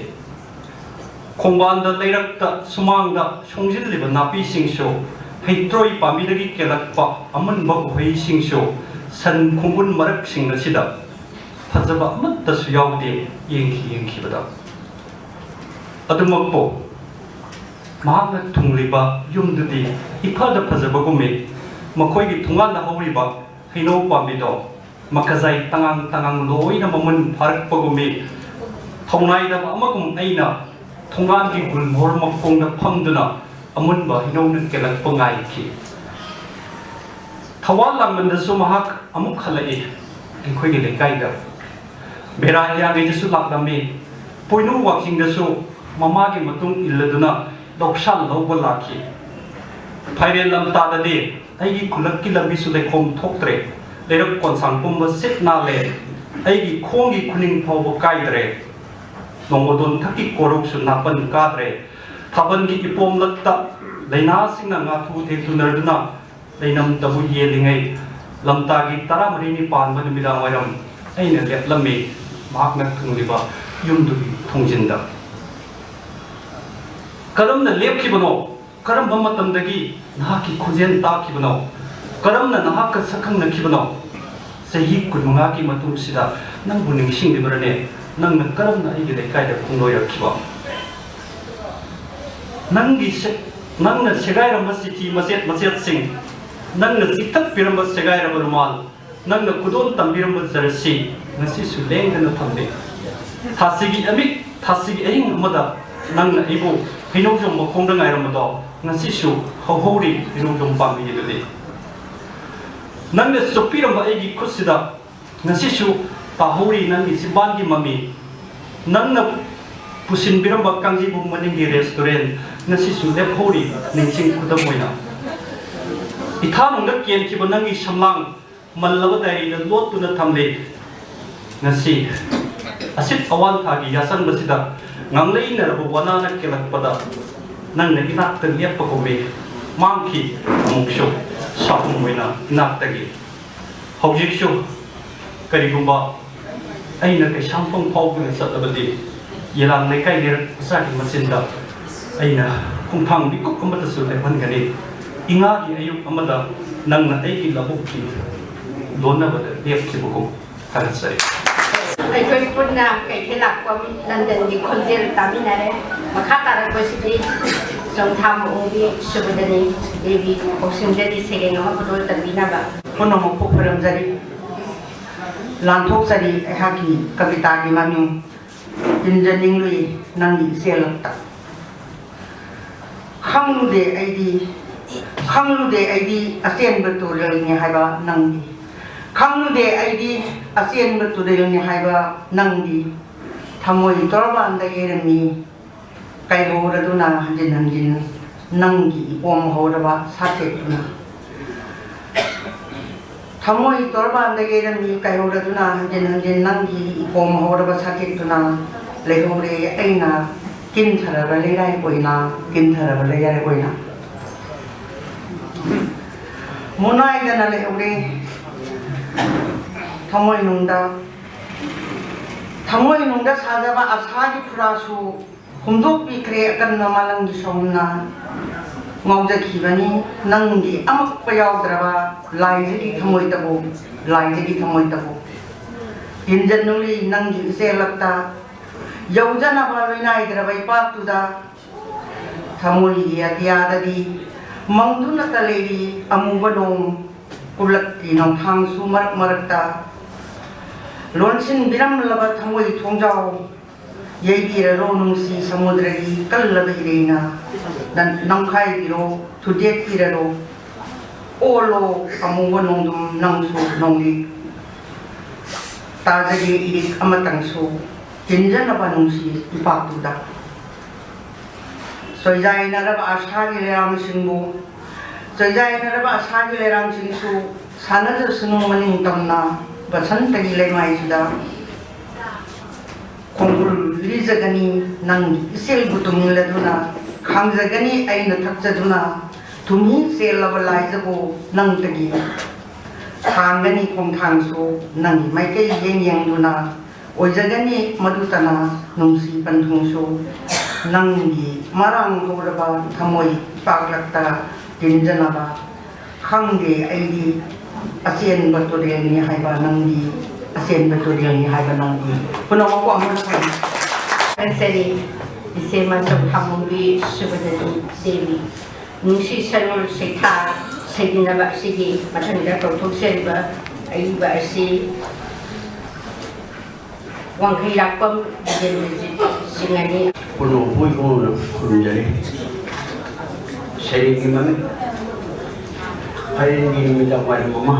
ꯈꯣꯡꯕꯥꯟꯗ ꯂꯩꯔꯛꯇ ꯁꯨꯃꯥꯡꯗ ꯁꯣꯡꯖꯤꯜꯂꯤꯕ ꯅꯥꯄꯤꯁꯤꯡꯁꯨ, ꯍꯩꯇ꯭ꯔꯣꯏ ꯄꯥꯝꯕꯤꯗꯒꯤ ꯀꯦꯜꯂꯛꯄ ꯑꯃꯨꯟꯕ ꯎꯍꯩꯁꯤꯡꯁꯨ, ꯁꯟ ꯈꯣꯡꯒꯨꯟ ꯃꯔꯛꯁꯤꯡ ꯑꯁꯤꯗ ꯐꯖꯕ ꯑꯃꯠꯇꯁꯨ ꯌꯥꯎꯗꯦ꯫ ꯌꯦꯡꯈꯤ ꯌꯦꯡꯈꯤꯕꯗ ꯑꯗꯨꯃꯛꯄꯨ ꯃꯍꯥꯛꯅ ꯊꯨꯡꯂꯤꯕ ꯌꯨꯝꯗꯨꯗꯤ ꯏꯐꯗ ꯐꯖꯕꯒꯨꯝꯃꯤ꯫ ꯃꯈꯣꯏꯒꯤ ꯊꯣꯡꯒꯥꯟꯗ ꯍꯧꯔꯤꯕ ꯍꯩꯅꯧ ꯄꯥꯝꯕꯤꯗꯣ ꯃꯀꯖꯥꯏ ꯇꯉꯥꯡ ꯇꯉꯥꯡ ꯂꯣꯏꯅ ꯃꯃꯨꯟ ꯐꯥꯔꯛꯄꯒꯨꯝꯃꯤ꯫ ꯊꯧꯅꯥꯏꯗꯕ ꯑꯃꯒꯨꯝ ꯑꯩꯅ ꯊꯣꯡꯒꯥꯟꯒꯤ ꯒꯨꯜꯃꯣꯍꯣꯔ ꯃꯈꯣꯡꯗ ꯐꯝꯗꯨꯅ ꯑꯃꯨꯟꯕ ꯍꯩꯅꯧꯅ ꯀꯦꯜꯂꯛꯄ ꯉꯥꯏꯈꯤ꯫ ꯊꯋꯥꯟ ꯂꯥꯡꯕꯟꯗꯁꯨ ꯃꯍꯥꯛ ꯑꯃꯨꯛ ꯍꯜꯂꯛꯏ꯫ ꯑꯩꯈꯣꯏꯒꯤ ꯂꯩꯀꯥꯏꯗ ꯕꯦꯔꯥ ꯍꯤꯌꯥꯡꯒꯩꯗꯁꯨ ꯂꯥꯛꯂꯝꯃꯤ꯫ ꯄꯣꯏꯅꯨ ꯋꯥꯛꯆꯤꯡꯗꯁꯨ ꯃꯃꯥꯒꯤ ꯃꯇꯨꯡ ꯏꯜꯂꯗꯨꯅ ꯂꯧꯁꯥꯟ ꯂꯧꯕ ꯂꯥꯛꯈꯤ꯫ ꯐꯥꯏꯔꯦꯟ ꯂꯝꯇꯥꯗꯗꯤ ꯑꯩꯒꯤ ꯈꯨꯜꯂꯛꯀꯤ ꯂꯝꯕꯤꯁꯨ ꯂꯩꯈꯣꯝ ꯊꯣꯛꯇ꯭ꯔꯦ꯫ ꯂꯩꯔꯛ ꯀꯣꯟꯁꯥꯡ ꯄꯨꯝꯕ ꯁꯤꯠ ꯅꯥꯜꯂꯦ꯫ ꯑꯩꯒꯤ ꯈꯣꯡꯒꯤ ꯈꯨꯅꯤꯡ ꯐꯥꯎꯕ ꯀꯥꯏꯗ꯭ꯔꯦ꯫ ꯅꯣꯡꯃꯗꯣꯟ ꯊꯛꯀꯤ ꯀꯣꯔꯧꯁꯨ ꯅꯥꯄꯟ ꯀꯥꯗ꯭ꯔꯦ꯫ ꯊꯥꯕꯜꯒꯤ ꯏꯄꯣꯝꯂꯛꯇ ꯂꯩꯅꯥꯁꯤꯡꯅ ꯉꯥꯊꯨ ꯊꯦꯛꯇꯨꯅꯗꯨꯅ ꯂꯩꯅꯝꯇꯕꯨ ꯌꯦꯜꯂꯤꯉꯩ, ꯂꯝꯇꯥꯒꯤ ꯇꯔꯥꯃꯔꯤꯅꯤ ꯄꯥꯟꯕ ꯅꯨꯃꯤꯗꯥꯡ ꯋꯥꯏꯔꯝ ꯑꯩꯅ ꯂꯦꯞꯂꯝꯃꯤ ꯃꯍꯥꯛꯅ ꯊꯨꯡꯂꯤꯕ ꯌꯨꯝꯗꯨꯒꯤ ꯊꯣꯡꯖꯤꯟꯗ꯫ ꯀꯔꯝꯅ ꯂꯦꯞꯈꯤꯕꯅꯣ? ꯀꯔꯝꯕ ꯃꯇꯝꯗꯒꯤ ꯅꯍꯥꯛꯀꯤ ꯈꯣꯟꯖꯦꯜ ꯇꯥꯈꯤꯕꯅꯣ? ꯀꯔꯝꯅ ꯅꯍꯥꯛꯀ ꯁꯛꯈꯪꯅꯈꯤꯕꯅꯣ? ꯆꯍꯤ ꯀꯨꯟꯃꯉꯥꯒꯤ ꯃꯇꯨꯡꯁꯤꯗ ꯅꯪꯕꯨ ꯅꯤꯡꯁꯤꯡꯂꯤꯕ꯭ꯔꯅꯦ? ꯅꯪꯅ ꯀꯔꯝꯅ ꯑꯩꯒꯤ ꯂꯩꯀꯥꯏꯗ ꯈꯣꯡꯂꯣꯏꯔꯛꯈꯤꯕ? ꯅꯪꯒꯤ ꯁꯦ-, ꯅꯪꯅ ꯁꯦꯒꯥꯏꯔꯝꯕ ꯆꯤꯊꯤ ꯃꯆꯦꯠ ꯃꯆꯦꯠꯁꯤꯡ, ꯅꯪꯅ ꯆꯤꯛꯊꯠꯄꯤꯔꯝꯕ ꯁꯦꯒꯥꯏꯔꯕ ꯔꯨꯃꯥꯜ, ꯅꯪꯅ ꯈꯨꯗꯣꯜ ꯇꯝꯕꯤꯔꯝꯕ ꯖꯔꯁꯤ ꯉꯁꯤꯁꯨ ꯂꯦꯡꯗꯅ ꯊꯝꯂꯤ꯫ ꯊꯥꯁꯤꯒꯤ ꯑꯃꯤꯠ, ꯊꯥꯁꯤꯒꯤ ꯑꯍꯤꯡ ꯑꯃꯗ ꯅꯪꯅ ꯑꯩꯕꯨ ꯍꯩꯅꯧꯖꯣꯝ ꯃꯈꯣꯡꯗ ꯉꯥꯏꯔꯝꯕꯗꯣ ꯉꯁꯤꯁꯨ ꯍꯧꯍꯧꯔꯤ ꯍꯩꯅꯧꯖꯣꯝ ꯄꯥꯝꯕꯤ ꯑꯗꯨꯗꯤ꯫ ꯅꯪꯅ ꯆꯨꯞꯄꯤꯔꯝꯕ ꯑꯩꯒꯤ ꯈꯨꯠꯁꯤꯗ ꯉꯁꯤꯁꯨ ꯇꯥꯍꯧꯔꯤ ꯅꯪꯒꯤ ꯆꯤꯝꯕꯥꯟꯒꯤ ꯃꯃꯤ꯫ ꯅꯪꯅ ꯄꯨꯁꯤꯟꯕꯤꯔꯝꯕ ꯀꯥꯡꯖꯩꯕꯨꯡ ꯃꯅꯤꯡꯒꯤ ꯔꯦꯁꯇꯨꯔꯦꯟ ꯉꯁꯤꯁꯨ ꯂꯦꯞꯍꯧꯔꯤ ꯅꯤꯡꯁꯤꯡ ꯈꯨꯗꯝ ꯑꯣꯏꯅ꯫ ꯏꯊꯥꯅꯨꯡꯗ ꯀꯦꯟꯈꯤꯕ ꯅꯪꯒꯤ ꯁꯝꯂꯥꯡ ꯃꯜꯂꯕ ꯗꯥꯏꯔꯤꯗ ꯂꯣꯠꯇꯨꯅ ꯊꯝꯂꯤ꯫ ꯉꯁꯤ ꯑꯁꯤꯠ ꯑꯋꯥꯟꯊꯥꯒꯤ ꯌꯥꯆꯪꯕꯁꯤꯗ ꯉꯥꯡꯂꯩꯅꯔꯕ ꯋꯥꯅꯥꯅ ꯀꯦꯜꯂꯛꯄꯗ ꯅꯪꯅ ꯏꯅꯥꯛꯇ ꯂꯦꯞꯄꯒꯨꯝꯃꯤ꯫ ꯃꯥꯡꯈꯤ ꯑꯃꯨꯛꯁꯨ ꯁꯥꯐꯨꯝ ꯑꯣꯏꯅ ꯏꯅꯥꯛꯇꯒꯤ꯫ ꯍꯧꯖꯤꯛꯁꯨ ꯀꯔꯤꯒꯨꯝꯕ ꯑꯩꯅ ꯀꯩꯁꯥꯝꯊꯣꯡ ꯐꯥꯎꯗꯨꯅ ꯆꯠꯂꯕꯗꯤ ꯌꯦꯂꯥꯡ ꯂꯩꯀꯥꯏ ꯂꯩꯔꯛ ꯃꯆꯥꯒꯤ ꯃꯆꯤꯟꯗ ꯑꯩꯅ ꯈꯣꯡꯊꯥꯡ ꯃꯤꯀꯨꯞ ꯑꯃꯗꯁꯨ ꯂꯦꯞꯍꯟꯒꯅꯤ꯫ ꯏꯉꯥꯒꯤ ꯑꯌꯨꯛ ꯑꯃꯗ ꯅꯪꯅ ꯑꯩꯒꯤ ꯂꯧꯕꯨꯛꯀꯤ ꯂꯣꯟꯅꯕꯗ ꯂꯦꯞꯈꯤꯕꯒꯨꯝ ꯊꯥꯒꯠꯆꯔꯤ꯫ ꯑꯩꯈꯣꯏ ꯄꯨꯟꯅ ꯀꯩꯊꯦꯜ ꯂꯥꯛꯄꯝ ꯂꯟꯗꯟꯒꯤ ꯈꯣꯟꯖꯦꯜ ꯇꯥꯃꯤꯟꯅꯔꯦ꯫ ꯃꯈꯥ ꯇꯥꯔꯛꯄꯁꯤꯗꯤ ꯆꯣꯡꯊꯥꯝ ꯃꯑꯣꯡꯒꯤ ꯁꯨꯕꯗꯅꯤ ꯗꯦꯕꯤ ꯀꯧꯁꯤꯟꯖꯔꯤ ꯁꯩꯔꯦꯡ ꯑꯃ ꯈꯨꯗꯣꯜ ꯇꯝꯕꯤꯅꯕ꯫ ꯄꯨꯝꯅꯃꯛꯄꯨ ꯈꯣꯏꯔꯝꯖꯔꯤ꯫ ꯂꯥꯟꯊꯣꯛꯆꯔꯤ ꯑꯩꯍꯥꯛꯀꯤ ꯀꯕꯤꯇꯥꯒꯤ ꯃꯃꯤꯡ ꯇꯤꯟꯖꯅꯤꯡꯂꯨꯏ ꯅꯪꯒꯤ ꯏꯆꯦꯜꯂꯛꯇ꯫ ꯈꯪꯂꯨꯗꯦ ꯑꯩꯗꯤ, ꯈꯪꯂꯨꯗꯦ ꯑꯩꯗꯤ ꯑꯆꯦꯟꯕ ꯇꯨꯔꯦꯜꯅꯤ ꯍꯥꯏꯕ ꯅꯪꯗꯤ꯫ ꯈꯪꯂꯨꯗꯦ ꯑꯩꯗꯤ ꯑꯆꯦꯟꯕ ꯇꯨꯔꯦꯜꯅꯤ ꯍꯥꯏꯕ ꯅꯪꯗꯤ꯫ ꯊꯃꯣꯏ ꯇꯣꯔꯕꯥꯟꯗ ꯌꯩꯔꯝꯃꯤ ꯀꯩꯍꯧꯔꯗꯨꯅ ꯍꯟꯖꯤꯟ ꯍꯟꯖꯤꯟ ꯅꯪꯒꯤ ꯏꯄꯣꯝ ꯍꯧꯔꯕ ꯁꯥꯊꯦꯛꯇꯨꯅ꯫ ꯊꯃꯣꯏ ꯇꯣꯔꯕꯥꯟꯗ ꯌꯩꯔꯝꯃꯤ ꯀꯩꯍꯧꯔꯗꯨꯅ ꯍꯟꯖꯤꯟ ꯍꯟꯖꯤꯟ ꯅꯪꯒꯤ ꯏꯄꯣꯝ ꯍꯧꯔꯕ ꯁꯥꯊꯦꯛꯇꯨꯅ꯫ ꯂꯩꯍꯧꯔꯦ ꯑꯩꯅ ꯀꯤꯟꯊꯔꯕ ꯂꯩꯔꯥꯏ ꯑꯣꯏꯅ, ꯀꯤꯟꯊꯔꯕ ꯂꯩꯔꯥꯏ ꯑꯣꯏꯅ꯫ ꯃꯨꯅꯥꯏꯗꯅ ꯂꯩꯍꯧꯔꯦ ꯊꯃꯣꯏꯅꯨꯡꯗ꯫ ꯊꯃꯣꯏꯅꯨꯡꯗ ꯁꯥꯖꯕ ꯑꯁꯥꯒꯤ ꯐꯨꯔꯥꯁꯨ ꯍꯨꯝꯗꯣꯛꯄꯤꯈ꯭ꯔꯦ ꯑꯀꯟꯕ ꯃꯥꯂꯪꯒꯤ ꯁꯣꯝꯅ꯫ ꯉꯥꯎꯖꯈꯤꯕꯅꯤ꯫ ꯅꯪꯒꯤ ꯑꯃꯛꯄ ꯌꯥꯎꯗ꯭ꯔꯕ ꯂꯥꯏꯖꯒꯤ ꯊꯃꯣꯏꯇꯕꯨ, ꯂꯥꯏꯖꯒꯤ ꯊꯃꯣꯏꯇꯕꯨ꯫ ꯇꯤꯟꯖꯟꯅꯨꯔꯤ ꯅꯪꯒꯤ ꯏꯆꯦꯜꯂꯛꯇ꯫ ꯌꯧꯖꯅꯕ ꯂꯣꯏꯅꯥꯏꯗ꯭ꯔꯕ ꯏꯄꯥꯛꯇꯨꯗ ꯊꯃꯣꯏꯒꯤ ꯑꯇꯤꯌꯥꯗꯗꯤ ꯃꯪꯗꯨꯅꯇ ꯂꯩꯔꯤ ꯑꯃꯨꯕ ꯅꯣꯡ꯫ ꯀꯨꯜꯂꯛꯀꯤ ꯅꯣꯡꯊꯥꯡꯁꯨ ꯃꯔꯛ ꯃꯔꯛꯇ ꯂꯣꯟꯁꯤꯟꯕꯤꯔꯝꯂꯕ ꯊꯃꯣꯏ ꯊꯣꯡꯖꯥꯎ ꯌꯩꯕꯤꯔꯔꯣ ꯅꯨꯡꯁꯤ ꯁꯃꯨꯗ꯭ꯔꯒꯤ ꯀꯜꯂꯕ ꯏꯔꯩꯅ꯫ ꯅ-, ꯅꯝꯈꯥꯏꯕꯤꯔꯣ, ꯊꯨꯗꯦꯛꯄꯤꯔꯔꯣ꯫ ꯑꯣꯜꯂꯣ ꯑꯃꯨꯕ ꯅꯣꯡꯗꯝ ꯅꯪꯁꯨ ꯅꯣꯡꯂꯤꯛ꯫ ꯇꯥꯖꯒꯦ ꯏꯔꯤꯛ ꯑꯃꯇꯪꯁꯨ ꯇꯤꯟꯖꯅꯕ ꯅꯨꯡꯁꯤ ꯏꯄꯥꯛꯇꯨꯗ꯫ ꯆꯣꯏꯖꯥꯏꯅꯔꯕ ꯑꯁꯥꯒꯤ ꯂꯩꯔꯥꯡꯁꯤꯡꯕꯨ, ꯆꯣꯏꯖꯥꯏꯅꯔꯕ ꯑꯁꯥꯒꯤ ꯂꯩꯔꯥꯡꯁꯤꯡꯁꯨ ꯁꯥꯟꯅꯖꯁꯅꯨ ꯃꯅꯤꯡ ꯇꯝꯅ ꯕꯁꯟꯇꯒꯤ ꯂꯩꯃꯥꯏꯁꯤꯗ꯫ ꯈꯣꯡꯒꯨꯜ ꯂꯤꯖꯒꯅꯤ ꯅꯪꯒꯤ ꯏꯆꯦꯜꯕꯨ ꯇꯨꯡꯏꯜꯂꯗꯨꯅ, ꯈꯥꯡꯖꯒꯅꯤ ꯑꯩꯅ ꯊꯛꯆꯗꯨꯅ, ꯊꯨꯝꯍꯤ ꯆꯦꯜꯂꯕ ꯂꯥꯏꯖꯕꯨ ꯅꯪꯇꯒꯤ ꯊꯥꯡꯒꯅꯤ ꯈꯣꯡꯊꯥꯡꯁꯨ ꯅꯪꯒꯤ ꯃꯥꯏꯀꯩ ꯌꯦꯡ ꯌꯦꯡꯗꯨꯅ꯫ ꯑꯣꯏꯖꯒꯅꯤ ꯃꯗꯨꯇꯅ ꯅꯨꯡꯁꯤ ꯄꯟꯊꯨꯡꯁꯨ ꯅꯪꯒꯤ ꯃꯔꯥꯡ ꯍꯧꯔꯕ ꯊꯃꯣꯏ ꯏꯄꯥꯛꯂꯛꯇ ꯇꯤꯟꯖꯅꯕ꯫ ꯈꯪꯗꯦ ꯑꯩꯗꯤ ꯑꯆꯦꯟꯕ ꯇꯨꯔꯦꯜꯅꯤ ꯍꯥꯏꯕ ꯅꯪꯗꯤ, ꯑꯆꯦꯟꯕ ꯇꯨꯔꯦꯜꯅꯤ ꯍꯥꯏꯕ ꯅꯪꯗꯤ꯫ ꯄꯨꯝꯅꯃꯛꯄꯨ ꯑꯃꯨꯛ ꯍꯟꯅ ꯊꯝꯖꯔꯤ꯫ ꯏꯆꯦ ꯃꯆꯧ ꯊꯥꯃꯨꯡꯕꯤ ꯁꯨꯕꯗꯅꯤ ꯗꯦꯕꯤ꯫ ꯅꯨꯡꯁꯤ ꯁꯔꯣꯜ ꯁꯩꯊꯥ ꯁꯩꯗꯤꯟꯅꯕ ꯑꯁꯤꯒꯤ ꯃꯊꯪꯗ ꯀꯧꯊꯣꯛꯆꯔꯤꯕ ꯑꯏꯕ ꯑꯁꯤ ꯋꯥꯡꯈꯩꯔꯥꯛꯄꯝ ꯕꯤꯖꯦꯟꯗ꯭ꯔꯖꯤꯠ ꯁꯤꯡꯍꯅꯤ꯫ ꯄꯨꯝꯅꯃꯛꯄꯨ ꯏꯕꯨꯡꯉꯣꯅ ꯈꯨꯔꯨꯝꯖꯔꯤ꯫ ꯁꯩꯔꯦꯡꯒꯤ ꯃꯃꯤꯡ ꯐꯥꯏꯔꯦꯟꯒꯤ ꯅꯨꯃꯤꯗꯥꯡ ꯋꯥꯏꯔꯝ ꯑꯃ꯫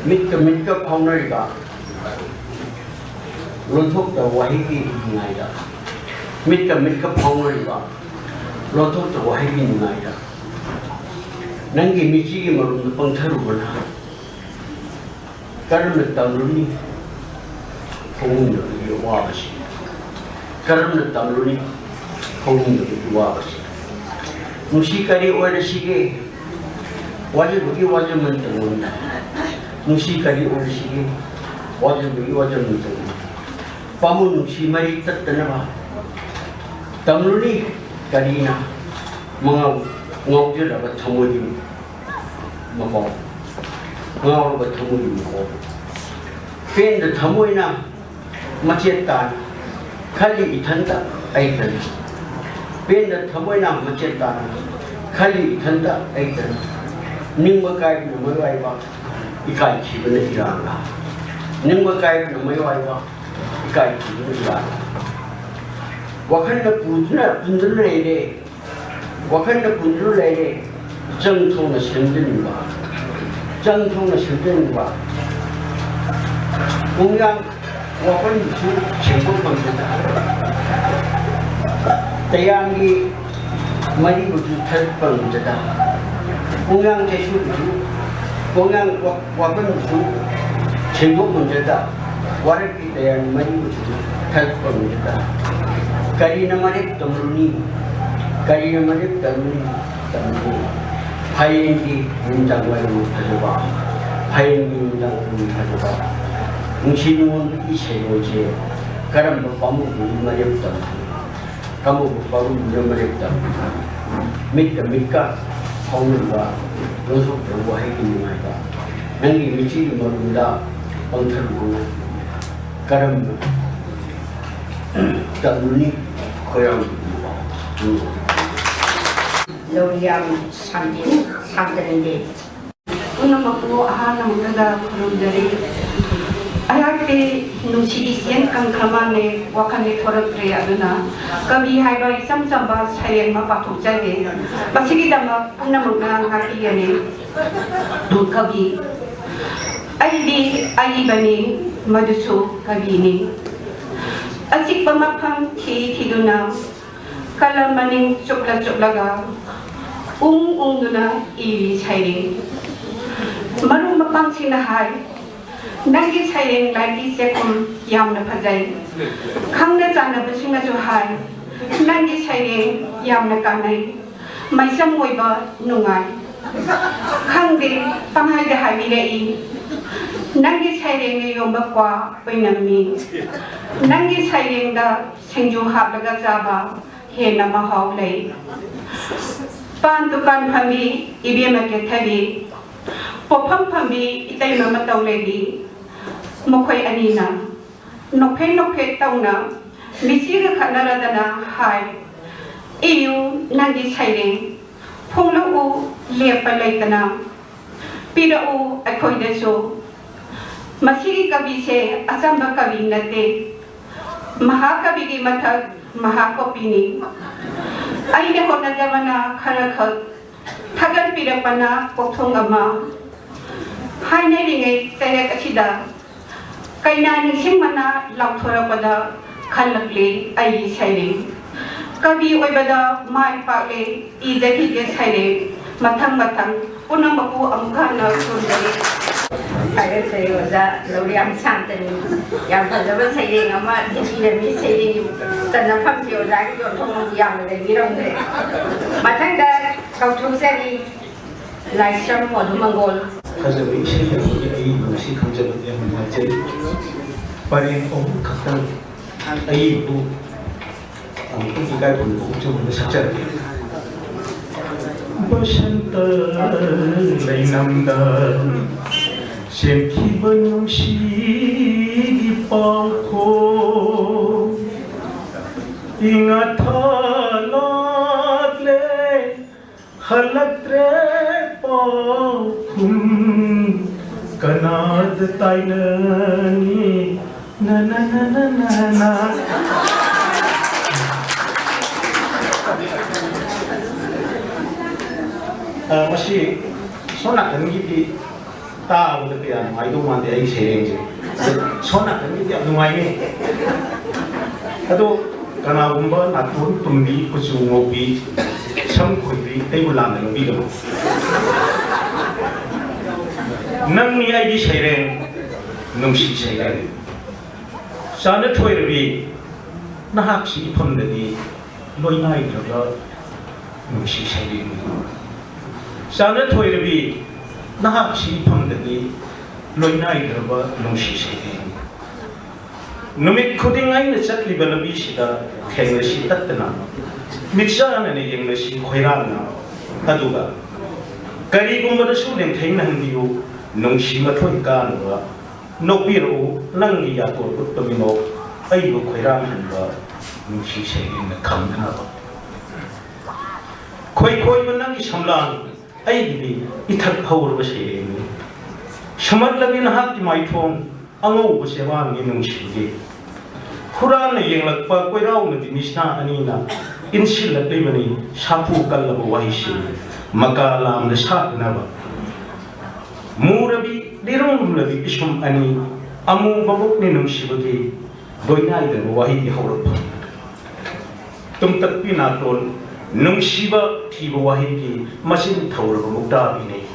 ꯃꯤꯠꯀ ꯃꯤꯠꯀ ꯐꯥꯎꯅꯔꯤꯕ ꯂꯣꯟꯊꯣꯛꯇ ꯋꯥꯍꯩꯒꯤ ꯅꯤꯡꯉꯥꯏꯗ꯫ ꯃꯤꯠꯀ ꯃꯤꯠꯀ ꯐꯥꯎꯅꯔꯤꯕ ꯂꯣꯟꯊꯣꯛꯇ ꯋꯥꯍꯩꯒꯤ ꯅꯤꯡꯉꯥꯏꯗ꯫ ꯅꯪꯒꯤ ꯃꯤꯠꯁꯤꯒꯤ ꯃꯔꯨꯝꯗ ꯄꯪꯊꯔꯨꯕꯅ ꯀꯔꯝꯅ ꯇꯝꯂꯨꯅꯤ ꯈꯣꯡꯅꯤꯡꯗꯕꯒꯤ ꯑꯋꯥꯕꯁꯤ? ꯀꯔꯝꯅ ꯇꯝꯂꯨꯅꯤ ꯈꯣꯡꯅꯤꯡꯗꯕꯒꯤ ꯑꯋꯥꯕꯁꯤ? ꯅꯨꯡꯁꯤ ꯀꯔꯤ ꯑꯣꯏꯔꯁꯤꯒꯦ? ꯋꯥꯖꯕꯒꯤ ꯋꯥꯖꯃꯟ ꯇꯧꯅꯨ꯫ ꯅꯨꯡꯁꯤ ꯀꯔꯤ ꯑꯣꯏꯔꯁꯤꯒꯦ? ꯋꯥꯖꯕꯒꯤ ꯋꯥꯖꯃꯟ ꯇꯧꯅꯨ꯫ ꯄꯥꯝꯃꯨ ꯅꯨꯡꯁꯤ ꯃꯔꯤ ꯇꯠꯇꯅꯕ꯫ ꯇꯝꯂꯨꯅꯤ ꯀꯔꯤꯅ ꯃꯉꯥꯎ ꯉꯥꯎꯖꯔꯕ ꯊꯃꯣꯏꯒꯤ ꯃꯀꯣꯛ, ꯉꯥꯎꯔꯕ ꯊꯃꯣꯏꯒꯤ ꯃꯀꯣꯛ꯫ ꯄꯦꯟꯗ ꯊꯃꯣꯏꯅ ꯃꯆꯦꯠ ꯇꯥꯅ ꯈꯜꯂꯤ ꯏꯊꯟꯇ ꯑꯩꯇꯅ꯫ ꯄꯦꯟꯗ ꯊꯃꯣꯏꯅ ꯃꯆꯦꯠ ꯇꯥꯅ ꯈꯜꯂꯤ ꯏꯊꯟꯇ ꯑꯩꯇꯅ꯫ ꯅꯤꯡꯕ ꯀꯥꯏꯕꯅ ꯃꯔꯨ ꯑꯣꯏꯕ ꯏꯀꯥꯏ ꯊꯤꯕꯅ ꯏꯔꯥꯡꯂꯥ? ꯅꯤꯡꯕ ꯀꯥꯏꯕꯅ ꯃꯔꯨ ꯑꯣꯏꯕ ꯏꯀꯥꯏ ꯊꯤꯕꯅ ꯏꯔꯥꯡꯂꯥ? ꯋꯥꯈꯜꯅ ꯄꯨꯗꯨꯅ ꯄꯨꯟꯗꯨꯅ ꯂꯩꯔꯦ꯫ ꯋꯥꯈꯜꯅ ꯄꯨꯟꯗꯨꯅ ꯂꯩꯔꯦ꯫ ꯆꯪ ꯊꯣꯡꯅ ꯁꯦꯝꯖꯤꯟꯕ, ꯆꯪ ꯊꯣꯡꯅ ꯁꯦꯝꯖꯤꯟꯕ꯫ ꯄꯨꯡꯌꯥꯡ ꯋꯥꯄꯟꯕꯨꯁꯨ ꯁꯦꯡꯗꯣꯛ ꯐꯪꯗꯅ, ꯇꯌꯥꯡꯒꯤ ꯃꯔꯤꯕꯨꯁꯨ ꯊꯠ ꯐꯪꯗꯅ, ꯄꯨꯡꯌꯥꯡ ꯆꯩꯁꯨꯕꯨꯁꯨ, ꯄꯨꯡꯌꯥꯡ ꯋꯥ-, ꯋꯥꯄꯟꯕꯨꯁꯨ ꯁꯦꯡꯗꯣꯛ ꯉꯝꯖꯗ, ꯋꯥꯔꯛꯀꯤ ꯇꯌꯥꯡ ꯃꯔꯤꯕꯨꯁꯨ ꯊꯠ ꯐꯪꯗꯅ, ꯀꯔꯤꯅ ꯃꯔꯦꯞ ꯇꯝꯂꯨꯅꯤ? ꯀꯔꯤꯅ ꯃꯔꯦꯞ ꯇꯝꯂꯨꯅꯤ? ꯇꯝꯂꯨꯅꯤ꯫ ꯐꯥꯏꯔꯦꯟꯒꯤ ꯅꯨꯃꯤꯗꯥꯡ ꯋꯥꯏꯔꯝ ꯐꯖꯕ, ꯐꯥꯏꯔꯦꯟꯒꯤ ꯅꯨꯃꯤꯗꯥꯡ ꯋꯥꯏꯔꯝ ꯐꯖꯕ, ꯅꯨꯡꯁꯤ ꯅꯨꯡꯉꯣꯟꯕꯒꯤ ꯁꯩꯔꯦꯡꯁꯦ ꯀꯔꯝꯕ ꯄꯥꯃꯨꯕꯒꯤ ꯃꯔꯦꯞ ꯇꯝꯂꯨꯅꯤ? ꯀꯝꯕ ꯄꯥꯃꯨꯕꯅ ꯃꯔꯦꯞ ꯇꯝꯂꯨꯅꯤ? ꯃꯤꯠꯀ ꯃꯤꯠꯀ ꯐꯥꯎꯅꯕ ꯂꯣꯟꯊꯣꯛꯇ꯭ꯔꯕ ꯋꯥꯍꯩꯒꯤ ꯅꯨꯡꯉꯥꯏꯕ, ꯅꯪꯒꯤ ꯃꯤꯠꯆꯤꯒꯤ ꯃꯔꯨꯝꯗ ꯄꯪꯊꯔꯨꯕ ꯀꯔꯝꯅ ꯇꯝꯂꯨꯅꯤ? ꯈꯣꯏꯔꯥꯡꯕ ꯂꯧꯔꯤꯌꯥꯝ ꯁꯥꯟꯇꯤ ꯁꯥꯟꯇꯅꯤꯗꯦ꯫ ꯄꯨꯝꯅꯃꯛꯄꯨ ꯑꯍꯥꯟꯕ ꯃꯛꯇꯗ ꯈꯨꯔꯨꯝꯖꯔꯤ꯫ ꯑꯩꯍꯥꯛꯇꯤ ꯅꯨꯡꯁꯤꯒꯤ ꯆꯦꯟ ꯀꯪꯈ꯭ꯔ ꯃꯥꯜꯂꯦ, ꯋꯥꯈꯜꯗꯤ ꯊꯣꯔꯛꯇ꯭ꯔꯦ꯫ ꯑꯗꯨꯅ ꯀꯕꯤ ꯍꯥꯏꯕ ꯏꯆꯝ ꯆꯝꯕ ꯁꯩꯔꯦꯡ ꯑꯃ ꯄꯥꯊꯣꯛꯆꯒꯦ꯫ ꯃꯁꯤꯒꯤꯗꯃꯛ ꯄꯨꯝꯅꯃꯛꯅ ꯉꯥꯛꯄꯤꯒꯅꯤ꯫ ꯀꯕꯤ꯫ ꯑꯩꯗꯤ ꯑꯏꯕꯅꯤ, ꯃꯗꯨꯁꯨ ꯀꯕꯤꯅꯤ꯫ ꯑꯆꯤꯛꯄ ꯃꯐꯝ ꯊꯤ ꯊꯤꯗꯨꯅ ꯀꯂꯝ ꯃꯅꯤꯡ ꯆꯨꯞꯂ ꯆꯨꯞꯂꯒ ꯎꯪ ꯎꯪꯗꯨꯅ ꯏꯔꯤ ꯁꯩꯔꯦꯡ꯫ ꯃꯔꯨꯞ ꯃꯄꯥꯡꯁꯤꯡꯅ ꯍꯥꯏ, "ꯅꯪꯒꯤ ꯁꯩꯔꯦꯡ ꯂꯥꯏꯔꯤꯛꯀꯤ ꯆꯦꯛꯐꯝ ꯌꯥꯝꯅ ꯐꯖꯩ"꯫ ꯈꯪꯅ ꯆꯥꯟꯅꯕꯁꯤꯡꯅꯁꯨ ꯍꯥꯏ, "ꯅꯪꯒꯤ ꯁꯩꯔꯦꯡ ꯌꯥꯝꯅ ꯀꯥꯟꯅꯩ, ꯃꯩꯆꯝ ꯑꯣꯏꯕ ꯅꯨꯡꯉꯥꯏ"꯫ ꯈꯪꯗꯦ, ꯄꯪꯍꯥꯏꯗ ꯍꯥꯏꯕꯤꯔꯛꯏ꯫ "ꯅꯪꯒꯤ ꯁꯩꯔꯦꯡꯅ ꯌꯣꯟꯕ ꯀ꯭ꯋꯥ ꯑꯣꯏꯅꯝꯃꯤ꯫ ꯅꯪꯒꯤ ꯁꯩꯔꯦꯡꯗ ꯁꯤꯡꯖꯨ ꯍꯥꯞꯂꯒ ꯆꯥꯕ ꯍꯦꯟꯅ ꯃꯍꯥꯎ ꯂꯩ꯫ ꯄꯥꯟ ꯗꯨꯀꯥꯟ ꯐꯝꯕꯤ ꯏꯕꯦꯝꯃ ꯀꯦꯊꯕꯤ, ꯄꯣꯠꯐꯝ ꯐꯝꯕꯤ ꯏꯇꯩꯃ ꯃꯇꯧ ꯂꯩꯕꯤ, ꯃꯈꯣꯏ ꯑꯅꯤꯅ ꯅꯣꯛꯐꯦꯠ ꯅꯣꯛꯐꯦꯠ ꯇꯧꯅ ꯃꯤꯆꯤꯒ ꯈꯠꯅꯔꯗꯅ ꯍꯥꯏ, "ꯏꯌꯨ ꯅꯪꯒꯤ ꯁꯩꯔꯦꯡ, ꯐꯣꯡꯂꯛꯎ ꯂꯦꯞꯄ ꯂꯩꯇꯅ, ꯄꯤꯔꯛꯎ ꯑꯩꯈꯣꯏꯗꯁꯨ"꯫ ꯃꯁꯤꯒꯤ ꯀꯕꯤꯁꯦ ꯑꯆꯝꯕ ꯀꯕꯤ ꯅꯠꯇꯦ, ꯃꯍꯥꯀꯕꯤꯒꯤ ꯃꯊꯛ ꯃꯍꯥꯀꯣꯄꯤꯅꯤ꯫ ꯑꯩꯅ ꯍꯣꯠꯅꯖꯕꯅ ꯈꯔ ꯈꯛ, ꯊꯥꯒꯠꯄꯤꯔꯛꯄꯅ ꯄꯣꯛꯊꯣꯡ ꯑꯃ꯫ ꯍꯥꯏꯅꯔꯤꯉꯩ ꯆꯩꯔꯛ ꯑꯁꯤꯗ ꯀꯩꯅꯥ ꯅꯤꯡꯁꯤꯡꯕꯅ ꯂꯥꯎꯊꯣꯔꯛꯄꯗ ꯈꯜꯂꯛꯂꯤ ꯑꯩꯒꯤ ꯁꯩꯔꯦꯡ꯫ ꯀꯕꯤ ꯑꯣꯏꯕꯗ ꯃꯥꯏ ꯄꯥꯛꯂꯦ, ꯏꯖꯈꯤꯒꯦ ꯁꯩꯔꯦꯡ ꯃꯊꯪ ꯃꯊꯪ꯫ ꯄꯨꯝꯅꯃꯛꯄꯨ ꯑꯃꯨꯛ ꯍꯟꯅ ꯈꯨꯔꯨꯝꯖꯔꯤ꯫ ꯊꯥꯒꯠꯆꯔꯤ ꯑꯣꯖꯥ, ꯂꯧꯔꯤꯌꯥꯝ ꯁꯥꯟꯇꯅꯤ꯫ ꯌꯥꯝ ꯐꯖꯕ ꯁꯩꯔꯦꯡ ꯑꯃ ꯊꯤꯕꯤꯔꯝꯃꯤ꯫ ꯁꯩꯔꯦꯡꯒꯤ ꯆꯟꯅꯐꯝꯁꯦ ꯑꯣꯖꯥꯒꯤ ꯌꯣꯟꯐꯝ ꯌꯥꯝꯅ ꯂꯩꯕꯤꯔꯝꯗ꯭ꯔꯦ꯫ ꯃꯊꯪꯗ ꯀꯧꯊꯣꯛꯆꯔꯤ ꯂꯥꯏꯁ꯭ꯔꯝ ꯃꯣꯙꯨꯃꯪꯒꯣꯜ꯫ ꯐꯖꯕ ꯏꯁꯩ ꯑꯃꯒꯤ ꯑꯏꯕ ꯑꯁꯤ ꯈꯪꯖꯕꯗ ꯌꯥꯝ ꯅꯨꯡꯉꯥꯏꯖꯩ꯫ ꯄꯔꯦꯡ ꯑꯍꯨꯝ ꯈꯛꯇꯪ ꯑꯏꯕꯕꯨ ꯑꯃꯨꯛꯇꯪ ꯏꯀꯥꯏ ꯈꯨꯝꯅꯕ ꯈꯣꯡꯖꯣꯝ ꯑꯃ ꯁꯛꯆꯔꯛꯀꯦ꯫ ꯕꯁꯟꯇ ꯂꯩꯅꯝꯗ ꯆꯦꯟꯈꯤꯕ ꯅꯨꯡꯁꯤꯒꯤ ꯄꯥꯎꯈꯣꯡ, ꯏꯉꯥ ꯊꯥ ꯂꯥꯛꯂꯦ, ꯍꯜꯂꯛꯇ꯭ꯔꯦ ꯄꯥꯎꯈꯨꯝ, ꯀꯅꯥꯗ ꯇꯥꯏꯅꯅꯤ? ꯅ, ꯅ, ꯅ, ꯅ, ꯅ, ꯅ꯫ ꯑ, ꯃꯁꯤ ꯁꯣꯝ ꯅꯥꯀꯟꯒꯤꯗꯤ ꯇꯥꯕꯗ ꯀꯌꯥ ꯅꯨꯡꯉꯥꯏꯗꯧ ꯃꯥꯟꯗꯦ ꯑꯩꯒꯤ ꯁꯩꯔꯦꯡꯁꯦ꯫ ꯑꯗꯣ ꯁꯣꯝ ꯅꯥꯀꯟꯒꯤꯗꯤ ꯌꯥꯝ ꯅꯨꯡꯉꯥꯏꯅꯦ꯫ ꯑꯗꯣ ꯀꯅꯥꯒꯨꯝꯕ ꯅꯥꯇꯣꯟ ꯇꯨꯝꯕꯤ, ꯀꯨꯆꯨ ꯉꯧꯕꯤ, ꯁꯝ ꯈꯣꯏꯕꯤ ꯑꯩꯕꯨ ꯂꯥꯟꯅ ꯂꯧꯕꯤꯒꯅꯨ꯫ ꯅꯪꯅꯤ ꯑꯩꯒꯤ ꯁꯩꯔꯦꯡ, ꯅꯨꯡꯁꯤ ꯁꯩꯔꯦꯡ꯫ ꯆꯥꯅ ꯊꯣꯏꯔꯕꯤ, ꯅꯍꯥꯛꯁꯤ ꯏꯐꯝꯗꯗꯤ ꯂꯣꯏꯅꯥꯏꯗ꯭ꯔꯕ ꯅꯨꯡꯁꯤ ꯁꯩꯔꯦꯡꯅꯤ꯫ ꯆꯥꯅ ꯊꯣꯏꯔꯕꯤ, ꯅꯍꯥꯛꯁꯤ ꯏꯐꯝꯗꯗꯤ ꯂꯣꯏꯅꯥꯏꯗ꯭ꯔꯕ ꯅꯨꯡꯁꯤ ꯁꯩꯔꯦꯡꯅꯤ꯫ ꯅꯨꯃꯤꯠ ꯈꯨꯗꯤꯡ ꯑꯩꯅ ꯆꯠꯂꯤꯕ ꯂꯝꯕꯤꯁꯤꯗ ꯊꯦꯡꯅꯁꯤ ꯇꯠꯇꯅ, ꯃꯤꯠꯆꯥꯟꯅꯅ ꯌꯦꯡꯅꯁꯤ ꯈꯣꯏꯔꯥꯡꯅ, ꯑꯗꯨꯒ ꯀꯔꯤꯒꯨꯝꯕꯗꯁꯨ ꯂꯦꯡꯊꯩꯅꯍꯟꯕꯤꯌꯨ꯫ ꯅꯨꯡꯁꯤ ꯃꯊꯣꯏ ꯀꯥꯅꯕ ꯅꯣꯛꯄꯤꯔꯛꯎ꯫ ꯅꯪꯒꯤ ꯌꯥꯇꯣꯟ ꯎꯠꯄ ꯃꯤꯅꯣꯛ ꯑꯩꯕꯨ ꯈꯣꯏꯔꯥꯡꯍꯟꯕ ꯅꯨꯡꯁꯤ ꯁꯩꯔꯦꯡꯅ ꯈꯪꯅꯅꯕ꯫ ꯈꯣꯏꯈꯣꯏꯕ ꯅꯪꯒꯤ ꯁꯝꯂꯥꯡ ꯑꯩꯒꯤꯗꯤ ꯏꯊꯛ ꯍꯧꯔꯕ ꯁꯩꯔꯦꯡꯅꯤ꯫ ꯁꯨꯝꯍꯠꯂꯕꯤ ꯅꯍꯥꯛꯀꯤ ꯃꯥꯏꯊꯣꯡ ꯑꯉꯧꯕ ꯆꯦꯕꯥꯡꯒꯤ ꯅꯨꯡꯁꯤꯕꯒꯤ ꯍꯨꯔꯥꯟꯅ ꯌꯦꯡꯂꯛꯄ ꯀꯣꯏꯔꯥꯎꯅꯕꯤ ꯃꯤꯠꯁꯅꯥ ꯑꯅꯤꯅ ꯏꯟꯁꯤꯜꯂꯛꯂꯤꯕꯅꯤ ꯁꯥꯐꯨ ꯀꯜꯂꯕ ꯋꯥꯍꯩꯁꯤꯡ ꯃꯀꯥ ꯂꯥꯝꯅ ꯁꯥꯠꯅꯅꯕ꯫ ꯃꯨꯔꯕꯤ ꯂꯤꯔꯨꯡꯂꯕꯤ ꯄꯤꯁꯨꯝ ꯑꯅꯤ ꯑꯃꯨꯕ ꯃꯨꯛꯅꯤ ꯅꯨꯡꯁꯤꯕꯒꯤ ꯂꯣꯏꯅꯥꯏꯗꯕ ꯋꯥꯍꯩꯒꯤ ꯍꯧꯔꯛꯐꯝ꯫ ꯇꯨꯝꯇꯛꯄꯤ ꯅꯥꯇꯣꯟ ꯅꯨꯡꯁꯤꯕ ꯊꯤꯕ ꯋꯥꯍꯩꯒꯤ ꯃꯆꯤꯟ ꯊꯧꯔꯕ ꯃꯨꯛꯇꯥꯕꯤꯅꯤ꯫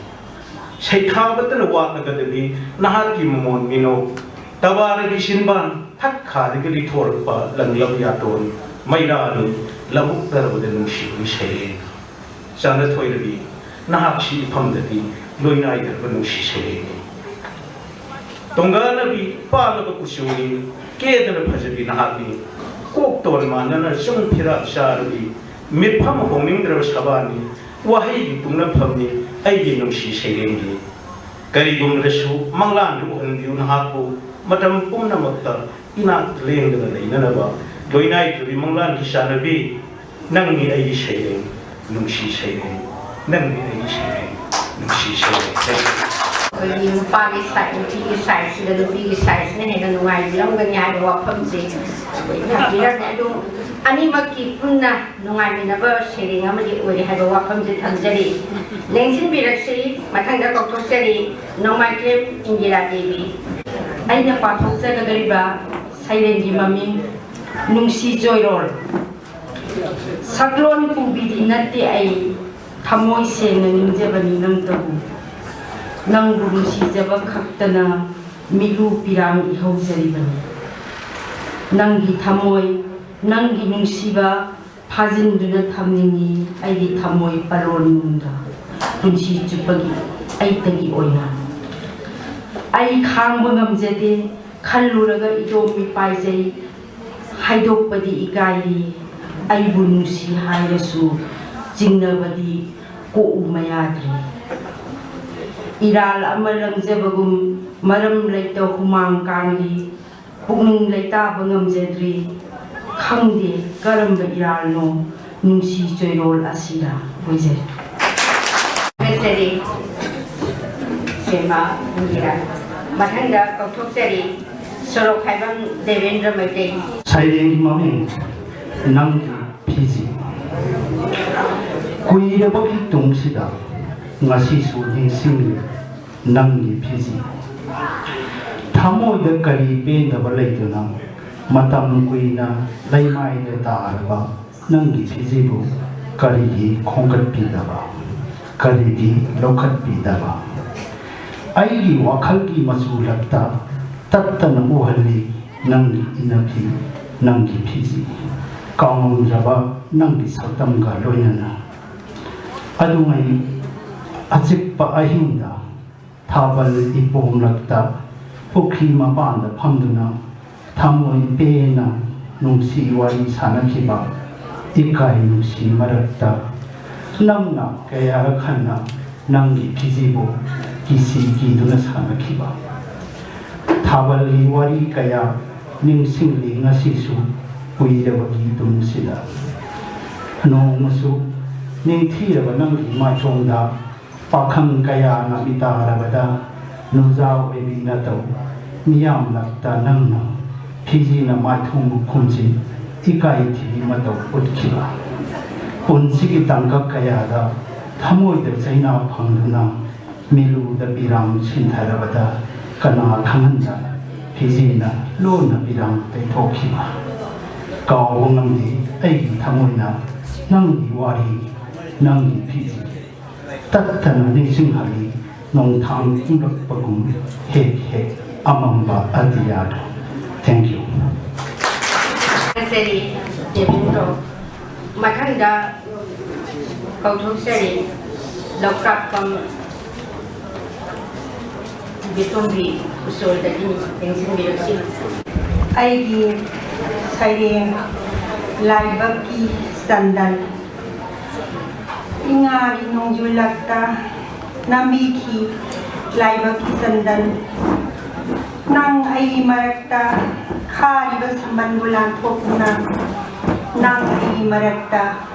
ꯁꯩꯊꯥꯕꯇꯅ ꯋꯥꯠꯂꯒꯗꯗꯤ ꯅꯍꯥꯛꯀꯤ ꯃꯃꯣꯟ ꯃꯤꯅꯣꯛ ꯇꯕꯥꯔꯒꯤ ꯆꯤꯟꯕꯥꯟ ꯊꯛ ꯈꯥꯗꯒꯤ ꯂꯤꯊꯣꯔꯛꯄ ꯂꯪꯂꯕ ꯌꯥꯇꯣꯟ ꯃꯩꯔꯥꯅꯤ ꯂꯧꯕꯨꯛ ꯇꯔꯕꯗ ꯅꯨꯡꯁꯤꯕꯒꯤ ꯁꯩꯔꯦꯡ꯫ ꯆꯥꯅꯊꯣꯏꯔꯕꯤ ꯅꯍꯥꯛꯁꯤ ꯏꯐꯝꯗꯗꯤ ꯂꯣꯏꯅꯥꯏꯗ꯭ꯔꯕ ꯅꯨꯡꯁꯤ ꯁꯩꯔꯦꯡꯅꯤ꯫ ꯇꯣꯡꯒꯥꯅꯕꯤ ꯄꯥꯂꯕ ꯀꯨꯆꯨꯅꯤ ꯀꯦꯗꯅ ꯐꯖꯕꯤ ꯅꯍꯥꯛꯅꯤ꯫ ꯀꯣꯛꯇꯣꯟ ꯃꯥꯟꯅꯅ ꯆꯨꯡ ꯐꯤꯔꯥꯜ ꯆꯥꯔꯕꯤ ꯃꯤꯠꯐꯝ ꯍꯣꯡꯅꯤꯡꯗ꯭ꯔꯕ ꯁꯕꯥꯅꯤ꯫ ꯋꯥꯍꯩꯒꯤ ꯇꯨꯡꯅꯐꯝꯅꯤ ꯑꯩꯒꯤ ꯅꯨꯡꯁꯤ ꯁꯩꯔꯦꯡꯒꯤ꯫ ꯀꯔꯤꯒꯨꯝꯕꯗꯁꯨ ꯃꯪꯂꯥꯟꯗ ꯎꯍꯟꯕꯤꯌꯨ ꯅꯍꯥꯛꯄꯨ ꯃꯇꯝ ꯄꯨꯝꯅꯃꯛꯇ ꯏꯅꯥꯛꯇ ꯂꯦꯡꯗꯅ ꯂꯩꯅꯅꯕ꯫ ꯂꯣꯏꯅꯥꯏꯗ꯭ꯔꯕꯤ ꯃꯪꯂꯥꯟꯒꯤ ꯆꯥꯟꯅꯕꯤ ꯅꯪꯅꯤ ꯑꯩꯒꯤ ꯁꯩꯔꯦꯡ ꯅꯨꯡꯁꯤ ꯁꯩꯔꯦꯡ꯫ ꯅꯪꯅꯤ ꯑꯩꯒꯤ ꯁꯩꯔꯦꯡ ꯅꯨꯡꯁꯤ ꯁꯩꯔꯦꯡ꯫ Thank you꯫ ꯑꯩꯈꯣꯏꯒꯤ ꯅꯨꯄꯥꯒꯤ ꯁꯥꯏꯠ ꯅꯨꯄꯤꯒꯤ ꯁꯥꯏꯠꯁꯤꯗ ꯅꯨꯄꯤꯒꯤ ꯁꯥꯏꯠꯁꯤꯅ ꯍꯦꯟꯅ ꯅꯨꯡꯉꯥꯏꯕꯤꯔꯝꯒꯅꯤ ꯍꯥꯏꯕ ꯋꯥꯐꯝꯁꯦ ꯑꯩꯈꯣꯏ ꯊꯝꯕꯤꯔꯝꯃꯦ꯫ ꯑꯗꯨ ꯑꯅꯤꯃꯛꯀꯤ ꯄꯨꯟꯅ ꯅꯨꯡꯉꯥꯏꯃꯤꯟꯅꯕ ꯁꯩꯔꯦꯡ ꯑꯃꯗꯤ ꯑꯣꯏꯔꯦ ꯍꯥꯏꯕ ꯋꯥꯐꯝꯁꯦ ꯊꯝꯖꯔꯤ꯫ ꯂꯦꯡꯁꯤꯟꯕꯤꯔꯛꯁꯤ꯫ ꯃꯊꯪꯗ ꯀꯧꯊꯣꯛꯆꯔꯤ ꯅꯣꯡꯃꯥꯏꯊꯦꯝ ꯏꯟꯗꯤꯔꯥ ꯗꯦꯕꯤ꯫ ꯑꯩꯅ ꯄꯥꯊꯣꯛꯆꯒꯗꯧꯔꯤꯕ ꯁꯩꯔꯦꯡꯒꯤ ꯃꯃꯤꯡ ꯅꯨꯡꯁꯤ ꯆꯣꯏꯔꯣꯜ꯫ ꯁꯛꯂꯣꯟ ꯄꯨꯕꯤꯗꯤ ꯅꯠꯇꯦ ꯑꯩ, ꯊꯃꯣꯏ ꯁꯦꯡꯅ ꯅꯤꯡꯖꯕꯅꯤ ꯅꯪꯇꯕꯨ꯫ ꯅꯪꯕꯨ ꯅꯨꯡꯁꯤꯖꯕ ꯈꯛꯇꯅ ꯃꯤꯠꯂꯨ ꯄꯤꯔꯥꯡ ꯏꯍꯧꯖꯔꯤꯕꯅꯤ꯫ ꯅꯪꯒꯤ ꯊꯃꯣꯏ, ꯅꯪꯒꯤ ꯅꯨꯡꯁꯤꯕ ꯐꯥꯖꯤꯟꯗꯨꯅ ꯊꯝꯅꯤꯡꯏ ꯑꯩꯒꯤ ꯊꯃꯣꯏ ꯄꯔꯣꯟꯅꯨꯡꯗ ꯄꯨꯟꯁꯤ ꯆꯨꯞꯄꯒꯤ ꯑꯩꯇꯒꯤ ꯑꯣꯏꯅ꯫ ꯑꯩ ꯈꯥꯡꯕ ꯉꯝꯖꯗꯦ, ꯈꯜꯂꯨꯔꯒ ꯏꯇꯣꯝ ꯃꯤꯄꯥꯏꯖꯩ, ꯍꯥꯏꯗꯣꯛꯄꯗꯤ ꯏꯀꯥꯏꯔꯤ, ꯑꯩꯕꯨ ꯅꯨꯡꯁꯤ ꯍꯥꯏꯔꯁꯨ ꯆꯤꯡꯅꯕꯗꯤ ꯀꯣꯛꯎ ꯃꯌꯥꯗ꯭ꯔꯤ꯫ ꯏꯔꯥꯜ ꯑꯃ ꯂꯪꯖꯕꯒꯨꯝ ꯃꯔꯝ ꯂꯩꯇ ꯍꯨꯃꯥꯡ ꯀꯥꯡꯂꯤ, ꯄꯨꯛꯅꯤꯡ ꯂꯩꯇꯥꯕ ꯉꯝꯖꯗ꯭ꯔꯤ꯫ ꯈꯪꯗꯦ ꯀꯔꯝꯕ ꯏꯔꯥꯜꯅꯣ ꯅꯨꯡꯁꯤ ꯆꯣꯏꯔꯣꯜ ꯑꯁꯤꯗ ꯑꯣꯏꯖꯩ꯫ ꯊꯥꯒꯠꯆꯔꯤ ꯁꯦꯝꯕ ꯏꯟꯗꯤꯔꯥ꯫ ꯃꯊꯪꯗ ꯀꯧꯊꯣꯛꯆꯔꯤ ꯁꯣꯔꯣꯛꯈꯥꯏꯕꯝ ꯗꯦꯕꯦꯟꯗ꯭ꯔ ꯃꯩꯇꯩ꯫ ꯁꯩꯔꯦꯡꯒꯤ ꯃꯃꯤꯡ ꯅꯪꯒꯤ ꯐꯤꯖꯤ꯫ ꯀꯨꯏꯔꯕꯒꯤ ꯇꯨꯡꯁꯤꯗ ꯉꯁꯤꯁꯨ ꯅꯤꯡꯁꯤꯡꯂꯤ ꯅꯪꯒꯤ ꯐꯤꯖꯤ꯫ ꯊꯃꯣꯏꯗ ꯀꯔꯤ ꯄꯦꯟꯗꯕ ꯂꯩꯗꯨꯅ ꯃꯇꯝ ꯀꯨꯏꯅ ꯂꯩꯃꯥꯏꯗ ꯇꯥꯔꯕ ꯅꯪꯒꯤ ꯐꯤꯖꯤꯕꯨ ꯀꯔꯤꯒꯤ ꯈꯣꯝꯒꯠꯄꯤꯗꯕ? ꯀꯔꯤꯒꯤ ꯂꯧꯈꯠꯄꯤꯗꯕ? ꯑꯩꯒꯤ ꯋꯥꯈꯜꯒꯤ ꯃꯆꯨ ꯂꯛꯇ ꯇꯠꯇꯅ ꯎꯍꯜꯂꯤ ꯅꯪꯒꯤ ꯏꯅꯐꯤ, ꯅꯪꯒꯤ ꯐꯤꯖꯤ꯫ ꯀꯥꯎꯉꯝꯗ꯭ꯔꯕ ꯅꯪꯒꯤ ꯁꯛꯇꯝꯒ ꯂꯣꯏꯅꯅ꯫ ꯑꯗꯨꯉꯩ ꯑꯆꯤꯛꯄ ꯑꯍꯤꯡꯗ ꯊꯥꯕꯜ ꯏꯄꯣꯝꯂꯛꯇ ꯄꯨꯈ꯭ꯔꯤ ꯃꯄꯥꯟꯗ ꯐꯝꯗꯨꯅ ꯊꯃꯣꯏ ꯄꯦꯟꯅ ꯅꯨꯡꯁꯤ ꯋꯥꯔꯤ ꯁꯥꯅꯈꯤꯕ ꯏꯀꯥꯏ ꯅꯨꯡꯁꯤ ꯃꯔꯛꯇ ꯅꯪꯅ ꯀꯌꯥꯔꯛ ꯍꯟꯅ ꯅꯪꯒꯤ ꯐꯤꯖꯤꯕꯨ ꯀꯤꯁꯤ ꯀꯤꯗꯨꯅ ꯁꯥꯅꯈꯤꯕ꯫ ꯊꯥꯕꯜꯒꯤ ꯋꯥꯔꯤ ꯀꯌꯥ ꯅꯤꯡꯁꯤꯡꯂꯤ ꯉꯁꯤꯁꯨ ꯀꯨꯏꯔꯕꯒꯤ ꯇꯨꯡꯁꯤꯗ꯫ ꯅꯣꯡꯃꯁꯨ ꯅꯤꯡꯊꯤꯔꯕ ꯅꯪꯒꯤ ꯃꯥꯏꯊꯣꯡꯗ ꯄꯥꯈꯪ ꯀꯌꯥꯅ ꯃꯤꯇꯥꯔꯕꯗ ꯅꯨꯡꯖꯥꯎ ꯑꯣꯏꯕꯤ ꯅꯇꯧ ꯃꯤꯌꯥꯝ ꯂꯛꯇ ꯅꯪꯅ ꯐꯤꯖꯤꯅ ꯃꯥꯏꯊꯣꯡꯕꯨ ꯈꯨꯝꯖꯤꯟ ꯏꯀꯥꯏ ꯊꯤꯕꯤ ꯃꯇꯧ ꯎꯠꯈꯤꯕ꯫ ꯄꯨꯟꯁꯤꯒꯤ ꯇꯥꯡꯀꯛ ꯀꯌꯥꯗ ꯊꯃꯣꯏꯗ ꯆꯩꯅꯥ ꯐꯪꯗꯨꯅ ꯃꯤꯂꯨꯗ ꯄꯤꯔꯥꯡ ꯁꯤꯟꯊꯔꯕꯗ ꯀꯅꯥ ꯈꯪꯍꯟꯗ ꯐꯤꯖꯤꯅ ꯂꯣꯟꯅ ꯄꯤꯔꯥꯡ ꯇꯩꯊꯣꯛꯈꯤꯕ꯫ ꯀꯥꯎꯕ ꯉꯝꯗꯦ ꯑꯩꯒꯤ ꯊꯃꯣꯏꯅ ꯅꯪꯒꯤ ꯋꯥꯔꯤ, ꯅꯪꯒꯤ ꯐꯤꯖꯤ꯫ ꯇꯠꯇꯅ ꯅꯤꯡꯁꯤꯡꯍꯜꯂꯤ ꯅꯣꯡꯊꯥꯡ ꯀꯨꯝꯂꯛꯄꯒꯨꯝ ꯍꯦꯛ ꯍꯦꯛ ꯑꯃꯝꯕ ꯑꯇꯤꯌꯥꯗ꯫ Thank you꯫ ꯊꯥꯒꯠꯆꯔꯤ ꯗꯦꯕꯦꯟꯗ꯭ꯔꯣ꯫ ꯃꯊꯪꯗ ꯀꯧꯊꯣꯛꯆꯔꯤ ꯂꯧꯀꯥꯞꯄꯝ ꯕꯤꯇꯣꯝꯕꯤ ꯎꯁꯣꯏꯗꯒꯤ ꯅꯤꯡꯁꯤꯡꯕꯤꯔꯁꯤ꯫ ꯑꯩꯒꯤ ꯁꯩꯔꯦꯡ ꯂꯥꯏꯕꯛꯀꯤ ꯆꯟꯗꯟ꯫ ꯏꯉꯥꯒꯤ ꯅꯣꯡꯖꯨ ꯂꯛꯇ ꯅꯝꯕꯤꯈꯤ ꯂꯥꯏꯕꯛꯀꯤ ꯆꯟꯗꯟ꯫ ꯅꯪ ꯑꯩꯒꯤ ꯃꯔꯛꯇ ꯈꯥꯔꯤꯕ ꯁꯝꯕꯟꯕꯨ ꯂꯥꯟꯊꯣꯛꯇꯨꯅ, ꯅꯪ ꯑꯩꯒꯤ ꯃꯔꯛꯇ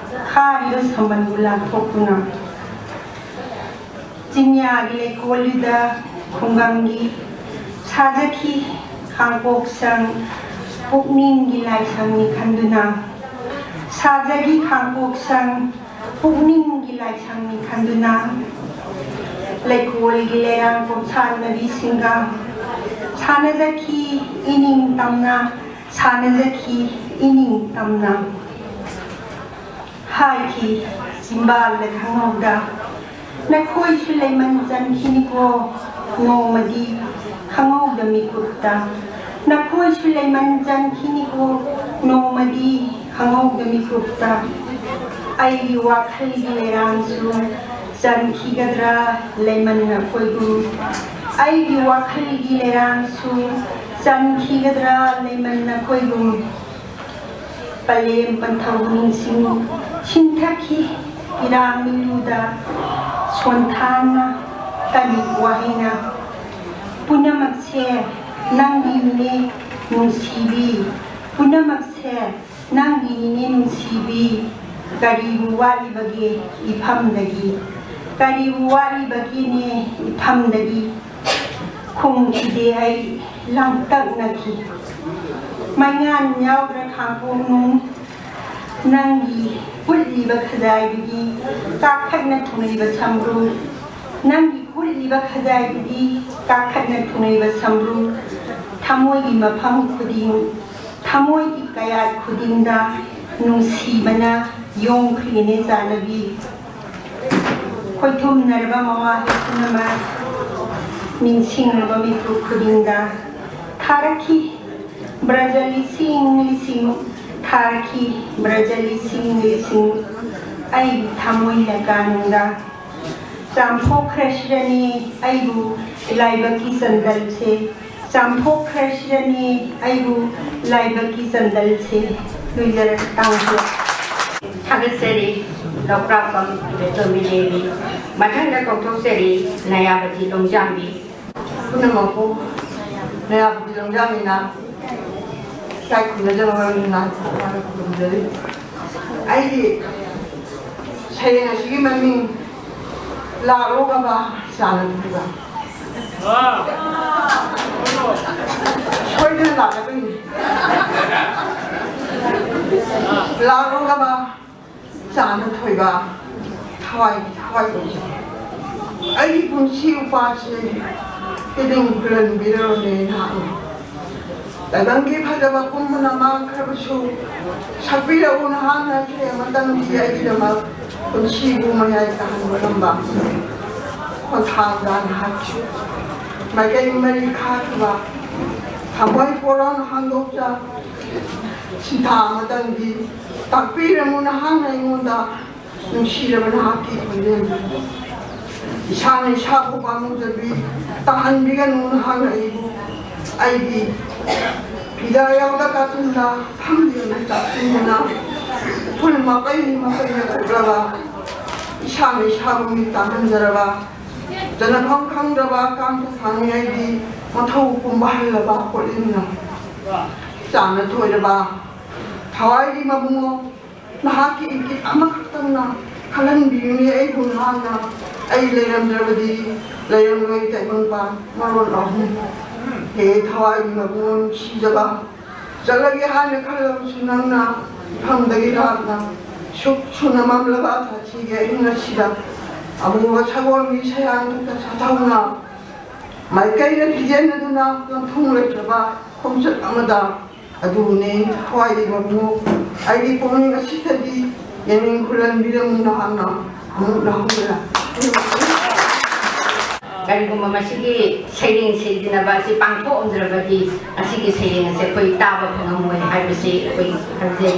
ꯈꯥꯔꯤꯕ ꯁꯝꯕꯟꯕꯨ ꯂꯥꯟꯊꯣꯛꯇꯨꯅ꯫ ꯆꯤꯡꯌꯥꯒꯤ ꯂꯩꯀꯣꯜꯗꯨꯗ ꯈꯨꯡꯒꯪꯒꯤ ꯁꯥꯖꯈꯤ ꯈꯥꯡꯄꯣꯛꯁꯪ ꯄꯨꯛꯅꯤꯡꯒꯤ ꯂꯥꯏꯁꯪꯅꯤ ꯈꯟꯗꯨꯅ꯫ ꯁꯥꯖꯈꯤ ꯈꯥꯡꯄꯣꯛꯁꯪ ꯄꯨꯛꯅꯤꯡꯒꯤ ꯂꯥꯏꯁꯪꯅꯤ ꯈꯟꯗꯨꯅ꯫ ꯂꯩꯀꯣꯜꯒꯤ ꯂꯩꯔꯥꯡ ꯄꯣꯠꯁꯥꯟꯅꯕꯤꯁꯤꯡꯒ ꯁꯥꯟꯅꯖꯈꯤ ꯏꯅꯤꯡ ꯇꯝꯅ, ꯁꯥꯟꯅꯖꯈꯤ ꯏꯅꯤꯡ ꯇꯝꯅ꯫ ꯍꯥꯏꯈꯤ ꯆꯤꯝꯕꯥꯜꯗ ꯈꯪꯍꯧꯗ, ꯅꯈꯣꯏꯁꯨ ꯂꯩꯃꯟ ꯆꯟꯈꯤꯅꯤꯀꯣ ꯅꯣꯡꯃꯗꯤ ꯈꯪꯍꯧꯗ ꯃꯤꯀꯨꯞꯇ꯫ ꯅꯈꯣꯏꯁꯨ ꯂꯩꯃꯟ ꯆꯟꯈꯤꯅꯤꯀꯣ ꯅꯣꯡꯃꯗꯤ ꯈꯪꯍꯧꯗ ꯃꯤꯀꯨꯞꯇ꯫ ꯑꯩꯒꯤ ꯋꯥꯈꯜꯒꯤ ꯂꯩꯔꯥꯡꯁꯨ ꯆꯟꯈꯤꯒꯗ꯭ꯔꯥ ꯂꯩꯃꯟ ꯅꯈꯣꯏꯒꯨꯝ? ꯑꯩꯒꯤ ꯋꯥꯈꯜꯒꯤ ꯂꯩꯔꯥꯡꯁꯨ ꯆꯟꯈꯤꯒꯗ꯭ꯔꯥ ꯂꯩꯃꯟ ꯅꯈꯣꯏꯒꯨꯝ? ꯄꯂꯦꯝ ꯄꯟꯊꯧ ꯅꯤꯡꯁꯤꯡ ꯁꯤꯟꯊꯈꯤ ꯏꯔꯥꯡ ꯃꯤꯂꯨꯗ ꯁꯣꯟꯊꯥꯡꯅ ꯀꯔꯤ ꯋꯥꯍꯩꯅ? ꯄꯨꯝꯅꯃꯛꯁꯦ ꯅꯪꯒꯤꯅꯤꯅꯦ ꯅꯨꯡꯁꯤꯕꯤ, ꯄꯨꯝꯅꯃꯛꯁꯦ ꯅꯪꯒꯤꯅꯤꯅꯦ ꯅꯨꯡꯁꯤꯕꯤ꯫ ꯀꯔꯤꯕꯨ ꯋꯥꯠꯂꯤꯕꯒꯦ ꯏꯐꯝꯗꯒꯤ? ꯀꯔꯤꯕꯨ ꯋꯥꯠꯂꯤꯕꯒꯦꯅꯦ ꯏꯐꯝꯗꯒꯤ? ꯈꯨꯝꯈꯤꯗꯦ ꯑꯩ ꯂꯥꯡꯇꯛꯅꯈꯤ꯫ ꯃꯩꯉꯥꯟ ꯌꯥꯎꯗ꯭ꯔ ꯈꯥꯡꯄꯣꯛꯅꯨꯡ, ꯅꯪꯒꯤ ꯀꯨꯠꯂꯤꯕ ꯈꯖꯥꯏꯗꯨꯒꯤ ꯀꯥꯈꯠꯅ ꯊꯨꯡꯂꯤꯕ ꯁꯝꯕ꯭ꯔꯨ, ꯅꯪꯒꯤ ꯀꯨꯠꯂꯤꯕ ꯈꯖꯥꯏꯗꯨꯒꯤ ꯀꯥꯈꯠꯅ ꯊꯨꯡꯂꯤꯕ ꯁꯝꯕ꯭ꯔꯨ, ꯊꯃꯣꯏꯒꯤ ꯃꯐꯝ ꯈꯨꯗꯤꯡ, ꯊꯃꯣꯏꯒꯤ ꯀꯌꯥꯠ ꯈꯨꯗꯤꯡꯗ ꯅꯨꯡꯁꯤꯕꯅ ꯌꯣꯝꯈ꯭ꯔꯦꯅꯦ ꯆꯥꯟꯅꯕꯤ꯫ ꯈꯣꯏꯊꯨꯝꯅꯔꯕ ꯃꯋꯥꯍꯩ ꯄꯨꯝꯅꯃꯛ ꯅꯤꯡꯁꯤꯡꯂꯕ ꯃꯤꯀꯨꯞ ꯈꯨꯗꯤꯡꯗ ꯊꯥꯔꯛꯈꯤ ꯕ꯭ꯔꯖ ꯂꯤꯁꯤꯡ ꯂꯤꯁꯤꯡ, ꯊꯥꯔꯛꯈꯤ ꯕ꯭ꯔꯖ ꯂꯤꯁꯤꯡ ꯂꯤꯁꯤꯡ꯫ ꯑꯩꯒꯤ ꯊꯃꯣꯏ ꯂꯀꯥꯅꯨꯡꯗ ꯆꯥꯝꯊꯣꯛꯈ꯭ꯔꯁꯤꯔꯅꯤ ꯑꯩꯕꯨ ꯂꯥꯏꯕꯛꯀꯤ ꯆꯟꯗꯜꯁꯦ ꯆꯥꯝꯊꯣꯛꯈ꯭ꯔꯁꯤꯔꯅꯤ, ꯑꯩꯕꯨ ꯂꯥꯏꯕꯛꯀꯤ ꯆꯟꯗꯜꯁꯦ ꯂꯨꯖꯔ ꯇꯥꯡꯊꯣꯛ꯫ ꯊꯥꯒꯠꯆꯔꯤ ꯂꯧꯀ꯭ꯔꯥꯛꯄꯝ ꯏꯕꯦꯇꯣꯝꯕꯤ ꯗꯦꯕꯤ꯫ ꯃꯊꯪꯗ ꯀꯧꯊꯣꯛꯆꯔꯤ ꯅꯌꯥꯕꯇꯤ ꯂꯣꯡꯖꯥꯝꯕꯤ꯫ ꯄꯨꯝꯅꯃꯛꯄꯨ ꯅꯌꯥꯕꯇꯤ ꯂꯣꯡꯖꯥꯝꯕꯤꯅ ꯏꯀꯥꯏ ꯈꯨꯝꯅꯖꯕ ꯃꯔꯝꯅ ꯈꯨꯔꯨꯝꯖꯔꯤ꯫ ꯑꯩꯒꯤ ꯁꯩꯔꯦꯡ ꯑꯁꯤꯒꯤ ꯃꯃꯤꯡ ꯂꯥꯛꯂꯣꯒꯕ ꯆꯥꯅ ꯊꯛꯄ꯫ ꯁꯣꯏꯗꯅ ꯂꯥꯛꯀꯗꯣꯏꯅꯤ꯫ ꯂꯥꯛꯂꯣꯒꯕ ꯆꯥꯅ ꯊꯣꯏꯕ ꯊꯋꯥꯏ ꯊꯋꯥꯏ ꯑꯣꯏꯖꯩ꯫ ꯑꯩꯒꯤ ꯄꯨꯟꯁꯤ ꯎꯄꯥꯜꯁꯦ ꯄꯤꯗꯤꯡ ꯍꯨꯔꯟꯕꯤꯔꯔꯣꯅꯦ ꯅꯍꯥꯛꯅ꯫ ꯇꯥꯏꯕꯪꯒꯤ ꯐꯖꯕ ꯄꯨꯝꯕꯅ ꯃꯥꯡꯈ꯭ꯔꯕꯁꯨ, ꯁꯛꯄꯤꯔꯛꯎ ꯅꯍꯥꯛꯅ ꯏꯁꯩ ꯑꯃꯇꯪꯗꯤ ꯑꯩꯒꯤꯗꯃꯛ ꯄꯨꯟꯁꯤꯕꯨ ꯃꯌꯥꯏ ꯇꯥꯍꯟꯕ ꯉꯝꯕ꯫ ꯈꯣꯟꯊꯥꯡꯗ ꯅꯍꯥꯛꯁꯨ ꯃꯥꯏꯀꯩ ꯃꯔꯤ ꯈꯥꯈꯤꯕ ꯊꯃꯣꯏ ꯄꯣꯔꯣꯟ ꯍꯥꯡꯗꯣꯛꯆ ꯁꯤꯟꯊꯥ ꯑꯃꯇꯪꯗꯤ ꯇꯥꯛꯄꯤꯔꯝꯃꯨ ꯅꯍꯥꯛꯅ ꯑꯩꯉꯣꯟꯗ꯫ ꯅꯨꯡꯁꯤꯔꯕ ꯅꯍꯥꯛꯀꯤ ꯈꯣꯟꯖꯦꯜ꯫ ꯏꯁꯥꯅ ꯏꯁꯥꯕꯨ ꯄꯥꯝꯃꯨꯖꯕꯤ ꯇꯥꯍꯟꯕꯤꯒꯅꯨ ꯅꯍꯥꯛꯅ ꯑꯩꯕꯨ꯫ ꯑꯩꯗꯤ ꯐꯤꯗꯥ ꯌꯥꯎꯗ ꯀꯥꯆꯤꯟꯗ ꯐꯝꯂꯤꯕꯅ ꯆꯥꯛꯁꯤꯟꯗꯨꯅ ꯐꯨꯜ ꯃꯄꯩ ꯃꯄꯩꯅ ꯀꯨꯞꯂꯕ ꯏꯁꯥꯅ ꯏꯁꯥꯕꯨ ꯃꯤꯠ ꯇꯥꯍꯟꯖꯔꯕ ꯆꯅꯐꯝ ꯈꯪꯗ꯭ꯔꯕ ꯀꯥꯡꯊ ꯁꯥꯡꯉꯤ ꯑꯩꯗꯤ ꯃꯊꯧ ꯄꯨꯝꯕ ꯍꯜꯂꯕ ꯄꯣꯠꯂꯤꯅ ꯆꯥꯅ ꯊꯣꯏꯔꯕ ꯊꯋꯥꯏꯒꯤ ꯃꯕꯨꯡꯉꯣ ꯅꯍꯥꯛꯀꯤ ꯏꯪꯒꯤꯠ ꯑꯃꯈꯛꯇꯪꯅ ꯈꯜꯍꯟꯕꯤꯌꯨꯅꯦ ꯑꯩꯕꯨ ꯅꯍꯥꯛꯅ꯫ ꯑꯩ ꯂꯩꯔꯝꯗ꯭ꯔꯕꯗꯤ ꯂꯩꯔꯝꯂꯣꯏ ꯇꯥꯏꯕꯪꯄꯥꯟ ꯃꯔꯣꯜ ꯑꯍꯨꯝ꯫ ꯍꯦ ꯊꯋꯥꯏꯒꯤ ꯃꯕꯨꯡ ꯅꯨꯡꯁꯤꯖꯕ, ꯆꯠꯂꯒꯦ ꯍꯥꯏꯅ ꯈꯜꯂꯕꯁꯨ ꯅꯪꯅ ꯏꯐꯝꯗꯒꯤ ꯂꯥꯞꯅ ꯁꯨꯛ ꯁꯨꯅ ꯃꯝꯂꯕ ꯊꯥꯁꯤꯒꯤ ꯑꯍꯤꯡ ꯑꯁꯤꯗ ꯑꯃꯨꯕ ꯁꯒꯣꯜꯒꯤ ꯁꯌꯥꯡꯊꯛꯇ ꯁꯥꯊꯧꯅ ꯃꯥꯏꯀꯩꯅ ꯐꯤꯖꯦꯟꯅꯗꯨꯅ ꯂꯣꯟꯊꯨꯡ ꯂꯩꯇ꯭ꯔꯕ ꯈꯣꯡꯆꯠ ꯑꯃꯗ ꯑꯗꯨꯕꯨꯅꯦ ꯊꯋꯥꯏꯒꯤ ꯃꯄꯨ, ꯑꯩꯒꯤ ꯄꯨꯛꯅꯤꯡ ꯑꯁꯤꯗꯗꯤ ꯌꯦꯡꯅꯤꯡ ꯈꯨꯂꯟꯕꯤꯔꯝꯃꯨ ꯅꯍꯥꯛꯅ ꯑꯃꯨꯛ ꯅꯍꯧꯗꯅ꯫ ꯀꯔꯤꯒꯨꯝꯕ ꯃꯁꯤꯒꯤ ꯁꯩꯔꯦꯡ ꯁꯤꯖꯤꯟꯅꯕ ꯑꯁꯤ ꯄꯥꯡꯊꯣꯛꯑꯝꯗ꯭ꯔꯕꯗꯤ ꯉꯁꯤꯒꯤ ꯁꯩꯔꯦꯡ ꯑꯁꯤ ꯑꯩꯈꯣꯏ ꯇꯥꯕ ꯐꯪꯉꯝꯃꯣꯏ ꯍꯥꯏꯕꯁꯤ ꯑꯩꯈꯣꯏ ꯈꯟꯖꯩ꯫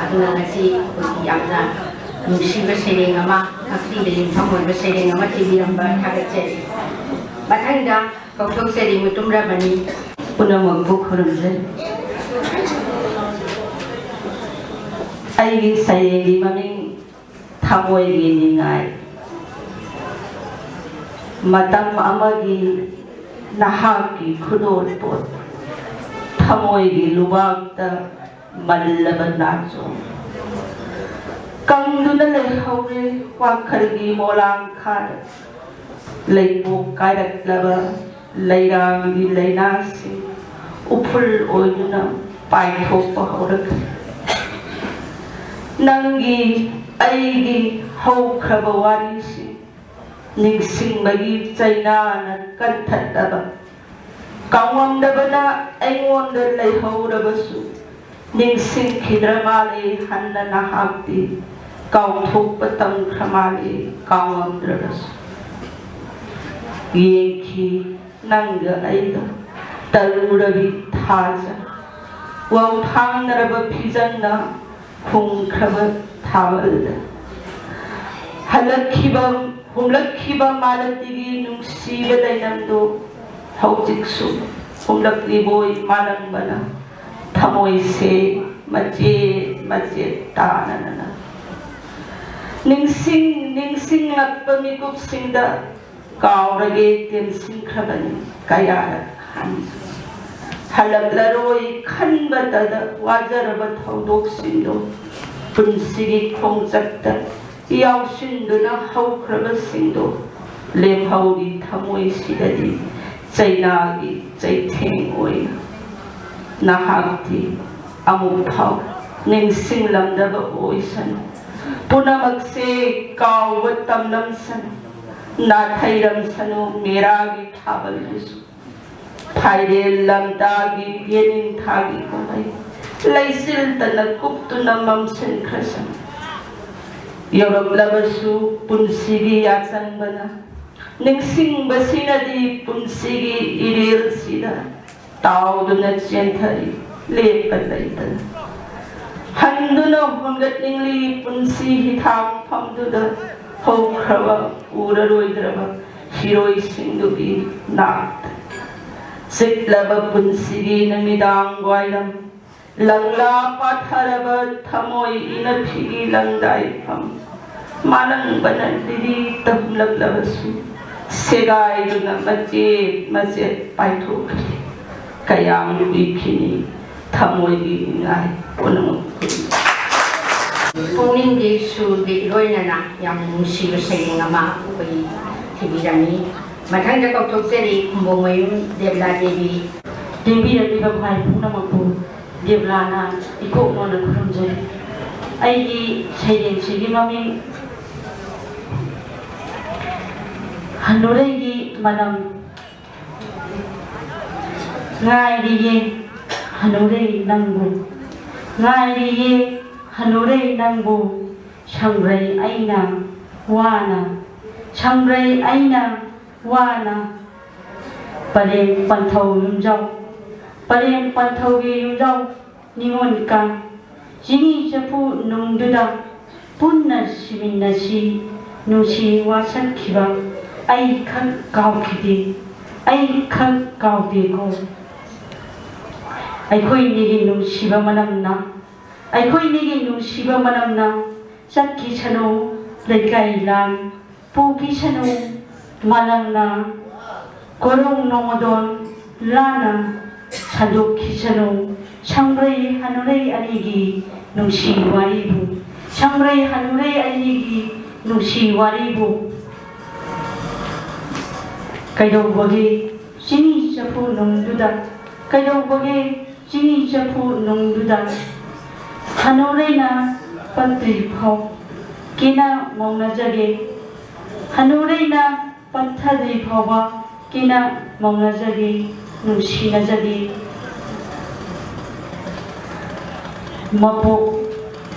ꯑꯗꯨꯅ ꯉꯁꯤ ꯑꯩꯈꯣꯏꯒꯤ ꯌꯥꯝꯅ ꯅꯨꯡꯁꯤꯕ ꯁꯩꯔꯦꯡ ꯑꯃ, ꯉꯥꯛꯄꯤꯕ ꯌꯨꯝꯐꯝ ꯑꯣꯏꯕ ꯁꯩꯔꯦꯡ ꯑꯃ ꯊꯤꯕꯤꯔꯝꯕ ꯊꯥꯒꯠꯆꯔꯤ꯫ ꯃꯊꯪꯗ ꯀꯧꯊꯣꯛꯆꯔꯤ ꯃꯨꯇꯨꯝ ꯔꯃꯅꯤ꯫ ꯄꯨꯝꯅꯃꯛꯄꯨ ꯈꯨꯔꯨꯝꯖꯔꯤ꯫ ꯑꯩꯒꯤ ꯁꯩꯔꯦꯡꯒꯤ ꯃꯃꯤꯡ ꯊꯃꯣꯏꯒꯤ ꯅꯤꯡꯉꯥꯏ꯫ ꯃꯇꯝ ꯑꯃꯒꯤ ꯅꯍꯥꯛꯀꯤ ꯈꯨꯗꯣꯜꯄꯣꯠ, ꯊꯃꯣꯏꯒꯤ ꯂꯨꯕꯥꯛꯇ ꯃꯜꯂꯕ ꯅꯥꯆꯣꯝ꯫ ꯀꯪꯗꯨꯅ ꯂꯩꯍꯧꯔꯦ ꯋꯥꯈꯜꯒꯤ ꯃꯣꯂꯥꯡꯈꯥꯗ꯫ ꯂꯩꯄꯣꯛ ꯀꯥꯏꯔꯛꯂꯕ ꯂꯩꯔꯥꯡꯒꯤ ꯂꯩꯅꯥꯁꯤꯡ ꯎꯐꯨꯜ ꯑꯣꯏꯗꯨꯅ ꯄꯥꯏꯊꯣꯛꯄ ꯍꯧꯔꯛꯈ꯭ꯔꯦ꯫ ꯅꯪꯒꯤ, ꯑꯩꯒꯤ ꯍꯧꯈ꯭ꯔꯕ ꯋꯥꯔꯤꯁꯤꯡ ꯅꯤꯡꯁꯤꯡꯕꯒꯤ ꯆꯩꯅꯥꯅ ꯀꯟꯊꯠꯂꯕ, ꯀꯥꯎꯉꯝꯗꯕꯅ ꯑꯩꯉꯣꯟꯗ ꯂꯩꯍꯧꯔꯕꯁꯨ, ꯅꯤꯡꯁꯤꯡꯈꯤꯗ꯭ꯔ ꯃꯥꯜꯂꯦ ꯍꯟꯅ ꯅꯍꯥꯛꯇꯤ, ꯀꯥꯎꯊꯣꯛꯄ ꯇꯝꯈ꯭ꯔ ꯃꯥꯜꯂꯦ ꯀꯥꯎꯉꯝꯗ꯭ꯔꯕꯁꯨ꯫ ꯌꯦꯡꯈꯤ ꯅꯪꯒ ꯑꯩꯒ ꯇꯔꯨꯔꯕꯤ ꯊꯥꯖ, ꯋꯥꯎꯊꯥꯡꯅꯔꯕ ꯐꯤꯖꯪꯅ ꯈꯨꯝꯈ꯭ꯔꯕ ꯊꯥꯕꯜꯗ꯫ ꯍꯜꯂꯛꯈꯤꯕ, ꯍꯨꯝꯂꯛꯈꯤꯕ ꯃꯥꯂꯇꯤꯒꯤ ꯅꯨꯡꯁꯤꯕ ꯂꯩꯅꯝꯗꯨ ꯍꯧꯖꯤꯛꯁꯨ ꯍꯨꯝꯂꯛꯂꯤꯕꯣꯏ ꯃꯥꯂꯪꯕꯅ ꯊꯃꯣꯏꯁꯦ ꯃꯆꯦꯠ ꯃꯆꯦꯠ ꯇꯥꯅꯅ꯫ ꯅꯤꯡꯁꯤꯡ ꯅꯤꯡꯁꯤꯡꯂꯛꯄ ꯃꯤꯀꯨꯞꯁꯤꯡꯗ ꯀꯥꯎꯔꯒꯦ ꯇꯦꯝꯁꯤꯟꯈ꯭ꯔꯕꯅꯤ ꯀꯌꯥꯔꯛ ꯍꯟꯅ꯫ ꯍꯜꯂꯛꯂꯔꯣꯏ ꯈꯟꯕꯇꯗ ꯋꯥꯖꯔꯕ ꯊꯧꯗꯣꯛꯁꯤꯡꯗꯣ ꯄꯨꯟꯁꯤꯒꯤ ꯈꯣꯡꯆꯠꯇ ꯌꯥꯎꯁꯤꯟꯗꯨꯅ ꯍꯧꯈ꯭ꯔꯕꯁꯤꯡꯗꯣ ꯂꯦꯝꯍꯧꯔꯤ ꯊꯃꯣꯏꯁꯤꯗꯗꯤ ꯆꯩꯅꯥꯒꯤ ꯆꯩꯊꯦꯡ ꯑꯣꯏꯅ꯫ ꯅꯍꯥꯛꯇꯤ ꯑꯃꯨꯛ ꯐꯥꯎ ꯅꯤꯡꯁꯤꯡꯂꯝꯗꯕ ꯑꯣꯏꯁꯅꯨ꯫ ꯄꯨꯝꯅꯃꯛꯁꯦ ꯀꯥꯎꯕ ꯇꯝꯂꯝꯁꯅꯨ, ꯅꯥꯊꯩꯔꯝꯁꯅꯨ ꯃꯦꯔꯥꯒꯤ ꯊꯥꯕꯜꯗꯨꯁꯨ꯫ ꯐꯥꯏꯔꯦꯜ ꯂꯝꯇꯥꯒꯤ ꯌꯦꯅꯤꯡꯊꯥꯒꯤ ꯀꯨꯝꯍꯩ ꯂꯩꯆꯤꯜꯇꯅ ꯀꯨꯞꯇꯨꯅ ꯃꯝꯁꯤꯟꯈ꯭ꯔꯁꯅꯨ꯫ ꯌꯧꯔꯛꯂꯕꯁꯨ ꯄꯨꯟꯁꯤꯒꯤ ꯌꯥꯆꯪꯕꯅ, ꯅꯤꯡꯁꯤꯡꯕꯁꯤꯅꯗꯤ ꯄꯨꯟꯁꯤꯒꯤ ꯏꯔꯦꯜꯁꯤꯗ ꯇꯥꯎꯗꯨꯅ ꯆꯦꯟꯊꯔꯤ ꯂꯦꯞꯄ ꯂꯩꯇꯅ꯫ ꯍꯟꯗꯨꯅ ꯍꯣꯟꯒꯠꯅꯤꯡꯂꯤ ꯄꯨꯟꯁꯤ ꯍꯤꯊꯥꯡꯐꯝꯗꯨꯗ ꯍꯧꯈ꯭ꯔꯕ ꯎꯔꯔꯣꯏꯗ꯭ꯔꯕ ꯐꯤꯔꯣꯏꯁꯤꯡꯗꯨꯒꯤ ꯅꯥꯛꯇ꯫ ꯆꯤꯛꯂꯕ ꯄꯨꯟꯁꯤꯒꯤ ꯅꯨꯃꯤꯗꯥꯡ ꯋꯥꯏꯔꯝ, ꯂꯪꯂꯥ ꯄꯥꯊꯔꯕ ꯊꯃꯣꯏ ꯏꯅꯐꯤꯒꯤ ꯂꯪꯗꯥꯏꯐꯝ꯫ ꯃꯥꯂꯪꯕꯅ ꯂꯤꯔꯤ ꯇꯝꯂꯛꯂꯕꯁꯨ, ꯁꯦꯒꯥꯏꯗꯨꯅ ꯃꯆꯦꯠ ꯃꯆꯦꯠ ꯄꯥꯏꯊꯣꯛꯈ꯭ꯔꯦ꯫ ꯀꯌꯥꯝ ꯀꯨꯏꯈꯤꯅꯤ ꯊꯃꯣꯏꯒꯤ ꯅꯤꯡꯉꯥꯏ ꯄꯨꯝꯅꯃꯛ꯫ ꯄꯨꯛꯅꯤꯡꯒꯤ ꯁꯨꯔꯕꯤꯠ ꯂꯣꯏꯅꯅ ꯌꯥꯝꯅ ꯅꯨꯡꯁꯤꯕ ꯁꯩꯔꯦꯡ ꯑꯃ ꯑꯩꯈꯣꯏ ꯊꯤꯕꯤꯔꯝꯃꯤ꯫ ꯃꯊꯪꯗ ꯀꯧꯊꯣꯛꯆꯔꯤ ꯈꯨꯝꯕꯣꯡꯃꯌꯨꯝ ꯗꯦꯕꯂꯥ ꯗꯦꯕꯤ꯫ ꯂꯦꯡꯕꯤꯔꯛꯂꯤꯕ ꯈ꯭ꯋꯥꯏ ꯄꯨꯝꯅꯃꯛꯄꯨ ꯗꯦꯕꯂꯥꯅ ꯏꯀꯣꯛ ꯅꯣꯟꯅ ꯈꯨꯔꯨꯝꯖꯔꯤ꯫ ꯑꯩꯒꯤ ꯁꯩꯔꯦꯡꯁꯤꯒꯤ ꯃꯃꯤꯡ ꯍꯟꯅꯨꯔꯩꯒꯤ ꯃꯅꯝ꯫ ꯉꯥꯏꯔꯤꯌꯦ ꯍꯅꯨꯔꯦ ꯅꯪꯕꯨ, ꯉꯥꯏꯔꯤꯌꯦ ꯍꯅꯨꯔꯦ ꯅꯪꯕꯨ, ꯁꯪꯕ꯭ꯔꯩ ꯑꯩꯅ ꯋꯥꯅ, ꯁꯪꯕ꯭ꯔꯩ ꯑꯩꯅ ꯋꯥꯅ꯫ ꯄꯔꯦꯡ ꯄꯟꯊꯧ ꯌꯨꯝꯖꯥꯎ, ꯄꯔꯦꯡ ꯄꯟꯊꯧꯒꯤ ꯌꯨꯝꯖꯥꯎ ꯅꯤꯉꯣꯜ ꯀꯥꯡ꯫ ꯆꯤꯡꯍꯤ ꯆꯐꯨ ꯅꯨꯡꯗꯨꯗ ꯄꯨꯟꯅ ꯁꯤꯃꯤꯟꯅꯁꯤ꯫ ꯅꯨꯡꯁꯤ ꯋꯥꯁꯛꯈꯤꯕ ꯑꯩꯈꯛ ꯀꯥꯎꯈꯤꯗꯦ, ꯑꯩꯈꯛ ꯀꯥꯎꯗꯦꯀꯣ꯫ ꯑꯩꯈꯣꯏꯅꯤꯒꯤ ꯅꯨꯡꯁꯤꯕ ꯃꯅꯝꯅ, ꯑꯩꯈꯣꯏꯅꯤꯒꯤ ꯅꯨꯡꯁꯤꯕ ꯃꯅꯝꯅ ꯆꯠꯈꯤꯁꯅꯨ ꯂꯩꯀꯥꯏ ꯂꯥꯟ꯫ ꯄꯨꯈꯤꯁꯅꯨ ꯃꯥꯂꯪꯅ ꯀꯣꯔꯣꯡ ꯅꯣꯡꯃꯗꯣꯟ ꯂꯥꯟꯅ ꯁꯟꯗꯣꯛꯈꯤꯁꯅꯨ ꯁꯪꯕ꯭ꯔꯩ ꯍꯅꯨꯔꯩ ꯑꯅꯤꯒꯤ ꯅꯨꯡꯁꯤ ꯋꯥꯔꯤꯕꯨ, ꯁꯪꯕ꯭ꯔꯩ ꯍꯅꯨꯔꯩ ꯑꯅꯤꯒꯤ ꯅꯨꯡꯁꯤ ꯋꯥꯔꯤꯕꯨ꯫ ꯀꯩꯗꯧꯕꯒꯦ ꯆꯤꯡꯍꯤ ꯆꯐꯨ ꯅꯨꯡꯗꯨꯗ, ꯀꯩꯗꯧꯕꯒꯦ ꯆꯤꯡꯍꯤ ꯆꯐꯨ ꯅꯨꯡꯗꯨꯗ? ꯍꯅꯨꯔꯩꯅ ꯄꯠꯇ꯭ꯔꯤ ꯐꯥꯎ ꯀꯦꯅ ꯉꯧꯅꯖꯒꯦ, ꯍꯅꯨꯔꯩꯅ ꯄꯠꯊꯗ꯭ꯔꯤ ꯐꯥꯎꯕ ꯀꯦꯅ ꯉꯧꯅꯖꯒꯦ, ꯅꯨꯡꯁꯤꯅꯖꯒꯦ꯫ ꯃꯄꯣꯛ,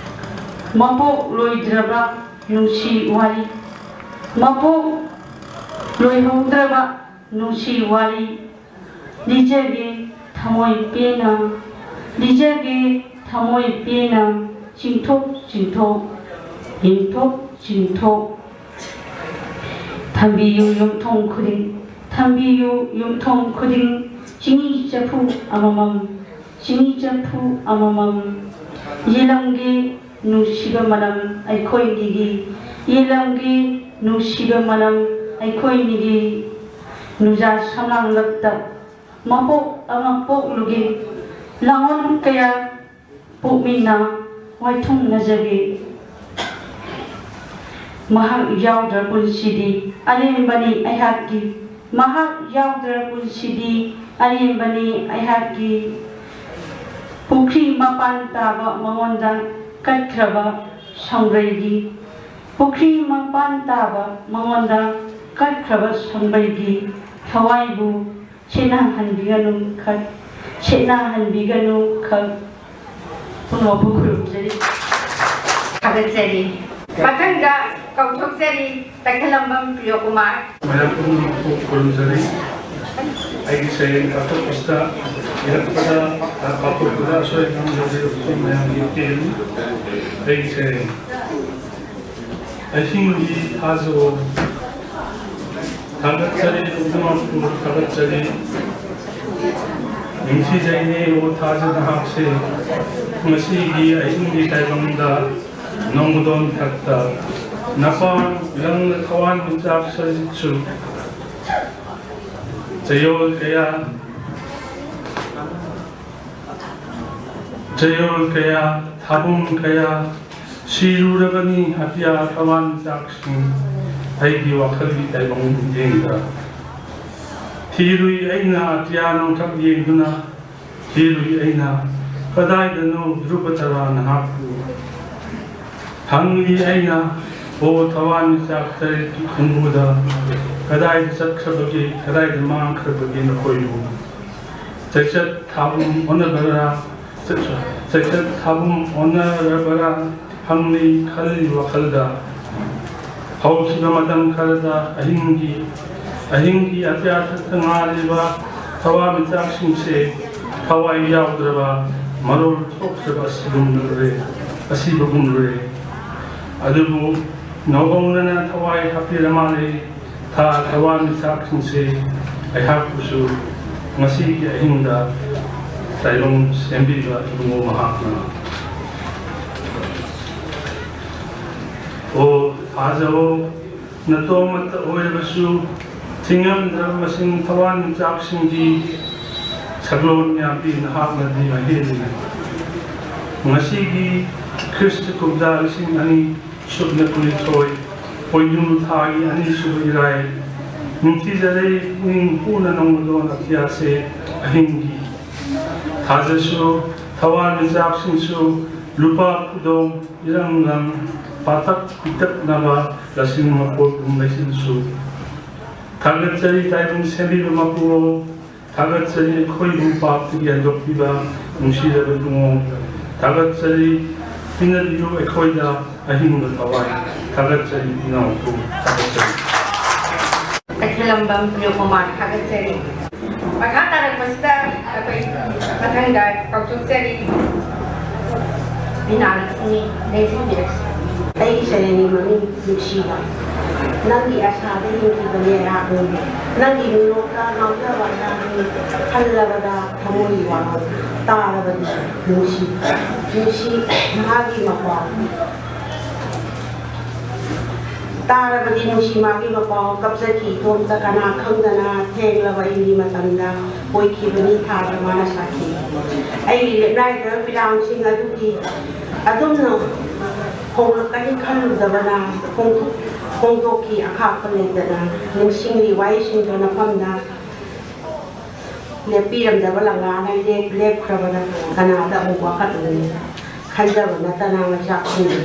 ꯃꯄꯣꯛ ꯂꯣꯏꯗ꯭ꯔꯕ ꯅꯨꯡꯁꯤ ꯋꯥꯔꯤ, ꯃꯄꯣꯛ ꯂꯣꯏꯍꯧꯗ꯭ꯔꯕ ꯅꯨꯡꯁꯤ ꯋꯥꯔꯤ ꯂꯤꯖꯒꯦ ꯊꯃꯣꯏ ꯄꯦꯟꯅ, ꯂꯤꯖꯒꯦ ꯊꯃꯣꯏ ꯄꯦꯟꯅ, ꯆꯤꯡꯊꯣꯛ ꯆꯤꯡꯊꯣꯛ, ꯌꯦꯡꯊꯣꯛ ꯆꯤꯡꯊꯣꯛ꯫ ꯊꯝꯕꯤꯌꯨ ꯌꯨꯝꯊꯣꯡ ꯈꯨꯗꯤꯡ, ꯊꯝꯕꯤꯌꯨ ꯌꯨꯝꯊꯣꯡ ꯈꯨꯗꯤꯡ, ꯆꯤꯅꯤ ꯆꯐꯨ ꯑꯃꯃꯝ, ꯆꯤꯅꯤ ꯆꯐꯨ ꯑꯃꯃꯝ꯫ ꯌꯦꯜꯂꯝꯒꯦ ꯅꯨꯡꯁꯤꯕ ꯃꯅꯝ ꯑꯩꯈꯣꯏꯅꯤꯒꯤ, ꯌꯦꯜꯂꯝꯒꯦ ꯅꯨꯡꯁꯤꯕ ꯃꯅꯝ ꯑꯩꯈꯣꯏꯅꯤꯒꯤ꯫ ꯅꯨꯡꯖꯥ ꯁꯝꯂꯥꯡꯂꯛꯇ ꯃꯄꯣꯛ ꯑꯃ ꯄꯣꯛꯂꯨꯒꯦ, ꯂꯥꯡꯑꯣꯟ ꯀꯌꯥ ꯄꯣꯛꯃꯤꯟꯅ ꯋꯥꯏꯊꯨꯡꯅꯖꯒꯦ꯫ ꯃꯍꯥꯛ ꯌꯥꯎꯗ꯭ꯔ ꯄꯨꯟꯁꯤꯗꯤ ꯑꯔꯦꯝꯕꯅꯤ ꯑꯩꯍꯥꯛꯀꯤ, ꯃꯍꯥꯛ ꯌꯥꯎꯗ꯭ꯔ ꯄꯨꯟꯁꯤꯗꯤ ꯑꯔꯦꯝꯕꯅꯤ ꯑꯩꯍꯥꯛꯀꯤ꯫ ꯄꯨꯈ꯭ꯔꯤ ꯃꯄꯥꯟ ꯇꯥꯕ ꯃꯉꯣꯟꯗ ꯀꯠꯈ꯭ꯔꯕ ꯁꯪꯕ꯭ꯔꯩꯒꯤ, ꯄꯨꯈ꯭ꯔꯤ ꯃꯄꯥꯟ ꯇꯥꯕ ꯃꯉꯣꯟꯗ ꯀꯠꯈ꯭ꯔꯕ ꯁꯪꯕ꯭ꯔꯩꯒꯤ ꯊꯋꯥꯏꯕꯨ ꯁꯦꯠꯅꯍꯟꯕꯤꯒꯅꯨ ꯈꯛ, ꯁꯦꯠꯅꯍꯟꯕꯤꯒꯅꯨ ꯈꯛ꯫ ꯄꯨꯝꯅꯃꯛꯄꯨ ꯈꯨꯔꯨꯝꯖꯔꯤ꯫ ꯊꯥꯒꯠꯆꯔꯤ꯫ ꯃꯊꯪꯗ ꯀꯧꯊꯣꯛꯆꯔꯤ ꯇꯈꯦꯂꯝꯕꯝ ꯄ꯭ꯔꯤꯌꯣꯀꯨꯃꯥꯔ꯫ ꯃꯌꯥꯝ ꯄꯨꯝꯅꯃꯛꯄꯨ ꯈꯨꯔꯨꯝꯖꯔꯤ꯫ ꯑꯩꯒꯤ ꯁꯩꯔꯦꯡ ꯀꯥꯞꯊꯣꯛꯄꯁꯤꯗ ꯏꯔꯛꯄꯗ, ꯀꯥꯞꯊꯣꯛꯄꯗ ꯑꯁꯣꯏ ꯑꯉꯥꯝ ꯌꯥꯎꯖꯔꯕꯁꯨ ꯃꯌꯥꯝꯒꯤ ꯏꯇꯦꯟ꯫ ꯑꯩꯒꯤ ꯁꯩꯔꯦꯡ ꯑꯍꯤꯡꯒꯤ ꯊꯥꯖ꯫ ꯊꯥꯒꯠꯆꯔꯤ, ꯄꯨꯝꯅꯃꯛꯄꯨ ꯊꯥꯒꯠꯆꯔꯤ꯫ ꯅꯤꯡꯊꯤꯖꯩꯅꯦ ꯑꯣ ꯊꯥꯖ ꯅꯍꯥꯛꯁꯦ꯫ ꯉꯁꯤꯒꯤ ꯑꯍꯤꯡꯒꯤ ꯇꯥꯏꯕꯪꯗ ꯅꯣꯡꯃꯗꯣꯟ ꯊꯛꯇ ꯅꯄꯥꯡ ꯂꯪꯅ ꯊꯋꯥꯟꯃꯤꯆꯥꯛ ꯁꯖꯤꯠꯁꯨ ꯆꯌꯣꯜ ꯀꯌꯥ, ꯆꯌꯣꯜ ꯀꯌꯥ, ꯊꯥꯕꯨꯡ ꯀꯌꯥ ꯁꯤꯔꯨꯔꯕꯅꯤ ꯑꯇꯤꯌꯥ ꯊꯋꯥꯟꯃꯤꯆꯥꯛꯁꯤꯡ꯫ ꯑꯩꯒꯤ ꯋꯥꯈꯜꯒꯤ ꯇꯥꯏꯕꯪ ꯃꯤꯠꯌꯦꯡꯗ ꯊꯤꯔꯨꯏ ꯑꯩꯅ ꯑꯇꯤꯌꯥ ꯅꯣꯡꯊꯛ ꯌꯦꯡꯗꯨꯅ꯫ ꯊꯤꯔꯨꯏ ꯑꯩꯅ ꯀꯗꯥꯏꯗꯅꯣ ꯙ꯭ꯔꯨꯕ ꯇꯔꯥ ꯅꯍꯥꯛꯄꯨ꯫ ꯍꯪꯂꯤ ꯑꯩꯅ ꯑꯣ ꯊꯋꯥꯟꯃꯤꯆꯥꯛ ꯇꯔꯦꯠꯀꯤ ꯈꯣꯡꯕꯨꯗ ꯀꯗꯥꯏꯗ ꯆꯠꯈ꯭ꯔꯕꯒꯦ, ꯀꯗꯥꯏꯗ ꯃꯥꯡꯈ꯭ꯔꯕꯒꯦ ꯅꯈꯣꯏꯕꯨ꯫ ꯆꯩꯆꯠ ꯊꯥꯕꯨꯝ ꯑꯣꯟꯅꯕꯔꯥ, ꯆꯩꯆꯠ ꯊꯥꯕꯨꯝ ꯑꯣꯟꯅꯔꯕꯔꯥ ꯍꯪꯂꯤ ꯈꯜꯂꯤ ꯋꯥꯈꯜꯗ꯫ ꯍꯧꯈꯤꯕ ꯃꯇꯝ ꯈꯔꯗ ꯑꯍꯤꯡꯒꯤ, ꯑꯍꯤꯡꯒꯤ ꯑꯇꯤꯌꯥꯊꯛꯇ ꯉꯥꯜꯂꯤꯕ ꯊꯋꯥꯟꯃꯤꯆꯥꯛꯁꯤꯡꯁꯦ ꯊꯋꯥꯏ ꯌꯥꯎꯗ꯭ꯔꯕ, ꯃꯔꯣꯜ ꯊꯣꯛꯇ꯭ꯔꯕ ꯑꯁꯤꯒꯨꯝꯂꯨꯔꯦ, ꯑꯁꯤꯕꯒꯨꯝꯂꯨꯔꯦ꯫ ꯑꯗꯨꯕꯨ ꯅꯧꯍꯧꯅꯅ ꯊꯋꯥꯏ ꯍꯥꯞꯄꯤꯔ ꯃꯥꯜꯂꯦ꯫ ꯊꯥ ꯊꯋꯥꯟꯃꯤꯆꯥꯛꯁꯤꯡꯁꯦ ꯑꯩꯍꯥꯛꯄꯨꯁꯨ ꯉꯁꯤꯒꯤ ꯑꯍꯤꯡꯗ ꯇꯥꯏꯕꯪ ꯁꯦꯝꯕꯤꯕ ꯏꯕꯨꯡꯉꯣ ꯃꯍꯥꯛꯅ꯫ ꯑꯣ ꯊꯥꯖꯑꯣ, ꯅꯇꯣꯝ ꯑꯃꯠꯇ ꯑꯣꯏꯔꯕꯁꯨ ꯊꯤꯡꯉꯝꯗ꯭ꯔꯕ ꯃꯁꯤꯡ ꯊꯋꯥꯟꯃꯤꯆꯥꯛꯁꯤꯡꯒꯤ ꯁꯛꯂꯣꯟ ꯃꯌꯥꯝꯗꯤ ꯅꯍꯥꯛꯅꯗꯤ ꯃꯍꯦꯜꯂꯤ꯫ ꯉꯁꯤꯒꯤ ꯈ꯭ꯔꯤꯁꯇ ꯀꯨꯝꯖꯥ ꯂꯤꯁꯤꯡ ꯑꯅꯤ ꯁꯨꯞꯅ ꯀꯨꯟꯅꯤꯊꯣꯏ, ꯄꯣꯏꯅꯨ ꯊꯥꯒꯤ ꯑꯅꯤꯁꯨꯕ ꯏꯔꯥꯏ, ꯅꯤꯡꯊꯤꯖꯔꯦ ꯄꯨꯛꯅꯤꯡ ꯍꯨꯅ ꯅꯣꯡꯃꯗꯣꯟ ꯑꯇꯤꯌꯥꯁꯦ ꯑꯍꯤꯡꯒꯤ꯫ ꯊꯥꯖꯁꯨ ꯊꯋꯥꯟꯃꯤꯆꯥꯛꯁꯤꯡꯁꯨ ꯂꯨꯄꯥ ꯈꯨꯗꯣꯡ ꯏꯔꯪ ꯂꯪ ꯄꯥꯊꯛ ꯄꯤꯛꯇꯛꯅꯕ ꯂꯁꯤꯡ ꯃꯄꯣꯠ ꯀꯨꯝ ꯂꯩꯁꯤꯟꯁꯨ꯫ ꯊꯥꯒꯠꯆꯔꯤ ꯇꯥꯏꯕꯪ ꯁꯦꯝꯕꯤꯕ ꯃꯄꯨ, ꯊꯥꯒꯠꯆꯔꯤ ꯑꯩꯈꯣꯏꯕꯨ ꯄꯥꯞꯇꯒꯤ ꯍꯟꯗꯣꯛꯄꯤꯕ ꯅꯨꯡꯁꯤꯔꯕ ꯏꯕꯨꯡꯉꯣ, ꯊꯥꯒꯠꯆꯔꯤ ꯄꯤꯅꯕꯤꯌꯨ ꯑꯩꯈꯣꯏꯗ ꯑꯍꯤꯡꯕ ꯊꯋꯥꯏ, ꯊꯥꯒꯠꯆꯔꯤ ꯏꯅꯥꯎꯄꯨ, ꯊꯥꯒꯠꯆꯔꯤ꯫ ꯀꯩꯊꯦꯜꯂꯝꯕꯝ ꯄ꯭ꯔꯤꯌꯣꯀꯨꯃꯥꯔ ꯊꯥꯒꯠꯆꯔꯤ꯫ ꯃꯈꯥ ꯇꯥꯔꯛꯄꯁꯤꯗ ꯑꯩꯈꯣꯏ ꯃꯊꯪꯗ ꯀꯧꯊꯣꯛꯆꯔꯤ꯫ ꯕꯤꯅꯥꯂꯛꯁꯃꯤ ꯂꯦꯡꯁꯤꯟꯕꯤꯔꯛꯁꯤ꯫ ꯑꯩꯒꯤ ꯁꯩꯔꯦꯡꯒꯤ ꯃꯃꯤꯡ ꯅꯨꯡꯁꯤꯕ꯫ ꯅꯪꯒꯤ ꯑꯁꯥꯗ ꯍꯤꯡꯈꯤꯕꯅꯦ ꯑꯩꯍꯥꯛ꯫ ꯅꯪꯒꯤ ꯃꯤꯅꯣꯛꯇ ꯉꯥꯎꯖꯕ ꯑꯩꯍꯥꯛ꯫ ꯈꯜꯂꯕꯗ ꯊꯃꯣꯏ ꯋꯥꯕ꯫ ꯇꯥꯔꯕꯗꯤ ꯅꯨꯡꯁꯤ, ꯅꯨꯡꯁꯤ ꯃꯥꯒꯤ ꯃꯄꯥꯎ꯫ ꯇꯥꯔꯕꯗꯤ ꯅꯨꯡꯁꯤ ꯃꯥꯒꯤ ꯃꯄꯥꯎ꯫ ꯀꯞꯆꯈꯤ ꯏꯇꯣꯝꯇ ꯀꯅꯥ ꯈꯪꯗꯅ꯫ ꯊꯦꯡꯂꯕ ꯑꯍꯤꯡꯒꯤ ꯃꯇꯝꯗ ꯑꯣꯏꯈꯤꯕꯅꯤ ꯊꯥꯗ ꯃꯥꯅ ꯁꯥꯈꯤ꯫ ꯑꯩꯒꯤ ꯂꯤꯛꯅꯥꯏꯗ ꯄꯤꯔꯥꯡꯁꯤꯡ ꯑꯗꯨꯒꯤ ꯑꯗꯨꯝꯅ ꯍꯣꯡꯂꯛꯀꯅꯤ ꯈꯜꯂꯨꯗꯕꯅ ꯍꯣꯡꯗꯣꯛ-, ꯍꯣꯡꯗꯣꯛꯈꯤ ꯑꯈꯥꯛꯄ ꯂꯩꯇꯅ꯫ ꯅꯤꯡꯁꯤꯡꯂꯤ ꯋꯥꯍꯩꯁꯤꯡꯗꯣ ꯅꯐꯝꯗ ꯂꯦꯞꯄꯤꯔꯝꯗꯕ ꯂꯪꯂꯥꯅ ꯂꯦꯞ-, ꯂꯦꯞꯈ꯭ꯔꯕꯗ ꯀꯅꯥꯗ ꯑꯃꯨꯛ ꯋꯥꯀꯠꯂꯨꯅꯤ? ꯈꯟꯖꯕ ꯅꯠꯇꯅ ꯃꯩꯆꯥꯛ ꯈꯨꯝꯗꯦ꯫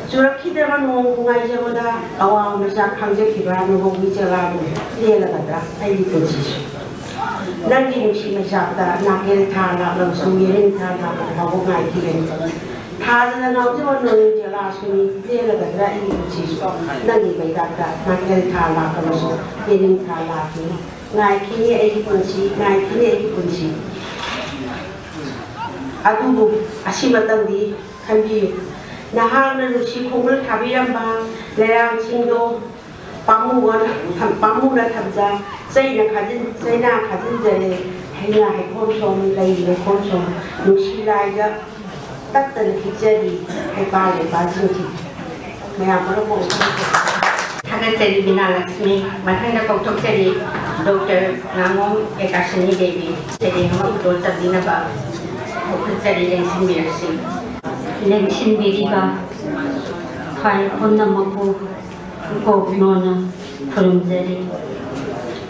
ꯆꯨꯔꯛꯈꯤꯗ꯭ꯔꯕ ꯅꯣꯡꯕꯨ ꯉꯥꯏꯖꯕꯗ ꯑꯋꯥꯕ ꯃꯩꯆꯥꯛ ꯈꯥꯡꯖꯈꯤꯕ ꯅꯣꯡꯕꯨ ꯃꯤꯆꯦꯜ ꯂꯥꯡꯕꯨ ꯂꯦꯜꯂꯒꯗ꯭ꯔꯥ ꯑꯩꯒꯤ ꯄꯨꯟꯁꯤꯁꯨ? ꯅꯪꯒꯤ ꯅꯨꯡꯁꯤ ꯃꯩꯆꯥꯛꯇ ꯅꯥꯀꯦꯜ ꯊꯥ ꯂꯥꯛꯂꯕꯁꯨ ꯌꯦꯔꯤꯡ ꯊꯥ ꯂꯥꯛꯄ ꯐꯥꯎꯕ ꯉꯥꯏꯈꯤꯒꯅꯤ꯫ ꯊꯥꯗꯅ ꯉꯥꯎꯖꯕ ꯅꯣꯡꯖꯨ ꯖꯂꯥꯁꯨꯅꯤ ꯂꯦꯜꯂꯒꯗ꯭ꯔꯥ ꯑꯩꯒꯤ ꯄꯨꯟꯁꯤꯁꯨ? ꯅꯪꯒꯤ ꯃꯩꯆꯥꯛꯇ ꯅꯥꯀꯦꯜ ꯊꯥ ꯂꯥꯛꯂꯕꯁꯨ ꯌꯦꯔꯤꯡ ꯊꯥ ꯂꯥꯛꯈꯤꯅꯤ꯫ ꯉꯥꯏꯈꯤꯅꯤ ꯑꯩꯒꯤ ꯄꯨꯟꯁꯤ, ꯉꯥꯏꯈꯤꯅꯤ ꯑꯩꯒꯤ ꯄꯨꯟꯁꯤ꯫ ꯑꯗꯨꯕꯨ ꯑꯁꯤꯃꯇꯪꯗꯤ ꯈꯟꯕꯤꯌꯨ, ꯅꯍꯥꯛꯅ ꯅꯨꯡꯁꯤ ꯈꯣꯡꯒꯨꯜ ꯊꯥꯕꯤꯔꯝꯕ ꯂꯩꯔꯥꯡꯁꯤꯡꯗꯣ ꯄꯥꯝꯃꯨꯕꯅ ꯄꯥꯝꯃꯨꯅ ꯊꯝꯖ, ꯆꯩꯅ ꯈꯥꯖꯤꯟ ꯆꯩꯅꯥ ꯈꯥꯖꯤꯟꯖꯔꯦ꯫ ꯍꯩꯅ ꯍꯩꯈꯣꯝ ꯁꯣꯝ, ꯂꯩ ꯂꯩꯈꯣꯝ ꯁꯣꯝ, ꯅꯨꯡꯁꯤ ꯂꯥꯏꯗ ꯇꯠꯇꯅ ꯊꯤꯖꯔꯤ꯫ ꯍꯩꯄꯥꯜ ꯂꯩꯄꯥꯜꯁꯤꯡꯁꯤ ꯃꯌꯥꯝ ꯄꯨꯝꯅꯃꯛ ꯊꯥꯒꯠꯆꯔꯤ ꯕꯤꯅꯥ ꯂꯛꯁꯃꯤ꯫ ꯃꯊꯪꯗ ꯀꯧꯊꯣꯛꯆꯔꯤ ꯗꯣꯛꯇꯔ ꯉꯥꯉꯣꯝ ꯑꯦꯀꯥꯁꯤꯅꯤ ꯗꯦꯕꯤ꯫ ꯆꯦꯔꯦꯡ ꯑꯃ ꯈꯨꯗꯣꯜ ꯇꯝꯕꯤꯅꯕ ꯀꯧꯊꯣꯛꯆꯔꯤ, ꯂꯦꯡꯁꯤꯟꯕꯤꯔꯁꯤ꯫ ꯂꯦꯡꯁꯤꯟꯕꯤꯔꯤꯕ ꯐꯥꯏꯜ ꯄꯨꯝꯅꯃꯛꯄꯨ ꯀꯣꯛꯅꯣꯅ ꯈꯨꯔꯨꯝꯖꯔꯤ꯫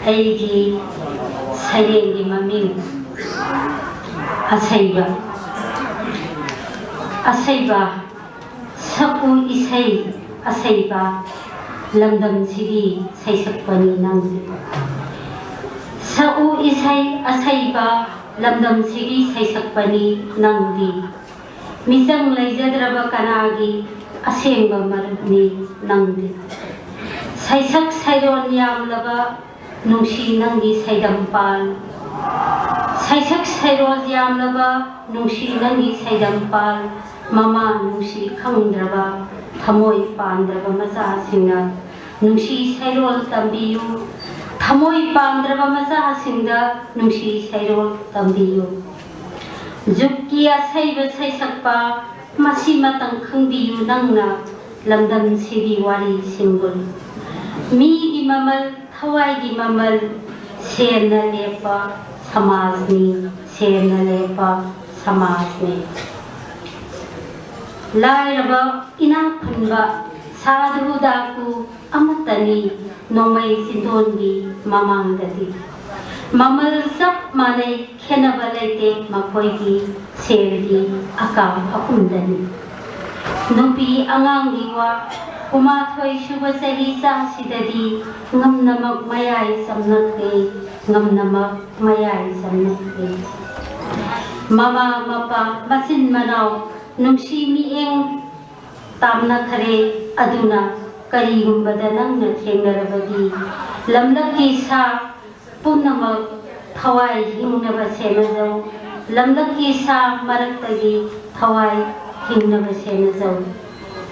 ꯑꯩꯒꯤ ꯁꯩꯔꯦꯡꯒꯤ ꯃꯃꯤꯡ ꯑꯁꯩꯕ꯫ ꯑꯁꯩꯕ, ꯁꯛꯎ ꯏꯁꯩ ꯑꯁꯩꯕ, ꯂꯝꯗꯝꯁꯤꯒꯤ ꯁꯩꯁꯛꯄꯅꯤ ꯅꯪꯗꯤ꯫ ꯁꯛꯎ ꯏꯁꯩ ꯑꯁꯩꯕ, ꯂꯝꯗꯝꯁꯤꯒꯤ ꯁꯩꯁꯛꯄꯅꯤ ꯅꯪꯗꯤ꯫ ꯃꯤꯆꯪ ꯂꯩꯖꯗ꯭ꯔꯕ ꯀꯅꯥꯒꯤ ꯑꯁꯦꯡꯕ ꯃꯔꯨꯞꯅꯤ ꯅꯪꯗꯤ꯫ ꯁꯩꯁꯛ ꯁꯩꯔꯣꯟ ꯌꯥꯝꯂꯕ ꯅꯨꯡꯁꯤ ꯅꯪꯒꯤ ꯁꯩꯗꯝꯄꯥꯜ꯫ ꯁꯩꯁꯛ ꯁꯩꯔꯣꯜ ꯌꯥꯝꯂꯕ ꯅꯨꯡꯁꯤ ꯅꯪꯒꯤ ꯁꯩꯗꯝꯄꯥꯜ꯫ ꯃꯃꯥ ꯅꯨꯡꯁꯤ ꯈꯪꯗ꯭ꯔꯕ, ꯊꯃꯣꯏ ꯄꯥꯟꯗ꯭ꯔꯕ ꯃꯆꯥꯁꯤꯡꯅ ꯅꯨꯡꯁꯤ ꯁꯩꯔꯣꯜ ꯇꯝꯕꯤꯌꯨ꯫ ꯊꯃꯣꯏ ꯄꯥꯟꯗ꯭ꯔꯕ ꯃꯆꯥꯁꯤꯡꯗ ꯅꯨꯡꯁꯤ ꯁꯩꯔꯣꯜ ꯇꯝꯕꯤꯌꯨ꯫ ꯖꯨꯛꯀꯤ ꯑꯁꯩꯕ ꯁꯩꯁꯛꯄ, ꯃꯁꯤꯃꯇꯪ ꯈꯪꯕꯤꯌꯨ ꯅꯪꯅ, ꯂꯝꯗꯝꯁꯤꯒꯤ ꯋꯥꯔꯤꯁꯤꯡꯕꯨ꯫ ꯃꯤꯒꯤ ꯃꯃꯜ, ꯊꯋꯥꯏꯒꯤ ꯃꯃꯜ, ꯁꯦꯟꯅ ꯂꯦꯞꯄ ꯁꯃꯥꯖꯅꯤ, ꯁꯦꯟꯅ ꯂꯦꯞꯄ ꯁꯃꯥꯖꯅꯤ꯫ ꯂꯥꯏꯔꯕ ꯏꯅꯥꯛ ꯈꯨꯟꯕ, ꯁꯥꯗꯨ ꯗꯥꯀꯨ ꯑꯃꯠꯇꯅꯤ ꯅꯣꯡꯃꯩ ꯆꯤꯟꯗꯣꯟꯒꯤ ꯃꯃꯥꯡꯗꯗꯤ꯫ ꯃꯃꯜ ꯆꯞ ꯃꯥꯟꯅꯩ, ꯈꯦꯟꯅꯕ ꯂꯩꯇꯦ ꯃꯈꯣꯏꯒꯤ ꯁꯦꯜꯒꯤ ꯑꯀꯥꯝ ꯑꯄꯨꯟꯗꯅꯤ꯫ ꯅꯨꯄꯤ ꯑꯉꯥꯡꯒꯤ ꯋꯥ, ꯀꯨꯟꯃꯥꯊꯣꯏ ꯁꯨꯕ ꯆꯍꯤ ꯆꯥꯁꯤꯗꯗꯤ ꯉꯝꯅꯃꯛ ꯃꯌꯥꯏ ꯆꯝꯂꯛꯂꯦ, ꯉꯝꯅꯃꯛ ꯃꯌꯥꯏ ꯆꯝꯂꯛꯂꯦ꯫ ꯃꯃꯥ ꯃꯄꯥ ꯃꯆꯤꯟ ꯃꯅꯥꯎ ꯅꯨꯡꯁꯤ ꯃꯤꯠꯌꯦꯡ ꯇꯥꯝꯅꯈꯔꯦ꯫ ꯑꯗꯨꯅ ꯀꯔꯤꯒꯨꯝꯕꯗ ꯅꯪꯅ ꯊꯦꯡꯅꯔꯕꯗꯤ ꯂꯝꯂꯛꯀꯤ ꯁꯥ ꯄꯨꯝꯅꯃꯛ ꯊꯋꯥꯏ ꯍꯤꯡꯅꯕ ꯁꯦꯟꯅꯖꯧ꯫ ꯂꯝꯂꯛꯀꯤ ꯁꯥ ꯃꯔꯛꯇꯒꯤ ꯊꯋꯥꯏ ꯍꯤꯡꯅꯕ ꯁꯦꯟꯅꯖꯧ꯫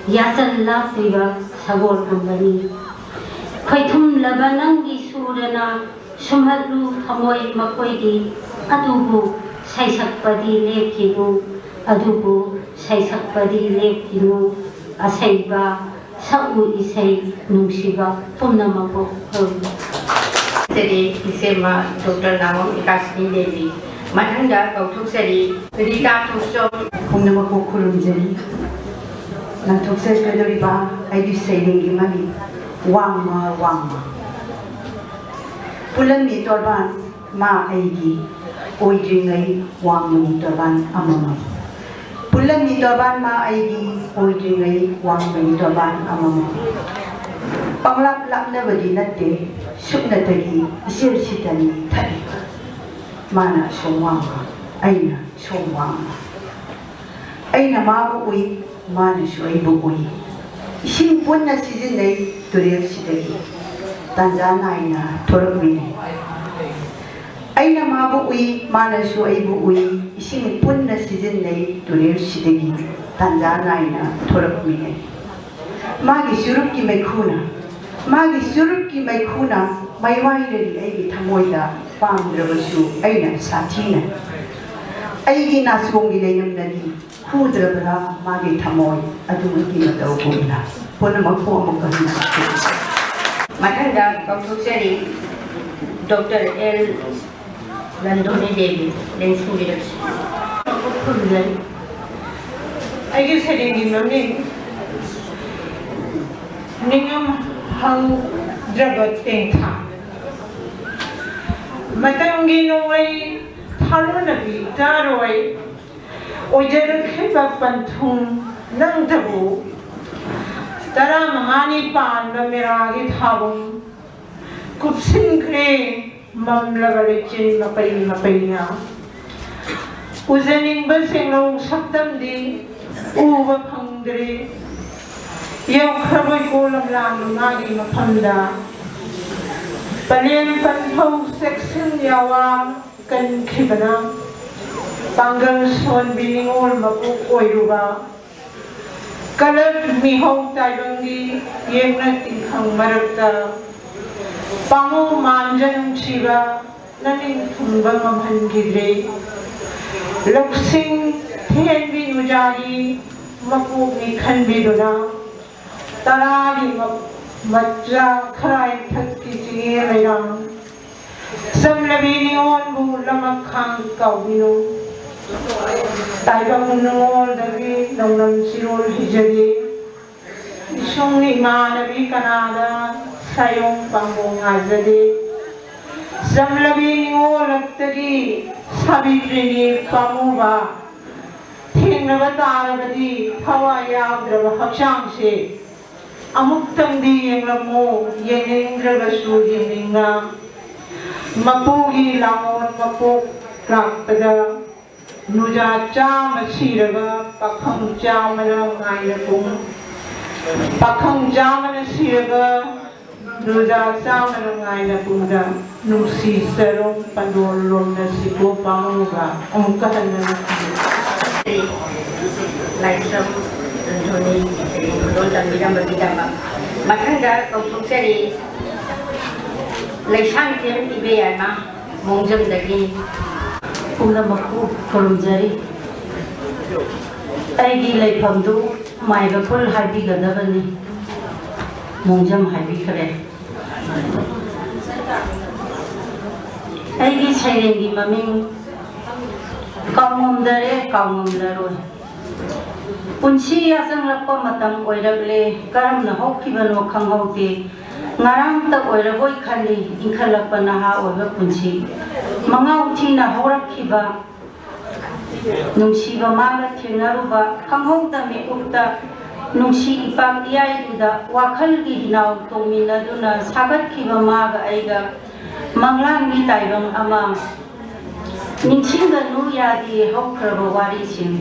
ꯌꯥꯆꯜ ꯂꯥꯛꯂꯤꯕ ꯁꯒꯣꯜꯒꯨꯝꯕꯅꯤ꯫ ꯈꯣꯏꯊꯨꯝꯂꯕ ꯅꯪꯒꯤ ꯁꯨꯔꯅ ꯁꯨꯝꯍꯠꯂꯨ ꯊꯃꯣꯏ ꯃꯈꯣꯏꯒꯤ꯫ ꯑꯗꯨꯕꯨ ꯁꯩꯁꯛꯄꯗꯤ ꯂꯦꯞꯈꯤꯅꯨ, ꯑꯗꯨꯕꯨ ꯁꯩꯁꯛꯄꯗꯤ ꯂꯦꯞꯈꯤꯅꯨ꯫ ꯑꯁꯩꯕ ꯁꯛꯎ ꯏꯁꯩ ꯅꯨꯡꯁꯤꯕ ꯄꯨꯝꯅꯃꯛꯄꯨ ꯈꯨꯔꯨꯝꯃꯤ꯫ ꯁꯤꯗꯤ ꯏꯆꯦꯃ ꯗꯣꯛꯇꯔ ꯅꯥꯉꯣꯝ ꯏꯀꯥꯁꯤꯅꯤ ꯗꯦꯕꯤ꯫ ꯃꯊꯪꯗ ꯀꯧꯊꯣꯛꯆꯔꯤ ꯔꯤꯇꯥ ꯊꯣꯛꯆꯣꯝ꯫ ꯄꯨꯝꯅꯃꯛꯄꯨ ꯈꯨꯔꯨꯝꯖꯔꯤ꯫ ꯂꯥꯟꯊꯣꯛꯆꯔꯛꯀꯗꯧꯔꯤꯕ ꯑꯩꯒꯤ ꯁꯩꯔꯦꯡꯒꯤ ꯃꯃꯤꯡ ꯋꯥꯡꯃ ꯋꯥꯡꯃ꯫ ꯄꯨꯜꯂꯝꯃꯤ ꯇꯣꯔꯕꯥꯟ ꯃꯥ ꯑꯩꯒꯤ, ꯑꯣꯏꯗ꯭ꯔꯤꯉꯩ ꯋꯥꯡꯃꯅꯤ ꯇꯣꯔꯕꯥꯟ ꯑꯃꯃꯝ꯫ ꯄꯨꯜꯂꯝꯃꯤ ꯇꯣꯔꯕꯥꯟ ꯃꯥ ꯑꯩꯒꯤ, ꯑꯣꯏꯗ꯭ꯔꯤꯉꯩ ꯋꯥꯡꯃꯅꯤ ꯇꯣꯔꯕꯥꯟ ꯑꯃꯃꯝ꯫ ꯄꯪꯂꯥꯞ ꯂꯥꯞꯅꯕꯗꯤ ꯅꯠꯇꯦ, ꯁꯨꯞꯅꯇꯒꯤ ꯏꯆꯦꯜ ꯁꯤꯗꯅꯤ ꯊꯛꯏ꯫ ꯃꯥꯅ ꯑꯁꯣꯝ ꯋꯥꯡꯃ, ꯑꯩꯅ ꯁꯣꯝ ꯋꯥꯡꯃ꯫ ꯑꯩꯅ ꯃꯥꯕꯨ ꯎꯏ, ꯃꯥꯅꯁꯨ ꯑꯩꯕꯨ ꯎꯏ꯫ ꯏꯁꯤꯡ ꯄꯨꯟꯅ ꯁꯤꯖꯤꯟꯅꯩ ꯇꯨꯔꯦꯜꯁꯤꯗꯒꯤ, ꯇꯥꯟꯖꯥ ꯅꯥꯏꯅ ꯊꯣꯔꯛꯃꯤꯅꯩ꯫ ꯑꯩꯅ ꯃꯥꯕꯨ ꯎꯏ, ꯃꯥꯅꯁꯨ ꯑꯩꯕꯨ ꯎꯏ꯫ ꯏꯁꯤꯡ ꯄꯨꯟꯅ ꯁꯤꯖꯤꯟꯅꯩ ꯇꯨꯔꯦꯜꯁꯤꯗꯒꯤ, ꯇꯥꯟꯖꯥ ꯅꯥꯏꯅ ꯊꯣꯔꯛꯃꯤꯅꯩ꯫ ꯃꯥꯒꯤ ꯆꯨꯔꯨꯞꯀꯤ ꯃꯩꯈꯨꯅ, ꯃꯥꯒꯤ ꯆꯨꯔꯨꯞꯀꯤ ꯃꯩꯈꯨꯅ ꯃꯩꯋꯥꯏꯔꯔꯤ ꯑꯩꯒꯤ ꯊꯃꯣꯏꯗ꯫ ꯄꯥꯝꯗ꯭ꯔꯕꯁꯨ ꯑꯩꯅ ꯁꯥꯊꯤꯅ ꯑꯩꯒꯤ ꯅꯥꯆꯣꯡꯒꯤ ꯂꯩꯔꯝꯂꯗꯤ ꯍꯨꯗ꯭ꯔꯕ꯭ꯔꯥ ꯃꯥꯒꯤ ꯊꯃꯣꯏ ꯑꯗꯨꯃꯛꯀꯤ ꯃꯇꯧꯒꯨꯝꯅ꯫ ꯄꯨꯝꯅꯃꯛꯄꯨ ꯑꯃꯨꯛꯀ ꯍꯟꯅ ꯃꯊꯪꯗ ꯀꯧꯊꯣꯛꯆꯔꯤ ꯗꯣꯛꯇꯔ ꯑꯦꯜ ꯅꯟꯗꯣꯅꯤ ꯗꯦꯕꯤ, ꯂꯦꯡꯁꯤꯟꯕꯤꯔꯛꯁꯤ꯫ ꯈꯨꯔꯨꯝꯖꯔꯤ꯫ ꯑꯩꯒꯤ ꯁꯩꯔꯦꯡꯒꯤ ꯃꯃꯤꯡ ꯅꯤꯡꯉꯝ ꯍꯧꯗ꯭ꯔꯕ ꯇꯦꯡꯊꯥ꯫ ꯃꯇꯝꯒꯤ ꯅꯣꯡꯂꯩ ꯊꯥꯔꯣꯅꯕꯤ ꯇꯥꯔꯣꯏ ꯑꯣꯏꯖꯔꯛꯈꯤꯕ ꯄꯟꯊꯨꯡ ꯅꯪꯇꯕꯨ ꯇꯔꯥꯃꯉꯥꯅꯤ ꯄꯥꯟꯕ ꯃꯦꯔꯥꯒꯤ ꯊꯥꯕꯨꯡ ꯀꯨꯞꯁꯤꯟꯈ꯭ꯔꯦ ꯃꯝꯂꯕ ꯂꯩꯆꯤꯟ ꯃꯄꯩ ꯃꯄꯩꯅ꯫ ꯎꯖꯅꯤꯡꯕ ꯁꯦꯡꯂꯧ ꯁꯛꯇꯝꯗꯤ ꯎꯕ ꯐꯪꯗ꯭ꯔꯦ꯫ ꯌꯧꯈ꯭ꯔꯕꯣꯏ ꯀꯣ ꯂꯝꯂꯥꯟꯗꯨ ꯃꯥꯒꯤ ꯃꯐꯝꯗ꯫ ꯄꯂꯦꯝ ꯄꯟꯊꯧ ꯆꯦꯛꯁꯤꯟ ꯌꯥꯋꯥ ꯀꯟꯈꯤꯕꯅ ꯄꯥꯡꯒꯜ ꯁꯣꯟꯕꯤ ꯅꯤꯉꯣꯜ ꯃꯄꯣꯛ ꯑꯣꯏꯔꯨꯕ ꯀꯂꯔ ꯃꯤꯍꯧ ꯇꯥꯏꯕꯪꯒꯤ ꯌꯦꯡꯅ ꯇꯤꯡꯈꯪ ꯃꯔꯛꯇ ꯄꯥꯉꯧ ꯃꯥꯟꯖ ꯅꯨꯡꯁꯤꯕ ꯅꯅꯤꯡ ꯊꯨꯡꯕ ꯉꯝꯍꯟꯈꯤꯗ꯭ꯔꯦ꯫ ꯂꯧꯁꯤꯡ ꯊꯦꯟꯕꯤ ꯅꯨꯖꯥꯒꯤ ꯃꯀꯣꯛꯅꯤ ꯈꯟꯕꯤꯗꯨꯅ ꯇꯔꯥꯒꯤ ꯃ-, ꯃꯆꯥ ꯈꯔꯥꯏ ꯊꯛꯀꯤ ꯆꯤꯡꯉꯦ ꯂꯩꯔꯥꯡ꯫ ꯆꯝꯂꯕꯤ ꯅꯤꯉꯣꯜꯕꯨ ꯂꯃꯛ ꯈꯥꯡ ꯀꯥꯎꯕꯤꯌꯨ꯫ ꯇꯥꯏꯕꯪ ꯅꯤꯉꯣꯜꯗꯒꯤ ꯅꯣꯡꯗꯝ ꯁꯤꯔꯣꯜ ꯍꯩꯖꯗꯦ꯫ ꯏꯁꯨꯡ ꯏꯃꯥꯟꯅꯕꯤ ꯀꯅꯥꯗ ꯁꯥꯌꯣꯡ ꯄꯥꯝꯕꯣꯝ ꯉꯥꯏꯖꯗꯦ꯫ ꯆꯝꯂꯕꯤ ꯅꯤꯉꯣꯜꯂꯛꯇꯒꯤ ꯁꯥꯕꯤꯇ꯭ꯔꯤꯅꯤ ꯄꯥꯝꯃꯨꯕ꯫ ꯊꯦꯡꯅꯕ ꯇꯥꯔꯕꯗꯤ ꯊꯋꯥꯏ ꯌꯥꯎꯗ꯭ꯔꯕ ꯍꯛꯆꯥꯡꯁꯦ ꯑꯃꯨꯛꯇꯪꯗꯤ ꯌꯦꯡꯂꯝꯃꯨ, ꯌꯦꯡꯅꯤꯡꯗ꯭ꯔꯕꯁꯨ ꯌꯦꯡꯅꯤꯡꯅ꯫ ꯃꯄꯨꯒꯤ ꯂꯥꯡꯑꯣꯟ ꯃꯄꯣꯛ ꯂꯥꯛꯄꯗ ꯅꯨꯖꯥ ꯆꯥꯝꯃ ꯁꯤꯔꯒ ꯄꯥꯈꯪ ꯆꯥꯝꯃꯅ ꯉꯥꯏꯅ ꯄꯨꯡ, ꯄꯥꯈꯪ ꯆꯥꯝꯃꯅ ꯁꯤꯔꯒ ꯅꯨꯖꯥ ꯆꯥꯝꯃꯅ ꯉꯥꯏꯅ ꯄꯨꯡꯗ ꯅꯨꯡꯁꯤ ꯆꯔꯣꯡ ꯄꯟꯗꯣꯜ ꯂꯣꯝꯅ ꯁꯤꯕꯣ ꯄꯥꯝꯃꯨꯕ ꯑꯃꯨꯛꯀ ꯍꯟꯅ ꯅꯨꯡꯁꯤ꯫ ꯂꯥꯏꯁ꯭ꯔꯝ ꯔꯟꯖꯣꯅꯤ ꯈꯨꯗꯣꯜ ꯇꯝꯕꯤꯔꯝꯕꯒꯤꯗꯃꯛ꯫ ꯃꯊꯪꯗ ꯀꯧꯊꯣꯛꯆꯔꯤ ꯂꯩꯁꯥꯡꯊꯦꯝ ꯏꯕꯦꯌꯥꯏꯃ ꯃꯣꯡꯖꯝꯗꯒꯤ꯫ ꯄꯨꯝꯅꯃꯛꯄꯨ ꯈꯨꯔꯨꯝꯖꯔꯤ꯫ ꯑꯩꯒꯤ ꯂꯩꯐꯝꯗꯨ ꯃꯥꯏꯕ ꯈꯨꯜ ꯍꯥꯏꯕꯤꯒꯗꯕꯅꯤ, ꯃꯣꯡꯖꯝ ꯍꯥꯏꯕꯤꯈ꯭ꯔꯦ꯫ ꯑꯩꯒꯤ ꯁꯩꯔꯦꯡꯒꯤ ꯃꯃꯤꯡ ꯀꯥꯎꯉꯝꯗꯔꯦ, ꯀꯥꯎꯉꯝꯂꯔꯣꯏ꯫ ꯄꯨꯟꯁꯤ ꯌꯥꯆꯪꯂꯛꯄ ꯃꯇꯝ ꯑꯣꯏꯔꯛꯂꯦ, ꯀꯔꯝꯅ ꯍꯧꯈꯤꯕꯅꯣ ꯈꯪꯍꯧꯗꯦ꯫ ꯉꯔꯥꯡꯇ ꯑꯣꯏꯔꯕꯣꯏ ꯈꯜꯂꯤ, ꯏꯟꯈꯠꯂꯛꯄ ꯅꯍꯥ ꯑꯣꯏꯕ ꯄꯨꯟꯁꯤ꯫ ꯃꯉꯥꯎ ꯊꯤꯅ ꯍꯧꯔꯛꯈꯤꯕ ꯅꯨꯡꯁꯤꯕ ꯃꯥꯒ ꯊꯦꯡꯅꯔꯨꯕ, ꯈꯪꯍꯧꯗ ꯃꯤꯀꯨꯞꯇ ꯅꯨꯡꯁꯤ ꯏꯄꯥꯛ ꯏꯌꯥꯏꯗꯨꯗ ꯋꯥꯈꯜꯒꯤ ꯍꯤꯅꯥꯎ ꯇꯣꯡꯃꯤꯟꯅꯗꯨꯅ ꯁꯥꯒꯠꯈꯤꯕ ꯃꯥꯒ ꯑꯩꯒ ꯃꯪꯂꯥꯟꯒꯤ ꯇꯥꯏꯕꯪ ꯑꯃ꯫ ꯅꯤꯡꯁꯤꯡꯒꯅꯨ ꯌꯥꯗꯦ ꯍꯧꯈ꯭ꯔꯕ ꯋꯥꯔꯤꯁꯤꯡ꯫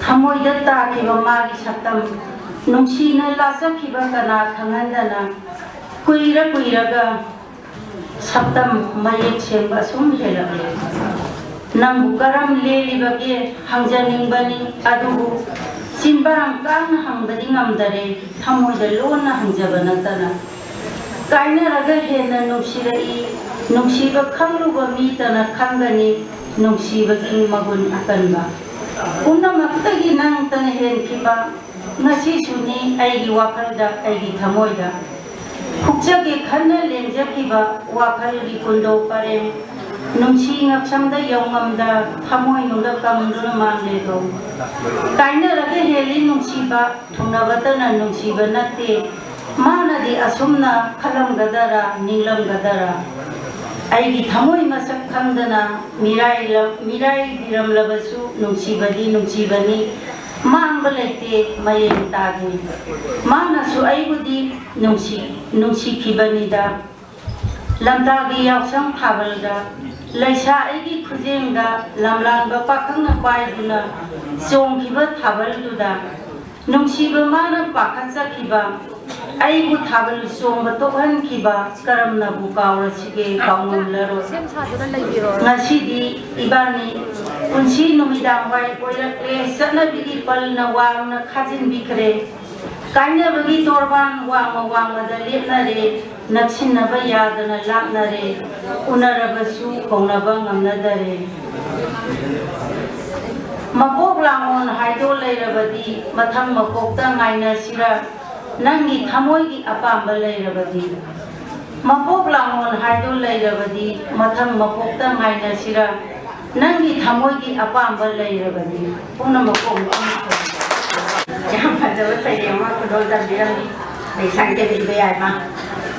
ꯊꯃꯣꯏꯗ ꯇꯥꯈꯤꯕ ꯃꯥꯒꯤ ꯁꯛꯇꯝ, ꯅꯨꯡꯁꯤꯅ ꯂꯥꯆꯛꯈꯤꯕ ꯀꯅꯥ ꯈꯪꯍꯟꯗꯅ ꯀꯨꯏꯔ ꯀꯨꯏꯔꯒ ꯁꯛꯇꯝ ꯃꯌꯦꯛ ꯁꯦꯡꯕ ꯑꯁꯨꯝ ꯍꯦꯜꯂꯛꯂꯦ꯫ ꯅꯪꯕꯨ ꯀꯔꯝ ꯂꯦꯜꯂꯤꯕꯒꯦ ꯍꯪꯖꯅꯤꯡꯕꯅꯤ, ꯑꯗꯨꯕꯨ ꯆꯤꯟꯕꯥꯡ ꯀꯥꯡꯅ ꯍꯪꯕꯗꯤ ꯉꯝꯗꯔꯦ, ꯊꯃꯣꯏꯗ ꯂꯣꯟꯅ ꯍꯪꯖꯕ ꯅꯠꯇꯅ꯫ ꯀꯥꯏꯅꯔꯒ ꯍꯦꯟꯅ ꯅꯨꯡꯁꯤꯔꯛꯏ, ꯅꯨꯡꯁꯤꯕ ꯈꯪꯂꯨꯕ ꯃꯤꯇꯅ ꯈꯪꯒꯅꯤ ꯅꯨꯡꯁꯤꯕꯒꯤ ꯃꯒꯨꯟ ꯑꯀꯟꯕ꯫ ꯄꯨꯝꯅꯃꯛꯇꯒꯤ ꯅꯪꯇꯅ ꯍꯦꯟꯈꯤꯕ, ꯉꯁꯤꯁꯨꯅꯤ ꯑꯩꯒꯤ ꯋꯥꯈꯜꯗ, ꯑꯩꯒꯤ ꯊꯃꯣꯏꯗ꯫ ꯐꯨꯛꯆꯒꯦ ꯈꯟꯅ ꯂꯦꯡꯖꯈꯤꯕ ꯋꯥꯈꯜꯒꯤ ꯀꯨꯟꯗꯣ ꯄꯔꯦꯡ, ꯅꯨꯡꯁꯤ ꯉꯛꯁꯝꯗ ꯌꯧꯉꯝꯗ ꯊꯃꯣꯏꯅꯨꯡꯗ ꯀꯪꯗꯨꯅ ꯃꯥꯡꯂꯦꯗꯣ꯫ ꯀꯥꯏꯅꯔꯒ ꯍꯦꯜꯂꯤ ꯅꯨꯡꯁꯤꯕ, ꯊꯨꯡꯅꯕꯇꯅ ꯅꯨꯡꯁꯤꯕ ꯅꯠꯇꯦ꯫ ꯃꯥꯅꯗꯤ ꯑꯁꯨꯝꯅ ꯈꯜꯂꯝꯒꯗꯔꯥ, ꯅꯤꯡꯂꯝꯒꯗꯔꯥ? ꯑꯩꯒꯤ ꯊꯃꯣꯏ ꯃꯁꯛ ꯈꯪꯗꯅ ꯃꯤꯔꯥꯏ-, ꯃꯤꯔꯥꯏꯕꯤꯔꯝꯂꯕꯁꯨ ꯅꯨꯡꯁꯤꯕꯗꯤ ꯅꯨꯡꯁꯤꯕꯅꯤ꯫ ꯃꯥꯡꯕ ꯂꯩꯇꯦ, ꯃꯌꯦꯡ ꯇꯥꯒꯦ꯫ ꯃꯥꯅꯁꯨ ꯑꯩꯕꯨꯗꯤ ꯅꯨꯡꯁꯤ-, ꯅꯨꯡꯁꯤꯈꯤꯕꯅꯤꯗ꯫ ꯂꯝꯇꯥꯒꯤ ꯌꯥꯎꯁꯪ ꯊꯥꯕꯜꯗ, ꯂꯩꯁꯥ ꯑꯩꯒꯤ ꯈꯨꯖꯦꯡꯗ ꯂꯝꯂꯥꯟꯕ ꯄꯥꯈꯪꯅ ꯄꯥꯏꯗꯨꯅ ꯆꯣꯡꯈꯤꯕ ꯊꯥꯕꯜꯗꯨꯗ, ꯅꯨꯡꯁꯤꯕ ꯃꯥꯅ ꯄꯥꯈꯠꯆꯈꯤꯕ, ꯑꯩꯕꯨ ꯊꯥꯕꯜ ꯆꯣꯡꯕ ꯇꯣꯛꯍꯟꯈꯤꯕ ꯀꯔꯝꯅꯕꯨ ꯀꯥꯎꯔꯁꯤꯒꯦ, ꯀꯥꯎꯉꯝꯂꯔꯣꯏ꯫ ꯉꯁꯤꯗꯤ ꯏꯕꯥꯅꯤ ꯄꯨꯟꯁꯤ ꯅꯨꯃꯤꯗꯥꯡ ꯋꯥꯏ ꯑꯣꯏꯔꯛꯂꯦ, ꯆꯠꯅꯕꯤꯒꯤ ꯄꯜꯅ ꯋꯥꯡꯅ ꯈꯥꯖꯤꯟꯕꯤꯈ꯭ꯔꯦ꯫ ꯀꯥꯏꯅꯕꯒꯤ ꯇꯣꯔꯕꯥꯟ ꯋꯥꯡꯃ ꯋꯥꯡꯃꯗ ꯂꯦꯞꯅꯔꯦ, ꯅꯛꯁꯤꯟꯅꯕ ꯌꯥꯗꯅ ꯂꯥꯞꯅꯔꯦ, ꯎꯅꯔꯕꯁꯨ ꯀꯧꯅꯕ ꯉꯝꯅꯗꯔꯦ꯫ ꯃꯄꯣꯛ ꯂꯥꯡꯑꯣꯟ ꯍꯥꯏꯗꯣ ꯂꯩꯔꯕꯗꯤ ꯃꯊꯪ ꯃꯄꯣꯛꯇ ꯉꯥꯏꯅꯁꯤꯔ, ꯅꯪꯒꯤ ꯊꯃꯣꯏꯒꯤ ꯑꯄꯥꯝꯕ ꯂꯩꯔꯕꯗꯤ꯫ ꯃꯄꯣꯛ ꯂꯥꯡꯑꯣꯟ ꯍꯥꯏꯗꯣ ꯂꯩꯔꯕꯗꯤ ꯃꯊꯪ ꯃꯄꯣꯛꯇ ꯉꯥꯏꯅꯁꯤꯔ, ꯅꯪꯒꯤ ꯊꯃꯣꯏꯒꯤ ꯑꯄꯥꯝꯕ ꯂꯩꯔꯕꯗꯤ꯫ ꯄꯨꯝꯅꯃꯛ ꯀꯣꯝ ꯀꯣꯝ ꯌꯥꯝ ꯐꯖꯕ ꯁꯩꯔꯦꯡ ꯑꯃ ꯈꯨꯗꯣꯜ ꯇꯝꯕꯤꯔꯝꯃꯤ ꯂꯩꯁꯥꯡꯊꯦꯝ ꯏꯕꯦꯌꯥꯏꯃ꯫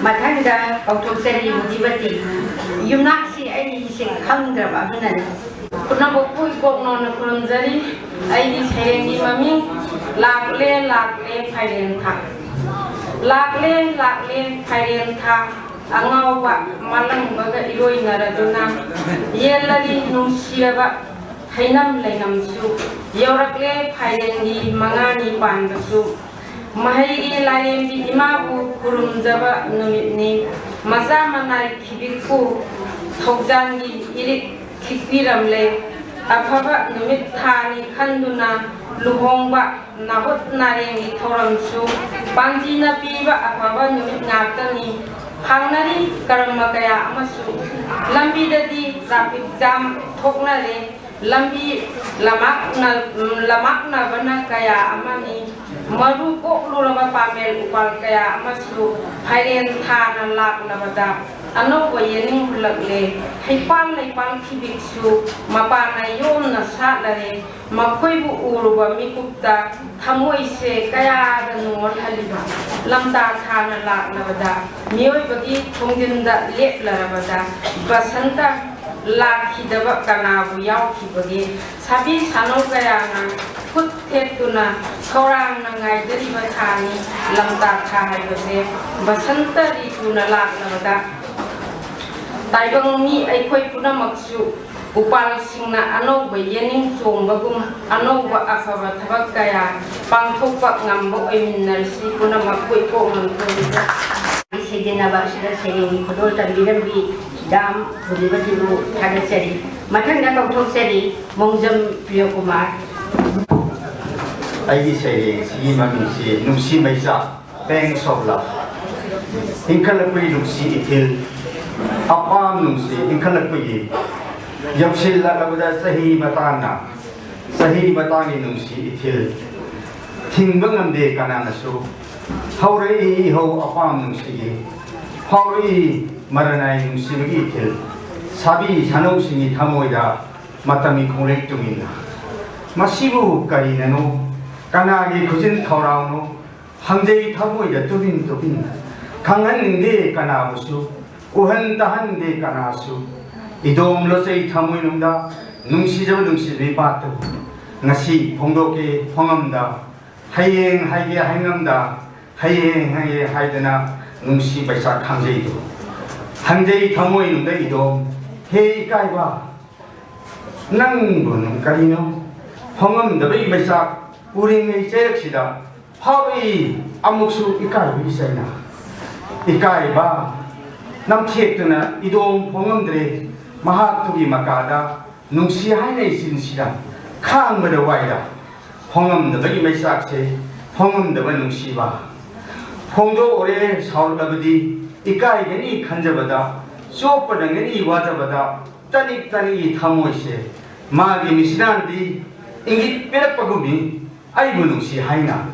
ꯃꯊꯪꯗ ꯀꯧꯊꯣꯛꯆꯔꯤ ꯃꯨꯖꯤꯕꯇꯤ꯫ ꯌꯨꯝꯅꯥꯛꯁꯤ ꯑꯩꯁꯦ ꯈꯪꯗ꯭ꯔꯕ ꯑꯗꯨꯅꯅꯤ꯫ ꯄꯨꯝꯅꯃꯛꯄꯨ ꯏꯀꯣꯛ ꯅꯧꯅ ꯈꯨꯔꯨꯝꯖꯔꯤ꯫ ꯑꯩꯒꯤ ꯁꯩꯔꯦꯡꯒꯤ ꯃꯃꯤꯡ ꯂꯥꯛꯂꯦ, ꯂꯥꯛꯂꯦ, ꯐꯥꯏꯔꯦꯟ ꯊꯥ꯫ ꯂꯥꯛꯂꯦ, ꯂꯥꯛꯂꯦ, ꯐꯥꯏꯔꯦꯟ ꯊꯥ꯫ ꯑꯉꯥꯎꯕ ꯃꯥꯂꯪꯕꯒ ꯏꯔꯣꯏꯅꯔꯗꯨꯅ ꯌꯦꯜꯂꯔꯤ ꯅꯨꯡꯁꯤꯔꯕ ꯍꯩꯅꯝ ꯂꯩꯅꯝꯁꯨ꯫ ꯌꯧꯔꯛꯂꯦ ꯐꯥꯏꯔꯦꯟꯒꯤ ꯃꯉꯥꯅꯤ ꯄꯥꯟꯕꯁꯨ꯫ ꯃꯍꯩꯒꯤ ꯂꯥꯏꯔꯦꯝꯕꯤ ꯏꯃꯥꯕꯨ ꯈꯨꯔꯨꯝꯖꯕ ꯅꯨꯃꯤꯠꯅꯤ꯫ ꯃꯆꯥ ꯃꯅꯥꯏ ꯈꯤꯕꯤꯛꯄꯨ ꯊꯧꯖꯥꯟꯒꯤ ꯏꯔꯤꯛ ꯈꯤꯛꯄꯤꯔꯝꯂꯦ꯫ ꯑꯐꯕ ꯅꯨꯃꯤꯠ ꯊꯥꯅꯤ ꯈꯟꯗꯨꯅ ꯂꯨꯍꯣꯡꯕ, ꯅꯥꯍꯨꯠ ꯅꯥꯔꯦꯡꯒꯤ ꯊꯧꯔꯝꯁꯨ ꯄꯥꯟꯖꯤꯅ ꯄꯤꯕ ꯑꯐꯕ ꯅꯨꯃꯤꯠ ꯉꯥꯛꯇꯅꯤ꯫ ꯍꯥꯡꯅꯔꯤ ꯀꯔꯝꯕ ꯀꯌꯥ ꯑꯃꯁꯨ ꯂꯝꯕꯤꯗꯗꯤ traffic jam ꯊꯣꯛꯅꯔꯦ꯫ ꯂꯝꯕꯤ ꯂꯝꯃꯥꯛꯅ-, ꯂꯝꯃꯥꯛꯅꯕꯅ ꯀꯌꯥ ꯑꯃꯅꯤ꯫ ꯃꯔꯨ ꯀꯣꯛꯂꯨꯔꯕ ꯄꯥꯃꯦꯜ ꯎꯄꯥꯜ ꯀꯌꯥ ꯑꯃꯁꯨ ꯐꯥꯏꯔꯦꯟ ꯊꯥꯅ ꯂꯥꯛꯂꯕꯗ ꯑꯅꯧꯕ ꯌꯦꯅꯤꯡ ꯍꯨꯜꯂꯛꯂꯦ꯫ ꯍꯩꯄꯥꯜ ꯂꯩꯄꯥꯜ ꯊꯤꯕꯤꯛꯁꯨ ꯃꯄꯥꯟꯅ ꯌꯣꯝꯅ ꯁꯥꯠꯂꯔꯦ꯫ ꯃꯈꯣꯏꯕꯨ ꯎꯔꯨꯕ ꯃꯤꯀꯨꯞꯇ ꯊꯃꯣꯏꯁꯦ ꯀꯌꯥꯗ ꯅꯨꯡꯉꯣꯜꯍꯜꯂꯤꯕ꯫ ꯂꯝꯇꯥ ꯊꯥꯅ ꯂꯥꯛꯂꯕꯗ ꯃꯤꯑꯣꯏꯕꯒꯤ ꯈꯣꯡꯖꯤꯟꯗ ꯂꯦꯞꯂꯔꯕꯗ ꯕꯁꯟꯇ ꯂꯥꯛꯈꯤꯗꯕ ꯀꯅꯥꯕꯨ ꯌꯥꯎꯈꯤꯕꯒꯦ? ꯁꯥꯕꯤ ꯁꯥꯅꯧ ꯀꯌꯥꯅ ꯈꯨꯠ ꯊꯦꯛꯇꯨꯅ ꯈꯧꯔꯥꯡꯅ ꯉꯥꯏꯖꯔꯤꯕ ꯊꯥꯅꯤ꯫ ꯂꯝꯇꯥ ꯊꯥ ꯍꯥꯏꯕꯁꯦ ꯕꯁꯟꯇ ꯔꯤꯇꯨꯅ ꯂꯥꯛꯂꯕꯗ ꯇꯥꯏꯕꯪ ꯃꯤ ꯑꯩꯈꯣꯏ ꯄꯨꯝꯅꯃꯛꯁꯨ ꯎꯄꯥꯜꯁꯤꯡꯅ ꯑꯅꯧꯕ ꯌꯦꯅꯤꯡ ꯆꯣꯡꯕꯒꯨꯝ ꯑꯅꯧꯕ ꯑꯐꯕ ꯊꯕꯛ ꯀꯌꯥ ꯄꯥꯡꯊꯣꯛꯄ ꯉꯝꯕ ꯑꯣꯏꯃꯤꯟꯅꯔꯁꯤ꯫ ꯄꯨꯝꯅꯃꯛꯄꯨ ꯏꯀꯣꯛ ꯃꯟꯊꯣꯏꯕ ꯁꯩꯗꯦꯟꯅꯕ ꯑꯁꯤꯗ ꯁꯩꯔꯦꯡꯒꯤ ꯈꯨꯗꯣꯜ ꯇꯝꯕꯤꯔꯝꯕꯤ ꯗꯥꯝ ꯊꯣꯏꯕꯤꯕꯁꯤꯕꯨ ꯊꯥꯒꯠꯆꯔꯤ꯫ ꯃꯊꯪꯗ ꯀꯧꯊꯣꯛꯆꯔꯤ ꯃꯣꯡꯖꯝ ꯄ꯭ꯔꯤꯌꯣꯀꯨꯃꯥꯔ꯫ ꯑꯩꯒꯤ ꯁꯩꯔꯦꯡꯁꯤꯒꯤ ꯃꯃꯤꯡꯁꯤ ꯅꯨꯡꯁꯤ ꯃꯩꯆꯥꯛ, Pangs of Love꯫ ꯏꯟꯈꯠꯂꯛꯄꯒꯤ ꯅꯨꯡꯁꯤ ꯏꯊꯤꯜ, ꯑꯄꯥꯝ ꯅꯨꯡꯁꯤ ꯏꯟꯈꯠꯂꯛꯄꯒꯤ, ꯌꯧꯁꯤꯜꯂꯛꯂꯕꯗ ꯆꯍꯤ ꯃꯇꯥꯡꯅ, ꯆꯍꯤ ꯃꯇꯥꯡꯒꯤ ꯅꯨꯡꯁꯤ ꯏꯊꯤꯜ, ꯊꯤꯡꯕ ꯉꯝꯗꯦ ꯀꯅꯥꯅꯁꯨ꯫ ꯍꯧꯔꯛꯏ ꯏꯍꯧ ꯑꯄꯥꯝ ꯅꯨꯡꯁꯤꯒꯤ, ꯐꯥꯎꯔꯛꯏ ꯃꯔꯅꯥꯏ ꯅꯨꯡꯁꯤꯕꯒꯤ ꯏꯊꯤꯜ꯫ ꯁꯥꯕꯤ ꯁꯥꯅꯧꯁꯤꯡꯒꯤ ꯊꯃꯣꯏꯗ ꯃꯇꯝꯒꯤ ꯈꯣꯡꯂꯩ ꯇꯨꯃꯤꯟꯅ꯫ ꯃꯁꯤꯕꯨ ꯀꯔꯤꯅꯅꯣ? ꯀꯅꯥꯒꯤ ꯈꯨꯖꯤꯟ ꯊꯧꯔꯥꯡꯅꯣ? ꯍꯪꯖꯩ ꯊꯃꯣꯏꯗ ꯇꯨꯃꯤꯟ ꯇꯨꯃꯤꯟ꯫ ꯈꯪꯍꯟꯅꯤꯡꯗꯦ ꯀꯅꯥꯕꯨꯁꯨ, ꯎꯍꯟ ꯇꯥꯍꯟꯗꯦ ꯀꯅꯥꯁꯨ꯫ ꯏꯗꯣꯝ ꯂꯣꯠꯆꯩ ꯊꯃꯣꯏꯅꯨꯡꯗ, ꯅꯨꯡꯁꯤꯖꯕ ꯅꯨꯡꯁꯤꯕꯤ ꯄꯥꯠꯇꯨ꯫ ꯉꯁꯤ ꯐꯣꯡꯗꯣꯛꯀꯦ ꯐꯣꯡꯉꯝꯗ, ꯍꯌꯦꯡ ꯍꯥꯏꯒꯦ ꯍꯥꯏꯉꯝꯗ, ꯍꯌꯦꯡ ꯍꯥꯏꯒꯦ ꯍꯥꯏꯗꯅ ꯅꯨꯡꯁꯤ ꯄꯩꯁꯥ ꯈꯪꯖꯩꯗꯨ꯫ ꯍꯪꯖꯩ ꯊꯃꯣꯏꯅꯨꯡꯗ ꯏꯗꯣꯝ, ꯍꯦ ꯏꯀꯥꯏꯕ, ꯅꯪꯕꯨ ꯅꯪ ꯀꯔꯤꯅꯣ? ꯐꯣꯡꯉꯝꯗꯕꯒꯤ ꯃꯩꯆꯥꯛ ꯎꯔꯤꯉꯩ ꯆꯩꯔꯛꯁꯤꯗ ꯐꯥꯎꯔꯛꯏ ꯑꯃꯨꯛꯁꯨ ꯏꯀꯥꯏꯕꯒꯤ ꯆꯩꯅꯥ꯫ ꯏꯀꯥꯏꯕ ꯅꯝꯊꯦꯛꯇꯨꯅ ꯏꯗꯣꯝ ꯐꯣꯡꯉꯝꯗ꯭ꯔꯦ꯫ ꯃꯍꯥꯛꯇꯨꯒꯤ ꯃꯀꯥꯗ ꯅꯨꯡꯁꯤ ꯍꯥꯏꯅ ꯏꯆꯤꯟꯁꯤꯗ ꯈꯥꯡꯕꯗ ꯋꯥꯏꯗ꯫ ꯐꯣꯡꯉꯝꯗꯕꯒꯤ ꯃꯩꯆꯥꯛꯁꯦ, ꯐꯣꯡꯉꯝꯗꯕ ꯅꯨꯡꯁꯤꯕ꯫ ꯐꯣꯡꯗꯣꯛꯎꯔꯦ ꯁꯥꯎꯔꯛꯂꯕꯗꯤ, ꯏꯀꯥꯏꯒꯅꯤ ꯈꯟꯖꯕꯗ, ꯆꯣꯞꯄ ꯅꯪꯒꯅꯤ ꯋꯥꯖꯕꯗ, ꯇꯅꯤꯛ ꯇꯅꯤꯛꯏ ꯊꯃꯣꯏꯁꯦ꯫ ꯃꯥꯒꯤ ꯃꯤꯁꯤꯅꯥꯟꯗꯤ ꯏꯪꯒꯤꯠ ꯄꯤꯔꯛꯄꯒꯨꯝꯅꯤ, ꯑꯩꯕꯨ ꯅꯨꯡꯁꯤ ꯍꯥꯏꯅ꯫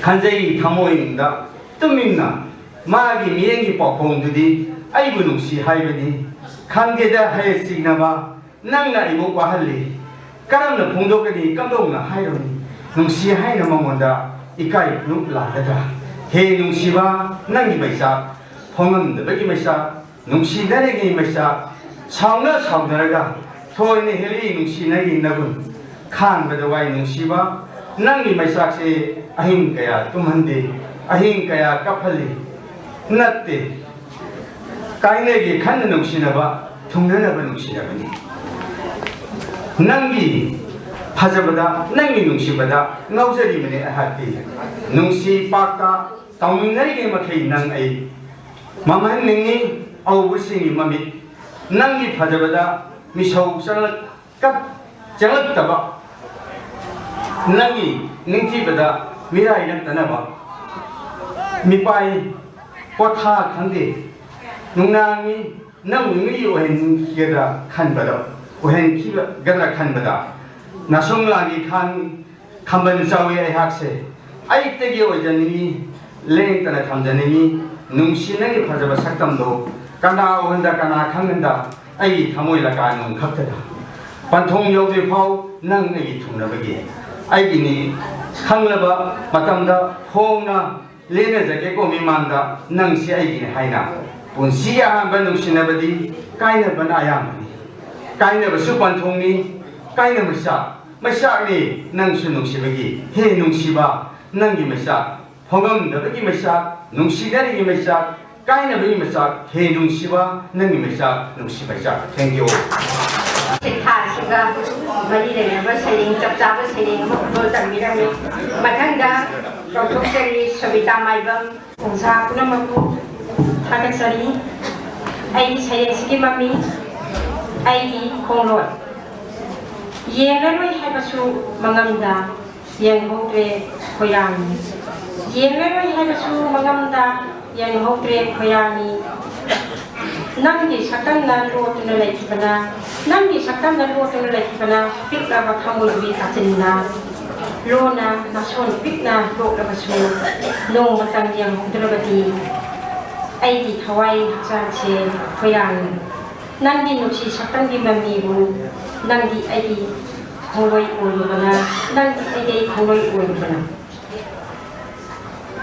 ꯈꯟꯖꯩ ꯊꯃꯣꯏꯅꯨꯡꯗ ꯇꯨꯃꯤꯟꯅ, ꯃꯥꯒꯤ ꯃꯤꯠꯌꯦꯡꯒꯤ ꯄꯥꯎꯈꯣꯡꯗꯨꯗꯤ ꯑꯩꯕꯨ ꯅꯨꯡꯁꯤ ꯍꯥꯏꯕꯅꯤ꯫ ꯈꯪꯗꯦꯗ ꯍꯌꯦ ꯆꯤꯡꯅꯕ, ꯅꯪꯅ ꯑꯩꯕꯨ ꯋꯥꯍꯜꯂꯤ꯫ ꯀꯔꯝꯅ ꯐꯣꯡꯗꯣꯛꯀꯅꯤ, ꯀꯝꯗꯧꯅ ꯍꯥꯏꯔꯨꯅꯤ? ꯅꯨꯡꯁꯤ ꯍꯥꯏꯅ ꯃꯉꯣꯟꯗ ꯏꯀꯥꯏ ꯈꯨꯅꯨꯞ ꯂꯥꯛꯀꯗ꯭ꯔꯥ? ꯍꯦ ꯅꯨꯡꯁꯤꯕ, ꯅꯪꯒꯤ ꯃꯩꯆꯥꯛ, ꯐꯣꯡꯉꯝꯗꯕꯒꯤ ꯃꯩꯆꯥꯛ, ꯅꯨꯡꯁꯤꯅꯔꯤꯉꯩ ꯃꯩꯆꯥꯛ, ꯁꯥꯎꯅ ꯁꯥꯎꯅꯔꯒ ꯊꯣꯏꯅ ꯍꯦꯜꯂꯤ ꯅꯨꯡꯁꯤꯅꯒꯤ ꯅꯒꯨꯟ꯫ ꯈꯥꯡꯕꯗ ꯋꯥꯏ ꯅꯨꯡꯁꯤꯕ, ꯅꯪꯒꯤ ꯃꯩꯆꯥꯛꯁꯦ ꯑꯍꯤꯡ ꯀꯌꯥ ꯇꯨꯝꯍꯟꯗꯦ, ꯑꯍꯤꯡ ꯀꯌꯥ ꯀꯞꯍꯜꯂꯤ꯫ ꯅꯠꯇꯦ, ꯀꯥꯏꯅꯒꯦ ꯈꯟꯅ ꯅꯨꯡꯁꯤꯅꯕ, ꯊꯨꯡꯅꯅꯕ ꯅꯨꯡꯁꯤꯅꯕꯅꯤ꯫ ꯅꯪꯒꯤ ꯐꯖꯕꯗ, ꯅꯪꯒꯤ ꯅꯨꯡꯁꯤꯕꯗ ꯉꯥꯎꯖꯔꯤꯕꯅꯤ ꯑꯩꯍꯥꯛꯇꯤ꯫ ꯅꯨꯡꯁꯤ ꯄꯥꯛꯇ ꯇꯥꯎꯃꯤꯟꯅꯔꯤꯉꯩ ꯃꯈꯩ ꯅꯪ ꯑꯩ ꯃꯝꯍꯟꯅꯤꯡꯉꯤ꯫ ꯑꯎꯕꯁꯤꯡꯒꯤ ꯃꯃꯤꯠ, ꯅꯪꯒꯤ ꯐꯖꯕꯗ ꯃꯤꯁꯧ ꯆꯪꯂꯛ-, ꯀꯞ-, ꯆꯪꯂꯛꯇꯕ, ꯅꯪꯒꯤ ꯅꯤꯡꯊꯤꯕꯗ ꯃꯤꯔꯥꯏꯔꯛꯇꯅꯕ꯫ ꯃꯤꯄꯥꯏ ꯄꯣꯊꯥ ꯈꯪꯗꯦ, ꯅꯨꯡꯅꯥꯡꯉꯤ꯫ ꯅꯪꯕꯨ ꯃꯤ ꯑꯣꯏꯍꯟꯈꯤꯒꯗ꯭ꯔꯥ ꯈꯟꯕꯗ, ꯑꯣꯏꯍꯟꯈꯤꯒꯗ꯭ꯔꯥ ꯈꯟꯕꯗ, ꯅꯁꯨꯡ ꯂꯥꯡꯒꯤ ꯈꯥꯟ ꯈꯝꯕꯟ ꯆꯥꯎꯏ ꯑꯩꯍꯥꯛꯁꯦ꯫ ꯑꯩꯇꯒꯤ ꯑꯣꯏꯖꯅꯤꯡꯉꯤ, ꯂꯦꯡꯇꯅ ꯊꯝꯖꯅꯤꯡꯉꯤ꯫ ꯅꯨꯡꯁꯤ ꯅꯪꯒꯤ ꯐꯖꯕ ꯁꯛꯇꯝꯗꯣ ꯀꯅꯥ ꯎꯍꯟꯗ, ꯀꯅꯥ ꯈꯪꯍꯟꯗ, ꯑꯩꯒꯤ ꯊꯃꯣꯏ ꯂꯀꯥ ꯅꯨꯡ ꯈꯛꯇꯗ꯫ ꯄꯟꯊꯨꯡ ꯌꯧꯗ꯭ꯔꯤ ꯐꯥꯎ ꯅꯪ ꯑꯩꯒꯤ ꯊꯨꯡꯅꯕꯒꯤ ꯑꯩꯒꯤꯅꯤ ꯈꯪꯂꯕ ꯃꯇꯝꯗ ꯍꯣꯡꯅ ꯂꯦꯟꯅꯖꯒꯦꯀꯣ ꯃꯤꯃꯥꯡꯗ, ꯅꯪꯁꯤ ꯑꯩꯒꯤꯅꯤ ꯍꯥꯏꯅ꯫ ꯄꯨꯟꯁꯤꯒꯤ ꯑꯍꯥꯟꯕ ꯅꯨꯡꯁꯤꯅꯕꯗꯤ ꯀꯥꯏꯅꯕꯅ ꯑꯌꯥꯝꯕꯅꯤ꯫ ꯀꯥꯏꯅꯕꯁꯨ ꯄꯟꯊꯨꯡꯅꯤ, ꯀꯥꯏꯅ ꯃꯩꯆꯥꯛ, ꯃꯩꯆꯥꯛꯅꯤ ꯅꯪꯁꯨ ꯅꯨꯡꯁꯤꯕꯒꯤ꯫ ꯍꯦ ꯅꯨꯡꯁꯤꯕ, ꯅꯪꯒꯤ ꯃꯩꯆꯥꯛ, ꯐꯣꯡꯉꯝꯗꯕꯒꯤ ꯃꯩꯆꯥꯛ, ꯅꯨꯡꯁꯤꯅꯔꯤꯉꯩ ꯃꯩꯆꯥꯛ, ꯀꯥꯏꯅꯕꯒꯤ ꯃꯩꯆꯥꯛ, ꯍꯦ ꯅꯨꯡꯁꯤꯕ, ꯅꯪꯒꯤ ꯃꯩꯆꯥꯛ, ꯅꯨꯡꯁꯤ ꯃꯩꯆꯥꯛ꯫ Thank you꯫ ꯊꯥꯁꯤꯒ ꯃꯔꯤ ꯂꯩꯅꯕ ꯁꯩꯔꯦꯡ, ꯆꯞ ꯆꯥꯕ ꯁꯩꯔꯦꯡ ꯑꯃ ꯈꯨꯗꯣꯜ ꯇꯝꯕꯤꯔꯝꯃꯤ꯫ ꯃꯊꯪꯗ ꯀꯧꯊꯣꯛꯆꯔꯤ ꯁꯣꯕꯤꯇꯥ ꯃꯥꯏꯕꯝ꯫ ꯑꯣꯖꯥ ꯄꯨꯝꯅꯃꯛꯄꯨ ꯊꯥꯒꯠꯆꯔꯤ꯫ ꯑꯩꯒꯤ ꯁꯩꯔꯦꯡꯁꯤꯒꯤ ꯃꯃꯤꯡ ꯑꯩꯒꯤ ꯈꯣꯡꯂꯣꯏ꯫ ꯌꯦꯡꯂꯔꯣꯏ ꯍꯥꯏꯕꯁꯨ ꯃꯉꯝꯗ ꯌꯦꯡꯍꯧꯗ꯭ꯔꯦ ꯈꯣꯏꯔꯥꯡꯅꯤ꯫ ꯌꯦꯡꯂꯔꯣꯏ ꯍꯥꯏꯕꯁꯨ ꯃꯉꯝꯗ ꯌꯦꯡꯍꯧꯗ꯭ꯔꯦ ꯈꯣꯏꯔꯥꯡꯅꯤ꯫ ꯅꯪꯒꯤ ꯁꯛꯇꯝꯅ ꯂꯣꯠꯇꯨꯅ ꯂꯩꯈꯤꯕꯅ, ꯅꯪꯒꯤ ꯁꯛꯇꯝꯅ ꯂꯣꯠꯇꯨꯅ ꯂꯩꯈꯤꯕꯅ ꯄꯤꯛꯂꯕ ꯊꯃꯣꯏꯒꯤ ꯀꯥꯆꯤꯟꯅ ꯂꯣꯟꯅ ꯅꯥꯁꯣꯟ ꯄꯤꯛꯅ ꯂꯣꯛꯂꯕꯁꯨ ꯅꯣꯡꯃꯇꯪ ꯌꯦꯡꯍꯧꯗ꯭ꯔꯕꯗꯤ ꯑꯩꯒꯤ ꯊꯋꯥꯏ ꯍꯛꯆꯥꯡꯁꯦ ꯈꯣꯏꯔꯥꯡꯅꯤ꯫ ꯅꯪꯒꯤ ꯅꯨꯡꯁꯤ ꯁꯛꯇꯝꯒꯤ ꯃꯃꯤꯕꯨ ꯅꯪꯗꯤ ꯑꯩꯒꯤ ꯈꯣꯡꯂꯣꯏ ꯑꯣꯏꯔꯨꯕꯅ, ꯅꯪꯗꯤ ꯑꯩꯒꯤ ꯈꯣꯡꯂꯣꯏ ꯑꯣꯏꯔꯨꯕꯅ꯫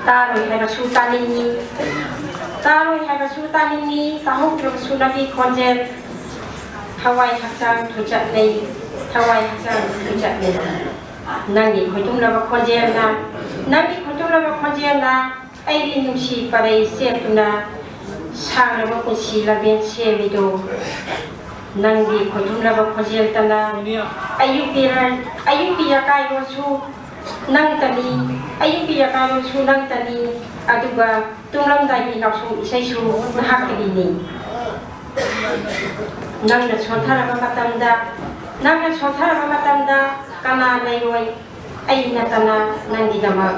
ꯇꯥꯔꯣꯏ ꯍꯥꯏꯕꯁꯨ ꯇꯥꯅꯤꯡꯉꯤ, ꯇꯥꯔꯣꯏ ꯍꯥꯏꯕꯁꯨ ꯇꯥꯅꯤꯡꯉꯤ, ꯇꯥꯍꯧꯗ꯭ꯔꯕꯁꯨ ꯅꯪꯒꯤ ꯈꯣꯟꯖꯦꯜ꯫ ꯊꯋꯥꯏ ꯍꯛꯆꯥꯡ ꯊꯨꯆꯠꯅꯩ, ꯊꯋꯥꯏ ꯍꯛꯆꯥꯡ ꯊꯨꯆꯠꯅꯩ꯫ ꯅꯪꯒꯤ ꯈꯣꯏꯇꯨꯝꯂꯕ ꯈꯣꯟꯖꯦꯜꯅ, ꯅꯪꯒꯤ ꯈꯣꯏꯇꯨꯝꯂꯕ ꯈꯣꯟꯖꯦꯜꯅ ꯑꯩꯒꯤ ꯅꯨꯡꯁꯤ ꯄꯔꯩ ꯆꯦꯠꯇꯨꯅ ꯁꯥꯡꯂꯕ ꯄꯨꯟꯁꯤ ꯂꯝꯕꯦꯟ ꯁꯦꯝꯃꯤꯗꯣ꯫ ꯅꯪꯒꯤ ꯈꯣꯏꯇꯨꯝꯂꯕ ꯈꯣꯟꯖꯦꯜꯇꯅ ꯑꯌꯨꯛꯀꯤ ꯔ-, ꯑꯌꯨꯛꯀꯤ ꯌꯥꯀꯥꯏꯔꯣꯁꯨ ꯅꯪꯇꯅꯤ, ꯑꯌꯨꯛꯀꯤ ꯌꯥꯀꯥꯏꯔꯣꯁꯨ ꯅꯪꯇꯅꯤ, ꯑꯗꯨꯒ ꯇꯨꯝꯂꯝꯗꯥꯏꯒꯤ ꯅꯥꯎꯁꯨꯝ ꯏꯁꯩꯁꯨ ꯅꯍꯥꯛꯇꯒꯤꯅꯤ꯫ ꯅꯪꯅ ꯁꯣꯟꯊꯔꯕ ꯃꯇꯝꯗ, ꯅꯪꯅ ꯁꯣꯟꯊꯔꯕ ꯃꯇꯝꯗ ꯀꯅꯥ ꯂꯩꯔꯣꯏ? ꯑꯩ ꯅꯠꯇꯅ ꯅꯪꯒꯤꯗꯃꯛ꯫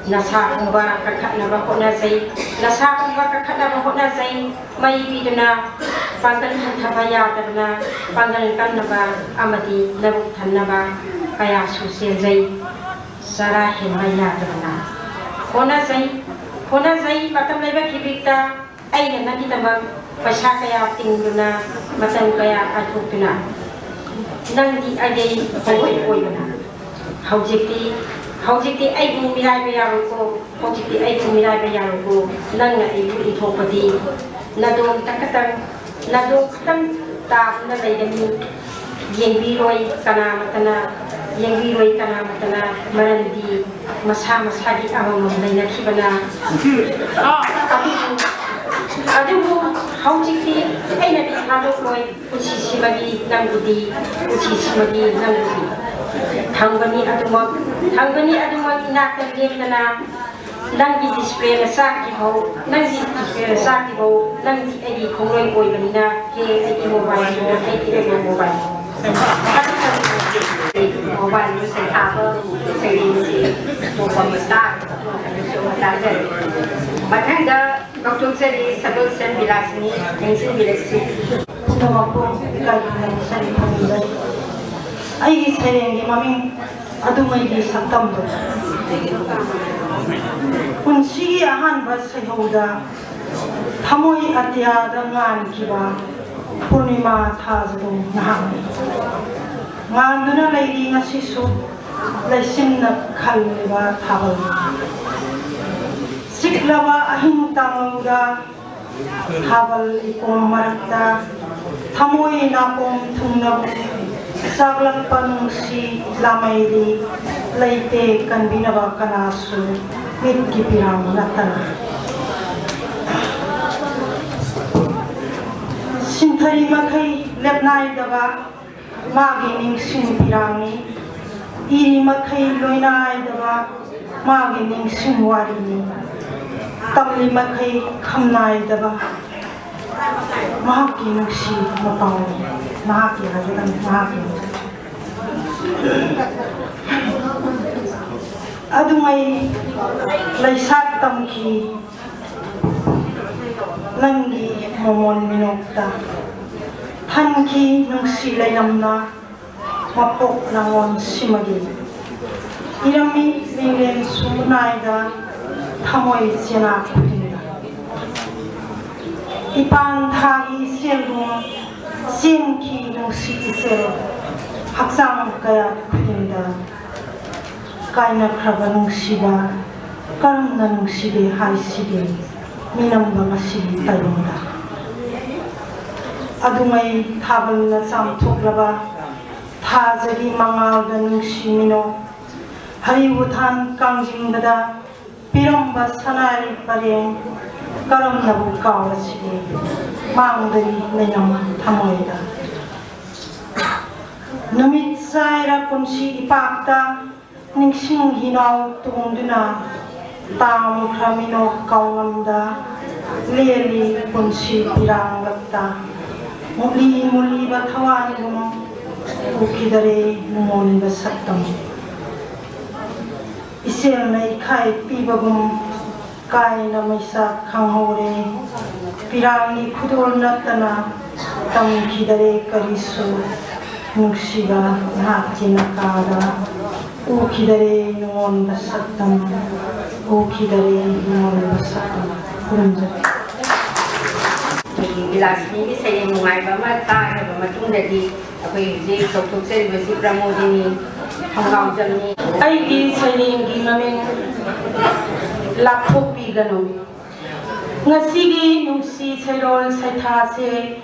ꯅꯁꯥ ꯄꯨꯝꯕ ꯀꯟꯈꯠꯅꯕ ꯍꯣꯠꯅꯖꯩ, ꯅꯁꯥ ꯄꯨꯝꯕ ꯀꯟꯈꯠꯅꯕ ꯍꯣꯠꯅꯖꯩ꯫ ꯃꯩ ꯄꯤꯗꯨꯅ ꯄꯥꯡꯒꯜ ꯍꯟꯊꯕ ꯌꯥꯗꯕꯅ ꯄꯥꯡꯒꯜ ꯀꯟꯅꯕ ꯑꯃꯗꯤ ꯅꯕꯨꯛ ꯊꯟꯅꯕ ꯀꯌꯥꯁꯨ ꯆꯦꯟꯖꯩ꯫ ꯆꯔꯥ ꯍꯦꯟꯕ ꯌꯥꯗꯕꯅ ꯍꯣꯠꯅꯖꯩ, ꯍꯣꯠꯅꯖꯩ꯫ ꯃꯇꯝ ꯂꯩꯕ ꯈꯤꯕꯤꯛꯇ ꯑꯩꯅ ꯅꯪꯒꯤꯗꯃꯛ ꯄꯩꯁꯥ ꯀꯌꯥ ꯇꯤꯡꯗꯨꯅ, ꯃꯇꯝ ꯀꯌꯥ ꯀꯥꯏꯊꯣꯛꯇꯨꯅ, ꯅꯪꯗꯤ ꯑꯩꯒꯤ ꯈꯣꯡꯂꯣꯏ ꯑꯣꯏꯕꯅ꯫ ꯍꯧꯖꯤꯛꯇꯤ, ꯍꯧꯖꯤꯛꯇꯤ ꯑꯩꯕꯨ ꯃꯤꯔꯥꯏꯕ ꯌꯥꯔꯣꯏꯀꯣ, ꯍꯧꯖꯤꯛꯇꯤ ꯑꯩꯕꯨ ꯃꯤꯔꯥꯏꯕ ꯌꯥꯔꯣꯏꯀꯣ꯫ ꯅꯪꯅ ꯑꯩꯕꯨ ꯏꯟꯊꯣꯛꯄꯗꯤ ꯅꯗꯣꯝ ꯈꯛꯇꯪ, ꯅꯗꯣꯝ ꯈꯛꯇꯪ ꯇꯥꯗꯨꯅ ꯂꯩꯒꯅꯤ꯫ ꯌꯦꯡꯕꯤꯔꯣꯏ ꯀꯅꯥꯃꯠꯇꯅ, ꯌꯦꯡꯕꯤꯔꯣꯏ ꯀꯅꯥꯃꯠꯇꯅ, ꯃꯔꯝꯗꯤ ꯃꯁꯥ ꯃꯁꯥꯒꯤ ꯑꯃꯃꯝ ꯂꯩꯅꯈꯤꯕꯅ꯫ ꯑꯗꯨꯕꯨ, ꯑꯗꯨꯕꯨ ꯍꯧꯖꯤꯛꯇꯤ ꯑꯩꯅꯗꯤ ꯊꯥꯗꯣꯛꯂꯣꯏ ꯄꯨꯟꯁꯤꯁꯤꯃꯗꯤ ꯅꯪꯕꯨꯗꯤ, ꯄꯨꯟꯁꯤꯁꯤꯃꯗꯤ ꯅꯪꯕꯨꯗꯤ꯫ ꯊꯝꯒꯅꯤ ꯑꯗꯨꯃꯛ, ꯊꯝꯒꯅꯤ ꯑꯗꯨꯃꯛ ꯏꯅꯥꯛꯇ ꯂꯦꯡꯗꯅ꯫ ꯅꯪꯒꯤ ꯗꯤꯁꯄ꯭ꯂꯦꯅ ꯆꯥꯛꯇ꯭ꯔꯤꯐꯥꯎ, ꯅꯪꯒꯤ ꯗꯤꯁꯄ꯭ꯂꯦꯅ ꯆꯥꯛꯇ꯭ꯔꯤꯐꯥꯎ ꯅꯪꯗꯤ ꯑꯩꯒꯤ ꯈꯣꯡꯂꯣꯏ ꯑꯣꯏꯕꯅꯤꯅ꯫ ꯍꯦ ꯑꯩꯒꯤ ꯃꯣꯕꯥꯏꯜ ꯐꯣꯟ, ꯑꯩꯒꯤ ꯑꯣꯏꯕ ꯃꯣꯕꯥꯏꯜ ꯐꯣꯟ꯫ ꯃꯣꯕꯥꯏꯜꯒꯤ ꯁꯩꯊꯥꯕ ꯁꯩꯔꯦꯡꯁꯤ ꯃꯣꯕꯥꯏꯜ ꯁ꯭ꯇꯥꯔ ꯑꯗꯨꯁꯨ ꯇꯥꯖꯔꯤ꯫ ꯃꯊꯪꯗ ꯀꯧꯊꯣꯛꯆꯔꯤ ꯁꯒꯣꯜꯁꯦꯝ ꯕꯤꯂꯥꯁꯤꯅꯤ, ꯂꯦꯡꯁꯤꯟꯕꯤꯔꯛꯁꯤ꯫ ꯄꯨꯝꯅꯃꯛꯄꯨ ꯏꯀꯥꯏ ꯈꯨꯝꯅꯕ ꯁꯔꯤ ꯐꯪꯂꯤꯕ ꯑꯩꯒꯤ ꯁꯩꯔꯦꯡꯒꯤ ꯃꯃꯤꯡ ꯑꯗꯨꯉꯩꯒꯤ ꯁꯛꯇꯝꯗꯣ꯫ ꯄꯨꯟꯁꯤꯒꯤ ꯑꯍꯥꯟꯕ ꯁꯩꯍꯧꯗ ꯊꯃꯣꯏ ꯑꯇꯤꯌꯥꯗ ꯉꯥꯟꯈꯤꯕ ꯄꯨꯔꯅꯤꯃꯥ ꯊꯥꯖꯗꯣ ꯅꯍꯥꯛꯅꯤ꯫ ꯉꯥꯟꯗꯨꯅ ꯂꯩꯔꯤ ꯉꯁꯤꯁꯨ ꯂꯩꯆꯤꯟꯅ ꯈꯜꯂꯤꯕ ꯊꯥꯕꯜꯅꯤ꯫ ꯆꯤꯛꯂꯕ ꯑꯍꯤꯡ ꯇꯥꯃꯪꯗ ꯊꯥꯕꯜ ꯏꯄꯣꯝ ꯃꯔꯛꯇ ꯊꯃꯣꯏ ꯅꯥꯄꯣꯝ ꯊꯨꯡꯅꯕꯨ ꯆꯥꯛꯂꯛꯄ ꯅꯨꯡꯁꯤ ꯂꯥꯃꯩꯗꯤ ꯂꯩꯇꯦ ꯀꯟꯕꯤꯅꯕ ꯀꯅꯥꯁꯨ ꯃꯤꯠꯀꯤ ꯄꯤꯔꯥꯡ ꯅꯠꯇꯅ꯫ ꯁꯤꯟꯊꯔꯤ ꯃꯈꯩ ꯂꯦꯞꯅꯥꯏꯗꯕ ꯃꯥꯒꯤ ꯅꯤꯡꯁꯤꯡ ꯄꯤꯔꯥꯡꯅꯤ꯫ ꯏꯔꯤ ꯃꯈꯩ ꯂꯣꯏꯅꯥꯏꯗꯕ ꯃꯥꯒꯤ ꯅꯤꯡꯁꯤꯡ ꯋꯥꯔꯤꯅꯤ꯫ ꯇꯝꯂꯤ ꯃꯈꯩ ꯈꯝꯅꯥꯏꯗꯕ ꯃꯍꯥꯛꯀꯤ ꯅꯨꯡꯁꯤ ꯃꯄꯥꯎꯅꯤ꯫ ꯃꯍꯥꯛꯀꯤ ꯍꯥꯏꯒꯗꯕꯅꯤ, ꯃꯍꯥꯛꯀꯤ꯫ ꯑꯗꯨꯉꯩ ꯂꯩꯁꯥꯛ ꯇꯝꯈꯤ ꯅꯪꯒꯤ ꯃꯃꯣꯟ ꯃꯤꯅꯣꯛꯇ꯫ ꯊꯟꯈꯤ ꯅꯨꯡꯁꯤ ꯂꯩꯔꯝꯅ ꯃꯄꯣꯛ ꯅꯪꯉꯣꯟ ꯁꯤꯃꯒꯤ꯫ ꯏꯔꯝꯃꯤ ꯃꯤꯡꯂꯦꯟꯁꯨ ꯅꯥꯏꯗ ꯊꯃꯣꯏ ꯆꯦꯅꯥ ꯈꯨꯗꯤꯡꯗ꯫ ꯏꯄꯥꯟ ꯊꯥꯒꯤ ꯏꯆꯦꯜꯒꯨꯝ ꯆꯦꯟꯈꯤ ꯅꯨꯡꯁꯤ ꯏꯆꯦꯜ ꯍꯛꯆꯥꯡ ꯀꯌꯥ ꯈꯨꯗꯤꯡꯗ꯫ ꯀꯥꯏꯅꯈ꯭ꯔꯕ ꯅꯨꯡꯁꯤꯕ ꯀꯔꯝꯅ ꯅꯨꯡꯁꯤꯒꯦ ꯍꯥꯏꯁꯤꯒꯦ ꯃꯤꯅꯝꯕ ꯉꯁꯤꯒꯤ ꯇꯥꯏꯕꯪꯗ꯫ ꯑꯗꯨꯉꯩ ꯊꯥꯕꯜꯅ ꯆꯥꯝꯊꯣꯛꯂꯕ ꯊꯥꯖꯒꯤ ꯃꯉꯥꯜꯗ ꯅꯨꯡꯁꯤ ꯃꯤꯅꯣꯛ ꯍꯔꯤꯕꯨ ꯊꯥꯟ ꯀꯥꯡꯖꯤꯡꯕꯗ ꯄꯤꯔꯝꯕ ꯁꯅꯥꯔꯤ ꯄꯔꯦꯡ ꯀꯔꯝꯅꯕꯨ ꯀꯥꯎꯔꯁꯤꯒꯦ ꯃꯥꯡꯗꯒꯤ ꯂꯩꯔꯝꯕ ꯊꯃꯣꯏꯗ꯫ ꯅꯨꯃꯤꯠ ꯆꯥꯏꯔ ꯄꯨꯟꯁꯤ ꯏꯄꯥꯛꯇ ꯅꯤꯡꯁꯤꯡ ꯍꯤꯅꯥꯎ ꯇꯣꯡꯗꯨꯅ ꯇꯥꯝꯈ꯭ꯔ ꯃꯤꯅꯣꯛ ꯀꯥꯎꯉꯝꯗ ꯂꯦꯜꯂꯤ ꯄꯨꯟꯁꯤ ꯄꯤꯔꯥꯡꯂꯛꯇ꯫ ꯃꯨꯂꯤ ꯃꯨꯂꯤꯕ ꯊꯋꯥꯟꯒꯨꯝ ꯎꯈꯤꯗꯔꯦ ꯅꯨꯡꯉꯣꯟꯕ ꯁꯛꯇꯝ꯫ ꯏꯆꯦꯜꯅ ꯏꯈꯥꯏ ꯄꯤꯕꯒꯨꯝ ꯀꯥꯏꯅ ꯃꯩꯁꯥꯛ ꯈꯪꯍꯧꯔꯦ꯫ ꯄꯤꯔꯥꯡꯒꯤ ꯈꯨꯗꯣꯜ ꯅꯠꯇꯅ ꯇꯝꯈꯤꯗꯔꯦ ꯀꯔꯤꯁꯨ꯫ ꯅꯨꯡꯁꯤꯕ ꯅꯍꯥꯛꯀꯤ ꯅꯀꯥꯗ ꯎꯈꯤꯗꯔꯦ ꯅꯨꯡꯉꯣꯟꯕ ꯁꯛꯇꯝ꯫ ꯎꯈꯤꯗꯔꯦ ꯅꯨꯡꯉꯣꯟꯕ ꯁꯛꯇꯝ꯫ ꯈꯨꯔꯨꯝꯖꯔꯤ꯫ ꯑꯩꯈꯣꯏꯒꯤ ꯕꯤꯂꯥꯁꯤꯅꯤꯒꯤ ꯁꯩꯔꯦꯡ ꯅꯨꯡꯉꯥꯏꯕ ꯑꯃ ꯇꯥꯈ꯭ꯔꯕ ꯃꯇꯨꯡꯗꯗꯤ ꯑꯩꯈꯣꯏ ꯍꯧꯖꯤꯛ ꯀꯧꯊꯣꯛꯆꯔꯤꯕꯁꯤ ꯄ꯭ꯔꯃꯣꯗꯤꯅꯤ ꯊꯣꯡꯒꯥꯎꯖꯝꯅꯤ꯫ ꯑꯩꯒꯤ ꯁꯩꯔꯦꯡꯒꯤ ꯃꯃꯤꯡ ꯂꯥꯞꯊꯣꯛꯄꯤꯒꯅꯨ꯫ ꯉꯁꯤꯒꯤ ꯅꯨꯡꯁꯤ ꯁꯩꯔꯣꯜ ꯁꯩꯊꯥꯁꯦ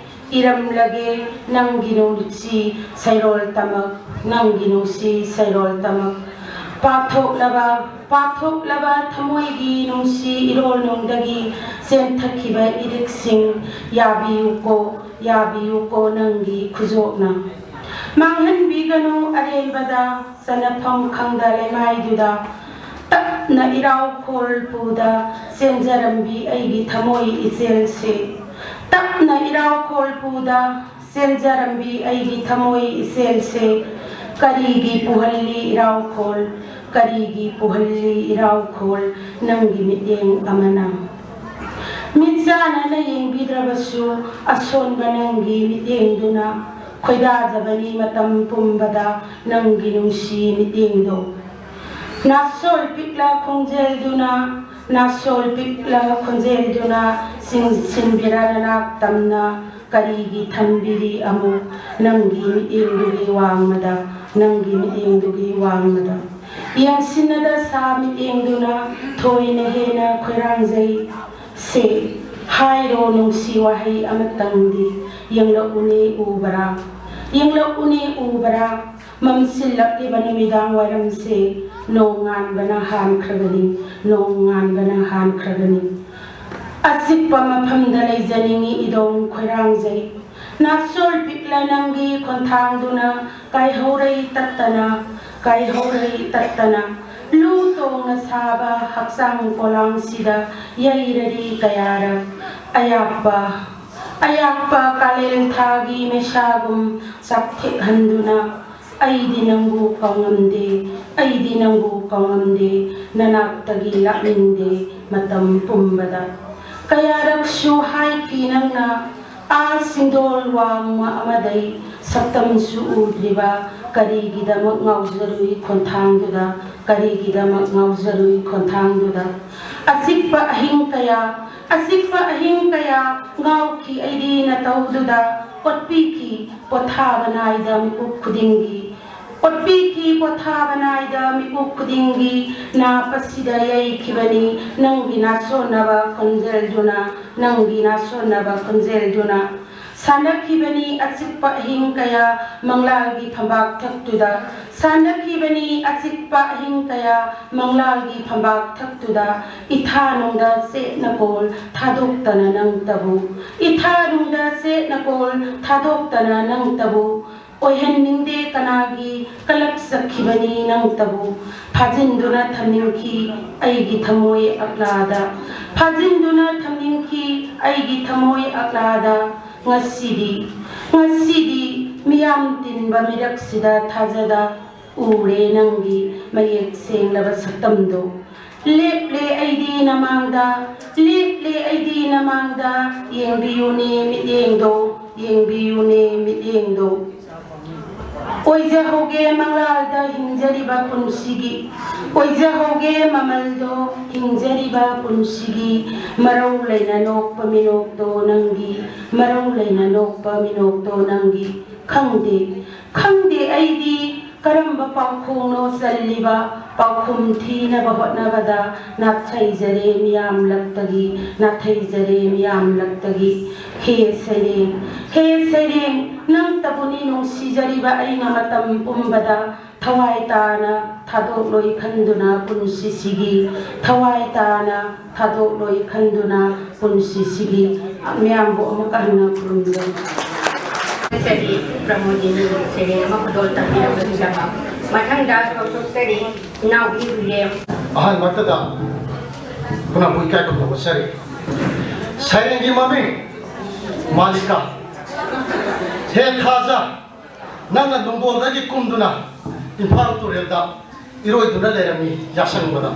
ꯏꯔꯝꯂꯒꯦ ꯅꯪꯒꯤ ꯅꯨꯡꯁꯤ ꯁꯩꯔꯣꯜ ꯇꯃꯛ, ꯅꯪꯒꯤ ꯅꯨꯡꯁꯤ ꯁꯩꯔꯣꯜ ꯇꯃꯛ꯫ ꯄꯥꯊꯣꯛꯂꯕ, ꯄꯥꯊꯣꯛꯂꯕ ꯊꯃꯣꯏꯒꯤ ꯅꯨꯡꯁꯤ ꯏꯔꯣꯜꯅꯨꯡꯗꯒꯤ ꯆꯦꯟꯊꯈꯤꯕ ꯏꯔꯤꯛꯁꯤꯡ ꯌꯥꯕꯤꯌꯨꯀꯣ, ꯌꯥꯕꯤꯌꯨꯀꯣ ꯅꯪꯒꯤ ꯈꯨꯖꯣꯞꯅ꯫ ꯃꯥꯡꯍꯟꯕꯤꯒꯅꯨ ꯑꯔꯦꯝꯕꯗ ꯆꯅꯐꯝ ꯈꯪꯗ ꯂꯩꯃꯥꯏꯗꯨꯗ꯫ ꯇꯞꯅ ꯏꯔꯥꯎꯈꯣꯜ ꯄꯨꯗ ꯆꯦꯟꯖꯔꯝꯕꯤ ꯑꯩꯒꯤ ꯊꯃꯣꯏ ꯏꯆꯦꯜꯁꯦ꯫ ꯇꯞꯅ ꯏꯔꯥꯎꯈꯣꯜ ꯄꯨꯗ ꯆꯦꯟꯖꯔꯝꯕꯤ ꯑꯩꯒꯤ ꯊꯃꯣꯏ ꯏꯆꯦꯜꯁꯦ꯫ ꯀꯔꯤꯒꯤ ꯄꯨꯍꯜꯂꯤ ꯏꯔꯥꯎꯈꯣꯜ? ꯀꯔꯤꯒꯤ ꯄꯨꯍꯜꯂꯤ ꯏꯔꯥꯎꯈꯣꯜ? ꯅꯪꯒꯤ ꯃꯤꯠꯌꯦꯡ ꯑꯃꯅ꯫ ꯃꯤꯠ ꯆꯥꯟꯅꯅ ꯌꯦꯡꯕꯤꯗ꯭ꯔꯕꯁꯨ ꯑꯁꯣꯟꯕ ꯅꯪꯒꯤ ꯃꯤꯠꯌꯦꯡꯗꯨꯅ ꯈꯣꯏꯗꯥꯖꯕꯅꯤ ꯃꯇꯝ ꯄꯨꯝꯕꯗ ꯅꯪꯒꯤ ꯅꯨꯡꯁꯤ ꯃꯤꯠꯌꯦꯡꯗꯣ꯫ ꯅꯥꯁꯣꯜ ꯄꯤꯛꯂ ꯈꯣꯟꯖꯦꯜꯗꯨꯅ, ꯅꯥꯁꯣꯜ ꯄꯤꯛꯂ ꯈꯣꯟꯖꯦꯜꯗꯨꯅ ꯆꯤꯡꯁꯤꯟꯕꯤꯔ ꯅꯅꯥꯛ ꯇꯝꯅ ꯀꯔꯤꯒꯤ ꯊꯝꯕꯤꯔꯤ ꯑꯃꯨꯛ ꯅꯪꯒꯤ ꯃꯤꯠꯌꯦꯡꯗꯨꯒꯤ ꯋꯥꯡꯃꯗ, ꯅꯪꯒꯤ ꯃꯤꯠꯌꯦꯡꯗꯨꯒꯤ ꯋꯥꯡꯃꯗ? ꯌꯦꯡꯁꯤꯟꯅꯗ ꯁꯥ ꯃꯤꯠꯌꯦꯡꯗꯨꯅ ꯊꯣꯏꯅ ꯍꯦꯟꯅ ꯈꯣꯏꯔꯥꯡꯖꯩ꯫ ꯁꯦ, ꯍꯥꯏꯔꯣ ꯅꯨꯡꯁꯤ ꯋꯥꯍꯩ ꯑꯃꯇꯪꯗꯤ, ꯌꯦꯡꯂꯛꯎꯅꯦ ꯎꯕ꯭ꯔꯥ? ꯌꯦꯡꯂꯛꯎꯅꯦ ꯎꯕ꯭ꯔꯥ? ꯃꯝꯁꯤꯜꯂꯛꯂꯤꯕ ꯅꯨꯃꯤꯗꯥꯡ ꯋꯥꯏꯔꯝꯁꯦ ꯅꯣꯡꯉꯥꯟꯕꯅ ꯍꯥꯟꯈ꯭ꯔꯒꯅꯤ, ꯅꯣꯡꯉꯥꯟꯕꯅ ꯍꯥꯟꯈ꯭ꯔꯒꯅꯤ꯫ ꯑꯆꯤꯛꯄ ꯃꯐꯝꯗ ꯂꯩꯖꯅꯤꯡꯉꯤ ꯏꯗꯣꯝ ꯈꯣꯏꯔꯥꯡꯖꯩ꯫ ꯅꯥꯁꯣꯜ ꯄꯤꯛꯂ ꯅꯪꯒꯤ ꯈꯣꯟꯊꯥꯡꯗꯨꯅ ꯀꯥꯏꯍꯧꯔꯩ ꯇꯠꯇꯅ, ꯀꯥꯏꯍꯧꯔꯩ ꯇꯠꯇꯅ꯫ ꯂꯨ ꯇꯣꯡꯅ ꯁꯥꯕ ꯍꯛꯆꯥꯡ ꯄꯣꯂꯥꯡꯁꯤꯗ ꯌꯩꯔꯔꯤ ꯀꯌꯥꯔꯛ꯫ ꯑꯌꯥꯛꯄ, ꯑꯌꯥꯛꯄ ꯀꯥꯂꯦꯟ ꯊꯥꯒꯤ ꯃꯩꯁꯥꯒꯨꯝ ꯆꯥꯛꯊꯦꯛꯍꯟꯗꯨꯅ, ꯑꯩꯗꯤ ꯅꯪꯕꯨ ꯀꯥꯎꯉꯝꯗꯦ, ꯑꯩꯗꯤ ꯅꯪꯕꯨ ꯀꯥꯎꯉꯝꯗꯦ, ꯅꯅꯥꯛꯇꯒꯤ ꯂꯥꯛꯅꯤꯡꯗꯦ ꯃꯇꯝ ꯄꯨꯝꯕꯗ꯫ ꯀꯌꯥꯔꯛꯁꯨ ꯍꯥꯏꯈꯤ ꯅꯪꯅ, ꯑꯥ ꯆꯤꯡꯗꯣꯜ ꯋꯥꯡꯃ ꯑꯃꯗꯩ ꯁꯛꯇꯝꯁꯨ ꯎꯗ꯭ꯔꯤꯕ, ꯀꯔꯤꯒꯤꯗꯃꯛ ꯉꯥꯎꯖꯔꯨꯏ ꯈꯣꯟꯊꯥꯡꯗꯨꯗ, ꯀꯔꯤꯒꯤꯗꯃꯛ ꯉꯥꯎꯖꯔꯨꯏ ꯈꯣꯟꯊꯥꯡꯗꯨꯗ꯫ ꯑꯆꯤꯛꯄ ꯑꯍꯤꯡ ꯀꯌꯥ, ꯑꯆꯤꯛꯄ ꯑꯍꯤꯡ ꯀꯌꯥ ꯉꯥꯎꯈꯤ ꯑꯩꯗꯤ ꯅꯇꯧꯗꯨꯗ, ꯑꯣꯠꯄꯤꯈꯤ ꯄꯣꯊꯥꯕ ꯅꯥꯏꯗ ꯃꯤꯀꯨꯞ ꯈꯨꯗꯤꯡꯒꯤ, ꯑꯣꯠꯄꯤꯈꯤ ꯄꯣꯊꯥꯕ ꯅꯥꯏꯗ ꯃꯤꯀꯨꯞ ꯈꯨꯗꯤꯡꯒꯤ꯫ ꯅꯥꯞ ꯑꯁꯤꯗ ꯌꯩꯈꯤꯕꯅꯤ ꯅꯪꯒꯤ ꯅꯥꯁꯣꯟꯅꯕ ꯈꯣꯟꯖꯦꯜꯗꯨꯅ, ꯅꯪꯒꯤ ꯅꯥꯁꯣꯟꯅꯕ ꯈꯣꯟꯖꯦꯜꯗꯨꯅ꯫ ꯁꯥꯟꯅꯈꯤꯕꯅꯤ ꯑꯆꯤꯛꯄ ꯑꯍꯤꯡ ꯀꯌꯥ ꯃꯪꯂꯥꯜꯒꯤ ꯐꯝꯕꯥꯛ ꯊꯛꯇꯨꯗ, ꯁꯥꯟꯅꯈꯤꯕꯅꯤ ꯑꯆꯤꯛꯄ ꯑꯍꯤꯡ ꯀꯌꯥ ꯃꯪꯂꯥꯜꯒꯤ ꯐꯝꯕꯥꯛ ꯊꯛꯇꯨꯗ꯫ ꯏꯊꯥꯅꯨꯡꯗ ꯆꯦꯠꯅ ꯀꯣꯜ ꯊꯥꯗꯣꯛꯇꯅ ꯅꯪꯇꯕꯨ, ꯏꯊꯥꯅꯨꯡꯗ ꯆꯦꯠꯅ ꯀꯣꯜ ꯊꯥꯗꯣꯛꯇꯅ ꯅꯪꯇꯕꯨ꯫ ꯑꯣꯏꯍꯟꯅꯤꯡꯗꯦ ꯀꯅꯥꯒꯤ ꯀꯂꯛꯆꯈꯤꯕꯅꯤ ꯅꯪꯇꯕꯨ꯫ ꯐꯥꯖꯤꯟꯗꯨꯅ ꯊꯝꯅꯤꯡꯈꯤ ꯑꯩꯒꯤ ꯊꯃꯣꯏ ꯑꯛꯂꯥꯗ, ꯐꯥꯖꯤꯟꯗꯨꯅ ꯊꯝꯅꯤꯡꯈꯤ ꯑꯩꯒꯤ ꯊꯃꯣꯏ ꯑꯛꯂꯥꯗ꯫ ꯉꯁꯤꯗꯤ, ꯉꯁꯤꯗꯤ ꯃꯤꯌꯥꯝ ꯇꯤꯟꯕ ꯃꯤꯔꯛꯁꯤꯗ ꯊꯥꯖꯗ ꯎꯔꯦ ꯅꯪꯒꯤ ꯃꯌꯦꯛ ꯁꯦꯡꯂꯕ ꯁꯛꯇꯝꯗꯣ꯫ ꯂꯦꯞꯂꯦ ꯑꯩꯗꯤ ꯅꯃꯥꯡꯗ, ꯂꯦꯞꯂꯦ ꯑꯩꯗꯤ ꯅꯃꯥꯡꯗ, ꯌꯦꯡꯕꯤꯌꯨꯅꯦ ꯃꯤꯠꯌꯦꯡꯗꯣ, ꯌꯦꯡꯕꯤꯌꯨꯅꯦ ꯃꯤꯠꯌꯦꯡꯗꯣ꯫ ꯑꯣꯏꯖꯍꯧꯒꯦ ꯃꯪꯂꯥꯜꯗ ꯍꯤꯡꯖꯔꯤꯕ ꯄꯨꯟꯁꯤꯒꯤ, ꯑꯣꯏꯖꯍꯧꯒꯦ ꯃꯃꯜꯗꯣ ꯍꯤꯡꯖꯔꯤꯕ ꯄꯨꯟꯁꯤꯒꯤ꯫ ꯃꯔꯧ ꯂꯩꯅ ꯅꯣꯛꯄ ꯃꯤꯅꯣꯛꯇꯣ ꯅꯪꯒꯤ, ꯃꯔꯧ ꯂꯩꯅ ꯅꯣꯛꯄ ꯃꯤꯅꯣꯛꯇꯣ ꯅꯪꯒꯤ꯫ ꯈꯪꯗꯦ, ꯈꯪꯗꯦ ꯑꯩꯗꯤ ꯀꯔꯝꯕ ꯄꯥꯎꯈꯣꯡꯅꯣ ꯆꯜꯂꯤꯕ꯫ ꯄꯥꯎꯈꯨꯝ ꯊꯤꯅꯕ ꯍꯣꯠꯅꯕꯗ ꯅꯥꯊꯩꯖꯔꯦ ꯃꯤꯌꯥꯝꯂꯛꯇꯒꯤ, ꯅꯥꯊꯩꯖꯔꯦ ꯃꯤꯌꯥꯝꯂꯛꯇꯒꯤ꯫ ꯍꯦ ꯁꯩꯔꯦꯡ, ꯍꯦ ꯁꯩꯔꯦꯡ, ꯅꯪꯇꯕꯨꯅꯤ ꯅꯨꯡꯁꯤꯖꯔꯤꯕ ꯑꯩꯅ ꯃꯇꯝ ꯄꯨꯝꯕꯗ꯫ ꯊꯋꯥꯏ ꯇꯥꯅ ꯊꯥꯗꯣꯛꯂꯣꯏ ꯈꯟꯗꯨꯅ ꯄꯨꯟꯁꯤꯁꯤꯒꯤ, ꯊꯋꯥꯏ ꯇꯥꯅ ꯊꯥꯗꯣꯛꯂꯣꯏ ꯈꯟꯗꯨꯅ ꯄꯨꯟꯁꯤꯁꯤꯒꯤ꯫ ꯃꯌꯥꯝꯕꯨ ꯑꯃꯨꯛꯀ ꯍꯟꯅ ꯈꯨꯔꯨꯝꯖꯔꯤ꯫ ꯁꯦꯔꯤ ꯄ꯭ꯔꯃꯣꯗꯤꯅꯤ ꯁꯦꯔꯤ ꯑꯃ ꯈꯨꯗꯣꯜ ꯇꯝꯕꯤꯔꯕꯗꯨꯗ꯫ ꯃꯊꯪꯗ ꯀꯧꯊꯣꯛꯆꯔꯤ ꯏꯅꯥꯎꯕꯤ ꯍꯨꯏꯔꯦꯝ꯫ ꯑꯍꯥꯟꯕꯃꯛꯇꯗ ꯄꯨꯝꯅꯃꯛꯄꯨ ꯏꯀꯥꯏ ꯈꯨꯝꯅꯕ ꯎꯠꯆꯔꯤ꯫ ꯁꯩꯔꯦꯡꯒꯤ ꯃꯃꯤꯡ ꯃꯥꯂꯤꯀꯥ, ꯍꯦ ꯊꯥꯖ, ꯅꯪꯅ ꯅꯨꯡꯗꯣꯜꯗꯒꯤ ꯀꯨꯝꯗꯨꯅ ꯏꯝꯐꯥꯜ ꯇꯨꯔꯦꯜꯗ ꯏꯔꯣꯏꯗꯨꯅ ꯂꯩꯔꯝꯃꯤ ꯌꯥꯁꯪꯕꯗ꯫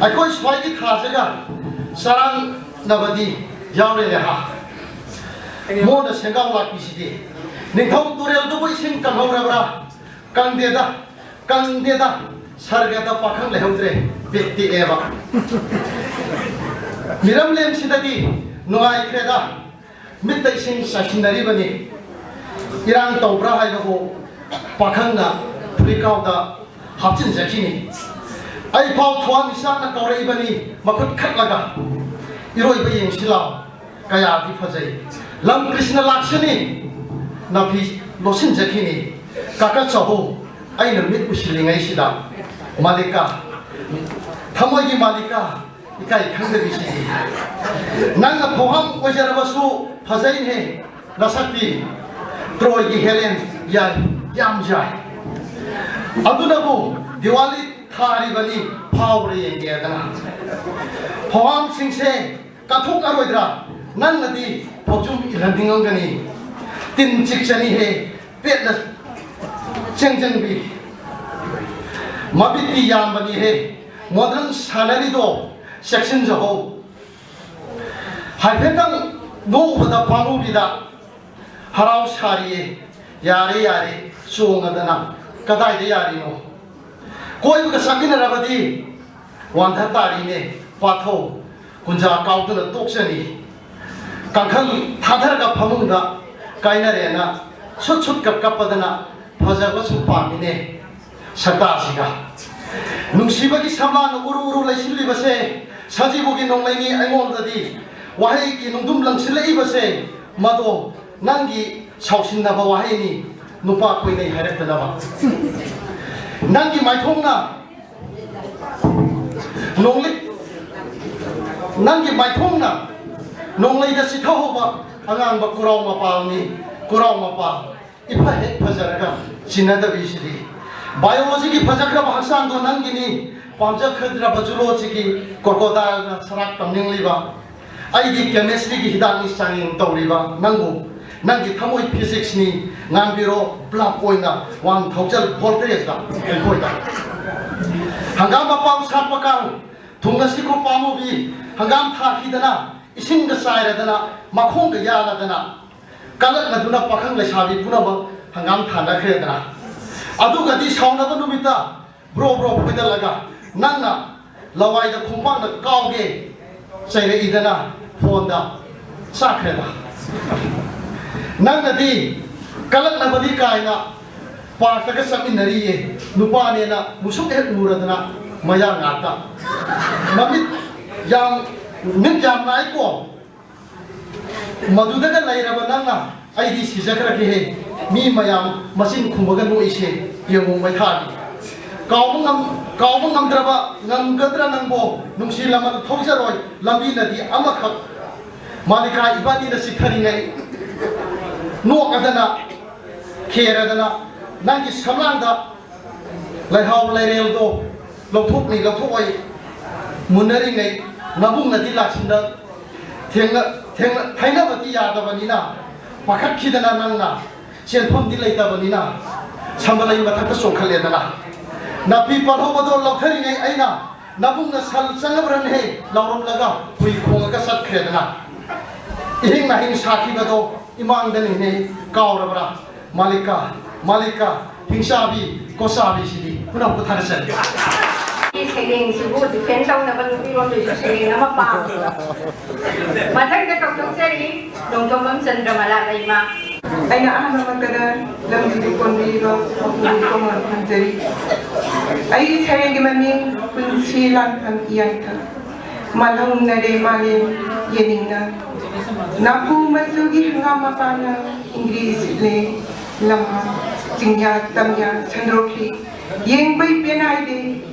ꯑꯩꯈꯣꯏ ꯁ꯭ꯋꯥꯏꯒꯤ ꯊꯥꯖꯒ ꯆꯔꯥꯡꯅꯕꯗꯤ ꯌꯥꯎꯔꯦꯅꯦ ꯍꯥ꯫ ꯃꯣꯟꯅ ꯁꯦꯡꯒꯥꯎ ꯂꯥꯛꯄꯤꯁꯤꯗꯤ꯫ ꯅꯤꯡꯊꯧ ꯇꯨꯔꯦꯜꯗꯨꯕꯨ ꯏꯁꯤꯡ ꯀꯪꯍꯧꯔꯕ꯭ꯔꯥ? ꯀꯪꯗꯦꯗ, ꯀꯪꯗꯦꯗ꯫ ꯁꯔꯒꯗ ꯄꯥꯈꯪ ꯂꯩꯍꯧꯗ꯭ꯔꯦ, ꯕꯤꯠ ꯇꯦꯛꯑꯦꯕ꯫ ꯃꯤꯔꯝꯂꯦꯟꯁꯤꯗꯗꯤ ꯅꯨꯡꯉꯥꯏꯈ꯭ꯔꯦꯗ꯫ ꯃꯤꯠꯇ ꯏꯁꯤꯡ ꯆꯥꯏꯁꯤꯟꯅꯔꯤꯕꯅꯤ꯫ ꯏꯔꯥꯡ ꯇꯧꯕ꯭ꯔꯥ ꯍꯥꯏꯕꯕꯨ ꯄꯥꯈꯪꯅ ꯐꯨꯔꯤꯀꯥꯎꯗ ꯍꯥꯞꯆꯤꯟꯖꯈꯤꯅꯤ꯫ ꯑꯩꯐꯥꯎ ꯊꯋꯥꯟꯃꯤꯆꯥꯛꯅ ꯀꯧꯔꯛꯏꯕꯅꯤ ꯃꯈꯨꯠ ꯈꯠꯂꯒ꯫ ꯏꯔꯣꯏꯕ ꯌꯦꯡꯁꯤ ꯂꯥꯎ, ꯀꯌꯥꯗꯤ ꯐꯖꯩ꯫ ꯂꯝ ꯀ꯭ꯔꯤꯁꯅ ꯂꯥꯛꯁꯅꯤ, ꯅꯥꯐꯤ ꯂꯣꯠꯁꯤꯟꯖꯈꯤꯅꯤ꯫ ꯀꯥꯀꯠꯆꯍꯧ, ꯑꯩꯅ ꯃꯤꯠ ꯎꯁꯤꯜꯂꯤꯉꯩꯁꯤꯗ꯫ ꯃꯥꯂꯤꯀꯥ, ꯊꯃꯣꯏꯒꯤ ꯃꯥꯂꯤꯀꯥ, ꯏꯀꯥꯏ ꯈꯪꯗꯕꯤꯁꯤꯗꯤ꯫ ꯅꯪꯅ ꯐꯧꯍꯥꯝ ꯑꯣꯏꯖꯔꯕꯁꯨ ꯐꯖꯩꯅꯦ ꯅꯁꯛꯇꯤ꯫ ꯇ꯭ꯔꯣꯏꯒꯤ ꯍꯦꯂꯦꯟ ꯌꯥꯏ, ꯌꯥꯝ ꯌꯥꯏ꯫ ꯑꯗꯨꯅꯕꯨ ꯗꯤꯋꯥꯂꯤ ꯊꯥꯔꯤꯕꯅꯤ, ꯐꯥꯎꯕ꯭ꯔꯥ ꯌꯦꯡꯒꯦꯗꯅ꯫ ꯐꯧꯍꯥꯝꯁꯤꯡꯁꯦ ꯀꯠꯊꯣꯛꯂꯔꯣꯏꯗ꯭ꯔꯥ? ꯅꯪꯅꯗꯤ ꯐꯧꯖꯨꯝ ꯏꯜꯍꯟꯅꯤꯡꯉꯝꯒꯅꯤ꯫ ꯇꯤꯟ ꯆꯤꯛꯆꯅꯤꯍꯦ, ꯄꯦꯠꯅ ꯆꯦꯡꯖꯪꯕꯤ꯫ ꯃꯃꯤꯠꯇꯤ ꯌꯥꯝꯕꯅꯤꯍꯦ, ꯃꯣꯗꯔꯟ ꯁꯥꯟꯅꯔꯤꯗꯣ ꯆꯦꯛꯁꯤꯟꯖꯍꯧ꯫ ꯍꯥꯏꯐꯦꯠꯇꯪ ꯅꯣꯛꯎꯕꯗ ꯄꯥꯝꯃꯨꯕꯤꯗ ꯍꯔꯥꯎ ꯁꯥꯔꯤꯌꯦ꯫ ꯌꯥꯔꯦ, ꯌꯥꯔꯦ, ꯆꯣꯡꯉꯗꯅ꯫ ꯀꯗꯥꯏꯗ ꯌꯥꯔꯤꯅꯣ? ꯀꯣꯏꯕꯒ ꯆꯠꯃꯤꯟꯅꯔꯕꯗꯤ ꯋꯥꯟꯊ ꯇꯥꯔꯤꯅꯦ꯫ ꯄꯥꯊꯧ ꯀꯨꯟꯖꯥ ꯀꯥꯎꯗꯨꯅ ꯇꯣꯛꯆꯅꯤ꯫ ꯀꯥꯡꯈꯜ ꯊꯥꯗꯔꯒ ꯐꯃꯨꯡꯗ ꯀꯥꯏꯅꯔꯦꯅ ꯁꯨꯠ ꯁꯨꯠꯀ ꯀꯞꯄꯗꯅ ꯐꯖꯕꯁꯨ ꯄꯥꯝꯃꯤꯅꯦ ꯁꯛꯇꯥꯁꯤꯒ꯫ ꯅꯨꯡꯁꯤꯕꯒꯤ ꯁꯝꯂꯥꯡꯅ ꯎꯔꯨ ꯎꯔꯨ ꯂꯩꯁꯤꯜꯂꯤꯕꯁꯦ, ꯁꯖꯤꯕꯨꯒꯤ ꯅꯣꯡꯂꯩꯅꯤ ꯑꯩꯉꯣꯟꯗꯗꯤ ꯋꯥꯍꯩꯒꯤ ꯅꯨꯡꯗꯨꯝ ꯂꯪꯁꯤꯜꯂꯛꯏꯕꯁꯦ, ꯃꯗꯣ ꯅꯪꯒꯤ ꯁꯥꯎꯁꯤꯟꯅꯕ ꯋꯥꯍꯩꯅꯤ, ꯅꯨꯄꯥ ꯀꯣꯏꯅꯩ ꯍꯥꯏꯔꯛꯇꯅꯕ꯫ ꯅꯪꯒꯤ ꯃꯥꯏꯊꯣꯡꯅ ꯅꯣꯡꯂꯩ, ꯅꯪꯒꯤ ꯃꯥꯏꯊꯣꯡꯅ ꯅꯣꯡꯂꯩꯗ ꯆꯤꯊꯍꯧꯕ ꯑꯉꯥꯡꯕ ꯀꯨꯔꯥꯎ ꯃꯄꯥꯜꯅꯤ, ꯀꯨꯔꯥꯎ ꯃꯄꯥꯜ꯫ ꯏꯐ ꯍꯦꯛ ꯐꯖꯔꯒ ꯆꯤꯟꯅꯗꯕꯤꯁꯤꯗꯤ꯫ ꯕꯥꯏꯑꯣꯂꯣꯖꯤꯒꯤ ꯐꯖꯈ꯭ꯔꯕ ꯍꯛꯆꯥꯡꯗꯣ ꯅꯪꯒꯤꯅꯤ, ꯄꯥꯝꯖꯈ꯭ꯔꯗ꯭ꯔꯕ ꯖꯨꯂꯣꯖꯤꯒꯤ ꯀ꯭ꯔꯣꯀꯣꯗꯥꯏꯜꯅ ꯁꯔꯥꯛ ꯇꯝꯅꯤꯡꯂꯤꯕ꯫ ꯑꯩꯒꯤ ꯀꯦꯃꯤꯁꯇ꯭ꯔꯤꯒꯤ ꯍꯤꯗꯥꯛꯅꯤ ꯆꯥꯡꯌꯦꯡ ꯇꯧꯔꯤꯕ ꯅꯪꯕꯨ꯫ ꯅꯪꯒꯤ ꯊꯃꯣꯏ ꯐꯤꯖꯤꯛꯁꯅꯤ ꯉꯥꯟꯕꯤꯔꯣ꯫ ꯕ꯭ꯂꯕ ꯑꯣꯏꯅ ꯋꯥꯟ ꯊꯥꯎꯖꯟ ꯚꯣꯜꯇꯦꯖꯇ ꯑꯩꯈꯣꯏꯗ꯫ ꯍꯪꯒꯥꯝ ꯃꯄꯥꯟ ꯁꯥꯠꯄ ꯀꯥꯡ, ꯊꯨꯡ ꯑꯁꯤꯈꯣ ꯄꯥꯝꯃꯨꯕꯤ꯫ ꯍꯪꯒꯥꯝ ꯊꯥꯈꯤꯗꯅ, ꯏꯁꯤꯡꯒ ꯆꯥꯏꯔꯗꯅ, ꯃꯈꯣꯡꯒ ꯌꯥꯜꯂꯗꯅ, ꯀꯜꯂꯛꯅꯗꯨꯅ ꯄꯥꯈꯪ ꯂꯩꯁꯥꯕꯤ ꯄꯨꯝꯅꯃꯛ ꯍꯪꯒꯥꯝ ꯊꯥꯅꯈ꯭ꯔꯦꯗꯅ꯫ ꯑꯗꯨꯒꯗꯤ ꯁꯥꯎꯅꯕ ꯅꯨꯃꯤꯠꯇ ꯕ꯭ꯔꯣ ꯕ꯭ꯔꯣ ꯐꯣꯏꯗꯠꯂꯒ ꯅꯪꯅ ꯂꯋꯥꯏꯗ ꯈꯣꯡꯄꯥꯛꯅ ꯀꯥꯎꯒꯦ ꯆꯩꯔꯛꯏꯗꯅ ꯐꯣꯟꯗ ꯆꯥꯈ꯭ꯔꯦꯗ꯫ ꯅꯪꯅꯗꯤ ꯀꯂꯛꯅꯕꯗꯤ ꯀꯥꯏꯅ ꯄꯥꯔꯛꯇꯒ ꯆꯠꯃꯤꯟꯅꯔꯤꯌꯦ, ꯅꯨꯄꯥꯅꯦꯅ ꯃꯨꯁꯨꯛ ꯍꯦꯛ ꯃꯨꯔꯗꯅ ꯃꯌꯥ ꯉꯥꯛꯇ꯫ ꯃꯃꯤꯠ ꯌꯥꯝ, ꯃꯤꯠ ꯌꯥꯝ ꯅꯥꯏꯀꯣ꯫ ꯃꯗꯨꯗꯒ ꯂꯩꯔꯕ ꯅꯪꯅ ꯑꯩꯗꯤ ꯁꯤꯖꯈ꯭ꯔꯒꯦꯍꯦ, ꯃꯤ ꯃꯌꯥꯝ ꯃꯆꯤꯟ ꯈꯨꯝꯃꯒ ꯅꯣꯛꯏꯁꯦ ꯌꯦꯡꯉꯨ ꯃꯩꯊꯥꯒꯤ꯫ ꯀꯥꯎꯕ ꯉꯝ-, ꯀꯥꯎꯕ ꯉꯝꯗ꯭ꯔꯕ ꯉꯝꯒꯗ꯭ꯔꯥ ꯅꯪꯕꯣ? ꯅꯨꯡꯁꯤ ꯂꯃꯟ ꯊꯧꯖꯔꯣꯏ ꯂꯝꯕꯤꯅꯗꯤ ꯑꯃꯈꯛ꯫ ꯃꯥꯂꯤꯀꯥ ꯏꯕꯥꯅꯤꯅ ꯆꯤꯛꯊꯔꯤꯉꯩ ꯅꯣꯛꯑꯗꯅ ꯈꯦꯔꯗꯅ ꯅꯪꯒꯤ ꯁꯝꯂꯥꯡꯗ ꯂꯩꯍꯥꯎ ꯂꯩꯔꯦꯜꯗꯣ ꯂꯧꯊꯣꯛꯅꯤ ꯂꯧꯊꯣꯛꯑꯣꯏ ꯃꯨꯟꯅꯔꯤꯉꯩ ꯅꯕꯨꯡꯅꯗꯤ ꯂꯥꯛꯁꯤꯟꯗ ꯊꯦꯡꯅ-, ꯊꯦꯡꯅ-, ꯊꯩꯅꯕꯗꯤ ꯌꯥꯗꯕꯅꯤꯅ ꯄꯥꯈꯠꯈꯤꯗꯅ ꯅꯪꯅ ꯆꯦꯟꯐꯝꯗꯤ ꯂꯩꯇꯕꯅꯤꯅ ꯁꯝꯕꯂꯩ ꯃꯊꯛꯇ ꯆꯣꯡꯈꯠꯂꯦꯗꯅ꯫ ꯅꯥꯄꯤ ꯄꯜꯍꯧꯕꯗꯣ ꯂꯧꯊꯔꯤꯉꯩ ꯑꯩꯅ ꯅꯕꯨꯡꯅ ꯁꯜ ꯆꯪꯉꯕ꯭ꯔꯅꯦꯍꯦ ꯂꯥꯎꯔꯝꯂꯒ ꯍꯨꯏ ꯈꯣꯡꯉꯒ ꯆꯠꯈ꯭ꯔꯦꯗꯅ꯫ ꯏꯍꯤꯡ ꯅꯥꯍꯤꯡ ꯁꯥꯈꯤꯕꯗꯣ ꯏꯃꯥꯡꯗꯅꯤꯅꯦ, ꯀꯥꯎꯔꯕ꯭ꯔꯥ? ꯃꯥꯂꯤꯀꯥ, ꯃꯥꯂꯤꯀꯥ, ꯍꯤꯡꯆꯥꯕꯤ, ꯀꯣꯆꯥꯕꯤꯁꯤꯗꯤ ꯄꯨꯝꯅꯃꯛꯄꯨ ꯊꯥꯒꯠꯆꯔꯤ꯫ ꯁꯩꯔꯦꯡꯁꯤꯕꯨ ꯗꯤꯐꯦꯟ ꯇꯧꯅꯕ ꯅꯨꯄꯤꯔꯣꯝꯗꯁꯨ ꯁꯩꯔꯦꯡ ꯑꯃ ꯄꯥꯝꯃꯦꯕ꯫ ꯃꯊꯪꯗ ꯀꯧꯊꯣꯛꯆꯔꯤ ꯅꯣꯡꯊꯣꯝꯕꯝ ꯆꯟꯗ꯭ꯔꯃꯂꯥ ꯂꯩꯃ꯫ ꯑꯩꯅ ꯑꯍꯥꯟꯕꯃꯛꯇꯗ ꯂꯝꯖꯤꯡꯕ ꯀꯣꯟꯕꯤꯔꯤꯕ ꯃꯄꯨꯒꯤ ꯏꯀꯣꯡ ꯈꯨꯔꯨꯝꯖꯔꯤ꯫ ꯑꯩꯒꯤ ꯁꯩꯔꯦꯡꯒꯤ ꯃꯃꯤꯡ ꯄꯨꯟꯁꯤ ꯂꯥꯟꯐꯝ ꯏꯌꯥꯏꯊꯛ꯫ ꯃꯥꯜꯍꯧꯅꯔꯦ ꯃꯥꯂꯦꯝ ꯌꯦꯅꯤꯡꯅ꯫ ꯅꯥꯄꯨ ꯃꯆꯨꯒꯤ ꯍꯪꯒꯥꯝ ꯃꯄꯥꯟꯅ ꯏꯪꯒ꯭ꯔꯤ ꯁꯤꯠꯂꯦ꯫ ꯂꯝꯍꯥꯡ ꯆꯤꯡꯌꯥ ꯇꯝꯌꯥ ꯁꯟꯗꯣꯛꯈꯤ꯫ ꯌꯦꯡꯕꯩ ꯄꯦꯅꯥꯏꯗꯦ꯫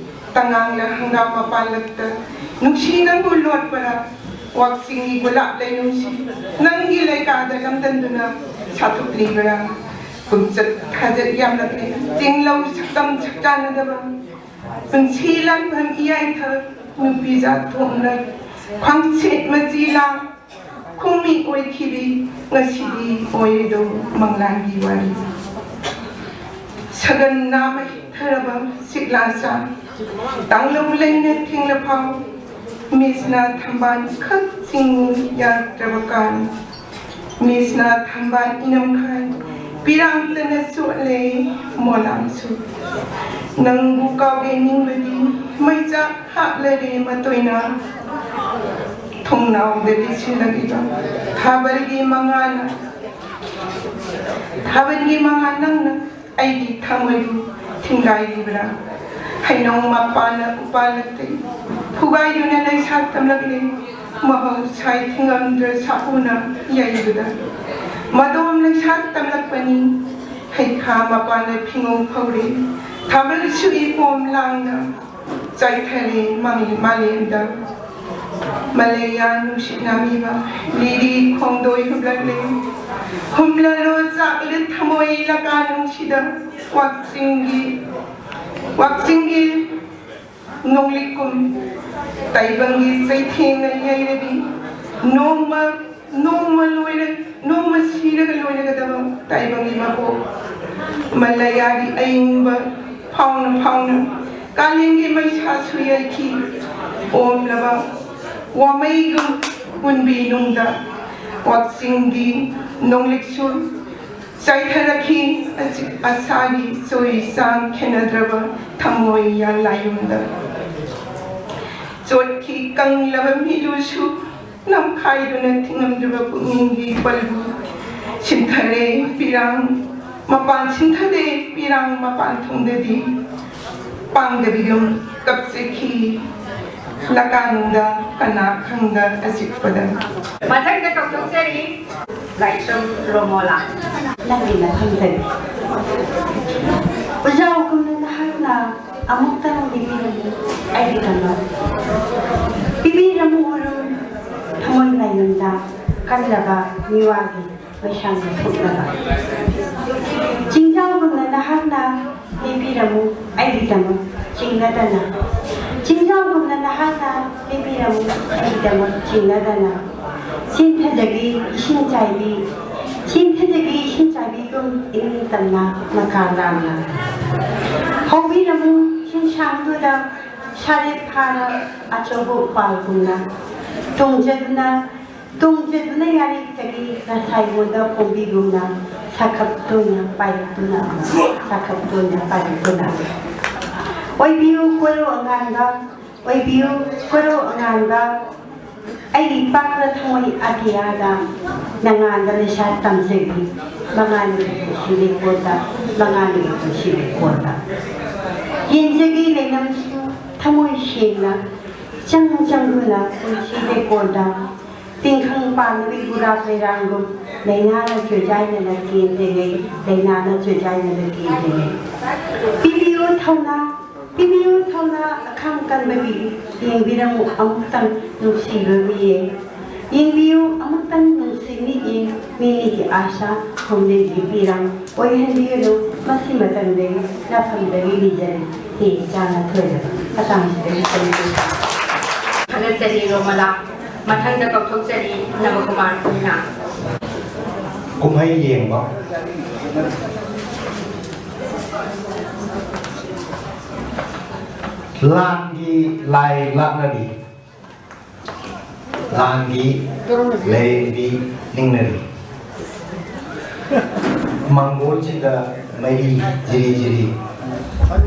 ꯇꯉꯥꯡꯅ ꯍꯪꯒꯥꯝ ꯃꯄꯥꯟꯂꯛꯇ ꯅꯨꯡꯁꯤ ꯅꯪꯕꯨ ꯂꯣꯠꯄꯔꯥ? ꯋꯥꯛꯆꯤꯡꯒꯤ ꯒꯨꯂꯥꯞ ꯂꯩꯅꯨꯡꯁꯤ ꯅꯪꯒꯤ ꯂꯩꯀꯥꯗ ꯂꯝꯗꯝꯗꯨꯅ ꯁꯥꯊꯨꯛꯂꯤꯕꯔꯥ? ꯀꯨꯝꯆꯠ ꯈꯥꯖꯠ ꯌꯥꯝꯂꯛꯂꯦ꯫ ꯆꯤꯡꯂꯧ ꯁꯛꯇꯝ ꯁꯛꯆꯥꯟꯅꯗꯕ꯫ ꯄꯨꯟꯁꯤ ꯂꯥꯟꯐꯝ ꯏꯌꯥꯏꯊꯛ ꯅꯨꯄꯤ ꯖꯥꯠ ꯊꯣꯛꯅ ꯈ꯭ꯋꯥꯡꯁꯦꯠ ꯃꯆꯤ ꯂꯥꯡ ꯈꯣꯡꯃꯤ ꯑꯣꯏꯈꯤꯕꯤ ꯉꯁꯤꯗꯤ ꯑꯣꯏꯔꯦꯗꯣ ꯃꯪꯂꯥꯟꯒꯤ ꯋꯥꯔꯤ꯫ ꯁꯒꯟ ꯅꯥꯝꯃ ꯍꯤꯛꯊꯔꯕ ꯁꯤꯛꯂꯥꯆꯥ ꯇꯥꯡꯂꯧ ꯂꯩꯅ ꯊꯦꯡꯂꯐꯥꯎ ꯃꯤꯁꯅ ꯊꯝꯕꯥꯜ ꯈꯛ ꯆꯤꯡꯉꯨ ꯌꯥꯔꯛꯇ꯭ꯔꯕ ꯀꯥꯟ ꯃꯤꯁꯅ ꯊꯝꯕꯥꯜ ꯏꯅꯝꯈꯥꯏ ꯄꯤꯔꯥꯡꯇꯅ ꯆꯣꯠꯂꯦ ꯃꯣꯂꯥꯡꯁꯨ꯫ ꯅꯪꯕꯨ ꯀꯥꯎꯒꯦ ꯅꯤꯡꯕꯗꯤ ꯃꯩꯆꯥꯛ ꯍꯥꯠꯂꯔꯦ ꯃꯇꯣꯏꯅ꯫ ꯊꯣꯡꯅꯥꯎꯗ ꯂꯤꯁꯤꯜꯂꯛꯂꯤꯕ ꯊꯥꯕꯜꯒꯤ ꯃꯉꯥꯜꯅ ꯊꯥꯕꯜꯒꯤ ꯃꯉꯥꯜ ꯅꯪꯅ ꯑꯩꯒꯤ ꯊꯃꯣꯏꯕꯨ ꯊꯤꯡꯒꯥꯏꯔꯤꯕ꯭ꯔꯥ? ꯍꯩꯅꯧ ꯃꯄꯥꯟꯅ ꯎꯄꯥꯜꯂꯛꯇꯦ ꯐꯨꯒꯥꯏꯗꯨꯅ ꯂꯩꯁꯥ ꯇꯝꯂꯛꯂꯦ ꯃꯍꯧꯁꯥꯏ ꯊꯤꯡꯉꯝꯗ꯭ꯔ ꯁꯥꯎꯅ ꯌꯩꯕꯗ꯫ ꯃꯗꯣꯝ ꯂꯩꯁꯥ ꯇꯝꯂꯛꯄꯅꯤ ꯍꯩꯈꯥ ꯃꯄꯥꯟꯗ ꯐꯤꯉꯧ ꯐꯧꯔꯦ ꯊꯥꯕꯜ ꯁꯨꯏ ꯄꯣꯝ ꯂꯥꯡꯅ ꯆꯥꯏꯊꯔꯦ ꯃꯥꯂꯦꯝꯗ꯫ ꯃꯂꯩꯌꯥ ꯅꯨꯡꯁꯤꯠ ꯅꯥꯝꯕꯤꯕ ꯂꯤꯔꯤ ꯈꯣꯡꯗꯣꯏ ꯍꯨꯝꯂꯛꯂꯦ꯫ ꯍꯨꯝꯂꯔꯣ ꯆꯥꯛꯂꯦ ꯊꯃꯣꯏ ꯂꯀꯥ ꯅꯨꯡꯁꯤꯗ ꯋꯥꯛꯆꯤꯡꯒꯤ ꯋꯥꯛꯆꯤꯡꯒꯤ ꯅꯣꯡꯂꯤꯛꯀꯨꯝ ꯇꯥꯏꯕꯪꯒꯤ ꯆꯩꯊꯦꯡꯅ ꯌꯩꯔꯕꯤ ꯅꯣꯡꯃ ꯅꯣꯡꯃ ꯂꯣꯏꯔ ꯅꯣꯡꯃ ꯁꯤꯔꯒ ꯂꯣꯏꯔꯒꯗꯕ ꯇꯥꯏꯕꯪꯒꯤ ꯃꯄꯣꯛ ꯃꯂꯩꯌꯥꯒꯤ ꯑꯏꯪꯕ ꯐꯥꯎꯅ ꯐꯥꯎꯅ ꯀꯥꯂꯦꯟꯒꯤ ꯃꯩꯁꯥꯁꯨ ꯌꯩꯈꯤ꯫ ꯑꯣꯝꯂꯕ ꯋꯥꯃꯩꯒꯨꯝ ꯀꯨꯟꯕꯤ ꯅꯨꯡꯗ ꯋꯥꯛꯆꯤꯡꯒꯤ ꯅꯣꯡꯂꯤꯛꯁꯨ ꯆꯥꯏꯊꯔꯛꯈꯤ꯫ ꯑꯁꯥꯒꯤ ꯆꯣꯏ ꯆꯥꯡ ꯈꯦꯟꯅꯗ꯭ꯔꯕ ꯊꯃꯣꯏ ꯌꯥ ꯂꯥꯏꯌꯨꯝꯗ ꯆꯣꯠꯈꯤ꯫ ꯀꯪꯂꯕ ꯃꯤꯠꯂꯨꯁꯨ ꯅꯝꯈꯥꯏꯗꯨꯅ ꯊꯤꯡꯉꯝꯗ꯭ꯔꯕ ꯄꯨꯛꯅꯤꯡꯒꯤ ꯄꯜꯕꯨ ꯁꯤꯟꯊꯔꯦ ꯄꯤꯔꯥꯡ ꯃꯄꯥꯟ ꯁꯤꯟꯊꯔꯦ ꯄꯤꯔꯥꯡ ꯃꯄꯥꯟ ꯊꯣꯡꯗꯗꯤ ꯄꯥꯡꯗꯕꯤꯗꯨꯝ ꯀꯞꯆꯈꯤ꯫ ꯂꯀꯥꯅꯨꯡꯗ ꯀꯅꯥ ꯈꯪꯗ ꯑꯆꯤꯛꯄꯗ꯫ ꯃꯊꯪꯗ ꯀꯧꯊꯣꯛꯆꯔꯤ ꯂꯥꯏꯁ꯭ꯔꯝ ꯔꯣꯃꯣꯂꯥ꯫ ꯅꯪꯒꯤ ꯃꯊꯪꯗꯅꯤ꯫ ꯑꯣꯖꯥ ꯑꯣꯀꯝꯅ ꯅꯍꯥꯛꯅ ꯑꯃꯨꯛꯇꯪ ꯄꯤꯕꯤꯔꯝꯃꯨ ꯑꯩꯒꯤꯗꯃꯛ꯫ ꯄꯤꯕꯤꯔꯝꯃꯨ ꯎꯔꯨꯝ ꯊꯃꯣꯏ ꯂꯥꯏꯅꯨꯡꯗ ꯀꯜꯂꯕ ꯃꯤꯋꯥꯒꯤ ꯃꯩꯁꯥꯡꯗ ꯊꯣꯛꯂꯕ꯫ ꯆꯤꯡꯖꯥꯎꯒꯨꯝꯅ ꯅꯍꯥꯛꯅ ꯄꯤꯕꯤꯔꯝꯃꯨ ꯑꯩꯒꯤꯗꯃꯛ ꯆꯤꯡꯅꯗꯅ꯫ ꯆꯤꯡꯖꯥꯎꯒꯨꯝꯅ ꯅꯍꯥꯛꯅ ꯄꯤꯕꯤ ꯑꯩꯒꯤꯗꯃꯛ ꯆꯤꯡꯅꯗꯅ ꯆꯦꯟꯊꯖꯒꯤ ꯏꯁꯤꯡ ꯆꯥꯏꯕꯤ, ꯆꯦꯟꯊꯖꯒꯤ ꯏꯁꯤꯡ ꯆꯥꯏꯕꯤꯒꯨꯝ ꯏꯅꯤꯡ ꯇꯝꯅ ꯃꯀꯥ ꯂꯥꯝꯅ꯫ ꯍꯧꯕꯤꯔꯝꯃꯨ ꯆꯤꯡꯁꯥꯡꯗꯨꯗ ꯁꯥꯔꯦꯞ ꯐꯥꯔ ꯑꯆꯧꯕ ꯎꯄꯥꯜꯒꯨꯝꯅ ꯇꯣꯡꯖꯗꯨꯅ, ꯇꯣꯡꯖꯗꯨꯅ ꯌꯥꯔꯤꯆꯒꯤ ꯉꯁꯥꯏꯉꯣꯟꯗ ꯄꯣꯝꯕꯤꯒꯨꯝꯅ ꯁꯥꯈꯞꯇꯨꯅ ꯄꯥꯏꯔꯛꯇꯨꯅ, ꯁꯥꯈꯞꯇꯨꯅ ꯄꯥꯏꯔꯛꯇꯨꯅ꯫ ꯑꯣꯏꯕꯤꯌꯨ ꯀꯣꯏꯔꯣ ꯑꯉꯥꯟꯕ, ꯑꯣꯏꯕꯤꯌꯨ ꯀꯣꯏꯔꯣ ꯑꯉꯥꯟꯕ, ꯑꯩꯒꯤ ꯄꯥꯛꯄ ꯊꯃꯣꯏ ꯑꯇꯤꯌꯥꯗ ꯅꯉꯥꯟꯗ ꯂꯩꯁꯥ ꯇꯝꯖꯒꯤ, ꯃꯉꯥꯜꯒꯤ ꯄꯨꯟꯁꯤ ꯂꯩꯀꯣꯜꯗ, ꯃꯉꯥꯜꯒꯤ ꯄꯨꯟꯁꯤ ꯂꯩꯀꯣꯜꯗ꯫ ꯌꯦꯡꯖꯒꯤ ꯂꯩꯅꯝꯁꯨ ꯊꯃꯣꯏ ꯁꯦꯡꯅ ꯆꯪ ꯆꯪꯗꯨꯅ ꯄꯨꯟꯁꯤ ꯂꯩꯀꯣꯜꯗ꯫ ꯇꯤꯡꯈꯪ ꯄꯥꯟꯅꯕꯤ ꯒꯨꯔꯥ ꯂꯩꯔꯥꯡꯒꯨꯝ ꯂꯩꯅꯥꯅ ꯆꯣꯏꯖꯥꯏꯅꯅ ꯀꯦꯟꯗ꯭ꯔꯤꯉꯩ, ꯂꯩꯅꯥꯅ ꯆꯣꯏꯖꯥꯏꯅꯅ ꯀꯦꯟꯗ꯭ꯔꯤꯉꯩ꯫ ꯄꯤꯕꯤꯌꯨ ꯊꯧꯅꯥ, ꯄꯤꯕꯤꯌꯨ ꯊꯧꯅꯥ ꯑꯈꯥꯡ ꯀꯟꯕꯒꯤ, ꯌꯦꯡꯕꯤꯔꯝꯃꯨ ꯑꯃꯨꯛꯇꯪ ꯅꯨꯡꯁꯤꯕ ꯃꯤꯌꯦ꯫ ꯌꯦꯡꯕꯤꯌꯨ ꯑꯃꯨꯛꯇꯪ ꯅꯨꯡꯁꯤ ꯃꯤꯠꯌꯦꯡ, ꯃꯤꯃꯤꯒꯤ ꯑꯥꯁꯥ ꯈꯣꯝꯖꯤꯟꯕꯤ ꯄꯤꯔꯥꯡ ꯑꯣꯏꯍꯟꯕꯤꯒꯅꯨ꯫ ꯃꯁꯤ ꯃꯇꯝꯗꯒꯤ ꯅꯐꯝꯗꯒꯤ ꯂꯤꯖꯔꯤ꯫ ꯍꯦ ꯏꯆꯥ ꯅꯊꯣꯏꯔꯕ ꯑꯇꯥꯡꯁꯤꯗꯒꯤ ꯀꯔꯤ ꯀꯔꯤ ꯊꯥꯒꯠꯆꯔꯤ ꯔꯣꯃꯂꯥ꯫ ꯃꯊꯪꯗ ꯀꯧꯊꯣꯛꯆꯔꯤ ꯅꯕꯀꯨꯃꯥꯔ ꯀꯨꯟꯅ꯫ ꯀꯨꯝꯍꯩ ꯌꯦꯡꯕ꯫ ꯂꯥꯟꯒꯤ ꯂꯥꯏ ꯂꯥꯠꯅꯔꯤ, ꯂꯥꯟꯒꯤ ꯂꯥꯏꯔꯦꯝꯕꯤ ꯅꯤꯡꯅꯔꯤ꯫ ꯃꯪꯒꯣꯜꯁꯤꯗ ꯃꯩꯔꯤ ꯖꯤꯔꯤ ꯖꯤꯔꯤ,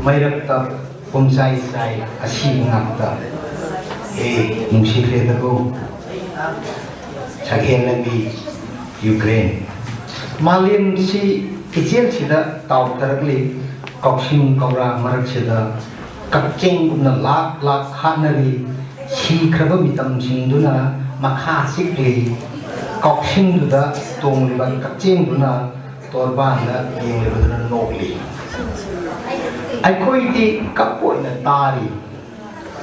ꯃꯩꯔꯛꯇ ꯄꯨꯝꯆꯥꯏ ꯆꯥꯏ ꯑꯁꯤꯕ ꯉꯥꯛꯇ꯫ ꯍꯦ ꯅꯨꯡꯁꯤꯈ꯭ꯔꯦꯗꯀꯣ ꯁꯛꯍꯦꯟ ꯂꯝꯕꯤ ꯌꯨꯀ꯭ꯔꯦꯟ꯫ ꯃꯥꯂꯦꯝꯁꯤ ꯏꯆꯦꯜꯁꯤꯗ ꯇꯥꯎꯊꯔꯛꯂꯤ꯫ ꯀꯥꯎꯁꯤꯡ ꯀꯧꯔꯥ ꯃꯔꯛꯁꯤꯗ ꯀꯛꯆꯦꯡꯒꯨꯝꯅ ꯂꯥꯛ ꯂꯥꯛ ꯍꯥꯠꯅꯔꯤ꯫ ꯁꯤꯈ꯭ꯔꯕ ꯃꯤꯇꯝꯁꯤꯡꯗꯨꯅ ꯃꯈꯥ ꯆꯤꯛꯂꯤ꯫ ꯀꯥꯎꯁꯤꯡꯗꯨꯗ ꯇꯣꯡꯂꯤꯕ ꯀꯛꯆꯦꯡꯗꯨꯅ ꯇꯣꯔꯕꯥꯟꯗ ꯌꯦꯡꯂꯤꯕꯗꯨꯅ ꯅꯣꯛꯂꯤ꯫ ꯑꯩꯈꯣꯏꯗꯤ ꯀꯞ ꯑꯣꯏꯅ ꯇꯥꯔꯤ꯫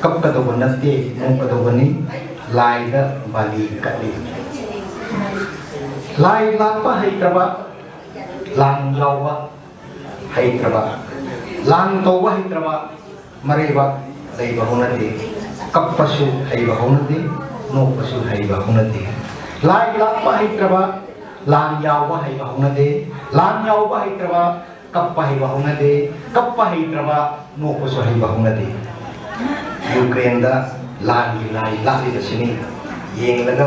ꯀꯞꯀꯗꯧꯕ ꯅꯠꯇꯦ, ꯅꯣꯛꯀꯗꯧꯕꯅꯤ꯫ ꯂꯥꯏꯗ ꯕꯥꯂꯤ ꯀꯠꯂꯤ꯫ ꯂꯥꯏ ꯂꯥꯠꯄ ꯍꯩꯇ꯭ꯔꯕ, ꯂꯥꯡ ꯂꯥꯎꯕ ꯍꯩꯇ꯭ꯔꯕ, ꯂꯥꯡ ꯇꯧꯕ ꯍꯩꯇ꯭ꯔꯕ ꯃꯔꯩꯕꯥꯛ ꯂꯩꯕ ꯍꯧꯅꯗꯦ꯫ ꯀꯞꯄꯁꯨ ꯍꯩꯕ ꯍꯧꯅꯗꯦ, ꯅꯣꯛꯄꯁꯨ ꯍꯩꯕ ꯍꯧꯅꯗꯦ꯫ ꯂꯥꯏ ꯂꯥꯠꯄ ꯍꯩꯇ꯭ꯔꯕ, ꯂꯥꯟ ꯌꯥꯎꯕ ꯍꯩꯕ ꯍꯧꯅꯗꯦ꯫ ꯂꯥꯟ ꯌꯥꯎꯕ ꯍꯩꯇ꯭ꯔꯕ, ꯀꯞꯄ ꯍꯩꯕ ꯍꯧꯅꯗꯦ꯫ ꯀꯞꯄ ꯍꯩꯇ꯭ꯔꯕ, ꯅꯣꯛꯄꯁꯨ ꯍꯩꯕ ꯍꯧꯅꯗꯦ꯫ ꯌꯨꯀ꯭ꯔꯦꯟꯗ ꯂꯥꯟꯒꯤ ꯂꯥꯏ ꯂꯥꯠꯂꯤꯕꯁꯤꯅꯤ꯫ ꯌꯦꯡꯂꯒ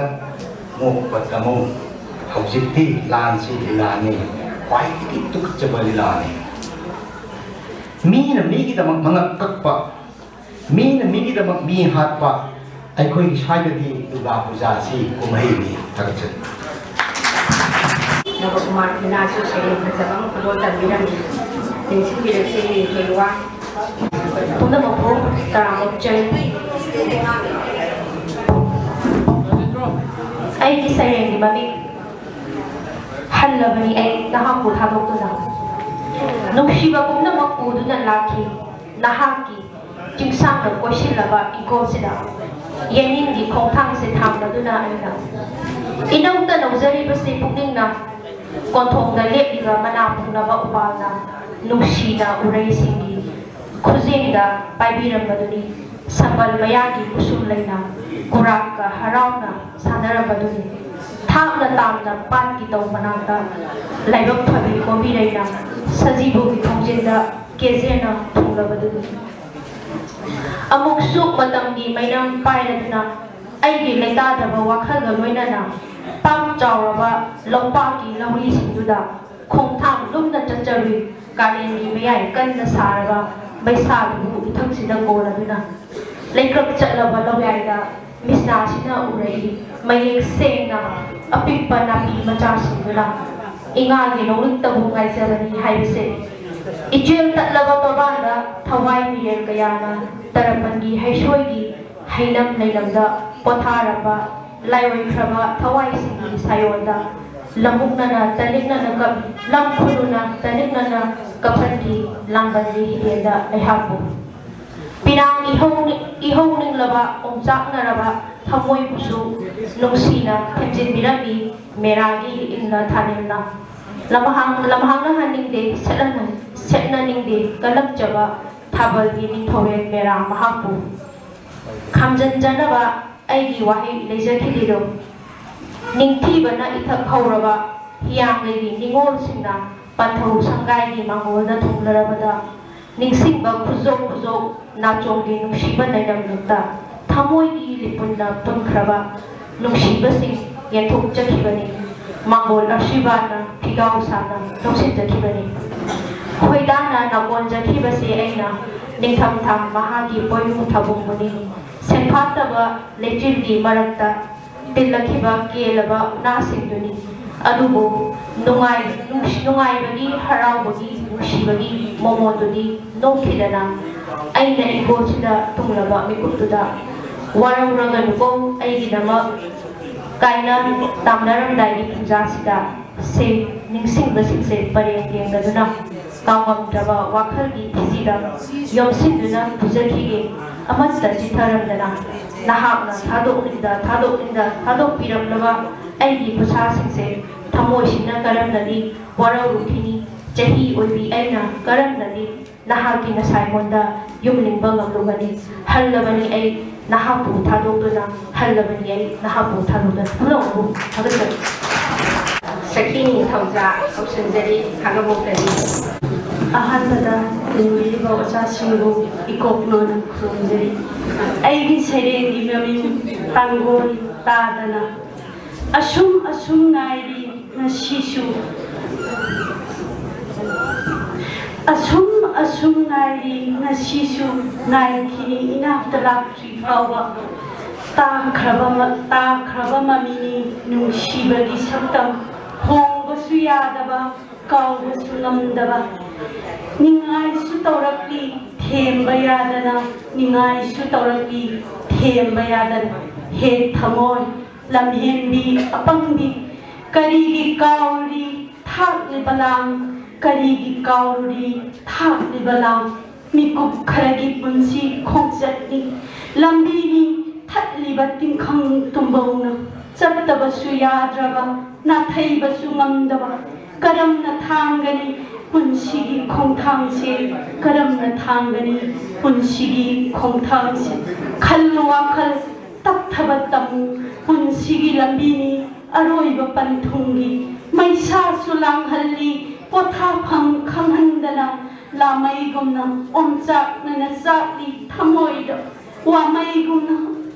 ꯅꯣꯛꯄ ꯇꯝꯃꯨ꯫ ꯍꯧꯖꯤꯛꯇꯤ ꯂꯥꯟꯁꯤ ꯂꯤꯂꯥꯅꯤ, ꯈ꯭ꯋꯥꯏꯗꯒꯤ ꯇꯨꯀꯠꯆꯕ ꯂꯤꯂꯥꯅꯤ꯫ ꯃꯤꯅ ꯃꯤꯒꯤꯗꯃꯛ ꯃꯉꯛ ꯀꯛꯄ, ꯃꯤꯅ ꯃꯤꯒꯤꯗꯃꯛ ꯃꯤ ꯍꯥꯠꯄ꯫ ꯑꯩꯈꯣꯏꯒꯤ ꯁ꯭ꯋꯥꯏꯗꯗꯤ ꯗꯨꯔꯒꯥ ꯄꯨꯖꯥ ꯑꯁꯤ ꯀꯨꯝꯍꯩꯅꯤ꯫ ꯊꯥꯒꯠꯆꯔꯤ꯫ ꯅꯕꯀꯨꯃꯥꯔ ꯐꯤꯅꯥꯁꯨ ꯁꯩꯔꯦꯡ ꯐꯖꯕ ꯑꯃ ꯈꯨꯗꯣꯜ ꯇꯝꯕꯤꯔꯝꯃꯤ꯫ ꯇꯦꯡꯁꯤꯟꯕꯤꯔꯛꯁꯤ ꯂꯤꯟꯊꯣꯏ ꯂꯨꯋꯥ꯫ ꯄꯨꯝꯅꯃꯛꯄꯨ ꯇꯔꯥꯝꯅ ꯑꯣꯛꯆꯔꯤ꯫ ꯑꯩꯒꯤ ꯁꯩꯔꯦꯡꯒꯤ ꯃꯃꯤꯡ ꯍꯜꯂꯕꯅꯤ ꯑꯩ ꯅꯍꯥꯛꯄꯨ ꯊꯥꯗꯣꯛꯇꯨꯅ꯫ ꯅꯨꯡꯁꯤꯕ ꯄꯨꯝꯅꯃꯛ ꯄꯨꯗꯨꯅ ꯂꯥꯛꯈꯤ ꯅꯍꯥꯛꯀꯤ ꯆꯤꯡꯁꯥꯡꯅ ꯀꯣꯏꯁꯤꯜꯂꯕ ꯏꯪꯈꯣꯜꯁꯤꯗ꯫ ꯌꯦꯅꯤꯡꯒꯤ ꯈꯣꯡꯊꯥꯡꯁꯦ ꯊꯥꯡꯂꯗꯨꯅ ꯑꯩꯅ ꯏꯅꯧꯇ ꯂꯧꯖꯔꯤꯕꯁꯤ ꯄꯨꯛꯅꯤꯡꯅ ꯀꯣꯟꯊꯣꯡꯗ ꯂꯦꯞꯂꯤꯕ ꯃꯅꯥ ꯄꯨꯅꯕ ꯎꯄꯥꯜꯅ ꯅꯨꯡꯁꯤꯅ ꯎꯔꯩꯁꯤꯡꯒꯤ ꯈꯨꯖꯦꯡꯗ ꯄꯥꯏꯕꯤꯔꯝꯕꯗꯨꯅꯤ꯫ ꯁꯝꯕꯜ ꯃꯌꯥꯒꯤ ꯎꯁꯨꯝ ꯂꯩꯅ ꯀꯨꯔꯥꯛꯀ ꯍꯔꯥꯎꯅ ꯁꯥꯟꯅꯔꯝꯕꯗꯨꯅꯤ꯫ ꯊꯥꯞꯅ ꯇꯥꯝꯅ ꯄꯥꯠꯀꯤ ꯇꯧ ꯃꯅꯥꯛꯇ ꯂꯥꯏꯕꯛ ꯐꯕꯤ ꯀꯣꯝꯕꯤꯔꯩꯅ ꯁꯖꯤꯕꯨꯒꯤ ꯊꯣꯡꯖꯤꯟꯗ ꯀꯦꯖꯦꯅ ꯊꯨꯡꯂꯕꯗꯨꯅꯤ꯫ ꯑꯃꯨꯛꯁꯨ ꯃꯇꯝꯒꯤ ꯃꯩꯅꯝ ꯄꯥꯏꯔꯗꯨꯅ ꯑꯩꯒꯤ ꯂꯩꯇꯥꯗꯕ ꯋꯥꯈꯜꯒ ꯂꯣꯏꯅꯅ ꯄꯥꯛ ꯆꯥꯎꯔꯕ ꯂꯧꯄꯥꯛꯀꯤ ꯂꯧꯔꯤꯁꯤꯡꯗꯨꯗ ꯈꯣꯡꯊꯥꯡ ꯂꯨꯝꯅ ꯆꯠꯆꯔꯨꯏ꯫ ꯀꯥꯂꯦꯟꯒꯤ ꯃꯌꯥꯏ ꯀꯟꯅ ꯁꯥꯔꯕ ꯃꯩꯁꯥꯗꯨꯕꯨ ꯏꯊꯛꯁꯤꯗ ꯀꯣꯜꯂꯗꯨꯅ ꯂꯩꯀ꯭ꯔꯛ ꯆꯠꯂꯕ ꯂꯧꯌꯥꯏꯗ ꯃꯤꯠꯁꯅꯥꯁꯤꯅ ꯎꯔꯛꯏ ꯃꯌꯦꯛ ꯁꯦꯡꯅ ꯑꯄꯤꯛꯄ ꯅꯥꯄꯤ ꯃꯆꯥꯁꯤꯡꯗꯨꯅ ꯏꯉꯥꯒꯤ ꯅꯣꯡꯂꯨꯛꯇꯕꯨ ꯉꯥꯏꯖꯕꯅꯤ ꯍꯥꯏꯕꯁꯦ꯫ ꯏꯆꯦꯜ ꯇꯠꯂꯕ ꯇꯣꯔꯕꯥꯟꯗ ꯊꯋꯥꯏ ꯃꯤꯔꯦꯜ ꯀꯌꯥꯅ ꯇꯔꯄꯟꯒꯤ ꯍꯩꯁꯣꯏꯒꯤ ꯍꯩꯅꯝ ꯂꯩꯅꯝꯗ ꯄꯣꯊꯥꯔꯕ ꯂꯥꯏꯑꯣꯏꯈ꯭ꯔꯕ ꯊꯋꯥꯏꯁꯤꯡꯒꯤ ꯁꯥꯌꯣꯟꯗ ꯂꯝꯕꯨꯛꯅꯅ ꯇꯅꯤꯛꯅꯅ ꯀꯞ-, ꯂꯝ ꯈꯨꯅꯨꯅ ꯇꯅꯤꯛꯅꯅ ꯀꯞꯍꯟꯈꯤ ꯂꯥꯡꯕꯟꯒꯤ ꯍꯤꯗꯦꯟꯗ ꯑꯩꯍꯥꯛꯄꯨ꯫ ꯄꯤꯔꯥꯡ ꯏꯍꯧ-, ꯏꯍꯧ ꯅꯤꯡꯂꯕ ꯑꯣꯝꯆꯥꯛꯅꯔꯕ ꯊꯃꯣꯏꯕꯨꯁꯨ ꯅꯨꯡꯁꯤꯅ ꯊꯦꯝꯖꯤꯟꯕꯤꯔꯝꯃꯤ ꯃꯦꯔꯥꯒꯤ ꯏꯪꯅ ꯊꯥꯅꯤꯡꯅ꯫ ꯂꯝꯍꯥꯡ-, ꯂꯝꯍꯥꯡꯅ ꯍꯟꯅꯤꯡꯗꯦ, ꯁꯦꯠꯅ-, ꯁꯦꯠꯅꯅꯤꯡꯗꯦ ꯀꯜꯂꯛꯆꯕ ꯊꯥꯕꯜꯒꯤ ꯅꯤꯡꯊꯧꯔꯦꯜ ꯃꯦꯔꯥ ꯃꯍꯥꯛꯄꯨ꯫ ꯈꯥꯝꯖꯟꯖꯅꯕ ꯑꯩꯒꯤ ꯋꯥꯍꯩ ꯂꯩꯖꯈꯤꯗꯦꯗꯣ꯫ ꯅꯤꯡꯊꯤꯕꯅ ꯏꯊꯛ ꯍꯧꯔꯕ ꯍꯤꯌꯥꯡꯒꯩꯒꯤ ꯅꯤꯉꯣꯜꯁꯤꯡꯅ ꯄꯟꯊꯧ ꯁꯪꯒꯥꯏꯒꯤ ꯃꯥꯡꯒꯣꯜꯗ ꯊꯨꯡꯂꯔꯕꯗ, ꯅꯤꯡꯁꯤꯡꯕ ꯈꯨꯖꯣꯞ ꯈꯨꯖꯣꯞ ꯅꯥꯆꯣꯝꯒꯤ ꯅꯨꯡꯁꯤꯕ ꯅꯩꯅꯝꯂꯛꯇ ꯊꯃꯣꯏꯒꯤ ꯂꯤꯄꯨꯟꯗ ꯄꯨꯟꯈ꯭ꯔꯕ ꯅꯨꯡꯁꯤꯕꯁꯤꯡ ꯌꯦꯟꯊꯣꯛꯆꯈꯤꯕꯅꯤ꯫ ꯃꯥꯡꯒꯣꯜ ꯑꯁꯤꯕꯥꯅ ꯐꯤꯒꯥꯎ ꯁꯥꯅ ꯂꯧꯁꯤꯟꯖꯈꯤꯕꯅꯤ꯫ ꯈꯣꯏꯗꯥꯅ ꯅꯥꯀꯣꯟꯖꯈꯤꯕꯁꯦ ꯑꯩꯅ ꯅꯤꯡꯊꯝꯊꯥ ꯃꯍꯥꯛꯀꯤ ꯄꯣꯏꯅꯨ ꯊꯥꯕꯨꯡꯕꯨꯅꯤ꯫ ꯁꯦꯟꯐꯥꯠꯇꯕ ꯂꯩꯆꯤꯜꯒꯤ ꯃꯔꯛꯇ ꯇꯤꯜꯂꯛꯈꯤꯕ ꯀꯦꯜꯂꯕ ꯎꯅꯥꯁꯤꯡꯗꯨꯅꯤ꯫ ꯑꯗꯨꯕꯨ ꯅꯨꯡꯉꯥꯏ-, ꯅꯨꯡꯁꯤ-, ꯅꯨꯡꯉꯥꯏꯕꯒꯤ, ꯍꯔꯥꯎꯕꯒꯤ, ꯅꯨꯡꯁꯤꯕꯒꯤ ꯃꯣꯃꯣꯟꯗꯨꯗꯤ ꯅꯣꯛꯈꯤꯗꯅ ꯑꯩꯅ ꯏꯪꯈꯣꯜꯁꯤꯗ ꯇꯨꯡꯂꯕ ꯃꯤꯀꯨꯞꯇꯨꯗ "ꯋꯥꯔꯧꯔꯒꯅꯨꯀꯣ ꯑꯩꯒꯤꯗꯃꯛ" ꯀꯥꯏꯅ ꯇꯥꯝꯅꯔꯝꯗꯥꯏꯒꯤ ꯄꯨꯡꯖꯥꯁꯤꯗ ꯁꯦ ꯅꯤꯡꯁꯤꯡꯕꯁꯤꯡꯁꯦ ꯄꯔꯦꯡ ꯌꯦꯡꯗꯗꯨꯅ ꯀꯥꯎꯉꯝꯗ꯭ꯔꯕ ꯋꯥꯈꯜꯒꯤ ꯐꯤꯖꯤꯗ ꯌꯣꯝꯁꯤꯟꯗꯨꯅ ꯄꯨꯖꯈꯤꯒꯦ꯫ ꯑꯃꯠꯇ ꯆꯤꯠꯊꯔꯝꯗꯅ ꯅꯍꯥꯛꯅ ꯊꯥꯗꯣꯛꯅꯤꯡꯗ ꯊꯥꯗꯣꯛꯅꯤꯡꯗ ꯊꯥꯗꯣꯛꯄꯤꯔꯝꯂꯕ ꯑꯩꯒꯤ ꯈꯨꯠꯁꯥꯁꯤꯡꯁꯦ ꯊꯃꯣꯏꯁꯤꯅ ꯀꯔꯝꯅꯗꯤ ꯋꯥꯔꯧꯔꯨꯈꯤꯅꯤ? ꯆꯍꯤ ꯑꯣꯏꯕꯤ ꯑꯩꯅ ꯀꯔꯝꯅꯗꯤ ꯅꯍꯥꯛꯀꯤ ꯅꯁꯥꯏꯉꯣꯟꯗ ꯌꯨꯝꯅꯤꯡꯕ ꯉꯝꯂꯨꯒꯅꯤ? ꯍꯜꯂꯕꯅꯤ ꯑꯩ ꯅꯍꯥꯛꯄꯨ ꯊꯥꯗꯣꯛꯇꯨꯅ, ꯍꯜꯂꯕꯅꯤ ꯑꯩ ꯅꯍꯥꯛꯄꯨ ꯊꯥꯗꯣꯛꯇꯨꯅ꯫ ꯄꯨꯝꯅꯃꯛꯄꯨ ꯊꯥꯒꯠꯆꯔꯤ꯫ ꯁꯈꯤ ꯅꯤꯡꯊꯧꯖꯥ ꯀꯧꯁꯤꯟꯖꯔꯤ, ꯈꯥꯡꯉꯕꯣꯛꯇꯒꯤ꯫ ꯑꯍꯥꯟꯕꯗ ꯇꯤꯟꯕꯤꯔꯤꯕ ꯑꯣꯖꯥꯁꯤꯡꯕꯨ ꯏꯀꯣꯛ ꯅꯣꯟꯅ ꯈꯨꯔꯨꯝꯖꯔꯤ꯫ ꯑꯩꯒꯤ ꯁꯩꯔꯦꯡꯒꯤ ꯃꯃꯤꯡ ꯇꯥꯡꯒꯣꯜ ꯇꯥꯗꯅ꯫ ꯑꯁꯨꯝ ꯑꯁꯨꯝ ꯉꯥꯏꯔꯤ ꯉꯁꯤꯁꯨ꯫ ꯑꯁꯨꯝ ꯑꯁꯨꯝ ꯉꯥꯏꯔꯤ ꯉꯁꯤꯁꯨ꯫ ꯉꯥꯏꯈꯤꯅꯤ ꯏꯅꯥꯛꯇ ꯂꯥꯛꯇ꯭ꯔꯤ ꯐꯥꯎꯕ꯫ ꯇꯥꯈ꯭ꯔꯕ ꯃ-, ꯇꯥꯈ꯭ꯔꯕ ꯃꯃꯤꯅꯤ ꯅꯨꯡꯁꯤꯕꯒꯤ ꯁꯛꯇꯝ꯫ ꯍꯣꯡꯕꯁꯨ ꯌꯥꯗꯕ, ꯀꯥꯎꯕꯁꯨ ꯉꯝꯗꯕ꯫ ꯅꯤꯡꯉꯥꯏꯁꯨ ꯇꯧꯔꯛꯂꯤ ꯊꯦꯝꯕ ꯌꯥꯗꯅ, ꯅꯤꯡꯉꯥꯏꯁꯨ ꯇꯧꯔꯛꯂꯤ ꯊꯦꯝꯕ ꯌꯥꯗꯅ꯫ ꯍꯦ ꯊꯃꯣꯏ, ꯂꯝꯍꯦꯟꯕꯤ, ꯑꯄꯪꯕꯤ, ꯀꯔꯤꯒꯤ ꯀꯥꯎꯔꯤ ꯊꯥꯛꯂꯤꯕ ꯂꯥꯡ? ꯀꯔꯤꯒꯤ ꯀꯥꯎꯔꯤ ꯊꯥꯛꯂꯤꯕ ꯂꯥꯡ? ꯃꯤꯀꯨꯞ ꯈꯔꯒꯤ ꯄꯨꯟꯁꯤ ꯈꯣꯡꯆꯠꯅꯤ, ꯂꯝꯕꯤꯅꯤ ꯊꯠꯂꯤꯕ ꯇꯤꯡꯈꯪ ꯇꯨꯝꯕꯧꯅ꯫ ꯆꯠꯇꯕꯁꯨ ꯌꯥꯗ꯭ꯔꯕ, ꯅꯥꯊꯩꯕꯁꯨ ꯉꯝꯗꯕ, ꯀꯔꯝꯅ ꯊꯥꯡꯒꯅꯤ ꯄꯨꯟꯁꯤꯒꯤ ꯈꯣꯡꯊꯥꯡꯁꯦ? ꯀꯔꯝꯅ ꯊꯥꯡꯒꯅꯤ ꯄꯨꯟꯁꯤꯒꯤ ꯈꯣꯡꯊꯥꯡꯁꯦ? ꯈꯜꯂꯨ ꯋꯥꯈꯜ ꯇꯞꯊꯕ ꯇꯝꯃꯨ, ꯄꯨꯟꯁꯤꯒꯤ ꯂꯝꯕꯤꯅꯤ ꯑꯔꯣꯏꯕ ꯄꯟꯊꯨꯡꯒꯤ꯫ ꯃꯩꯁꯥꯁꯨ ꯂꯥꯡꯍꯜꯂꯤ ꯄꯣꯊꯥꯐꯝ ꯈꯪꯍꯟꯗꯅ, ꯂꯥꯃꯩꯒꯨꯝꯅ ꯑꯣꯝꯆꯥꯛꯅꯅ ꯆꯥꯛꯂꯤ ꯊꯃꯣꯏꯗ, ꯋꯥꯃꯩꯒꯨꯝꯅ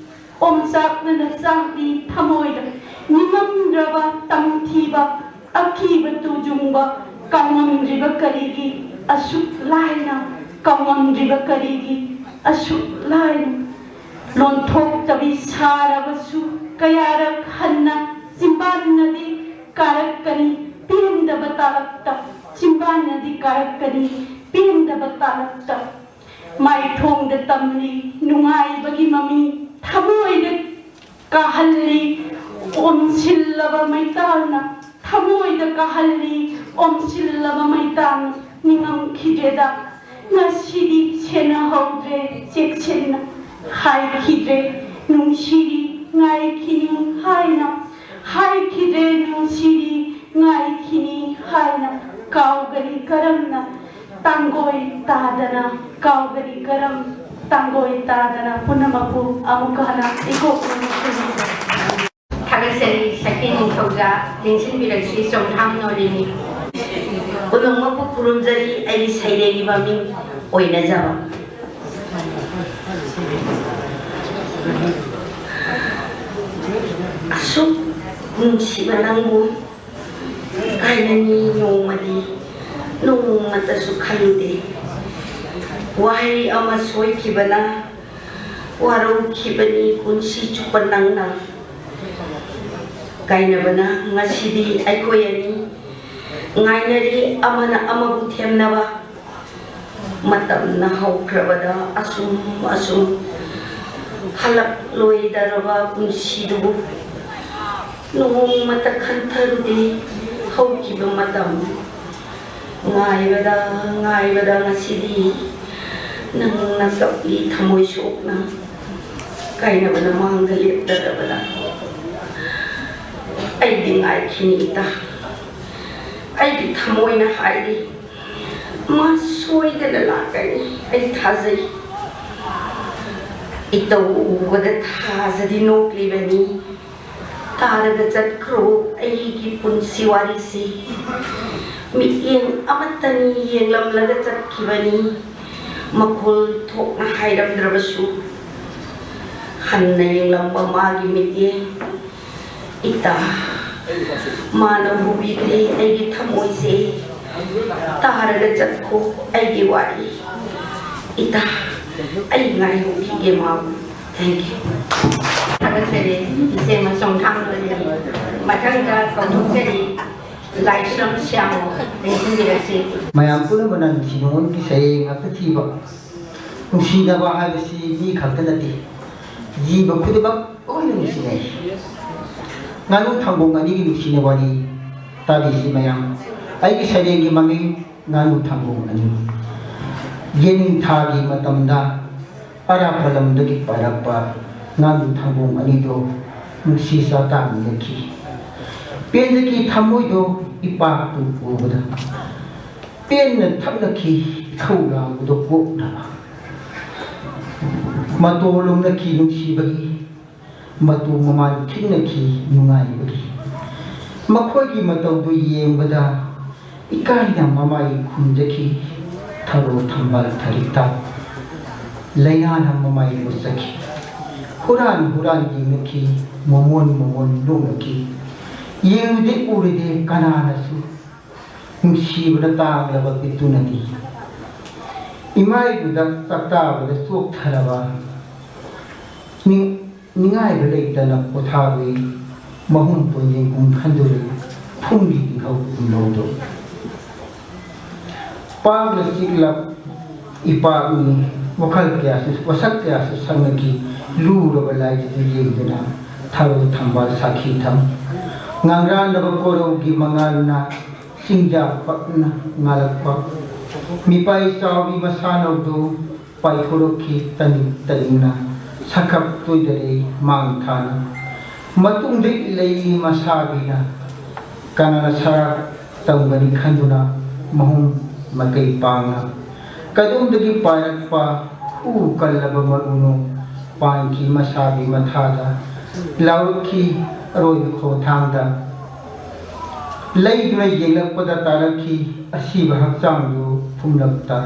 ꯑꯣꯝꯆꯥꯛꯅꯅ ꯆꯥꯛꯂꯤ ꯊꯃꯣꯏꯗ꯫ ꯅꯤꯡꯉꯝꯗ꯭ꯔꯕ ꯇꯝꯊꯤꯕ ꯑꯀꯤꯕ ꯇꯨꯖꯨꯡꯕ, ꯀꯥꯎꯉꯝꯗ꯭ꯔꯤꯕ ꯀꯔꯤꯒꯤ ꯑꯁꯨꯛ ꯂꯥꯏꯅ? ꯀꯥꯎꯉꯝꯗ꯭ꯔꯤꯕ ꯀꯔꯤꯒꯤ ꯑꯁꯨꯛ ꯂꯥꯏꯅ? ꯂꯣꯟꯊꯣꯛꯇꯕꯤ ꯁꯥꯔꯕꯁꯨ ꯀꯌꯥꯔꯛ ꯍꯟꯅ ꯆꯤꯝꯕꯥꯟꯅꯗꯤ ꯀꯥꯔꯛꯀꯅꯤ ꯄꯦꯟꯗꯕ ꯇꯥꯂꯛꯇ, ꯆꯤꯝꯕꯥꯟꯅꯗꯤ ꯀꯥꯔꯛꯀꯅꯤ ꯄꯦꯟꯗꯕ ꯇꯥꯂꯛꯇ꯫ ꯃꯥꯏꯊꯣꯡꯗ ꯇꯝꯂꯤ ꯅꯨꯡꯉꯥꯏꯕꯒꯤ ꯃꯃꯤ, ꯊꯃꯣꯏꯗ ꯀꯥꯍꯜꯂꯤ ꯑꯣꯝꯁꯤꯜꯂꯕ ꯃꯩꯇꯥꯜꯅ, ꯊꯃꯣꯏꯗ ꯀꯥꯍꯜꯂꯤ ꯑꯣꯝꯁꯤꯜꯂꯕ ꯃꯩꯇꯥꯜꯅ꯫ ꯅꯤꯡꯉꯝꯈꯤꯗ꯭ꯔꯦꯗ ꯉꯁꯤꯗꯤ ꯁꯦꯟꯅꯍꯧꯗ꯭ꯔꯦ ꯆꯦꯛꯁꯤꯟꯅ, ꯍꯥꯏꯈꯤꯗ꯭ꯔꯦ ꯅꯨꯡꯁꯤꯔꯤ ꯉꯥꯏꯈꯤꯅꯤ ꯍꯥꯏꯅ, ꯍꯥꯏꯈꯤꯗ꯭ꯔꯦ ꯅꯨꯡꯁꯤꯔꯤ ꯉꯥꯏꯈꯤꯅꯤ ꯍꯥꯏꯅ꯫ ꯀꯥꯎꯒꯅꯤ ꯀꯔꯝꯅ ꯇꯥꯡꯒꯣꯏ ꯇꯥꯗꯅ, ꯀꯥꯎꯒꯅꯤ ꯀꯔꯝ ꯇꯥꯡꯒꯣꯏ ꯇꯥꯗꯅ꯫ ꯄꯨꯝꯅꯃꯛꯄꯨ ꯑꯃꯨꯛꯀ ꯍꯟꯅ ꯏꯀꯣꯛꯅ ꯈꯨꯔꯨꯝꯖꯔꯤ꯫ ꯊꯥꯒꯠꯆꯔꯤ ꯁꯛꯍꯦꯟ ꯅꯤꯡꯊꯧꯖꯥ, ꯂꯦꯡꯁꯤꯟꯕꯤꯔꯛꯁꯤ ꯆꯣꯡꯊꯥꯝ ꯅꯣꯔꯤꯅꯤ꯫ ꯄꯨꯝꯅꯃꯛꯄꯨ ꯈꯨꯔꯨꯝꯖꯔꯤ ꯑꯩꯒꯤ ꯁꯩꯔꯦꯡꯒꯤ ꯃꯃꯤꯡ ꯑꯣꯏꯅꯖꯕ꯫ ꯑꯁꯨꯛ ꯅꯨꯡꯁꯤꯕ ꯅꯪꯕꯨ ꯀꯥꯏꯅꯅꯤ ꯅꯣꯡꯃꯗꯤ ꯅꯣꯡꯃꯇꯁꯨ ꯈꯜꯂꯨꯗꯦ꯫ ꯋꯥꯍꯩ ꯑꯃ ꯁꯣꯏꯈꯤꯕꯅ ꯋꯥꯔꯧꯈꯤꯕꯅꯤ ꯄꯨꯟꯁꯤ ꯆꯨꯞꯄ ꯅꯪꯅ꯫ ꯀꯥꯏꯅꯕꯅ ꯉꯁꯤꯗꯤ ꯑꯩꯈꯣꯏ ꯑꯅꯤ ꯉꯥꯏꯅꯔꯤ ꯑꯃꯅ ꯑꯃꯕꯨ ꯊꯦꯝꯅꯕ꯫ ꯃꯇꯝꯅ ꯍꯧꯈ꯭ꯔꯕꯗ ꯑꯁꯨꯝ ꯑꯁꯨꯝ ꯍꯜꯂꯛꯂꯣꯏꯗꯔꯕ ꯄꯨꯟꯁꯤꯗꯨꯕꯨ ꯅꯣꯡꯃꯇ ꯈꯟꯊꯔꯨꯗꯦ ꯍꯧꯈꯤꯕ ꯃꯇꯝ꯫ ꯉꯥꯏꯕꯗ ꯉꯥꯏꯕꯗ ꯉꯁꯤꯗꯤ ꯅꯪꯅ ꯀꯞꯂꯤ ꯊꯃꯣꯏ ꯁꯣꯛꯅ꯫ ꯀꯥꯏꯅꯕꯅ ꯃꯥꯡꯗ ꯂꯦꯞꯇꯔꯕꯗ ꯑꯩꯗꯤ ꯉꯥꯏꯈꯤꯅꯤ ꯏꯇꯥ꯫ ꯑꯩꯒꯤ ꯊꯃꯣꯏꯅ ꯍꯥꯏꯔꯤ, ꯃꯥ ꯁꯣꯏꯗꯅ ꯂꯥꯛꯀꯅꯤ, ꯑꯩ ꯊꯥꯖꯩ꯫ ꯏꯇꯧ ꯎꯕꯗ ꯊꯥꯖꯗꯤ ꯅꯣꯛꯂꯤꯕꯅꯤ꯫ ꯇꯥꯔꯒ ꯆꯠꯈ꯭ꯔꯣ ꯑꯩꯒꯤ ꯄꯨꯟꯁꯤ ꯋꯥꯔꯤꯁꯤ꯫ ꯃꯤꯠꯌꯦꯡ ꯑꯃꯠꯇꯅꯤ ꯌꯦꯡꯂꯝꯂꯒ ꯆꯠꯈꯤꯕꯅꯤ꯫ ꯃꯈꯣꯜ ꯊꯣꯛꯅ ꯍꯥꯏꯔꯝꯗ꯭ꯔꯕꯁꯨ ꯍꯟꯅ ꯌꯦꯡꯂꯝꯕ ꯃꯥꯒꯤ ꯃꯤꯠꯌꯦꯡ꯫ ꯏꯇꯥ, ꯃꯥꯅ ꯎꯕꯤꯗ꯭ꯔꯦ ꯑꯩꯒꯤ ꯊꯃꯣꯏꯁꯦ꯫ ꯇꯥꯔꯒ ꯆꯠꯈꯣ ꯑꯩꯒꯤ ꯋꯥꯔꯤ꯫ ꯏꯇꯥ, ꯑꯩ ꯉꯥꯏꯍꯧꯈꯤꯒꯦ ꯃꯥꯕꯨ꯫ Thank you꯫ ꯊꯥꯒꯠꯆꯔꯤ ꯏꯆꯦ ꯃꯁꯣꯝ ꯊꯥꯡꯃꯗꯤ꯫ ꯃꯊꯪꯗ ꯀꯧꯊꯣꯛꯆꯔꯤ ꯂꯥꯏꯁ꯭ꯔꯝ ꯁ꯭ꯌꯥꯝꯕꯨ ꯂꯦꯡꯁꯤꯟꯕꯤꯔꯁꯤ꯫ ꯃꯌꯥꯝ ꯄꯨꯝꯅꯃꯛꯅ ꯅꯨꯡꯁꯤ ꯅꯨꯡꯉꯣꯟꯒꯤ ꯁꯩꯔꯦꯡ ꯉꯥꯛꯇ ꯊꯤꯕ, ꯅꯨꯡꯁꯤꯅꯕ ꯍꯥꯏꯕꯁꯤ ꯃꯤ ꯈꯛꯇ ꯅꯠꯇꯦ, ꯖꯤꯕ ꯈꯨꯗꯤꯡꯃꯛ ꯂꯣꯏꯅ ꯅꯨꯡꯁꯤꯅꯩ꯫ ꯉꯥꯅꯨ ꯊꯥꯡꯒꯣꯡ ꯑꯅꯤꯒꯤ ꯅꯨꯡꯁꯤꯅ ꯋꯥꯔꯤ ꯇꯥꯕꯤꯁꯤ ꯃꯌꯥꯝ꯫ ꯑꯩꯒꯤ ꯁꯩꯔꯦꯡꯒꯤ ꯃꯃꯤꯡ ꯉꯥꯅꯨ ꯊꯥꯡꯒꯣꯡ ꯑꯅꯤ꯫ ꯌꯦꯅꯤꯡꯊꯥꯒꯤ ꯃꯇꯝꯗ ꯑꯔꯥꯞꯄ ꯂꯝꯗꯒꯤ ꯄꯥꯏꯔꯛꯄ ꯉꯥꯅꯨ ꯊꯥꯡꯒꯣꯡ ꯑꯅꯤꯗꯣ ꯅꯨꯡꯁꯤ ꯆꯥꯇꯥꯡꯅꯈꯤ꯫ ꯄꯦꯟꯖꯈꯤ ꯊꯃꯣꯏꯗꯣ ꯏꯄꯥꯛꯇꯨ ꯎꯕꯗ꯫ ꯄꯦꯟꯅ ꯊꯛꯅꯈꯤ ꯏꯈꯧ ꯂꯥꯡꯕꯗꯣ ꯀꯣꯛꯅꯕ꯫ ꯃꯇꯣ ꯂꯨꯝꯅꯈꯤ ꯅꯨꯡꯁꯤꯕꯒꯤ, ꯃꯇꯨ ꯃꯃꯥꯟ ꯈꯤꯡꯅꯈꯤ ꯅꯨꯡꯉꯥꯏꯕꯒꯤ꯫ ꯃꯈꯣꯏꯒꯤ ꯃꯇꯧꯗꯨ ꯌꯦꯡꯕꯗ ꯏꯀꯥꯏꯅ ꯃꯃꯥꯏ ꯈꯨꯝꯖꯈꯤ꯫ ꯊꯔꯣ ꯊꯝꯕꯥꯜ ꯊꯔꯤꯛꯇ ꯂꯩꯅꯥꯅ ꯃꯃꯥꯏ ꯂꯨꯆꯈꯤ꯫ ꯍꯨꯔꯥꯟ ꯍꯨꯔꯥꯟ ꯌꯦꯡꯅꯈꯤ, ꯃꯃꯣꯟ ꯃꯃꯣꯟ ꯅꯣꯛꯅꯈꯤ꯫ ꯌꯦꯡꯂꯨꯗꯦ ꯎꯔꯨꯗꯦ ꯀꯅꯥꯅꯁꯨ ꯅꯨꯡꯁꯤꯕꯅ ꯇꯥꯡꯂꯕ ꯄꯤꯇꯨꯅꯗꯤ꯫ ꯏꯃꯥꯏꯕꯨꯗ ꯆꯥꯛꯇꯥꯕꯗ ꯆꯣꯛꯊꯔꯕ ꯅꯤꯡ-, ꯅꯤꯡꯉꯥꯏꯕ ꯂꯩꯇꯅ ꯄꯣꯊꯥꯔꯨꯏ꯫ ꯃꯍꯨꯝ ꯄꯣꯟꯖꯦꯡ ꯀꯨꯝ ꯈꯟꯗꯨꯔꯦ ꯐꯨꯝꯒꯤ ꯏꯍꯧ ꯀꯨꯝꯂꯧꯗꯣ꯫ ꯄꯥꯛꯂ ꯆꯤꯛꯂ ꯏꯄꯥꯛꯅꯤ ꯋꯥꯈꯜ ꯀꯌꯥꯁꯨ, ꯋꯥꯁꯛ ꯀꯌꯥꯁꯨ ꯁꯪꯅꯈꯤ꯫ ꯂꯨꯔꯕ ꯂꯥꯏꯁꯤꯗ ꯌꯦꯡꯗꯨꯅ ꯊꯔꯣ ꯊꯝꯕꯥꯜ ꯁꯥꯈꯤ ꯊꯝ꯫ ꯉꯥꯡꯔꯥꯟꯂꯕ ꯀꯣꯔꯧꯒꯤ ꯃꯉꯥꯜꯅ ꯆꯤꯡꯖꯥ ꯄꯛꯅ ꯉꯥꯜꯂꯛꯄ꯫ ꯃꯤꯄꯥꯏ ꯆꯥꯎꯕꯤ ꯃꯁꯥꯅꯧꯗꯨ ꯄꯥꯏꯊꯣꯔꯛꯈꯤ ꯇꯅꯤꯡ ꯇꯅꯤꯡꯅ ꯁꯛꯈꯞ ꯇꯣꯏꯗꯔꯦ ꯃꯥꯡ ꯊꯥꯅ꯫ ꯃꯇꯨꯡꯗ ꯏꯂꯩ ꯃꯁꯥꯕꯤꯅ ꯀꯅꯥꯅ ꯁꯔꯥꯛ ꯇꯧꯒꯅꯤ ꯈꯟꯗꯨꯅ ꯃꯍꯨꯝ ꯃꯀꯩ ꯄꯥꯡꯅ ꯀꯗꯣꯝꯗꯒꯤ ꯄꯥꯏꯔꯛꯄ ꯎ ꯀꯜꯂꯕ ꯃꯔꯨꯅꯣ ꯄꯥꯟꯈꯤ ꯃꯁꯥꯒꯤ ꯃꯊꯥꯗ꯫ ꯂꯥꯎꯔꯛꯈꯤ ꯑꯔꯣꯏꯕ ꯈꯣꯡꯊꯥꯡꯗ꯫ ꯂꯩꯗꯨꯅ ꯌꯦꯡꯂꯛꯄꯗ ꯇꯥꯔꯛꯈꯤ ꯑꯁꯤꯕ ꯍꯛꯆꯥꯡꯗꯨ ꯐꯨꯝꯂꯛꯇ꯫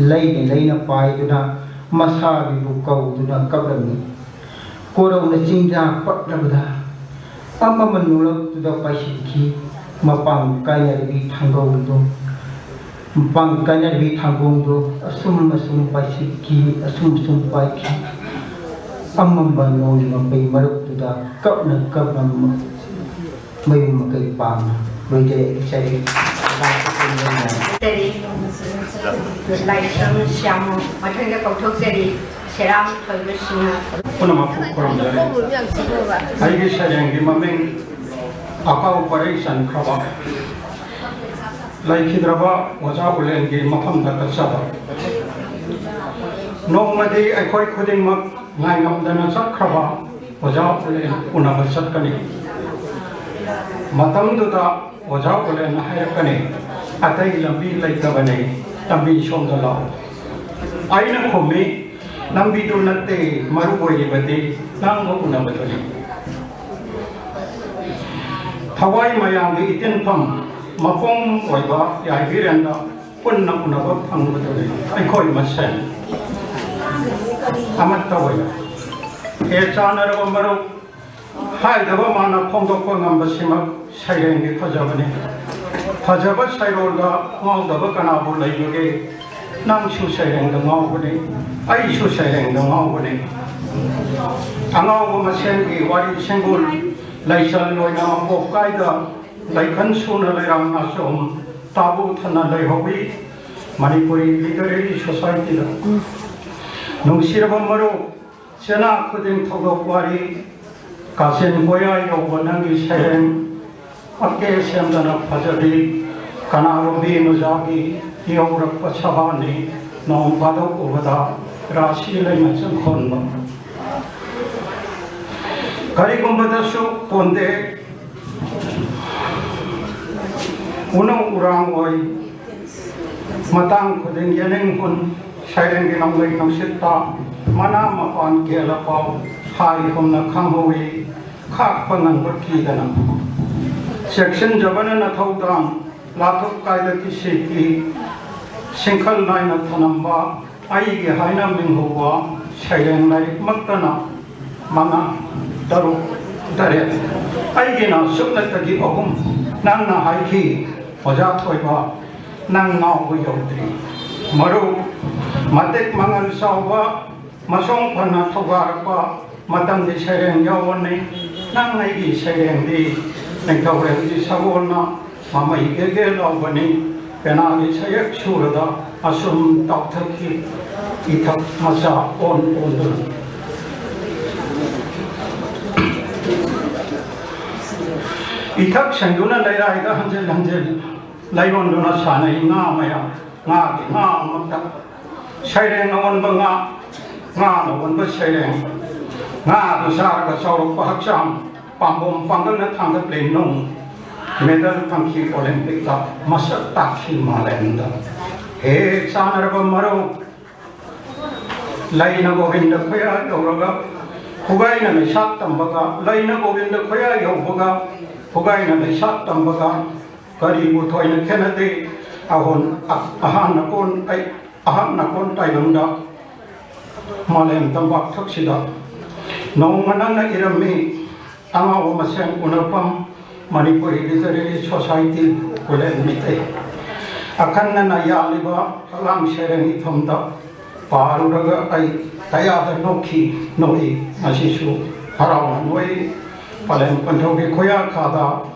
ꯂꯩꯅ ꯂꯩꯅ ꯄꯥꯏꯗꯨꯅ ꯃꯁꯥꯒꯤꯕꯨ ꯀꯧꯗꯨꯅ ꯀꯞꯂꯝꯃꯤ꯫ ꯀꯣꯔꯧꯅ ꯆꯤꯡꯖꯥ ꯄꯠꯂꯕꯗ ꯑꯃꯃ ꯅꯣꯂꯛꯇꯨꯗ ꯄꯥꯏꯁꯤꯟꯈꯤ꯫ ꯃꯄꯥꯡ ꯀꯥꯏꯅꯔꯕꯤ ꯊꯥꯡꯒꯧꯗꯣ, ꯃꯄꯥꯡ ꯀꯥꯏꯅꯔꯕꯤ ꯊꯥꯡꯒꯣꯡꯗꯣ ꯑꯁꯨꯝ ꯑꯁꯨꯝ ꯄꯥꯏꯁꯤꯟꯈꯤ, ꯑꯁꯨꯝ ꯑꯁꯨꯝ ꯄꯥꯏꯈꯤ꯫ ꯑꯃꯝꯕ ꯅꯣꯡꯒꯤ ꯃꯄꯩ ꯃꯔꯛꯇꯨꯗ ꯀꯞꯅ ꯀꯞꯅ ꯃꯌꯨꯝ ꯃꯀꯩ ꯄꯥꯝꯅ ꯂꯣꯏꯖꯔꯛꯏ꯫ ꯆꯩꯔꯦ꯫ ꯂꯥꯏꯁ꯭ꯔꯝ ꯁ꯭ꯌꯥꯃꯨ ꯃꯊꯪꯗ ꯀꯧꯊꯣꯛꯆꯔꯤ꯫ ꯁꯦꯔꯥꯝ ꯊꯣꯏꯕ ꯁꯤꯡꯍ꯫ ꯄꯨꯝꯅꯃꯛꯄꯨ ꯈꯨꯔꯨꯝꯖꯔꯤ꯫ ꯑꯩꯒꯤ ꯁꯩꯔꯦꯡꯒꯤ ꯃꯃꯤꯡ ꯑꯀꯥꯎ ꯄꯔꯩ ꯆꯟꯈ꯭ꯔꯕ꯫ ꯂꯩꯈꯤꯗ꯭ꯔꯕ ꯑꯣꯖꯥ ꯎꯂꯦꯟꯒꯤ ꯃꯐꯝꯗ ꯀꯠꯆꯕ꯫ ꯅꯣꯡꯃꯗꯤ ꯑꯩꯈꯣꯏ ꯈꯨꯗꯤꯡꯃꯛ ꯉꯥꯏꯉꯝꯗꯅ ꯆꯠꯈ꯭ꯔꯕ ꯑꯣꯖꯥ ꯎꯂꯦꯟ ꯎꯅꯕ ꯆꯠꯀꯅꯤ꯫ ꯃꯇꯝꯗꯨꯗ ꯑꯣꯖꯥ ꯎꯂꯦꯟꯅ ꯍꯥꯏꯔꯛꯀꯅꯤ, "ꯑꯇꯩ ꯂꯝꯕꯤ ꯂꯩꯇꯕꯅꯤ, ꯂꯝꯕꯤ ꯁꯣꯝꯗ ꯂꯥꯛꯎ"꯫ ꯑꯩꯅ ꯈꯨꯝꯃꯤ, "ꯂꯝꯕꯤꯗꯨ ꯅꯠꯇꯦ, ꯃꯔꯨ ꯑꯣꯏꯔꯤꯕꯗꯤ ꯅꯪꯒ ꯎꯅꯕꯗꯨꯅꯤ"꯫ ꯊꯋꯥꯏ ꯃꯌꯥꯝꯒꯤ ꯏꯇꯤꯟꯐꯝ, ꯃꯄꯨꯡ ꯑꯣꯏꯕ ꯌꯥꯏꯕꯤꯔꯦꯟꯗ ꯄꯨꯟꯅ ꯎꯅꯕ ꯐꯪꯕꯗꯨꯅꯤ ꯑꯩꯈꯣꯏ ꯃꯁꯦꯟ ꯑꯃꯠꯇ ꯑꯣꯏꯅ꯫ ꯍꯦ ꯆꯥꯟꯅꯔꯕ ꯃꯔꯨꯞ, ꯍꯥꯏꯗꯕ ꯃꯥꯅ ꯐꯣꯡꯗꯣꯛꯄ ꯉꯝꯕꯁꯤꯃꯛ ꯁꯩꯔꯦꯡꯒꯤ ꯐꯖꯕꯅꯤ꯫ ꯐꯖꯕ ꯁꯩꯔꯣꯜꯗ ꯉꯥꯎꯗꯕ ꯀꯅꯥꯕꯨ ꯂꯩꯕꯒꯦ? ꯅꯪꯁꯨ ꯁꯩꯔꯦꯡꯗ ꯉꯥꯎꯕꯅꯤ, ꯑꯩꯁꯨ ꯁꯩꯔꯦꯡꯗ ꯉꯥꯎꯕꯅꯤ꯫ ꯑꯉꯥꯎꯕ ꯃꯁꯦꯟꯒꯤ ꯋꯥꯔꯤ ꯁꯦꯡꯒꯨꯜ, ꯂꯩꯆꯜ ꯑꯣꯏꯅ ꯃꯄꯣꯞ ꯀꯥꯏꯗ ꯂꯩꯈꯟ ꯁꯨꯅ ꯂꯩꯔꯥꯡꯅ ꯁꯨꯝ ꯇꯥꯕꯨ ꯊꯟꯅ ꯂꯩꯍꯧꯏ ꯃꯅꯤꯄꯨꯔꯤ ꯂꯤꯇꯔꯦꯔꯤ ꯁꯣꯁꯥꯏꯇꯤꯗ꯫ ꯅꯨꯡꯁꯤꯔꯕ ꯃꯔꯨꯞ, ꯆꯦꯅꯥ ꯈꯨꯗꯤꯡ ꯊꯧꯗꯣꯛ ꯋꯥꯔꯤ, ꯀꯥꯆꯤꯟ ꯀꯣꯌꯥ ꯌꯧꯕ ꯅꯪꯒꯤ ꯁꯩꯔꯦꯡ, ꯑꯀꯦ ꯁꯦꯝꯗꯅ ꯐꯖꯕꯤ, ꯀꯅꯥꯒꯨꯝꯕꯤ ꯃꯖꯥꯒꯤ ꯌꯧꯔꯛꯄ ꯁꯕꯥꯅꯤ, ꯅꯣꯡ ꯐꯥꯗꯣꯛ ꯎꯕꯗ ꯔꯥꯁꯤ ꯂꯩꯅ ꯆꯪꯈꯣꯟꯕ꯫ ꯀꯔꯤꯒꯨꯝꯕꯗꯁꯨ ꯀꯣꯟꯗꯦ, ꯎꯅꯧ ꯎꯔꯥꯡ ꯑꯣꯏ, ꯃꯇꯥꯡ ꯈꯨꯗꯤꯡ ꯌꯦꯅꯤꯡ ꯍꯨꯟ, ꯁꯩꯔꯦꯡꯒꯤ ꯅꯣꯡꯂꯩ ꯅꯨꯡꯁꯤꯠꯇ ꯃꯅꯥ ꯃꯄꯥꯟ ꯀꯦꯜꯂ ꯄꯥꯎ ꯍꯥꯏꯒꯨꯝꯅ ꯈꯪꯍꯧꯏ, ꯈꯥꯛꯄ ꯉꯝꯕ ꯀꯤꯗꯅ꯫ ꯆꯦꯛꯁꯤꯟꯖꯕꯅ ꯅꯊꯧꯗꯥꯡ, ꯂꯥꯊꯣꯛ ꯀꯥꯏꯗ ꯀꯤꯁꯤꯀꯤ ꯁꯤꯡꯈꯜ ꯅꯥꯏꯅ ꯊꯅꯝꯕ ꯑꯩꯒꯤ ꯍꯥꯏꯅ ꯃꯤꯡꯍꯧꯕ ꯁꯩꯔꯦꯡ ꯂꯥꯏꯔꯤꯛꯃꯛꯇꯅ ꯃꯉꯥ, ꯇꯔꯨꯛ, ꯇꯔꯦꯠ꯫ ꯑꯩꯒꯤꯅ ꯁꯨꯞꯅꯇꯒꯤ ꯑꯍꯨꯝ꯫ ꯅꯪꯅ ꯍꯥꯏꯈꯤ, ꯑꯣꯖꯥ ꯊꯣꯏꯕ, ꯅꯪ ꯉꯥꯎꯕ ꯌꯧꯗ꯭ꯔꯤ꯫ ꯃꯔꯨꯞ, ꯃꯇꯤꯛ ꯃꯉꯜ ꯆꯥꯎꯕ, ꯃꯁꯣꯡ ꯐꯅ ꯊꯧꯒꯥꯔꯛꯄ ꯃꯇꯝꯒꯤ ꯁꯩꯔꯦꯡ ꯌꯥꯎꯕꯅꯤ꯫ ꯅꯪ ꯑꯩꯒꯤ ꯁꯩꯔꯦꯡꯗꯤ ꯅꯤꯡꯊꯧꯔꯦꯜꯒꯤ ꯁꯒꯣꯜꯅ ꯃꯃꯩ ꯒꯦꯒꯦ ꯂꯥꯎꯕꯅꯤ꯫ ꯄꯦꯅꯥꯒꯤ ꯁꯌꯦꯛ ꯁꯨꯔꯗ ꯑꯁꯨꯝ ꯇꯥꯎꯊꯈꯤ, ꯏꯊꯛ ꯃꯆꯥ ꯑꯣꯟ ꯑꯣꯟꯗꯨꯅ꯫ ꯏꯊꯛ ꯁꯦꯡꯗꯨꯅ ꯂꯩꯔꯥꯏꯗ ꯍꯟꯖꯤꯜ ꯍꯟꯖꯤꯜ ꯂꯩꯔꯣꯟꯗꯨꯅ ꯁꯥꯟꯅꯩ ꯉꯥ ꯃꯌꯥꯝ, ꯉꯥꯒꯤ ꯉꯥ ꯑꯃꯠꯇ꯫ ꯁꯩꯔꯦꯡ ꯑꯑꯣꯟꯕ ꯉꯥ, ꯉꯥꯅ ꯑꯑꯣꯟꯕ ꯁꯩꯔꯦꯡ꯫ ꯉꯥꯗꯨ ꯆꯥꯔꯒ ꯆꯥꯎꯔꯛꯄ ꯍꯛꯆꯥꯡ, ꯄꯥꯝꯕꯣꯝ ꯄꯥꯡꯒꯜꯅ ꯊꯥꯡꯒꯠꯂꯦ ꯅꯨꯡ꯫ ꯃꯦꯗꯜ ꯐꯪꯈꯤ ꯑꯣꯂꯦꯝꯄꯤꯛꯇ, ꯃꯁꯛ ꯇꯥꯛꯈꯤ ꯃꯥꯂꯦꯝꯗ꯫ ꯍꯦ ꯆꯥꯟꯅꯔꯕ ꯃꯔꯨꯞ, ꯂꯩꯅ ꯒꯣꯕꯤꯟꯗ ꯈꯣꯏꯌꯥ ꯌꯧꯔꯒ, ꯈꯨꯒꯥꯏꯅ ꯂꯩꯁꯥꯠ ꯇꯝꯕꯒ, ꯂꯩꯅ ꯒꯣꯕꯤꯟꯗ ꯈꯣꯏꯌꯥ ꯌꯧꯕꯒ, ꯈꯨꯒꯥꯏꯅ ꯂꯩꯁꯥꯠ ꯇꯝꯕꯒ, ꯀꯔꯤꯕꯨ ꯊꯣꯏꯅ ꯈꯦꯠꯅꯗꯦ? ꯑꯍꯣꯟ-, ꯑ-, ꯑꯍꯥꯟ ꯑꯀꯣꯟ ꯑꯩ-, ꯑꯍꯥꯟ ꯑꯀꯣꯟ ꯇꯥꯏꯕꯪꯗ ꯃꯥꯂꯦꯝ ꯇꯝꯄꯥꯛ ꯊꯛꯁꯤꯗ ꯅꯣꯡꯃ ꯅꯪꯅ ꯏꯔꯝꯃꯤ, ꯑꯉꯥꯎꯕ ꯃꯁꯦꯟ ꯎꯅꯐꯝ, ꯃꯅꯤꯄꯨꯔꯤ ꯂꯤꯇꯔꯦꯔꯤ ꯁꯣꯁꯥꯏꯇꯤ, ꯈꯨꯂꯦꯟ ꯃꯤꯇꯩ꯫ ꯑꯈꯟꯅꯅ ꯌꯥꯜꯂꯤꯕ ꯐꯛꯂꯥꯡ ꯁꯩꯔꯦꯡ ꯏꯐꯝꯗ ꯄꯥꯔꯨꯔꯒ ꯑꯩ ꯀꯌꯥꯗ ꯅꯣꯛꯈꯤ, ꯅꯣꯛꯏ, ꯉꯁꯤꯁꯨ ꯍꯔꯥꯎꯅ ꯅꯣꯛꯏ꯫ ꯄꯂꯦꯝ ꯀꯣꯟꯊꯧꯒꯤ ꯈꯣꯌꯥꯈꯥꯗ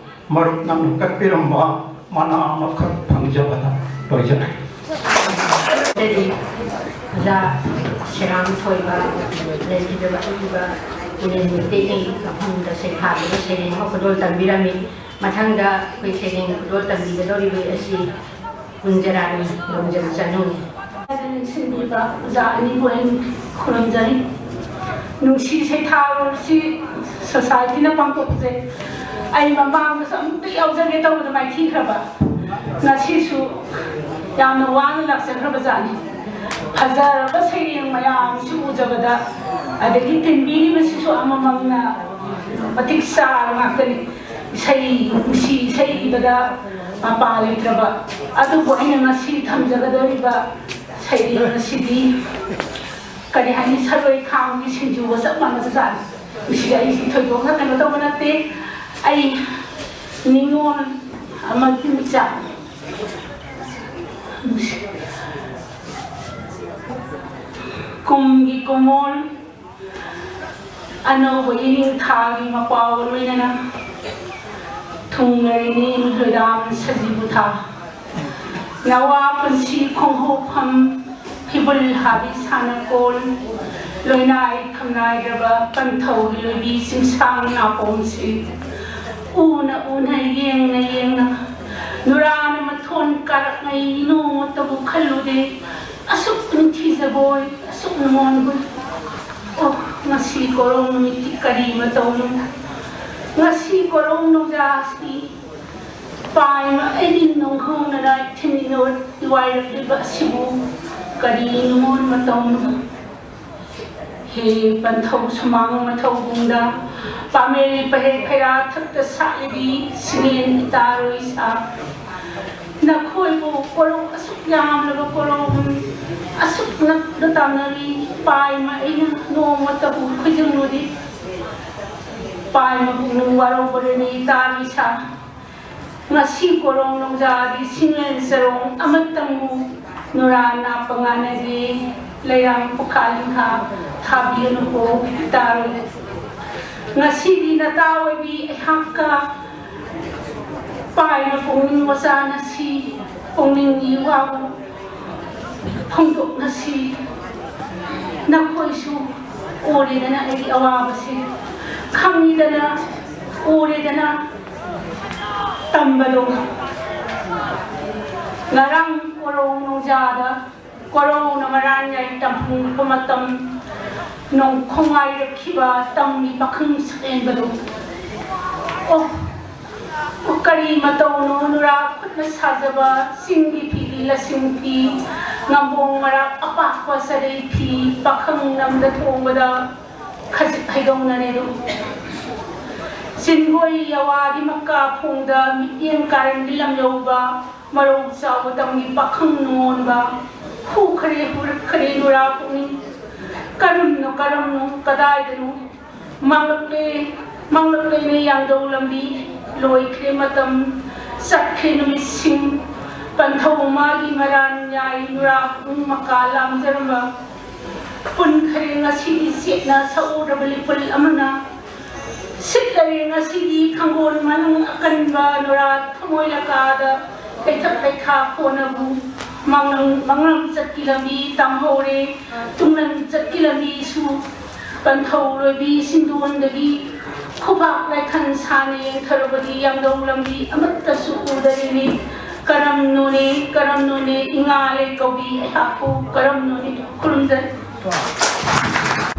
ꯃꯔꯨꯞ ꯅꯪꯅ ꯀꯠꯄꯤꯔꯝꯕ ꯃꯅꯥ ꯑꯃꯈꯛ ꯐꯪꯖꯕꯗ ꯂꯣꯏꯖꯔꯦ꯫ ꯑꯣꯖꯥ ꯁꯦꯔꯥꯝ ꯊꯣꯏꯕ, ꯂꯩꯈꯤꯗꯕ ꯑꯏꯕ ꯄꯨꯅꯦ ꯃꯩꯇꯩꯒꯤ ꯃꯐꯝꯗ ꯁꯩꯊꯥꯗꯨꯅ ꯁꯩꯔꯦꯡ ꯑꯃ ꯈꯨꯗꯣꯜ ꯇꯝꯕꯤꯔꯝꯃꯤ꯫ ꯃꯊꯪꯗ ꯑꯩꯈꯣꯏ ꯁꯩꯔꯦꯡ ꯈꯨꯗꯣꯜ ꯇꯝꯕꯤꯒꯗꯧꯔꯤꯕ ꯑꯁꯤ ꯀꯨꯟꯖꯔꯥꯅꯤ ꯂꯣꯡꯖꯝ ꯆꯅꯨꯅꯤ꯫ ꯁꯤꯟꯕꯤꯕ ꯑꯣꯖꯥ ꯑꯅꯤꯕꯨ ꯑꯩ ꯈꯨꯔꯨꯝꯖꯔꯤ꯫ ꯅꯨꯡꯁꯤ ꯁꯩꯊꯥꯕꯁꯤ ꯁꯣꯁꯥꯏꯇꯤꯅ ꯄꯥꯡꯊꯣꯛꯆꯩ꯫ ꯑꯩ ꯃꯃꯥꯡꯗꯁꯨ ꯑꯃꯨꯛꯇ ꯌꯥꯎꯖꯒꯦ ꯇꯧꯕꯗ ꯃꯥꯏꯊꯤꯈ꯭ꯔꯕ꯫ ꯉꯁꯤꯁꯨ ꯌꯥꯝꯅ ꯋꯥꯅ ꯂꯥꯛꯆꯈ꯭ꯔꯕ ꯖꯥꯠꯅꯤ꯫ ꯐꯖꯔꯕ ꯁꯩꯔꯦꯡ ꯃꯌꯥꯝꯁꯤ ꯎꯖꯕꯗ, ꯑꯗꯒꯤ ꯇꯤꯟꯕꯤꯔꯤꯕꯁꯤꯁꯨ ꯑꯃꯃꯝꯅ ꯃꯇꯤꯛ ꯆꯥꯔꯕ ꯉꯥꯛꯇꯅꯤ꯫ ꯏꯁꯩ, ꯅꯨꯡꯁꯤ ꯏꯁꯩ ꯏꯕꯗ ꯃꯄꯥ ꯂꯩꯇ꯭ꯔꯕ꯫ ꯑꯗꯨꯕꯨ ꯑꯩꯅ ꯉꯁꯤ ꯊꯝꯖꯒꯗꯧꯔꯤꯕ ꯁꯩꯔꯦꯡ ꯑꯁꯤꯗꯤ ꯀꯔꯤ ꯍꯥꯏꯅꯤ, ꯁꯔꯣꯏ ꯈꯥꯡꯒꯤ ꯁꯤꯡꯖꯨꯒ ꯆꯞ ꯃꯥꯟꯅꯕ ꯖꯥꯠꯅꯤ꯫ ꯃꯁꯤꯗ ꯑꯩꯁꯤ ꯊꯣꯏꯗꯣꯛꯅ ꯀꯩꯅꯣ ꯇꯧꯕ ꯅꯠꯇꯦ꯫ ꯑꯩ ꯅꯤꯉꯣꯜ ꯑꯃꯒꯤ ꯃꯆꯥ꯫ ꯀꯨꯝꯒꯤ ꯀꯨꯃꯣꯜ ꯑꯅꯧꯕ ꯌꯦꯅꯤꯡꯊꯥꯒꯤ ꯃꯄꯥꯎꯒ ꯂꯣꯏꯅꯅ ꯊꯨꯡꯂꯔꯤꯅꯤ ꯂꯣꯏꯔꯥꯝ ꯁꯖꯤꯕꯨ ꯊꯥ꯫ ꯅꯋꯥ ꯄꯨꯟꯁꯤ ꯈꯣꯡꯍꯧꯐꯝ ꯐꯤꯕꯨꯜ ꯍꯥꯕꯤ ꯁꯥꯟꯅꯀꯣꯜ, ꯂꯣꯏꯅꯥꯏ ꯊꯝꯅꯥꯏꯗ꯭ꯔꯕ ꯄꯟꯊꯧꯒꯤ ꯂꯣꯏꯕꯤ ꯆꯤꯡꯁꯥꯡ ꯅꯥꯄꯣꯝꯁꯤ꯫ ꯎꯅ ꯎꯅ ꯌꯦꯡꯅ ꯌꯦꯡꯅ ꯅꯨꯔꯥꯅ ꯃꯊꯣꯟ ꯀꯥꯔꯛꯉꯩ ꯅꯣꯡꯃꯇꯕꯨ ꯈꯜꯂꯨꯗꯦ꯫ ꯑꯁꯨꯛ ꯅꯤꯡꯊꯤꯖꯕꯣꯏ, ꯑꯁꯨꯛ ꯅꯨꯡꯉꯣꯟꯕꯣꯏ꯫ ꯑꯣ, ꯉꯁꯤ ꯀꯣꯔꯧ ꯅꯨꯃꯤꯠꯇꯤ ꯀꯔꯤ ꯃꯇꯧꯅꯣ? ꯉꯁꯤ ꯀꯣꯔꯧ ꯅꯧꯖꯥꯁꯤ ꯄꯥꯏꯃ ꯑꯩꯒꯤ ꯅꯨꯡꯍꯧꯅꯅ ꯏꯊꯤꯟ ꯏꯋꯥꯏꯔꯛꯂꯤꯕ ꯑꯁꯤꯕꯨ ꯀꯔꯤ ꯅꯨꯡꯉꯣꯟ ꯃꯇꯧꯅꯣ? ꯍꯦ ꯄꯟꯊꯧ ꯁꯨꯃꯥꯡ ꯃꯊꯧꯕꯨꯡꯗ ꯄꯥꯃꯦꯜ ꯄꯍꯦ ꯐꯩꯔꯥ ꯊꯛꯇ ꯁꯥꯠꯂꯤꯕꯤ ꯁꯤꯡꯉꯦꯟ ꯏꯇꯥꯔꯣꯏ ꯁꯥ, ꯅꯈꯣꯏꯕꯨ ꯀꯣꯔꯧ ꯑꯁꯨꯛ ꯌꯥꯝꯂꯕ ꯀꯣꯔꯧ ꯑꯁꯨꯛ ꯅꯛꯅ ꯇꯥꯟꯅꯔꯤ꯫ ꯄꯥꯏꯃ ꯑꯩꯅ ꯅꯣꯡꯃꯇꯕꯨ ꯈꯣꯏꯖꯪꯂꯨꯗꯦ꯫ ꯄꯥꯏꯃ ꯄꯨꯛꯅꯤꯡ ꯋꯥꯔꯧꯕꯔꯅꯤ ꯏꯇꯥꯔꯣꯏ ꯁꯥ꯫ ꯉꯁꯤ ꯀꯣꯔꯧ ꯅꯧꯖꯥꯗꯤ ꯁꯤꯡꯂꯦꯟ ꯆꯔꯣꯡ ꯑꯃꯇꯪꯕꯨ ꯅꯨꯔꯥ ꯅꯥꯞꯄ ꯉꯥꯅꯔꯤ꯫ ꯂꯩꯔꯥꯡ ꯄꯨꯈꯥ ꯂꯤꯡꯈꯥ ꯊꯥꯕꯤꯒꯅꯨꯀꯣ ꯏꯇꯥꯔꯣꯏ꯫ ꯉꯁꯤꯗꯤ ꯅꯇꯥ ꯑꯣꯏꯕꯤ ꯑꯩꯍꯥꯛꯀ ꯄꯥꯏꯅ ꯄꯨꯛꯅꯤꯡ ꯃꯆꯥꯅꯁꯤ, ꯄꯨꯛꯅꯤꯡꯒꯤ ꯋꯥꯕꯨ ꯐꯣꯡꯗꯣꯛꯅꯁꯤ꯫ ꯅꯈꯣꯏꯁꯨ ꯎꯔꯦꯗꯅ ꯑꯩꯒꯤ ꯑꯋꯥꯕꯁꯤ, ꯈꯪꯉꯤꯗꯅ, ꯎꯔꯦꯗꯅ ꯇꯝꯕꯗꯣ꯫ ꯉꯔꯥꯡ ꯀꯣꯔꯧ ꯅꯣꯡꯖꯥꯗ ꯀꯣꯔꯧꯅ ꯃꯔꯥꯟ ꯌꯥꯏ ꯇꯝꯐꯨꯡꯕ ꯃꯇꯝ ꯅꯣꯡꯈꯣꯡ ꯉꯥꯏꯔꯛꯈꯤꯕ ꯇꯝꯒꯤ ꯄꯥꯈꯪ ꯁꯛꯂꯦꯟꯕꯗꯣ꯫ ꯑꯣ, ꯀꯔꯤ ꯃꯇꯧꯅꯣ ꯅꯨꯔꯥ ꯈꯨꯠꯅ ꯁꯥꯖꯕ ꯆꯤꯡꯒꯤ ꯐꯤꯒꯤ ꯂꯁꯤꯡ ꯐꯤ, ꯉꯝꯕꯣꯡ ꯃꯔꯥꯛ ꯑꯄꯥꯛꯄ ꯆꯔꯩ ꯐꯤ, ꯄꯥꯈꯪ ꯅꯝꯗ ꯊꯣꯡꯕꯗ ꯈꯖꯤꯛ ꯍꯩꯗꯧꯅꯔꯦꯗꯣ꯫ ꯆꯤꯟꯒꯣꯏ ꯌꯥꯋꯥꯒꯤ ꯃꯀꯥ ꯈꯣꯡꯗ ꯃꯤꯠꯌꯦꯡ ꯀꯥꯔꯟꯒꯤ ꯂꯝ ꯌꯧꯕ, ꯃꯔꯧ ꯆꯥꯎꯕ ꯇꯝꯒꯤ ꯄꯥꯈꯪ ꯅꯨꯡꯉꯣꯟꯕ, ꯍꯨꯈ꯭ꯔꯦ ꯍꯨꯔꯛꯈ꯭ꯔꯦ ꯅꯨꯔꯥ ꯄꯨꯛꯅꯤꯡ꯫ ꯀꯔꯝꯅꯣ ꯀꯔꯝꯅꯣ ꯀꯗꯥꯏꯗꯅꯣ ꯃꯥꯡꯂꯛꯂꯦ, ꯃꯥꯡꯂꯛꯂꯦꯅꯦ ꯌꯥꯡꯗꯧ ꯂꯝꯕꯤ꯫ ꯂꯣꯏꯈ꯭ꯔꯦ ꯃꯇꯝ, ꯆꯠꯈ꯭ꯔꯦ ꯅꯨꯃꯤꯠꯁꯤꯡ꯫ ꯄꯟꯊꯧ ꯃꯥꯒꯤ ꯃꯔꯥꯟ ꯌꯥꯏ ꯅꯨꯔꯥ ꯄꯨꯛꯅꯤꯡ ꯃꯀꯥ ꯂꯥꯝꯖꯔꯝꯕ꯫ ꯄꯨꯟꯈ꯭ꯔꯦ ꯉꯁꯤꯗꯤ ꯆꯦꯠꯅ ꯁꯛꯎꯔꯕ ꯂꯤꯄꯨꯜ ꯑꯃꯅ꯫ ꯁꯤꯠꯂꯔꯦ ꯉꯁꯤꯗꯤ ꯈꯪꯒꯣꯟ ꯃꯅꯨꯡ ꯑꯀꯟꯕ ꯅꯨꯔꯥ ꯊꯃꯣꯏ ꯂꯀꯥꯗ ꯀꯩꯊꯛ ꯀꯩꯊꯥ ꯀꯣꯟꯅꯕꯨ ꯃꯥꯡꯂꯝ-, ꯃꯥꯡꯂꯝ ꯆꯠꯀꯤ ꯂꯝꯕꯤ ꯇꯝꯍꯧꯔꯦ꯫ ꯇꯨꯡꯂꯝ ꯆꯠꯀꯤ ꯂꯝꯕꯤꯁꯨ ꯄꯟꯊꯧ ꯂꯣꯏꯕꯤ ꯁꯤꯟꯗꯣꯟꯗꯒꯤ ꯈꯨꯕꯥꯛ ꯂꯥꯏꯈꯟ ꯁꯥꯅ ꯌꯦꯡꯊꯔꯕꯗꯤ ꯌꯥꯡꯗꯧ ꯂꯝꯕꯤ ꯑꯃꯠꯇꯁꯨ ꯎꯗꯔꯤꯅꯤ꯫ ꯀꯔꯝꯅꯣꯅꯦ, ꯀꯔꯝꯅꯣꯅꯦ, ꯏꯉꯥ ꯂꯩꯀꯧꯕꯤ ꯑꯩꯍꯥꯛꯄꯨ ꯀꯔꯝꯅꯣꯅꯦ? ꯈꯨꯔꯨꯝꯖꯔꯤ꯫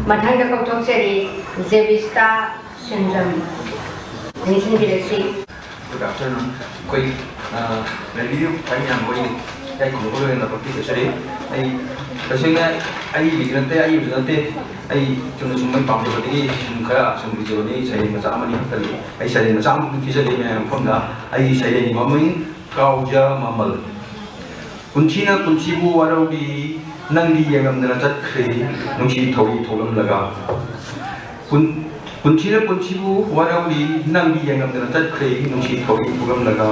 ꯃꯊꯪꯗ ꯀꯧꯊꯣꯛꯆꯔꯤ ꯖꯦꯕꯤꯁꯇꯥ ꯁꯤꯟꯖꯝ꯫ ꯅꯤꯡꯁꯤꯡꯕꯤꯔꯁꯤ꯫ Good afternoon꯫ ꯑꯩꯈꯣꯏ, ꯑ, ꯂꯩꯕꯤꯔꯤꯕ ꯈ꯭ꯋꯥꯏ ꯃꯌꯥꯝ ꯑꯩꯈꯣꯏ ꯏꯀꯥꯏ ꯈꯨꯝꯅꯕ ꯂꯣꯏꯅ ꯄꯤꯖꯔꯤ꯫ ꯑꯩ ꯇꯁꯦꯡꯅ ꯑꯩꯒꯤꯗꯤ ꯅꯠꯇꯦ, ꯑꯩꯒꯤꯁꯨ ꯅꯠꯇꯦ꯫ ꯑꯩ ꯆꯨꯝꯅ ꯁꯨꯝ ꯑꯩ ꯄꯥꯝꯖꯕꯗꯒꯤ ꯁꯨꯝ ꯈꯔ ꯁꯨꯝ ꯏꯖꯕꯅꯤ꯫ ꯁꯩꯔꯦꯡ ꯃꯆꯥ ꯑꯃꯅꯤ ꯈꯛꯇꯅꯤ꯫ ꯑꯩ ꯁꯩꯔꯦꯡ ꯃꯆꯥ ꯑꯃꯈꯛ ꯄꯤꯖꯒꯦ ꯃꯌꯥꯝ ꯃꯐꯝꯗ꯫ ꯑꯩꯒꯤ ꯁꯩꯔꯦꯡꯒꯤ ꯃꯃꯤꯡ ꯀꯥꯎꯖ ꯃꯃꯜ꯫ ꯄꯨꯟꯁꯤꯅ ꯄꯨꯟꯁꯤꯕꯨ ꯋꯥꯔꯧꯕꯤ, ꯅꯪꯗꯤ ꯌꯦꯡꯂꯝꯗꯅ ꯆꯠꯈ꯭ꯔꯦ, ꯅꯨꯡꯁꯤ ꯊꯧꯔꯤ ꯊꯣꯛꯂꯝꯂꯒ꯫ ꯄꯨꯟ-, ꯄꯨꯟꯁꯤꯅ ꯄꯨꯟꯁꯤꯕꯨ ꯋꯥꯔꯧꯕꯤ, ꯅꯪꯗꯤ ꯌꯦꯡꯂꯝꯗꯅ ꯆꯠꯈ꯭ꯔꯦ, ꯅꯨꯡꯁꯤ ꯊꯧꯔꯤ ꯊꯣꯛꯂꯝꯂꯒ꯫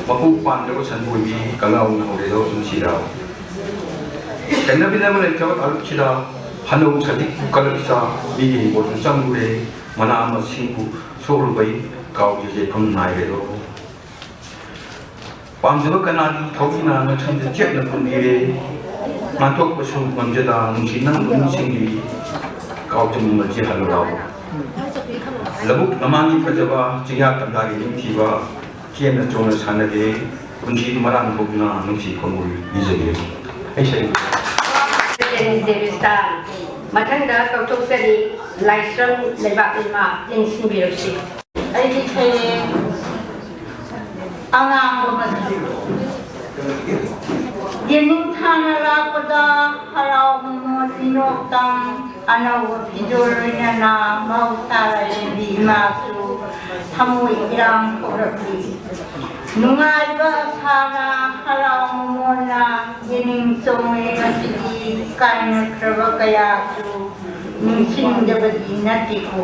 ꯃꯄꯨ ꯄꯥꯟꯗ꯭ꯔꯕ ꯁꯟꯕꯣꯏꯕꯤ, ꯀꯪꯂꯥꯎꯅ ꯍꯧꯔꯦꯗꯣ ꯅꯨꯡꯁꯤꯔꯕ꯫ ꯀꯩꯅꯕꯤꯅꯕ ꯂꯩꯇ꯭ꯔꯕ ꯀꯥꯡꯂꯨꯞꯁꯤꯗ, ꯍꯅꯧ ꯁꯖꯤꯛꯄꯨ ꯀꯂꯛꯆ, ꯃꯤꯒꯤ ꯍꯤꯡꯒꯣꯜꯗ ꯆꯪꯂꯨꯔꯦ, ꯃꯅꯥ ꯃꯁꯤꯡꯕꯨ ꯁꯣꯛꯂꯨꯕꯩ, ꯀꯥꯎꯖ ꯌꯩꯐꯝ ꯅꯥꯏꯔꯦꯗꯣ꯫ ꯄꯥꯝꯖꯕ ꯀꯅꯥꯒꯤ ꯊꯧꯔꯤꯅ ꯉꯛꯁꯝꯗ ꯆꯦꯠꯅ ꯄꯨꯟꯕꯤꯔꯦ꯫ ꯉꯥꯛꯊꯣꯛꯄꯁꯨ ꯉꯝꯖꯗ ꯅꯨꯡꯁꯤ ꯅꯪꯕꯨ ꯅꯤꯡꯁꯤꯡꯂꯤ꯫ ꯀꯥꯎꯖ ꯃꯃꯜꯁꯤ ꯍꯜꯂꯨ ꯂꯥꯎ꯫ ꯂꯧꯕꯨꯛ ꯂꯝꯍꯥꯡꯒꯤ ꯐꯖꯕ, ꯆꯤꯡꯌꯥ ꯇꯝꯌꯥꯒꯤ ꯅꯤꯡꯊꯤꯕ, ꯆꯦꯟꯅ ꯆꯣꯡꯅ ꯁꯥꯟꯅꯔꯦ꯫ ꯄꯨꯟꯁꯤ ꯃꯔꯥꯡ ꯍꯧꯅ ꯅꯨꯡꯁꯤ ꯈꯣꯡꯒꯨꯜ ꯄꯤꯖꯒꯦ꯫ ꯑꯩ ꯁꯩ- ꯖꯦꯕꯤꯁꯇꯥ꯫ ꯃꯊꯪꯗ ꯀꯧꯊꯣꯛꯆꯔꯤ ꯂꯥꯏꯁ꯭ꯔꯝ ꯂꯩꯕꯥꯛ ꯏꯃꯥ, ꯅꯤꯡꯁꯤꯡꯕꯤꯔꯛꯁꯤ꯫ ꯑꯩꯒꯤ ꯁꯩꯔꯦꯡ ꯑꯉꯥꯡꯕ ꯃꯆꯨ꯫ ꯌꯦꯅꯤꯡꯊꯥꯅ ꯂꯥꯛꯄꯗ ꯍꯔꯥꯎ ꯃꯃꯣꯟ ꯃꯤꯅꯣꯛꯇꯪ, ꯑꯅꯧꯕ ꯐꯤꯖꯣꯜ ꯂꯣꯏꯅꯅ ꯃꯍꯧꯁꯥ ꯂꯥꯏꯔꯦꯝꯕꯤ ꯏꯃꯥꯁꯨ ꯊꯃꯣꯏ ꯏꯔꯥꯡ ꯍꯧꯔꯛꯂꯤ꯫ ꯅꯨꯡꯉꯥꯏꯕ ꯑꯁꯥꯅ ꯍꯔꯥꯎ ꯃꯃꯣꯟꯅ ꯌꯦꯅꯤꯡ ꯆꯣꯡꯂꯦ ꯉꯁꯤꯗꯤ ꯀꯥꯏꯅꯈ꯭ꯔꯕ ꯀꯌꯥꯁꯨ ꯅꯤꯡꯁꯤꯡꯗꯕꯗꯤ ꯅꯠꯇꯦꯀꯣ꯫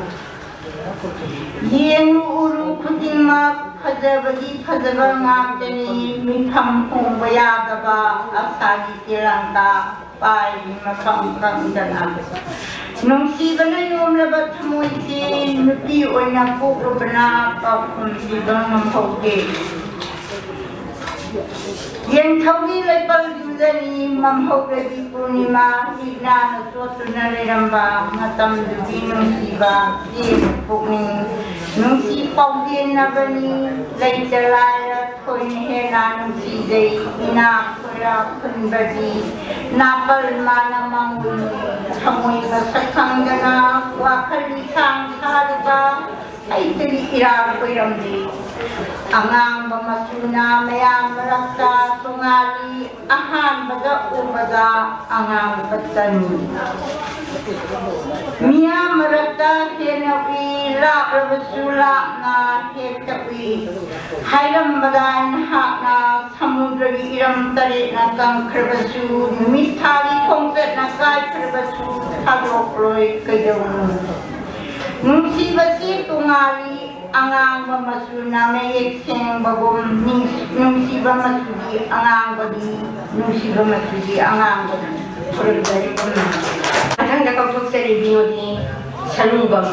ꯌꯦꯡꯉꯨ ꯎꯔꯨ ꯈꯨꯗꯤꯡꯃꯛ ꯐꯖꯕꯒꯤ ꯐꯖꯕ ꯉꯥꯛꯇꯅꯤ, ꯃꯤꯐꯝ ꯍꯣꯡꯕ ꯌꯥꯗꯕ ꯑꯁꯥꯒꯤ ꯇꯦꯔꯥꯡꯀꯥ ꯄꯥꯏꯔꯤ ꯃꯐꯝ ꯈꯪꯗꯅ꯫ ꯅꯨꯡꯁꯤꯕꯅ ꯌꯣꯝꯂꯕ ꯊꯃꯣꯏꯁꯤ ꯅꯨꯄꯤ ꯑꯣꯏꯅ ꯄꯣꯛꯂꯨꯕꯅ ꯄꯥꯎꯈꯨꯝ ꯄꯤꯕ ꯉꯝꯍꯧꯗꯦ꯫ ꯌꯦꯡꯊꯧꯒꯤ ꯂꯩꯄꯜꯗꯨꯗꯅꯤ ꯃꯝꯍꯧꯔꯕꯤ ꯄꯨꯔꯅꯤꯃꯥ ꯂꯤꯛꯂꯥꯅ ꯆꯣꯠꯇꯨꯅ ꯂꯩꯔꯝꯕ ꯃꯇꯝꯗꯨꯒꯤ ꯅꯨꯡꯁꯤꯕ ꯆꯦꯟꯕ ꯄꯨꯛꯅꯤꯡ ꯅꯨꯡꯁꯤ ꯄꯥꯎꯖꯦꯟꯅꯕꯅꯤ꯫ ꯂꯩꯇ ꯂꯥꯏꯔ ꯊꯣꯏꯅ ꯍꯦꯟꯅ ꯅꯨꯡꯁꯤꯖꯩ꯫ ꯏꯅꯥꯛ ꯈꯨꯔꯥ ꯈꯨꯟꯕꯗꯤ ꯅꯥꯄꯜ ꯃꯥꯅ ꯃꯥꯡꯂꯨꯅꯤ꯫ ꯊꯃꯣꯏ ꯃꯁꯛ ꯈꯪꯗꯅ ꯋꯥꯈꯜ ꯂꯤꯁꯥꯡ ꯁꯥꯔꯨꯕ ꯑꯩꯇꯒꯤ ꯏꯔꯥꯜ ꯑꯣꯏꯔꯝꯂꯤ꯫ ꯑꯉꯥꯡꯕ ꯃꯆꯨꯅ ꯃꯌꯥꯝ ꯃꯔꯛꯇ ꯇꯣꯉꯥꯜꯂꯤ꯫ ꯑꯍꯥꯟꯕꯗ ꯎꯕꯗ ꯑꯉꯥꯡꯕ ꯆꯅꯤ꯫ ꯃꯤꯌꯥꯝ ꯃꯔꯛꯇ ꯍꯦꯟꯅ ꯎꯏ, ꯂꯥꯞꯂꯕꯁꯨ ꯂꯥꯞꯅ ꯍꯦꯛꯇ ꯎꯏ꯫ ꯍꯥꯏꯔꯝꯕꯗ ꯅꯍꯥꯛꯅ ꯁꯃꯨꯗ꯭ꯔꯒꯤ ꯏꯔꯝ ꯇꯔꯦꯠꯅ ꯀꯪꯈ꯭ꯔꯕꯁꯨ, ꯅꯨꯃꯤꯠ ꯊꯥꯒꯤ ꯈꯣꯡꯆꯠꯅ ꯀꯥꯏꯈ꯭ꯔꯕꯁꯨ ꯊꯥꯗꯣꯛꯂꯣꯏ ꯀꯩꯗꯧꯅꯨ꯫ ꯅꯨꯡꯁꯤꯕꯁꯤ ꯇꯣꯉꯥꯜꯂꯤ꯫ ꯑꯉꯥꯡꯕ ꯃꯆꯨꯅ ꯃꯌꯦꯛ ꯁꯦꯡꯕꯒꯨꯝ ꯅꯤꯡ-, ꯅꯨꯡꯁꯤꯕ ꯃꯆꯨꯗꯤ ꯑꯉꯥꯡꯕꯅꯤ, ꯅꯨꯡꯁꯤꯕ ꯃꯆꯨꯗꯤ ꯑꯉꯥꯡꯕꯅꯤ꯫ ꯈꯨꯔꯨꯝꯖꯔꯤ꯫ ꯃꯊꯪꯗ ꯀꯧꯊꯣꯛꯆꯔꯤ ꯕꯤꯅꯣꯗꯤꯅꯤ ꯁꯅꯨꯕꯝ꯫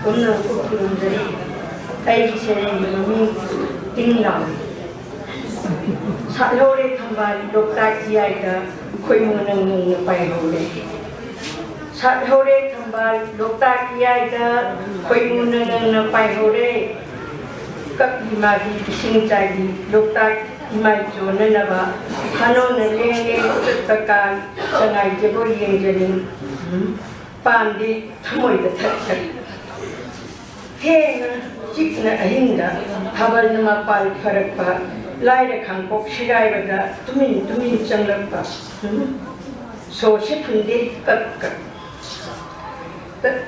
ꯄꯨꯝꯅꯃꯛꯄꯨ ꯈꯨꯔꯨꯝꯖꯔꯤ꯫ ꯑꯩꯒꯤ ꯁꯦꯔꯦꯡꯒꯤ ꯃꯃꯤꯡ ꯇꯤꯡ ꯂꯥꯎꯏ꯫ ꯁꯥꯠꯍꯧꯔꯦ ꯊꯝꯕꯥꯜ ꯂꯣꯛꯇꯥꯛ ꯏꯌꯥꯏꯗ, ꯈꯣꯏꯃꯨ ꯅꯪ ꯅꯪꯅ ꯄꯥꯏꯍꯧꯔꯦ꯫ ꯁꯥꯠꯍꯧꯔꯦ ꯊꯝꯕꯥꯜ ꯂꯣꯛꯇꯥꯛ ꯏꯌꯥꯏꯗ, ꯈꯣꯏꯃꯨ ꯅꯪ ꯅꯪꯅ ꯄꯥꯏꯍꯧꯔꯦ꯫ ꯀꯞꯂꯤ ꯃꯥꯒꯤ ꯏꯁꯤꯡ ꯆꯥꯏꯕꯤ ꯂꯣꯛꯇꯥꯛ ꯏꯃꯥꯏ ꯆꯣꯟꯅꯅꯕ, ꯍꯥꯅꯣꯅ ꯂꯦꯡ ꯂꯦꯡ ꯆꯠꯄ ꯀꯥꯟ ꯁꯉꯥꯏ ꯖꯒꯣꯏ ꯌꯦꯡꯖꯅꯤꯡ꯫ ꯄꯥꯝꯗꯦ ꯊꯃꯣꯏꯗ ꯊꯛ ꯊꯛ꯫ ꯊꯦꯡꯅ ꯆꯤꯛꯅ ꯑꯍꯤꯡꯗ ꯊꯥꯕꯜꯅ ꯃꯄꯥꯜ ꯐꯔꯛꯄ, ꯂꯥꯏꯔ ꯈꯥꯡꯄꯣꯛ ꯁꯤꯒꯥꯏꯕꯗ ꯇꯨꯃꯤꯟ ꯇꯨꯃꯤꯟ ꯆꯪꯂꯛꯄ꯫ ꯎꯝ꯫ ꯁꯣꯔꯁꯦ ꯐꯨꯟꯗꯦ ꯀꯛ ꯀꯛ꯫ ꯇ-,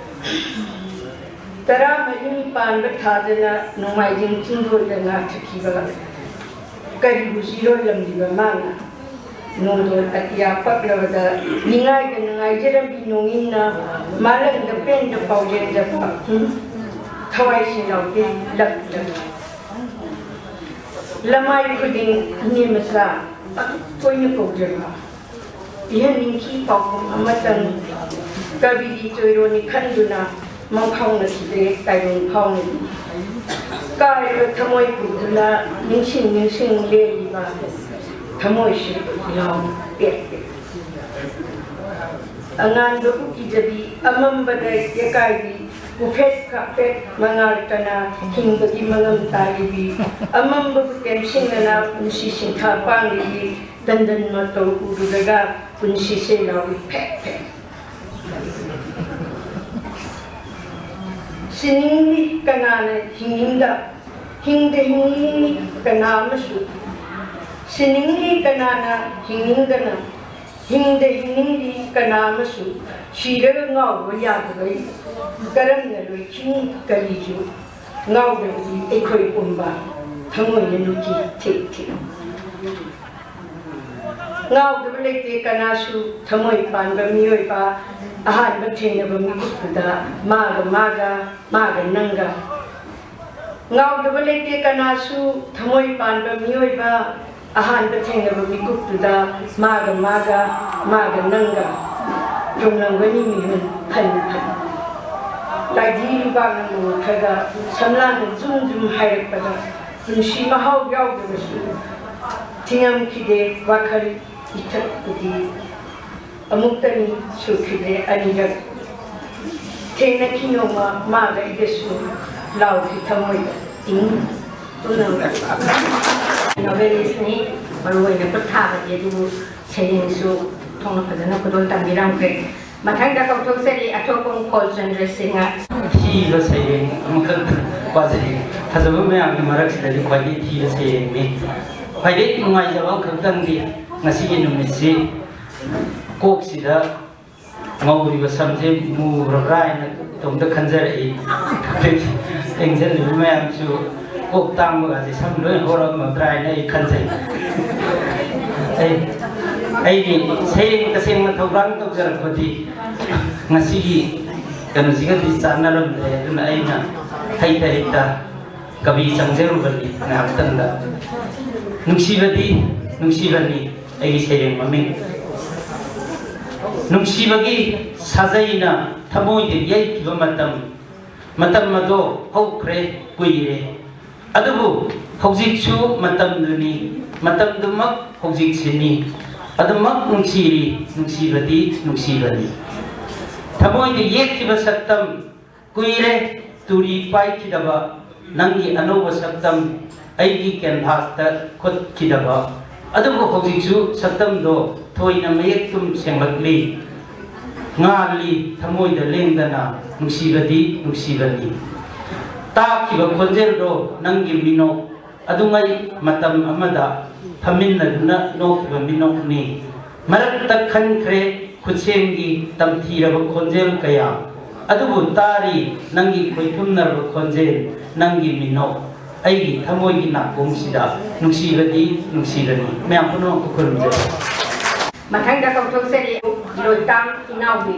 ꯇꯔꯥꯃꯔꯤ ꯄꯥꯟꯕ ꯊꯥꯗꯅ ꯅꯣꯡꯃꯥꯏꯖꯤꯡ ꯆꯤꯡꯗꯣꯏꯗ ꯉꯥ ꯊꯛꯈꯤꯕ꯫ ꯀꯔꯤꯕꯨ ꯆꯤꯔꯣꯜꯂꯝꯂꯤꯕ ꯃꯥꯅ? ꯅꯣꯡꯗꯣꯜ ꯑꯇꯤꯌꯥ ꯄꯛꯂꯕꯗ ꯅꯤꯡꯉꯥꯏꯗꯅ ꯉꯥꯏꯖꯔꯝꯕꯤ ꯅꯣꯡꯏꯟꯅ ꯃꯥꯂꯪꯗ ꯄꯦꯟꯗ ꯄꯥꯎꯖꯦꯟꯗ ꯄꯥꯛ-, ꯎꯝ, ꯊꯋꯥꯏꯁꯦ ꯂꯥꯎꯗꯦ ꯂꯛ ꯂꯛ꯫ ꯂꯃꯥꯏ ꯈꯨꯗꯤꯡ ꯏꯅꯦ ꯃꯆꯥ ꯑꯗꯨꯛ ꯇꯣꯏꯅ ꯀꯧꯖꯕ꯫ ꯄꯤꯍꯟꯅꯤꯡꯈꯤ ꯄꯥꯎꯈꯨꯝ ꯑꯃꯇꯪ꯫ ꯀꯕꯤꯒꯤ ꯆꯣꯏꯔꯣꯟꯅꯤ ꯈꯟꯗꯨꯅ ꯃꯪꯐꯥꯎꯅꯈꯤꯗ꯭ꯔꯦ ꯇꯥꯏꯕꯪ ꯐꯥꯎꯅꯗꯤ꯫ ꯀꯥꯏꯕ ꯊꯃꯣꯏ ꯄꯨꯗꯨꯅ ꯅꯤꯡꯁꯤꯡ ꯅꯤꯡꯁꯤꯡ ꯂꯦꯜꯂꯤꯕ ꯊꯃꯣꯏꯁꯤ ꯂꯥꯎ ꯄꯦꯠ ꯄꯦꯠ꯫ ꯑꯉꯥꯟꯕꯕꯨ ꯀꯤꯖꯕꯤ, ꯑꯃꯝꯕꯗ ꯌꯦꯀꯥꯏꯕꯤ, ꯎꯐꯦꯠ ꯀꯥꯐꯦꯠ ꯃꯉꯥꯜ ꯀꯅꯥ ꯍꯤꯡꯕꯒꯤ ꯃꯉꯝ ꯇꯥꯜꯂꯤꯕꯤ, ꯑꯃꯝꯕꯕꯨ ꯇꯦꯝꯁꯤꯟꯅꯅ ꯄꯨꯟꯁꯤ ꯁꯤꯡꯊꯥ ꯄꯥꯡꯂꯤꯕꯤ, ꯇꯟꯗꯟ ꯃꯇꯧ ꯎꯔꯨꯔꯒ ꯄꯨꯟꯁꯤꯁꯦ ꯂꯥꯎꯏ ꯐꯦꯠ ꯐꯦꯠ꯫ ꯁꯤꯅꯤꯡꯂꯤ ꯀꯅꯥꯅ ꯍꯤꯡꯅꯤꯡꯗ, ꯍꯤꯡꯗ ꯍꯤꯡꯅꯤꯡꯂꯤ ꯀꯅꯥ ꯑꯃꯁꯨ꯫ ꯁꯤꯅꯤꯡꯂꯤ ꯀꯅꯥꯅ ꯍꯤꯡꯅꯤꯡꯗꯅ, ꯍꯤꯡꯗ ꯍꯤꯡꯅꯤꯡꯂꯤ ꯀꯅꯥ ꯑꯃꯁꯨ꯫ ꯁꯤꯔꯒ ꯉꯥꯎꯕ ꯌꯥꯗꯕꯩ ꯀꯔꯝꯅ ꯂꯣꯏꯈꯤꯅꯤ ꯀꯔꯤꯁꯨ꯫ ꯉꯥꯎꯗꯕꯗꯤ ꯑꯩꯈꯣꯏ ꯄꯨꯝꯕ ꯊꯃꯣꯏꯅ ꯅꯨꯡꯀꯤ ꯊꯤꯛ ꯊꯤꯛ꯫ ꯉꯥꯎꯗꯕ ꯂꯩꯇꯦ ꯀꯅꯥꯁꯨ ꯊꯃꯣꯏ ꯄꯥꯟꯕ ꯃꯤꯑꯣꯏꯕ꯫ ꯑꯍꯥꯟꯕ ꯊꯦꯡꯅꯕ ꯃꯤꯀꯨꯞꯇꯨꯗ ꯃꯥꯒ ꯃꯥꯒ, ꯃꯥꯒ ꯅꯪꯒ꯫ ꯉꯥꯎꯗꯕ ꯂꯩꯇꯦ ꯀꯅꯥꯁꯨ ꯊꯃꯣꯏ ꯄꯥꯟꯕ ꯃꯤꯑꯣꯏꯕ꯫ ꯑꯍꯥꯟꯕ ꯊꯦꯡꯅꯕ ꯃꯤꯀꯨꯞꯇꯨꯗ ꯃꯥꯒ ꯃꯥꯒ, ꯃꯥꯒ ꯅꯪꯒ꯫ ꯆꯨꯝꯂꯝꯒꯅꯤ ꯃꯤꯍꯨꯟ ꯈꯟ ꯈꯟ꯫ ꯂꯥꯏꯙꯤ ꯂꯨꯕꯥꯛꯅ ꯃꯉꯛꯈ꯭ꯔꯒ ꯁꯝꯂꯥꯡꯅ ꯖꯨꯝ ꯖꯨꯝ ꯍꯥꯏꯔꯛꯄꯗ ꯄꯨꯟꯁꯤ ꯃꯍꯥꯎ ꯌꯥꯎꯗꯕꯁꯨ ꯊꯤꯉꯝꯈꯤꯗꯦ ꯋꯥꯈꯜ ꯏꯊꯛ ꯏꯗꯤ꯫ ꯑꯃꯨꯛꯇꯅꯤ ꯁꯨꯈꯤꯗ꯭ꯔꯦ ꯑꯅꯤꯔꯛ꯫ ꯊꯦꯡꯅꯈꯤ ꯅꯣꯡꯃ ꯃꯥꯒ ꯑꯩꯒꯁꯨ ꯂꯥꯎꯈꯤ ꯊꯃꯣꯏꯗ ꯏꯪ ꯄꯨꯝꯅꯃꯛ꯫ ꯅꯣꯕꯦꯂꯤꯁꯅꯤ, ꯃꯔꯨꯑꯣꯏꯅ ꯈꯨꯠ ꯊꯥꯕꯗꯤ, ꯑꯗꯨꯕꯨ ꯁꯩꯔꯦꯡꯁꯨ ꯊꯣꯡꯅ ꯐꯖꯅ ꯈꯨꯗꯣꯜ ꯇꯝꯕꯤꯔꯝꯈ꯭ꯔꯦ꯫ ꯃꯊꯪꯗ ꯀꯧꯊꯣꯛꯆꯔꯤ ꯑꯊꯣꯛꯄꯝ ꯈꯣꯜꯆꯟꯗ꯭ꯔ ꯁꯤꯡꯍ꯫ ꯑꯊꯤꯕ ꯁꯩꯔꯦꯡ ꯑꯃꯈꯛ ꯅꯨꯄꯥꯁꯦ ꯐꯖꯕ ꯃꯌꯥꯝꯒꯤ ꯃꯔꯛꯁꯤꯗꯗꯤ ꯈ꯭ꯋꯥꯏꯗꯒꯤ ꯊꯤꯕ ꯁꯩꯔꯦꯡꯅꯤ꯫ ꯈ꯭ꯋꯥꯏꯗꯒꯤ ꯅꯨꯡꯉꯥꯏꯖꯕ ꯑꯃꯈꯛꯇꯪꯗꯤ, ꯉꯁꯤꯒꯤ ꯅꯨꯃꯤꯠꯁꯤ ꯀꯣꯛꯁꯤꯗ ꯉꯧꯔꯤꯕ ꯁꯝꯁꯦ ꯃꯨꯔꯕ꯭ꯔꯥ ꯍꯥꯏꯅ ꯏꯇꯣꯝꯇ ꯈꯟꯖꯔꯛꯏ꯫ ꯊꯦꯡꯖꯤꯜꯂꯤꯕ ꯃꯌꯥꯝꯁꯨ ꯀꯣꯛ ꯇꯥꯡꯕꯒꯁꯦ ꯁꯝ ꯂꯣꯏ ꯍꯧꯔꯛꯑꯝꯃꯗ꯭ꯔꯥ ꯍꯥꯏꯅ ꯑꯩ ꯈꯟꯖꯩ꯫ ꯑꯩ, ꯑꯩꯒꯤ ꯁꯩꯔꯦꯡ ꯇꯁꯦꯡꯅ ꯊꯧꯔꯥꯡ ꯇꯧꯖꯔꯛꯄꯗꯤ ꯉꯁꯤꯒꯤ ꯀꯩꯅꯣꯁꯤꯒꯗꯤ ꯆꯥꯟꯅꯔꯝꯗ꯭ꯔꯦ꯫ ꯑꯗꯨꯅ ꯑꯩꯅ ꯍꯩꯇ ꯍꯩꯇ ꯀꯕꯤ ꯆꯪꯖꯔꯨꯕꯅꯤ ꯉꯥꯏꯍꯥꯛꯇꯪꯗ꯫ ꯅꯨꯡꯁꯤꯕꯗꯤ ꯅꯨꯡꯁꯤꯕꯅꯤ, ꯑꯩꯒꯤ ꯁꯩꯔꯦꯡ ꯃꯃꯤꯡ꯫ ꯅꯨꯡꯁꯤꯕꯒꯤ ꯁꯥꯖꯩꯅ ꯊꯃꯣꯏꯗ ꯌꯩꯈꯤꯕ ꯃꯇꯝ, ꯃꯇꯝ ꯑꯗꯣ ꯍꯧꯈ꯭ꯔꯦ, ꯀꯨꯏꯔꯦ꯫ ꯑꯗꯨꯕꯨ ꯍꯧꯖꯤꯛꯁꯨ ꯃꯇꯝꯗꯨꯅꯤ, ꯃꯇꯝꯗꯨꯃꯛ ꯍꯧꯖꯤꯛꯁꯤꯅꯤ꯫ ꯑꯗꯨꯃꯛ ꯅꯨꯡꯁꯤꯔꯤ, ꯅꯨꯡꯁꯤꯕꯗꯤ ꯅꯨꯡꯁꯤꯕꯅꯤ꯫ ꯊꯃꯣꯏꯗ ꯌꯦꯛꯈꯤꯕ ꯁꯛꯇꯝ, ꯀꯨꯏꯔꯦ ꯇꯨꯔꯤ ꯄꯥꯏꯈꯤꯗꯕ, ꯅꯪꯒꯤ ꯑꯅꯧꯕ ꯁꯛꯇꯝ ꯑꯩꯒꯤ ꯀꯦꯟꯚꯥꯁꯇ ꯈꯨꯠꯈꯤꯗꯕ꯫ ꯑꯗꯨꯕꯨ ꯍꯧꯖꯤꯛꯁꯨ ꯁꯛꯇꯝꯗꯣ ꯊꯣꯏꯅ ꯃꯌꯦꯛꯇꯨꯝ ꯁꯦꯡꯂꯛꯂꯤ꯫ ꯉꯥꯜꯂꯤ ꯊꯃꯣꯏꯗ ꯂꯦꯡꯗꯅ, ꯅꯨꯡꯁꯤꯕꯗꯤ ꯅꯨꯡꯁꯤꯕꯅꯤ꯫ ꯇꯥꯈꯤꯕ ꯈꯣꯟꯖꯦꯜꯗꯣ ꯅꯪꯒꯤ ꯃꯤꯅꯣꯛ ꯑꯗꯨꯉꯩ ꯃꯇꯝ ꯑꯃꯗ ꯐꯝꯃꯤꯟꯅꯗꯨꯅ ꯅꯣꯛꯈꯤꯕ ꯃꯤꯅꯣꯛꯅꯤ꯫ ꯃꯔꯛꯇ ꯈꯟꯈ꯭ꯔꯦ ꯈꯨꯠꯁꯦꯝꯒꯤ ꯇꯝꯊꯤꯔꯕ ꯈꯣꯟꯖꯦꯜ ꯀꯌꯥ꯫ ꯑꯗꯨꯕꯨ ꯇꯥꯔꯤ ꯅꯪꯒꯤ ꯈꯣꯏꯊꯨꯝꯅꯔꯕ ꯈꯣꯟꯖꯦꯜ, ꯅꯪꯒꯤ ꯃꯤꯅꯣꯛ ꯑꯩꯒꯤ ꯊꯃꯣꯏꯒꯤ ꯅꯥꯀꯣꯡꯁꯤꯗ ꯅꯨꯡꯁꯤꯕꯗꯤ ꯅꯨꯡꯁꯤꯕꯅꯤ꯫ ꯃꯌꯥꯝ ꯄꯨꯝꯅꯃꯛꯄꯨ ꯈꯨꯔꯨꯝꯖꯔꯤ꯫ ꯃꯊꯪꯗ ꯀꯧꯊꯣꯛꯆꯔꯤ ꯂꯣꯏꯇꯥꯝ ꯏꯅꯥꯎꯕꯤ꯫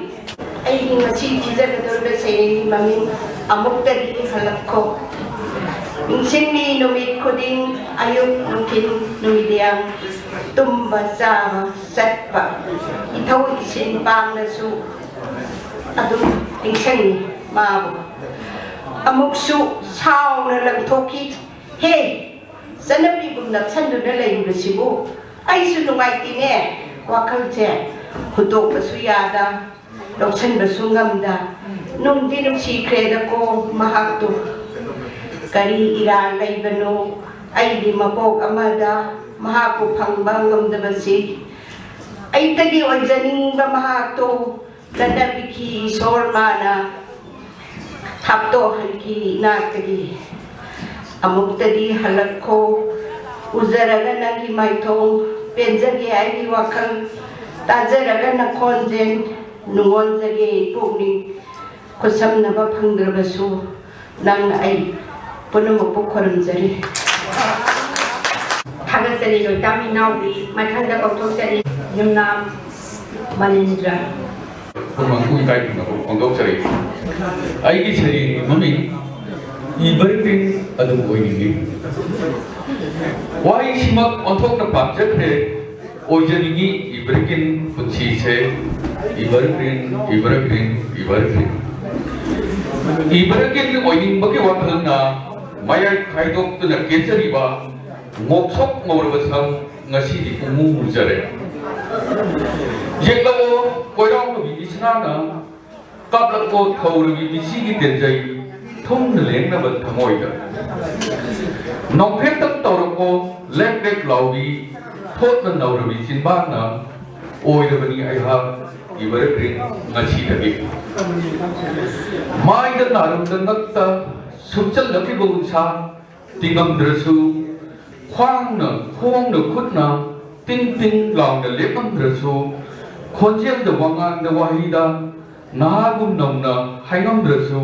ꯑꯩꯒꯤ ꯉꯁꯤ ꯊꯤꯖꯒꯗꯧꯔꯤꯕ ꯁꯩꯔꯦꯡꯒꯤ ꯃꯃꯤꯡ ꯑꯃꯨꯛꯇꯗꯤ ꯍꯜꯂꯛꯈꯣ꯫ ꯅꯤꯡꯁꯤꯡꯂꯤ ꯅꯨꯃꯤꯠ ꯈꯨꯗꯤꯡ ꯑꯌꯨꯛ ꯅꯨꯡꯊꯤꯜ ꯅꯨꯃꯤꯗꯥꯡ ꯇꯨꯝꯕ ꯆꯥꯕ ꯆꯠꯄ ꯏꯊꯧ ꯏꯁꯤꯟ ꯄꯥꯡꯂꯁꯨ ꯑꯗꯨꯝ ꯅꯤꯡꯁꯤꯡꯉꯤ ꯃꯥꯕꯨ꯫ ꯑꯃꯨꯛꯁꯨ ꯁꯥꯎꯅ ꯂꯪꯊꯣꯛꯈꯤ, "ꯍꯦ, ꯆꯠꯅꯕꯤꯒꯨꯝ ꯅꯞꯁꯟꯗꯨꯅ ꯂꯩꯔꯤꯕꯁꯤꯕꯨ ꯑꯩꯁꯨ ꯅꯨꯡꯉꯥꯏꯇꯦꯅꯦ꯫ ꯋꯥꯈꯜꯁꯦ ꯍꯨꯟꯗꯣꯛꯄꯁꯨ ꯌꯥꯗ, ꯂꯧꯁꯟꯕꯁꯨ ꯉꯝꯗ꯫ ꯅꯨꯡꯗꯤ ꯅꯨꯡꯁꯤꯈ꯭ꯔꯦꯗꯀꯣ ꯃꯍꯥꯛꯇꯨ꯫ ꯀꯔꯤ ꯏꯔꯥꯜ ꯂꯩꯕꯅꯣ ꯑꯩꯒꯤ ꯃꯄꯣꯛ ꯑꯃꯗ ꯃꯍꯥꯛꯄꯨ ꯐꯪꯕ ꯉꯝꯗꯕꯁꯤ? ꯑꯩꯇꯒꯤ ꯑꯣꯏꯖꯅꯤꯡꯕ ꯃꯍꯥꯛꯇꯣ ꯂꯠꯅꯕꯤꯈꯤ ꯏꯁꯣꯔ ꯃꯥꯅ꯫ ꯑꯞꯇꯣ ꯍꯜꯀꯤ ꯏꯅꯥꯛꯇꯒꯤ ꯑꯃꯨꯛꯇꯗꯤ ꯍꯜꯂꯛꯈꯣ꯫ ꯎꯖꯔꯒ ꯅꯪꯒꯤ ꯃꯥꯏꯊꯣꯡ ꯄꯦꯟꯖꯒꯦ ꯑꯩꯒꯤ ꯋꯥꯈꯜ꯫ ꯇꯥꯖꯔꯒ ꯅꯈꯣꯟꯖꯦꯜ ꯅꯨꯡꯉꯣꯟꯖꯒꯦ ꯄꯨꯛꯅꯤꯡ꯫ ꯈꯨꯠꯁꯝꯅꯕ ꯐꯪꯗ꯭ꯔꯕꯁꯨ ꯅꯪꯅ ꯑꯩ ꯄꯨꯝꯅꯃꯛꯄꯨ ꯈꯨꯔꯨꯝꯖꯔꯤ꯫ ꯊꯥꯒꯠꯆꯔꯤ ꯂꯣꯏꯇꯥꯝ ꯏꯅꯥꯎꯕꯤ꯫ ꯃꯊꯪꯗ ꯀꯧꯊꯣꯛꯆꯔꯤ ꯌꯨꯝꯅꯥꯝ ꯃꯅꯤꯟꯗ꯭ꯔ꯫ ꯈꯨꯔꯨꯝ ꯏꯀꯥꯏ ꯈꯨꯝꯅꯕ ꯐꯣꯡꯗꯣꯛꯆꯔꯤ꯫ ꯑꯩꯒꯤ ꯁꯩꯔꯦꯡꯒꯤ ꯃꯃꯤꯡ ꯏꯕꯔꯒ꯭ꯔꯤꯟ ꯑꯗꯨꯝ ꯑꯣꯏꯅꯤꯡꯉꯤ꯫ ꯋꯥꯍꯩꯁꯤꯃꯛ ꯑꯣꯟꯊꯣꯛꯅ ꯄꯥꯝꯖꯈ꯭ꯔꯦ꯫ ꯑꯣꯏꯖꯅꯤꯡꯉꯤ ꯏꯕꯔꯒ꯭ꯔꯤꯟ ꯄꯨꯟꯁꯤꯁꯦ꯫ Evergreen, evergreen, evergreen. ꯏꯕꯔꯒ꯭ꯔꯤꯟ ꯑꯣꯏꯅꯤꯡꯕꯒꯤ ꯋꯥꯈꯜꯅ ꯃꯌꯥꯏ ꯈꯥꯏꯗꯣꯛꯇꯨꯅ ꯀꯦꯟꯖꯔꯤꯕ ꯉꯣꯛꯁꯣꯛ ꯉꯧꯔꯕ ꯁꯝ ꯉꯁꯤꯗꯤ ꯄꯨꯡꯃꯨ ꯃꯨꯖꯔꯦ꯫ ꯌꯦꯛꯂꯛꯑꯣ ꯀꯣꯏꯔꯥꯎꯅꯕꯤ ꯏꯁꯅꯥꯅ, ꯀꯥꯞꯂꯛꯑꯣ ꯊꯧꯔꯕꯤ ꯃꯤꯆꯤꯒꯤ ꯇꯦꯟꯖꯩ, ꯊꯨꯝꯅ ꯂꯦꯡꯅꯕ ꯊꯃꯣꯏꯗ꯫ ꯅꯣꯡꯐꯦꯠꯇꯪ ꯇꯧꯔꯛꯑꯣ ꯂꯦꯛ ꯂꯦꯛ ꯂꯥꯎꯕꯤ, ꯊꯣꯠꯅ ꯅꯧꯔꯕꯤ ꯆꯤꯟꯕꯥꯡꯅ꯫ ꯑꯣꯏꯔꯕꯅꯤ ꯑꯩꯍꯥꯛ ꯏꯕꯔꯒ꯭ꯔꯤꯟ ꯉꯁꯤꯗꯒꯤ꯫ ꯃꯥꯏꯗ ꯅꯥꯔꯨꯝꯗ ꯉꯛꯇ ꯁꯨꯞꯆꯜꯂꯛꯂꯤꯕ ꯎꯟꯁꯥ ꯇꯤꯡꯉꯝꯗ꯭ꯔꯁꯨ, ꯈ꯭ꯋꯥꯡꯅ, ꯈꯣꯡꯅ, ꯈꯨꯠꯅ ꯇꯤꯡ ꯇꯤꯡ ꯂꯥꯎꯅ ꯂꯦꯞꯉꯝꯗ꯭ꯔꯁꯨ, ꯈꯣꯟꯖꯦꯜꯗ, ꯋꯥꯉꯥꯡꯗ, ꯋꯥꯍꯩꯗ ꯅꯍꯥꯒꯨꯝ ꯅꯧꯅ ꯍꯥꯏꯉꯝꯗ꯭ꯔꯁꯨ,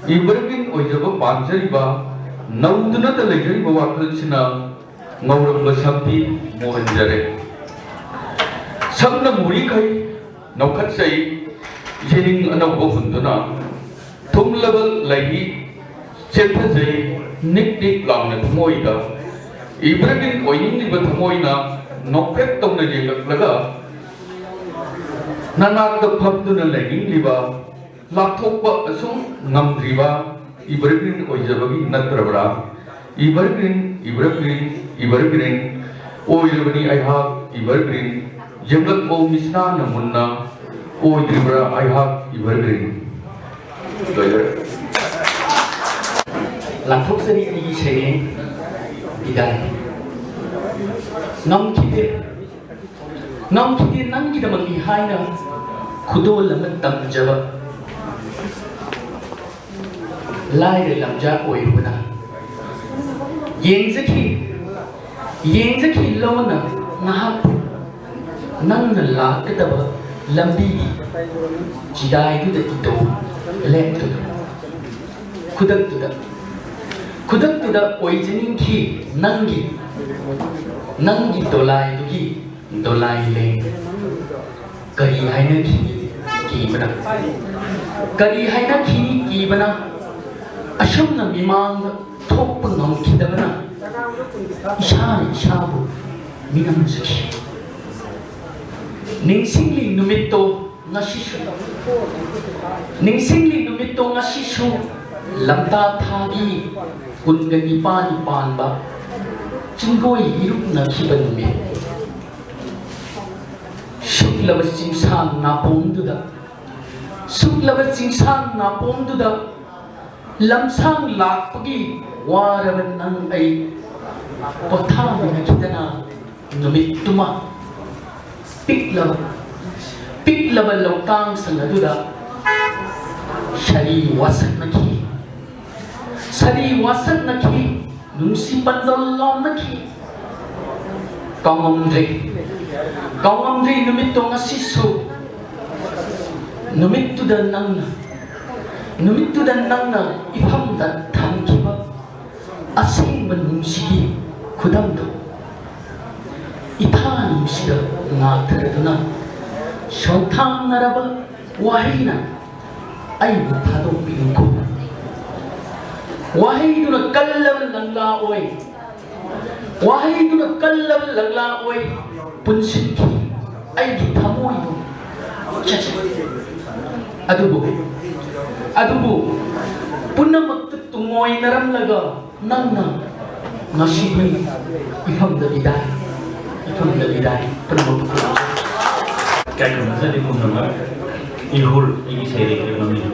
ꯏꯕꯔꯒ꯭ꯔꯤꯟ ꯑꯣꯏꯖꯕ ꯄꯥꯝꯖꯔꯤꯕ ꯅꯧꯗꯨꯅꯇ ꯂꯩꯖꯔꯤꯕ ꯋꯥꯈꯜꯁꯤꯅ ꯉꯧꯔꯝꯕ ꯁꯝꯗꯤ ꯃꯨꯍꯟꯖꯔꯦ꯫ ꯁꯝꯅ ꯃꯨꯔꯤꯈꯩ ꯅꯧꯈꯠꯆꯩ, ꯌꯦꯅꯤꯡ ꯑꯅꯧꯕ ꯍꯨꯟꯗꯨꯅ꯫ ꯊꯨꯝꯂꯕ ꯂꯩꯅꯤ ꯆꯦꯟꯊꯖꯩ ꯅꯤꯛ ꯅꯤꯛ ꯂꯥꯎꯅ ꯊꯃꯣꯏꯗ꯫ ꯏꯕꯔꯒ꯭ꯔꯤꯟ ꯑꯣꯏꯅꯤꯡꯂꯤꯕ ꯊꯃꯣꯏꯅ ꯅꯣꯛꯐꯦꯠ ꯇꯧꯅ ꯌꯦꯡꯂꯛꯂꯒ ꯅꯅꯥꯛꯇ ꯐꯝꯗꯨꯅ ꯂꯩꯅꯤꯡꯂꯤꯕ, ꯂꯥꯞꯊꯣꯛꯄ ꯑꯁꯨꯝ ꯉꯝꯗ꯭ꯔꯤꯕ ꯏꯕꯔꯒ꯭ꯔꯤꯟ ꯑꯣꯏꯖꯕꯒꯤ ꯅꯠꯇ꯭ꯔꯕ꯭ꯔꯥ? ꯏꯕꯔꯒ꯭ꯔꯤꯟ, ꯏꯕꯔꯒ꯭ꯔꯤꯟ, ꯏꯕꯔꯒ꯭ꯔꯤꯟ ꯑꯣꯏꯔꯕꯅꯤ ꯑꯩꯍꯥꯛ ꯏꯕꯔꯒ꯭ꯔꯤꯟ꯫ ꯌꯦꯡꯂꯛꯄ ꯃꯤꯠꯁꯅꯥꯅ ꯃꯨꯟꯅ ꯑꯣꯏꯗ꯭ꯔꯤꯕ꯭ꯔꯥ ꯑꯩꯍꯥꯛ ꯏꯕꯔꯒ꯭ꯔꯤꯟ? ꯂꯣꯏꯖꯔꯦ꯫ ꯂꯥꯟꯊꯣꯛꯆꯔꯤ ꯑꯩꯒꯤ ꯁꯩꯔꯦꯡ ꯏꯗꯥꯏ꯫ ꯉꯝꯈꯤꯗꯦ, ꯉꯝꯈꯤꯗꯦ ꯅꯪꯒꯤꯗꯃꯛꯅꯤ ꯍꯥꯏꯅ ꯈꯨꯗꯣꯜ ꯑꯃ ꯇꯝꯖꯕ꯫ ꯂꯥꯏꯔ ꯂꯝꯖꯥ ꯑꯣꯏꯔꯨꯕꯅ ꯌꯦꯡꯖꯈꯤ, ꯌꯦꯡꯖꯈꯤ ꯂꯣꯟꯅ ꯉꯥꯏꯍꯥꯛ ꯅꯪꯅ ꯂꯥꯛꯀꯗꯕ ꯂꯝꯕꯤꯒꯤ ꯆꯤꯗꯥꯏꯗꯨꯗ ꯏꯇꯣꯝ ꯂꯦꯞꯇꯨꯅ ꯈꯨꯗꯛꯇꯨꯗ, ꯈꯨꯗꯛꯇꯨꯗ ꯑꯣꯏꯖꯅꯤꯡꯈꯤ ꯅꯪꯒꯤ, ꯅꯪꯒꯤ ꯗꯣꯂꯥꯏꯗꯨꯒꯤ ꯗꯣꯂꯥꯏ ꯂꯦꯡ꯫ ꯀꯔꯤ ꯍꯥꯏꯅꯈꯤꯅꯤ ꯀꯤꯕꯅ? ꯀꯔꯤ ꯍꯥꯏꯅꯈꯤꯅꯤ ꯀꯤꯕꯅ? ꯑꯁꯨꯝꯅ ꯃꯤꯃꯥꯡꯗ ꯊꯣꯛꯄ ꯉꯝꯈꯤꯗꯕꯅ ꯏꯁꯥꯅ ꯏꯁꯥꯕꯨ ꯃꯤꯅꯝꯖꯈꯤ꯫ ꯅꯤꯡꯁꯤꯡꯂꯤ ꯅꯨꯃꯤꯠꯇꯣ ꯉꯁꯤꯁꯨ, ꯅꯤꯡꯁꯤꯡꯂꯤ ꯅꯨꯃꯤꯠꯇꯣ ꯉꯁꯤꯁꯨ, ꯂꯝꯇꯥ ꯊꯥꯒꯤ ꯀꯨꯟꯒ ꯅꯤꯄꯥꯟ ꯄꯥꯟꯕ ꯆꯤꯡꯒꯣꯏ ꯏꯔꯨꯞꯅꯈꯤꯕ ꯅꯨꯃꯤꯠ꯫ ꯁꯨꯛꯂꯕ ꯆꯤꯡꯁꯥꯡ ꯅꯥꯄꯣꯝꯗꯨꯗ, ꯁꯨꯛꯂꯕ ꯆꯤꯡꯁꯥꯡ ꯅꯥꯄꯣꯝꯗꯨꯗ ꯂꯝꯁꯥꯡ ꯂꯥꯛꯄꯒꯤ ꯋꯥꯔꯕ ꯅꯪ ꯑꯩ ꯄꯣꯊꯥꯃꯤꯟꯅꯈꯤꯗꯅ ꯅꯨꯃꯤꯠꯇꯨꯃ ꯄꯤꯛꯂꯕ, ꯄꯤꯛꯂꯕ ꯂꯧꯇꯥꯡꯁꯪ ꯑꯗꯨꯗ ꯁꯥꯔꯤ ꯋꯥꯁꯛꯅꯈꯤ, ꯁꯥꯔꯤ ꯋꯥꯁꯛꯅꯈꯤ, ꯅꯨꯡꯁꯤ ꯄꯟꯗꯣꯜ ꯂꯥꯎꯅꯈꯤ꯫ ꯀꯥꯎꯉꯝꯗ꯭ꯔꯦ, ꯀꯥꯎꯉꯝꯗ꯭ꯔꯦ ꯅꯨꯃꯤꯠꯇꯣ ꯉꯁꯤꯁꯨ꯫ ꯅꯨꯃꯤꯠꯇꯨꯗ ꯅꯪꯅ, ꯅꯨꯃꯤꯠꯇꯨꯗ ꯅꯪꯅ ꯏꯐꯝꯗ ꯊꯝꯈꯤꯕ ꯑꯁꯦꯡꯕ ꯅꯨꯡꯁꯤꯒꯤ ꯈꯨꯗꯝꯗꯨ ꯏꯊꯥ ꯅꯨꯡꯁꯤꯗ ꯉꯥꯛꯊꯔꯗꯨꯅ ꯁꯣꯟꯊꯥꯡꯅꯔꯕ ꯋꯥꯍꯩꯅ ꯑꯩꯕꯨ ꯊꯥꯗꯣꯛꯄꯤꯔꯨꯀꯣ꯫ ꯋꯥꯍꯩꯗꯨꯅ ꯀꯜꯂꯕ ꯂꯪꯂꯥ ꯑꯣꯏ, ꯋꯥꯍꯩꯗꯨꯅ ꯀꯜꯂꯕ ꯂꯪꯂꯥ ꯑꯣꯏ ꯄꯨꯟꯁꯤꯟꯈꯤ ꯑꯩꯒꯤ ꯊꯃꯣꯏꯕꯨ꯫ ꯆꯠꯆꯠ꯫ ꯑꯗꯨꯕꯨ, ꯑꯗꯨꯕꯨ ꯄꯨꯝꯅꯃꯛꯇ ꯇꯨꯡꯑꯣꯏꯅꯔꯝꯂꯒ ꯅꯪꯅ ꯉꯁꯤꯗꯤ ꯏꯐꯝꯗ ꯂꯤꯗꯥꯏ, ꯏꯐꯝꯗ ꯂꯤꯗꯥꯏ꯫ ꯄꯨꯝꯅꯃꯛꯄꯨ ꯈꯨꯔꯨꯝꯖꯔꯤ꯫ ꯏꯀꯥꯏ ꯈꯨꯝꯅꯖꯔꯤ ꯄꯨꯝꯅꯃꯛ꯫ ꯏꯍꯨꯜ, ꯑꯩꯒꯤ ꯁꯩꯔꯦꯡꯒꯤ ꯃꯃꯤꯡ꯫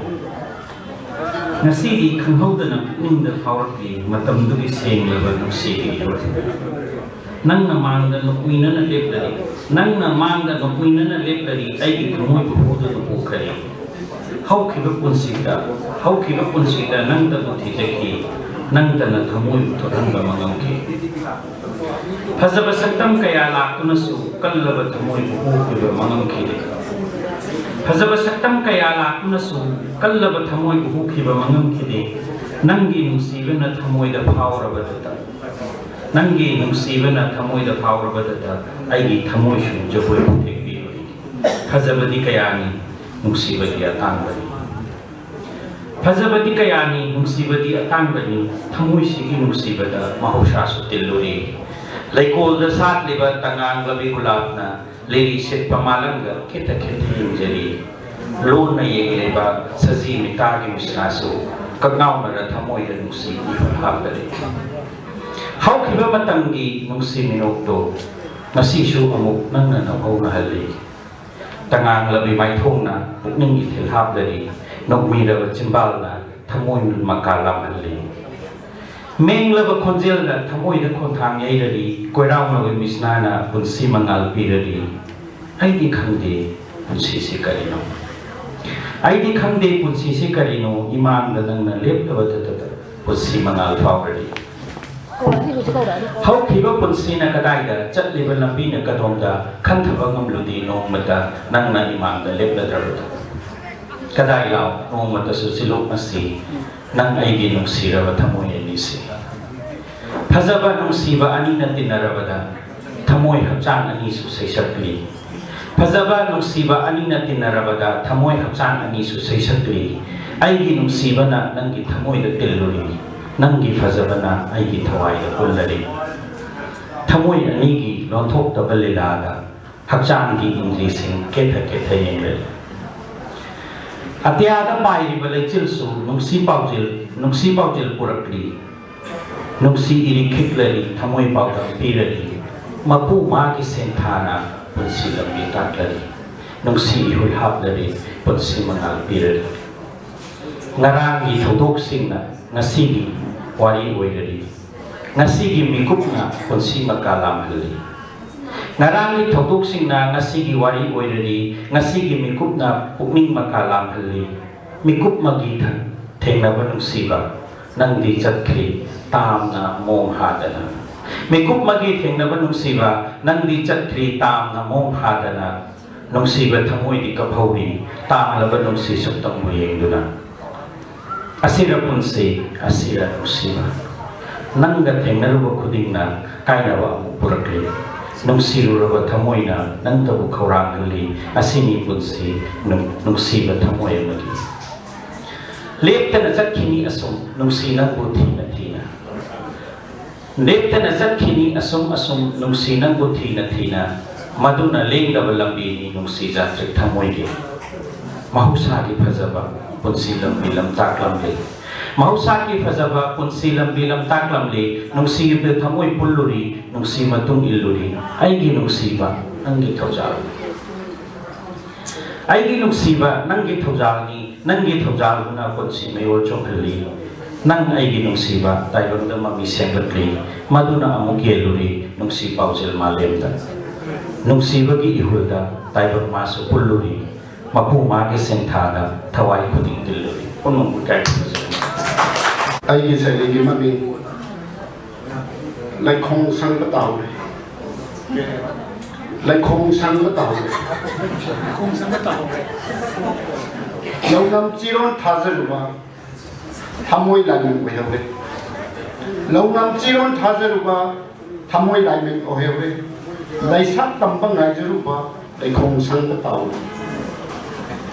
ꯉꯁꯤꯗꯤ ꯈꯪꯍꯧꯗꯅ ꯄꯨꯛꯅꯤꯡꯗ ꯐꯥꯎꯔꯛꯂꯤ ꯃꯇꯝꯗꯨꯒꯤ ꯁꯦꯡꯂꯕ ꯅꯨꯡꯁꯤꯒꯤ ꯏꯍꯨꯜ꯫ ꯅꯪꯅ ꯃꯥꯡꯗ ꯅꯣꯛꯃꯤꯟꯅꯅ ꯂꯦꯞꯂꯔꯤ, ꯅꯪꯅ ꯃꯥꯡꯗ ꯅꯣꯛꯃꯤꯟꯅꯅ ꯂꯦꯞꯂꯔꯤ, ꯑꯩꯒꯤ ꯊꯃꯣꯏꯕꯨ ꯍꯨꯗꯨꯅ ꯄꯣꯛꯈ꯭ꯔꯦ꯫ ꯍꯧꯈꯤꯕ ꯄꯨꯟꯁꯤꯗ, ꯍꯧꯈꯤꯕ ꯄꯨꯟꯁꯤꯗ ꯅꯪꯇꯕꯨ ꯊꯤꯖꯈꯤ, ꯅꯪꯇꯅ ꯊꯃꯣꯏꯕꯨ ꯊꯣꯠꯍꯟꯕ ꯃꯉꯝꯈꯤ꯫ ꯐꯖꯕ ꯁꯛꯇꯝ ꯀꯌꯥ ꯂꯥꯛꯇꯨꯅꯁꯨ ꯀꯜꯂꯕ ꯊꯃꯣꯏꯕꯨ ꯍꯨꯈꯤꯕ ꯃꯉꯝꯈꯤꯗꯦ꯫ ꯐꯖꯕ ꯁꯛꯇꯝ ꯀꯌꯥ ꯂꯥꯛꯇꯨꯅꯁꯨ ꯀꯜꯂꯕ ꯊꯃꯣꯏꯕꯨ ꯍꯨꯈꯤꯕ ꯃꯉꯝꯈꯤꯗꯦ꯫ ꯅꯪꯒꯤ ꯅꯨꯡꯁꯤꯕꯅ ꯊꯃꯣꯏꯗ ꯐꯥꯎꯔꯕꯗꯨꯗ, ꯅꯪꯒꯤ ꯅꯨꯡꯁꯤꯕꯅ ꯊꯃꯣꯏꯗ ꯐꯥꯎꯔꯕꯗꯨꯗ ꯑꯩꯒꯤ ꯊꯃꯣꯏꯁꯨ ꯖꯒꯣꯏ ꯊꯦꯛꯄꯤꯔꯨꯔꯤ꯫ ꯐꯖꯕꯗꯤ ꯀꯌꯥꯅꯤ, ꯅꯨꯡꯁꯤꯕꯗꯤ ꯑꯇꯥꯡꯕꯅꯤ꯫ ꯐꯖꯕꯗꯤ ꯀꯌꯥꯅꯤ, ꯅꯨꯡꯁꯤꯕꯗꯤ ꯑꯇꯥꯡꯕꯅꯤ, ꯊꯃꯣꯏꯁꯤꯒꯤ ꯅꯨꯡꯁꯤꯕꯗ ꯃꯍꯧꯁꯥꯁꯨ ꯇꯤꯜꯂꯨꯔꯤ꯫ ꯂꯩꯀꯣꯜꯗ ꯁꯥꯠꯂꯤꯕ ꯇꯉꯥꯡꯂꯕꯤ ꯒꯨꯂꯥꯞꯅ ꯂꯤꯔꯤ ꯁꯤꯠꯄ ꯃꯥꯂꯪꯗ ꯈꯤꯇ ꯈꯤꯇ ꯌꯦꯡꯖꯔꯤ꯫ ꯂꯣꯟꯅ ꯌꯦꯡꯂꯤꯕ ꯁꯖꯤ ꯃꯤꯇꯥꯒꯤ ꯃꯤꯁꯅꯥꯁꯨ ꯀꯛꯉꯥꯎꯅꯔ ꯊꯃꯣꯏꯗ ꯅꯨꯡꯁꯤ ꯏꯍꯨꯜ ꯍꯥꯞꯂꯔꯤ꯫ ꯍꯧꯈꯤꯕ ꯃꯇꯝꯒꯤ ꯅꯨꯡꯁꯤ ꯃꯤꯅꯣꯛꯇꯣ ꯉꯁꯤꯁꯨ ꯑꯃꯨꯛ ꯅꯪꯅ ꯅꯧꯍꯧꯅꯍꯜꯂꯤ꯫ ꯇꯉꯥꯡꯂꯕꯤ ꯃꯥꯏꯊꯣꯡꯅ ꯄꯨꯛꯅꯤꯡ ꯏꯊꯤꯜ ꯍꯥꯞꯂꯔꯤ, ꯅꯣꯛꯃꯤꯔꯕ ꯆꯤꯝꯕꯥꯜꯅ ꯊꯃꯣꯏ ꯃꯀꯥ ꯂꯥꯝꯍꯜꯂꯤ꯫ ꯃꯦꯡꯂꯕ ꯈꯣꯟꯖꯦꯜꯅ ꯊꯃꯣꯏꯗ ꯈꯣꯟꯊꯥꯡ ꯌꯩꯔꯔꯤ, ꯀꯣꯏꯔꯥꯎꯅꯕ ꯃꯤꯁꯅꯥꯅ ꯄꯨꯟꯁꯤ ꯃꯉꯥꯜ ꯄꯤꯔꯔꯤ꯫ ꯑꯩꯗꯤ ꯈꯪꯗꯦ ꯄꯨꯟꯁꯤꯁꯤ ꯀꯔꯤꯅꯣ꯫ ꯑꯩꯗꯤ ꯈꯪꯗꯦ ꯄꯨꯟꯁꯤꯁꯤ ꯀꯔꯤꯅꯣ, ꯏꯃꯥꯡꯗ ꯅꯪꯅ ꯂꯦꯞꯂꯕꯗꯇꯗ ꯄꯨꯟꯁꯤ ꯃꯉꯥꯜ ꯐꯥꯎꯔꯔꯤ꯫ ꯍꯧꯈꯤꯕ ꯄꯨꯟꯁꯤꯅ ꯀꯗꯥꯏꯗ, ꯆꯠꯂꯤꯕ ꯂꯝꯕꯤꯅ ꯀꯗꯣꯝꯗ, ꯈꯟꯊꯕ ꯉꯝꯂꯨꯗꯦ ꯅꯣꯡꯃꯇ ꯅꯪꯅ ꯏꯃꯥꯡꯗ ꯂꯦꯞꯂꯗ꯭ꯔꯕꯗ꯫ ꯀꯗꯥꯏ ꯂꯥꯎ ꯅꯣꯡꯃꯇꯁꯨ ꯆꯤꯂꯣꯛꯅꯁꯤ, ꯅꯪ ꯑꯩꯒꯤ ꯅꯨꯡꯁꯤꯔꯕ ꯊꯃꯣꯏ ꯑꯅꯤꯁꯤ꯫ ꯐꯖꯕ ꯅꯨꯡꯁꯤꯕ ꯑꯅꯤꯅ ꯇꯤꯟꯅꯔꯕꯗ ꯊꯃꯣꯏ ꯍꯛꯆꯥꯡ ꯑꯅꯤꯁꯨ ꯁꯩꯁꯛꯂꯤ꯫ ꯐꯖꯕ ꯅꯨꯡꯁꯤꯕ ꯑꯅꯤꯅ ꯇꯤꯟꯅꯔꯕꯗ ꯊꯃꯣꯏ ꯍꯛꯆꯥꯡ ꯑꯅꯤꯁꯨ ꯁꯩꯁꯛꯂꯤ꯫ ꯑꯩꯒꯤ ꯅꯨꯡꯁꯤꯕꯅ ꯅꯪꯒꯤ ꯊꯃꯣꯏꯗ ꯇꯤꯜꯂꯨꯔꯤ, ꯅꯪꯒꯤ ꯐꯖꯕꯅ ꯑꯩꯒꯤ ꯊꯋꯥꯏꯗ ꯄꯨꯜꯂꯔꯤ꯫ ꯊꯃꯣꯏ ꯑꯅꯤꯒꯤ ꯂꯣꯟꯊꯣꯛꯇꯕ ꯂꯤꯂꯥꯗ ꯍꯛꯆꯥꯡꯒꯤ ꯏꯟꯗ꯭ꯔꯤꯁꯤꯡ ꯀꯦꯊ ꯀꯦꯊ ꯌꯦꯡꯂꯔꯤ꯫ ꯑꯇꯤꯌꯥꯗ ꯄꯥꯏꯔꯤꯕ ꯂꯩꯆꯤꯜꯁꯨ ꯅꯨꯡꯁꯤ ꯄꯥꯎꯖꯦꯜ, ꯅꯨꯡꯁꯤ ꯄꯥꯎꯖꯦꯜ ꯄꯨꯔꯛꯂꯤ꯫ ꯅꯨꯡꯁꯤ ꯏꯔꯤꯛ ꯈꯤꯛꯂꯔꯤ, ꯊꯃꯣꯏ ꯄꯥꯎꯗꯝ ꯄꯤꯔꯔꯤ꯫ ꯃꯄꯨ ꯃꯥꯒꯤ ꯁꯦꯟꯊꯥꯅ ꯄꯨꯟꯁꯤ ꯂꯝꯕꯤ ꯇꯥꯛꯂꯔꯤ꯫ ꯅꯨꯡꯁꯤ ꯏꯍꯨꯜ ꯍꯥꯞꯂꯔꯤ, ꯄꯨꯟꯁꯤ ꯃꯉꯥꯜ ꯄꯤꯔꯔꯤ꯫ ꯉꯔꯥꯡꯒꯤ ꯊꯧꯗꯣꯛꯁꯤꯡꯅ ꯉꯁꯤꯒꯤ ꯋꯥꯔꯤ ꯑꯣꯏꯔꯔꯤ꯫ ꯉꯁꯤꯒꯤ ꯃꯤꯀꯨꯞꯅ ꯄꯨꯟꯁꯤ ꯃꯀꯥ ꯂꯥꯝꯍꯜꯂꯤ꯫ ꯉꯔꯥꯡꯒꯤ ꯊꯧꯗꯣꯛꯁꯤꯡꯅ ꯉꯁꯤꯒꯤ ꯋꯥꯔꯤ ꯑꯣꯏꯔꯗꯤ, ꯉꯁꯤꯒꯤ ꯃꯤꯀꯨꯞꯅ ꯄꯨꯛꯅꯤꯡ ꯃꯀꯥ ꯂꯥꯝꯍꯜꯂꯤ꯫ ꯃꯤꯀꯨꯞ ꯑꯃꯒꯤ ꯊ-, ꯊꯦꯡꯅꯕ ꯅꯨꯡꯁꯤꯕ, ꯅꯪꯗꯤ ꯆꯠꯈ꯭ꯔꯤ ꯇꯥꯝꯅ ꯃꯣꯡ ꯍꯥꯗꯅ꯫ ꯃꯤꯀꯨꯞ ꯑꯃꯒꯤ ꯊꯦꯡꯅꯕ ꯅꯨꯡꯁꯤꯕ, ꯅꯪꯗꯤ ꯆꯠꯈ꯭ꯔꯤ ꯇꯥꯝꯅ ꯃꯣꯡ ꯍꯥꯗꯅ꯫ ꯅꯨꯡꯁꯤꯕ ꯊꯃꯣꯏꯗꯤ ꯀꯞꯍꯧꯔꯤ, ꯇꯥꯝꯂꯕ ꯅꯨꯡꯁꯤ ꯁꯛꯇꯝꯕꯨ ꯌꯦꯡꯗꯨꯅ꯫ ꯑꯁꯤꯔ ꯄꯨꯟꯁꯤ, ꯑꯁꯤꯔ ꯅꯨꯡꯁꯤꯕ꯫ ꯅꯪꯒ ꯊꯦꯡꯅꯔꯨꯕ ꯈꯨꯗꯤꯡꯅ ꯀꯥꯏꯅꯕ ꯑꯃꯨꯛ ꯄꯨꯔꯛꯂꯤ꯫ ꯅꯨꯡꯁꯤꯔꯨꯔꯕ ꯊꯃꯣꯏꯅ ꯅꯪꯇꯕꯨ ꯈꯧꯔꯥꯡꯍꯜꯂꯤ꯫ ꯑꯁꯤꯅꯤ ꯄꯨꯟꯁꯤ, ꯅꯨꯡ-, ꯅꯨꯡꯁꯤꯕ ꯊꯃꯣꯏ ꯑꯃꯒꯤ꯫ ꯂꯦꯞꯇꯅ ꯆꯠꯈꯤꯅꯤ ꯑꯁꯨꯝ, ꯅꯨꯡꯁꯤ ꯅꯪꯕꯨ ꯊꯤꯅ ꯊꯤꯅ꯫ ꯂꯦꯞꯇꯅ ꯆꯠꯈꯤꯅꯤ ꯑꯁꯨꯝ ꯑꯁꯨꯝ, ꯅꯨꯡꯁꯤ ꯅꯪꯕꯨ ꯊꯤꯅ ꯊꯤꯅ꯫ ꯃꯗꯨꯅ ꯂꯦꯡꯗꯕ ꯂꯝꯕꯤꯅꯤ ꯅꯨꯡꯁꯤ ꯖꯥꯇ꯭ꯔꯤꯛ ꯊꯃꯣꯏꯒꯤ꯫ ꯃꯍꯧꯁꯥꯒꯤ ꯐꯖꯕ ꯄꯨꯟꯁꯤ ꯂꯝꯕꯤ ꯂꯝꯇꯥꯛꯂꯝꯂꯤ꯫ ꯃꯍꯧꯁꯥꯒꯤ ꯐꯖꯕ ꯄꯨꯟꯁꯤ ꯂꯝꯕꯤ ꯂꯝꯇꯥꯛꯂꯝꯂꯤ꯫ ꯅꯨꯡꯁꯤꯕ ꯊꯃꯣꯏ ꯄꯨꯜꯂꯨꯔꯤ, ꯅꯨꯡꯁꯤ ꯃꯇꯨꯡ ꯏꯜꯂꯨꯔꯤ꯫ ꯑꯩꯒꯤ ꯅꯨꯡꯁꯤꯕ ꯅꯪꯒꯤ ꯊꯧꯖꯥꯜ꯫ ꯑꯩꯒꯤ ꯅꯨꯡꯁꯤꯕ ꯅꯪꯒꯤ ꯊꯧꯖꯥꯜꯅꯤ, ꯅꯪꯒꯤ ꯊꯧꯖꯥꯜꯗꯨꯅ ꯄꯨꯟꯁꯤ ꯃꯌꯣꯜ ꯆꯣꯡꯍꯜꯂꯤ꯫ ꯅꯪ ꯑꯩꯒꯤ ꯅꯨꯡꯁꯤꯕ ꯇꯥꯏꯕꯪꯗ ꯃꯃꯤ ꯁꯦꯝꯒꯠꯂꯤ, ꯃꯗꯨꯅ ꯑꯃꯨꯛ ꯌꯦꯜꯂꯨꯔꯤ ꯅꯨꯡꯁꯤ ꯄꯥꯎꯖꯦꯜ ꯃꯥꯂꯦꯝꯗ꯫ ꯅꯨꯡꯁꯤꯕꯒꯤ ꯏꯍꯨꯜꯗ ꯇꯥꯏꯕꯪ ꯃꯥꯁꯨ ꯄꯨꯜꯂꯨꯔꯤ, ꯃꯄꯨ ꯃꯥꯒꯤ ꯁꯦꯟꯊꯥꯗ ꯊꯋꯥꯏ ꯈꯨꯗꯤꯡ ꯇꯤꯜꯂꯨꯔꯤ꯫ ꯄꯨꯝꯅꯃꯛꯄꯨ ꯏꯀꯥꯏ ꯈꯨꯝꯅꯖꯔꯤ꯫ ꯑꯩꯒꯤ ꯁꯩꯔꯦꯡꯒꯤ ꯃꯃꯤꯡ ꯂꯩꯈꯣꯡ ꯁꯪꯕ ꯇꯥꯍꯧꯔꯦ꯫ ꯂꯩꯈꯣꯡ ꯁꯪꯕ ꯇꯥꯍꯧꯔꯦ꯫ ꯂꯧꯅꯝ ꯆꯤꯔꯣꯟ ꯊꯥꯖꯔꯨꯕ ꯊꯃꯣꯏ ꯂꯥꯏꯃꯟ ꯑꯣꯏꯍꯧꯔꯦ꯫ ꯂꯧꯅꯝ ꯆꯤꯔꯣꯟ ꯊꯥꯖꯔꯨꯕ ꯊꯃꯣꯏ ꯂꯥꯏꯃꯟ ꯑꯣꯏꯍꯧꯔꯦ꯫ ꯂꯩꯁꯥ ꯇꯝꯕ ꯉꯥꯏꯖꯔꯨꯕ ꯂꯩꯈꯣꯡ ꯁꯪꯕ ꯇꯥꯍꯧꯔꯦ꯫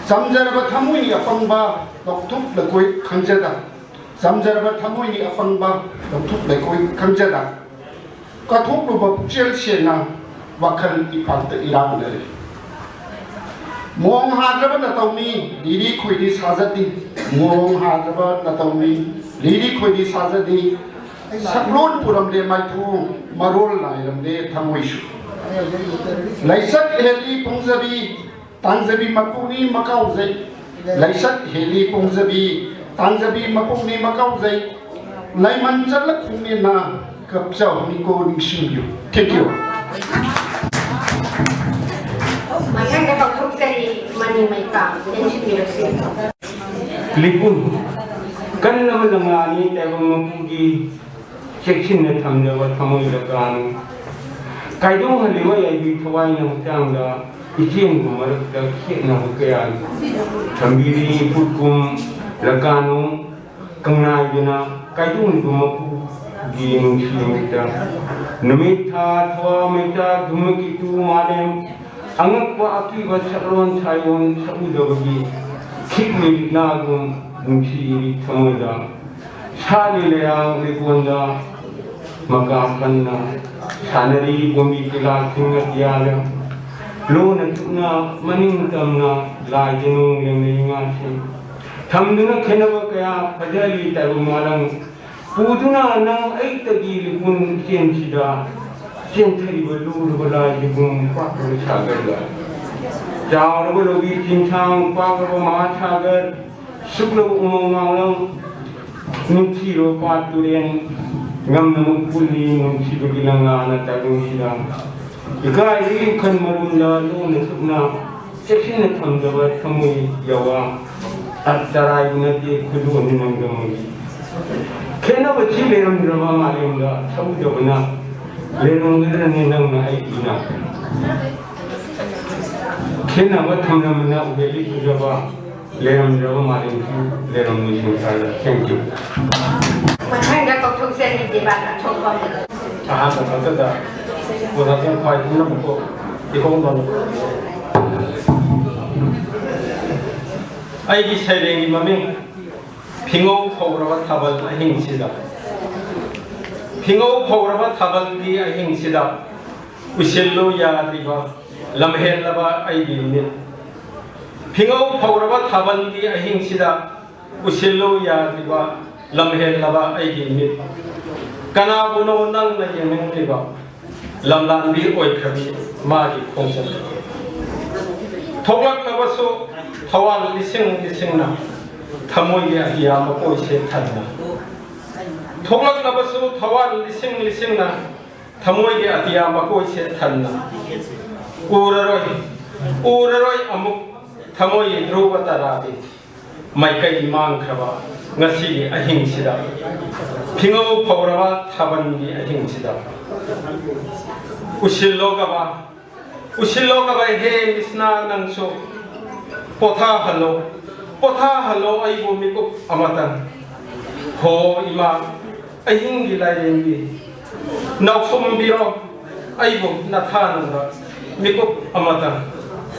ꯆꯝꯖꯔꯕ ꯊꯃꯣꯏ ꯑꯄꯪꯕ ꯂꯧꯊꯣꯛ ꯂꯀꯣꯏ ꯈꯪꯖꯗ꯫ ꯆꯝꯖꯔꯕ ꯊꯃꯣꯏꯅꯤ ꯑꯄꯪꯕ ꯂꯧꯊꯣꯛ ꯂꯩꯀꯣꯏ ꯈꯪꯖꯗ꯫ ꯀꯠꯊꯣꯛꯂꯨꯕ ꯄꯨꯛꯆꯦꯜ ꯁꯦꯡꯅ ꯋꯥꯈꯜ ꯏꯄꯥꯛꯇ ꯏꯔꯥꯡꯅꯔꯤ꯫ ꯃꯣꯡ ꯍꯥꯗ꯭ꯔꯕ ꯅꯇꯧꯅꯤ ꯂꯤꯔꯤ ꯈꯣꯏꯔꯤ ꯁꯥꯖꯗꯤ꯫ ꯃꯣꯡ ꯍꯥꯗ꯭ꯔꯕ ꯅꯇꯧꯅꯤ ꯂꯤꯔꯤ ꯈꯣꯏꯔꯤ ꯁꯥꯖꯗꯤ꯫ ꯁꯛꯂꯣꯟ ꯄꯨꯔꯝꯂꯦ ꯃꯥꯏꯊꯣꯡ ꯃꯔꯣꯜ ꯅꯥꯏꯔꯝꯂꯦ ꯊꯃꯣꯏꯁꯨ꯫ ꯂꯩꯆꯠ ꯍꯦꯜꯂꯤ ꯄꯨꯡꯖꯕꯤ ꯇꯥꯡꯖꯕꯤ ꯃꯄꯨꯅꯤ ꯃꯀꯥꯎꯖꯩ꯫ ꯂꯩꯁꯛ ꯍꯦꯜꯂꯤ ꯄꯣꯡꯖꯕꯤ ꯇꯥꯡꯖꯕꯤ ꯃꯄꯨꯅꯤ ꯃꯀꯥꯎꯖꯩ꯫ ꯂꯩꯃꯟ ꯆꯠꯂ ꯈꯣꯡꯅꯦꯅ ꯀꯞꯆꯍꯧꯅꯤꯀꯣ ꯅꯤꯡꯁꯤꯡꯕꯤꯌꯨ꯫ Thank you꯫ ꯃꯩ ꯄꯥꯡ ꯂꯦꯡꯁꯤꯟꯕꯤꯔꯁꯤ꯫ ꯂꯤꯄꯨꯟ ꯀꯟꯅꯕ ꯂꯪꯂꯥꯅꯤ ꯇꯥꯏꯕꯪ ꯃꯄꯨꯒꯤ ꯆꯦꯛꯁꯤꯟꯅ ꯊꯝꯖꯕ ꯊꯃꯣꯏ ꯂꯀꯥꯅꯨ꯫ ꯀꯥꯏꯗꯣꯡꯍꯜꯂꯤꯕ ꯌꯥꯏꯕꯤ ꯊꯋꯥꯏꯅ ꯍꯛꯆꯥꯡꯗ ꯏꯆꯦꯟꯒꯨꯝ ꯃꯔꯛꯇ ꯈꯦꯠꯅꯕ ꯀꯌꯥ ꯊꯝꯕꯤꯔꯤ ꯏꯄꯨꯠꯀꯨꯝ ꯂꯀꯥꯅꯨ꯫ ꯀꯪꯂꯥꯏꯗꯨꯅ ꯀꯥꯏꯗꯣꯡꯂꯤꯕ ꯃꯄꯨꯒꯤ ꯅꯨꯡꯁꯤ ꯅꯨꯃꯤꯠꯇ ꯅꯨꯃꯤꯠ ꯊꯥ ꯊꯋꯥ ꯃꯩꯆꯥ ꯙꯨꯃꯀꯦꯇꯨ ꯃꯥꯂꯦꯝ ꯑꯉꯛꯄ ꯑꯀꯤꯕ ꯁꯛꯂꯣꯟ ꯁꯥꯏꯑꯣꯟ ꯁꯛꯎꯗꯕꯒꯤ ꯈꯤꯛꯂꯤ ꯂꯤꯛꯂꯥꯒꯨꯝ ꯅꯨꯡꯁꯤꯔꯤ ꯊꯃꯣꯏꯗ ꯁꯥꯠꯂꯤ ꯂꯩꯔꯥꯡ ꯂꯩꯀꯣꯟꯗ ꯃꯀꯥ ꯐꯟꯅ ꯁꯥꯟꯅꯔꯤ ꯀꯣꯝꯕꯤ ꯀꯤꯂꯥꯁꯤꯡ ꯑꯇꯤꯌꯥꯗ ꯂꯨꯅ ꯆꯨꯞꯅ ꯃꯅꯤꯡ ꯇꯝꯅ ꯂꯥꯏꯒꯤ ꯅꯨꯡ ꯂꯦꯡꯂꯤ ꯉꯥꯁꯤꯡ ꯊꯝꯗꯨꯅ ꯈꯦꯟꯅꯕ ꯀꯌꯥ ꯐꯖꯔꯤ ꯇꯥꯏꯕꯪ ꯃꯥꯂꯪ ꯄꯨꯗꯨꯅ ꯅꯪ ꯑꯩꯇꯒꯤ ꯂꯤꯄꯨꯟ ꯏꯆꯦꯟꯁꯤꯗ ꯆꯦꯟꯊꯔꯤꯕ ꯂꯨꯔꯕ ꯂꯥꯏꯒꯤ ꯄꯨꯡ ꯄꯥꯛꯂꯕ ꯁꯥꯒꯔꯗ ꯆꯥꯎꯔꯕ ꯂꯧꯕꯤ ꯆꯤꯡꯁꯥꯡ ꯄꯥꯛꯂꯕ ꯃꯍꯥꯁꯥꯒꯔ ꯁꯨꯛꯂꯕ ꯎꯃꯪ ꯃꯥꯂꯪ ꯅꯤꯡꯊꯤꯔꯕ ꯄꯥꯠ ꯇꯨꯔꯦꯟ ꯉꯝꯅꯃꯛ ꯄꯨꯜꯂꯤ ꯅꯨꯡꯁꯤꯕꯒꯤ ꯂꯪꯂꯥꯅ ꯇꯥꯏꯕꯪꯁꯤꯗ ꯏꯀꯥꯏꯕꯒꯤ ꯎꯈꯜ ꯃꯔꯨꯝꯗ ꯂꯨꯅ ꯆꯨꯞꯅ ꯆꯦꯛꯁꯤꯟꯅ ꯊꯝꯖꯕ ꯊꯃꯣꯏ ꯌꯥꯋꯥ ꯆꯔꯥꯏꯕ ꯅꯠꯇꯦ ꯈꯨꯗꯣꯜꯅꯤ ꯅꯪꯗꯝꯃꯒꯤ ꯈꯦꯠꯅꯕꯁꯤ ꯂꯩꯔꯝꯗ꯭ꯔꯕ ꯃꯥꯂꯦꯝꯗ ꯁꯛꯎꯗꯕꯅ ꯂꯩꯔꯝꯒꯗ꯭ꯔꯅꯤ ꯅꯪꯅ ꯑꯩꯒꯤ ꯏꯅꯥꯛꯇ ꯈꯦꯠꯅꯕ ꯊꯝꯂꯝꯕꯅ ꯎꯍꯩ ꯂꯤꯠꯂꯨꯗ꯭ꯔꯕ ꯂꯩꯔꯝꯗ꯭ꯔꯕ ꯃꯥꯂꯦꯝꯁꯨ ꯂꯩꯔꯝꯃꯣꯏ ꯁꯪꯁꯥꯔꯗ꯫ Thank you꯫ ꯃꯊꯪꯗ ꯀꯧꯊꯣꯛꯆꯔꯤ ꯗꯦꯕꯥꯟ ꯑꯊꯣꯛꯄꯝ꯫ ꯑꯍꯥꯟꯕ ꯃꯛꯇꯗ ꯑꯣꯖꯥꯁꯤꯡ ꯈ꯭ꯋꯥꯏ ꯄꯨꯝꯅꯃꯛꯄꯨ ꯏꯀꯣꯡ ꯇꯧꯅ ꯑꯩꯒꯤ ꯁꯩꯔꯦꯡꯒꯤ ꯃꯃꯤꯡ ꯐꯤꯉꯧ ꯐꯧꯔꯕ ꯊꯥꯕꯜ ꯑꯍꯤꯡꯁꯤꯗ꯫ ꯐꯤꯉꯧ ꯐꯧꯔꯕ ꯊꯥꯕꯜꯒꯤ ꯑꯍꯤꯡꯁꯤꯗ ꯎꯁꯤꯜꯂꯨ ꯌꯥꯗ꯭ꯔꯤꯕ ꯂꯝꯍꯦꯜꯂꯕ ꯑꯩꯒꯤ ꯃꯤꯠ꯫ ꯐꯤꯉꯧ ꯐꯧꯔꯕ ꯊꯥꯕꯜꯒꯤ ꯑꯍꯤꯡꯁꯤꯗ ꯎꯁꯤꯜꯂꯨ ꯌꯥꯗ꯭ꯔꯤꯕ ꯂꯝꯍꯦꯜꯂꯕ ꯑꯩꯒꯤ ꯃꯤꯠ꯫ ꯀꯅꯥꯕꯨꯅꯣ ꯅꯪꯅ ꯌꯦꯡꯅꯤꯡꯂꯤꯕ? ꯂꯝꯂꯥꯟꯕꯤ ꯑꯣꯏꯈ꯭ꯔꯕꯤ ꯃꯥꯒꯤ ꯈꯣꯡꯆꯠ꯫ ꯊꯣꯛꯂꯛꯂꯕꯁꯨ ꯊꯋꯥꯟ ꯂꯤꯁꯤꯡ ꯂꯤꯁꯤꯡꯅ ꯊꯃꯣꯏꯒꯤ ꯑꯇꯤꯌꯥ ꯃꯀꯣꯏꯁꯦ ꯊꯟꯅ꯫ ꯊꯣꯛꯂꯛꯂꯕꯁꯨ ꯊꯋꯥꯟ ꯂꯤꯁꯤꯡ ꯂꯤꯁꯤꯡꯅ ꯊꯃꯣꯏꯒꯤ ꯑꯇꯤꯌꯥ ꯃꯀꯣꯏꯁꯦ ꯊꯟꯅ꯫ ꯎꯔꯔꯣꯏ, ꯎꯔꯔꯣꯏ ꯑꯃꯨꯛ ꯊꯃꯣꯏ ꯙ꯭ꯔꯨꯕ ꯇꯔꯥꯗꯤ ꯃꯥꯏꯀꯩ ꯃꯥꯡꯈ꯭ꯔꯕ ꯉꯁꯤꯒꯤ ꯑꯍꯤꯡꯁꯤꯗ, ꯐꯤꯉꯧ ꯐꯧꯔꯕ ꯊꯥꯕꯜꯒꯤ ꯑꯍꯤꯡꯁꯤꯗ, ꯎꯁꯤꯜꯂꯣꯒꯕ, ꯎꯁꯤꯜꯂꯣꯒꯕ ꯍꯦ ꯃꯤꯁꯅꯥ ꯅꯪꯁꯨ, ꯄꯣꯊꯥꯍꯜꯂꯣ, ꯄꯣꯊꯥꯍꯜꯂꯣ ꯑꯩꯕꯨ ꯃꯤꯀꯨꯞ ꯑꯃꯇꯪ꯫ ꯍꯣ ꯏꯃꯥ, ꯑꯍꯤꯡꯒꯤ ꯂꯥꯏꯔꯦꯝꯕꯤ, ꯅꯥꯎꯁꯨꯝꯕꯤꯔꯣ ꯑꯩꯕꯨ ꯅꯊꯥꯅꯨꯡꯗ ꯃꯤꯀꯨꯞ ꯑꯃꯇꯪ꯫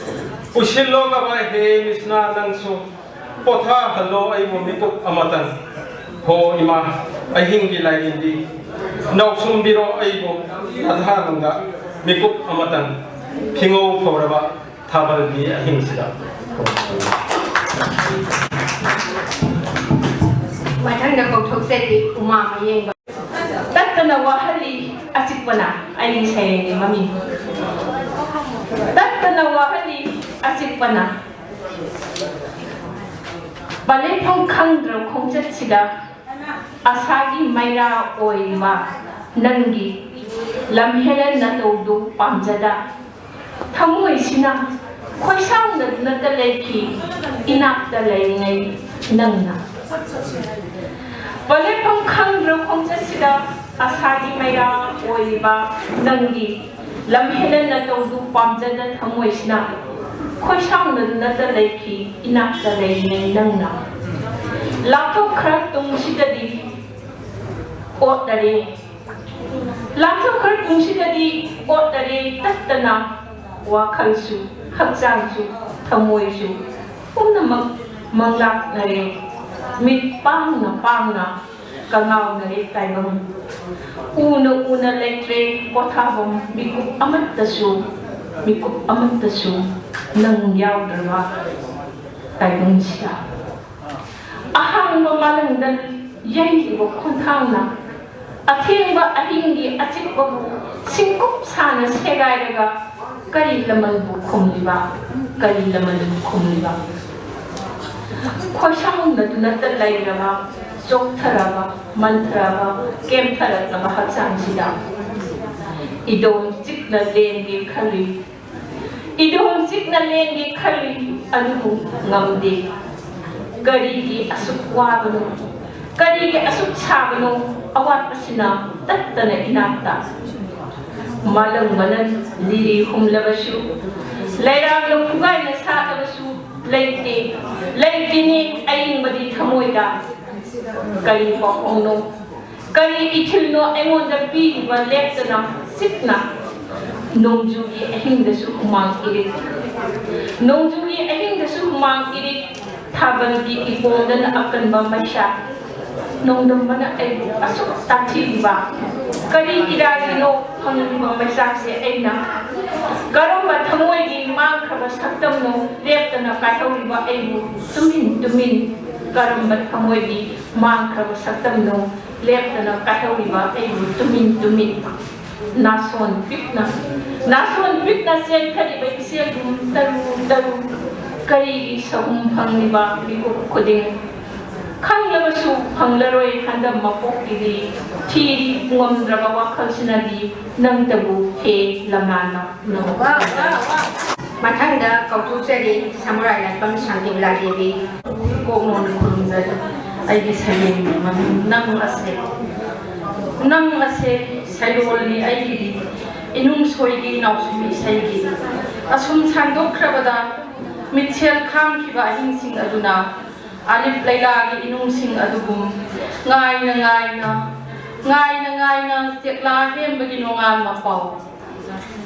ꯎꯁꯤꯜꯂꯣꯒꯕ ꯍꯦ ꯃꯤꯁꯅꯥ ꯅꯪꯁꯨ, ꯄꯣꯊꯥꯍꯜꯂꯣ ꯑꯩꯕꯨ ꯃꯤꯀꯨꯞ ꯑꯃꯇꯪ꯫ ꯍꯣ ꯏꯃꯥ, ꯑꯍꯤꯡꯒꯤ ꯂꯥꯏꯔꯦꯝꯕꯤ, ꯅꯥꯎꯁꯨꯝꯕꯤꯔꯣ ꯑꯩꯕꯨ ꯅꯊꯥꯅꯨꯡꯗ ꯃꯤꯀꯨꯞ ꯑꯃꯇꯪ꯫ ꯐꯤꯉꯧ ꯐꯧꯔꯕ ꯊꯥꯕꯜꯒꯤ ꯑꯍꯤꯡꯁꯤꯗ꯫ ꯃꯊꯪꯗ ꯀꯧꯊꯣꯛꯆꯔꯤ ꯎꯃꯥ ꯃꯌꯦꯡꯕ꯫ ꯇꯠꯇꯅ ꯋꯥꯍꯜꯂꯤ ꯑꯆꯤꯛꯄꯅ ꯑꯩꯒꯤ ꯁꯩꯔꯦꯡꯒꯤ ꯃꯃꯤꯡ꯫ ꯇꯠꯇꯅ ꯋꯥꯍꯜꯂꯤ ꯑꯆꯤꯛꯄꯅ꯫ ꯄꯂꯦꯐꯝ ꯈꯪꯗ꯭ꯔ ꯈꯣꯡꯆꯠꯁꯤꯗ ꯑꯁꯥꯒꯤ ꯃꯩꯔꯥ ꯑꯣꯏꯔꯤꯕ ꯅꯪꯒꯤ ꯂꯝꯍꯦꯜꯂ ꯅꯇꯧꯗꯨ ꯄꯥꯝꯖꯗ ꯊꯃꯣꯏꯁꯤꯅ ꯈꯣꯏꯁꯥꯎꯅꯗꯨꯅꯇ ꯂꯩꯈꯤ ꯏꯅꯥꯛꯇ ꯂꯩꯔꯤꯉꯩ ꯅꯪꯅ꯫ ꯄꯂꯦꯐꯝ ꯈꯪꯗ꯭ꯔ ꯈꯣꯡꯆꯠꯁꯤꯗ ꯑꯁꯥꯒꯤ ꯃꯩꯔꯥ ꯑꯣꯏꯔꯤꯕ ꯅꯪꯒꯤ ꯂꯝꯍꯦꯜꯂ ꯅꯇꯧꯗꯨ ꯄꯥꯝꯖꯗ ꯊꯃꯣꯏꯁꯤꯅ ꯈꯣꯏꯁꯥꯎꯅꯗꯨꯅꯇ ꯂꯩꯈꯤ ꯏꯅꯥꯛꯇ ꯂꯩꯔꯤꯉꯩ ꯅꯪꯅ꯫ ꯂꯥꯞꯊꯣꯛꯈ꯭ꯔ ꯇꯨꯡꯁꯤꯗꯗꯤ ꯑꯣꯠꯅꯔꯦ꯫ ꯂꯥꯞꯊꯣꯛꯈ꯭ꯔ ꯇꯨꯡꯁꯤꯗꯗꯤ ꯑꯣꯠꯅꯔꯦ ꯇꯠꯇꯅ ꯋꯥꯈꯜꯁꯨ ꯍꯛꯆꯥꯡꯁꯨ ꯊꯃꯣꯏꯁꯨ ꯄꯨꯝꯅꯃꯛ ꯃꯪꯂꯥꯛꯅꯔꯦ꯫ ꯃꯤꯠ ꯄꯥꯡꯅ ꯄꯥꯡꯅ ꯀꯉꯥꯎꯅꯔꯦ ꯇꯥꯏꯕꯪ꯫ ꯎꯅ ꯎꯅ ꯂꯩꯇ꯭ꯔꯦ ꯄꯣꯊꯥꯐꯝ ꯃꯤꯀꯨꯞ ꯑꯃꯠꯇꯁꯨ ꯃꯤꯀꯨꯞ ꯑꯃꯠꯇꯁꯨ ꯅꯪ ꯌꯥꯎꯗ꯭ꯔꯕ ꯇꯥꯏꯕꯪꯁꯤꯗ꯫ ꯑꯍꯥꯡꯕ ꯃꯥꯂꯪꯗ ꯌꯩꯔꯤꯕ ꯈꯣꯟꯊꯥꯡꯅ ꯑꯊꯦꯡꯕ ꯑꯍꯤꯡꯒꯤ ꯑꯆꯤꯛꯄꯕꯨ ꯁꯤꯡꯀꯨꯞ ꯁꯥꯅ ꯁꯦꯒꯥꯏꯔꯒ ꯀꯔꯤ ꯂꯃꯟꯕꯨ ꯈꯨꯝꯂꯤꯕ? ꯀꯔꯤ ꯂꯃꯟꯕꯨ ꯈꯨꯝꯂꯤꯕ? ꯈꯣꯏꯁꯥꯎꯅꯗꯨꯅꯇ ꯂꯩꯔꯕ, ꯆꯣꯛꯊꯔꯕ, ꯃꯟꯊꯔꯕ, ꯀꯦꯝꯊꯔꯛꯂꯕ ꯍꯛꯆꯥꯡꯁꯤꯗ ꯏꯗꯣꯝ ꯆꯤꯛꯅ ꯂꯦꯟꯒꯦ ꯈꯜꯂꯤ꯫ ꯏꯗꯣꯝ ꯆꯤꯛꯅ ꯂꯦꯡꯒꯦ ꯈꯜꯂꯤ, ꯑꯗꯨꯕꯨ ꯉꯝꯗꯦ꯫ ꯀꯔꯤꯒꯤ ꯑꯁꯨꯛ ꯋꯥꯕꯅꯣ? ꯀꯔꯤꯒꯤ ꯑꯁꯨꯛ ꯁꯥꯕꯅꯣ? ꯑꯋꯥꯠꯄꯁꯤꯅ ꯇꯠꯇꯅ ꯏꯅꯥꯛꯇ꯫ ꯃꯥꯂꯪꯕꯅ ꯂꯤꯔꯤ ꯍꯨꯝꯂꯕꯁꯨ, ꯂꯩꯔꯥꯡꯅ ꯐꯨꯒꯥꯏꯅ ꯁꯥꯠꯂꯕꯁꯨ, ꯂꯩꯇꯦ, ꯂꯩꯇꯦꯅꯦ ꯑꯌꯤꯡꯕꯗꯤ ꯊꯃꯣꯏꯗ꯫ ꯀꯔꯤ ꯄꯥꯎꯈꯣꯡꯅꯣ? ꯀꯔꯤ ꯏꯊꯤꯜꯅꯣ ꯑꯩꯉꯣꯟꯗ ꯄꯤꯔꯤꯕ ꯂꯦꯞꯇꯅ ꯆꯤꯛꯅ? ꯅꯣꯡꯖꯨꯒꯤ ꯑꯍꯤꯡꯗꯁꯨ ꯍꯨꯃꯥꯡ ꯏꯔꯤꯛ, ꯅꯣꯡꯖꯨꯒꯤ ꯑꯍꯤꯡꯗꯁꯨ ꯍꯨꯃꯥꯡ ꯏꯔꯤꯛ, ꯊꯥꯕꯜꯒꯤ ꯏꯄꯣꯝꯗꯅ ꯑꯀꯟꯕ ꯃꯩꯁꯥ꯫ ꯅꯣꯡꯗꯝꯕꯅ ꯑꯩꯕꯨ ꯑꯁꯨꯛ ꯇꯥꯛꯊꯤꯔꯤꯕ, ꯀꯔꯤ ꯏꯔꯥꯏꯒꯤꯅꯣ ꯐꯪꯂꯤꯕ ꯃꯩꯆꯥꯛꯁꯦ ꯑꯩꯅ? ꯀꯔꯝꯕ ꯊꯃꯣꯏꯒꯤ ꯃꯥꯡꯈ꯭ꯔꯕ ꯁꯛꯇꯝꯅꯣ ꯂꯦꯞꯇꯅ ꯀꯥꯏꯍꯧꯔꯤꯕ ꯑꯩꯕꯨ ꯇꯨꯃꯤꯟ ꯇꯨꯃꯤꯟ? ꯀꯔꯝꯕ ꯊꯃꯣꯏꯒꯤ ꯃꯥꯡꯈ꯭ꯔꯕ ꯁꯛꯇꯝꯅꯣ ꯂꯦꯞꯇꯅ ꯀꯥꯏꯍꯧꯔꯤꯕ ꯑꯩꯕꯨ ꯇꯨꯃꯤꯟ ꯇꯨꯃꯤꯟ? ꯅꯥꯁꯣꯟ ꯄꯤꯛꯅ, ꯅꯥꯁꯣꯟ ꯄꯤꯛꯅ ꯆꯦꯟꯊꯔꯤꯕ ꯏꯆꯦꯜꯒꯨꯝ ꯇꯔꯨ ꯇꯔꯨ, ꯀꯔꯤꯒꯤ ꯁꯍꯨꯝ ꯐꯪꯂꯤꯕ ꯃꯤꯀꯨꯞ ꯈꯨꯗꯤꯡ? ꯈꯪꯂꯕꯁꯨ ꯐꯪꯂꯔꯣꯏ ꯍꯟꯗꯛ ꯃꯄꯣꯛꯀꯤꯗꯤ, ꯊꯤꯔꯤ ꯄꯨꯉꯝꯗ꯭ꯔꯕ ꯋꯥꯈꯜꯁꯤꯅꯗꯤ ꯅꯪꯇꯕꯨ ꯍꯦ ꯂꯝꯂꯥꯟꯅ꯫ ꯃꯊꯪꯗ ꯀꯧꯊꯣꯛꯆꯔꯤ ꯁꯃꯨꯔꯥꯏ ꯂꯥꯏꯐꯝ ꯁꯥꯟꯇꯤꯕꯂꯥ ꯗꯦꯕꯤ꯫ ꯀꯣꯛꯅꯣꯟ ꯈꯨꯔꯨꯝꯖꯔꯤ꯫ ꯑꯩꯒꯤ ꯁꯩꯔꯦꯡꯒꯤ ꯃꯃꯤꯡ ꯅꯪ ꯑꯁꯦ꯫ ꯅꯪ ꯑꯁꯦ ꯁꯩꯔꯣꯜꯅꯤ ꯑꯩꯒꯤꯗꯤ, ꯏꯅꯨꯡ ꯁꯣꯏꯒꯤ ꯏꯅꯥꯎꯁꯨꯝ ꯏꯁꯩꯒꯤ꯫ ꯑꯁꯨꯝ ꯁꯥꯡꯗꯣꯛꯈ꯭ꯔꯕꯗ ꯃꯤꯠꯁꯦꯜ ꯈꯥꯡꯈꯤꯕ ꯑꯍꯤꯡꯁꯤꯡ ꯑꯗꯨꯅ ꯑꯂꯤꯞ ꯂꯩꯂꯥꯒꯤ ꯏꯅꯨꯡꯁꯤꯡ ꯑꯗꯨꯒꯨꯝ ꯉꯥꯏꯅ ꯉꯥꯏꯅ, ꯉꯥꯏꯅ ꯉꯥꯏꯅ ꯆꯦꯛꯂꯥ ꯍꯦꯟꯕꯒꯤ ꯅꯣꯡꯉꯥꯟ ꯃꯄꯥꯎ꯫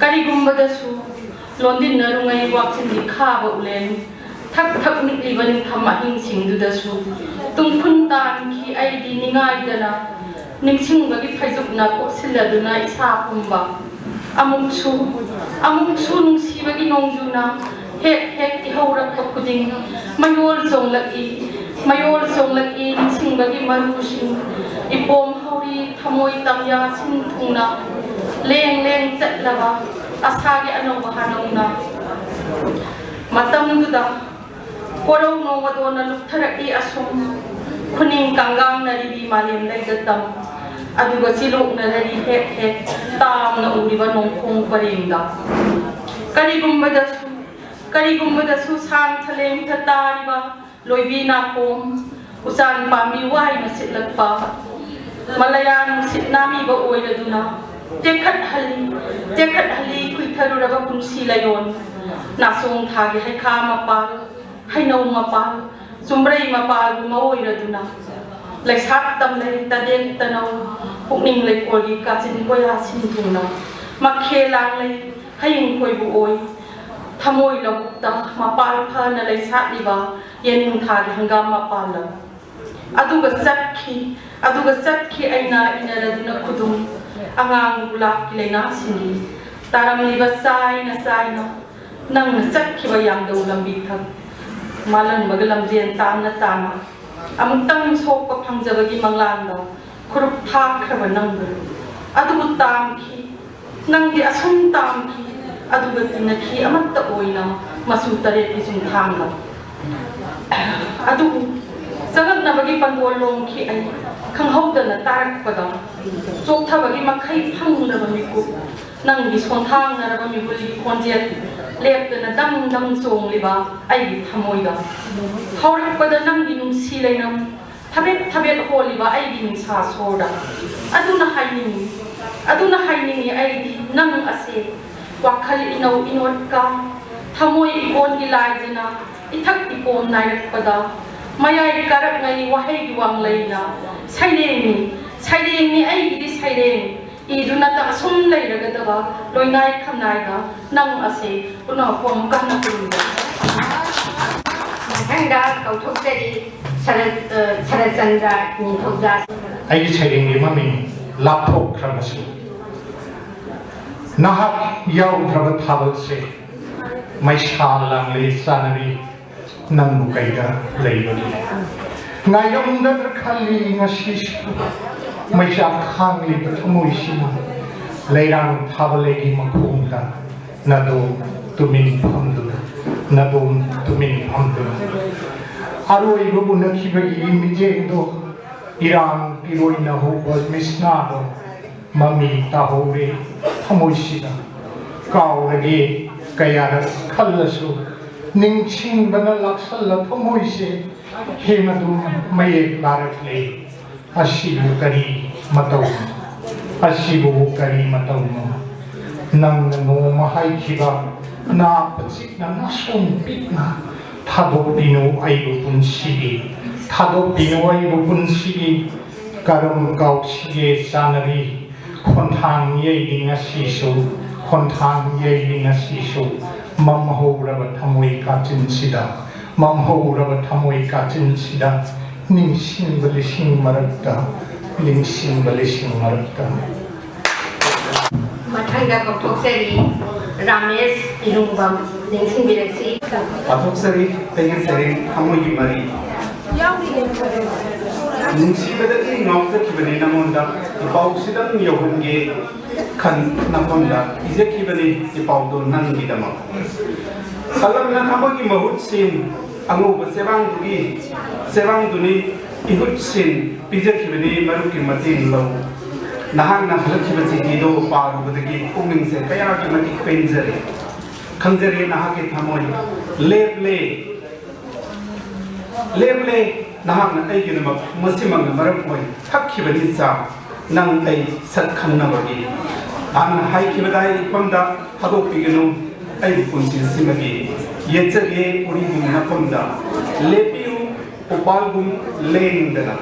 ꯀꯔꯤꯒꯨꯝꯕꯗꯁꯨ ꯂꯣꯟꯗꯤꯟꯅꯔꯨꯉꯩ ꯋꯥꯛꯆꯤꯟꯒꯤ ꯈꯥꯕ ꯎꯂꯦꯟ ꯊꯛ ꯊꯛ ꯅꯤꯛꯂꯤꯕ ꯅꯤꯡꯊꯝ ꯑꯍꯤꯡꯁꯤꯡꯗꯨꯗꯁꯨ ꯇꯨꯡꯈꯨꯟ ꯇꯥꯟꯈꯤ ꯑꯩꯗꯤ ꯅꯤꯡꯉꯥꯏꯗꯅ, ꯅꯤꯡꯁꯤꯡꯕꯒꯤ ꯐꯩꯖꯨꯞꯅ ꯀꯨꯞꯁꯤꯜꯂꯗꯨꯅ ꯏꯁꯥ ꯄꯨꯝꯕ꯫ ꯑꯃꯨꯛꯁꯨ, ꯑꯃꯨꯛꯁꯨ ꯅꯨꯡꯁꯤꯕꯒꯤ ꯅꯣꯡꯖꯨꯅ ꯍꯦꯛ ꯍꯦꯛ ꯏꯍꯧꯔꯛꯄ ꯈꯨꯗꯤꯡ ꯃꯌꯣꯜ ꯆꯣꯡꯂꯛꯏ, ꯃꯌꯣꯜ ꯆꯣꯡꯂꯛꯏ ꯅꯤꯡꯁꯤꯡꯕꯒꯤ ꯃꯔꯨꯁꯤꯡ꯫ ꯏꯄꯣꯝ ꯍꯧꯔꯤ ꯊꯃꯣꯏ ꯇꯝꯌꯥ ꯁꯤꯟ ꯊꯨꯡꯅ ꯂꯦꯡ ꯂꯦꯡ ꯆꯠꯂꯕ ꯑꯁꯥꯒꯤ ꯑꯅꯧꯕ ꯍꯅꯧꯅ꯫ ꯃꯇꯝꯗꯨꯗ ꯀꯣꯔꯧ ꯅꯣꯡꯃꯗꯣꯟꯅ ꯂꯨꯞꯊꯔꯛꯏ ꯑꯁꯨꯝ, ꯈꯨꯅꯤꯡ ꯀꯥꯡꯒꯥꯡꯅꯔꯤꯕꯤ ꯃꯥꯂꯦꯝ ꯂꯩꯗ ꯇꯝ, ꯑꯗꯨꯒ ꯆꯤꯂꯣꯛꯅꯔꯔꯤ ꯍꯦꯛ ꯍꯦꯛ ꯇꯥꯝꯅ ꯎꯔꯤꯕ ꯅꯣꯡꯈꯣꯡ ꯄꯔꯦꯡꯗ꯫ ꯀꯔꯤꯒꯨꯝꯕꯗꯁꯨ ꯀꯔꯤꯒꯨꯝꯕꯗꯁꯨ ꯁꯥꯡꯊ ꯂꯦꯡꯊ ꯇꯥꯔꯤꯕ ꯂꯣꯏꯕꯤ ꯅꯥꯄꯣꯝ, ꯎꯆꯥꯟ ꯄꯥꯝꯕꯤ ꯋꯥꯏꯅ ꯁꯤꯠꯂꯛꯄ, ꯃꯂꯌꯥ ꯅꯨꯡꯁꯤꯠ ꯅꯥꯝꯃꯤꯕ ꯑꯣꯏꯔꯗꯨꯅ ꯇꯦꯛꯈꯠꯍꯜꯂꯤ, ꯇꯦꯛꯈꯠꯍꯜꯂꯤ ꯈꯨꯏꯊꯔꯨꯔꯕ ꯄꯨꯟꯁꯤ ꯂꯩꯔꯣꯟ꯫ ꯅꯥꯁꯣꯡ ꯊꯥꯒꯤ ꯍꯩꯈꯥ ꯃꯄꯥꯜ, ꯍꯩꯅꯧ ꯃꯄꯥꯜ, ꯆꯨꯝꯕ꯭ꯔꯩ ꯃꯄꯥꯜꯒꯨꯝꯕ ꯑꯣꯏꯔꯗꯨꯅ ꯂꯩꯁꯥꯠ ꯇꯝꯂꯩ ꯇꯗꯦꯠ ꯇꯅꯧ, ꯄꯨꯛꯅꯤꯡ ꯂꯩꯀꯣꯜꯒꯤ ꯀꯥꯆꯤꯟ ꯀꯣꯌꯥ ꯁꯤꯟ ꯊꯨꯡꯅ ꯃꯈꯦ ꯂꯥꯡꯂꯩ ꯍꯌꯤꯡ ꯈꯣꯏꯕꯨ ꯑꯣꯏ꯫ ꯊꯃꯣꯏ ꯂꯧꯕꯨꯛꯇ ꯃꯄꯥꯜ ꯐꯅ ꯂꯩꯁꯥꯠꯂꯤꯕ ꯌꯦꯅꯤꯡꯊꯥꯒꯤ ꯍꯪꯒꯥꯝ ꯃꯄꯥꯜꯂ꯫ ꯑꯗꯨꯒ ꯆꯠꯈꯤ, ꯑꯗꯨꯒ ꯆꯠꯈꯤ ꯑꯩꯅ ꯏꯟꯅꯔꯗꯨꯅ ꯈꯨꯗꯨꯝ꯫ ꯑꯉꯥꯡ ꯒꯨꯂꯥꯞꯀꯤ ꯂꯩꯅꯥꯁꯤꯡꯒꯤ ꯇꯥꯔꯝꯂꯤꯕ ꯆꯥꯏꯅ ꯆꯥꯏꯅ ꯅꯪꯅ ꯆꯠꯈꯤꯕ ꯌꯥꯡꯗꯧ ꯂꯝꯕꯤ ꯊꯛ ꯃꯥꯂꯪꯕꯒ ꯂꯝꯖꯦꯟ ꯇꯥꯟꯅ ꯇꯥꯟꯅ ꯑꯃꯨꯛꯇꯪ ꯁꯣꯛꯄ ꯐꯪꯖꯕꯒꯤ ꯃꯪꯂꯥꯟꯗ ꯈꯨꯔꯨꯞ ꯊꯥꯈ꯭ꯔꯕ ꯅꯪꯕꯨ꯫ ꯑꯗꯨꯕꯨ ꯇꯥꯝꯈꯤ, ꯅꯪꯗꯤ ꯑꯁꯨꯝ ꯇꯥꯝꯈꯤ꯫ ꯑꯗꯨꯒ ꯇꯤꯟꯅꯈꯤ ꯑꯃꯠꯇ ꯑꯣꯏꯅ ꯃꯆꯨ ꯇꯔꯦꯠꯀꯤ ꯆꯨꯝꯊꯥꯡꯗ꯫ ꯑꯗꯨꯕꯨ ꯆꯉꯛꯅꯕꯒꯤ ꯄꯟꯗꯣꯜ ꯂꯣꯡꯈꯤ ꯑꯩ ꯈꯪꯍꯧꯗꯅ ꯇꯥꯔꯛꯄꯗ꯫ ꯆꯣꯛꯊꯕꯒꯤ ꯃꯈꯩ ꯐꯪꯂꯕ ꯃꯤꯀꯨꯞ ꯅꯪꯒꯤ ꯁꯣꯟꯊꯥꯡꯅꯔꯕ ꯃꯤꯍꯨꯜꯒꯤ ꯈꯣꯟꯖꯦꯜ ꯂꯦꯞꯇꯅ ꯗꯪ ꯗꯪ ꯆꯣꯡꯂꯤꯕ ꯑꯩꯒꯤ ꯊꯃꯣꯏꯗ꯫ ꯍꯧꯔꯛꯄꯗ ꯅꯪꯒꯤ ꯅꯨꯡꯁꯤ ꯂꯩꯅꯝ ꯊꯕꯦꯠ ꯊꯕꯦꯠ ꯍꯣꯜꯂꯤꯕ ꯑꯩꯒꯤ ꯅꯤꯡꯁꯥ ꯁꯣꯔꯗ꯫ ꯑꯗꯨꯅ ꯍꯥꯏꯅꯤꯡꯏ, ꯑꯗꯨꯅ ꯍꯥꯏꯅꯤꯡꯏ ꯑꯩꯗꯤ ꯅꯪ ꯑꯁꯦ ꯋꯥꯈꯜ ꯏꯅꯧ ꯏꯅꯣꯠꯀ ꯊꯃꯣꯏ ꯏꯀꯣꯟꯒꯤ ꯂꯥꯏꯁꯤꯅ ꯏꯊꯛ ꯏꯄꯣꯝ ꯅꯥꯏꯔꯛꯄꯗ ꯃꯌꯥꯏ ꯀꯥꯔꯛꯉꯩ ꯋꯥꯍꯩꯒꯤ ꯋꯥꯡꯂꯩꯅ ꯁꯩꯔꯦꯡꯅꯤ, ꯁꯩꯔꯦꯡꯅꯤ ꯑꯩꯒꯤꯗꯤ ꯁꯩꯔꯦꯡ ꯏꯗꯨꯅꯇ ꯑꯁꯨꯝ ꯂꯩꯔꯒꯗꯕ ꯂꯣꯏꯅꯥꯏ ꯈꯝꯅꯥꯏꯗ ꯅꯪ ꯑꯁꯦ ꯄꯨꯝꯅꯃꯛꯄꯨ ꯑꯃꯨꯛꯀ ꯍꯟꯅ ꯈꯨꯔꯨꯝꯖꯔꯤ꯫ ꯃꯊꯪꯗ ꯀꯧꯊꯣꯛꯆꯔꯤ ꯁꯔꯠ-, ꯑ, ꯁꯔꯠꯆꯟꯗ꯭ꯔ ꯅꯤꯡꯊꯧꯖꯥ꯫ ꯑꯩꯒꯤ ꯁꯩꯔꯦꯡꯒꯤ ꯃꯃꯤꯡ ꯂꯥꯞꯊꯣꯛꯈ꯭ꯔꯕꯁꯨ꯫ ꯅꯍꯥꯛ ꯌꯥꯎꯗ꯭ꯔꯕ ꯊꯥꯕꯜꯁꯦ ꯃꯩꯁꯥ ꯂꯥꯡꯂꯩ ꯆꯥꯅꯔꯤ, ꯅꯪꯕꯨ ꯀꯩꯗ ꯂꯩꯕꯒꯦ? ꯉꯥꯏꯔꯝꯒꯗ꯭ꯔꯥ ꯈꯜꯂꯤ ꯉꯁꯤꯁꯨ ꯃꯩꯆꯥꯛ ꯈꯥꯡꯂꯤꯕ ꯊꯃꯣꯏꯁꯤꯅ꯫ ꯂꯩꯔꯥꯡ ꯊꯥꯕꯜꯂꯩꯒꯤ ꯃꯈꯣꯡꯗ ꯅꯥꯗꯣꯝ ꯇꯨꯃꯤꯟ ꯐꯝꯗꯨꯅ, ꯅꯥꯗꯣꯝ ꯇꯨꯃꯤꯟ ꯐꯝꯗꯨꯅ꯫ ꯑꯔꯣꯏꯕ ꯎꯅꯈꯤꯕꯒꯤ ꯃꯤꯠꯌꯦꯡꯗꯣ ꯏꯔꯥꯡ ꯏꯔꯣꯏꯅ ꯍꯧꯕ ꯃꯤꯠꯁꯅꯥꯗꯣ ꯃꯃꯤ ꯇꯥꯍꯧꯔꯦ ꯊꯃꯣꯏꯁꯤꯗ꯫ ꯀꯥꯎꯔꯒꯦ ꯀꯌꯥꯔꯛ ꯈꯜꯂꯁꯨ ꯅꯤꯡꯁꯤꯡꯕꯅ ꯂꯥꯛꯁꯜꯂ ꯊꯃꯣꯏꯁꯦ ꯍꯦꯟꯅ ꯑꯗꯨꯝ ꯃꯌꯦꯛ ꯂꯥꯔꯛꯂꯦ꯫ ꯑꯁꯤꯕꯨ ꯀꯔꯤ ꯃꯇꯧꯅꯣ? ꯑꯁꯤꯕꯨ ꯀꯔꯤ ꯃꯇꯧꯅꯣ? ꯅꯪꯅ ꯅꯣꯡꯃ ꯍꯥꯏꯈꯤꯕ ꯅꯥ ꯄꯆꯤꯛꯅ ꯅꯥꯁꯣꯡ ꯄꯤꯛꯅ ꯊꯥꯗꯣꯛꯄꯤꯅꯨ ꯑꯩꯕꯨ ꯄꯨꯟꯁꯤꯒꯤ, ꯊꯥꯗꯣꯛꯄꯤꯅꯨ ꯑꯩꯕꯨ ꯄꯨꯟꯁꯤꯒꯤ꯫ ꯀꯔꯝ ꯀꯥꯎꯁꯤꯒꯦ ꯆꯥꯟꯅꯕꯤ? ꯈꯣꯟꯊꯥꯡ ꯌꯩꯔꯤ ꯉꯁꯤꯁꯨ, ꯈꯣꯟꯊꯥꯡ ꯌꯩꯔꯤ ꯉꯁꯤꯁꯨ꯫ ꯃꯝꯍꯧꯔꯕ ꯊꯃꯣꯏ ꯀꯥꯆꯤꯟꯁꯤꯗ, ꯃꯝꯍꯧꯔꯕ ꯊꯃꯣꯏ ꯀꯥꯆꯤꯟꯁꯤꯗ ꯅꯤꯡꯁꯤꯡꯕ ꯂꯤꯁꯤꯡ ꯃꯔꯛꯇ, ꯅꯤꯡꯁꯤꯡꯕ ꯂꯤꯁꯤꯡ ꯃꯔꯛꯇ꯫ ꯃꯊꯪꯗ ꯀꯧꯊꯣꯛꯆꯔꯤ ꯔꯥꯃꯦꯁ ꯏꯔꯨꯡꯕꯝ, ꯅꯤꯡꯁꯤꯡꯕꯤꯔꯛꯁꯤ꯫ ꯄꯥꯊꯣꯛꯆꯔꯤ ꯑꯩꯒꯤ ꯁꯩꯔꯦꯡ ꯊꯃꯣꯏꯒꯤ ꯃꯔꯤ꯫ ꯅꯨꯡꯁꯤꯕꯗꯒꯤ ꯉꯥꯎꯖꯈꯤꯕꯅꯤ ꯅꯉꯣꯟꯗ, ꯏꯄꯥꯎꯁꯤꯗꯪ ꯌꯧꯍꯟꯒꯦ ꯈꯟ ꯅꯐꯝꯗ ꯏꯖꯈꯤꯕꯅꯤ ꯏꯄꯥꯎꯗꯣ ꯅꯪꯒꯤꯗꯃꯛ꯫ ꯀꯂꯝꯅ ꯊꯃꯣꯏꯒꯤ ꯃꯍꯨꯠ ꯁꯤꯟ, ꯑꯉꯧꯕ ꯆꯦꯕꯥꯡꯗꯨꯒꯤ ꯆꯦꯕꯥꯡꯗꯨꯅꯤ ꯏꯍꯨꯠ ꯁꯤꯟ ꯄꯤꯖꯈꯤꯕꯅꯤ ꯃꯔꯨꯞꯀꯤ ꯃꯇꯦꯡ ꯂꯧ꯫ ꯅꯍꯥꯛꯅ ꯍꯜꯂꯛꯈꯤꯕ ꯆꯤꯊꯤꯗꯨ ꯄꯥꯔꯨꯕꯗꯒꯤ ꯄꯨꯛꯅꯤꯡꯁꯦ ꯀꯌꯥꯒꯤ ꯃꯇꯤꯛ ꯄꯦꯟꯖꯔꯦ꯫ ꯈꯪꯖꯔꯦ ꯅꯍꯥꯛꯀꯤ ꯊꯃꯣꯏ ꯂꯦꯞꯂꯦ꯫ ꯂꯦꯞꯂꯦ꯫ ꯅꯍꯥꯛꯅ ꯑꯩꯒꯤꯗꯃꯛ ꯃꯁꯤꯃꯛꯅ ꯃꯔꯝ ꯑꯣꯏ ꯊꯛꯈꯤꯕꯅꯤ ꯆꯥ꯫ ꯅꯪ ꯑꯩ ꯁꯛ ꯈꯪꯅꯕꯒꯤ꯫ ꯅꯍꯥꯛꯅ ꯍꯥꯏꯈꯤꯕꯗꯥꯏ ꯏꯐꯝꯗ ꯊꯥꯗꯣꯛꯄꯤꯒꯅꯨ ꯑꯩꯕꯨ ꯄꯨꯟꯁꯤ ꯑꯁꯤꯃꯒꯤ꯫ ꯌꯦꯠꯆꯒꯦ ꯎꯔꯤꯒꯨꯝ ꯅꯐꯝꯗ ꯂꯦꯞꯄꯤꯌꯨ ꯎꯄꯥꯜꯒꯨꯝ ꯂꯦꯡꯗꯅ꯫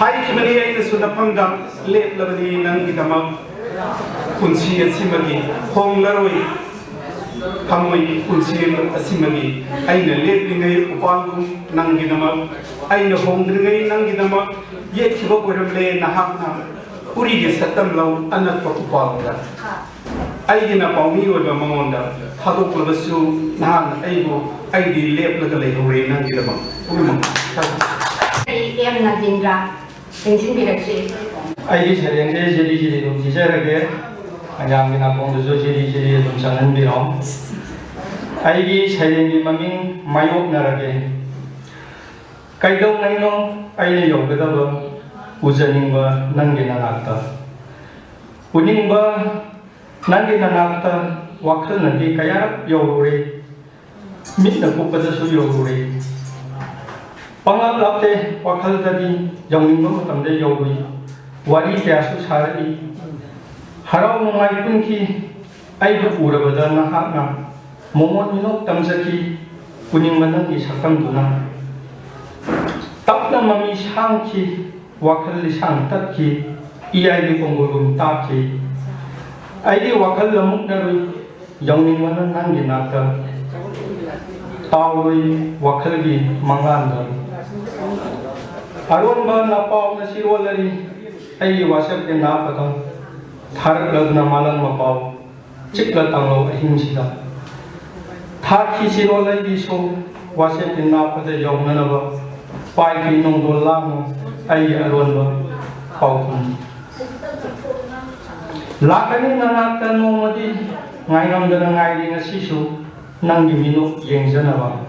ꯍꯥꯏꯈꯤꯕꯅꯤ ꯑꯩꯅꯁꯨ ꯅꯐꯝꯗ ꯂꯦꯞꯂꯕꯅꯤ ꯅꯪꯒꯤꯗꯃꯛ ꯄꯨꯟꯁꯤ ꯑꯁꯤꯃꯒꯤ꯫ ꯍꯣꯡꯂꯔꯣꯏ ꯊꯝꯃꯣꯏ ꯄꯨꯟꯁꯤ ꯑꯁꯤꯃꯒꯤ꯫ ꯑꯩꯅ ꯂꯦꯞꯂꯤꯉꯩ ꯎꯄꯥꯜꯒꯨꯝ ꯅꯪꯒꯤꯗꯃꯛ꯫ ꯑꯩꯅ ꯍꯣꯡꯗ꯭ꯔꯤꯉꯩ ꯅꯪꯒꯤꯗꯃꯛ ꯌꯦꯛꯈꯤꯕ ꯑꯣꯏꯔꯝꯂꯦ ꯅꯍꯥꯛꯅ ꯎꯔꯤꯒꯤ ꯁꯛꯇꯝ ꯂꯧ ꯑꯅꯛꯄ ꯎꯄꯥꯜꯗ꯫ ꯑꯩꯒꯤꯅ ꯄꯥꯎꯃꯤ ꯑꯣꯏꯕ ꯃꯉꯣꯟꯗ ꯊꯥꯗꯣꯛꯂꯕꯁꯨ ꯅꯍꯥꯛꯅ ꯑꯩꯕꯨ ꯑꯩꯗꯤ ꯂꯦꯞꯂꯒ ꯂꯩꯍꯧꯔꯦ ꯅꯪꯒꯤꯗꯃꯛ꯫ ꯄꯨꯝꯅꯃꯛ ꯑꯩ ꯑꯦꯝ ꯅꯒꯦꯟꯗ꯭ꯔ ꯅꯤꯡꯁꯤꯡꯕꯤꯔꯛꯁꯤ꯫ ꯑꯩꯒꯤ ꯁꯩꯔꯦꯡꯁꯦ ꯖꯤꯔꯤ ꯖꯤꯔꯤ ꯑꯗꯨꯝ ꯊꯤꯖꯔꯒꯦ꯫ ꯃꯌꯥꯝꯒꯤ ꯅꯥꯀꯣꯡꯗꯁꯨ ꯖꯤꯔꯤ ꯖꯤꯔꯤ ꯑꯗꯨꯝ ꯆꯪꯍꯟꯕꯤꯔꯣ꯫ ꯑꯩꯒꯤ ꯁꯩꯔꯦꯡꯒꯤ ꯃꯃꯤꯡ ꯃꯥꯌꯣꯛꯅꯔꯒꯦ꯫ ꯀꯩꯗꯧꯉꯩꯅꯣ ꯑꯩꯅ ꯌꯧꯒꯗꯕ ꯎꯖꯅꯤꯡꯕ ꯅꯪꯒꯤ ꯅꯅꯥꯛꯇ꯫ ꯎꯅꯤꯡꯕ ꯅꯪꯒꯤ ꯅꯅꯥꯛꯇ ꯋꯥꯈꯜꯅꯗꯤ ꯀꯌꯥꯔꯛ ꯌꯧꯔꯨꯔꯦ, ꯃꯤꯠꯅ ꯀꯨꯞꯄꯗꯁꯨ ꯌꯧꯔꯨꯔꯦ꯫ ꯄꯪꯂꯥꯞ ꯂꯥꯞꯇꯦ, ꯋꯥꯈꯜꯗꯗꯤ ꯌꯧꯅꯤꯡꯕ ꯃꯇꯝꯗ ꯌꯧꯔꯨꯏ꯫ ꯋꯥꯔꯤ ꯀꯌꯥꯁꯨ ꯁꯥꯔꯛꯏ꯫ ꯍꯔꯥꯎ ꯅꯨꯡꯉꯥꯏ ꯄꯨꯟꯈꯤ꯫ ꯑꯩꯕꯨ ꯎꯔꯕꯗ ꯅꯍꯥꯛꯅ ꯃꯣꯃꯣꯟ ꯃꯤꯅꯣꯛ ꯇꯝꯖꯈꯤ꯫ ꯎꯅꯤꯡꯕ ꯅꯪꯒꯤ ꯁꯛꯇꯝꯗꯨꯅ꯫ ꯇꯞꯅ ꯃꯃꯤ ꯁꯥꯡꯈꯤ꯫ ꯋꯥꯈꯜ ꯂꯤꯁꯥꯡ ꯇꯠꯈꯤ꯫ ꯏꯌꯥꯏꯒꯤ ꯀꯣꯡꯒꯨꯜꯒꯨꯝ ꯇꯥꯈꯤ꯫ ꯑꯩꯒꯤ ꯋꯥꯈꯜ ꯂꯃꯨꯛꯅꯔꯨꯏ꯫ ꯌꯧꯅꯤꯡꯕꯅ ꯅꯪꯒꯤ ꯅꯥꯛꯇ꯫ ꯇꯥꯎꯔꯨꯏ ꯋꯥꯈꯜꯒꯤ ꯃꯉꯥꯟꯗ꯫ ꯑꯔꯣꯟꯕ ꯅꯄꯥꯎꯅ ꯁꯤꯔꯣꯜꯂꯔꯤ꯫ ꯑꯩꯒꯤ ꯋꯥꯆꯦꯞꯀꯤ ꯅꯥꯞꯄꯗ ꯊꯥꯔꯛꯂꯗꯨꯅ ꯃꯥꯂꯪ ꯃꯄꯥꯎ꯫ ꯆꯤꯛꯂ ꯇꯥꯡꯂꯧ ꯑꯍꯤꯡꯁꯤꯗ ꯊꯥꯈꯤ ꯁꯤꯔꯣꯜ ꯑꯩꯒꯤꯁꯨ꯫ ꯋꯥꯆꯦꯞꯀꯤ ꯅꯥꯞꯄꯗ ꯌꯧꯅꯅꯕ ꯄꯥꯏꯈꯤ ꯅꯣꯡꯗꯣꯜ ꯂꯥꯡꯅ ꯑꯩꯒꯤ ꯑꯔꯣꯟꯕ ꯄꯥꯎꯈꯨꯝ꯫ ꯂꯥꯛꯀꯅꯤ ꯅꯅꯥꯛꯇ ꯅꯣꯡꯃꯗꯤ꯫ ꯉꯥꯏꯉꯝꯗꯅ ꯉꯥꯏꯔꯤ ꯉꯁꯤꯁꯨ ꯅꯪꯒꯤ ꯃꯤꯅꯣꯛ ꯌꯦꯡꯖꯅꯕ꯫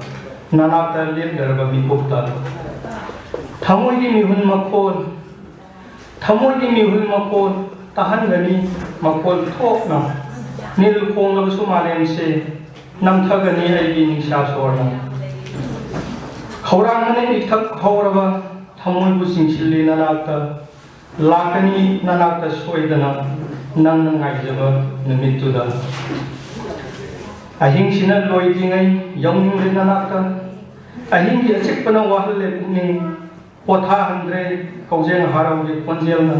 ꯅꯅꯥꯛꯇ ꯂꯦꯞꯂꯔꯕ ꯃꯤꯀꯨꯞꯇ ꯊꯃꯣꯏꯒꯤ ꯃꯤꯍꯨꯟ ꯃꯈꯣꯜ, ꯊꯃꯣꯏꯒꯤ ꯃꯤꯍꯨꯜ ꯃꯈꯣꯜ ꯇꯥꯍꯟꯒꯅꯤ꯫ ꯃꯈꯣꯜ ꯊꯣꯛꯅ ꯅꯤꯜ ꯈꯣꯡꯂꯕꯁꯨ ꯃꯥꯂꯦꯝꯁꯦ ꯅꯝꯊꯒꯅꯤ ꯑꯩꯒꯤ ꯅꯤꯡꯁꯥ ꯁꯣꯔꯅ꯫ ꯈꯧꯔꯥꯡꯕꯅ ꯏꯊꯛ ꯍꯧꯔꯕ ꯊꯃꯣꯏꯕꯨ ꯆꯤꯡꯁꯤꯜꯂꯤ ꯅꯅꯥꯛꯇ꯫ ꯂꯥꯛꯀꯅꯤ ꯅꯅꯥꯛꯇ ꯁꯣꯏꯗꯅ ꯅꯪꯅ ꯉꯥꯏꯖꯕ ꯅꯨꯃꯤꯠꯇꯨꯗ꯫ ꯑꯍꯤꯡꯁꯤꯅ ꯂꯣꯏꯗ꯭ꯔꯤꯉꯩ ꯌꯧꯅꯤꯡꯂꯦ ꯅꯅꯥꯛꯇ꯫ ꯑꯍꯤꯡꯒꯤ ꯑꯆꯤꯛꯄꯅ ꯋꯥꯍꯜꯂꯦ ꯄꯨꯛꯅꯤꯡ꯫ ꯄꯣꯊꯥꯍꯟꯗ꯭ꯔꯦ ꯀꯧꯖꯦꯡ ꯍꯔꯥꯎꯒꯤ ꯈꯣꯟꯖꯦꯜꯅ꯫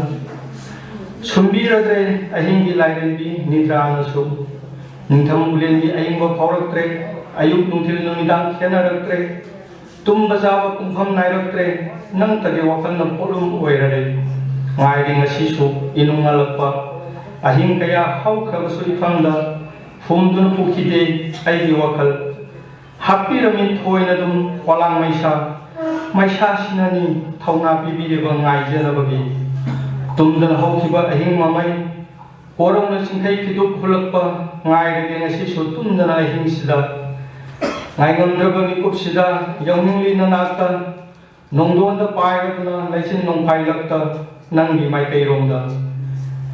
ꯁꯨꯝꯕꯤꯔꯗ꯭ꯔꯦ ꯑꯍꯤꯡꯒꯤ ꯂꯥꯏꯔꯦꯝꯕꯤ ꯅꯤꯗ꯭ꯔꯥꯅꯁꯨ꯫ ꯅꯤꯡꯊꯝ ꯎꯂꯦꯟꯒꯤ ꯑꯏꯪꯕ ꯐꯥꯎꯔꯛꯇ꯭ꯔꯦ꯫ ꯑꯌꯨꯛ ꯅꯨꯡꯊꯤꯜ ꯅꯨꯃꯤꯗꯥꯡ ꯈꯦꯠꯅꯔꯛꯇ꯭ꯔꯦ꯫ ꯇꯨꯝꯕ ꯆꯥꯕ ꯄꯨꯡꯐꯝ ꯅꯥꯏꯔꯛꯇ꯭ꯔꯦ꯫ ꯅꯪꯇꯒꯤ ꯋꯥꯈꯜꯅ ꯄꯣꯠꯂꯨꯝ ꯑꯣꯏꯔꯔꯦ꯫ ꯉꯥꯏꯔꯤ ꯉꯁꯤꯁꯨ ꯏꯅꯨꯡ ꯉꯥꯜꯂꯛꯄ꯫ ꯑꯍꯤꯡ ꯀꯌꯥ ꯍꯧꯈ꯭ꯔꯕꯁꯨ ꯏꯐꯝꯗ ꯐꯨꯝꯗꯨꯅ ꯄꯨꯈꯤꯗꯦ ꯑꯩꯒꯤ ꯋꯥꯈꯜ꯫ ꯍꯥꯞꯄꯤꯔꯝꯃꯤ ꯊꯣꯏꯅ ꯑꯗꯨꯝ ꯄꯣꯂꯥꯡ ꯃꯩꯁꯥ꯫ ꯃꯩꯁꯥꯁꯤꯅꯅꯤ ꯊꯧꯅꯥ ꯄꯤꯕꯤꯔꯤꯕ ꯉꯥꯏꯖꯅꯕꯒꯤ꯫ ꯇꯨꯝꯗꯅ ꯍꯧꯈꯤꯕ ꯑꯍꯤꯡ ꯃꯃꯩ꯫ ꯀꯣꯔꯧꯅ ꯆꯤꯡꯈꯩ ꯐꯤꯗꯨꯞ ꯍꯨꯜꯂꯛꯄ꯫ ꯉꯥꯏꯔꯒꯦ ꯉꯁꯤꯁꯨ ꯇꯨꯝꯗꯅ ꯑꯍꯤꯡꯁꯤꯗ꯫ ꯉꯥꯏꯉꯝꯗ꯭ꯔꯕ ꯃꯤꯀꯨꯞꯁꯤꯗ ꯌꯧꯅꯤꯡꯂꯤ ꯅꯅꯥꯛꯇ꯫ ꯅꯣꯡꯗꯣꯟꯗ ꯄꯥꯏꯔꯗꯨꯅ ꯂꯩꯆꯤꯟ ꯅꯣꯡꯐꯥꯏꯂꯛꯇ ꯅꯪꯒꯤ ꯃꯥꯏꯀꯩꯔꯣꯝꯗ꯫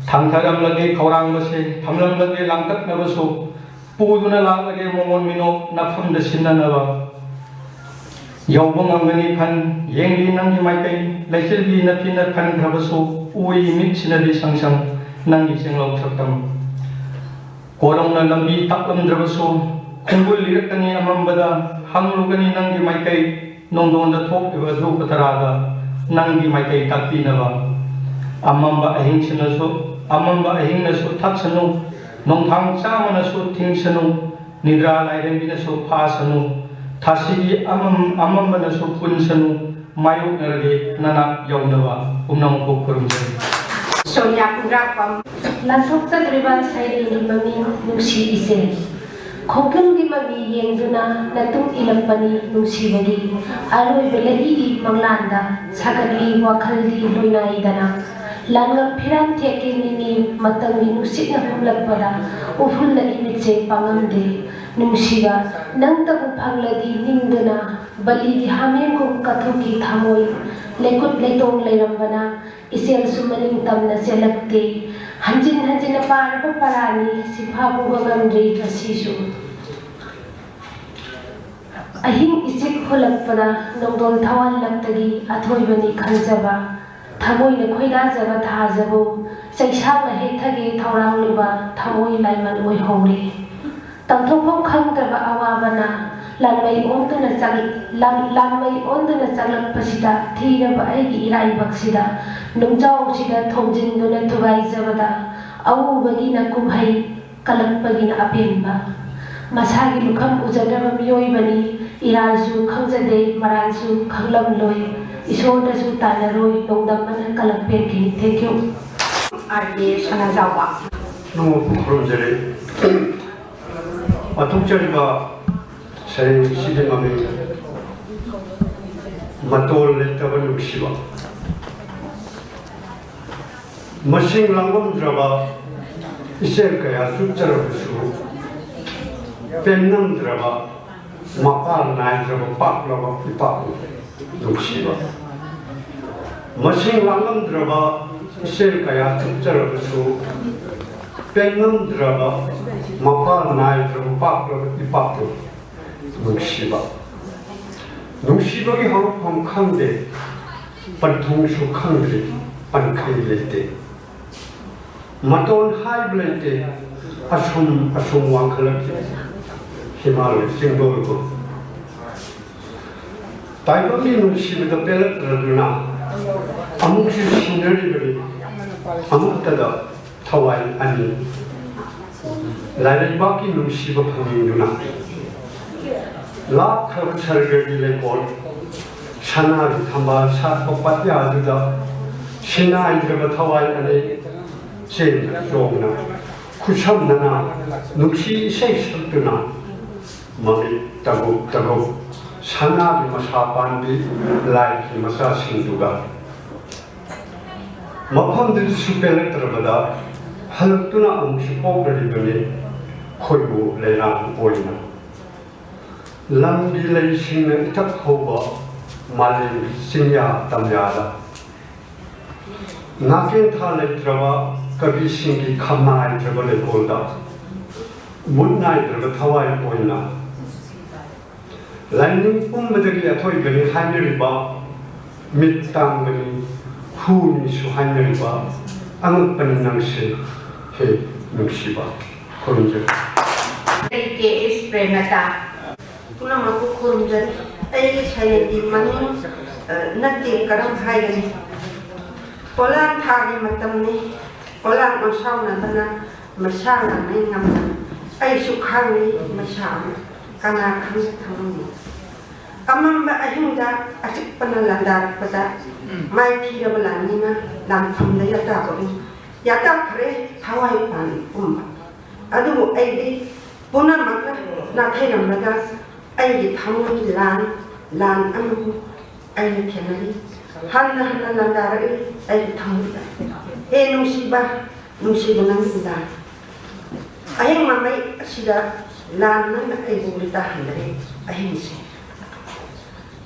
ꯊꯥꯡꯊꯔꯝꯂꯒꯦ ꯈꯧꯔꯥꯡꯕꯁꯦ, ꯊꯝꯂꯝꯂꯒꯦ ꯂꯥꯡꯇꯛꯅꯕꯁꯨ, ꯄꯨꯗꯨꯅ ꯂꯥꯛꯂꯒꯦ ꯃꯣꯃꯣꯟ ꯃꯤꯅꯣꯛ ꯅꯐꯝꯗ ꯁꯤꯟꯅꯅꯕ꯫ ꯌꯧꯕ ꯉꯝꯒꯅꯤ ꯈꯟ ꯌꯦꯡꯂꯤ ꯅꯪꯒꯤ ꯃꯥꯏꯀꯩ, ꯂꯩꯆꯤꯜꯒꯤ ꯅꯐꯤꯅ ꯈꯟꯈ꯭ꯔꯕꯁꯨ ꯎꯏ ꯃꯤꯠꯁꯤꯅꯗꯤ ꯁꯪ ꯁꯪ ꯅꯪꯒꯤ ꯆꯦꯡꯂꯧ ꯁꯛꯇꯝ꯫ ꯀꯣꯔꯧꯅ ꯂꯝꯕꯤ ꯇꯥꯛꯂꯝꯗ꯭ꯔꯕꯁꯨ ꯈꯣꯡꯒꯨꯜ ꯂꯤꯔꯛꯀꯅꯤ ꯑꯃꯝꯕꯗ, ꯍꯪꯂꯨꯒꯅꯤ ꯅꯪꯒꯤ ꯃꯥꯏꯀꯩ, ꯅꯣꯡꯗꯣꯟꯗ ꯊꯣꯛꯂꯤꯕ ꯙ꯭ꯔꯨꯕ ꯇꯔꯥꯗ ꯅꯪꯒꯤ ꯃꯥꯏꯀꯩ ꯇꯥꯛꯄꯤꯅꯕ꯫ ꯑꯃꯝꯕ ꯑꯍꯤꯡꯁꯤꯅꯁꯨ, ꯑꯃꯝꯕ ꯑꯍꯤꯡꯅꯁꯨ ꯊꯛꯁꯅꯨ, ꯅꯣꯡꯊꯥꯡ ꯆꯥꯝꯃꯅꯁꯨ ꯊꯤꯡꯁꯅꯨ, ꯅꯤꯗ꯭ꯔꯥ ꯂꯥꯏꯔꯦꯝꯕꯤꯅꯁꯨ ꯐꯥꯁꯅꯨ, ꯊꯥꯁꯤꯒꯤ ꯑꯃꯝ-, ꯑꯃꯝꯕꯅꯁꯨ ꯄꯨꯟꯁꯅꯨ, ꯃꯥꯌꯣꯛꯅꯔꯒꯦ ꯅꯅꯥꯛ ꯌꯧꯅꯕ꯫ ꯄꯨꯝꯅꯃꯛꯄꯨ ꯈꯨꯔꯨꯝꯖꯔꯤ꯫ ꯁꯣꯅꯤꯌꯥ ꯈꯨꯟꯗ꯭ꯔꯥꯛꯄꯝ꯫ ꯂꯥꯟꯊꯣꯛꯆꯗ꯭ꯔꯤꯕ ꯁꯩꯔꯦꯡꯒꯤ ꯃꯃꯤꯡ ꯅꯨꯡꯁꯤ ꯏꯆꯦꯜ꯫ ꯈꯣꯡꯖꯣꯝꯒꯤ ꯃꯃꯤ ꯌꯦꯡꯗꯨꯅ ꯅꯇꯨꯡ ꯏꯜꯂꯛꯄꯅꯤ ꯅꯨꯡꯁꯤꯕꯒꯤ ꯑꯔꯣꯏꯕ ꯂꯩꯏꯒꯤ ꯃꯪꯂꯥꯟꯗ ꯁꯥꯒꯠꯂꯤ ꯋꯥꯈꯜꯗꯤ ꯂꯣꯏꯅꯥꯏꯗꯅ꯫ ꯂꯥꯟꯉꯝ ꯐꯤꯔꯥꯟ ꯊꯦꯛꯀꯤ ꯅꯤꯅꯤ ꯃꯇꯝꯒꯤ ꯅꯨꯡꯁꯤꯠꯅ ꯍꯨꯝꯂꯛꯄꯗ ꯎꯐꯨꯜꯅ ꯏꯃꯤꯠꯁꯦ ꯄꯥꯡꯉꯝꯗꯦ꯫ ꯅꯨꯡꯁꯤꯕ ꯅꯪꯇꯕꯨ ꯐꯪꯂꯗꯤ ꯅꯤꯡꯗꯨꯅ ꯕꯂꯤꯒꯤ ꯍꯥꯃꯦꯡꯒꯨꯝ ꯀꯠꯊꯣꯛꯈꯤ ꯊꯃꯣꯏ꯫ ꯂꯩꯀꯨꯠ ꯂꯩꯇꯣꯡ ꯂꯩꯔꯝꯕꯅ ꯏꯆꯦꯜꯁꯨ ꯃꯅꯤꯡ ꯇꯝꯅ ꯆꯦꯜꯂꯛꯇꯦ꯫ ꯍꯟꯖꯤꯟ ꯍꯟꯖꯤꯟꯅ ꯄꯥꯔꯕ ꯄꯔꯥꯅꯤ ꯁꯤꯐꯥ ꯄꯨꯕ ꯉꯝꯗ꯭ꯔꯤ ꯉꯁꯤꯁꯨ꯫ ꯑꯍꯤꯡ ꯏꯆꯤꯛ ꯍꯨꯜꯂꯛꯄꯗ ꯅꯣꯡꯗꯣꯜ ꯊꯋꯥꯟꯂꯛꯇꯒꯤ ꯑꯊꯣꯏꯕꯅꯤ ꯈꯟꯖꯕ꯫ ꯊꯃꯣꯏꯅ ꯈꯣꯏꯗꯥꯖꯕ ꯊꯥꯖꯕꯨ ꯆꯩꯁꯥꯛꯅ ꯍꯦꯛꯊꯒꯦ ꯊꯧꯔꯥꯡꯂꯨꯕ ꯊꯃꯣꯏ ꯂꯥꯏꯃꯟ ꯑꯣꯏꯍꯧꯔꯦ꯫ ꯇꯝꯊꯣꯛꯐꯝ ꯈꯪꯗ꯭ꯔꯕ ꯑꯋꯥꯕꯅ ꯂꯥꯟꯃꯩ ꯑꯣꯟꯗꯨꯅ ꯆꯪ-, ꯂꯥꯟ-, ꯂꯥꯟꯃꯩ ꯑꯣꯟꯗꯨꯅ ꯆꯪꯂꯛꯄꯁꯤꯗ ꯊꯤꯔꯕ ꯑꯩꯒꯤ ꯏꯔꯥꯏꯕꯛꯁꯤꯗ ꯅꯨꯡꯖꯥꯎꯁꯤꯗ ꯊꯣꯝꯖꯤꯟꯗꯨꯅ ꯊꯨꯒꯥꯏꯖꯕꯗ ꯑꯎꯕꯒꯤꯅ ꯀꯨꯝꯍꯩ, ꯀꯂꯛꯄꯒꯤꯅ ꯑꯄꯦꯟꯕ꯫ ꯃꯁꯥꯒꯤ ꯂꯨꯈꯝ ꯎꯖꯗ꯭ꯔꯕ ꯃꯤꯑꯣꯏꯕꯅꯤ꯫ ꯏꯔꯥꯜꯁꯨ ꯈꯪꯖꯗꯦ, ꯃꯔꯥꯜꯁꯨ ꯈꯪꯂꯝꯂꯣꯏ, ꯏꯁꯣꯔꯗꯁꯨ ꯇꯥꯟꯅꯔꯣꯏ, ꯅꯣꯡꯗꯝꯕꯅ ꯀꯂꯛ ꯄꯦꯟꯈꯤ꯫ Thank you꯫ ꯑꯥꯔ ꯀꯦ ꯁꯅꯥꯖꯥꯎꯕ꯫ ꯅꯣꯡꯃ ꯈꯨꯔꯨꯝꯖꯔꯤ꯫ ꯑꯣꯟꯊꯣꯛꯆꯔꯤꯕ ꯁꯩꯔꯦꯡꯁꯤꯒꯤ ꯃꯃꯤꯡ ꯃꯇꯣꯜ ꯂꯩꯇꯕ ꯅꯨꯡꯁꯤꯕ꯫ ꯃꯁꯤꯡ ꯂꯥꯡꯉꯝꯗ꯭ꯔꯕ ꯏꯆꯦꯜ ꯀꯌꯥ ꯆꯨꯞꯆꯔꯕꯁꯨ, ꯄꯦꯟꯉꯝꯗ꯭ꯔꯕ ꯃꯄꯥꯜ ꯅꯥꯏꯗ꯭ꯔꯕ ꯄꯥꯛꯂꯕ ꯏꯄꯥꯛ ꯅꯨꯡꯁꯤꯕ꯫ ꯃꯁꯤꯡ ꯂꯥꯡꯉꯝꯗ꯭ꯔꯕ ꯏꯆꯦꯜ ꯀꯌꯥ ꯆꯨꯞꯆꯔꯕꯁꯨ ꯄꯦꯟꯉꯝꯗ꯭ꯔꯕ ꯃꯄꯥ ꯅꯥꯏꯗ꯭ꯔꯕ ꯄꯥꯛꯂꯕ ꯏꯄꯥꯛꯄꯨ ꯅꯨꯡꯁꯤꯕ꯫ ꯅꯨꯡꯁꯤꯕꯒꯤ ꯍꯧꯔꯛꯐꯝ ꯈꯪꯗꯦ, ꯄꯟꯊꯨꯡꯁꯨ ꯈꯪꯗ꯭ꯔꯤ, ꯄꯟꯈꯩ ꯂꯩꯇꯦ꯫ ꯃꯇꯣꯟ ꯍꯥꯏꯕ ꯂꯩꯇꯦ, ꯑꯁꯨꯝ ꯑꯁꯨꯝ ꯋꯥꯡꯈꯠꯂꯛꯈꯤ ꯍꯤꯃꯥꯂꯣꯏ ꯆꯤꯡꯗꯣꯜꯕꯨ꯫ ꯇꯥꯏꯕꯪꯒꯤ ꯅꯨꯡꯁꯤꯕꯗ ꯄꯦꯜꯂꯛꯇ꯭ꯔꯗꯨꯅ ꯑꯃꯨꯛꯁꯨ ꯁꯤꯟꯅꯔꯤꯕꯅꯤ꯫ ꯑꯃꯨꯛꯇꯗ ꯊꯋꯥꯏ ꯑꯅꯤ ꯂꯥꯏꯔꯩꯕꯥꯛꯀꯤ ꯅꯨꯡꯁꯤꯕ ꯐꯪꯅꯤꯡꯗꯨꯅ ꯂꯥꯞꯈ꯭ꯔꯕ ꯁꯔꯒꯒꯤ ꯂꯩꯀꯣꯜ ꯁꯅꯥꯒꯤ ꯊꯝꯕꯥꯜ ꯁꯥꯠꯄ ꯄꯥꯠꯌꯥꯗꯨꯗ ꯁꯤꯟꯅꯥꯏꯗ꯭ꯔꯕ ꯊꯋꯥꯏ ꯑꯅꯤ ꯆꯦꯟꯅ ꯆꯣꯡꯅ ꯈꯨꯠꯁꯝꯅꯅ ꯅꯨꯡꯁꯤ ꯏꯁꯩ ꯁꯛꯇꯨꯅ ꯃꯃꯤꯠ ꯇꯒꯨꯞ ꯇꯒꯨꯞ ꯁꯅꯥꯒꯤ ꯃꯁꯥ ꯄꯥꯟꯕꯤ ꯂꯥꯏꯒꯤ ꯃꯆꯥꯁꯤꯡꯗꯨꯒ ꯃꯐꯝꯗꯨꯗꯁꯨ ꯄꯦꯜꯂꯛꯇ꯭ꯔꯕꯗ ꯍꯜꯂꯛꯇꯨꯅ ꯑꯃꯨꯛꯁꯨ ꯄꯣꯛꯂꯔꯤꯕꯅꯤ ꯈꯣꯏꯕꯨ ꯂꯩꯔꯥꯡ ꯑꯣꯏꯅ꯫ ꯂꯝꯒꯤ ꯂꯩꯁꯤꯡꯅ ꯏꯊꯛ ꯍꯧꯕ ꯃꯥꯂꯦꯝꯒꯤ ꯆꯤꯡꯌꯥ ꯇꯝꯌꯥꯗ ꯅꯥꯀꯦꯟꯊꯥ ꯂꯩꯇ꯭ꯔꯕ ꯀꯕꯤꯁꯤꯡꯒꯤ ꯈꯝꯅꯥꯏꯗ꯭ꯔꯕ ꯂꯩꯀꯣꯜꯗ ꯃꯨꯠ ꯅꯥꯏꯗ꯭ꯔꯕ ꯊꯋꯥꯏ ꯑꯣꯏꯅ ꯂꯥꯏꯅꯤꯡ ꯄꯨꯝꯕꯗꯒꯤ ꯑꯊꯣꯏꯕꯅꯤ ꯍꯥꯏꯅꯔꯤꯕ ꯃꯤꯠ ꯇꯥꯡꯕꯅꯤ ꯍꯨꯅꯤꯁꯨ ꯍꯥꯏꯅꯔꯤꯕ ꯑꯉꯛꯄꯅꯤ ꯅꯪꯁꯦ ꯍꯦ ꯅꯨꯡꯁꯤꯕ꯫ ꯈꯨꯔꯨꯝꯖꯔꯤ꯫ ꯑꯩ ꯀꯦ ꯑꯦꯁ ꯄ꯭ꯔꯦꯃꯂꯇꯥ꯫ ꯄꯨꯝꯅꯃꯛꯄꯨ ꯈꯨꯔꯨꯝꯖꯔꯤ꯫ ꯑꯩꯒꯤ ꯁꯩꯔꯦꯡꯒꯤ ꯃꯃꯤꯡ, ꯑ, ꯅꯠꯇꯦ, ꯀꯔꯝ ꯍꯥꯏꯒꯅꯤ? ꯄꯣꯂꯥꯡ ꯊꯥꯒꯤ ꯃꯇꯝꯅꯤ꯫ ꯄꯣꯂꯥꯡ ꯑꯣꯟꯁꯥꯎꯅꯗꯅ ꯃꯩꯁꯥ ꯂꯥꯡꯅꯩ ꯉꯝꯅ꯫ ꯑꯩꯁꯨ ꯈꯥꯡꯂꯤ ꯃꯩꯁꯥ ꯑꯃ꯫ ꯀꯅꯥ ꯈꯪ ꯊꯝꯃꯝꯃꯤ꯫ ꯑꯃꯝꯕ ꯑꯍꯤꯡꯗ ꯑꯆꯤꯛꯄꯅ ꯂꯥꯟꯗꯥꯔꯛꯄꯗ ꯃꯥꯏ ꯊꯤꯔꯕ ꯂꯥꯟꯃꯤꯅ ꯂꯥꯟꯐꯝꯗ ꯌꯥꯇꯥꯕꯒꯨꯝ ꯌꯥꯇꯥꯈ꯭ꯔꯦ ꯊꯋꯥꯏ ꯄꯥꯟ ꯄꯨꯝꯕ꯫ ꯑꯗꯨꯕꯨ ꯑꯩꯗꯤ ꯄꯨꯝꯅꯃꯛꯅ ꯅꯥꯊꯩꯔꯝꯂꯒ ꯑꯩꯒꯤ ꯊꯃꯣꯏꯒꯤ ꯂꯥꯟ, ꯂꯥꯟ ꯑꯃꯕꯨ ꯑꯩꯅ ꯊꯦꯡꯅꯔꯤ꯫ ꯍꯟꯅ ꯍꯟꯅ ꯂꯥꯟꯗꯥꯔꯛꯏ ꯑꯩꯒꯤ ꯊꯃꯣꯏꯗ꯫ ꯍꯦ ꯅꯨꯡꯁꯤꯕ, ꯅꯨꯡꯁꯤꯕ ꯅꯪꯒꯤ ꯂꯥꯟ꯫ ꯑꯍꯤꯡ ꯃꯃꯩ ꯑꯁꯤꯗ ꯂꯥꯟ ꯅꯪꯅ ꯑꯩꯕꯨ ꯃꯤꯇꯥꯍꯟꯗ꯭ꯔꯦ ꯑꯍꯤꯡꯁꯦ꯫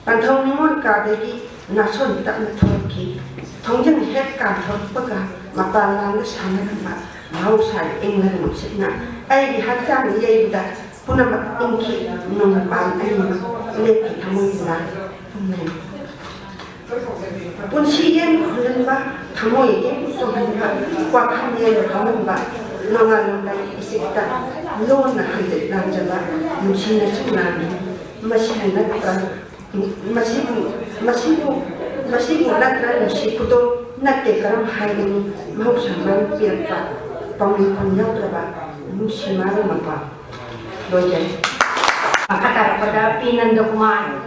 ꯄꯟꯊꯧ ꯅꯤꯉꯣꯜ ꯀꯥꯗꯒꯤ ꯅꯥꯁꯣꯟ ꯇꯞꯅ ꯊꯣꯛꯂꯛꯈꯤ꯫ ꯊꯣꯡꯖꯤꯟ ꯍꯦꯛ ꯀꯥꯟꯊꯣꯔꯛꯄꯒ ꯃꯄꯥꯟ ꯂꯥꯡꯗ ꯁꯥꯟꯅꯔꯝꯕ ꯃꯍꯧꯁꯥꯒꯤ ꯏꯪꯂꯕ ꯅꯨꯡꯁꯤꯠꯅ ꯑꯩꯒꯤ ꯍꯛꯆꯥꯡ ꯌꯩꯕꯗ ꯄꯨꯝꯅꯃꯛ ꯏꯪꯈꯤ꯫ ꯅꯣꯡꯃꯄꯥꯟ ꯑꯅꯤꯃꯛ ꯂꯦꯞꯈꯤ꯫ ꯊꯃꯣꯏꯅ ꯄꯨꯝꯅꯃꯛ ꯄꯨꯟꯁꯤ ꯌꯦꯡꯕ ꯍꯨꯜꯍꯟꯕ, ꯊꯃꯣꯏ ꯌꯦꯡꯕ ꯆꯣꯡꯍꯟꯕ, ꯋꯥꯈꯜ ꯌꯦꯡꯕ ꯍꯧꯍꯟꯕ, ꯅꯣꯡꯉꯥꯜꯂꯝꯗꯥꯏꯒꯤ ꯏꯆꯤꯛꯇ ꯂꯣꯟꯅ ꯍꯟꯖꯤꯠ ꯂꯥꯟꯖꯕ ꯅꯨꯡꯁꯤꯅ ꯁꯨꯝ ꯂꯥꯟꯅꯤ꯫ ꯃꯁꯤꯕꯨ ꯅꯠꯇ꯭ꯔ ꯃꯁꯤꯕꯨ ꯃꯁꯤꯕꯨ ꯃꯁꯤꯕꯨ ꯅꯠꯇ꯭ꯔ ꯅꯨꯡꯁꯤ ꯈꯨꯗꯣꯜ ꯅꯠꯇꯦ ꯀꯔꯝ ꯍꯥꯏꯒꯅꯤ? ꯃꯍꯧꯁꯥ ꯃꯔꯝ ꯄꯤꯔꯛꯄ ꯄꯥꯎꯃꯤ ꯈꯣꯟ ꯌꯥꯎꯗ꯭ꯔꯕ ꯅꯨꯡꯁꯤ ꯃꯥꯒꯤ ꯃꯄꯥ꯫ ꯂꯣꯏꯖꯔꯦ꯫ ꯃꯈꯥ ꯇꯥꯔꯛꯄꯗ ꯄꯤ ꯅꯟꯗꯀꯨꯃꯥꯔ꯫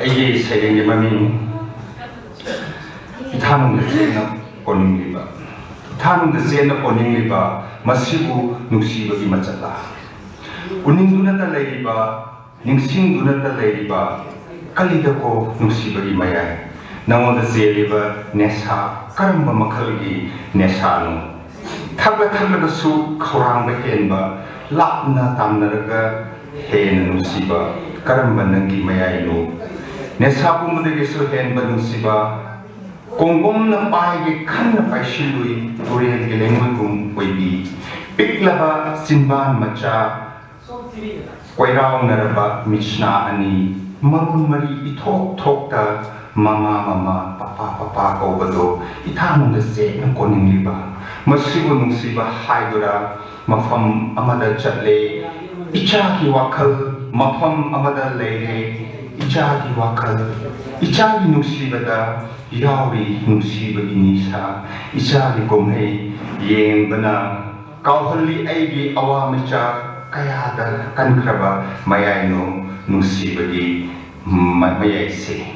ꯑꯩꯒꯤ ꯁꯩꯔꯦꯡꯒꯤ ꯃꯃꯤꯡ ꯏꯊꯥꯅꯨꯡꯗ ꯆꯦꯠꯅ ꯀꯣꯟꯅꯤꯡꯂꯤꯕ꯫ ꯏꯊꯥꯅꯨꯡꯗ ꯆꯦꯠꯅ ꯀꯣꯟꯅꯤꯡꯂꯤꯕ ꯃꯁꯤꯕꯨ ꯅꯨꯡꯁꯤꯕꯒꯤ ꯃꯆꯠꯂꯥ? ꯎꯅꯤꯡꯗꯨꯅꯇ ꯂꯩꯔꯤꯕ, ꯅꯤꯡꯁꯤꯡꯗꯨꯅꯇ ꯂꯩꯔꯤꯕ ꯀꯂꯤꯗꯀꯣ ꯅꯨꯡꯁꯤꯕꯒꯤ ꯃꯌꯥꯏ꯫ ꯅꯉꯣꯟꯗ ꯆꯦꯜꯂꯤꯕ ꯅꯦꯁꯥ ꯀꯔꯝꯕ ꯃꯈꯜꯒꯤ ꯅꯦꯁꯥꯅꯣ? ꯊꯛꯂ ꯊꯛꯂꯒꯁꯨ ꯈꯧꯔꯥꯡꯕ ꯍꯦꯟꯕ, ꯂꯥꯞꯅ ꯇꯥꯝꯅꯔꯒ ꯍꯦꯟꯅ ꯅꯨꯡꯁꯤꯕ ꯀꯔꯝꯕ ꯅꯪꯒꯤ ꯃꯌꯥꯏꯅꯣ? ꯅꯦꯁꯥ ꯄꯨꯝꯕꯗꯒꯤꯁꯨ ꯍꯦꯟꯕ ꯅꯨꯡꯁꯤꯕ, ꯀꯣꯡꯒꯣꯝꯅ ꯄꯥꯏꯒꯦ ꯈꯟꯅ ꯄꯥꯏꯁꯤꯜꯂꯨꯏ ꯇꯨꯔꯦꯜꯒꯤ ꯂꯩꯉꯣꯏꯒꯨꯝ ꯑꯣꯏꯕꯤ꯫ ꯄꯤꯛꯂꯕ ꯆꯤꯟꯕꯥꯟ ꯃꯆꯥ, ꯀꯣꯏꯔꯥꯎꯅꯔꯕ ꯃꯤꯠꯁꯅꯥ ꯑꯅꯤ, ꯃꯔꯣꯟ ꯃꯔꯤ ꯏꯊꯣꯛ ꯊꯣꯛꯇ ꯃꯃꯥ ꯃꯃꯥ ꯄꯄꯥ ꯄꯄꯥ ꯀꯧꯕꯗꯣ ꯏꯊꯥꯅꯨꯡꯗ ꯆꯦꯠꯅ ꯀꯣꯟꯅꯤꯡꯂꯤꯕ꯫ ꯃꯁꯤꯕꯨ ꯅꯨꯡꯁꯤꯕ ꯍꯥꯏꯗꯨꯔꯥ? ꯃꯐꯝ ꯑꯃꯗ ꯆꯠꯂꯦ꯫ ꯏꯆꯥꯒꯤ ꯋꯥꯈꯜ ꯃꯐꯝ ꯑꯃꯗ ꯂꯩꯔꯦ꯫ ꯏꯆꯥꯒꯤ ꯋꯥꯈꯜ, ꯏꯆꯥꯒꯤ ꯅꯨꯡꯁꯤꯕꯗ ꯌꯥꯎꯔꯤ ꯅꯨꯡꯁꯤꯕꯒꯤ ꯅꯤꯁꯥ꯫ ꯏꯆꯥꯒꯤ ꯀꯨꯝꯍꯩ ꯌꯦꯡꯕꯅ ꯀꯥꯎꯍꯜꯂꯤ ꯑꯩꯒꯤ ꯑꯋꯥ ꯃꯤꯆꯥꯛ ꯀꯌꯥꯗ ꯀꯟꯈ꯭ꯔꯕ ꯃꯌꯥꯏꯅꯣ ꯅꯨꯡꯁꯤꯕꯒꯤ ꯃ-, ꯃꯌꯥꯏꯁꯦ꯫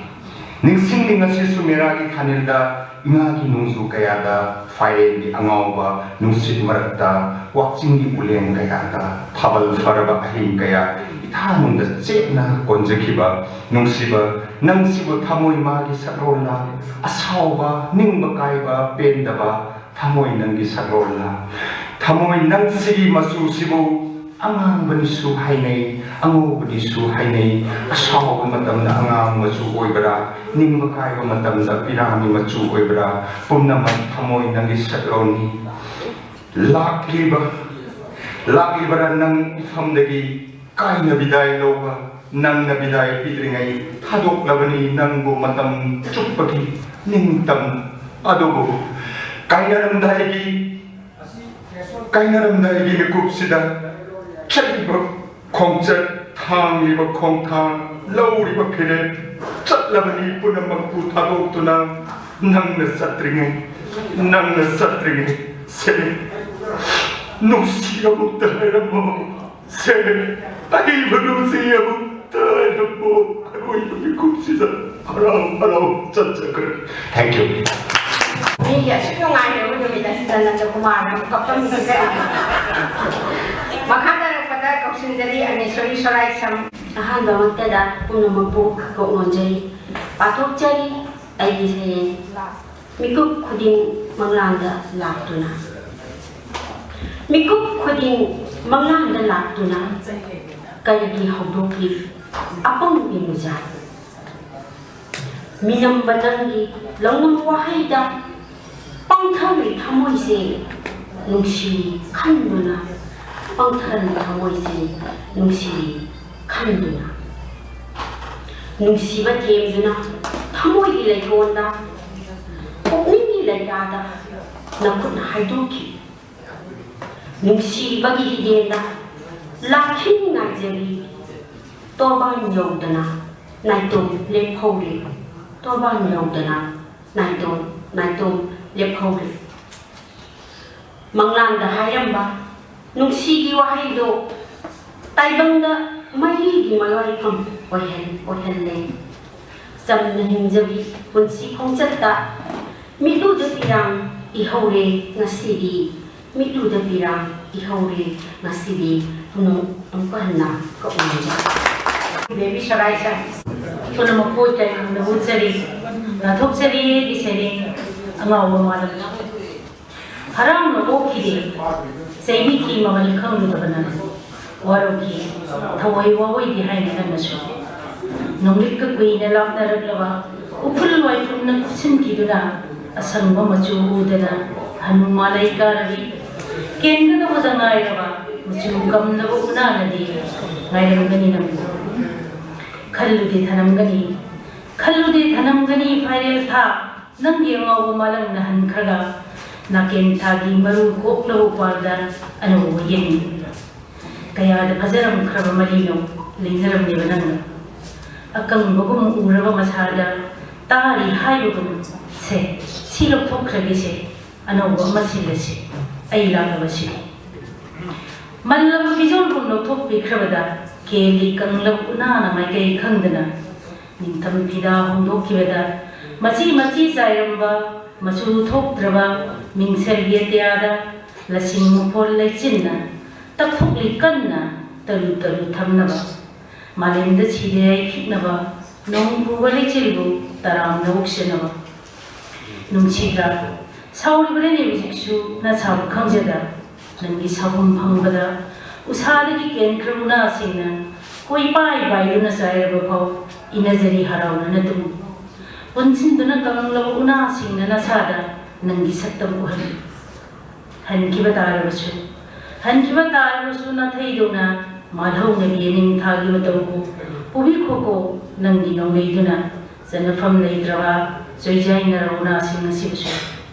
ꯅꯤꯡꯁꯤꯡꯂꯤ ꯉꯁꯤꯁꯨ ꯃꯦꯔꯥꯒꯤ ꯊꯥꯅꯤꯜꯗ ꯏꯉꯥꯒꯤ ꯅꯣꯡꯖꯨ ꯀꯌꯥꯗ, ꯐꯥꯏꯔꯦꯟꯒꯤ ꯑꯉꯥꯎꯕ ꯅꯨꯡꯁꯤꯠ ꯃꯔꯛꯇ, ꯋꯥꯛꯆꯤꯡꯒꯤ ꯎꯂꯦꯟ ꯀꯌꯥꯗ, ꯊꯥꯕꯜ ꯐꯔꯕ ꯑꯍꯤꯡ ꯀꯌꯥ ꯏꯊꯥꯅꯨꯡꯗ ꯆꯦꯠꯅ ꯀꯣꯟꯖꯈꯤꯕ ꯅꯨꯡꯁꯤꯕ ꯅꯪꯁꯤꯕꯨ ꯊꯃꯣꯏ ꯃꯥꯒꯤ ꯁꯛꯂꯣꯟꯅ ꯑꯁꯥꯎꯕ, ꯅꯤꯡꯕ ꯀꯥꯏꯕ, ꯄꯦꯟꯗꯕ, ꯊꯃꯣꯏ ꯅꯪꯒꯤ ꯁꯛꯂꯣꯟꯅ꯫ ꯊꯃꯣꯏ ꯅꯪꯁꯤꯒꯤ ꯃꯆꯨꯁꯤꯕꯨ ꯑꯉꯥꯡꯕꯅꯤꯁꯨ ꯍꯥꯏꯅꯩ, ꯑꯉꯧꯕꯅꯤꯁꯨ ꯍꯥꯏꯅꯩ꯫ ꯑꯁꯥꯎꯕ ꯃꯇꯝꯗ ꯑꯉꯥꯡ ꯃꯆꯨ ꯑꯣꯏꯕ꯭ꯔꯥ, ꯅꯤꯡꯕ ꯀꯥꯏꯕ ꯃꯇꯝꯗ ꯄꯤꯔꯥꯡꯒꯤ ꯃꯆꯨ ꯑꯣꯏꯕ꯭ꯔꯥ, ꯄꯨꯝꯅꯃꯛ ꯊꯃꯣꯏ ꯅꯪꯒꯤ ꯁꯛꯂꯣꯟꯅꯤ꯫ ꯂꯥꯛꯂꯤꯕ, ꯂꯥꯛꯂꯤꯕꯔꯥ ꯅꯪ ꯏꯐꯝꯗꯒꯤ ꯀꯥꯏꯅ ꯕꯤꯗꯥꯏ ꯂꯧꯕ? ꯅꯪꯅ ꯕꯤꯗꯥꯏ ꯄꯤꯗ꯭ꯔꯤꯉꯩ ꯊꯥꯗꯣꯛꯂꯕꯅꯤ ꯅꯪꯕꯨ ꯃꯇꯝ ꯆꯨꯞꯄꯒꯤ ꯅꯤꯡꯇꯝ꯫ ꯑꯗꯨꯕꯨ ꯀꯥꯏꯅꯔꯝꯗꯥꯏꯒꯤ, ꯀꯥꯏꯅꯔꯝꯗꯥꯏꯒꯤ ꯃꯤꯀꯨꯞꯁꯤꯗ ꯆꯠꯂꯤꯕ ꯈꯣꯡꯆꯠ, ꯊꯥꯡꯂꯤꯕ ꯈꯣꯡꯊꯥꯡ, ꯂꯧꯔꯤꯕ ꯐꯤꯔꯦꯞ, ꯆꯠꯂꯕꯅꯤ ꯄꯨꯝꯅꯃꯛꯄꯨ ꯊꯥꯗꯣꯛꯇꯨꯅ꯫ ꯅꯪꯅ ꯆꯠꯇ꯭ꯔꯤꯉꯩ, ꯅꯪꯅ ꯆꯠꯇ꯭ꯔꯤꯉꯩ ꯁꯦ, ꯅꯨꯡꯁꯤ ꯑꯃꯨꯛꯇ ꯍꯥꯏꯔꯝꯃꯣ꯫ ꯁꯦ, ꯑꯩꯕꯨ ꯅꯨꯡꯁꯤ ꯑꯃꯨꯛꯇ ꯍꯥꯏꯔꯝꯃꯣ꯫ ꯑꯔꯣꯏꯕ ꯃꯤꯀꯨꯞꯁꯤꯗ ꯍꯔꯥꯎ ꯍꯔꯥꯎ ꯆꯠꯆꯈ꯭ꯔꯦ꯫ Thank you. ꯃꯤꯒꯤ ꯑꯁꯨꯛ ꯅꯨꯡꯉꯥꯏꯔꯕ ꯅꯨꯃꯤꯠ ꯑꯁꯤꯗ ꯅꯟꯗꯀꯨꯃꯥꯔꯅ ꯑꯃꯨꯛ ꯀꯞꯄꯝꯃꯤꯁꯦ ꯀꯔꯤꯒꯤꯅꯣ? ꯃꯈꯥ ꯇꯥꯔꯛꯄꯗ ꯀꯧꯁꯤꯟꯖꯔꯤ ꯑꯅꯦꯁꯣꯔꯤ ꯁꯣꯔꯥꯏꯁꯝ꯫ ꯑꯍꯥꯟꯕꯃꯛꯇꯗ ꯄꯨꯝꯅꯃꯛꯄꯨ ꯀꯣꯛ ꯅꯣꯟꯖꯔꯤ, ꯄꯥꯊꯣꯛꯆꯔꯤ ꯑꯩꯒꯤ ꯁꯩꯔꯦꯡ꯫ ꯃꯤꯀꯨꯞ ꯈꯨꯗꯤꯡ ꯃꯪꯂꯥꯟꯗ ꯂꯥꯛꯇꯨꯅ, ꯃꯤꯀꯨꯞ ꯈꯨꯗꯤꯡ ꯃꯪꯂꯥꯟꯗ ꯂꯥꯛꯇꯨꯅ, ꯀꯔꯤꯒꯤ ꯍꯧꯗꯣꯛꯂꯤ ꯑꯄꯪꯕꯤ ꯃꯤꯖꯥꯠ? ꯃꯤꯅꯝꯕ ꯅꯪꯒꯤ ꯂꯧꯅꯝ ꯋꯥꯍꯩꯗ ꯄꯪꯊꯔꯤ ꯊꯃꯣꯏꯁꯦ ꯅꯨꯡꯁꯤꯔꯤ ꯈꯟꯗꯨꯅ, ꯄꯪꯊꯔꯤ ꯊꯃꯣꯏꯁꯦ ꯅꯨꯡꯁꯤꯔꯤ ꯈꯟꯗꯨꯅ꯫ ꯅꯨꯡꯁꯤꯕ ꯊꯦꯝꯗꯨꯅ ꯊꯃꯣꯏꯒꯤ ꯂꯩꯀꯣꯜꯗ, ꯄꯨꯛꯅꯤꯡꯒꯤ ꯂꯩꯔꯥꯗ ꯅꯈꯨꯠꯅ ꯍꯥꯏꯗꯣꯛꯈꯤ꯫ ꯅꯨꯡꯁꯤꯕꯒꯤ ꯍꯤꯗꯦꯟꯗ ꯂꯥꯛꯈꯤꯅꯤ ꯉꯥꯏꯖꯔꯤ꯫ ꯇꯣꯔꯕꯥꯟ ꯌꯧꯗꯅ ꯅꯥꯏꯇꯣꯝ ꯂꯦꯞꯍꯧꯔꯦ꯫ ꯇꯣꯔꯕꯥꯟ ꯌꯧꯗꯅ ꯅꯥꯏꯇꯣꯝ, ꯅꯥꯏꯇꯣꯝ ꯂꯦꯞꯍꯧꯔꯦ꯫ ꯃꯪꯂꯥꯟꯗ ꯍꯥꯏꯔꯝꯕ ꯅꯨꯡꯁꯤꯒꯤ ꯋꯥꯍꯩꯗꯣ ꯇꯥꯏꯕꯪꯗ ꯃꯩꯒꯤ ꯃꯔꯣꯏꯐꯝ ꯑꯣꯏꯍꯟ-, ꯑꯣꯏꯍꯜꯂꯦ꯫ ꯆꯝꯅ ꯍꯤꯡꯖꯕꯤ ꯄꯨꯟꯁꯤ ꯈꯣꯡꯆꯠꯇ ꯃꯤꯠꯂꯨꯗ ꯄꯤꯔꯥꯡ ꯏꯍꯧꯔꯦ ꯉꯁꯤꯗꯤ, ꯃꯤꯠꯂꯨꯗ ꯄꯤꯔꯥꯡ ꯏꯍꯧꯔꯦ ꯉꯁꯤꯗꯤ꯫ ꯄꯨꯝꯅꯃꯛ ꯑꯃꯨꯛꯀ ꯍꯟꯅ ꯀꯛꯎꯅꯖ꯫ ꯕꯦꯕꯤ ꯁꯣꯔꯥꯏꯁ ꯄꯨꯝꯅꯃꯛꯄꯨ ꯇꯥꯏꯕꯪꯗ ꯎꯠꯆꯔꯤ, ꯂꯥꯊꯣꯛꯆꯔꯤ ꯑꯩꯒꯤ ꯁꯩꯔꯦꯡ ꯑꯉꯥꯎꯕ ꯃꯥꯂꯪ꯫ ꯍꯔꯥꯎꯅ ꯑꯣꯛꯈꯤꯗꯦ, ꯆꯩꯕꯤꯈꯤ ꯃꯃꯜ ꯈꯪꯂꯨꯗꯕꯅ꯫ ꯋꯥꯔꯧꯈꯤ, ꯊꯋꯥꯏ ꯋꯥꯑꯣꯏꯗꯦ ꯍꯥꯏꯅ ꯅꯪꯅꯁꯨ꯫ ꯅꯣꯡꯂꯤꯛꯀ ꯀꯨꯏꯅ ꯂꯥꯞꯅꯔꯛꯂꯕ ꯎꯐꯨꯜ ꯋꯥꯏꯐꯨꯜꯅ ꯀꯨꯞꯁꯤꯟꯈꯤꯗꯨꯅ ꯑꯁꯪꯕ ꯃꯆꯨ ꯎꯗꯅ ꯍꯅꯨ ꯃꯥꯂꯩ ꯀꯥꯔꯕꯤ ꯀꯦꯟꯒꯗꯧꯕꯗ ꯉꯥꯏꯔꯕ ꯃꯆꯨ ꯀꯝꯂꯕ ꯎꯅꯥꯅꯗꯤ ꯉꯥꯏꯔꯝꯒꯅꯤ ꯅꯪꯕꯨ꯫ ꯈꯜꯂꯨꯗꯦ ꯊꯅꯝꯒꯅꯤ, ꯈꯜꯂꯨꯗꯦ ꯊꯅꯝꯒꯅꯤ ꯐꯥꯏꯔꯦꯜ ꯊꯥ ꯅꯪꯒꯤ ꯑꯉꯥꯎꯕ ꯃꯥꯂꯪꯅ ꯍꯟꯈ꯭ꯔꯒ ꯅꯥꯀꯦꯟ ꯊꯥꯒꯤ ꯃꯔꯨ ꯀꯣꯛꯂꯕ ꯎꯄꯥꯜꯗ ꯑꯅꯧꯕ ꯌꯦꯡꯉꯤ꯫ ꯀꯌꯥꯗ ꯐꯖꯔꯝꯈ꯭ꯔꯕ ꯃꯔꯤꯅꯣ ꯂꯩꯅꯔꯝꯂꯤꯕ ꯅꯪꯅ꯫ ꯑꯀꯪꯕꯒꯨꯝ ꯎꯔꯕ ꯃꯁꯥꯗ ꯇꯥꯔꯤ ꯍꯥꯏꯕꯒꯨꯝ, ꯁꯦ, ꯁꯤ ꯂꯧꯊꯣꯛꯈ꯭ꯔꯒꯦꯁꯦ, ꯑꯅꯧꯕ ꯑꯃ ꯁꯤꯜꯂꯁꯤ, ꯑꯩ ꯂꯥꯛꯂꯕꯁꯤ꯫ ꯃꯜꯂꯕ ꯐꯤꯖꯣꯜꯒꯨꯝ ꯂꯧꯊꯣꯛꯄꯤꯈ꯭ꯔꯕꯗ ꯀꯦꯜꯂꯤ ꯀꯪꯂꯕ ꯎꯅꯥꯅ ꯃꯥꯏꯀꯩ ꯈꯪꯗꯅ ꯅꯤꯡꯊꯝ ꯐꯤꯗꯥ ꯍꯣꯡꯗꯣꯛꯈꯤꯕꯗ ꯃꯆꯤ ꯃꯆꯤ ꯆꯥꯏꯔꯝꯕ ꯃꯆꯨ ꯊꯣꯛꯇ꯭ꯔꯕ ꯃꯤꯡꯁꯦꯜꯒꯤ ꯑꯇꯤꯌꯥꯗ ꯂꯁꯤꯡ ꯃꯐꯣꯜ ꯂꯩꯆꯤꯟꯅ ꯇꯛꯊꯣꯛꯂꯤ ꯀꯟꯅ ꯇꯔꯨ ꯇꯔꯨ ꯊꯝꯅꯕ꯫ ꯃꯥꯂꯦꯝꯗ ꯁꯤꯗꯦ ꯌꯥꯏꯐꯤꯛꯅꯕ ꯅꯣꯡ ꯄꯨꯕ ꯂꯩꯆꯤꯜꯕꯨ ꯇꯔꯥꯝꯅ ꯑꯣꯛꯆꯅꯕ꯫ ꯅꯨꯡꯁꯤꯗ꯭ꯔꯥ? ꯁꯥꯎꯔꯤꯕꯅꯅꯦ ꯍꯧꯖꯤꯛꯁꯨ ꯅꯁꯥꯕꯨ ꯈꯪꯖꯗ꯫ ꯅꯪꯒꯤ ꯁꯥꯐꯝ ꯐꯪꯕꯗ ꯎꯁꯥꯗꯒꯤ ꯀꯦꯟꯈ꯭ꯔꯕ ꯎꯅꯥꯁꯤꯡꯅ ꯀꯣꯏꯄꯥꯏ ꯄꯥꯏꯗꯨꯅ ꯆꯥꯏꯔꯕ ꯐꯥꯎ ꯏꯅꯖꯔꯤ ꯍꯔꯥꯎꯅ ꯅꯇꯨꯡ꯫ ꯄꯨꯟꯁꯤꯟꯗꯨꯅ ꯀꯪꯂꯕ ꯎꯅꯥꯁꯤꯡꯅ ꯅꯁꯥꯗ ꯅꯪꯒꯤ ꯁꯛꯇꯝ ꯎꯍꯜꯂꯤ꯫ ꯍꯟꯈꯤꯕ ꯇꯥꯔꯕꯁꯨ, ꯍꯟꯈꯤꯕ ꯇꯥꯔꯕꯁꯨ ꯅꯥꯊꯩꯗꯧꯅ ꯃꯥꯜꯍꯧꯅꯕꯤ ꯅꯤꯡꯊꯥꯒꯤ ꯃꯇꯧꯕꯨ ꯄꯨꯕꯤꯈꯣꯀꯣ ꯅꯪꯒꯤ ꯅꯣꯡꯂꯩꯗꯨꯅ꯫ ꯆꯟꯅꯐꯝ ꯂꯩꯇ꯭ꯔꯕ ꯆꯣꯏꯖꯥꯏꯅꯔꯕ ꯎꯅꯥꯁꯤꯡ ꯑꯁꯤꯕꯨꯁꯨ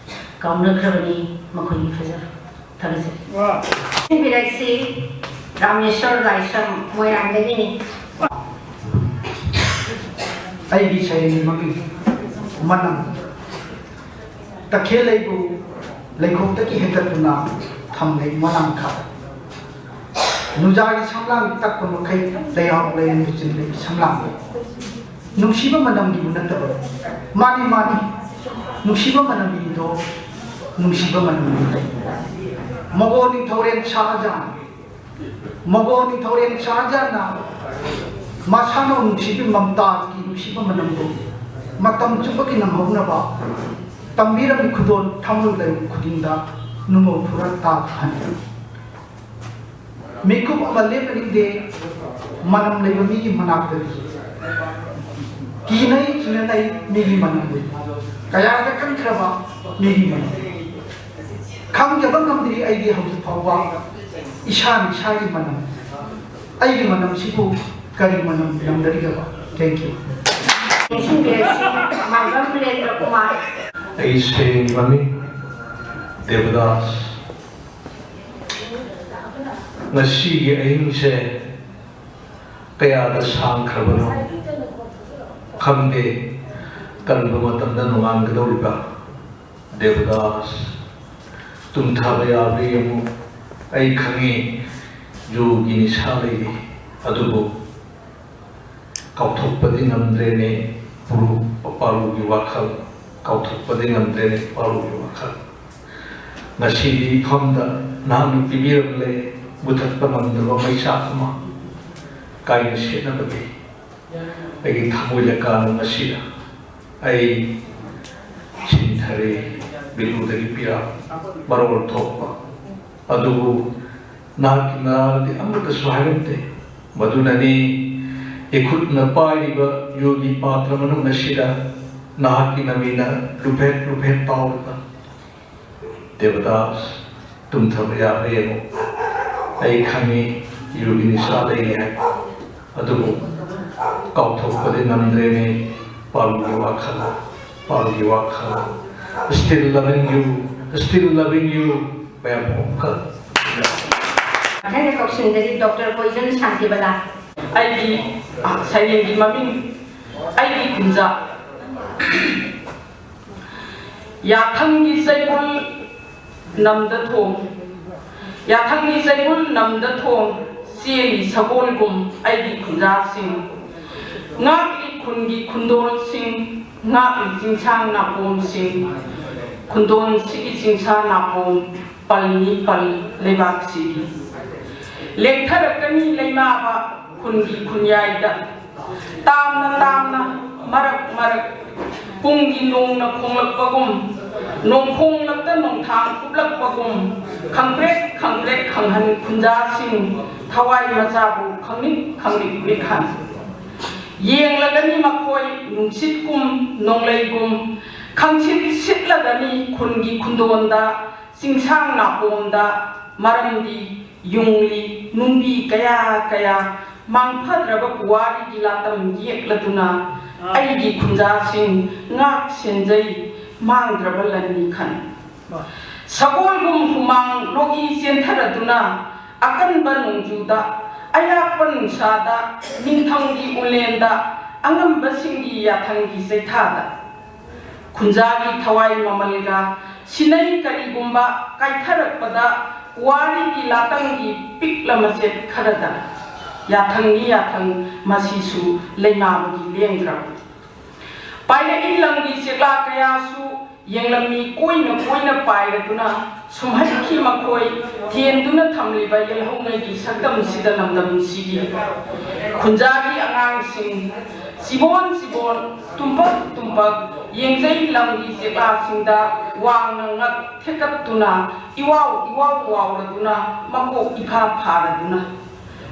ꯀꯥꯎꯅꯈ꯭ꯔꯕꯅꯤ ꯃꯈꯣꯏꯒꯤ ꯐꯖꯕ꯫ ꯊꯥꯒꯠꯆꯔꯤ꯫ ꯋꯥ꯫ ꯁꯤꯟꯕꯤꯔꯛꯁꯤ ꯔꯥꯃꯦꯁꯣꯔ ꯂꯥꯏꯁ꯭ꯔꯝ ꯃꯣꯏꯔꯥꯡꯗꯒꯤꯅꯤ꯫ ꯑꯩꯒꯤ ꯁꯩꯔꯦꯡꯒꯤ ꯃꯃꯤꯡ ꯃꯅꯝ꯫ ꯇꯈꯦꯜ ꯂꯩꯕꯨ ꯂꯩꯈꯣꯛꯇꯒꯤ ꯍꯦꯟꯒꯠꯇꯨꯅ ꯊꯝꯂꯦ ꯃꯅꯥꯡ ꯈꯥꯗ꯫ ꯅꯨꯡꯖꯥꯒꯤ ꯁꯝꯂꯥꯡ ꯇꯛꯄ ꯃꯈꯩ ꯂꯩꯍꯥꯎ ꯂꯩꯔꯦꯟ ꯂꯨꯆꯤꯟꯕꯒꯤ ꯁꯝꯂꯥꯡ꯫ ꯅꯨꯡꯁꯤꯕ ꯃꯅꯝꯒꯤꯕꯨ ꯅꯠꯇꯕ꯫ ꯃꯥꯅꯤ, ꯃꯥꯅꯤ꯫ ꯅꯨꯡꯁꯤꯕ ꯃꯅꯝꯒꯤꯗꯣ ꯅꯨꯡꯁꯤꯕ ꯃꯅꯝꯒꯤ꯫ ꯃꯒꯣꯜ ꯅꯤꯡꯊꯧꯔꯦꯜ ꯁꯥꯍꯖꯥꯟ꯫ ꯃꯒꯣꯜ ꯅꯤꯡꯊꯧꯔꯦꯜ ꯁꯥꯍꯖꯥꯟꯅ ꯃꯁꯥꯅ ꯅꯨꯡꯁꯤꯕꯤ ꯃꯝꯇꯥꯖꯀꯤ ꯅꯨꯡꯁꯤꯕ ꯃꯅꯝꯗꯣ ꯃꯇꯝ ꯆꯨꯞꯄꯒꯤ ꯅꯝꯍꯧꯅꯕ ꯇꯝꯕꯤꯔꯝꯃꯤ ꯈꯨꯗꯣꯜ ꯊꯥꯡꯃꯣꯏ ꯂꯩꯔꯨ ꯈꯨꯗꯤꯡꯗ ꯅꯨꯡꯉꯧ ꯐꯨꯔꯛ ꯇꯥ ꯍꯟ꯫ ꯃꯤꯀꯨꯞ ꯑꯃ ꯂꯦꯞꯄ ꯅꯤꯡꯗꯦ, ꯃꯅꯝ ꯂꯩꯕ ꯃꯤꯒꯤ ꯃꯅꯥꯛꯇꯗꯤ ꯀꯤꯅꯩ, ꯀꯤꯅꯅꯩ ꯃꯤꯒꯤ ꯃꯅꯝꯗꯤ, ꯀꯌꯥꯗ ꯀꯟꯈ꯭ꯔꯕ ꯃꯤꯒꯤ ꯃꯅꯝ, ꯈꯪꯖꯕ ꯉꯝꯗ꯭ꯔꯤ ꯑꯩꯗꯤ ꯍꯧꯖꯤꯛ ꯐꯥꯎꯕ ꯏꯁꯥꯅ ꯏꯁꯥꯒꯤ ꯃꯅꯝ, ꯑꯩꯒꯤ ꯃꯅꯝꯁꯤꯕꯨ ꯀꯔꯤ ꯃꯅꯝ ꯅꯝꯅꯔꯤꯒꯕ? Thank you. ꯅꯤꯡꯁꯤꯡꯕꯤꯔꯁꯤ, ꯃꯥꯡꯕꯝ ꯕꯤꯔꯦꯟꯗ꯭ꯔ ꯀꯨꯃꯥꯔ꯫ ꯑꯩ ꯁꯩꯔꯦꯡꯒꯤ ꯃꯃꯤꯡ ꯗꯦꯕꯗꯥꯁ꯫ ꯉꯁꯤꯒꯤ ꯑꯍꯤꯡꯁꯦ ꯀꯌꯥꯗ ꯁꯥꯡꯈ꯭ꯔꯕꯅꯣ ꯈꯪꯗꯦ꯫ ꯀꯟꯕ ꯃꯇꯝꯗ ꯅꯣꯡꯉꯥꯟꯒꯗꯧꯔꯤꯕ ꯗꯦꯕꯗꯥꯁ, ꯇꯨꯝꯊꯕ ꯌꯥꯕ꯭ꯔꯥ ꯌꯦꯡꯉꯨ꯫ ꯑꯩ ꯈꯪꯉꯤ, ꯌꯨꯒꯤ ꯅꯤꯁꯥ ꯂꯩꯔꯤ, ꯑꯗꯨꯕꯨ ꯀꯥꯎꯊꯣꯛꯄꯗꯤ ꯉꯝꯗ꯭ꯔꯦꯅꯦ ꯄꯨꯔꯨ-, ꯄꯥꯔꯨꯒꯤ ꯋꯥꯈꯜ, ꯀꯥꯎꯊꯣꯛꯄꯗꯤ ꯉꯝꯗ꯭ꯔꯦꯅꯦ ꯄꯥꯔꯨꯒꯤ ꯋꯥꯈꯜ꯫ ꯉꯁꯤꯗꯤ ꯏꯐꯝꯗ ꯅꯍꯥꯛꯅ ꯄꯤꯕꯤꯔꯝꯂꯦ ꯃꯨꯊꯠꯄ ꯉꯝꯗꯕ ꯃꯩꯆꯥꯛ ꯑꯃ꯫ ꯀꯥꯏꯅ ꯁꯦꯠꯅꯕꯒꯤ ꯑꯩꯒꯤ ꯊꯃꯣꯏ ꯂꯩꯀꯥꯅ ꯃꯁꯤꯗ ꯑꯩ ꯁꯤꯟꯊꯔꯦ, ꯕꯤꯂꯨꯗꯒꯤ ꯄꯤꯔꯥ ꯃꯔꯣꯜ ꯊꯣꯛꯄ꯫ ꯑꯗꯨꯕꯨ ꯅꯍꯥꯛꯀꯤ ꯅꯔꯥꯜꯗꯤ ꯑꯃꯠꯇꯁꯨ ꯍꯥꯏꯔꯝꯗꯦ꯫ ꯃꯗꯨꯅꯅꯤ ꯏꯈꯨꯠꯅ ꯄꯥꯏꯔꯤꯕ ꯌꯨꯒꯤ ꯄꯥꯇ꯭ꯔ ꯃꯅꯨꯡ ꯑꯁꯤꯗ ꯅꯍꯥꯛꯀꯤ ꯅꯃꯤꯅ ꯂꯨꯐꯦꯠ ꯂꯨꯐꯦꯠ ꯇꯥꯎꯔꯤꯕ꯫ ꯗꯦꯕꯗꯥꯁ, ꯇꯨꯝꯊꯕ ꯌꯥꯕ꯭ꯔꯥ ꯌꯦꯡꯉꯨ꯫ ꯑꯩ ꯈꯪꯉꯤ, ꯌꯨꯒꯤ ꯅꯤꯁꯥ ꯂꯩꯔꯤ ꯍꯥꯏ, ꯑꯗꯨꯕꯨ ꯀꯥꯎꯊꯣꯛꯄꯗꯤ ꯉꯝꯗ꯭ꯔꯦꯅꯦ ꯄꯥꯔꯨꯒꯤ ꯋꯥꯈꯜ, ꯄꯥꯔꯨꯒꯤ ꯋꯥꯈꯜ꯫ Still loving you, still loving you, ꯃꯌꯥꯝ ꯑꯃꯨꯛꯀ꯫ ꯃꯊꯪꯗ ꯀꯛꯆꯤꯡꯗꯒꯤ ꯗꯣꯛꯇꯔ ꯀꯣꯏꯖꯝ ꯁꯥꯟꯇꯤꯕꯂꯥ꯫ ꯑꯩꯒꯤ ꯁꯩꯔꯦꯡꯒꯤ ꯃꯃꯤꯡ ꯑꯩꯒꯤ ꯈꯨꯟꯖꯥ꯫ ꯌꯥꯊꯪꯒꯤ ꯆꯩꯕꯨꯜ ꯅꯝꯗ ꯊꯣꯡ, ꯌꯥꯊꯪꯒꯤ ꯆꯩꯕꯨꯜ ꯅꯝꯗ ꯊꯣꯡ, ꯆꯦꯜꯂꯤ ꯁꯒꯣꯜꯒꯨꯝ ꯑꯩꯒꯤ ꯈꯨꯟꯖꯥꯁꯤꯡ꯫ ꯉꯥꯛꯂꯤ ꯈꯨꯟꯒꯤ ꯈꯨꯟꯗꯣꯜꯁꯤꯡ, ꯉꯥꯛꯂꯤ ꯆꯤꯡꯁꯥꯡ ꯅꯥꯄꯣꯝꯁꯤꯡ, ꯈꯨꯟꯗꯣꯜꯁꯤꯒꯤ ꯆꯤꯡꯁꯥ ꯅꯥꯄꯣꯝ ꯄꯜꯅꯤ ꯄꯜ ꯂꯩꯕꯥꯛꯁꯤꯒꯤ꯫ ꯂꯦꯛꯊꯔꯛꯀꯅꯤ ꯂꯩꯃꯥꯕ ꯈꯨꯟꯒꯤ ꯈꯨꯟꯌꯥꯏꯗ꯫ ꯇꯥꯝꯅ ꯇꯥꯝꯅ ꯃꯔꯛ ꯃꯔꯛ ꯄꯨꯡꯒꯤ ꯅꯣꯡꯅ ꯈꯣꯡꯂꯛꯄꯒꯨꯝ, ꯅꯣꯡꯈꯣꯡꯂꯛꯇ ꯅꯣꯡꯊꯥꯡ ꯀꯨꯞꯂꯛꯄꯒꯨꯝ, ꯈꯪꯄ꯭ꯔꯦꯛ ꯈꯪꯄ꯭ꯔꯦꯛ ꯈꯪꯍꯟ ꯈꯨꯟꯖꯥꯁꯤꯡ, ꯊꯋꯥꯏ ꯃꯆꯥꯕꯨ ꯈꯪꯅꯤꯡ ꯈꯪꯅꯤꯡ ꯃꯤꯈꯜ꯫ ꯌꯦꯡꯂꯒꯅꯤ ꯃꯈꯣꯏ ꯅꯨꯡꯁꯤꯠꯀꯨꯝ ꯅꯣꯡꯂꯩꯒꯨꯝ, ꯈꯪꯁꯤꯠ ꯁꯤꯠꯂꯒꯅꯤ ꯈꯨꯟꯒꯤ ꯈꯨꯟꯗꯣꯟꯗ, ꯆꯤꯡꯁꯥꯡ ꯅꯥꯄꯣꯝꯗ, ꯃꯔꯝꯗꯤ ꯌꯨꯡꯂꯤ ꯅꯨꯡꯕꯤ ꯀꯌꯥ ꯀꯌꯥ, ꯃꯥꯡꯐꯗ꯭ꯔꯕ ꯄꯨꯋꯥꯔꯤꯒꯤ ꯂꯥꯇꯝ ꯌꯦꯛꯂꯗꯨꯅ, ꯑꯩꯒꯤ ꯈꯨꯟꯖꯥꯁꯤꯡ ꯉꯥꯛ ꯁꯦꯟꯖꯩ ꯃꯥꯡꯗ꯭ꯔꯕ ꯂꯟꯅꯤ ꯈꯟ꯫ ꯁꯒꯣꯜꯒꯨꯝ ꯍꯨꯃꯥꯡ ꯂꯣꯛꯏ ꯆꯦꯟꯊꯔꯗꯨꯅ, ꯑꯀꯟꯕ ꯅꯣꯡꯖꯨꯗ, ꯑꯌꯥꯛꯄ ꯅꯨꯡꯁꯥꯗ, ꯅꯤꯡꯊꯝꯒꯤ ꯎꯂꯦꯟꯗ, ꯑꯉꯝꯕꯁꯤꯡꯒꯤ ꯌꯥꯊꯪꯒꯤ ꯆꯩꯊꯥꯗ꯫ ꯈꯨꯟꯖꯥꯒꯤ ꯊꯋꯥꯏ ꯃꯃꯜꯒ ꯁꯤꯟꯅꯩ ꯀꯔꯤꯒꯨꯝꯕ ꯀꯥꯏꯊꯔꯛꯄꯗ, ꯄꯨꯋꯥꯔꯤꯒꯤ ꯂꯥꯇꯝꯒꯤ ꯄꯤꯛꯂ ꯃꯆꯦꯠ ꯈꯔꯗ꯫ ꯌꯥꯊꯪꯅꯤ ꯌꯥꯊꯪ, ꯃꯁꯤꯁꯨ ꯂꯩꯃꯥꯕꯒꯤ ꯂꯦꯡꯗ꯭ꯔꯕ꯫ ꯄꯥꯏꯔꯛꯏ ꯂꯝꯒꯤ ꯆꯦꯛꯂꯥ ꯀꯌꯥꯁꯨ ꯌꯦꯡꯂꯝꯃꯤ ꯀꯣꯏꯅ ꯀꯣꯏꯅ ꯄꯥꯏꯔꯗꯨꯅ, ꯁꯨꯝꯍꯠꯈꯤ ꯃꯈꯣꯏ ꯊꯦꯟꯗꯨꯅ ꯊꯝꯂꯤꯕ ꯌꯦꯜꯍꯧꯉꯩꯒꯤ ꯁꯛꯇꯝꯁꯤꯗ ꯂꯝꯗꯝꯁꯤꯒꯤ ꯈꯨꯟꯖꯥꯒꯤ ꯑꯉꯥꯡꯁꯤꯡ ꯆꯤꯕꯣꯟ ꯆꯤꯕꯣꯟ, ꯇꯨꯝꯄꯛ ꯇꯨꯝꯄꯛ ꯌꯦꯡꯖꯩ ꯂꯝꯒꯤ ꯆꯦꯛꯂꯥꯁꯤꯡꯗ ꯋꯥꯡꯅ ꯉꯛ ꯊꯦꯛꯀꯠꯇꯨꯅ, ꯏꯋꯥꯎ ꯏꯋꯥꯎ ꯋꯥꯎꯔꯗꯨꯅ, ꯃꯀꯣꯛ ꯏꯐꯥ ꯐꯥꯔꯗꯨꯅ꯫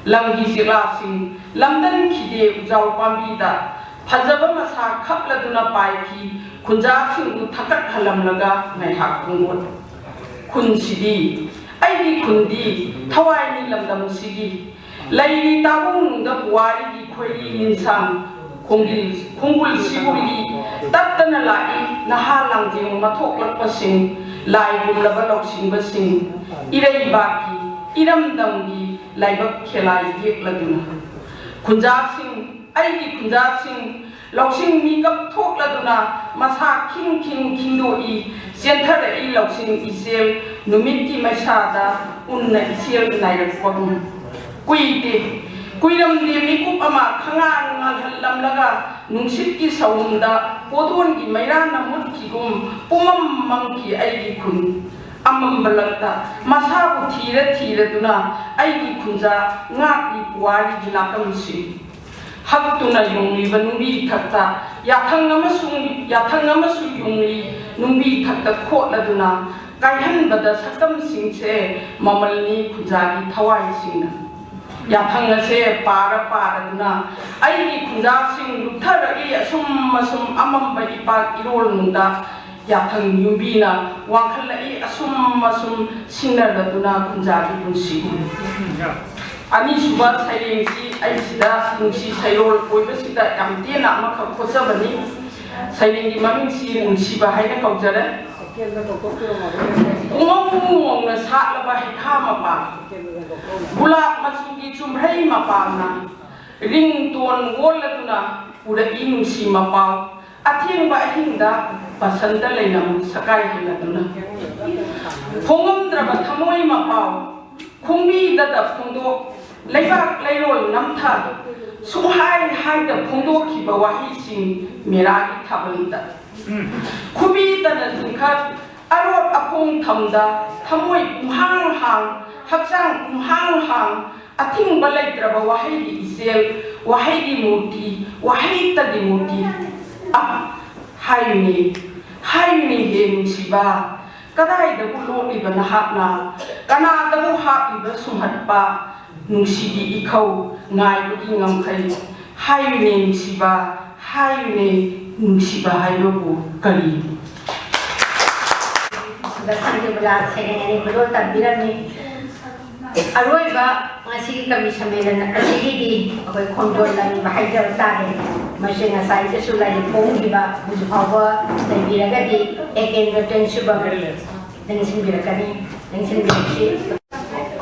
ꯂꯝꯒꯤ ꯆꯦꯛꯂꯥꯁꯤꯡ ꯂꯝꯗꯝ ꯈꯤꯗꯦ ꯎꯖꯥꯎ ꯄꯥꯝꯕꯤꯗ ꯐꯖꯕ ꯃꯁꯥ ꯈꯞꯂꯗꯨꯅ ꯄꯥꯏꯈꯤ꯫ ꯈꯨꯟꯖꯥꯁꯤꯡꯕꯨ ꯊꯛꯀꯠꯍꯜꯂꯝꯂꯒ ꯉꯥꯏꯍꯥꯛ ꯈꯣꯡꯒꯣꯠ꯫ ꯈꯨꯟꯁꯤꯗꯤ, ꯑꯩꯒꯤ ꯈꯨꯟꯗꯤ ꯊꯋꯥꯏꯅꯤ ꯂꯝꯗꯝꯁꯤꯒꯤ꯫ ꯂꯩꯔꯤ ꯇꯥꯕꯨꯡꯅꯨꯡꯗ ꯄꯨꯋꯥꯔꯤꯒꯤ ꯈꯣꯏꯔꯤ ꯅꯤꯡꯁꯥꯡ ꯈꯣꯡꯒꯤꯜ, ꯈꯣꯡꯒꯨꯜ ꯁꯤꯒꯨꯜꯒꯤ ꯇꯠꯇꯅ ꯂꯥꯛꯏ ꯅꯍꯥ ꯂꯥꯡꯖꯦꯡ ꯃꯊꯣꯛꯂꯛꯄꯁꯤꯡ, ꯂꯥꯏꯒꯨꯝꯂꯕ ꯂꯧꯁꯤꯡꯕꯁꯤꯡ, ꯏꯔꯩꯕꯥꯛꯀꯤ, ꯏꯔꯝꯗꯝꯒꯤ ꯂꯥꯏꯕꯛ ꯈꯦꯂꯥꯏ ꯌꯦꯛꯂꯗꯨꯅ꯫ ꯈꯨꯟꯖꯥꯁꯤꯡ, ꯑꯩꯒꯤ ꯈꯨꯟꯖꯥꯁꯤꯡ, ꯂꯧꯁꯤꯡ ꯃꯤꯀꯞ ꯊꯣꯛꯂꯗꯨꯅ ꯃꯁꯥ ꯈꯤꯡ ꯈꯤꯡ ꯈꯤꯡꯗꯣꯛꯏ, ꯆꯦꯟꯊꯔꯛꯏ ꯂꯧꯁꯤꯡ ꯏꯆꯦꯜ, ꯅꯨꯃꯤꯠꯀꯤ ꯃꯩꯁꯥꯗ ꯎꯟꯅ ꯏꯆꯦꯜ ꯅꯥꯏꯔꯛꯄꯒꯨꯝ꯫ ꯀꯨꯏꯗꯦ, ꯀꯨꯏꯔꯝꯗꯦ ꯃꯤꯀꯨꯞ ꯑꯃ ꯈꯉꯥꯟ ꯉꯥꯜꯍꯜꯂꯝꯂꯒ ꯅꯨꯡꯁꯤꯠꯀꯤ ꯁꯍꯨꯝꯗ ꯄꯣꯗꯣꯟꯒꯤ ꯃꯩꯔꯥꯅ ꯃꯨꯠꯈꯤꯒꯨꯝ ꯄꯨꯝꯃꯝ ꯃꯝꯈꯤ ꯑꯩꯒꯤ ꯈꯨꯟ꯫ ꯑꯃꯝꯕ ꯂꯛꯇ ꯃꯁꯥꯕꯨ ꯊꯤꯔ ꯊꯤꯔꯗꯨꯅ ꯑꯩꯒꯤ ꯈꯨꯟꯖꯥ ꯉꯥꯛꯂꯤ ꯄꯨꯋꯥꯔꯤꯒꯤ ꯅꯥꯀꯝꯁꯤꯡ꯫ ꯍꯛꯇꯨꯅ ꯌꯨꯡꯂꯤꯕ ꯅꯨꯡꯕꯤ ꯊꯛꯇ ꯌꯥꯊꯪ ꯑꯃꯁꯨꯡ, ꯌꯥꯊꯪ ꯑꯃꯁꯨ ꯌꯨꯡꯂꯤ ꯅꯨꯡꯕꯤ ꯊꯛꯇ ꯈꯣꯠꯂꯗꯨꯅ ꯀꯥꯏꯍꯟꯕꯗ ꯁꯛꯇꯝꯁꯤꯡꯁꯦ ꯃꯃꯜꯅꯤ ꯈꯨꯟꯖꯥꯒꯤ ꯊꯋꯥꯏꯁꯤꯡꯅ꯫ ꯌꯥꯊꯪ ꯑꯁꯦ ꯄꯥꯔ ꯄꯥꯔꯗꯨꯅ ꯑꯩꯒꯤ ꯈꯨꯟꯖꯥꯁꯤꯡ ꯂꯨꯞꯊꯔꯛꯂꯤ꯫ ꯑꯁꯨꯝ ꯑꯁꯨꯝ ꯑꯃꯝꯕ ꯏꯄꯥꯛ ꯏꯔꯣꯜꯅꯨꯡꯗ ꯌꯥꯊꯪ ꯌꯨꯝꯕꯤꯅ ꯋꯥꯡꯈꯠꯂꯛꯏ꯫ ꯑꯁꯨꯝ ꯑꯁꯨꯝ ꯁꯤꯡꯅꯔꯗꯨꯅ ꯈꯨꯟꯖꯥꯒꯤ ꯄꯨꯟꯁꯤꯕꯨ꯫ ꯑꯅꯤꯁꯨꯕ ꯁꯩꯔꯦꯡꯁꯤ ꯑꯩꯁꯤꯗ ꯅꯨꯡꯁꯤ ꯁꯩꯔꯣꯜ ꯑꯣꯏꯕꯁꯤꯗ ꯌꯥꯝ ꯇꯦꯟꯅ ꯑꯃꯈꯛ ꯈꯣꯠꯆꯕꯅꯤ꯫ ꯁꯩꯔꯦꯡꯒꯤ ꯃꯃꯤꯡꯁꯤ ꯅꯨꯡꯁꯤꯕ ꯍꯥꯏꯅ ꯀꯧꯖꯔꯦ꯫ ꯄꯨꯡꯉꯧ ꯉꯧꯅ ꯁꯥꯠꯂꯕ ꯍꯩꯈꯥ ꯃꯄꯥꯟ, ꯒꯨꯂꯥꯞ ꯃꯆꯨꯒꯤ ꯆꯨꯝꯍꯩ ꯃꯄꯥꯟꯅ ꯔꯤꯡꯇꯣꯟ ꯑꯣꯜꯂꯗꯨꯅ ꯄꯨꯔꯛꯏ ꯅꯨꯡꯁꯤ ꯃꯄꯥꯎ꯫ ꯑꯊꯦꯡꯕ ꯑꯍꯤꯡꯗ ꯕꯁꯟꯇ ꯂꯩꯅꯝ ꯁꯀꯥꯏ ꯍꯜꯂꯗꯨꯅ ꯐꯣꯡꯉꯝꯗ꯭ꯔꯕ ꯊꯃꯣꯏ ꯃꯄꯥꯎ꯫ ꯈꯣꯡꯕꯤꯗꯗ ꯐꯣꯡꯗꯣꯛ, ꯂꯩꯕꯥꯛ ꯂꯩꯔꯣꯜ ꯅꯝꯊ, ꯁꯨꯡꯍꯥꯏ ꯍꯥꯏꯗ ꯐꯣꯡꯗꯣꯛꯈꯤꯕ ꯋꯥꯍꯩꯁꯤꯡ ꯃꯦꯔꯥꯒꯤ ꯊꯥꯕꯜꯗ꯫ ꯈꯨꯕꯤꯗꯅ ꯆꯤꯡꯈꯠ, ꯑꯔꯣꯠ ꯑꯄꯣꯡ ꯊꯝꯗ, ꯊꯃꯣꯏ ꯄꯨꯡꯍꯥꯡ ꯍꯥꯡ, ꯍꯛꯆꯥꯡ ꯄꯨꯡꯍꯥꯡ ꯍꯥꯡ, ꯑꯊꯤꯡꯕ ꯂꯩꯇ꯭ꯔꯕ ꯋꯥꯍꯩꯒꯤ ꯏꯆꯦꯜ, ꯋꯥꯍꯩꯒꯤ ꯃꯨꯔꯇꯤ, ꯋꯥꯍꯩꯇꯒꯤ ꯃꯨꯔꯇꯤ꯫ ꯑ, ꯍꯥꯏꯌꯨꯅꯦ, ꯍꯥꯏꯌꯨꯅꯦ ꯍꯦ ꯅꯨꯡꯁꯤꯕ, ꯀꯗꯥꯏꯗꯕꯨ ꯂꯣꯛꯂꯤꯕ ꯅꯍꯥꯛꯅ? ꯀꯅꯥꯗꯕꯨ ꯍꯥꯞꯂꯤꯕ ꯁꯨꯝꯍꯠꯄ? ꯅꯨꯡꯁꯤꯒꯤ ꯏꯈꯧ ꯉꯥꯏꯕꯒꯤ ꯉꯝꯈꯩ꯫ ꯍꯥꯏꯌꯨꯅꯦ ꯅꯨꯡꯁꯤꯕ, ꯍꯥꯏꯌꯨꯅꯦ ꯅꯨꯡꯁꯤꯕ ꯍꯥꯏꯕꯕꯨ ꯀꯔꯤ? ꯕꯁꯟꯇ ꯒꯨꯂꯥꯜ ꯁꯩꯔꯦꯡ ꯑꯅꯤ ꯈꯨꯗꯣꯜ ꯇꯝꯕꯤꯔꯝꯃꯤ꯫ ꯑꯔꯣꯏꯕ ꯉꯁꯤꯒꯤ ꯀꯕꯤ ꯁꯝꯃꯦꯂꯟ ꯑꯁꯤꯒꯤꯗꯤ ꯑꯩꯈꯣꯏ ꯈꯣꯡꯗꯣꯜ ꯂꯥꯛꯏꯕ ꯍꯥꯏꯖꯕ ꯇꯥꯔꯦ꯫ ꯃꯁꯤ ꯉꯁꯥꯏꯗꯁꯨ ꯂꯥꯏꯔꯤꯛ ꯐꯣꯡꯈꯤꯕ ꯍꯧꯖꯤꯛ ꯐꯥꯎꯕ ꯂꯩꯕꯤꯔꯒꯗꯤ ꯑꯦ ꯀꯦ ꯔꯇꯟ ꯁꯨꯕ ꯅꯤꯡꯁꯤꯡꯕꯤꯔꯛꯀꯅꯤ, ꯅꯤꯡꯁꯤꯡꯕꯤꯔꯛꯁꯤ꯫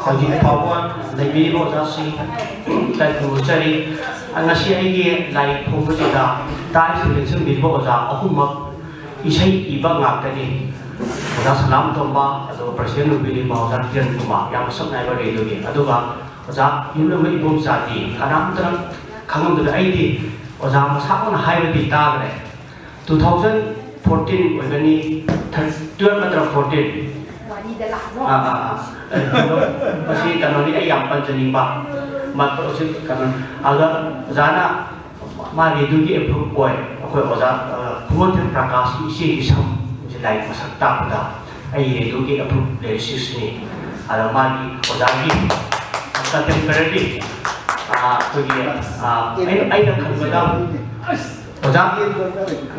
ꯍꯧꯖꯤꯛ ꯐꯥꯎꯕ ꯂꯩꯕꯤꯔꯤꯕ ꯑꯣꯖꯥꯁꯤꯡ ꯇꯥꯏꯄꯨꯖꯔꯤ꯫ ꯉꯁꯤ ꯑꯩꯒꯤ ꯂꯥꯏꯔꯤꯛ ꯐꯣꯡꯕꯁꯤꯗ ꯇꯥꯏꯁꯨ ꯂꯦꯡꯁꯤꯟꯕꯤꯔꯤꯕ ꯑꯣꯖꯥ ꯑꯍꯨꯝꯃꯛ ꯏꯁꯩ ꯏꯕ ꯉꯥꯛꯇꯅꯤ꯫ ꯑꯣꯖꯥ ꯁꯂꯥꯝ ꯇꯣꯝꯕ, ꯑꯗꯨꯒ ꯄ꯭ꯔꯁꯤꯗꯦꯟ ꯑꯣꯏꯕꯤꯔꯤꯕ ꯑꯣꯖꯥ ꯀꯤꯔꯟ ꯀꯨꯃꯥꯔ, ꯌꯥꯝ ꯃꯁꯛ ꯅꯥꯏꯕ ꯔꯦꯗꯤꯑꯣꯒꯤ, ꯑꯗꯨꯒ ꯑꯣꯖꯥ ꯌꯨꯝꯂꯝꯕ ꯏꯕꯣꯝꯆꯥꯗꯤ ꯀꯅꯥꯝꯇꯅ ꯈꯪꯉꯝꯗꯕ꯫ ꯑꯩꯗꯤ ꯑꯣꯖꯥ ꯃꯁꯥꯃꯛꯅ ꯍꯥꯏꯕꯗꯤ ꯇꯥꯈ꯭ꯔꯦ꯫ Two thousand fourteen ꯑꯣꯏꯒꯅꯤ, twelve ꯅꯠꯇ꯭ꯔ fourteen? ꯋꯥꯔꯤꯗ ꯂꯥꯛꯑꯣ꯫ ꯑꯥ, ꯑꯥ, ꯑꯥ꯫ ꯑꯦ, ꯃꯁꯤ ꯀꯩꯅꯣꯅꯤ, ꯑꯩ ꯌꯥꯝ ꯄꯟꯖꯅꯤꯡꯕ꯫ ꯃꯥ-, ꯍꯧꯖꯤꯛ ꯀꯩꯅꯣ, ꯑꯗ ꯑꯣꯖꯥꯅ ꯃꯥꯒꯤ ꯑꯗꯨꯒꯤ ꯑꯦꯄ꯭ꯔꯨꯞ ꯑꯣꯏ꯫ ꯑꯩꯈꯣꯏ ꯑꯣꯖꯥ, ꯑ, ꯈꯨꯃꯟꯊꯦꯝ ꯄ꯭ꯔꯀꯥꯁꯀꯤ ꯏꯆꯦꯒꯤ ꯁꯝ, ꯍꯧꯖꯤꯛ ꯂꯥꯏꯔꯤꯛ ꯃꯁꯛ ꯇꯥꯛꯄꯗ ꯑꯩ ꯑꯗꯨꯒꯤ ꯑꯦꯄ꯭ꯔꯨꯞ ꯂꯤꯔꯤꯁꯤꯁꯅꯤ꯫ ꯑꯗ ꯃꯥꯒꯤ ꯑꯣꯖꯥꯒꯤ Contemporary, ꯑꯩꯈꯣꯏꯒꯤ ꯑꯩꯅ ꯑꯩꯅ ꯈꯟꯕꯗ ꯑꯣꯖꯥ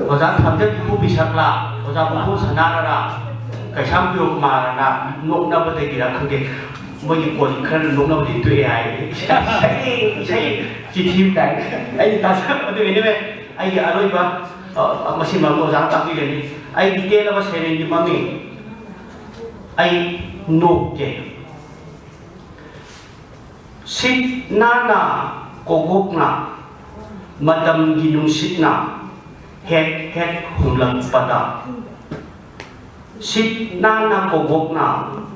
ꯑꯣꯖꯥ ꯊꯥꯡꯖꯠ ꯏꯀꯨꯕꯤ ꯁꯛꯂꯥ, ꯑꯣꯖꯥ ꯄꯨꯡꯐꯨ ꯁꯅꯥꯔꯥ, ꯀꯩꯁꯥꯝ ꯄꯤꯌꯣ ꯀꯨꯃꯥꯔꯅ ꯅꯣꯛꯅꯕꯗꯒꯤꯔ ꯈꯪꯗꯦ, ꯃꯣꯏꯒꯤ ꯀꯣꯟ ꯈꯔ ꯅꯣꯛꯅꯕꯗꯤ ꯇꯣꯛꯑꯦ ꯍꯥꯏ꯫ ꯏꯁꯩ ꯏꯁꯩ ꯆꯤꯊꯤ ꯑꯃ ꯇꯥꯏ꯫ ꯑꯩ ꯇꯥꯖ ꯑꯗꯨ anyway, ꯑꯩꯒꯤ ꯑꯔꯣꯏꯕ ꯃꯁꯤꯃꯛ ꯑꯣꯖꯥꯅ ꯇꯥꯛꯄꯤꯒꯅꯤ꯫ ꯑꯩꯒꯤ ꯇꯦꯜꯂꯕ ꯁꯩꯔꯦꯡꯒꯤ ꯃꯃꯤꯡ ꯑꯩ ꯅꯣꯛꯀꯦ꯫ ꯁꯤꯠ ꯅꯥꯟꯅ ꯀꯣꯒꯣꯛꯅ ꯃꯇꯝꯒꯤ ꯅꯨꯡꯁꯤꯠꯅ ꯍꯦꯛ ꯍꯦꯛ ꯍꯨꯝꯂꯛꯄꯗ, ꯁꯤꯠ ꯅꯥꯟꯅ ꯀꯣꯒꯣꯛꯅ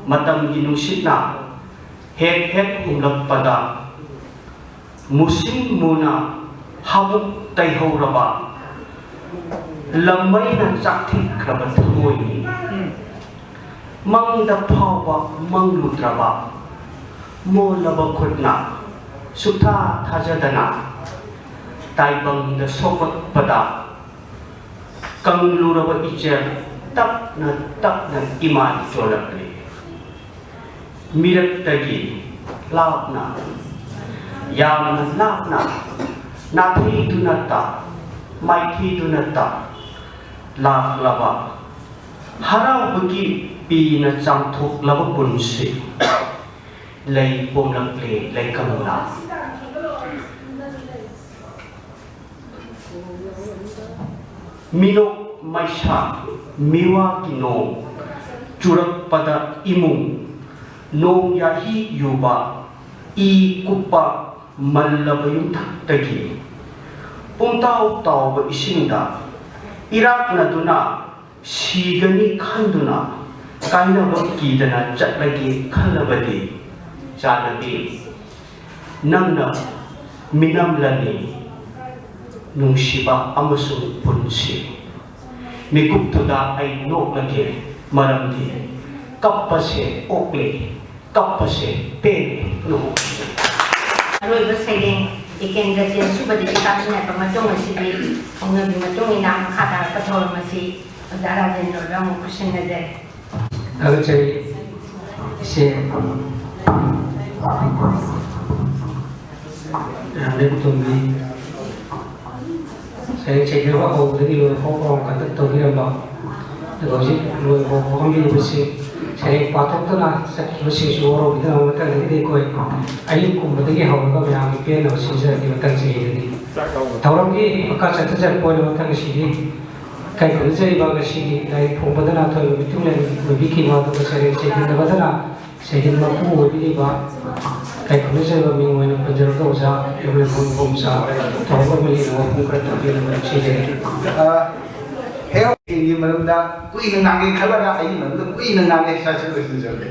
ꯃꯇꯝꯒꯤ ꯅꯨꯡꯁꯤꯠꯅ ꯍꯦꯛ ꯍꯦꯛ ꯍꯨꯝꯂꯛꯄꯗ, ꯃꯨꯁꯤꯟ ꯃꯨꯅ ꯍꯥꯕꯨꯛ ꯇꯩꯍꯧꯔꯕ ꯂꯝꯃꯩꯅ ꯆꯥꯛꯊꯤꯛꯈ꯭ꯔꯕ ꯊꯃꯣꯏꯅꯤ꯫ ꯃꯪꯗ ꯐꯥꯎꯕ ꯃꯪꯂꯨꯗ꯭ꯔꯕ ꯃꯣꯜꯂꯕ ꯈꯨꯠꯅ ꯁꯨꯛꯊꯥ ꯊꯥꯖꯗꯅ ꯇꯥꯏꯕꯪꯗ ꯁꯣꯛꯂꯛꯄꯗ, ꯀꯪꯂꯨꯔꯕ ꯏꯆꯦꯜ ꯇꯞꯅ ꯇꯞꯅ ꯏꯃꯥꯏ ꯆꯣꯜꯂꯛꯂꯤ꯫ ꯃꯤꯔꯛꯇꯒꯤ ꯂꯥꯞꯅ, ꯌꯥꯝꯅ ꯂꯥꯞꯅ, ꯅꯥꯊꯩꯗꯨꯅꯇ, ꯃꯥꯏꯊꯤꯗꯨꯅꯇ ꯂꯥꯛꯂꯕ ꯍꯔꯥꯎꯕꯒꯤ ꯄꯤꯅ ꯆꯥꯝꯊꯣꯛꯂꯕ ꯄꯨꯟꯁꯤ꯫ ꯂꯩ ꯄꯣꯝꯂꯛꯂꯦ ꯂꯩꯀꯪꯂꯥ꯫ ꯃꯤꯅꯣꯛ ꯃꯩꯁꯥ ꯃꯤꯋꯥꯒꯤ ꯅꯣꯡ ꯆꯨꯔꯛꯄꯗ ꯏꯃꯨꯡ ꯅꯣꯡ ꯌꯥꯍꯤ ꯌꯨꯕ ꯏ ꯀꯨꯞꯄ ꯃꯜꯂꯕ ꯌꯨꯝꯊꯛꯇꯒꯤ ꯄꯨꯡꯇꯥꯎ ꯇꯥꯎꯕ ꯏꯁꯤꯡꯗ ꯏꯔꯥꯛꯅꯗꯨꯅ ꯁꯤꯒꯅꯤ ꯈꯟꯗꯨꯅ ꯀꯥꯏꯅꯕ ꯀꯤꯗꯅ ꯆꯠꯂꯒꯦ ꯈꯜꯂꯕꯗꯤ, ꯆꯥꯟꯅꯕꯤ, ꯅꯪꯅ ꯃꯤꯅꯝꯂꯅꯤ, ꯅꯨꯡꯁꯤꯕ ꯑꯃꯁꯨꯡ ꯄꯨꯟꯁꯤ꯫ ꯃꯤꯀꯨꯞꯇꯨꯗ ꯑꯩ ꯅꯣꯛꯂꯒꯦ, ꯃꯔꯝꯗꯤ ꯀꯞꯄꯁꯦ ꯑꯣꯛꯂꯦ, ꯀꯞꯄꯁꯦ ꯄꯦꯜꯂꯦ꯫ ꯅꯣꯛ꯫ ꯑꯔꯣꯏꯕ ꯁꯩꯔꯦꯡ ꯖꯤꯇꯦꯟꯗ꯭ꯔ ꯆꯦꯟꯁꯨꯕꯗꯒꯤ ꯇꯥꯁꯤꯟꯅꯕ ꯃꯇꯨꯡ ꯑꯁꯤꯗꯤ ꯍꯧꯅꯕꯤ ꯃꯇꯨꯡ ꯏꯟꯅ ꯃꯈꯥ ꯇꯥꯔꯛꯄ ꯊꯧꯔꯝ ꯑꯁꯤ ꯑꯣꯖꯥ ꯔꯥꯖꯦꯟꯗ꯭ꯔꯗ ꯑꯃꯨꯛ ꯈꯨꯠꯁꯤꯟꯅꯖꯔꯤ꯫ ꯊꯥꯒꯠꯆꯔꯤ꯫ ꯏꯆꯦ ꯌꯥꯝꯅ ꯇꯣꯝꯕꯤ ꯁꯩꯔꯦꯡ ꯁꯩꯊꯥꯕ ꯍꯧꯕꯗꯒꯤ ꯂꯣꯏꯕ ꯐꯥꯎꯕ ꯀꯟꯗꯛ ꯇꯧꯕꯤꯔꯝꯕ, ꯑꯗꯨꯒ ꯍꯧꯖꯤꯛ ꯂꯣꯏꯕ ꯐꯥꯎ ꯐꯝꯕꯤꯔꯤꯕꯁꯤ ꯁꯩꯔꯦꯡ ꯄꯥꯊꯣꯛꯇꯨꯅ ꯆꯠꯈꯤꯕꯁꯤꯡꯁꯨ ꯋꯥꯔꯧꯕꯤꯗꯅꯕ ꯃꯊꯪꯗꯒꯤꯗꯤ ꯑꯩꯈꯣꯏ ꯑꯌꯨꯛꯀꯨꯝꯕꯗꯒꯤ ꯍꯧꯔꯒ ꯃꯌꯥꯝꯒꯤ ꯄꯦꯟꯅꯕ ꯁꯤꯟꯖꯔꯒꯦ ꯃꯊꯪ ꯆꯍꯤꯗꯗꯤ꯫ ꯊꯧꯔꯝꯒꯤ ꯃꯈꯥ ꯆꯠꯊꯖꯔꯛꯄ ꯑꯣꯏꯅ ꯃꯊꯪ ꯑꯁꯤꯗꯤ ꯏꯀꯥꯏ ꯈꯨꯝꯅꯖꯔꯤꯕ ꯉꯁꯤꯒꯤ ꯂꯥꯏꯔꯤꯛ ꯐꯣꯡꯕꯗꯅ ꯑꯊꯣꯏꯕ ꯃꯤꯊꯨꯡꯂꯦꯟ ꯑꯣꯏꯕꯤꯈꯤꯕ ꯑꯗꯨꯒ ꯁꯩꯔꯦꯡ ꯁꯩꯗꯟꯅꯕꯗꯅ ꯁꯩꯗꯟ ꯃꯄꯨ ꯑꯣꯏꯕꯤꯔꯤꯕ ꯏꯀꯥꯏ ꯈꯨꯝꯅꯖꯔꯤꯕ ꯃꯤꯡ ꯑꯣꯏꯅ ꯄꯟꯖꯔꯒ ꯑꯣꯖꯥ ꯌꯨꯝꯂꯦꯝꯕꯝ ꯏꯕꯣꯝꯆꯥ ꯊꯧꯔꯝ ꯑꯃ ꯂꯦꯡꯅꯕ ꯋꯥꯐꯝ ꯈꯔ ꯊꯝꯕꯤꯅꯕ ꯅꯤꯡꯁꯤꯡꯖꯔꯤ꯫ ꯑ, ꯍꯦꯔꯣꯏꯟꯒꯤ ꯃꯔꯝꯗ ꯀꯨꯏꯅ ꯉꯥꯡꯒꯦ ꯈꯜꯂꯒ ꯑꯩꯒꯤ ꯃꯔꯝꯗ ꯀꯨꯏꯅ ꯉꯥꯡꯉꯦ, ꯁ꯭ꯋꯥꯏꯁꯤꯗ ꯂꯣꯏꯁꯤꯟꯖꯔꯒꯦ꯫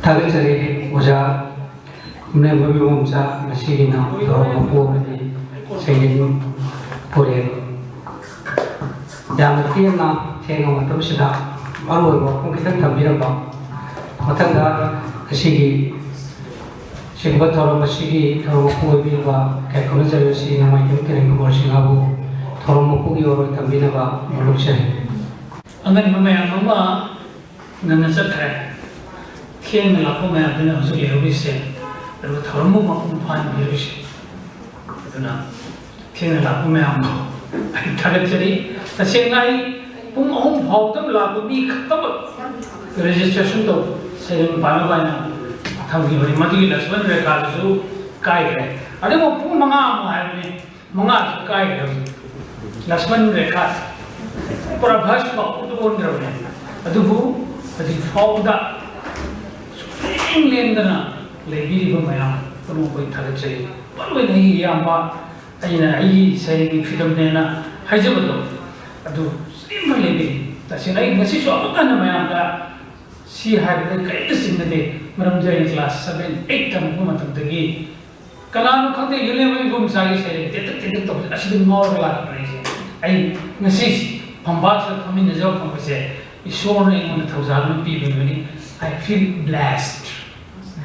ꯊꯥꯒꯠꯆꯔꯤ ꯑꯣꯖꯥ ꯌꯨꯝꯂꯦꯝꯕꯝ ꯏꯕꯣꯝꯆꯥ ꯉꯁꯤꯒꯤ ꯅꯥꯎ ꯊꯧꯔꯝ ꯃꯄꯨ ꯑꯃꯗꯤ ꯁꯩꯔꯦꯡ ꯄꯨꯔꯦꯜ꯫ ꯌꯥꯝꯅ ꯇꯦꯟꯅ ꯊꯦꯡꯕ ꯃꯇꯝꯁꯤꯗ ꯃꯔꯨꯑꯣꯏꯕ ꯋꯥꯐꯝ ꯈꯤꯇꯪ ꯊꯝꯕꯤꯔꯝꯕ꯫ ꯃꯊꯪꯗ ꯉꯁꯤꯒꯤ ꯁꯤꯒꯨꯝꯕ ꯊꯧꯔꯝ ꯑꯁꯤꯒꯤ ꯊꯧꯔꯝ ꯃꯄꯨ ꯑꯣꯏꯕꯤꯔꯤꯕ ꯏꯀꯥꯏ ꯈꯨꯝꯅꯖꯔꯤꯕ ꯁꯤ ꯅꯣꯡꯃꯥꯏꯊꯦꯝ ꯀꯤꯔꯟ ꯀꯨꯃꯥꯔ ꯁꯤꯡꯍꯕꯨ ꯊꯧꯔꯝ ꯃꯄꯨꯒꯤ ꯑꯣꯏꯔꯣꯏ ꯊꯝꯕꯤꯅꯕ ꯃꯔꯨꯞꯆꯔꯤ꯫ ꯑꯉꯟꯕ ꯃꯌꯥꯝ ꯑꯃ ꯉꯟꯅ ꯆꯠꯈ꯭ꯔꯦ꯫ ꯊꯦꯡꯅ ꯂꯥꯛꯄ ꯃꯌꯥꯝꯗꯨꯅ ꯍꯧꯖꯤꯛ ꯂꯩꯍꯧꯔꯤꯁꯦ꯫ ꯑꯗꯨꯒ ꯊꯧꯔꯝꯕꯨ ꯃꯄꯨꯡ ꯐꯥꯍꯟꯕꯤꯔꯤꯁꯦ꯫ ꯑꯗꯨꯅ ꯊꯦꯡꯅ ꯂꯥꯛꯄ ꯃꯌꯥꯝꯗꯣ ꯑꯩ ꯊꯥꯒꯠꯆꯔꯤ꯫ ꯇꯁꯦꯡꯅ ꯑꯩ ꯄꯨꯡ ꯑꯍꯨꯝ ꯐꯥꯎꯕꯗ ꯂꯥꯛꯄ ꯃꯤ ꯈꯛꯇꯃꯛ registration ꯇꯧ, ꯁꯩꯔꯦꯡ ꯄꯥꯅꯕ ꯍꯥꯏꯅ ꯊꯝꯈꯤꯕꯅꯤ꯫ ꯃꯗꯨꯒꯤ ꯂꯛꯁꯃꯟ ꯔꯦꯈꯥꯗꯨꯁꯨ ꯀꯥꯏꯈ꯭ꯔꯦ꯫ ꯑꯗꯨꯕꯨ ꯄꯨꯡ ꯃꯉꯥ ꯑꯃ ꯍꯥꯏꯕꯅꯤ, ꯃꯉꯥꯁꯨ ꯀꯥꯏꯈ꯭ꯔꯦ꯫ ꯂꯛꯁꯃꯟ ꯔꯦꯈꯥ ꯄꯨꯔꯥ ꯚꯁ ꯐꯥꯎꯕꯗ ꯑꯣꯟꯈ꯭ꯔꯕꯅꯦ꯫ ꯑꯗꯨꯕꯨ ꯍꯧꯖꯤꯛ ꯐꯥꯎꯕꯗ ꯁꯨꯛꯂꯦꯡ ꯂꯦꯡꯗꯅ ꯂꯩꯕꯤꯔꯤꯕ ꯃꯌꯥꯝ ꯄꯨꯝꯅꯃꯛꯄꯨ ꯑꯩ ꯊꯥꯒꯠꯆꯔꯤ꯫ ꯃꯔꯨꯑꯣꯏꯅ ꯑꯩꯒꯤ ꯏꯌꯥꯝꯕ, ꯑꯩꯅ ꯑꯩꯒꯤ ꯁꯩꯔꯦꯡꯒꯤ ꯐꯤꯗꯝꯅꯦꯅ ꯍꯥꯏꯖꯕꯗꯣ, ꯑꯗꯨ ꯁꯨꯛꯂꯦꯡ ꯂꯦꯡꯗꯦ꯫ ꯇꯁꯦꯡꯅ ꯑꯩ ꯉꯁꯤꯁꯨ ꯑꯃꯨꯛ ꯍꯟꯅ ꯃꯌꯥꯝꯗ ꯁꯤ ꯍꯥꯏꯕꯗ ꯀꯔꯤꯝꯇ ꯆꯤꯡꯅꯗꯦ꯫ ꯃꯔꯝꯗꯤ ꯑꯩꯅ class seven, eight ꯇꯝꯃꯛꯄ ꯃꯇꯝꯗꯒꯤ ꯀꯅꯥꯅꯣ ꯈꯪꯗꯦ, ꯌꯨꯝꯂꯦꯝꯕ ꯏꯕꯣꯝꯆꯥꯒꯤ ꯁꯩꯔꯦꯡ ꯇꯦꯟꯇꯛ ꯇꯦꯟꯇꯛ ꯇꯧꯕꯁꯦ ꯑꯁꯤꯗ ꯉꯥꯎꯔꯒ ꯂꯥꯛꯈꯤꯕꯅꯦ ꯑꯩꯁꯦ꯫ ꯑꯩ ꯉꯁꯤ ꯐꯝꯕꯥꯛꯁꯤꯗ ꯐꯝꯃꯤꯟꯅꯖꯕ ꯐꯪꯕꯁꯦ ꯏꯁꯣꯔꯅ ꯑꯩꯉꯣꯟꯗ ꯊꯧꯖꯥꯜ ꯑꯃ ꯄꯤꯕꯤꯕꯅꯤ꯫ I feel blessed.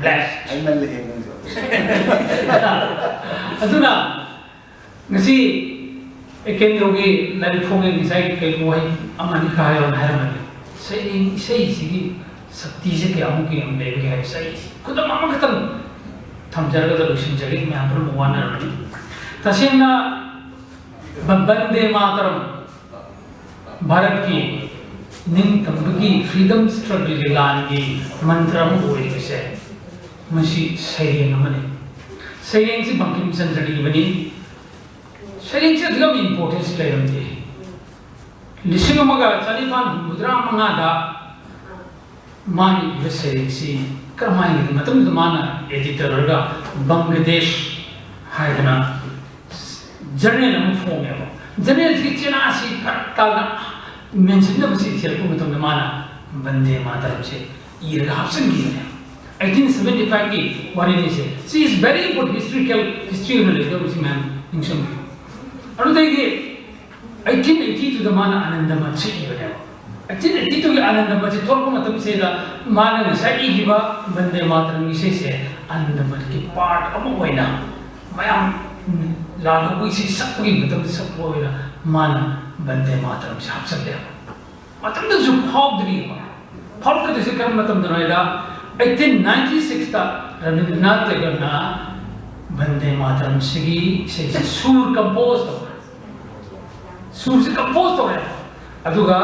Blessed. ꯍꯩꯃꯜꯂꯦꯍꯦ ꯅꯪꯁꯨ꯫ ꯑꯗꯨꯅ ꯉꯁꯤ ꯑꯦꯀꯦꯟꯗ꯭ꯔꯣꯒꯤ ꯂꯥꯏꯔꯤꯛ ꯐꯣꯡꯉꯦ, ꯉꯁꯥꯏ ꯀꯩꯒꯨꯝꯕ ꯋꯥꯍꯩ ꯑꯃ ꯑꯅꯤ ꯈꯔ ꯍꯥꯏꯌꯣꯅ ꯍꯥꯏꯔꯝꯕꯅꯤ꯫ ꯁꯩꯔꯦꯡ ꯏꯁꯩꯁꯤꯒꯤ ꯁꯛꯇꯤꯁꯦ ꯀꯌꯥꯃꯨꯛ ꯌꯥꯝ ꯂꯩꯕꯒꯦ ꯍꯥꯏꯕꯁꯦ ꯑꯩ ꯈꯨꯗꯝ ꯑꯃꯈꯛꯇꯪ ꯊꯝꯖꯔꯒ ꯂꯣꯏꯁꯤꯟꯖꯒꯦ꯫ ꯃꯌꯥꯝ ꯄꯨꯝꯅꯃꯛ ꯋꯥꯅꯔꯕꯅꯤ꯫ ꯇꯁꯦꯡꯅ ꯕ-, ꯕꯟꯗꯦ ꯃꯥꯇꯔꯝ, ꯚꯥꯔꯠꯀꯤ ꯅꯤꯡꯇꯝꯕꯒꯤ freedom struggle ꯒꯤ ꯂꯥꯟꯒꯤ ꯃꯟꯇ꯭ꯔ ꯑꯃ ꯑꯣꯏꯔꯤꯕꯁꯦ, ꯃꯁꯤ ꯁꯩꯔꯦꯡ ꯑꯃꯅꯤ꯫ ꯁꯩꯔꯦꯡꯁꯤ ꯕꯪꯀꯤꯝ ꯆꯟꯗ꯭ꯔꯅ ꯏꯕꯅꯤ꯫ ꯁꯩꯔꯦꯡꯁꯤ ꯑꯗꯨꯛ ꯌꯥꯝ importance ꯂꯩꯔꯝꯗꯦ꯫ ꯂꯤꯁꯤꯡ ꯑꯃꯒ ꯆꯅꯤꯄꯥꯟ ꯍꯨꯝꯐꯨꯇꯔꯥ ꯃꯉꯥꯗ ꯃꯥꯅ ꯏꯕ ꯁꯩꯔꯦꯡꯁꯤ ꯀꯔꯝꯍꯥꯏꯅ ꯏꯕ ꯃꯇꯝꯗ ꯃꯥꯅ editor ꯑꯣꯏꯔꯒ ꯕꯪꯒ꯭ꯂꯥꯗꯦꯁ ꯍꯥꯏꯗꯅ journal ꯑꯃ ꯐꯣꯡꯉꯦꯕ꯫ Journal ꯁꯤꯒꯤ ꯆꯦꯅꯥꯁꯤ ꯐꯔꯛ ꯇꯥꯅ ꯃꯦꯟꯁꯤꯟꯅꯕꯁꯤ ꯊꯤꯔꯛꯄ ꯃꯇꯝꯗ ꯃꯥꯅ ꯕꯟꯗꯦ ꯃꯥꯇꯔꯝꯁꯦ ꯏꯔꯒ ꯍꯥꯞꯆꯤꯟꯈꯤꯕꯅꯦ꯫ ꯑꯩꯠꯇꯤꯟ ꯁꯚꯦꯟꯇꯤ ꯐꯥꯏꯚꯀꯤ ꯋꯥꯔꯤꯅꯤꯁꯦ꯫ ꯁꯤ is very important, historical, history ꯑꯣꯏꯅ ꯂꯩꯒꯗꯕꯁꯤ ꯃꯌꯥꯝ ꯅꯤꯡꯁꯤꯡꯕꯤꯌꯨ꯫ ꯑꯗꯨꯗꯒꯤ ꯑꯩꯠꯇꯤꯟ ꯑꯩꯠꯇꯤ ꯇꯨꯗ ꯃꯥꯅ ꯑꯅꯟꯗ ꯃꯠꯁꯤ ꯏꯕꯅꯦꯕ꯫ ꯑꯩꯠꯇꯤꯟ ꯑꯩꯠꯇꯤ ꯇꯨꯒꯤ ꯑꯅꯟꯗ ꯃꯠꯁꯤ ꯊꯣꯛꯂꯛꯄ ꯃꯇꯝꯁꯤꯗ ꯃꯥꯅ ꯉꯁꯥꯏ ꯏꯈꯤꯕ ꯕꯟꯗꯦ ꯃꯥꯇꯔꯝ ꯏꯁꯩꯁꯦ ꯑꯅꯟꯗ ꯃꯠꯀꯤ part ꯑꯃ ꯑꯣꯏꯅ ꯃꯌꯥꯝ ꯂꯥꯜꯍꯧꯕ ꯏꯁꯩ ꯁꯛꯄꯒꯤ ꯃꯇꯝꯗ ꯁꯛꯄ ꯑꯣꯏꯅ ꯃꯥꯅ ꯕꯟꯗꯦ ꯃꯥꯇꯔꯝꯁꯦ ꯍꯥꯞꯆꯜꯂꯦꯕ꯫ ꯃꯇꯝꯗꯨꯗꯁꯨ ꯐꯥꯎꯗ꯭ꯔꯤꯕ꯫ ꯐꯥꯎꯔꯛꯀꯗꯣꯏꯁꯦ ꯀꯔꯝꯕ ꯃꯇꯝꯗꯅꯣ ꯍꯥꯏꯗ, ꯑꯩꯠꯇꯤꯟ ꯅꯥꯏꯟꯇꯤ ꯁꯤꯛꯁꯇ ꯔꯕꯤꯟꯗ꯭ꯔꯅꯥꯊ ꯇꯦꯒꯣꯔꯅ ꯕꯟꯗꯦ ꯃꯥꯇꯔꯝꯁꯤꯒꯤ ꯏꯁꯩꯁꯦ ꯁꯨꯔ compose ꯇꯧꯔꯦ꯫ ꯁꯨꯔꯁꯤ compose ꯇꯧꯔꯦ꯫ ꯑꯗꯨꯒ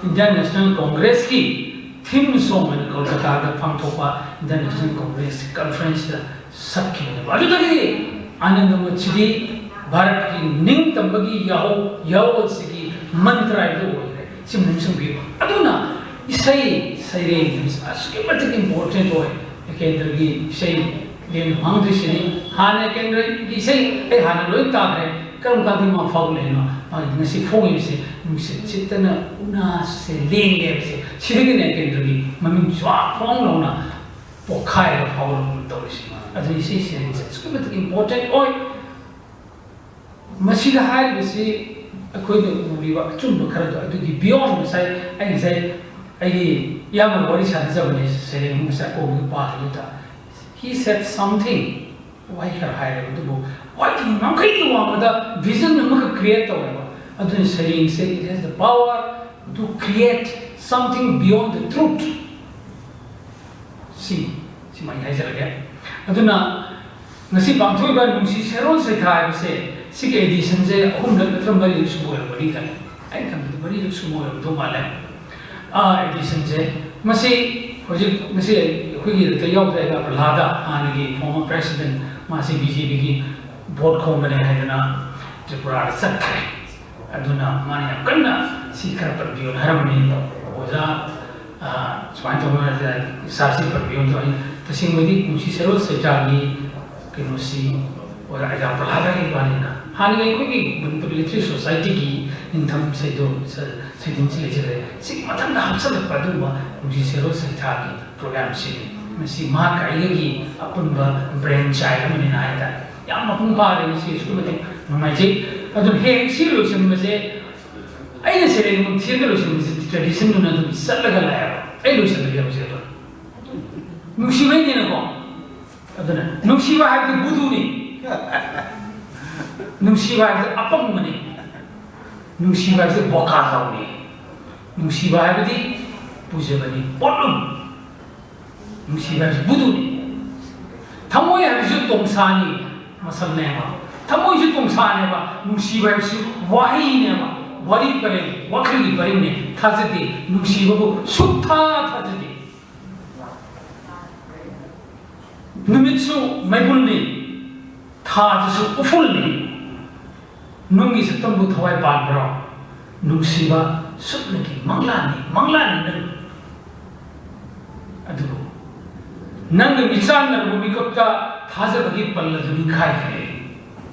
Indian National Congress ꯀꯤ theme song ꯑꯣꯏꯅ ꯀꯣꯜꯀꯇꯥꯗ ꯄꯥꯡꯊꯣꯛꯄ Indian National Congress conference ꯇ ꯁꯛꯈꯤꯕꯅꯦꯕ꯫ ꯑꯗꯨꯗꯒꯤꯗꯤ ꯑꯅꯟꯗ ꯃꯠꯁꯤꯗꯤ ꯚꯥꯔꯠꯀꯤ ꯅꯤꯡꯇꯝꯕꯒꯤ ꯌꯥꯍꯧ, ꯌꯥꯋꯣꯜꯁꯤꯒꯤ ꯃꯟꯇ꯭ꯔ ꯍꯥꯏꯕꯗꯨ ꯑꯣꯏꯈ꯭ꯔꯦ꯫ ꯁꯤꯃ ꯅꯤꯡꯁꯤꯡꯕꯤꯌꯨ꯫ ꯑꯗꯨꯅ ꯏꯁꯩ ꯁꯩꯔꯦꯡ ꯍꯥꯏꯕꯁꯤ ꯑꯁꯨꯛꯀꯤ ꯃꯇꯤꯛ important ꯑꯣꯏ꯫ ꯀꯦꯟꯗ꯭ꯔꯒꯤ ꯏꯁꯩ ꯂꯦꯝꯅ ꯃꯥꯡꯗ꯭ꯔꯤꯁꯤꯅꯤ꯫ ꯍꯥꯟꯅ ꯀꯦꯟꯗ꯭ꯔꯒꯤ ꯏꯁꯩ ꯑꯩ ꯍꯥꯟꯅ ꯂꯣꯏ ꯇꯥꯈ꯭ꯔꯦ꯫ ꯀꯔꯝ ꯀꯥꯟꯗ ꯃꯥ ꯐꯥꯎꯒꯠꯂꯛꯏꯅꯣ? ꯃꯥꯒꯤ ꯉꯁꯤ ꯐꯣꯡꯉꯤꯕꯁꯦ, ꯅꯨꯡꯁꯤꯠ ꯁꯤꯠꯇꯅ ꯎꯅꯥꯁꯦ ꯂꯦꯡꯂꯦ ꯍꯥꯏꯕꯁꯦ, ꯁꯤꯗꯒꯤꯅꯦ ꯀꯦꯟꯗ꯭ꯔꯒꯤ ꯃꯃꯤꯡ ꯆ꯭ꯋꯥ ꯐꯣꯡ ꯂꯥꯎꯅ ꯄꯣꯛꯈꯥꯏꯔꯒ ꯐꯥꯎꯒꯠꯂꯛꯄ ꯇꯧꯔꯤꯁꯤ꯫ ꯑꯗꯨ ꯏꯁꯩꯁꯦ ꯑꯁꯨꯛꯀꯤ ꯃꯇꯤꯛ important ꯑꯣꯏ꯫ ꯃꯁꯤꯗ ꯍꯥꯏꯔꯤꯕꯁꯤ ꯑꯩꯈꯣꯏꯅ ꯎꯔꯤꯕ ꯑꯆꯨꯝꯕ ꯈꯔꯗꯣ ꯑꯗꯨꯒꯤ beyond, ꯉꯁꯥꯏ ꯑꯩ ꯉꯁꯥꯏ ꯑꯩꯒꯤ ꯏꯌꯥꯝꯕꯒ ꯋꯥꯔꯤ ꯁꯥꯟꯅꯖꯕꯅꯦ, ꯁꯩꯔꯦꯡ ꯉꯁꯥꯏ ꯑꯀꯣꯟꯕꯒꯤ part ꯑꯗꯨꯗ꯫ He said something, ꯋꯥꯍꯩ ꯈꯔ ꯍꯥꯏꯔꯦꯕ, ꯑꯗꯨꯕꯨ ꯋꯥꯍꯩꯗꯨꯒꯤ ꯉꯝꯈꯩꯒꯤ ꯋꯥꯡꯃꯗ vision ꯑꯃꯈꯛ create ꯇꯧꯋꯦꯕ꯫ ꯑꯗꯨꯅ ꯁꯩꯔꯦꯡꯁꯦ, it has the power to create Something beyond the truth. ꯁꯤ ꯁꯤꯃꯥꯏ ꯍꯥꯏꯖꯔꯒꯦ꯫ ꯑꯗꯨꯅ ꯉꯁꯤ ꯄꯥꯡꯊꯣꯛꯏꯕ ꯅꯨꯡꯁꯤ ꯁꯦꯔꯣꯜ ꯁꯩꯊꯥ ꯍꯥꯏꯕꯁꯦ ꯁꯤꯒꯤ ꯑꯦꯗꯤꯁꯟꯁꯦ ꯑꯍꯨꯝꯂꯛ ꯅꯠꯇ꯭ꯔꯒ ꯃꯔꯤꯔꯛ ꯁꯨꯕ ꯑꯣꯏꯔꯝꯒꯅꯤ ꯈꯜꯂꯤ꯫ ꯑꯩꯅ ꯈꯟꯕꯗ ꯃꯔꯤꯔꯛ ꯁꯨꯕ ꯑꯣꯏꯔꯝꯗꯧ ꯃꯥꯜꯂꯦ꯫ ꯑꯥ, ꯑꯦꯗꯤꯁꯟꯁꯦ ꯃꯁꯤ ꯍꯧꯖꯤꯛ ꯉꯁꯤ ꯑꯩꯈꯣꯏꯒꯤ ꯑꯗꯨꯗ ꯌꯥꯎꯗ꯭ꯔꯦ ꯑꯩꯒ ꯄ꯭ꯔꯍ꯭ꯂꯥꯗ, ꯍꯥꯟꯅꯒꯤ former president, ꯃꯥꯁꯤ ꯕꯤ ꯖꯦ ꯄꯤꯒꯤ ꯚꯣꯠ ꯈꯣꯝꯕꯅꯦ ꯍꯥꯏꯗꯅ ꯇ꯭ꯔꯤꯄꯨꯔꯥꯗ ꯆꯠꯈ꯭ꯔꯦ꯫ ꯑꯗꯨꯅ ꯃꯥꯅ ꯌꯥꯝ ꯀꯟꯅ ꯁꯤ ꯈꯔ ꯄꯟꯕꯤꯌꯨꯅ ꯍꯥꯏꯔꯝꯕꯅꯤ꯫ ꯑꯣꯖꯥ, ꯑꯥ, ꯁꯨꯃꯥꯏꯅ ꯇꯧꯕ ꯁꯥꯔꯁꯤ ꯄꯟꯕꯤꯌꯨꯅ ꯇꯧ꯫ ꯑꯩꯅ ꯇꯁꯦꯡꯕꯗꯤ ꯅꯨꯡꯁꯤ ꯁꯦꯔꯣꯜ ꯁꯩꯊꯥꯒꯤ ꯀꯩꯅꯣꯁꯤ ꯑꯣꯖꯥ ꯑꯩꯒ ꯄ꯭ꯔꯍ꯭ꯂꯥꯗꯒꯤ ꯏꯕꯥꯅꯤꯅ ꯍꯥꯟꯅꯒꯤ ꯑꯩꯈꯣꯏꯒꯤ ꯃꯅꯤꯄꯨꯔ ꯂꯤꯇꯔꯦꯔꯤ ꯁꯣꯁꯥꯏꯇꯤꯒꯤ ꯅꯤꯡꯊꯝ ꯁꯩꯗꯣ-, ꯁ-, ꯁꯩꯗꯤꯟꯁꯤ ꯂꯩꯖꯈ꯭ꯔꯦ꯫ ꯁꯤꯒꯤ ꯃꯊꯪꯗ ꯍꯥꯞꯆꯤꯜꯂꯛꯄ ꯑꯗꯨꯒꯨꯝꯕ ꯅꯨꯡꯁꯤ ꯁꯦꯔꯣꯜ ꯁꯩꯊꯥꯒꯤ ꯄ꯭ꯔꯣꯒ꯭ꯔꯥꯝꯁꯤꯅꯤ꯫ ꯃꯁꯤ ꯃꯍꯥꯛꯀ ꯑꯩꯒꯒꯤ ꯑꯄꯨꯟꯕ brain child ꯑꯃꯅꯤꯅ ꯍꯥꯏꯇꯥꯔꯦ꯫ ꯌꯥꯝ ꯃꯄꯨꯡ ꯐꯥꯔꯦ ꯉꯁꯤ, ꯑꯁꯨꯛꯀꯤ ꯃꯇꯤꯛ ꯅꯨꯡꯉꯥꯏꯖꯩ꯫ ꯑꯗꯨꯅ ꯍꯦꯛ ꯁꯤ ꯂꯣꯏꯁꯤꯟꯕꯁꯦ, ꯑꯩꯅ ꯁꯦꯔꯦꯟ ꯊꯤꯔꯒ ꯂꯣꯏꯁꯤꯟꯕꯁꯦ traditionꯗꯨꯅ ꯑꯗꯨꯝ ꯆꯠꯂꯒ ꯂꯥꯛꯑꯦꯕ꯫ ꯑꯩ ꯂꯣꯏꯁꯤꯜꯂꯒꯦ ꯍꯧꯖꯤꯛ ꯑꯗꯨꯝ꯫ ꯅꯨꯡꯁꯤꯕꯩꯅꯤꯅꯀꯣ꯫ ꯑꯗꯨꯅ ꯅꯨꯡꯁꯤꯕ ꯍꯥꯏꯕꯗꯤ ꯕꯨꯗꯨꯅꯤ꯫ ꯅꯨꯡꯁꯤꯕ ꯍꯥꯏꯕꯗꯤ ꯑꯄꯪꯕꯅꯤ꯫ ꯅꯨꯡꯁꯤꯕ ꯍꯥꯏꯕꯗꯤ ꯕꯣꯀꯥꯖꯥꯎꯅꯤ꯫ ꯅꯨꯡꯁꯤꯕ ꯍꯥꯏꯕꯗꯤ ꯄꯨꯖꯕꯅꯤ, ꯄꯣꯠꯂꯨꯝ꯫ ꯅꯨꯡꯁꯤꯕ ꯍꯥꯏꯕꯁꯤ ꯕꯨꯗꯨꯅꯤ꯫ ꯊꯃꯣꯏ ꯍꯥꯏꯕꯁꯤꯁꯨ ꯇꯣꯡꯁꯥꯅꯤ, ꯃꯁꯜꯅꯦꯕ꯫ ꯊꯃꯣꯏꯁꯨ ꯇꯣꯡꯁꯥꯅꯦꯕ꯫ ꯅꯨꯡꯁꯤꯕ ꯍꯥꯏꯕꯁꯤ ꯋꯥꯍꯩꯅꯦꯕ, ꯋꯥꯔꯤ ꯄꯔꯦꯡ, ꯋꯥꯈꯜꯒꯤ ꯄꯔꯦꯡꯅꯦ꯫ ꯊꯥꯖꯗꯦ, ꯅꯨꯡꯁꯤꯕꯕꯨ ꯁꯨꯛꯊꯥ ꯊꯥꯖꯗꯦ꯫ ꯅꯨꯃꯤꯠꯁꯨ ꯃꯩꯕꯨꯜꯅꯤ, ꯊꯥꯗꯨꯁꯨ ꯎꯐꯨꯜꯅꯤ꯫ ꯅꯨꯡꯒꯤ ꯁꯛꯇꯝꯕꯨ ꯊꯋꯥꯏ ꯄꯥꯟꯕ꯭ꯔꯣ? ꯅꯨꯡꯁꯤꯕ ꯁꯨꯞꯅꯒꯤ ꯃꯪꯂꯥꯟꯅꯤ, ꯃꯪꯂꯥꯟꯅꯤ ꯅꯪ꯫ ꯑꯗꯨꯕꯨ ꯅꯪꯒ ꯃꯤꯆꯥꯟꯅꯔꯕ ꯃꯤꯀꯨꯞꯇ ꯊꯥꯖꯕꯒꯤ ꯄꯜ ꯑꯗꯨ ꯅꯤꯡꯈꯥꯏꯈ꯭ꯔꯦ꯫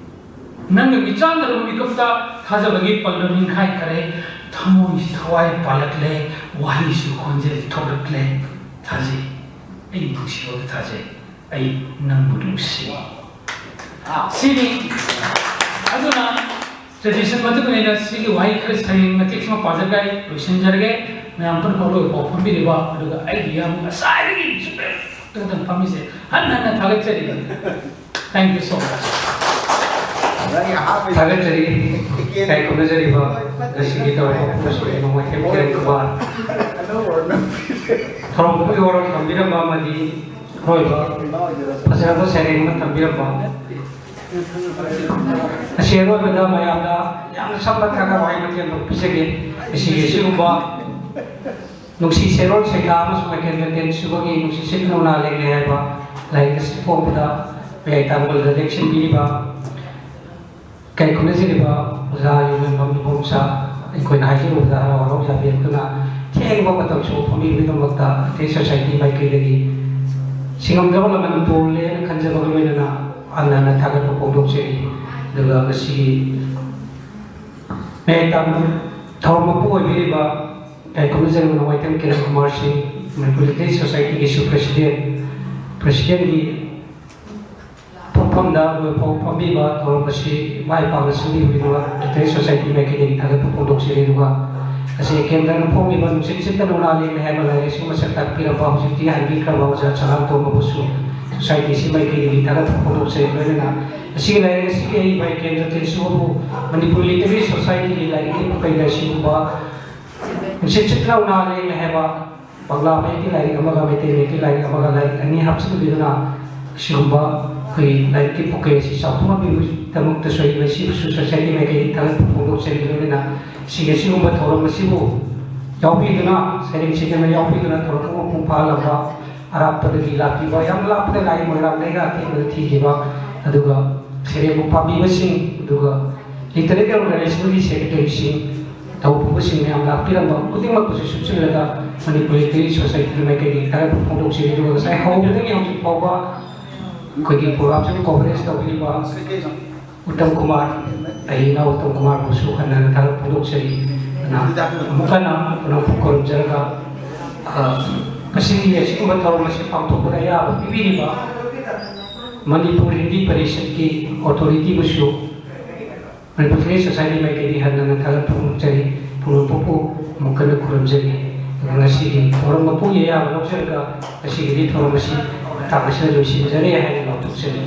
ꯅꯪꯒ ꯃꯤꯆꯥꯟꯅꯔꯕ ꯃꯤꯀꯨꯞꯇ ꯊꯥꯖꯕꯒꯤ ꯄꯜ ꯑꯗꯨ ꯅꯤꯡꯈꯥꯏꯈ꯭ꯔꯦ꯫ ꯊꯃꯣꯏꯁꯤ ꯊꯋꯥꯏ ꯄꯥꯜꯂꯛꯂꯦ, ꯋꯥꯍꯩꯁꯨ ꯈꯣꯟꯖꯦꯜ ꯊꯣꯛꯂꯛꯂꯦ꯫ ꯊꯥꯖꯩ, ꯑꯩ ꯅꯨꯡꯁꯤꯕꯗ ꯊꯥꯖꯩ꯫ ꯑꯩ ꯅꯪꯕꯨ ꯅꯨꯡꯁꯤ꯫ ꯁꯤꯅꯤ꯫ ꯑꯗꯨꯅ tradition ꯃꯇꯨꯡ ꯏꯟꯅ ꯁꯤꯒꯤ ꯋꯥꯍꯩ ꯈꯔ ꯁꯩꯔꯦꯡ ꯃꯇꯦꯛꯁꯤꯃ ꯄꯥꯖꯔꯒ ꯑꯩ ꯂꯣꯏꯁꯤꯟꯖꯔꯒꯦ꯫ ꯃꯌꯥꯝ ꯄꯨꯝꯅꯃꯛ ꯂꯣꯏꯐꯥꯎ ꯐꯝꯕꯤꯔꯤꯕ, ꯑꯗꯨꯒ ꯑꯩꯒꯤ ꯏꯌꯥꯝꯕ ꯉꯁꯥꯏꯗꯒꯤ ꯆꯨꯞꯄꯦ ꯇꯪ ꯐꯝꯃꯤꯁꯦ ꯍꯟꯅ ꯍꯟꯅ ꯊꯥꯒꯠꯆꯔꯤ꯫ Thank you so much. ꯊꯥꯒꯠꯆꯔꯤ꯫ ꯏꯀꯥꯏ ꯈꯨꯝꯅꯖꯔꯤꯕ ꯉꯁꯤꯒꯤ ꯊꯧꯔꯝ ꯃꯄꯨ ꯅꯣꯡꯃꯥꯏꯊꯦꯝ ꯀꯤꯔꯟ ꯀꯨꯃꯥꯔ, ꯊꯧꯔꯝ ꯃꯄꯨꯒꯤ ꯋꯥꯔꯣꯜ ꯊꯝꯕꯤꯔꯝꯕ ꯑꯃꯗꯤ ꯑꯔꯣꯏꯕ ꯐꯖꯔꯕ ꯁꯩꯔꯦꯡ ꯑꯃ ꯊꯝꯕꯤꯔꯝꯕ꯫ ꯑꯁꯤ ꯑꯔꯣꯏꯕꯗ ꯃꯌꯥꯝꯗ ꯌꯥꯝꯅ ꯁꯝꯂꯞꯅ ꯋꯥꯍꯩ ꯃꯇꯦꯛ ꯑꯃ ꯄꯤꯖꯒꯦ꯫ ꯉꯁꯤꯒꯤ ꯑꯁꯤꯒꯨꯝꯕ ꯅꯨꯡꯁꯤ ꯁꯩꯔꯣꯜ ꯁꯩꯗꯥ ꯑꯃꯁꯨꯡ ꯃꯥꯏꯀꯩ ꯃꯇꯦꯟ ꯁꯨꯕꯒꯤ ꯅꯨꯡꯁꯤ ꯁꯤꯠ ꯅꯧꯅ ꯂꯦꯡꯂꯦ ꯍꯥꯏꯕ ꯂꯥꯏꯔꯤꯛ ꯑꯁꯤ ꯐꯣꯡꯕꯗ ꯃꯌꯥꯏ ꯇꯥꯡꯕꯜꯗ ꯂꯦꯡꯁꯤꯟꯕꯤꯔꯤꯕ ꯀꯩ ꯈꯨꯝꯅꯖꯔꯤꯕ ꯑꯣꯖꯥ ꯌꯣꯡꯉꯥꯝꯕꯝ ꯏꯕꯣꯝꯆꯥ, ꯑꯩꯈꯣꯏꯅ ꯍꯥꯏꯖꯔꯨꯕꯗ ꯍꯔꯥꯎ ꯍꯔꯥꯎ ꯌꯥꯕꯤꯔꯛꯇꯨꯅ ꯊꯦꯡꯕ ꯃꯇꯝꯁꯨ ꯐꯝꯕꯤꯕꯒꯤꯗꯃꯛꯇ ꯏꯊꯦ ꯁꯣꯁꯥꯏꯇꯤ ꯃꯥꯏꯀꯩꯗꯒꯤ ꯁꯤꯡꯉꯝꯗ꯭ꯔꯕ ꯂꯃꯟ ꯇꯣꯜꯂꯦꯅ ꯈꯟꯖꯕꯒ ꯂꯣꯏꯅꯅ ꯍꯟꯅ ꯍꯟꯅ ꯊꯥꯒꯠꯄ ꯐꯣꯡꯗꯣꯛꯆꯔꯤ꯫ ꯑꯗꯨꯒ ꯉꯁꯤꯒꯤ ꯃꯌꯥꯏ ꯇꯥꯡꯕ ꯊꯧꯔꯝ ꯃꯄꯨ ꯑꯣꯏꯕꯤꯔꯤꯕ ꯀꯩ ꯈꯨꯝꯅꯖꯔꯤꯕ ꯅꯣꯡꯃꯥꯏꯊꯦꯝ ꯀꯤꯔꯟ ꯀꯨꯃꯥꯔ ꯁꯤꯡ, ꯃꯅꯤꯄꯨꯔ ꯂꯤꯇꯔꯦꯆꯔ ꯁꯣꯁꯥꯏꯇꯤꯒꯤꯁꯨ ꯄ꯭ꯔꯦꯁꯤꯗꯦꯟ, ꯄ꯭ꯔꯦꯁꯤꯗꯦꯟꯒꯤ ꯄꯣꯠꯐꯝꯗ ꯑꯩꯈꯣꯏ ꯐꯥꯎ ꯐꯝꯕꯤꯕ ꯊꯧꯔꯝ ꯑꯁꯤ ꯃꯥꯏ ꯄꯥꯛꯅ ꯁꯤꯟꯕꯤꯕꯒꯤꯗꯃꯛ ꯂꯤꯇꯔꯦꯆꯔ ꯁꯣꯁꯥꯏꯇꯤ ꯃꯥꯏꯀꯩꯗꯒꯤ ꯊꯥꯒꯠꯄ ꯐꯣꯡꯗꯣꯛꯆꯔꯤ꯫ ꯑꯗꯨꯒ ꯉꯁꯤ ꯀꯦꯟꯗ꯭ꯔꯅ ꯐꯣꯡꯂꯤꯕ ꯅꯨꯡꯁꯤꯠ ꯁꯤꯠꯇ ꯅꯧꯅꯥ ꯂꯦꯡꯂꯦ ꯍꯥꯏꯕ ꯂꯥꯏꯔꯤꯛ ꯑꯁꯤ ꯃꯁꯛ ꯇꯥꯛꯄꯤꯔꯝꯕ ꯍꯧꯖꯤꯛꯇꯤ ꯍꯟꯕꯤꯈ꯭ꯔꯕ ꯑꯣꯖꯥ ꯁꯅꯥꯇꯣꯝꯕꯕꯨꯁꯨ ꯁꯣꯁꯥꯏꯇꯤ ꯑꯁꯤ ꯃꯥꯏꯀꯩꯗꯒꯤ ꯊꯥꯒꯠꯄ ꯐꯣꯡꯗꯣꯛꯆꯔꯤ꯫ ꯂꯣꯏꯅꯅ ꯃꯁꯤꯒꯤ ꯂꯥꯏꯔꯤꯛ ꯑꯁꯤꯒꯤ ꯑꯏꯕ ꯀꯦꯟꯗ꯭ꯔ ꯇꯦꯟꯁꯨꯕꯕꯨ ꯃꯅꯤꯄꯨꯔ ꯂꯤꯇꯔꯦꯔꯤ ꯁꯣꯁꯥꯏꯇꯤꯒꯤ ꯂꯥꯏꯔꯤꯛꯀꯤ ꯄꯨꯀꯩꯗ ꯑꯁꯤꯒꯨꯝꯕ ꯅꯨꯡꯁꯤꯠ ꯁꯤꯠꯇ ꯅꯧꯅꯥ ꯂꯦꯡꯂꯦ ꯍꯥꯏꯕ ꯕꯪꯒ꯭ꯂꯥ ꯃꯌꯦꯛꯀꯤ ꯂꯥꯏꯔꯤꯛ ꯑꯃꯒ ꯃꯩꯇꯩ ꯃꯌꯦꯛꯀꯤ ꯂꯥꯏꯔꯤꯛ ꯑꯃꯒ ꯂꯥꯏꯔꯤꯛ ꯑꯅꯤ ꯍꯥꯞꯆꯤꯟꯕꯤꯗꯨꯅ ꯑꯁꯤꯒꯨꯝꯕ ꯑꯩꯈꯣꯏꯒꯤ ꯂꯥꯏꯔꯤꯛꯀꯤ ꯄꯨꯀꯩ ꯑꯁꯤ ꯆꯥꯎꯊꯣꯛꯍꯟꯕꯤꯕꯒꯤꯗꯃꯛꯇꯁꯨ ꯑꯩ ꯃꯁꯤꯕꯨꯁꯨ ꯁꯣꯁꯥꯏꯇꯤ ꯃꯥꯏꯀꯩꯒꯤ ꯊꯥꯒꯠꯄ ꯐꯣꯡꯗꯣꯛꯆꯔꯤ꯫ ꯂꯣꯏꯅꯅ ꯁꯤꯒꯤ ꯑꯁꯤꯒꯨꯝꯕ ꯊꯧꯔꯝ ꯑꯁꯤꯕꯨ ꯌꯥꯎꯕꯤꯗꯨꯅ, ꯁꯩꯔꯦꯡ ꯁꯩꯅꯅ ꯌꯥꯎꯕꯤꯗꯨꯅ ꯊꯧꯔꯝ ꯑꯃ ꯃꯄꯨꯡ ꯐꯥꯍꯜꯂꯝꯕ ꯑꯔꯥꯞꯄꯗꯒꯤ ꯂꯥꯛꯄꯤꯕ, ꯌꯥꯝꯅ ꯂꯥꯞꯄꯗ ꯂꯥꯛꯏ, ꯃꯣꯏꯔꯥꯡꯗꯩꯒ ꯑꯊꯦꯡꯕꯗ ꯊꯤꯈꯤꯕ, ꯑꯗꯨꯒ ꯁꯩꯔꯦꯡꯕꯨ ꯄꯥꯝꯕꯤꯕꯁꯤꯡ, ꯑꯗꯨꯒ ꯂꯤꯇꯔꯦꯔꯤ ꯑꯣꯔꯒꯅꯥꯏꯖꯦꯁꯟꯒꯤ ꯁꯦꯀ꯭ꯔꯦꯇꯔꯤꯁꯤꯡ, ꯊꯧꯄꯨꯕꯁꯤꯡ ꯃꯌꯥꯝ ꯂꯥꯛꯄꯤꯔꯝꯕ ꯈꯨꯗꯤꯡꯃꯛꯄꯨꯁꯨ ꯁꯨꯞꯆꯤꯜꯂꯒ ꯃꯅꯤꯄꯨꯔ ꯂꯤꯇꯔꯦꯔꯤ ꯁꯣꯁꯥꯏꯇꯤꯒꯤ ꯃꯥꯏꯀꯩꯗꯒꯤ ꯊꯥꯒꯠꯄ ꯐꯣꯡꯗꯣꯛꯆꯔꯤ꯫ ꯑꯗꯨꯒ ꯉꯁꯥꯏ ꯍꯧꯕꯗꯒꯤ ꯍꯧꯖꯤꯛ ꯐꯥꯎꯕ ꯑꯩꯈꯣꯏꯒꯤ ꯄ꯭ꯔꯣꯒ꯭ꯔꯥꯝꯁꯤꯕꯨ ꯀꯣꯚꯔꯦꯖ ꯇꯧꯕꯤꯔꯤꯕ ꯎꯠꯇꯝ ꯀꯨꯃꯥꯔ, ꯑꯩ ꯏꯅꯥꯎ ꯎꯠꯇꯝ ꯀꯨꯃꯥꯔꯕꯨꯁꯨ ꯍꯟꯅ ꯍꯟꯅ ꯊꯥꯒꯠꯄ ꯐꯣꯡꯗꯣꯛꯆꯔꯤ꯫ ꯑꯗꯨꯅ ꯑꯃꯨꯛ ꯍꯟꯅ ꯄꯨꯅꯝ ꯈꯨꯔꯨꯝꯖꯔꯒ, ꯑ, ꯉꯁꯤꯒꯤ ꯑꯁꯤꯒꯨꯝꯕ ꯊꯧꯔꯝ ꯑꯁꯤ ꯄꯥꯡꯊꯣꯛꯄꯗ ꯑꯌꯥꯕ ꯄꯤꯕꯤꯔꯤꯕ ꯃꯅꯤꯄꯨꯔ ꯍꯤꯟꯗꯤ ꯄꯔꯤꯁꯠꯀꯤ ꯑꯣꯊꯣꯔꯤꯇꯤꯕꯨꯁꯨ ꯃꯅꯤꯄꯨꯔ ꯂꯤꯇꯔꯦꯔꯤ ꯁꯣꯁꯥꯏꯇꯤ ꯃꯥꯏꯀꯩꯗꯒꯤ ꯍꯟꯅ ꯍꯟꯅ ꯊꯥꯒꯠꯄ ꯐꯣꯡꯗꯣꯛꯆꯔꯤ꯫ ꯄꯨꯝꯅꯃꯛꯄꯨ ꯑꯃꯨꯛ ꯍꯟꯅ ꯈꯨꯔꯨꯝꯖꯔꯤ꯫ ꯑꯗꯨꯒ ꯉꯁꯤꯒꯤ ꯊꯧꯔꯝ ꯃꯄꯨꯒꯤ ꯑꯌꯥꯕ ꯂꯧꯖꯔꯒ ꯉꯁꯤꯒꯤꯗꯤ ꯊꯧꯔꯝ ꯑꯁꯤ ꯃꯇꯥꯡ ꯑꯁꯤꯗ ꯂꯣꯏꯁꯤꯟꯖꯔꯦ ꯍꯥꯏꯅ ꯂꯥꯎꯊꯣꯛꯆꯔꯤ꯫